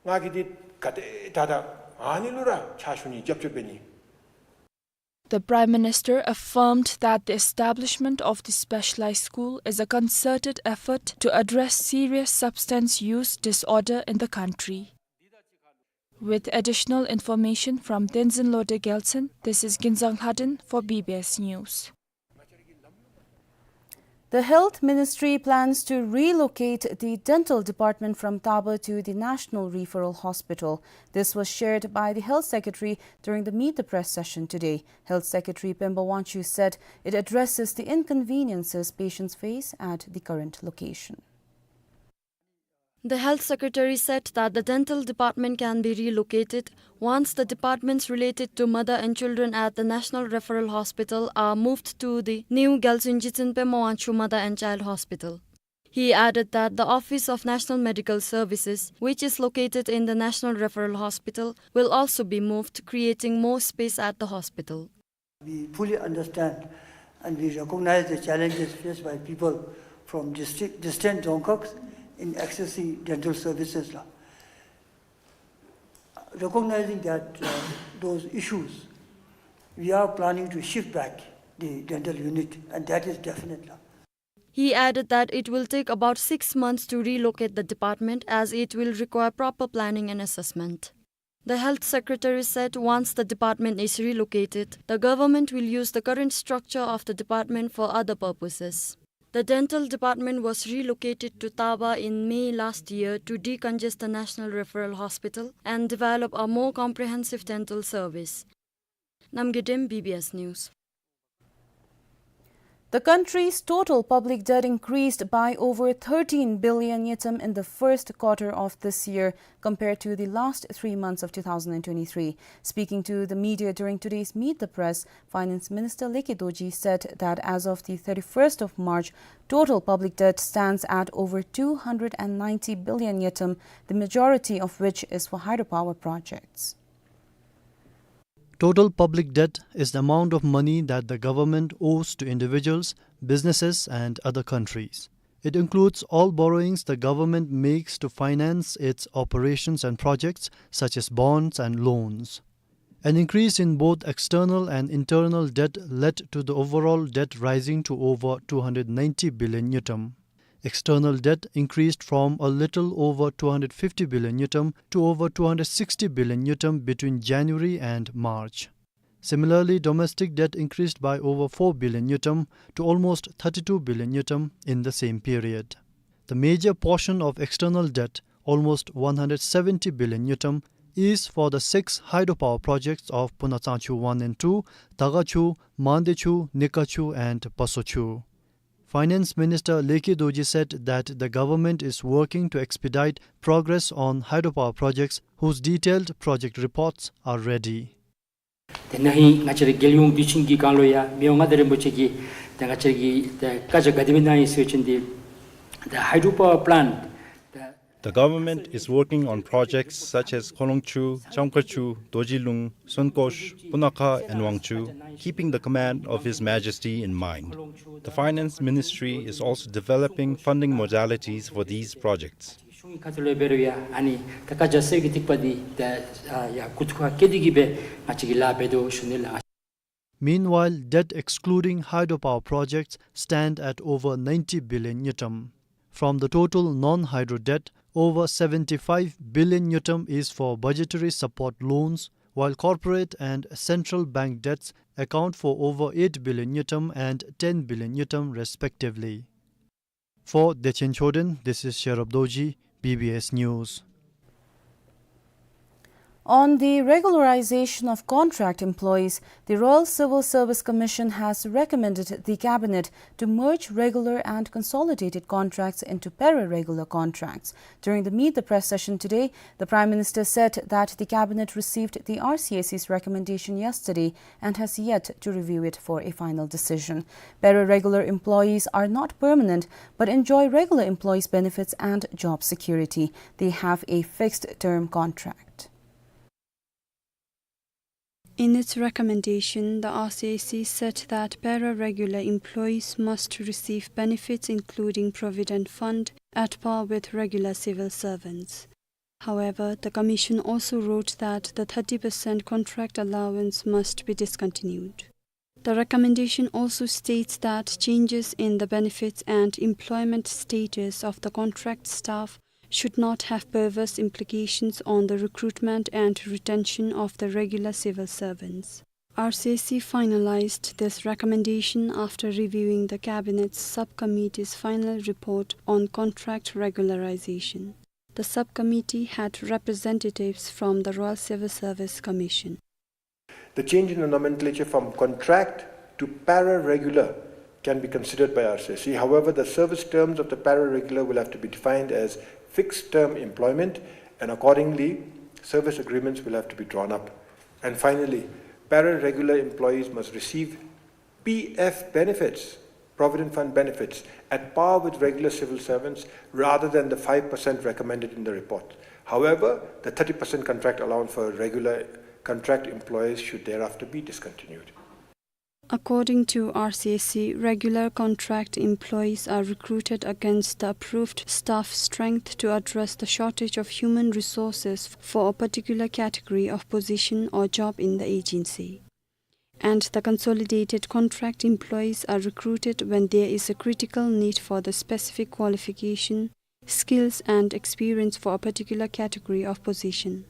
ང་གིས་འདི་ག་དེ་ད་ད་ཨ་ནི་ལུ་ར་ཕྱག་ཞུ་ནི་རྒྱབ་སྐྱོར་འབད་ནི། The Prime Minister affirmed that the establishment of the specialized school is a concerted effort to address serious substance use disorder in the country. With additional information from Tenzin Lode Gyaltshen, this is Ginzang Lhaden for B B S News. The Health Ministry plans to relocate the dental department from Taba to the National Referral Hospital. This was shared by the Health Secretary during the Meet the Press session today. Health Secretary Pemba Wangchuk said it addresses the inconveniences patients face at the current location. The Health Secretary said that the dental department can be relocated once the departments related to mother and children at the National Referral Hospital are moved to the new Gyaltshen Jiten Pema Wangchuk Mother and Child Hospital. He added that the Office of National Medical Services, which is located in the National Referral Hospital, will also be moved, creating more space at the hospital. We fully understand and we recognize the challenges faced by people from district, distant dzongkhags in accessing dental services la. Recognizing that, uh, those issues, we are planning to shift back the dental unit, and that is definite la. He added that it will take about six months to relocate the department, as it will require proper planning and assessment. The Health Secretary said once the department is relocated, the government will use the current structure of the department for other purposes. The dental department was relocated to Taba in May last year to decongest the National Referral Hospital and develop a more comprehensive dental service. Namgay Dem, B B S News. The country's total public debt increased by over thirteen billion ngultrum in the first quarter of this year compared to the last three months of two thousand and twenty-three. Speaking to the media during today's Meet the Press, Finance Minister Leke Dorji said that as of the thirty-first of March, total public debt stands at over two hundred and ninety billion ngultrum, the majority of which is for hydropower projects. Total public debt is the amount of money that the government owes to individuals, businesses, and other countries. It includes all borrowings the government makes to finance its operations and projects, such as bonds and loans. An increase in both external and internal debt led to the overall debt rising to over two hundred ninety billion ngultrum. External debt increased from a little over two hundred fifty billion ngultrum to over two hundred sixty billion ngultrum between January and March. Similarly, domestic debt increased by over four billion ngultrum to almost thirty-two billion ngultrum in the same period. The major portion of external debt, almost one hundred seventy billion ngultrum, is for the six hydropower projects of Puna Tsangchu one and two, Dagachu, Mandechu, Nikachu, and Pasochu. Finance Minister Lekhi Dorji said that the government is working to expedite progress on hydropower projects whose detailed project reports are ready. ཏེ་ན་ཧིང་ང་བཅས་རའི་རྒྱལ་ཡོངས་དུས་ཆེན་གྱི་སྒང་ལུ་ཡང་མི་དབང་མངའ་བདག་རིན་པོ་ཆེ་གིས་ཏེ་ང་བཅས་ཀྱི་ཏེ་བཀའ་རྒྱ་ག་དེ་སྦེ་གནང་ཡི་ཟེར་བ་ཅིན་ཏེ་the hydropower plant, the The government is working on projects such as Kholongchu, Chamkachu, Dorjilung, Sonkosh, Punakha and Wangchu, keeping the command of His Majesty in mind. The Finance Ministry is also developing funding modalities for these projects. གཞུང་གི་ཁ་ཐུག་ལས་འབད་རུང་ཡང་ཨ་ནི་ད་བཀའ་རྒྱ་གསེར་གྱི་ཐིགས་པ་འདི་ད་ཨ་ཡར་མགུ་ཏོ་ཁར་བཀལ་ཏེ་གི་སྦེ་ང་བཅས་ཀྱིས་ལཱ་འབད་དོ་ཞུ་ནི་ལགས། Meanwhile, debt excluding hydropower projects stand at over ninety billion ngultrum. From the total non-hydro debt, over seventy-five billion ngultrum is for budgetary support loans, while corporate and central bank debts account for over eight billion ngultrum and ten billion ngultrum respectively. For Dechen Choden, this is Sherab Dorji, B B S News. On the regularization of contract employees, the Royal Civil Service Commission has recommended the Cabinet to merge regular and consolidated contracts into para-regular contracts. During the Meet the Press session today, the Prime Minister said that the Cabinet received the R C A C's recommendation yesterday and has yet to review it for a final decision. Para-regular employees are not permanent but enjoy regular employees' benefits and job security. They have a fixed term contract. In its recommendation, the R C A C said that para-regular employees must receive benefits including Provident Fund at par with regular civil servants. However, the Commission also wrote that the thirty percent contract allowance must be discontinued. The recommendation also states that changes in the benefits and employment status of the contract staff should not have perverse implications on the recruitment and retention of the regular civil servants. R C A C finalized this recommendation after reviewing the Cabinet's subcommittee's final report on contract regularization. The subcommittee had representatives from the Royal Civil Service Commission. The change in the nomenclature from contract to para-regular can be considered by R C A C. However, the service terms of the para-regular will have to be defined as fixed-term employment, and accordingly, service agreements will have to be drawn up. And finally, para-regular employees must receive P F benefits, Provident Fund benefits, at par with regular civil servants rather than the five percent recommended in the report. However, the thirty percent contract allowance for regular contract employees should thereafter be discontinued. According to R C A C, regular contract employees are recruited against the approved staff strength to address the shortage of human resources for a particular category of position or job in the agency. And the consolidated contract employees are recruited when there is a critical need for the specific qualification, skills and experience for a particular category of position.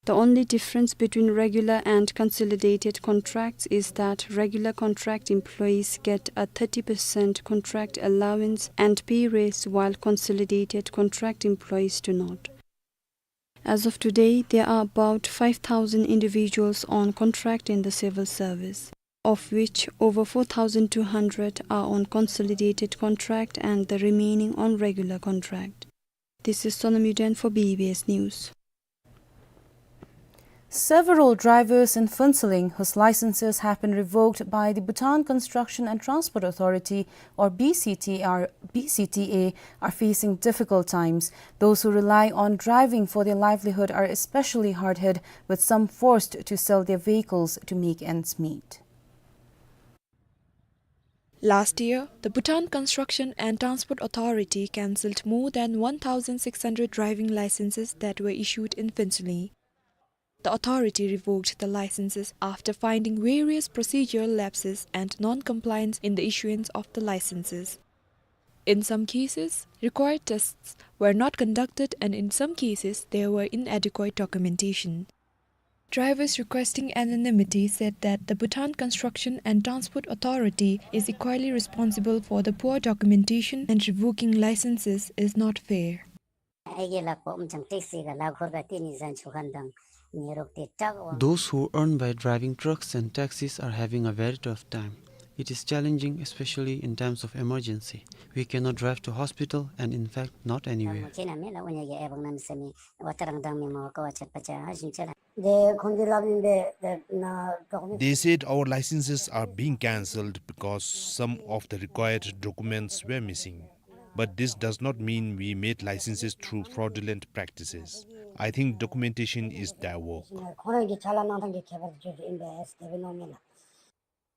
The only difference between regular and consolidated contracts is that regular contract employees get a thirty percent contract allowance and pay raise, while consolidated contract employees do not. As of today, there are about five thousand individuals on contract in the civil service, of which over four thousand two hundred are on consolidated contract and the remaining on regular contract. This is Sonam Yuden for B B S News. Several drivers in Phuentsholing whose licenses have been revoked by the Bhutan Construction and Transport Authority, or B C T R, B C T A, are facing difficult times. Those who rely on driving for their livelihood are especially hard hit, with some forced to sell their vehicles to make ends meet. Last year, the Bhutan Construction and Transport Authority cancelled more than one thousand six hundred driving licenses that were issued in Phuentsholing. The authority revoked the licenses after finding various procedural lapses and non-compliance in the issuance of the licenses. In some cases, required tests were not conducted, and in some cases, there were inadequate documentation. Drivers requesting anonymity said that the Bhutan Construction and Transport Authority is equally responsible for the poor documentation, and revoking licenses is not fair. Those who earn by driving trucks and taxis are having a very tough time. It is challenging, especially in times of emergency. We cannot drive to hospital and, in fact, not anywhere. They said our licenses are being cancelled because some of the required documents were missing. But this does not mean we made licenses through fraudulent practices. I think documentation is their work.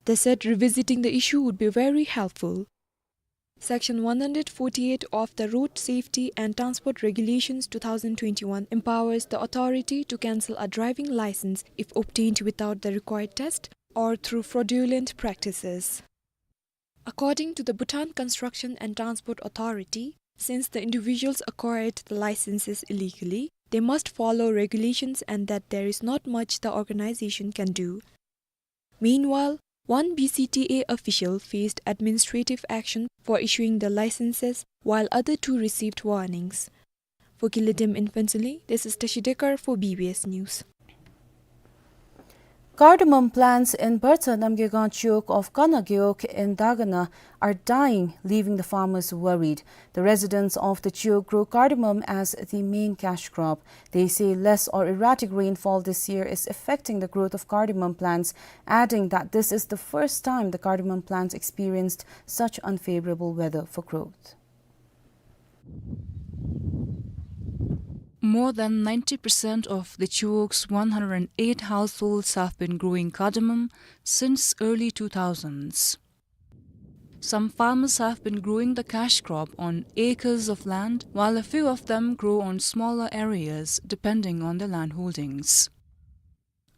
They said revisiting the issue would be very helpful. Section one hundred forty-eight of the Road Safety and Transport Regulations two thousand twenty-one empowers the authority to cancel a driving license if obtained without the required test or through fraudulent practices. According to the Bhutan Construction and Transport Authority, since the individuals acquired the licenses illegally, they must follow regulations and that there is not much the organization can do. Meanwhile, one B C T A official faced administrative action for issuing the licenses, while other two received warnings. For Kiledim in Phuentsholing, this is Tashi Dekar for B B S News. Cardamom plants in Bartsa Namgyekang Chiwog of Kana Gewog in Dagana are dying, leaving the farmers worried. The residents of the Chiwog grow cardamom as the main cash crop. They say less or erratic rainfall this year is affecting the growth of cardamom plants, adding that this is the first time the cardamom plants experienced such unfavorable weather for growth. More than ninety percent of the Chiwog's one hundred eight households have been growing cardamom since early two thousands. Some farmers have been growing the cash crop on acres of land, while a few of them grow on smaller areas, depending on their land holdings.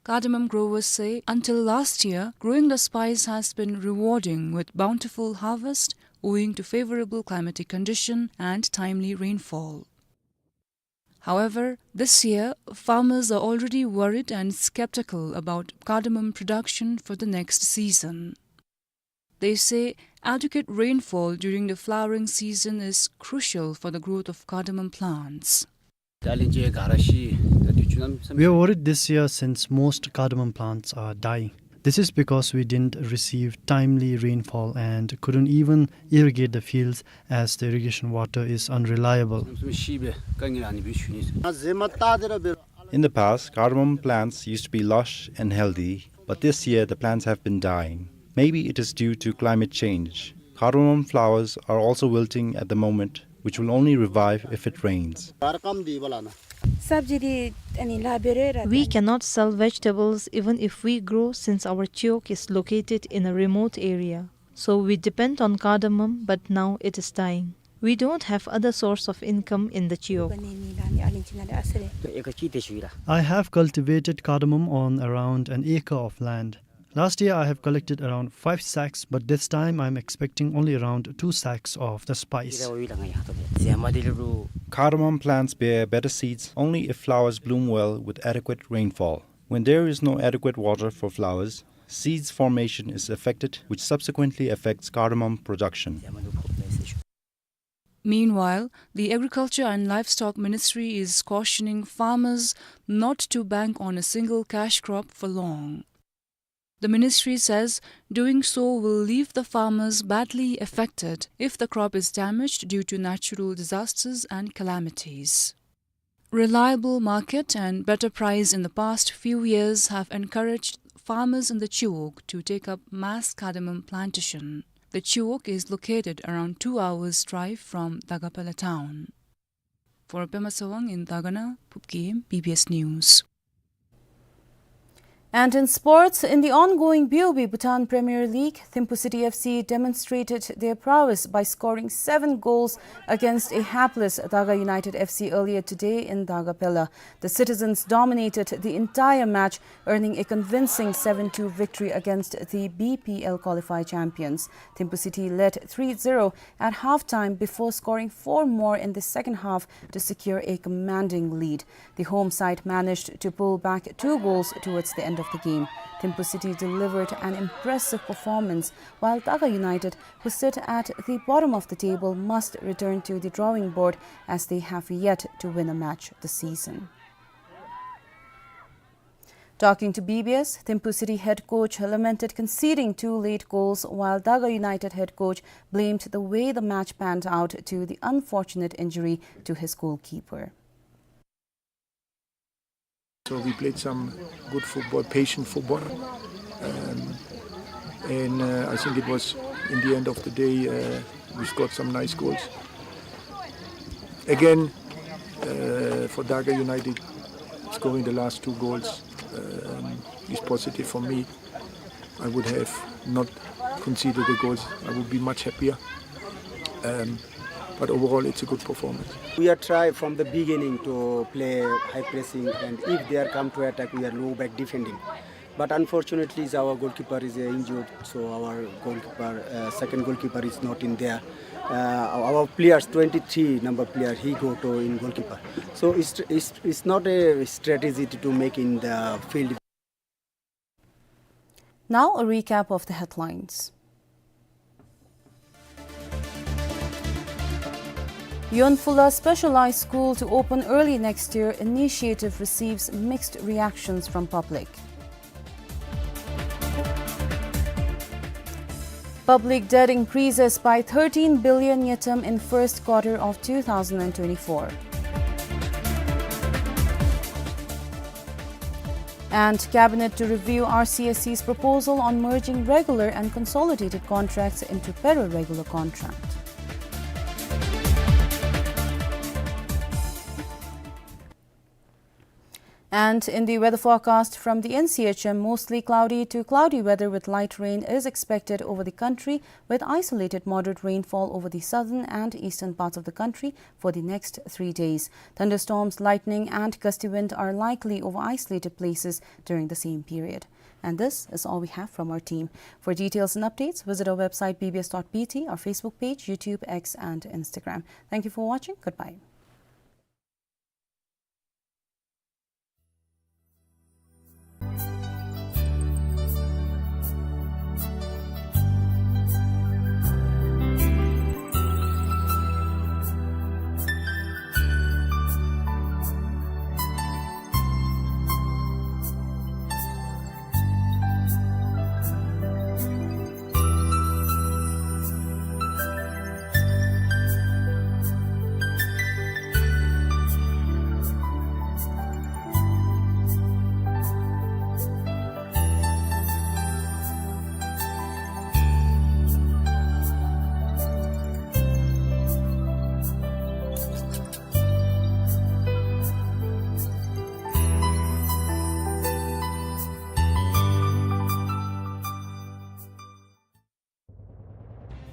Cardamom growers say until last year, growing the spice has been rewarding with bountiful harvest owing to favorable climatic condition and timely rainfall. However, this year, farmers are already worried and skeptical about cardamom production for the next season. They say adequate rainfall during the flowering season is crucial for the growth of cardamom plants. We are worried this year since most cardamom plants are dying. This is because we didn't receive timely rainfall and couldn't even irrigate the fields as the irrigation water is unreliable. In the past, cardamom plants used to be lush and healthy, but this year the plants have been dying. Maybe it is due to climate change. Cardamom flowers are also wilting at the moment, which will only revive if it rains. We cannot sell vegetables even if we grow, since our Chiwog is located in a remote area. So we depend on cardamom, but now it is dying. We don't have other source of income in the Chiwog. I have cultivated cardamom on around an acre of land. Last year I have collected around five sacks, but this time I am expecting only around two sacks of the spice. Cardamom plants bear better seeds only if flowers bloom well with adequate rainfall. When there is no adequate water for flowers, seeds formation is affected, which subsequently affects cardamom production. Meanwhile, the Agriculture and Livestock Ministry is cautioning farmers not to bank on a single cash crop for long. The ministry says doing so will leave the farmers badly affected if the crop is damaged due to natural disasters and calamities. Reliable market and better price in the past few years have encouraged farmers in the Chiwog to take up mass cardamom plantation. The Chiwog is located around two hours' drive from Dagapela town. For Pema Tsewang in Dagana, Phub Gyem, B B S News. And in sports, in the ongoing B O B Bhutan Premier League, Thimphu City F C demonstrated their prowess by scoring seven goals against a hapless Daga United F C earlier today in Dagapela. The citizens dominated the entire match, earning a convincing seven two victory against the B P L qualified champions. Thimphu City led three zero at halftime before scoring four more in the second half to secure a commanding lead. The home side managed to pull back two goals towards the end of the game. Thimphu City delivered an impressive performance, while Daga United, who sit at the bottom of the table, must return to the drawing board as they have yet to win a match this season. Talking to B B S, Thimphu City head coach lamented conceding two late goals, while Daga United head coach blamed the way the match panned out to the unfortunate injury to his goalkeeper. So we played some good football, patient football. Um, and, uh, I think it was, in the end of the day, uh, we scored some nice goals. Again, uh, for Daga United, scoring the last two goals, um, is positive for me. I would have not conceded the goals. I would be much happier. Um, but overall, it's a good performance. We are try from the beginning to play high pressing, and if they are come to attack, we are low back defending. But unfortunately, is our goalkeeper is, uh, injured, so our goalkeeper, uh, second goalkeeper is not in there. Uh, our players, twenty-three number player, he go to in goalkeeper. So it's, it's, it's not a strategy to, to make in the field. Now, a recap of the headlines. Yonphula Specialized School to open early next year initiative receives mixed reactions from public. Public debt increases by thirteen billion ngultrum in first quarter of two thousand and twenty-four. And Cabinet to review R C S C's proposal on merging regular and consolidated contracts into para-regular contract. And in the weather forecast from the N C H M, mostly cloudy to cloudy weather with light rain is expected over the country, with isolated moderate rainfall over the southern and eastern parts of the country for the next three days. Thunderstorms, lightning, and gusty wind are likely over isolated places during the same period. And this is all we have from our team. For details and updates, visit our website B B S dot B T, our Facebook page, YouTube, X, and Instagram. Thank you for watching. Goodbye.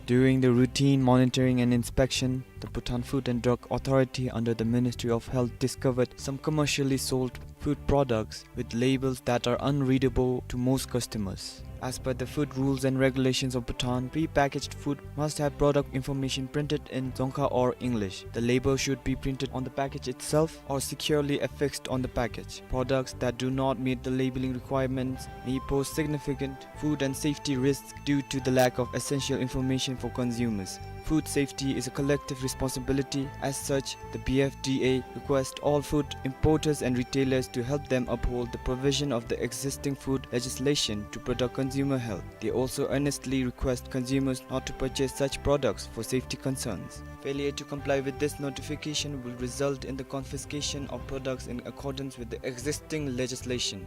During the routine monitoring and inspection, the Bhutan Food and Drug Authority under the Ministry of Health discovered some commercially sold food products with labels that are unreadable to most customers. As per the food rules and regulations of Bhutan, pre-packaged food must have product information printed in Dzongkha or English. The label should be printed on the package itself or securely affixed on the package. Products that do not meet the labeling requirements may pose significant food and safety risks due to the lack of essential information for consumers. Food safety is a collective responsibility. As such, the B F D A requests all food importers and retailers to help them uphold the provision of the existing food legislation to protect consumer health. They also earnestly request consumers not to purchase such products for safety concerns. Failure to comply with this notification will result in the confiscation of products in accordance with the existing legislation.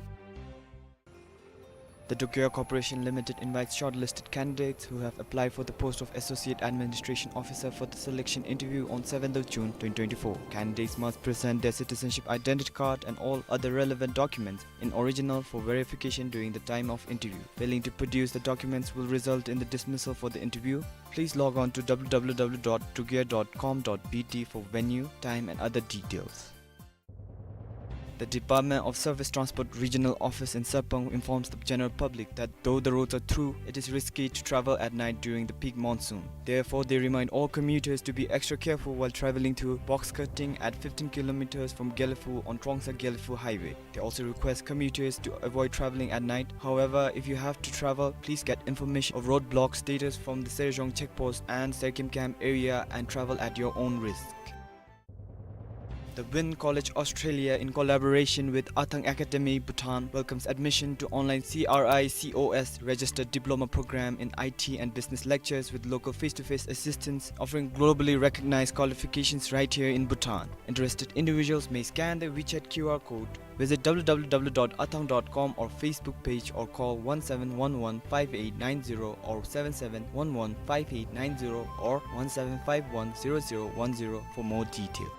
The Dokyo Corporation Limited invites shortlisted candidates who have applied for the post of Associate Administration Officer for the selection interview on seventh of June twenty twenty-four. Candidates must present their citizenship identity card and all other relevant documents in original for verification during the time of interview. Failing to produce the documents will result in the dismissal for the interview. Please log on to W W W dot dokyo dot com dot B T for venue, time and other details. The Department of Surface Transport Regional Office in Sarpang informs the general public that though the roads are through, it is risky to travel at night during the peak monsoon. Therefore, they remind all commuters to be extra careful while traveling through box cutting at fifteen kilometers from Gelephu on Trongsa-Gelephu Highway. They also request commuters to avoid traveling at night. However, if you have to travel, please get information of roadblock status from the Serjong checkpost and Serkim camp area and travel at your own risk. The Wynn College Australia, in collaboration with Athang Academy Bhutan, welcomes admission to online C R I C O S registered diploma program in I T and business lectures with local face-to-face assistance, offering globally recognized qualifications right here in Bhutan. Interested individuals may scan the WeChat Q R code, visit W W W dot athang dot com or Facebook page, or call one seven one one five eight nine zero or seven seven one one five eight nine zero or one seven five one zero zero one zero for more detail.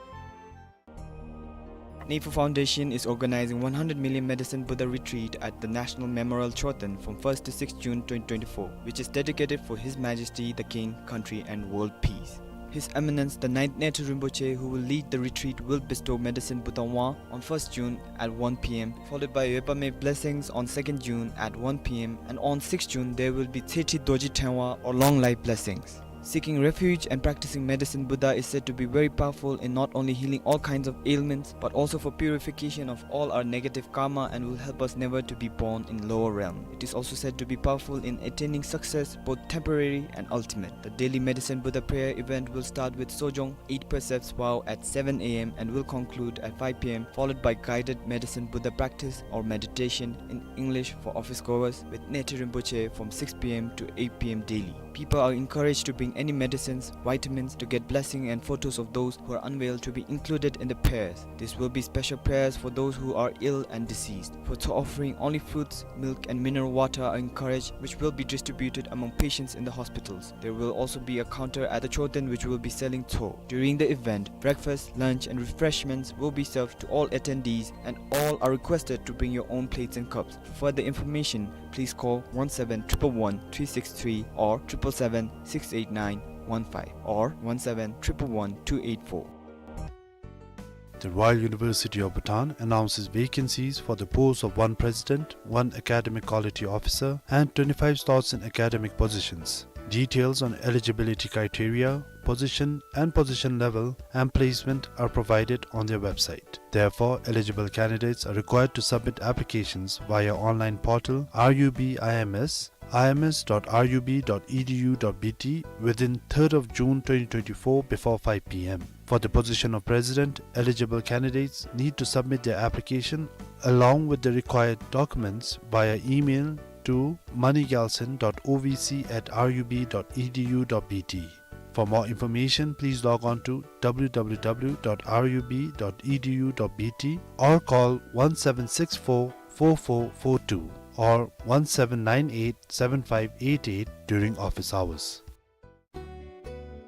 Neifu Foundation is organizing one hundred million Medicine Buddha Retreat at the National Memorial Choten from first to sixth June twenty twenty-four, which is dedicated for His Majesty the King, country and world peace. His Eminence the ninth Neythrop Rinpoche, who will lead the retreat, will bestow Medicine Buddha Wang on first June at one P M, followed by Yopame blessings on second June at one P M, and on sixth June there will be Tsethi Dorji Tengwa, or long life blessings. Seeking refuge and practicing Medicine Buddha is said to be very powerful in not only healing all kinds of ailments, but also for purification of all our negative karma, and will help us never to be born in lower realm. It is also said to be powerful in attaining success, both temporary and ultimate. The daily Medicine Buddha prayer event will start with Sojong Eight Precepts vow at seven A M and will conclude at five P M, followed by guided Medicine Buddha practice or meditation in English for office goers with Neythrop Rinpoche from six P M to eight P M daily. People are encouraged to bring any medicines, vitamins to get blessing, and photos of those who are unwell to be included in the prayers. This will be special prayers for those who are ill and deceased. Photo offering, only fruits, milk and mineral water are encouraged, which will be distributed among patients in the hospitals. There will also be a counter at the Choten which will be selling tso. During the event, breakfast, lunch and refreshments will be served to all attendees, and all are requested to bring your own plates and cups. For further information, please call one seven triple one three six three or triple seven six eight nine one five or one seven triple one two eight four. The Royal University of Bhutan announces vacancies for the post of one president, one academic quality officer, and twenty-five slots in academic positions. Details on eligibility criteria, position and position level, and placement are provided on their website. Therefore, eligible candidates are required to submit applications via online portal R U B I M S, I M S dot R U B dot E D U dot B T, within third of June twenty twenty-four before five P M. For the position of president, eligible candidates need to submit their application along with the required documents via email to moneygalson dot O V C at R U B dot E D U dot B T. For more information, please log on to W W W dot R U B dot E D U dot B T or call one seven six four four four four two or one seven nine eight seven five eight eight during office hours.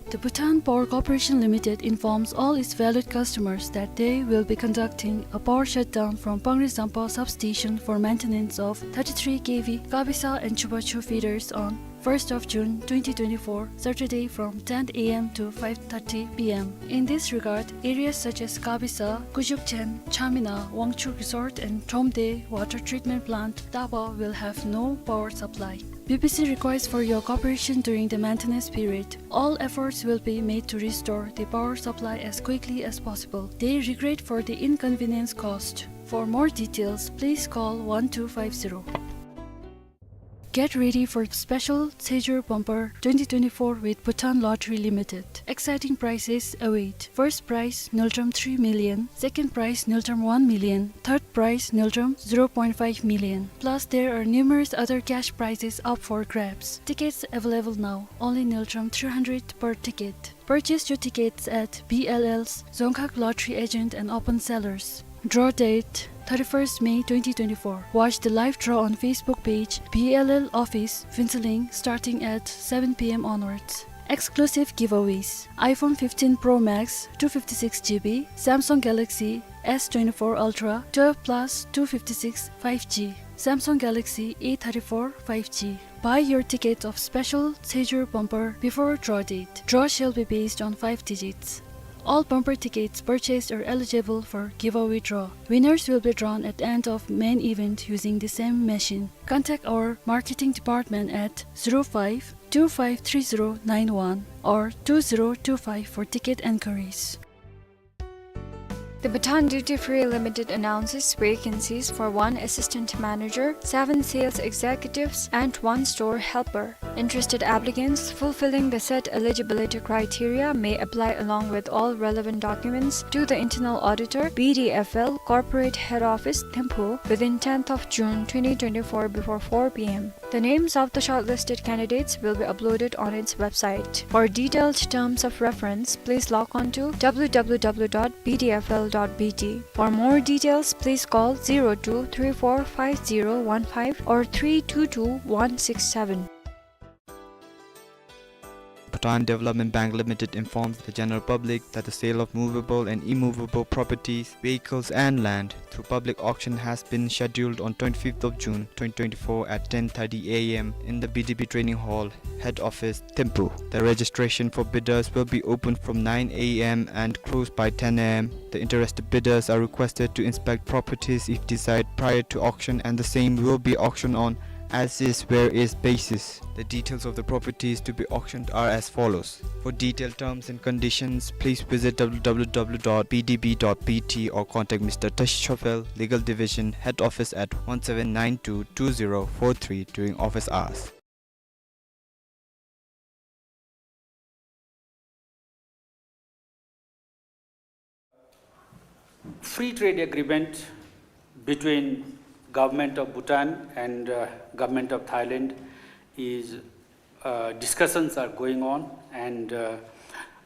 The Bhutan Power Corporation Limited informs all its valued customers that they will be conducting a power shutdown from Pangri Zampa substation for maintenance of thirty-three K V Kabisa and Chubachu feeders on first of June twenty twenty-four, Saturday, from ten A M to five thirty P M. In this regard, areas such as Kabisa, Kujukchen, Chamina, Wangchuk Resort and Tromde Water Treatment Plant, Taba, will have no power supply. B P C requires for your cooperation during the maintenance period. All efforts will be made to restore the power supply as quickly as possible. They regret for the inconvenience caused. For more details, please call one two five zero. Get ready for special Tsheju Bumper twenty twenty-four with Bhutan Lottery Limited. Exciting prizes await. First prize, Ngultrum three million. Second prize, Ngultrum one million. Third prize, Ngultrum zero point five million. Plus, there are numerous other cash prizes up for grabs. Tickets available now. Only Ngultrum three hundred per ticket. Purchase your tickets at B L L's Dzongkhag Lottery Agent and Open Sellers. Draw date, thirty-first May twenty twenty-four. Watch the live draw on Facebook page, B L L Office, Phuentsholing, starting at seven P M onwards. Exclusive giveaways: iPhone fifteen Pro Max, two fifty-six G B, Samsung Galaxy S twenty-four Ultra, twelve plus two fifty-six five G, Samsung Galaxy A thirty-four five G. Buy your ticket of special Tsheju Bumper before draw date. Draw shall be based on five digits. All bumper tickets purchased are eligible for giveaway draw. Winners will be drawn at the end of main event using the same machine. Contact our marketing department at zero five two five three zero nine one or two zero two five for ticket enquiries. The Bhutan Duty Free Limited announces vacancies for one assistant manager, seven sales executives, and one store helper. Interested applicants fulfilling the set eligibility criteria may apply along with all relevant documents to the Internal Auditor, B D F L, Corporate Head Office, Thimphu, within tenth of June twenty twenty-four before four p m. The names of the shortlisted candidates will be uploaded on its website. For detailed terms of reference, please log on to w w w dot b d f l dot b t. For more details, please call zero two three four five zero one five or three two two one six seven. Bhutan Development Bank Limited informs the general public that the sale of movable and immovable properties, vehicles and land through public auction has been scheduled on twenty-fifth of June twenty twenty-four at ten thirty a m in the B D B Training Hall, Head Office, Thimphu. The registration for bidders will be open from nine a m and closed by ten a m. The interested bidders are requested to inspect properties if desired prior to auction, and the same will be auctioned on as is where is basis. The details of the properties to be auctioned are as follows. For detailed terms and conditions, please visit w w w dot b d b dot b t or contact Mister Tashi Chofel, Legal Division, Head Office at one seven nine two two zero four three during office hours. Free trade agreement between Government of Bhutan and, uh, Government of Thailand is, uh, discussions are going on, and, uh,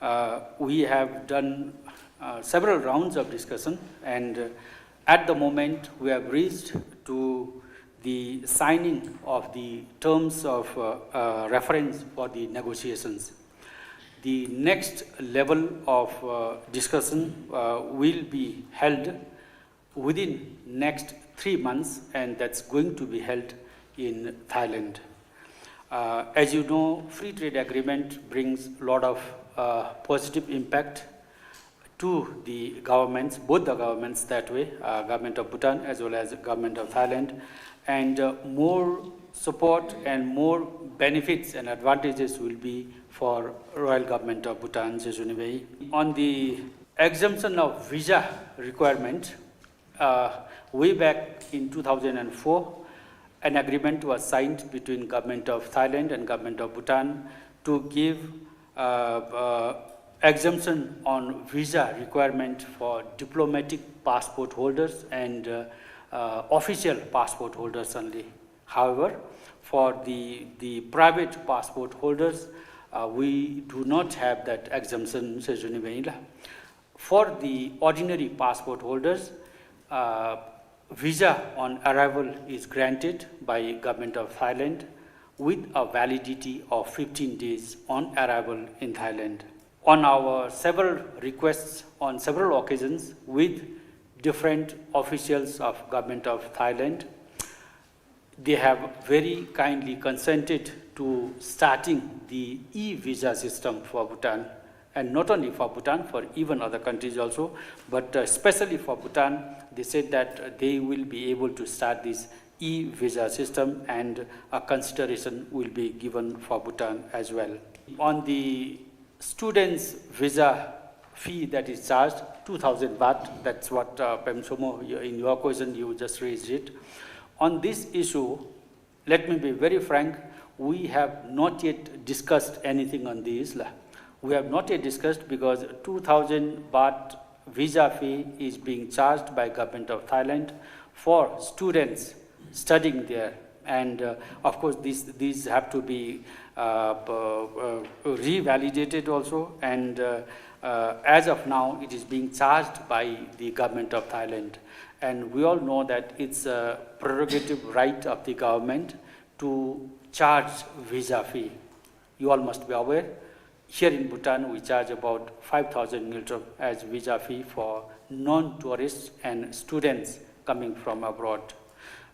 uh, we have done, uh, several rounds of discussion, and, uh, at the moment we have reached to the signing of the terms of, uh, uh, reference for the negotiations. The next level of, uh, discussion, uh, will be held within next three months, and that's going to be held in Thailand. Uh, as you know, free trade agreement brings lot of, uh, positive impact to the governments, both the governments that way, uh, Government of Bhutan as well as Government of Thailand, and, uh, more support and more benefits and advantages will be for Royal Government of Bhutan, Sesuniwei. On the exemption of visa requirement, uh, way back in two thousand and four, an agreement was signed between Government of Thailand and Government of Bhutan to give, uh, uh, exemption on visa requirement for diplomatic passport holders and, uh, uh, official passport holders only. However, for the, the private passport holders, uh, we do not have that exemption, Sesuniwei la. For the ordinary passport holders, uh, visa on arrival is granted by Government of Thailand with a validity of fifteen days on arrival in Thailand. On our several requests on several occasions with different officials of Government of Thailand, they have very kindly consented to starting the e-visa system for Bhutan, and not only for Bhutan, for even other countries also, but, uh, especially for Bhutan, they said that they will be able to start this e-visa system and a consideration will be given for Bhutan as well. On the students' visa fee that is charged, two thousand baht, that's what, uh, Pem Somo, you, in your question, you just raised it. On this issue, let me be very frank, we have not yet discussed anything on this la. We have not yet discussed because two thousand baht visa fee is being charged by Government of Thailand for students studying there. And, uh, of course, these, these have to be, uh, p-, uh, revalidated also. And, uh, uh, as of now, it is being charged by the Government of Thailand. And we all know that it's a prerogative right of the government to charge visa fee. You all must be aware, here in Bhutan, we charge about five thousand ngultrum as visa fee for non-tourists and students coming from abroad.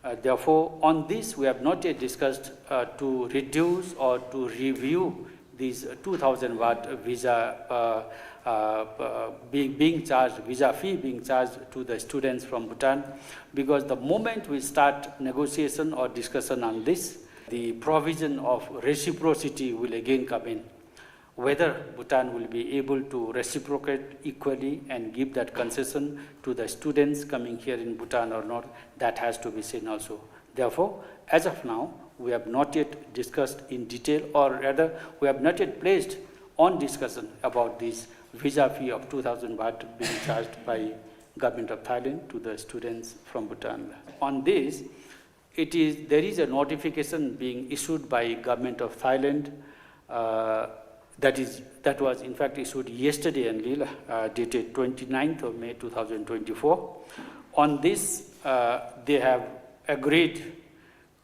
Uh, therefore, on this, we have not yet discussed, uh, to reduce or to review these two thousand baht visa, uh, uh, uh, being, being charged, visa fee being charged to the students from Bhutan, because the moment we start negotiation or discussion on this, the provision of reciprocity will again come in. Whether Bhutan will be able to reciprocate equally and give that concession to the students coming here in Bhutan or not, that has to be seen also. Therefore, as of now, We have not yet discussed in detail, or rather, we have not yet placed on discussion about this visa fee of two thousand baht being charged by Government of Thailand to the students from Bhutan. On this, it is, there is a notification being issued by Government of Thailand, uh, that is, that was in fact issued yesterday only, uh, dated twenty-ninth of May two thousand twenty-four. On this, uh, they have agreed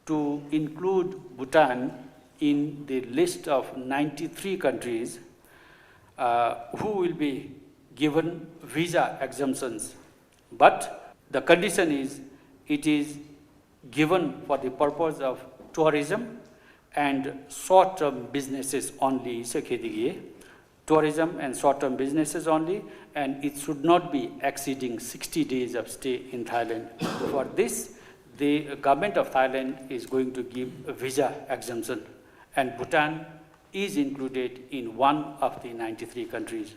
to include Bhutan in the list of ninety-three countries, uh, who will be given visa exemptions. But the condition is, it is given for the purpose of tourism and short-term businesses only, so tourism and short-term businesses only, and it should not be exceeding sixty days of stay in Thailand. For this, the government of Thailand is going to give a visa exemption, and Bhutan is included in one of the ninety-three countries.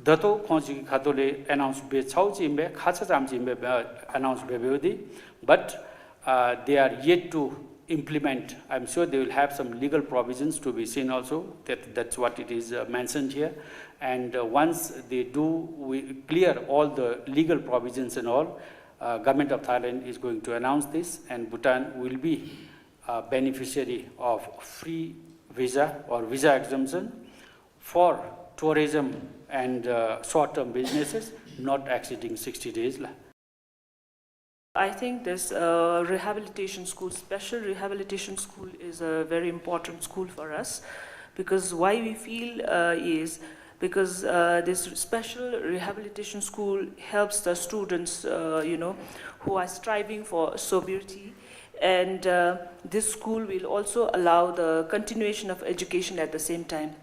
ད་ལྟོ་ཁོང་གིས་ཁ་ཐུག་ལས་ཨེ་ནའུནསི་འབད་ཚརཝ་ཅིག་ཨིན་པས། ཁ་ཙ་ཙམ་ཅིག་ཨིན་པས་ཨེ་ནའུནསི་འབད་འབདཝ་ད། But, uh, they are yet to implement. I'm sure they will have some legal provisions to be seen also. That, that's what it is, uh, mentioned here. And, uh, once they do, we clear all the legal provisions and all, uh, Government of Thailand is going to announce this, and Bhutan will be, uh, beneficiary of free visa or visa exemption for tourism and, uh, short-term businesses not exceeding sixty days la. I think this, uh, rehabilitation school, special rehabilitation school, is a very important school for us, because why we feel, uh, is because, uh, this special rehabilitation school helps the students, uh, you know, who are striving for sobriety, and, uh, this school will also allow the continuation of education at the same time.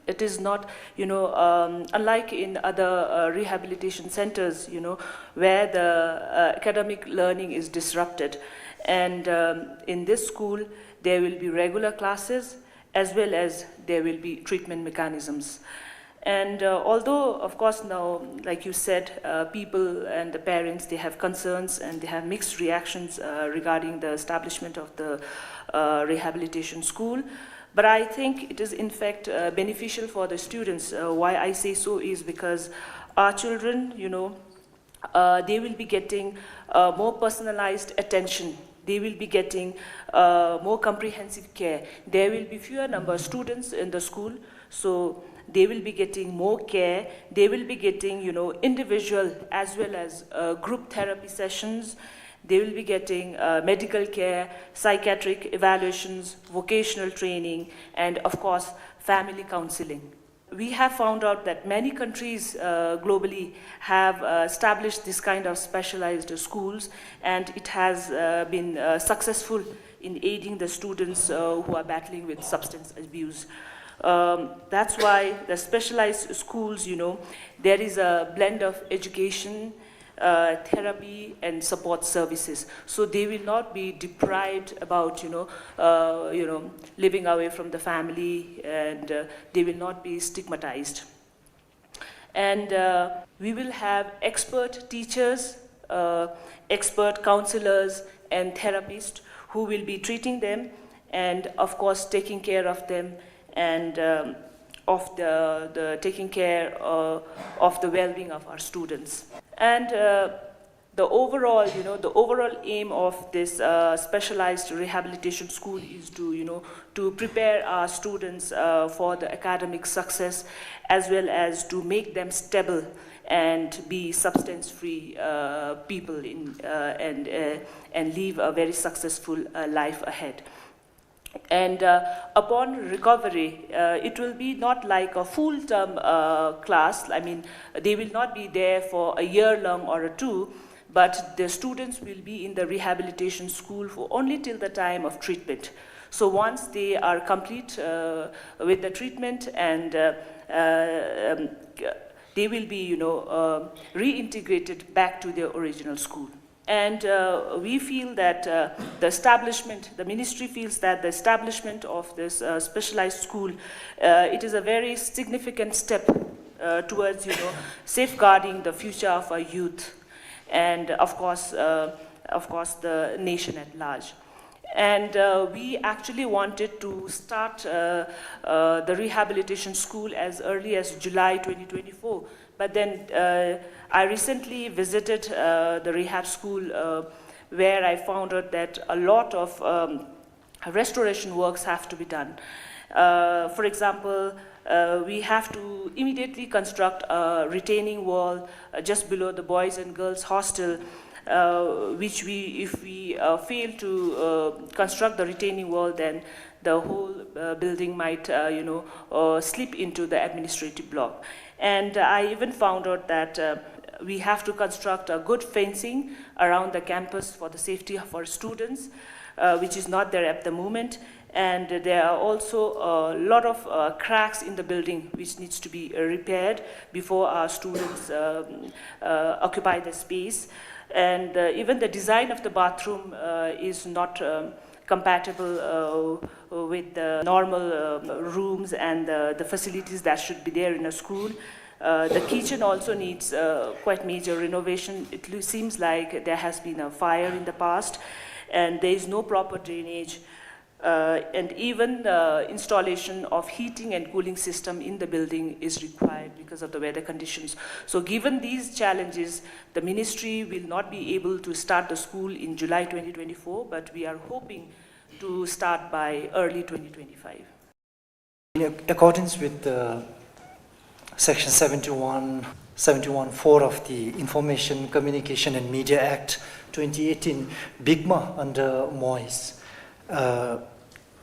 It is not, you know, um, unlike in other, uh, rehabilitation centers, you know, where the, uh, academic learning is disrupted. And, um, in this school, there will be regular classes as well as there will be treatment mechanisms. And, uh, although, of course, now, like you said, uh, people and the parents, they have concerns and they have mixed reactions, uh, regarding the establishment of the, uh, rehabilitation school. But I think it is, in fact, uh, beneficial for the students. Uh, why I say so is because our children, you know, uh, they will be getting, uh, more personalized attention. They will be getting, uh, more comprehensive care. There will be fewer number of students in the school, so they will be getting more care. They will be getting, you know, individual as well as, uh, group therapy sessions. They will be getting, uh, medical care, psychiatric evaluations, vocational training, and of course, family counseling. We have found out that many countries, uh, globally have, uh, established this kind of specialized schools, and it has, uh, been, uh, successful in aiding the students, uh, who are battling with substance abuse. Um, that's why the specialized schools, you know, there is a blend of education, uh, therapy and support services. So they will not be deprived about, you know, uh, you know, living away from the family, and, uh, they will not be stigmatized. And, uh, we will have expert teachers, uh, expert counselors and therapists who will be treating them and, of course, taking care of them and, um, of the, the taking care, uh, of the well-being of our students. And, uh, the overall, you know, the overall aim of this, uh, specialized rehabilitation school is to, you know, to prepare our students, uh, for the academic success, as well as to make them stable and be substance-free, uh, people in, uh, and, uh, and live a very successful, uh, life ahead. And, uh, upon recovery, uh, it will be not like a full-term, uh, class. I mean, they will not be there for a year long or a two, but the students will be in the rehabilitation school for only till the time of treatment. So once they are complete, uh, with the treatment and, uh, uh, um, they will be, you know, uh, reintegrated back to their original school. And, uh, we feel that, uh, the establishment, the ministry feels that the establishment of this, uh, specialized school, uh, it is a very significant step, uh, towards, you know, safeguarding the future of our youth and, of course, uh, of course, the nation at large. And uh, we actually wanted to start uh, uh, the rehabilitation school as early as July twenty twenty-four. But then uh, I recently visited uh, the rehab school uh, where I found out that a lot of um, restoration works have to be done. Uh, for example, uh, we have to immediately construct a retaining wall uh, just below the boys and girls hostel, uh, which we, if we uh, fail to uh, construct the retaining wall, then the whole uh, building might, uh, you know, uh, slip into the administrative block. And I even found out that uh, we have to construct a good fencing around the campus for the safety of our students, uh, which is not there at the moment. And there are also a lot of uh, cracks in the building which needs to be uh, repaired before our students um, uh, occupy the space. And uh, even the design of the bathroom uh, is not um, compatible uh, with the normal um, rooms and the, the facilities that should be there in a school. Uh, the kitchen also needs uh, quite major renovation. It loo- seems like there has been a fire in the past, and there is no proper drainage. Uh, and even the installation of heating and cooling system in the building is required because of the weather conditions. So, given these challenges, the ministry will not be able to start the school in July twenty twenty-four, but we are hoping to start by early twenty twenty-five. In ac- accordance with the Section seventy-one, seventy-one four of the Information, Communication and Media Act twenty eighteen, BIGMA under MoIS uh,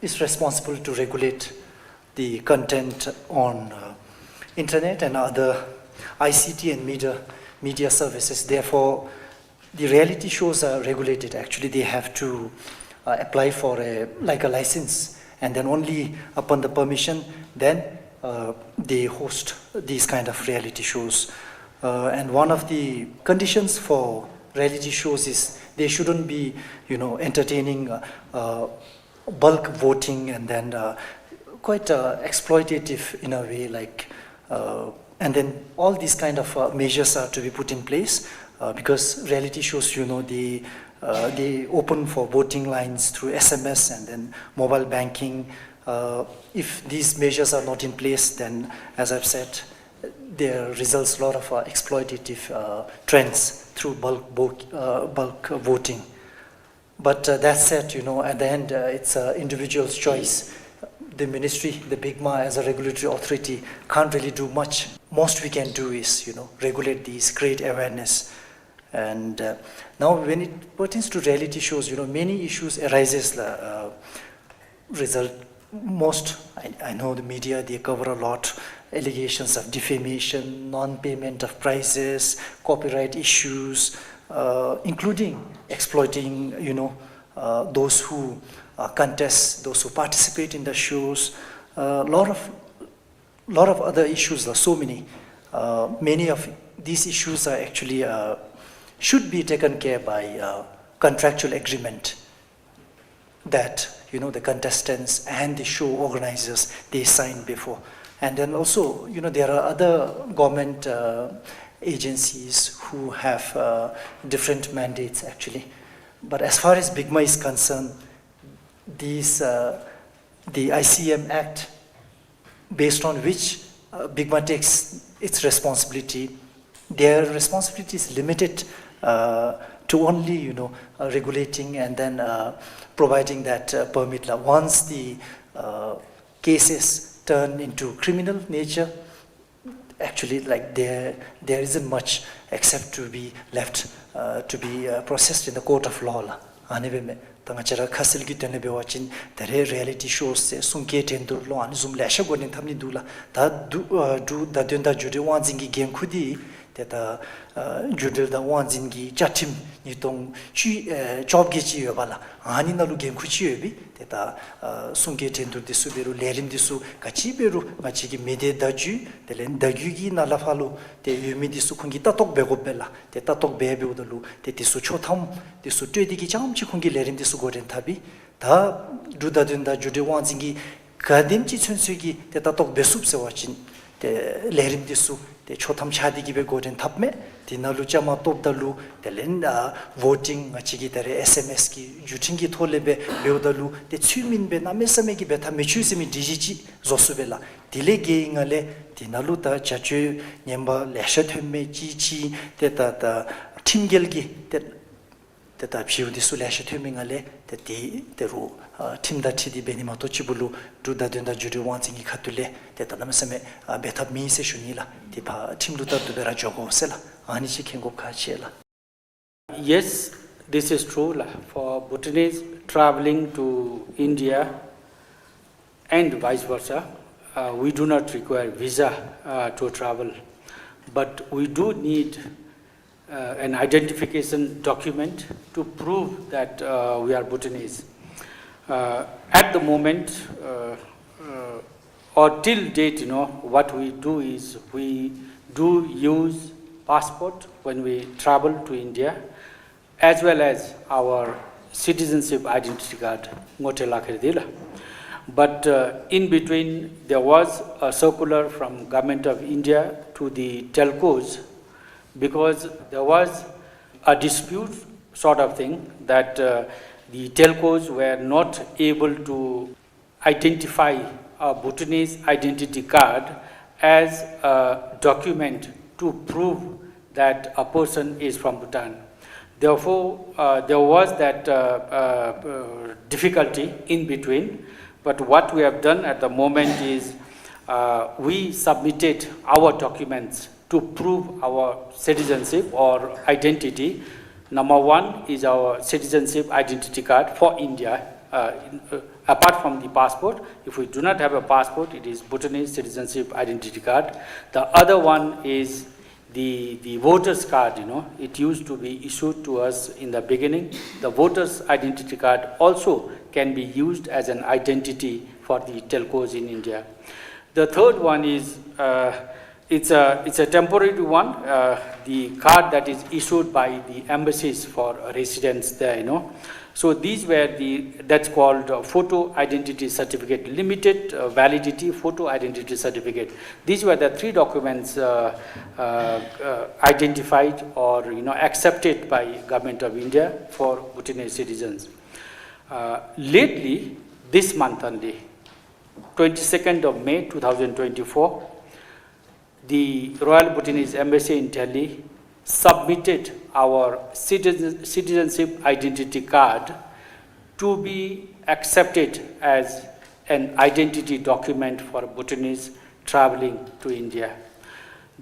is responsible to regulate the content on uh, internet and other I C T and media, media services. Therefore, the reality shows are regulated. Actually, they have to uh, apply for a, like, a license, and then only upon the permission, then uh, they host these kind of reality shows. Uh, and one of the conditions for reality shows is they shouldn't be, you know, entertaining uh, uh, bulk voting and then uh, quite uh, exploitative in a way, like uh, and then all these kind of uh, measures are to be put in place uh, because reality shows, you know, they uh, they open for voting lines through S M S and then mobile banking. Uh, if these measures are not in place, then, as I've said, there results a lot of uh, exploitative uh, trends through bulk, bulk, uh, bulk voting. But uh, that said, you know, at the end, uh, it's an individual's choice. The ministry, the BIGMA, as a regulatory authority, can't really do much. Most we can do is, you know, regulate these, create awareness. And uh, now, when it pertains to reality shows, you know, many issues arises. Uh, result, most, I, I know the media, they cover a lot, allegations of defamation, non-payment of prices, copyright issues, uh, including exploiting, you know, uh, those who uh, contest, those who participate in the shows. A uh, lot of lot of other issues. There are so many. Uh, many of these issues are actually uh, should be taken care by uh, contractual agreement that, you know, the contestants and the show organizers, they sign before. And then also, you know, there are other government uh, agencies who have uh, different mandates, actually. But as far as BIGMA is concerned, these uh, the I C M Act, based on which uh, BIGMA takes its responsibility, their responsibility is limited uh, to only, you know, uh, regulating and then uh, providing that uh, permit. Once the uh, cases turn into criminal nature, actually, like, there there isn't much except to be left uh, to be uh, processed in the court of law. ལགས། ཨ་ནི་སྦེ་མས། ད་ང་བཅས་ར་ཁ་གསལ་གྱི་དོན་ལས་འབད་བ་ཅིན་ད་རེས་རི་ཡེ་ལི་ཊི་ཤོས་ཟེར་གསུང་སྐད་འགྲན་བསྡུར་ལོ་ཨ་ནི་བཟུམ་ལེ་ཤ་འགོ་འདྲེན་འཐབ་ནི་འདུག་ལགས། ད་འབྲུག་ཨ་འབྲུག་བརྡ་དོན་དང་བརྒྱུད་འབྲེལ་དབང་འཛིན་གྱི་འགན་ཁུར་འདི་ཏེ་ད་ཨ་བརྒྱུད་འབྲེལ་དང་དབང་འཛིན་གྱི་བཅའ་ཁྲིམས་ཉིས་སྟོང་བཅུ་ཨེ་བཅོ་བརྒྱད་ཅིག་ཡོད་པ་ལགས། ཨ་ནི་ནང་ལུ་འགན་ཁུར་ཅིག་ཡོད་པས། ཏེ་ད་ཨ་གསུང་སྐད་འགྲན་བསྡུར་འདི་ཚུ་འབད་རུང་ལས་རིམ་འདི་ཚུ་ག་ཅི་འབད་རུང་ང་བཅས་ཀྱི་མི་སྡེ་བརྡ་བརྒྱུད་དེ་ལས་བརྡ་བརྒྱུད་ཀྱི་ནང་ལས་ཕར་ལུ་ཏེ་ཡོད་མི་འདི་ཚུ་ཁོང་གིས་ལྟ་རྟོག་འབད་དགོ་པས་ལགས། ཏེ་ལྟ་རྟོག་འབད་འབདཝ་ད་ལུ་ཏེ་འདི་ཚུ་ཆོག་ཐམ་འདི་ཚུ་སྤྲོད་དེ་གིས་རྐྱངམ་ཅིག་ཁོང་གིས་ལས་རིམ་འདི་ཚུ་འགོ་འདྲེན་འཐབ་པས། ད་འབྲུག་བརྡ་དོན་དང་བརྒྱུད་འབྲེལ་དབང་འཛིན་གྱིས་ག་དེམ་ཅིག་ཚུན་ཚོད་ཀྱི་ཏེ་ལྟ་རྟོག་འབད་ཚུགས་ཟེར་བ་ཅིན་ཏེ་ལས་རིམ་འདི་ཚུ་ ཏེ་ཆོག་ཐམ་ཆགས་ཏེ་གི་སྦེ་འགོ་འདྲེན་འཐབ་མས། དེ་ནང་ལུ་བཅའ་མར་གཏོགསཔ་ད་ལུ་དེ་ལས་ཨ་བོ་ཊིང་ང་བཅས་ཀྱིས་ད་རེས་ཨེསི་ཨེམ་ཨེསི་གི་བརྒྱུད་འཕྲིན་གྱི་ཐོག་ལས་སྦེ་འབདཝ་ད་ལུ་ཏེ་ཚུལ་མིན་སྦེ་གནམ་མེད་ས་མེད་ཀྱི་འབད་ཐབས་མི་ཆོག་ཟེར་མི་སྒྲིག་གཞི་ཅིག་བཟོ་ཚུགས་པས་ལགས། དེ་ལས་བརྒལ་ཡི་ང་ལས་དེ་ནང་ལུ་ད་བྱ་སྤྱོད་ངན་པ་ལེ་ཤ་ཐོན་མི་ཅིག་ཅིག་ཏེ་ད་ད་ཁྲིམས་འགལ་གྱི་ཏེ་ཏེ་ད་བྱིའུ་འདི་ཚུ་ལེ་ཤ་ཐོན་མི་ང་ལས་ཏེ་དེ་ཏེ་རུང་ཨ་ཁྲིམས་དང་འཁྲིལ་ཏེ་འབད་ནི་མ་གཏོགས་གཅིག་པུ་ལུ་འབྲུག་བརྡ་དོན་དང་བརྒྱུད་འཕྲིན་དབང་འཛིན་གྱི་ཁ་ཐུག་ལས་ཏེ་ད་གནམ་མེད་ས་མེད་ཨ་འབད་ཐབས་མེད་ཟེར་ཞུ་ནི་ལགས། དེ་ཕར་ཁྲིམས་ལུགས་ལྟར་དུ་སྦེ་ར་འགྱོ་དགོ་ཟེར་ལགས། ཨ་ནི་ཅིག་མཁྱེན་དགོཔ་ཁག་ཆེ་ལགས། Yes, this is true, ལགས། For Bhutanese traveling to India and vice versa, uh, we do not require visa, uh, to travel, but we do need, uh, an identification document to prove that, uh, we are Bhutanese. Uh, at the moment, uh, uh, or till date, you know, what we do is we do use passport when we travel to India, as well as our citizenship identity card, ngote lakher dila. But, uh, in between, there was a circular from Government of India to the telcos, because there was a dispute sort of thing that, uh, the telcos were not able to identify a Bhutanese identity card as a document to prove that a person is from Bhutan. Therefore, uh, there was that, uh, uh, uh, difficulty in between. But what we have done at the moment is, uh, we submitted our documents to prove our citizenship or identity. Number one is our citizenship identity card for India. Uh, in, uh, apart from the passport, if we do not have a passport, it is Bhutanese citizenship identity card. The other one is the, the voter's card, you know, it used to be issued to us in the beginning. The voter's identity card also can be used as an identity for the telcos in India. The third one is, uh, it's a, it's a temporary one, uh, the card that is issued by the embassies for residents there, you know. So these were the, that's called, uh, photo identity certificate, limited, uh, validity photo identity certificate. These were the three documents, uh, uh, uh, identified or, you know, accepted by Government of India for Bhutanese citizens. Uh, lately, this month only, twenty-second of May two thousand twenty-four, the Royal Bhutanese Embassy in Delhi submitted our citizen-, citizenship identity card to be accepted as an identity document for Bhutanese traveling to India.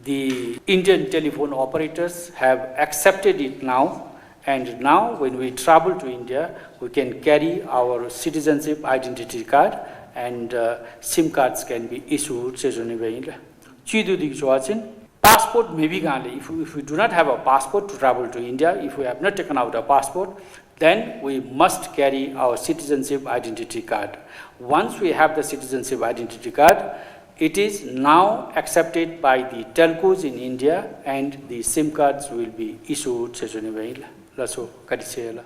The Indian telephone operators have accepted it now, and now when we travel to India, we can carry our citizenship identity card and, uh, SIM cards can be issued, ཟེར་ཞུ་ནི་སྦེ་ཨིན་ལགས། བཅུད་དུ་དེ་གིས་ཞུ་བ་ཅིན་passport མེད་པའི་སྒང་ལས། If we, if we do not have a passport to travel to India, if we have not taken out a passport, then we must carry our citizenship identity card. Once we have the citizenship identity card, it is now accepted by the telcos in India and the SIM cards will be issued, ཟེར་ཞུ་ནི་སྦེ་ཨིན་ལགས། ལགས་སོ། བཀའ་དྲིན་ཆེ་ལགས།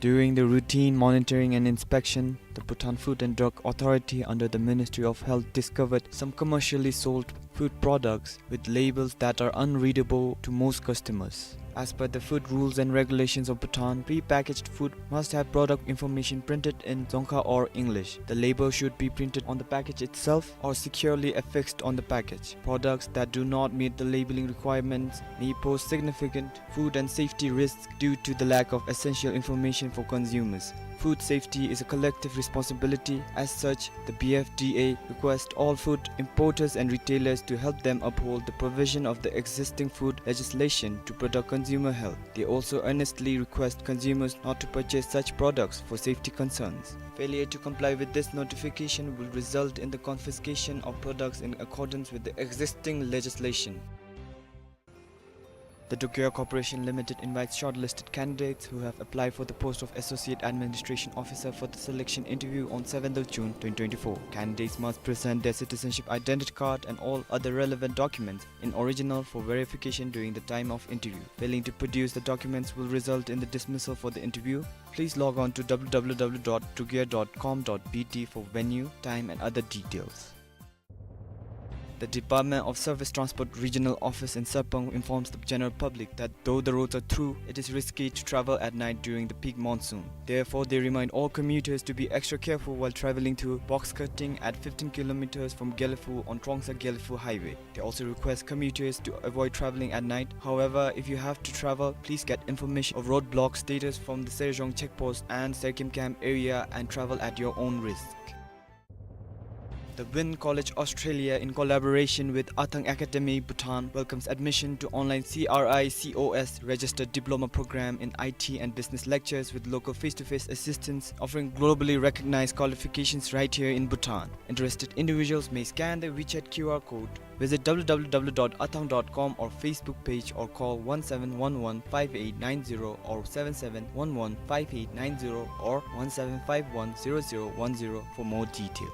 During the routine monitoring and inspection, the Bhutan Food and Drug Authority under the Ministry of Health discovered some commercially sold food products with labels that are unreadable to most customers. As per the food rules and regulations of Bhutan, pre-packaged food must have product information printed in Dzongkha or English. The label should be printed on the package itself or securely affixed on the package. Products that do not meet the labeling requirements may pose significant food and safety risks due to the lack of essential information for consumers. Food safety is a collective responsibility. As such, the B F D A requests all food importers and retailers to help them uphold the provision of the existing food legislation to protect consumer health. They also earnestly request consumers not to purchase such products for safety concerns. Failure to comply with this notification will result in the confiscation of products in accordance with the existing legislation. The Dugir Corporation Limited invites shortlisted candidates who have applied for the post of Associate Administration Officer for the selection interview on seventh of June twenty twenty-four. Candidates must present their citizenship identity card and all other relevant documents in original for verification during the time of interview. Failing to produce the documents will result in the dismissal for the interview. Please log on to W W W dot dugir dot com dot B T for venue, time and other details. The Department of Surface Transport Regional Office in Sarpang informs the general public that though the roads are through, it is risky to travel at night during the peak monsoon. Therefore, they remind all commuters to be extra careful while traveling through box cutting at fifteen kilometers from Gelephu on Trongsa-Gelephu Highway. They also request commuters to avoid traveling at night. However, if you have to travel, please get information of roadblock status from the Sejong checkpost and Serkim camp area and travel at your own risk. The Wynn College Australia, in collaboration with Athang Academy Bhutan, welcomes admission to online C R I C O S registered diploma program in I T and business lectures with local face-to-face assistance, offering globally recognized qualifications right here in Bhutan. Interested individuals may scan the WeChat Q R code, visit W W W dot athang dot com or Facebook page, or call one seven one one five eight nine zero or seven seven one one five eight nine zero or one seven five one zero zero one zero for more detail.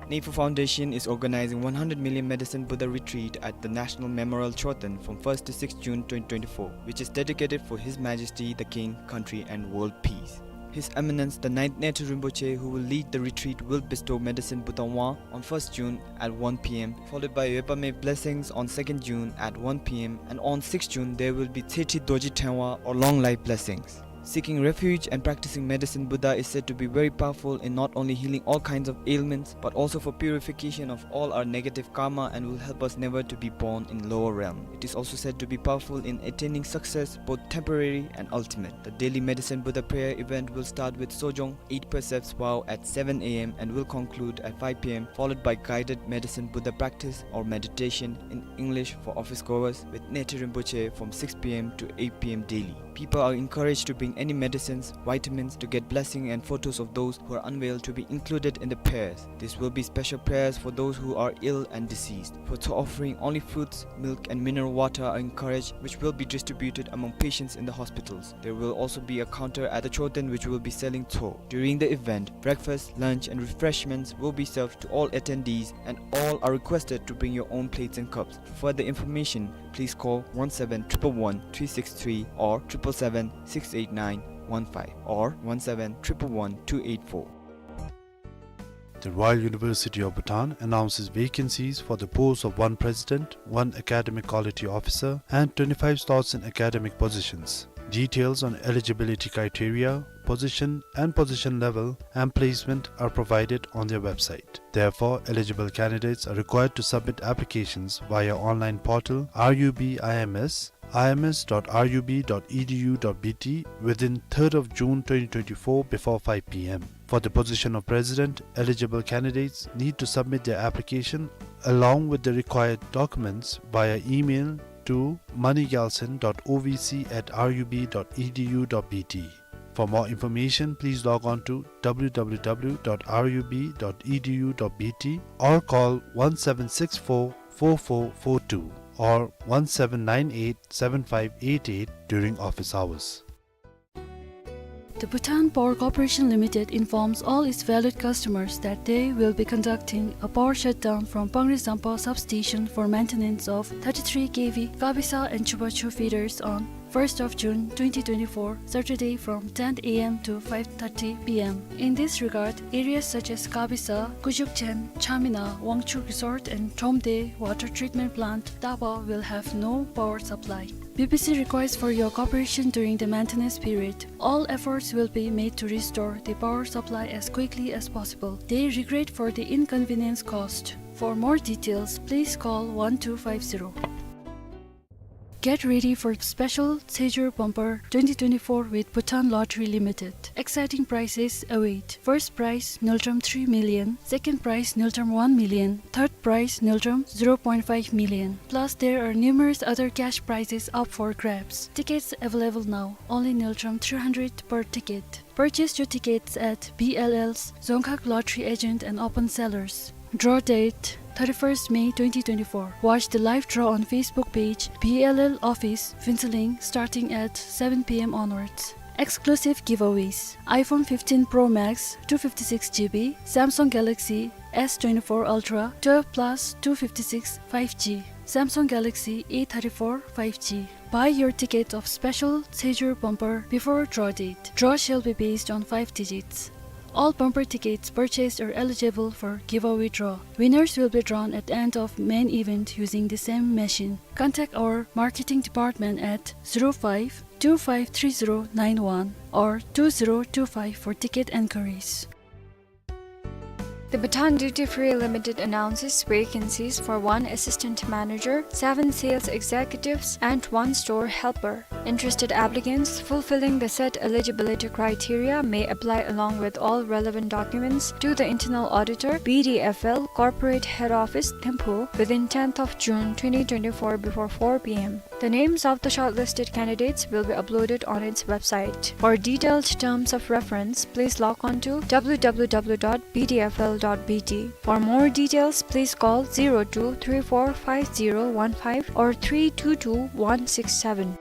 Neifu Foundation is organizing one hundred million Medicine Buddha Retreat at the National Memorial Choten from first to sixth June twenty twenty-four, which is dedicated for His Majesty the King, country and world peace. His Eminence the ninth Nehte Rinpoche, who will lead the retreat, will bestow Medicine Buddha Wang on first June at one P M, followed by Yopame blessings on second June at one P M, and on sixth June there will be Tsethi Dorji Tengwa, or long life blessings. Seeking refuge and practicing Medicine Buddha is said to be very powerful in not only healing all kinds of ailments, but also for purification of all our negative karma, and will help us never to be born in lower realm. It is also said to be powerful in attaining success, both temporary and ultimate. The daily Medicine Buddha prayer event will start with Sojong Eight Precepts vow at seven A M and will conclude at five P M, followed by guided Medicine Buddha practice or meditation in English for office goers with Nehte Rinpoche from six P M to eight P M daily. People are encouraged to bring any medicines, vitamins to get blessing, and photos of those who are unwell to be included in the prayers. This will be special prayers for those who are ill and deceased. Photo offering, only fruits, milk and mineral water are encouraged, which will be distributed among patients in the hospitals. There will also be a counter at the Choten which will be selling tso. During the event, breakfast, lunch and refreshments will be served to all attendees, and all are requested to bring your own plates and cups. For further information, please call one seven triple one three six three or triple seven six eight nine one five or one seven triple one two eight four. The Royal University of Bhutan announces vacancies for the post of one president, one academic quality officer, and twenty-five slots in academic positions. Details on eligibility criteria, position and position level, and placement are provided on their website. Therefore, eligible candidates are required to submit applications via online portal R U B I M S, I M S dot R U B dot E D U dot B T, within third of June twenty twenty-four before five P M. For the position of president, eligible candidates need to submit their application along with the required documents via email to money gyaltsen dot O V C at R U B dot E D U dot B T. For more information, please log on to W W W dot R U B dot E D U dot B T or call one seven six four four four four two or one seven nine eight seven five eight eight during office hours. The Bhutan Power Corporation Limited informs all its valued customers that they will be conducting a power shutdown from Pangri Zampa substation for maintenance of thirty-three K V Kabisa and Chubachu feeders on first of June twenty twenty-four, Saturday, from ten A M to five thirty P M. In this regard, areas such as Kabisa, Kujukchen, Chamina, Wangchuk Resort and Tromde Water Treatment Plant, Taba will have no power supply. B P C requires for your cooperation during the maintenance period. All efforts will be made to restore the power supply as quickly as possible. They regret for the inconvenience caused. For more details, please call one two five zero. Get ready for special Tsheju Bumper twenty twenty-four with Bhutan Lottery Limited. Exciting prizes await. First prize, Ngultrum three million. Second prize, Ngultrum one million. Third prize, Ngultrum zero point five million. Plus, there are numerous other cash prizes up for grabs. Tickets available now. Only Ngultrum three hundred per ticket. Purchase your tickets at B L L's Dzongkhag Lottery Agent and Open Sellers. Draw date, thirty-first May twenty twenty-four. Watch the live draw on Facebook page B L L Office, Phuentsholing, starting at seven P M onwards. Exclusive giveaways: iPhone fifteen Pro Max two fifty-six G B, Samsung Galaxy S twenty-four Ultra twelve plus two fifty-six five G, Samsung Galaxy A thirty-four five G. Buy your ticket of special Tsheju Bumper before draw date. Draw shall be based on five digits. All bumper tickets purchased are eligible for giveaway draw. Winners will be drawn at the end of main event using the same machine. Contact our marketing department at zero five two five three zero nine one or two zero two five for ticket enquiries. The Bhutan Duty Free Limited announces vacancies for one assistant manager, seven sales executives, and one store helper. Interested applicants fulfilling the set eligibility criteria may apply along with all relevant documents to the Internal Auditor, B D F L, Corporate Head Office, Thimphu, within tenth of June twenty twenty-four before four p m. The names of the shortlisted candidates will be uploaded on its website. For detailed terms of reference, please log on to w w w dot b d f l dot b t. For more details, please call zero two three four five zero one five or three two two one six seven.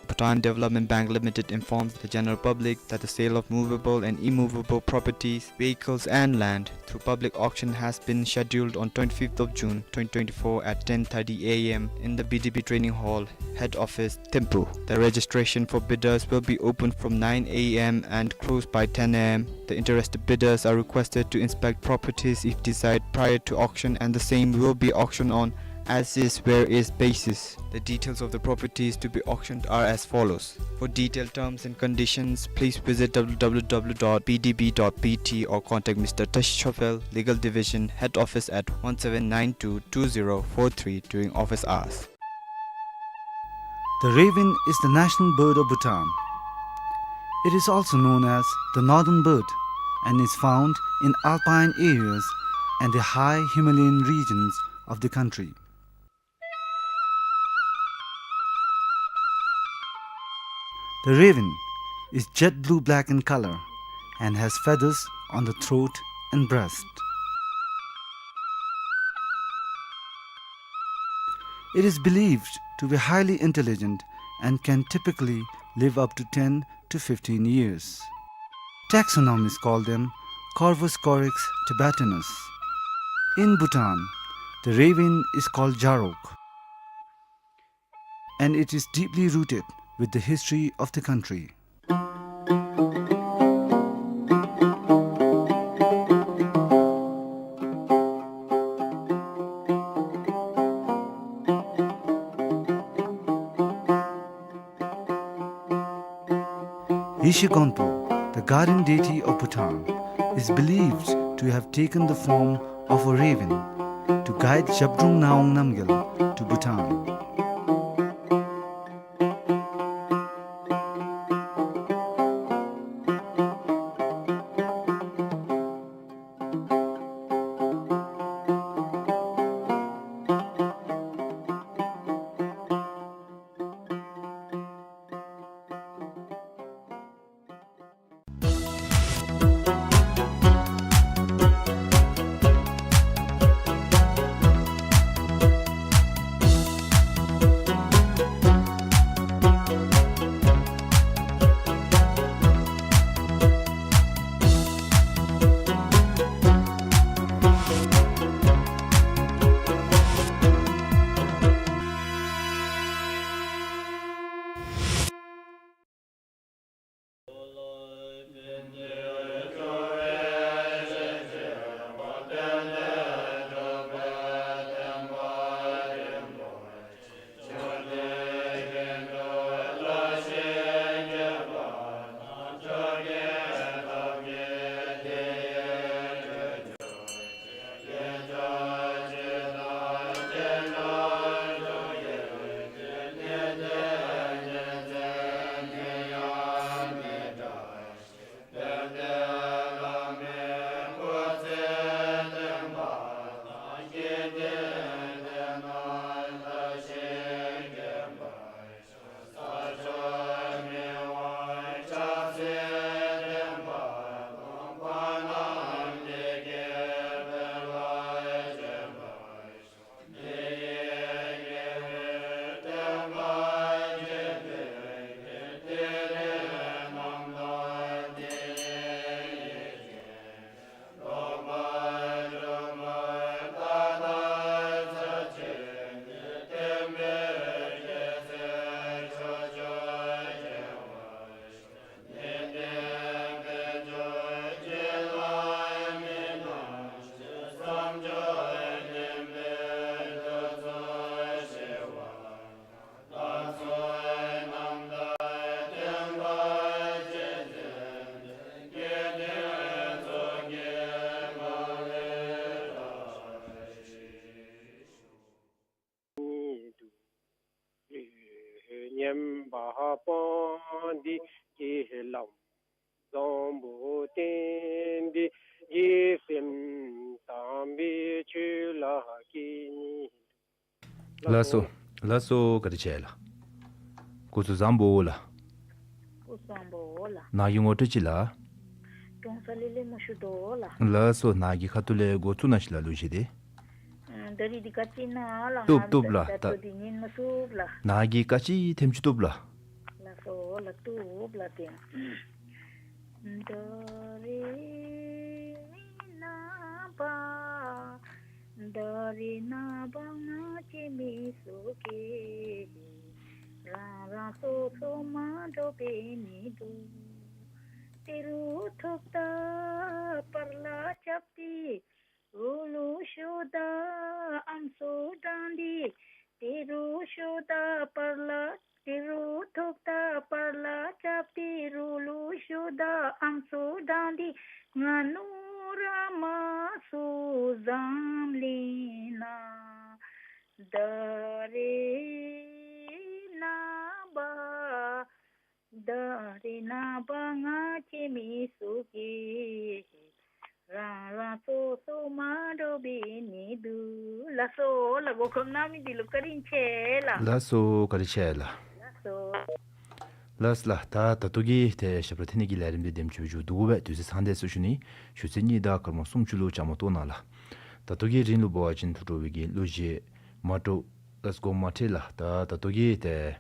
Bhutan Development Bank Limited informs the general public that the sale of movable and immovable properties, vehicles and land through public auction has been scheduled on twenty-fifth of June twenty twenty-four at ten thirty a m in the B D B Training Hall, head office, Thimphu. The registration for bidders will be open from nine a m and closed by ten a m. The interested bidders are requested to inspect properties if desired prior to auction, and the same will be auctioned on as is where is basis. The details of the properties to be auctioned are as follows. For detailed terms and conditions, please visit w w w dot b d b dot b t or contact Mister Tashi Chofel, Legal Division, Head Office at one seven nine two two zero four three during office hours. The raven is the national bird of Bhutan. It is also known as the northern bird and is found in alpine areas and the high Himalayan regions of the country. The raven is jet blue-black in color and has feathers on the throat and breast. It is believed to be highly intelligent and can typically live up to ten to fifteen years. Taxonomists call them Corvus corax tibetanus. In Bhutan, the raven is called jarok, and it is deeply rooted with the history of the country. Yeshe Gonpo, the guardian deity of Bhutan, is believed to have taken the form of a raven to guide Zhabdrung Ngawang Namgyal to Bhutan. སེམས་དཔའ་དཔལ་ལྡན་གྱི་ལམ། བཟང་པོ་བསྟན་འདི་གི་སེམས་དམ་པའི་ཆོས་ལ་སྐྱེ་ནི། ལགས་སོ། ལགས་སོ། བཀའ་དྲིན་ཆེ་ལགས། སྐུ་གཟུགས་བཟང་པོ་ལགས། སྐུ་གཟུགས་བཟང་པོ་ལགས། ནཱ་གི་ངོ་སྤྲོད་ཅིག་ལགས། ཀྲོང་གསར་ལས་ལེགས་མ་ཞུ་དོ་ལགས། ལགས་སོ། ནཱ་གི་ཁ་ཐུག་ལས་འགོ་བཙུགས་གནང་ཞིག་ལགས། ལུ་ཞིག་དེ། ཨ་ད་རིས་འདི་ག་ཅི་ཨིན་ན་ལགས། བཏུབ་བཏུབ་ལགས། ད་ད་ལྟོ་འདི་ཉན་མ་ཚུགས་ལགས། ནཱ་གི་ག་ཅི་ཐེམ་ཅིག་བཏུབ་ལགས། ལགས་སོ་ལགས། བཏུབ་ལགས་ཏེ། ད་རེས་ནངས་པ་ད་རེས་ནངས་པ་ང་བཅས་མི་ཚུ་གིས་རང་རང་སོ་སོ་མ་འདྲཝ་འབད་ནི་འདུག། ཏི་རུ་ཐོག་ད་པར་ལ་རྐྱབ་སྟེ་རུ་ལུ་ཤོ་ད་ཨམ་སྲུ་དྲང་སྟེ། ཏི་རུ་ཤོ་ད་པར་ལ་ཏི་རུ་ཐོག་ད་པར་ལ་རྐྱབ་སྟེ་རུ་ལུ་ཤོ་ད་ཨམ་སྲུ་དྲང་སྟེ། ང་ནུ་ར་མ་སྲུ་བཟང་ལེན་ན། ད་རེས་ནངས་པ་ད་རེས་ནངས་པ་ང་བཅས་མི་ཚུ་གིས་རང་རང་སོ་སོ་མ་འདྲཝ་འབད་ནི་འདུག། ལགས་སོ་ལགས། གོ་སྐབས་གནང་མི་འདི་ལུ་བཀའ་དྲིན་ཆེ་ལགས། ལགས་སོ། བཀའ་དྲིན་ཆེ་ལགས། ལགས་སོ། ལགས་ལགས། ད་ད་ལྟོ་གི་ཏེ་ཞབས་བྲོ་འཐེན་ནི་གི་ལས་རིམ་འདི་དེམ་ཅིག་སྦེ་མཇུག་བསྡུ་དགོ་པས། དུས་ཚོད་ཚང་དེས་ཟེར་ཞུ་ནི། ཞུ་ཚིག་གཉིས་དང་སྐར་མ་སུམ་ཅུ་ལུ་བཅའ་མར་གཏོགས་གནང་ལགས། ད་ལྟོ་གི་རིང་ལུ་འབད་བ་ཅིན་ཐུགས་སྤྲོ་བའི་གི་གླུ་གཞས་མ་འདྲཝ་ལས་གོ་མ་ཐོས་ལགས། ད་ད་ལྟོ་གི་ཏེ་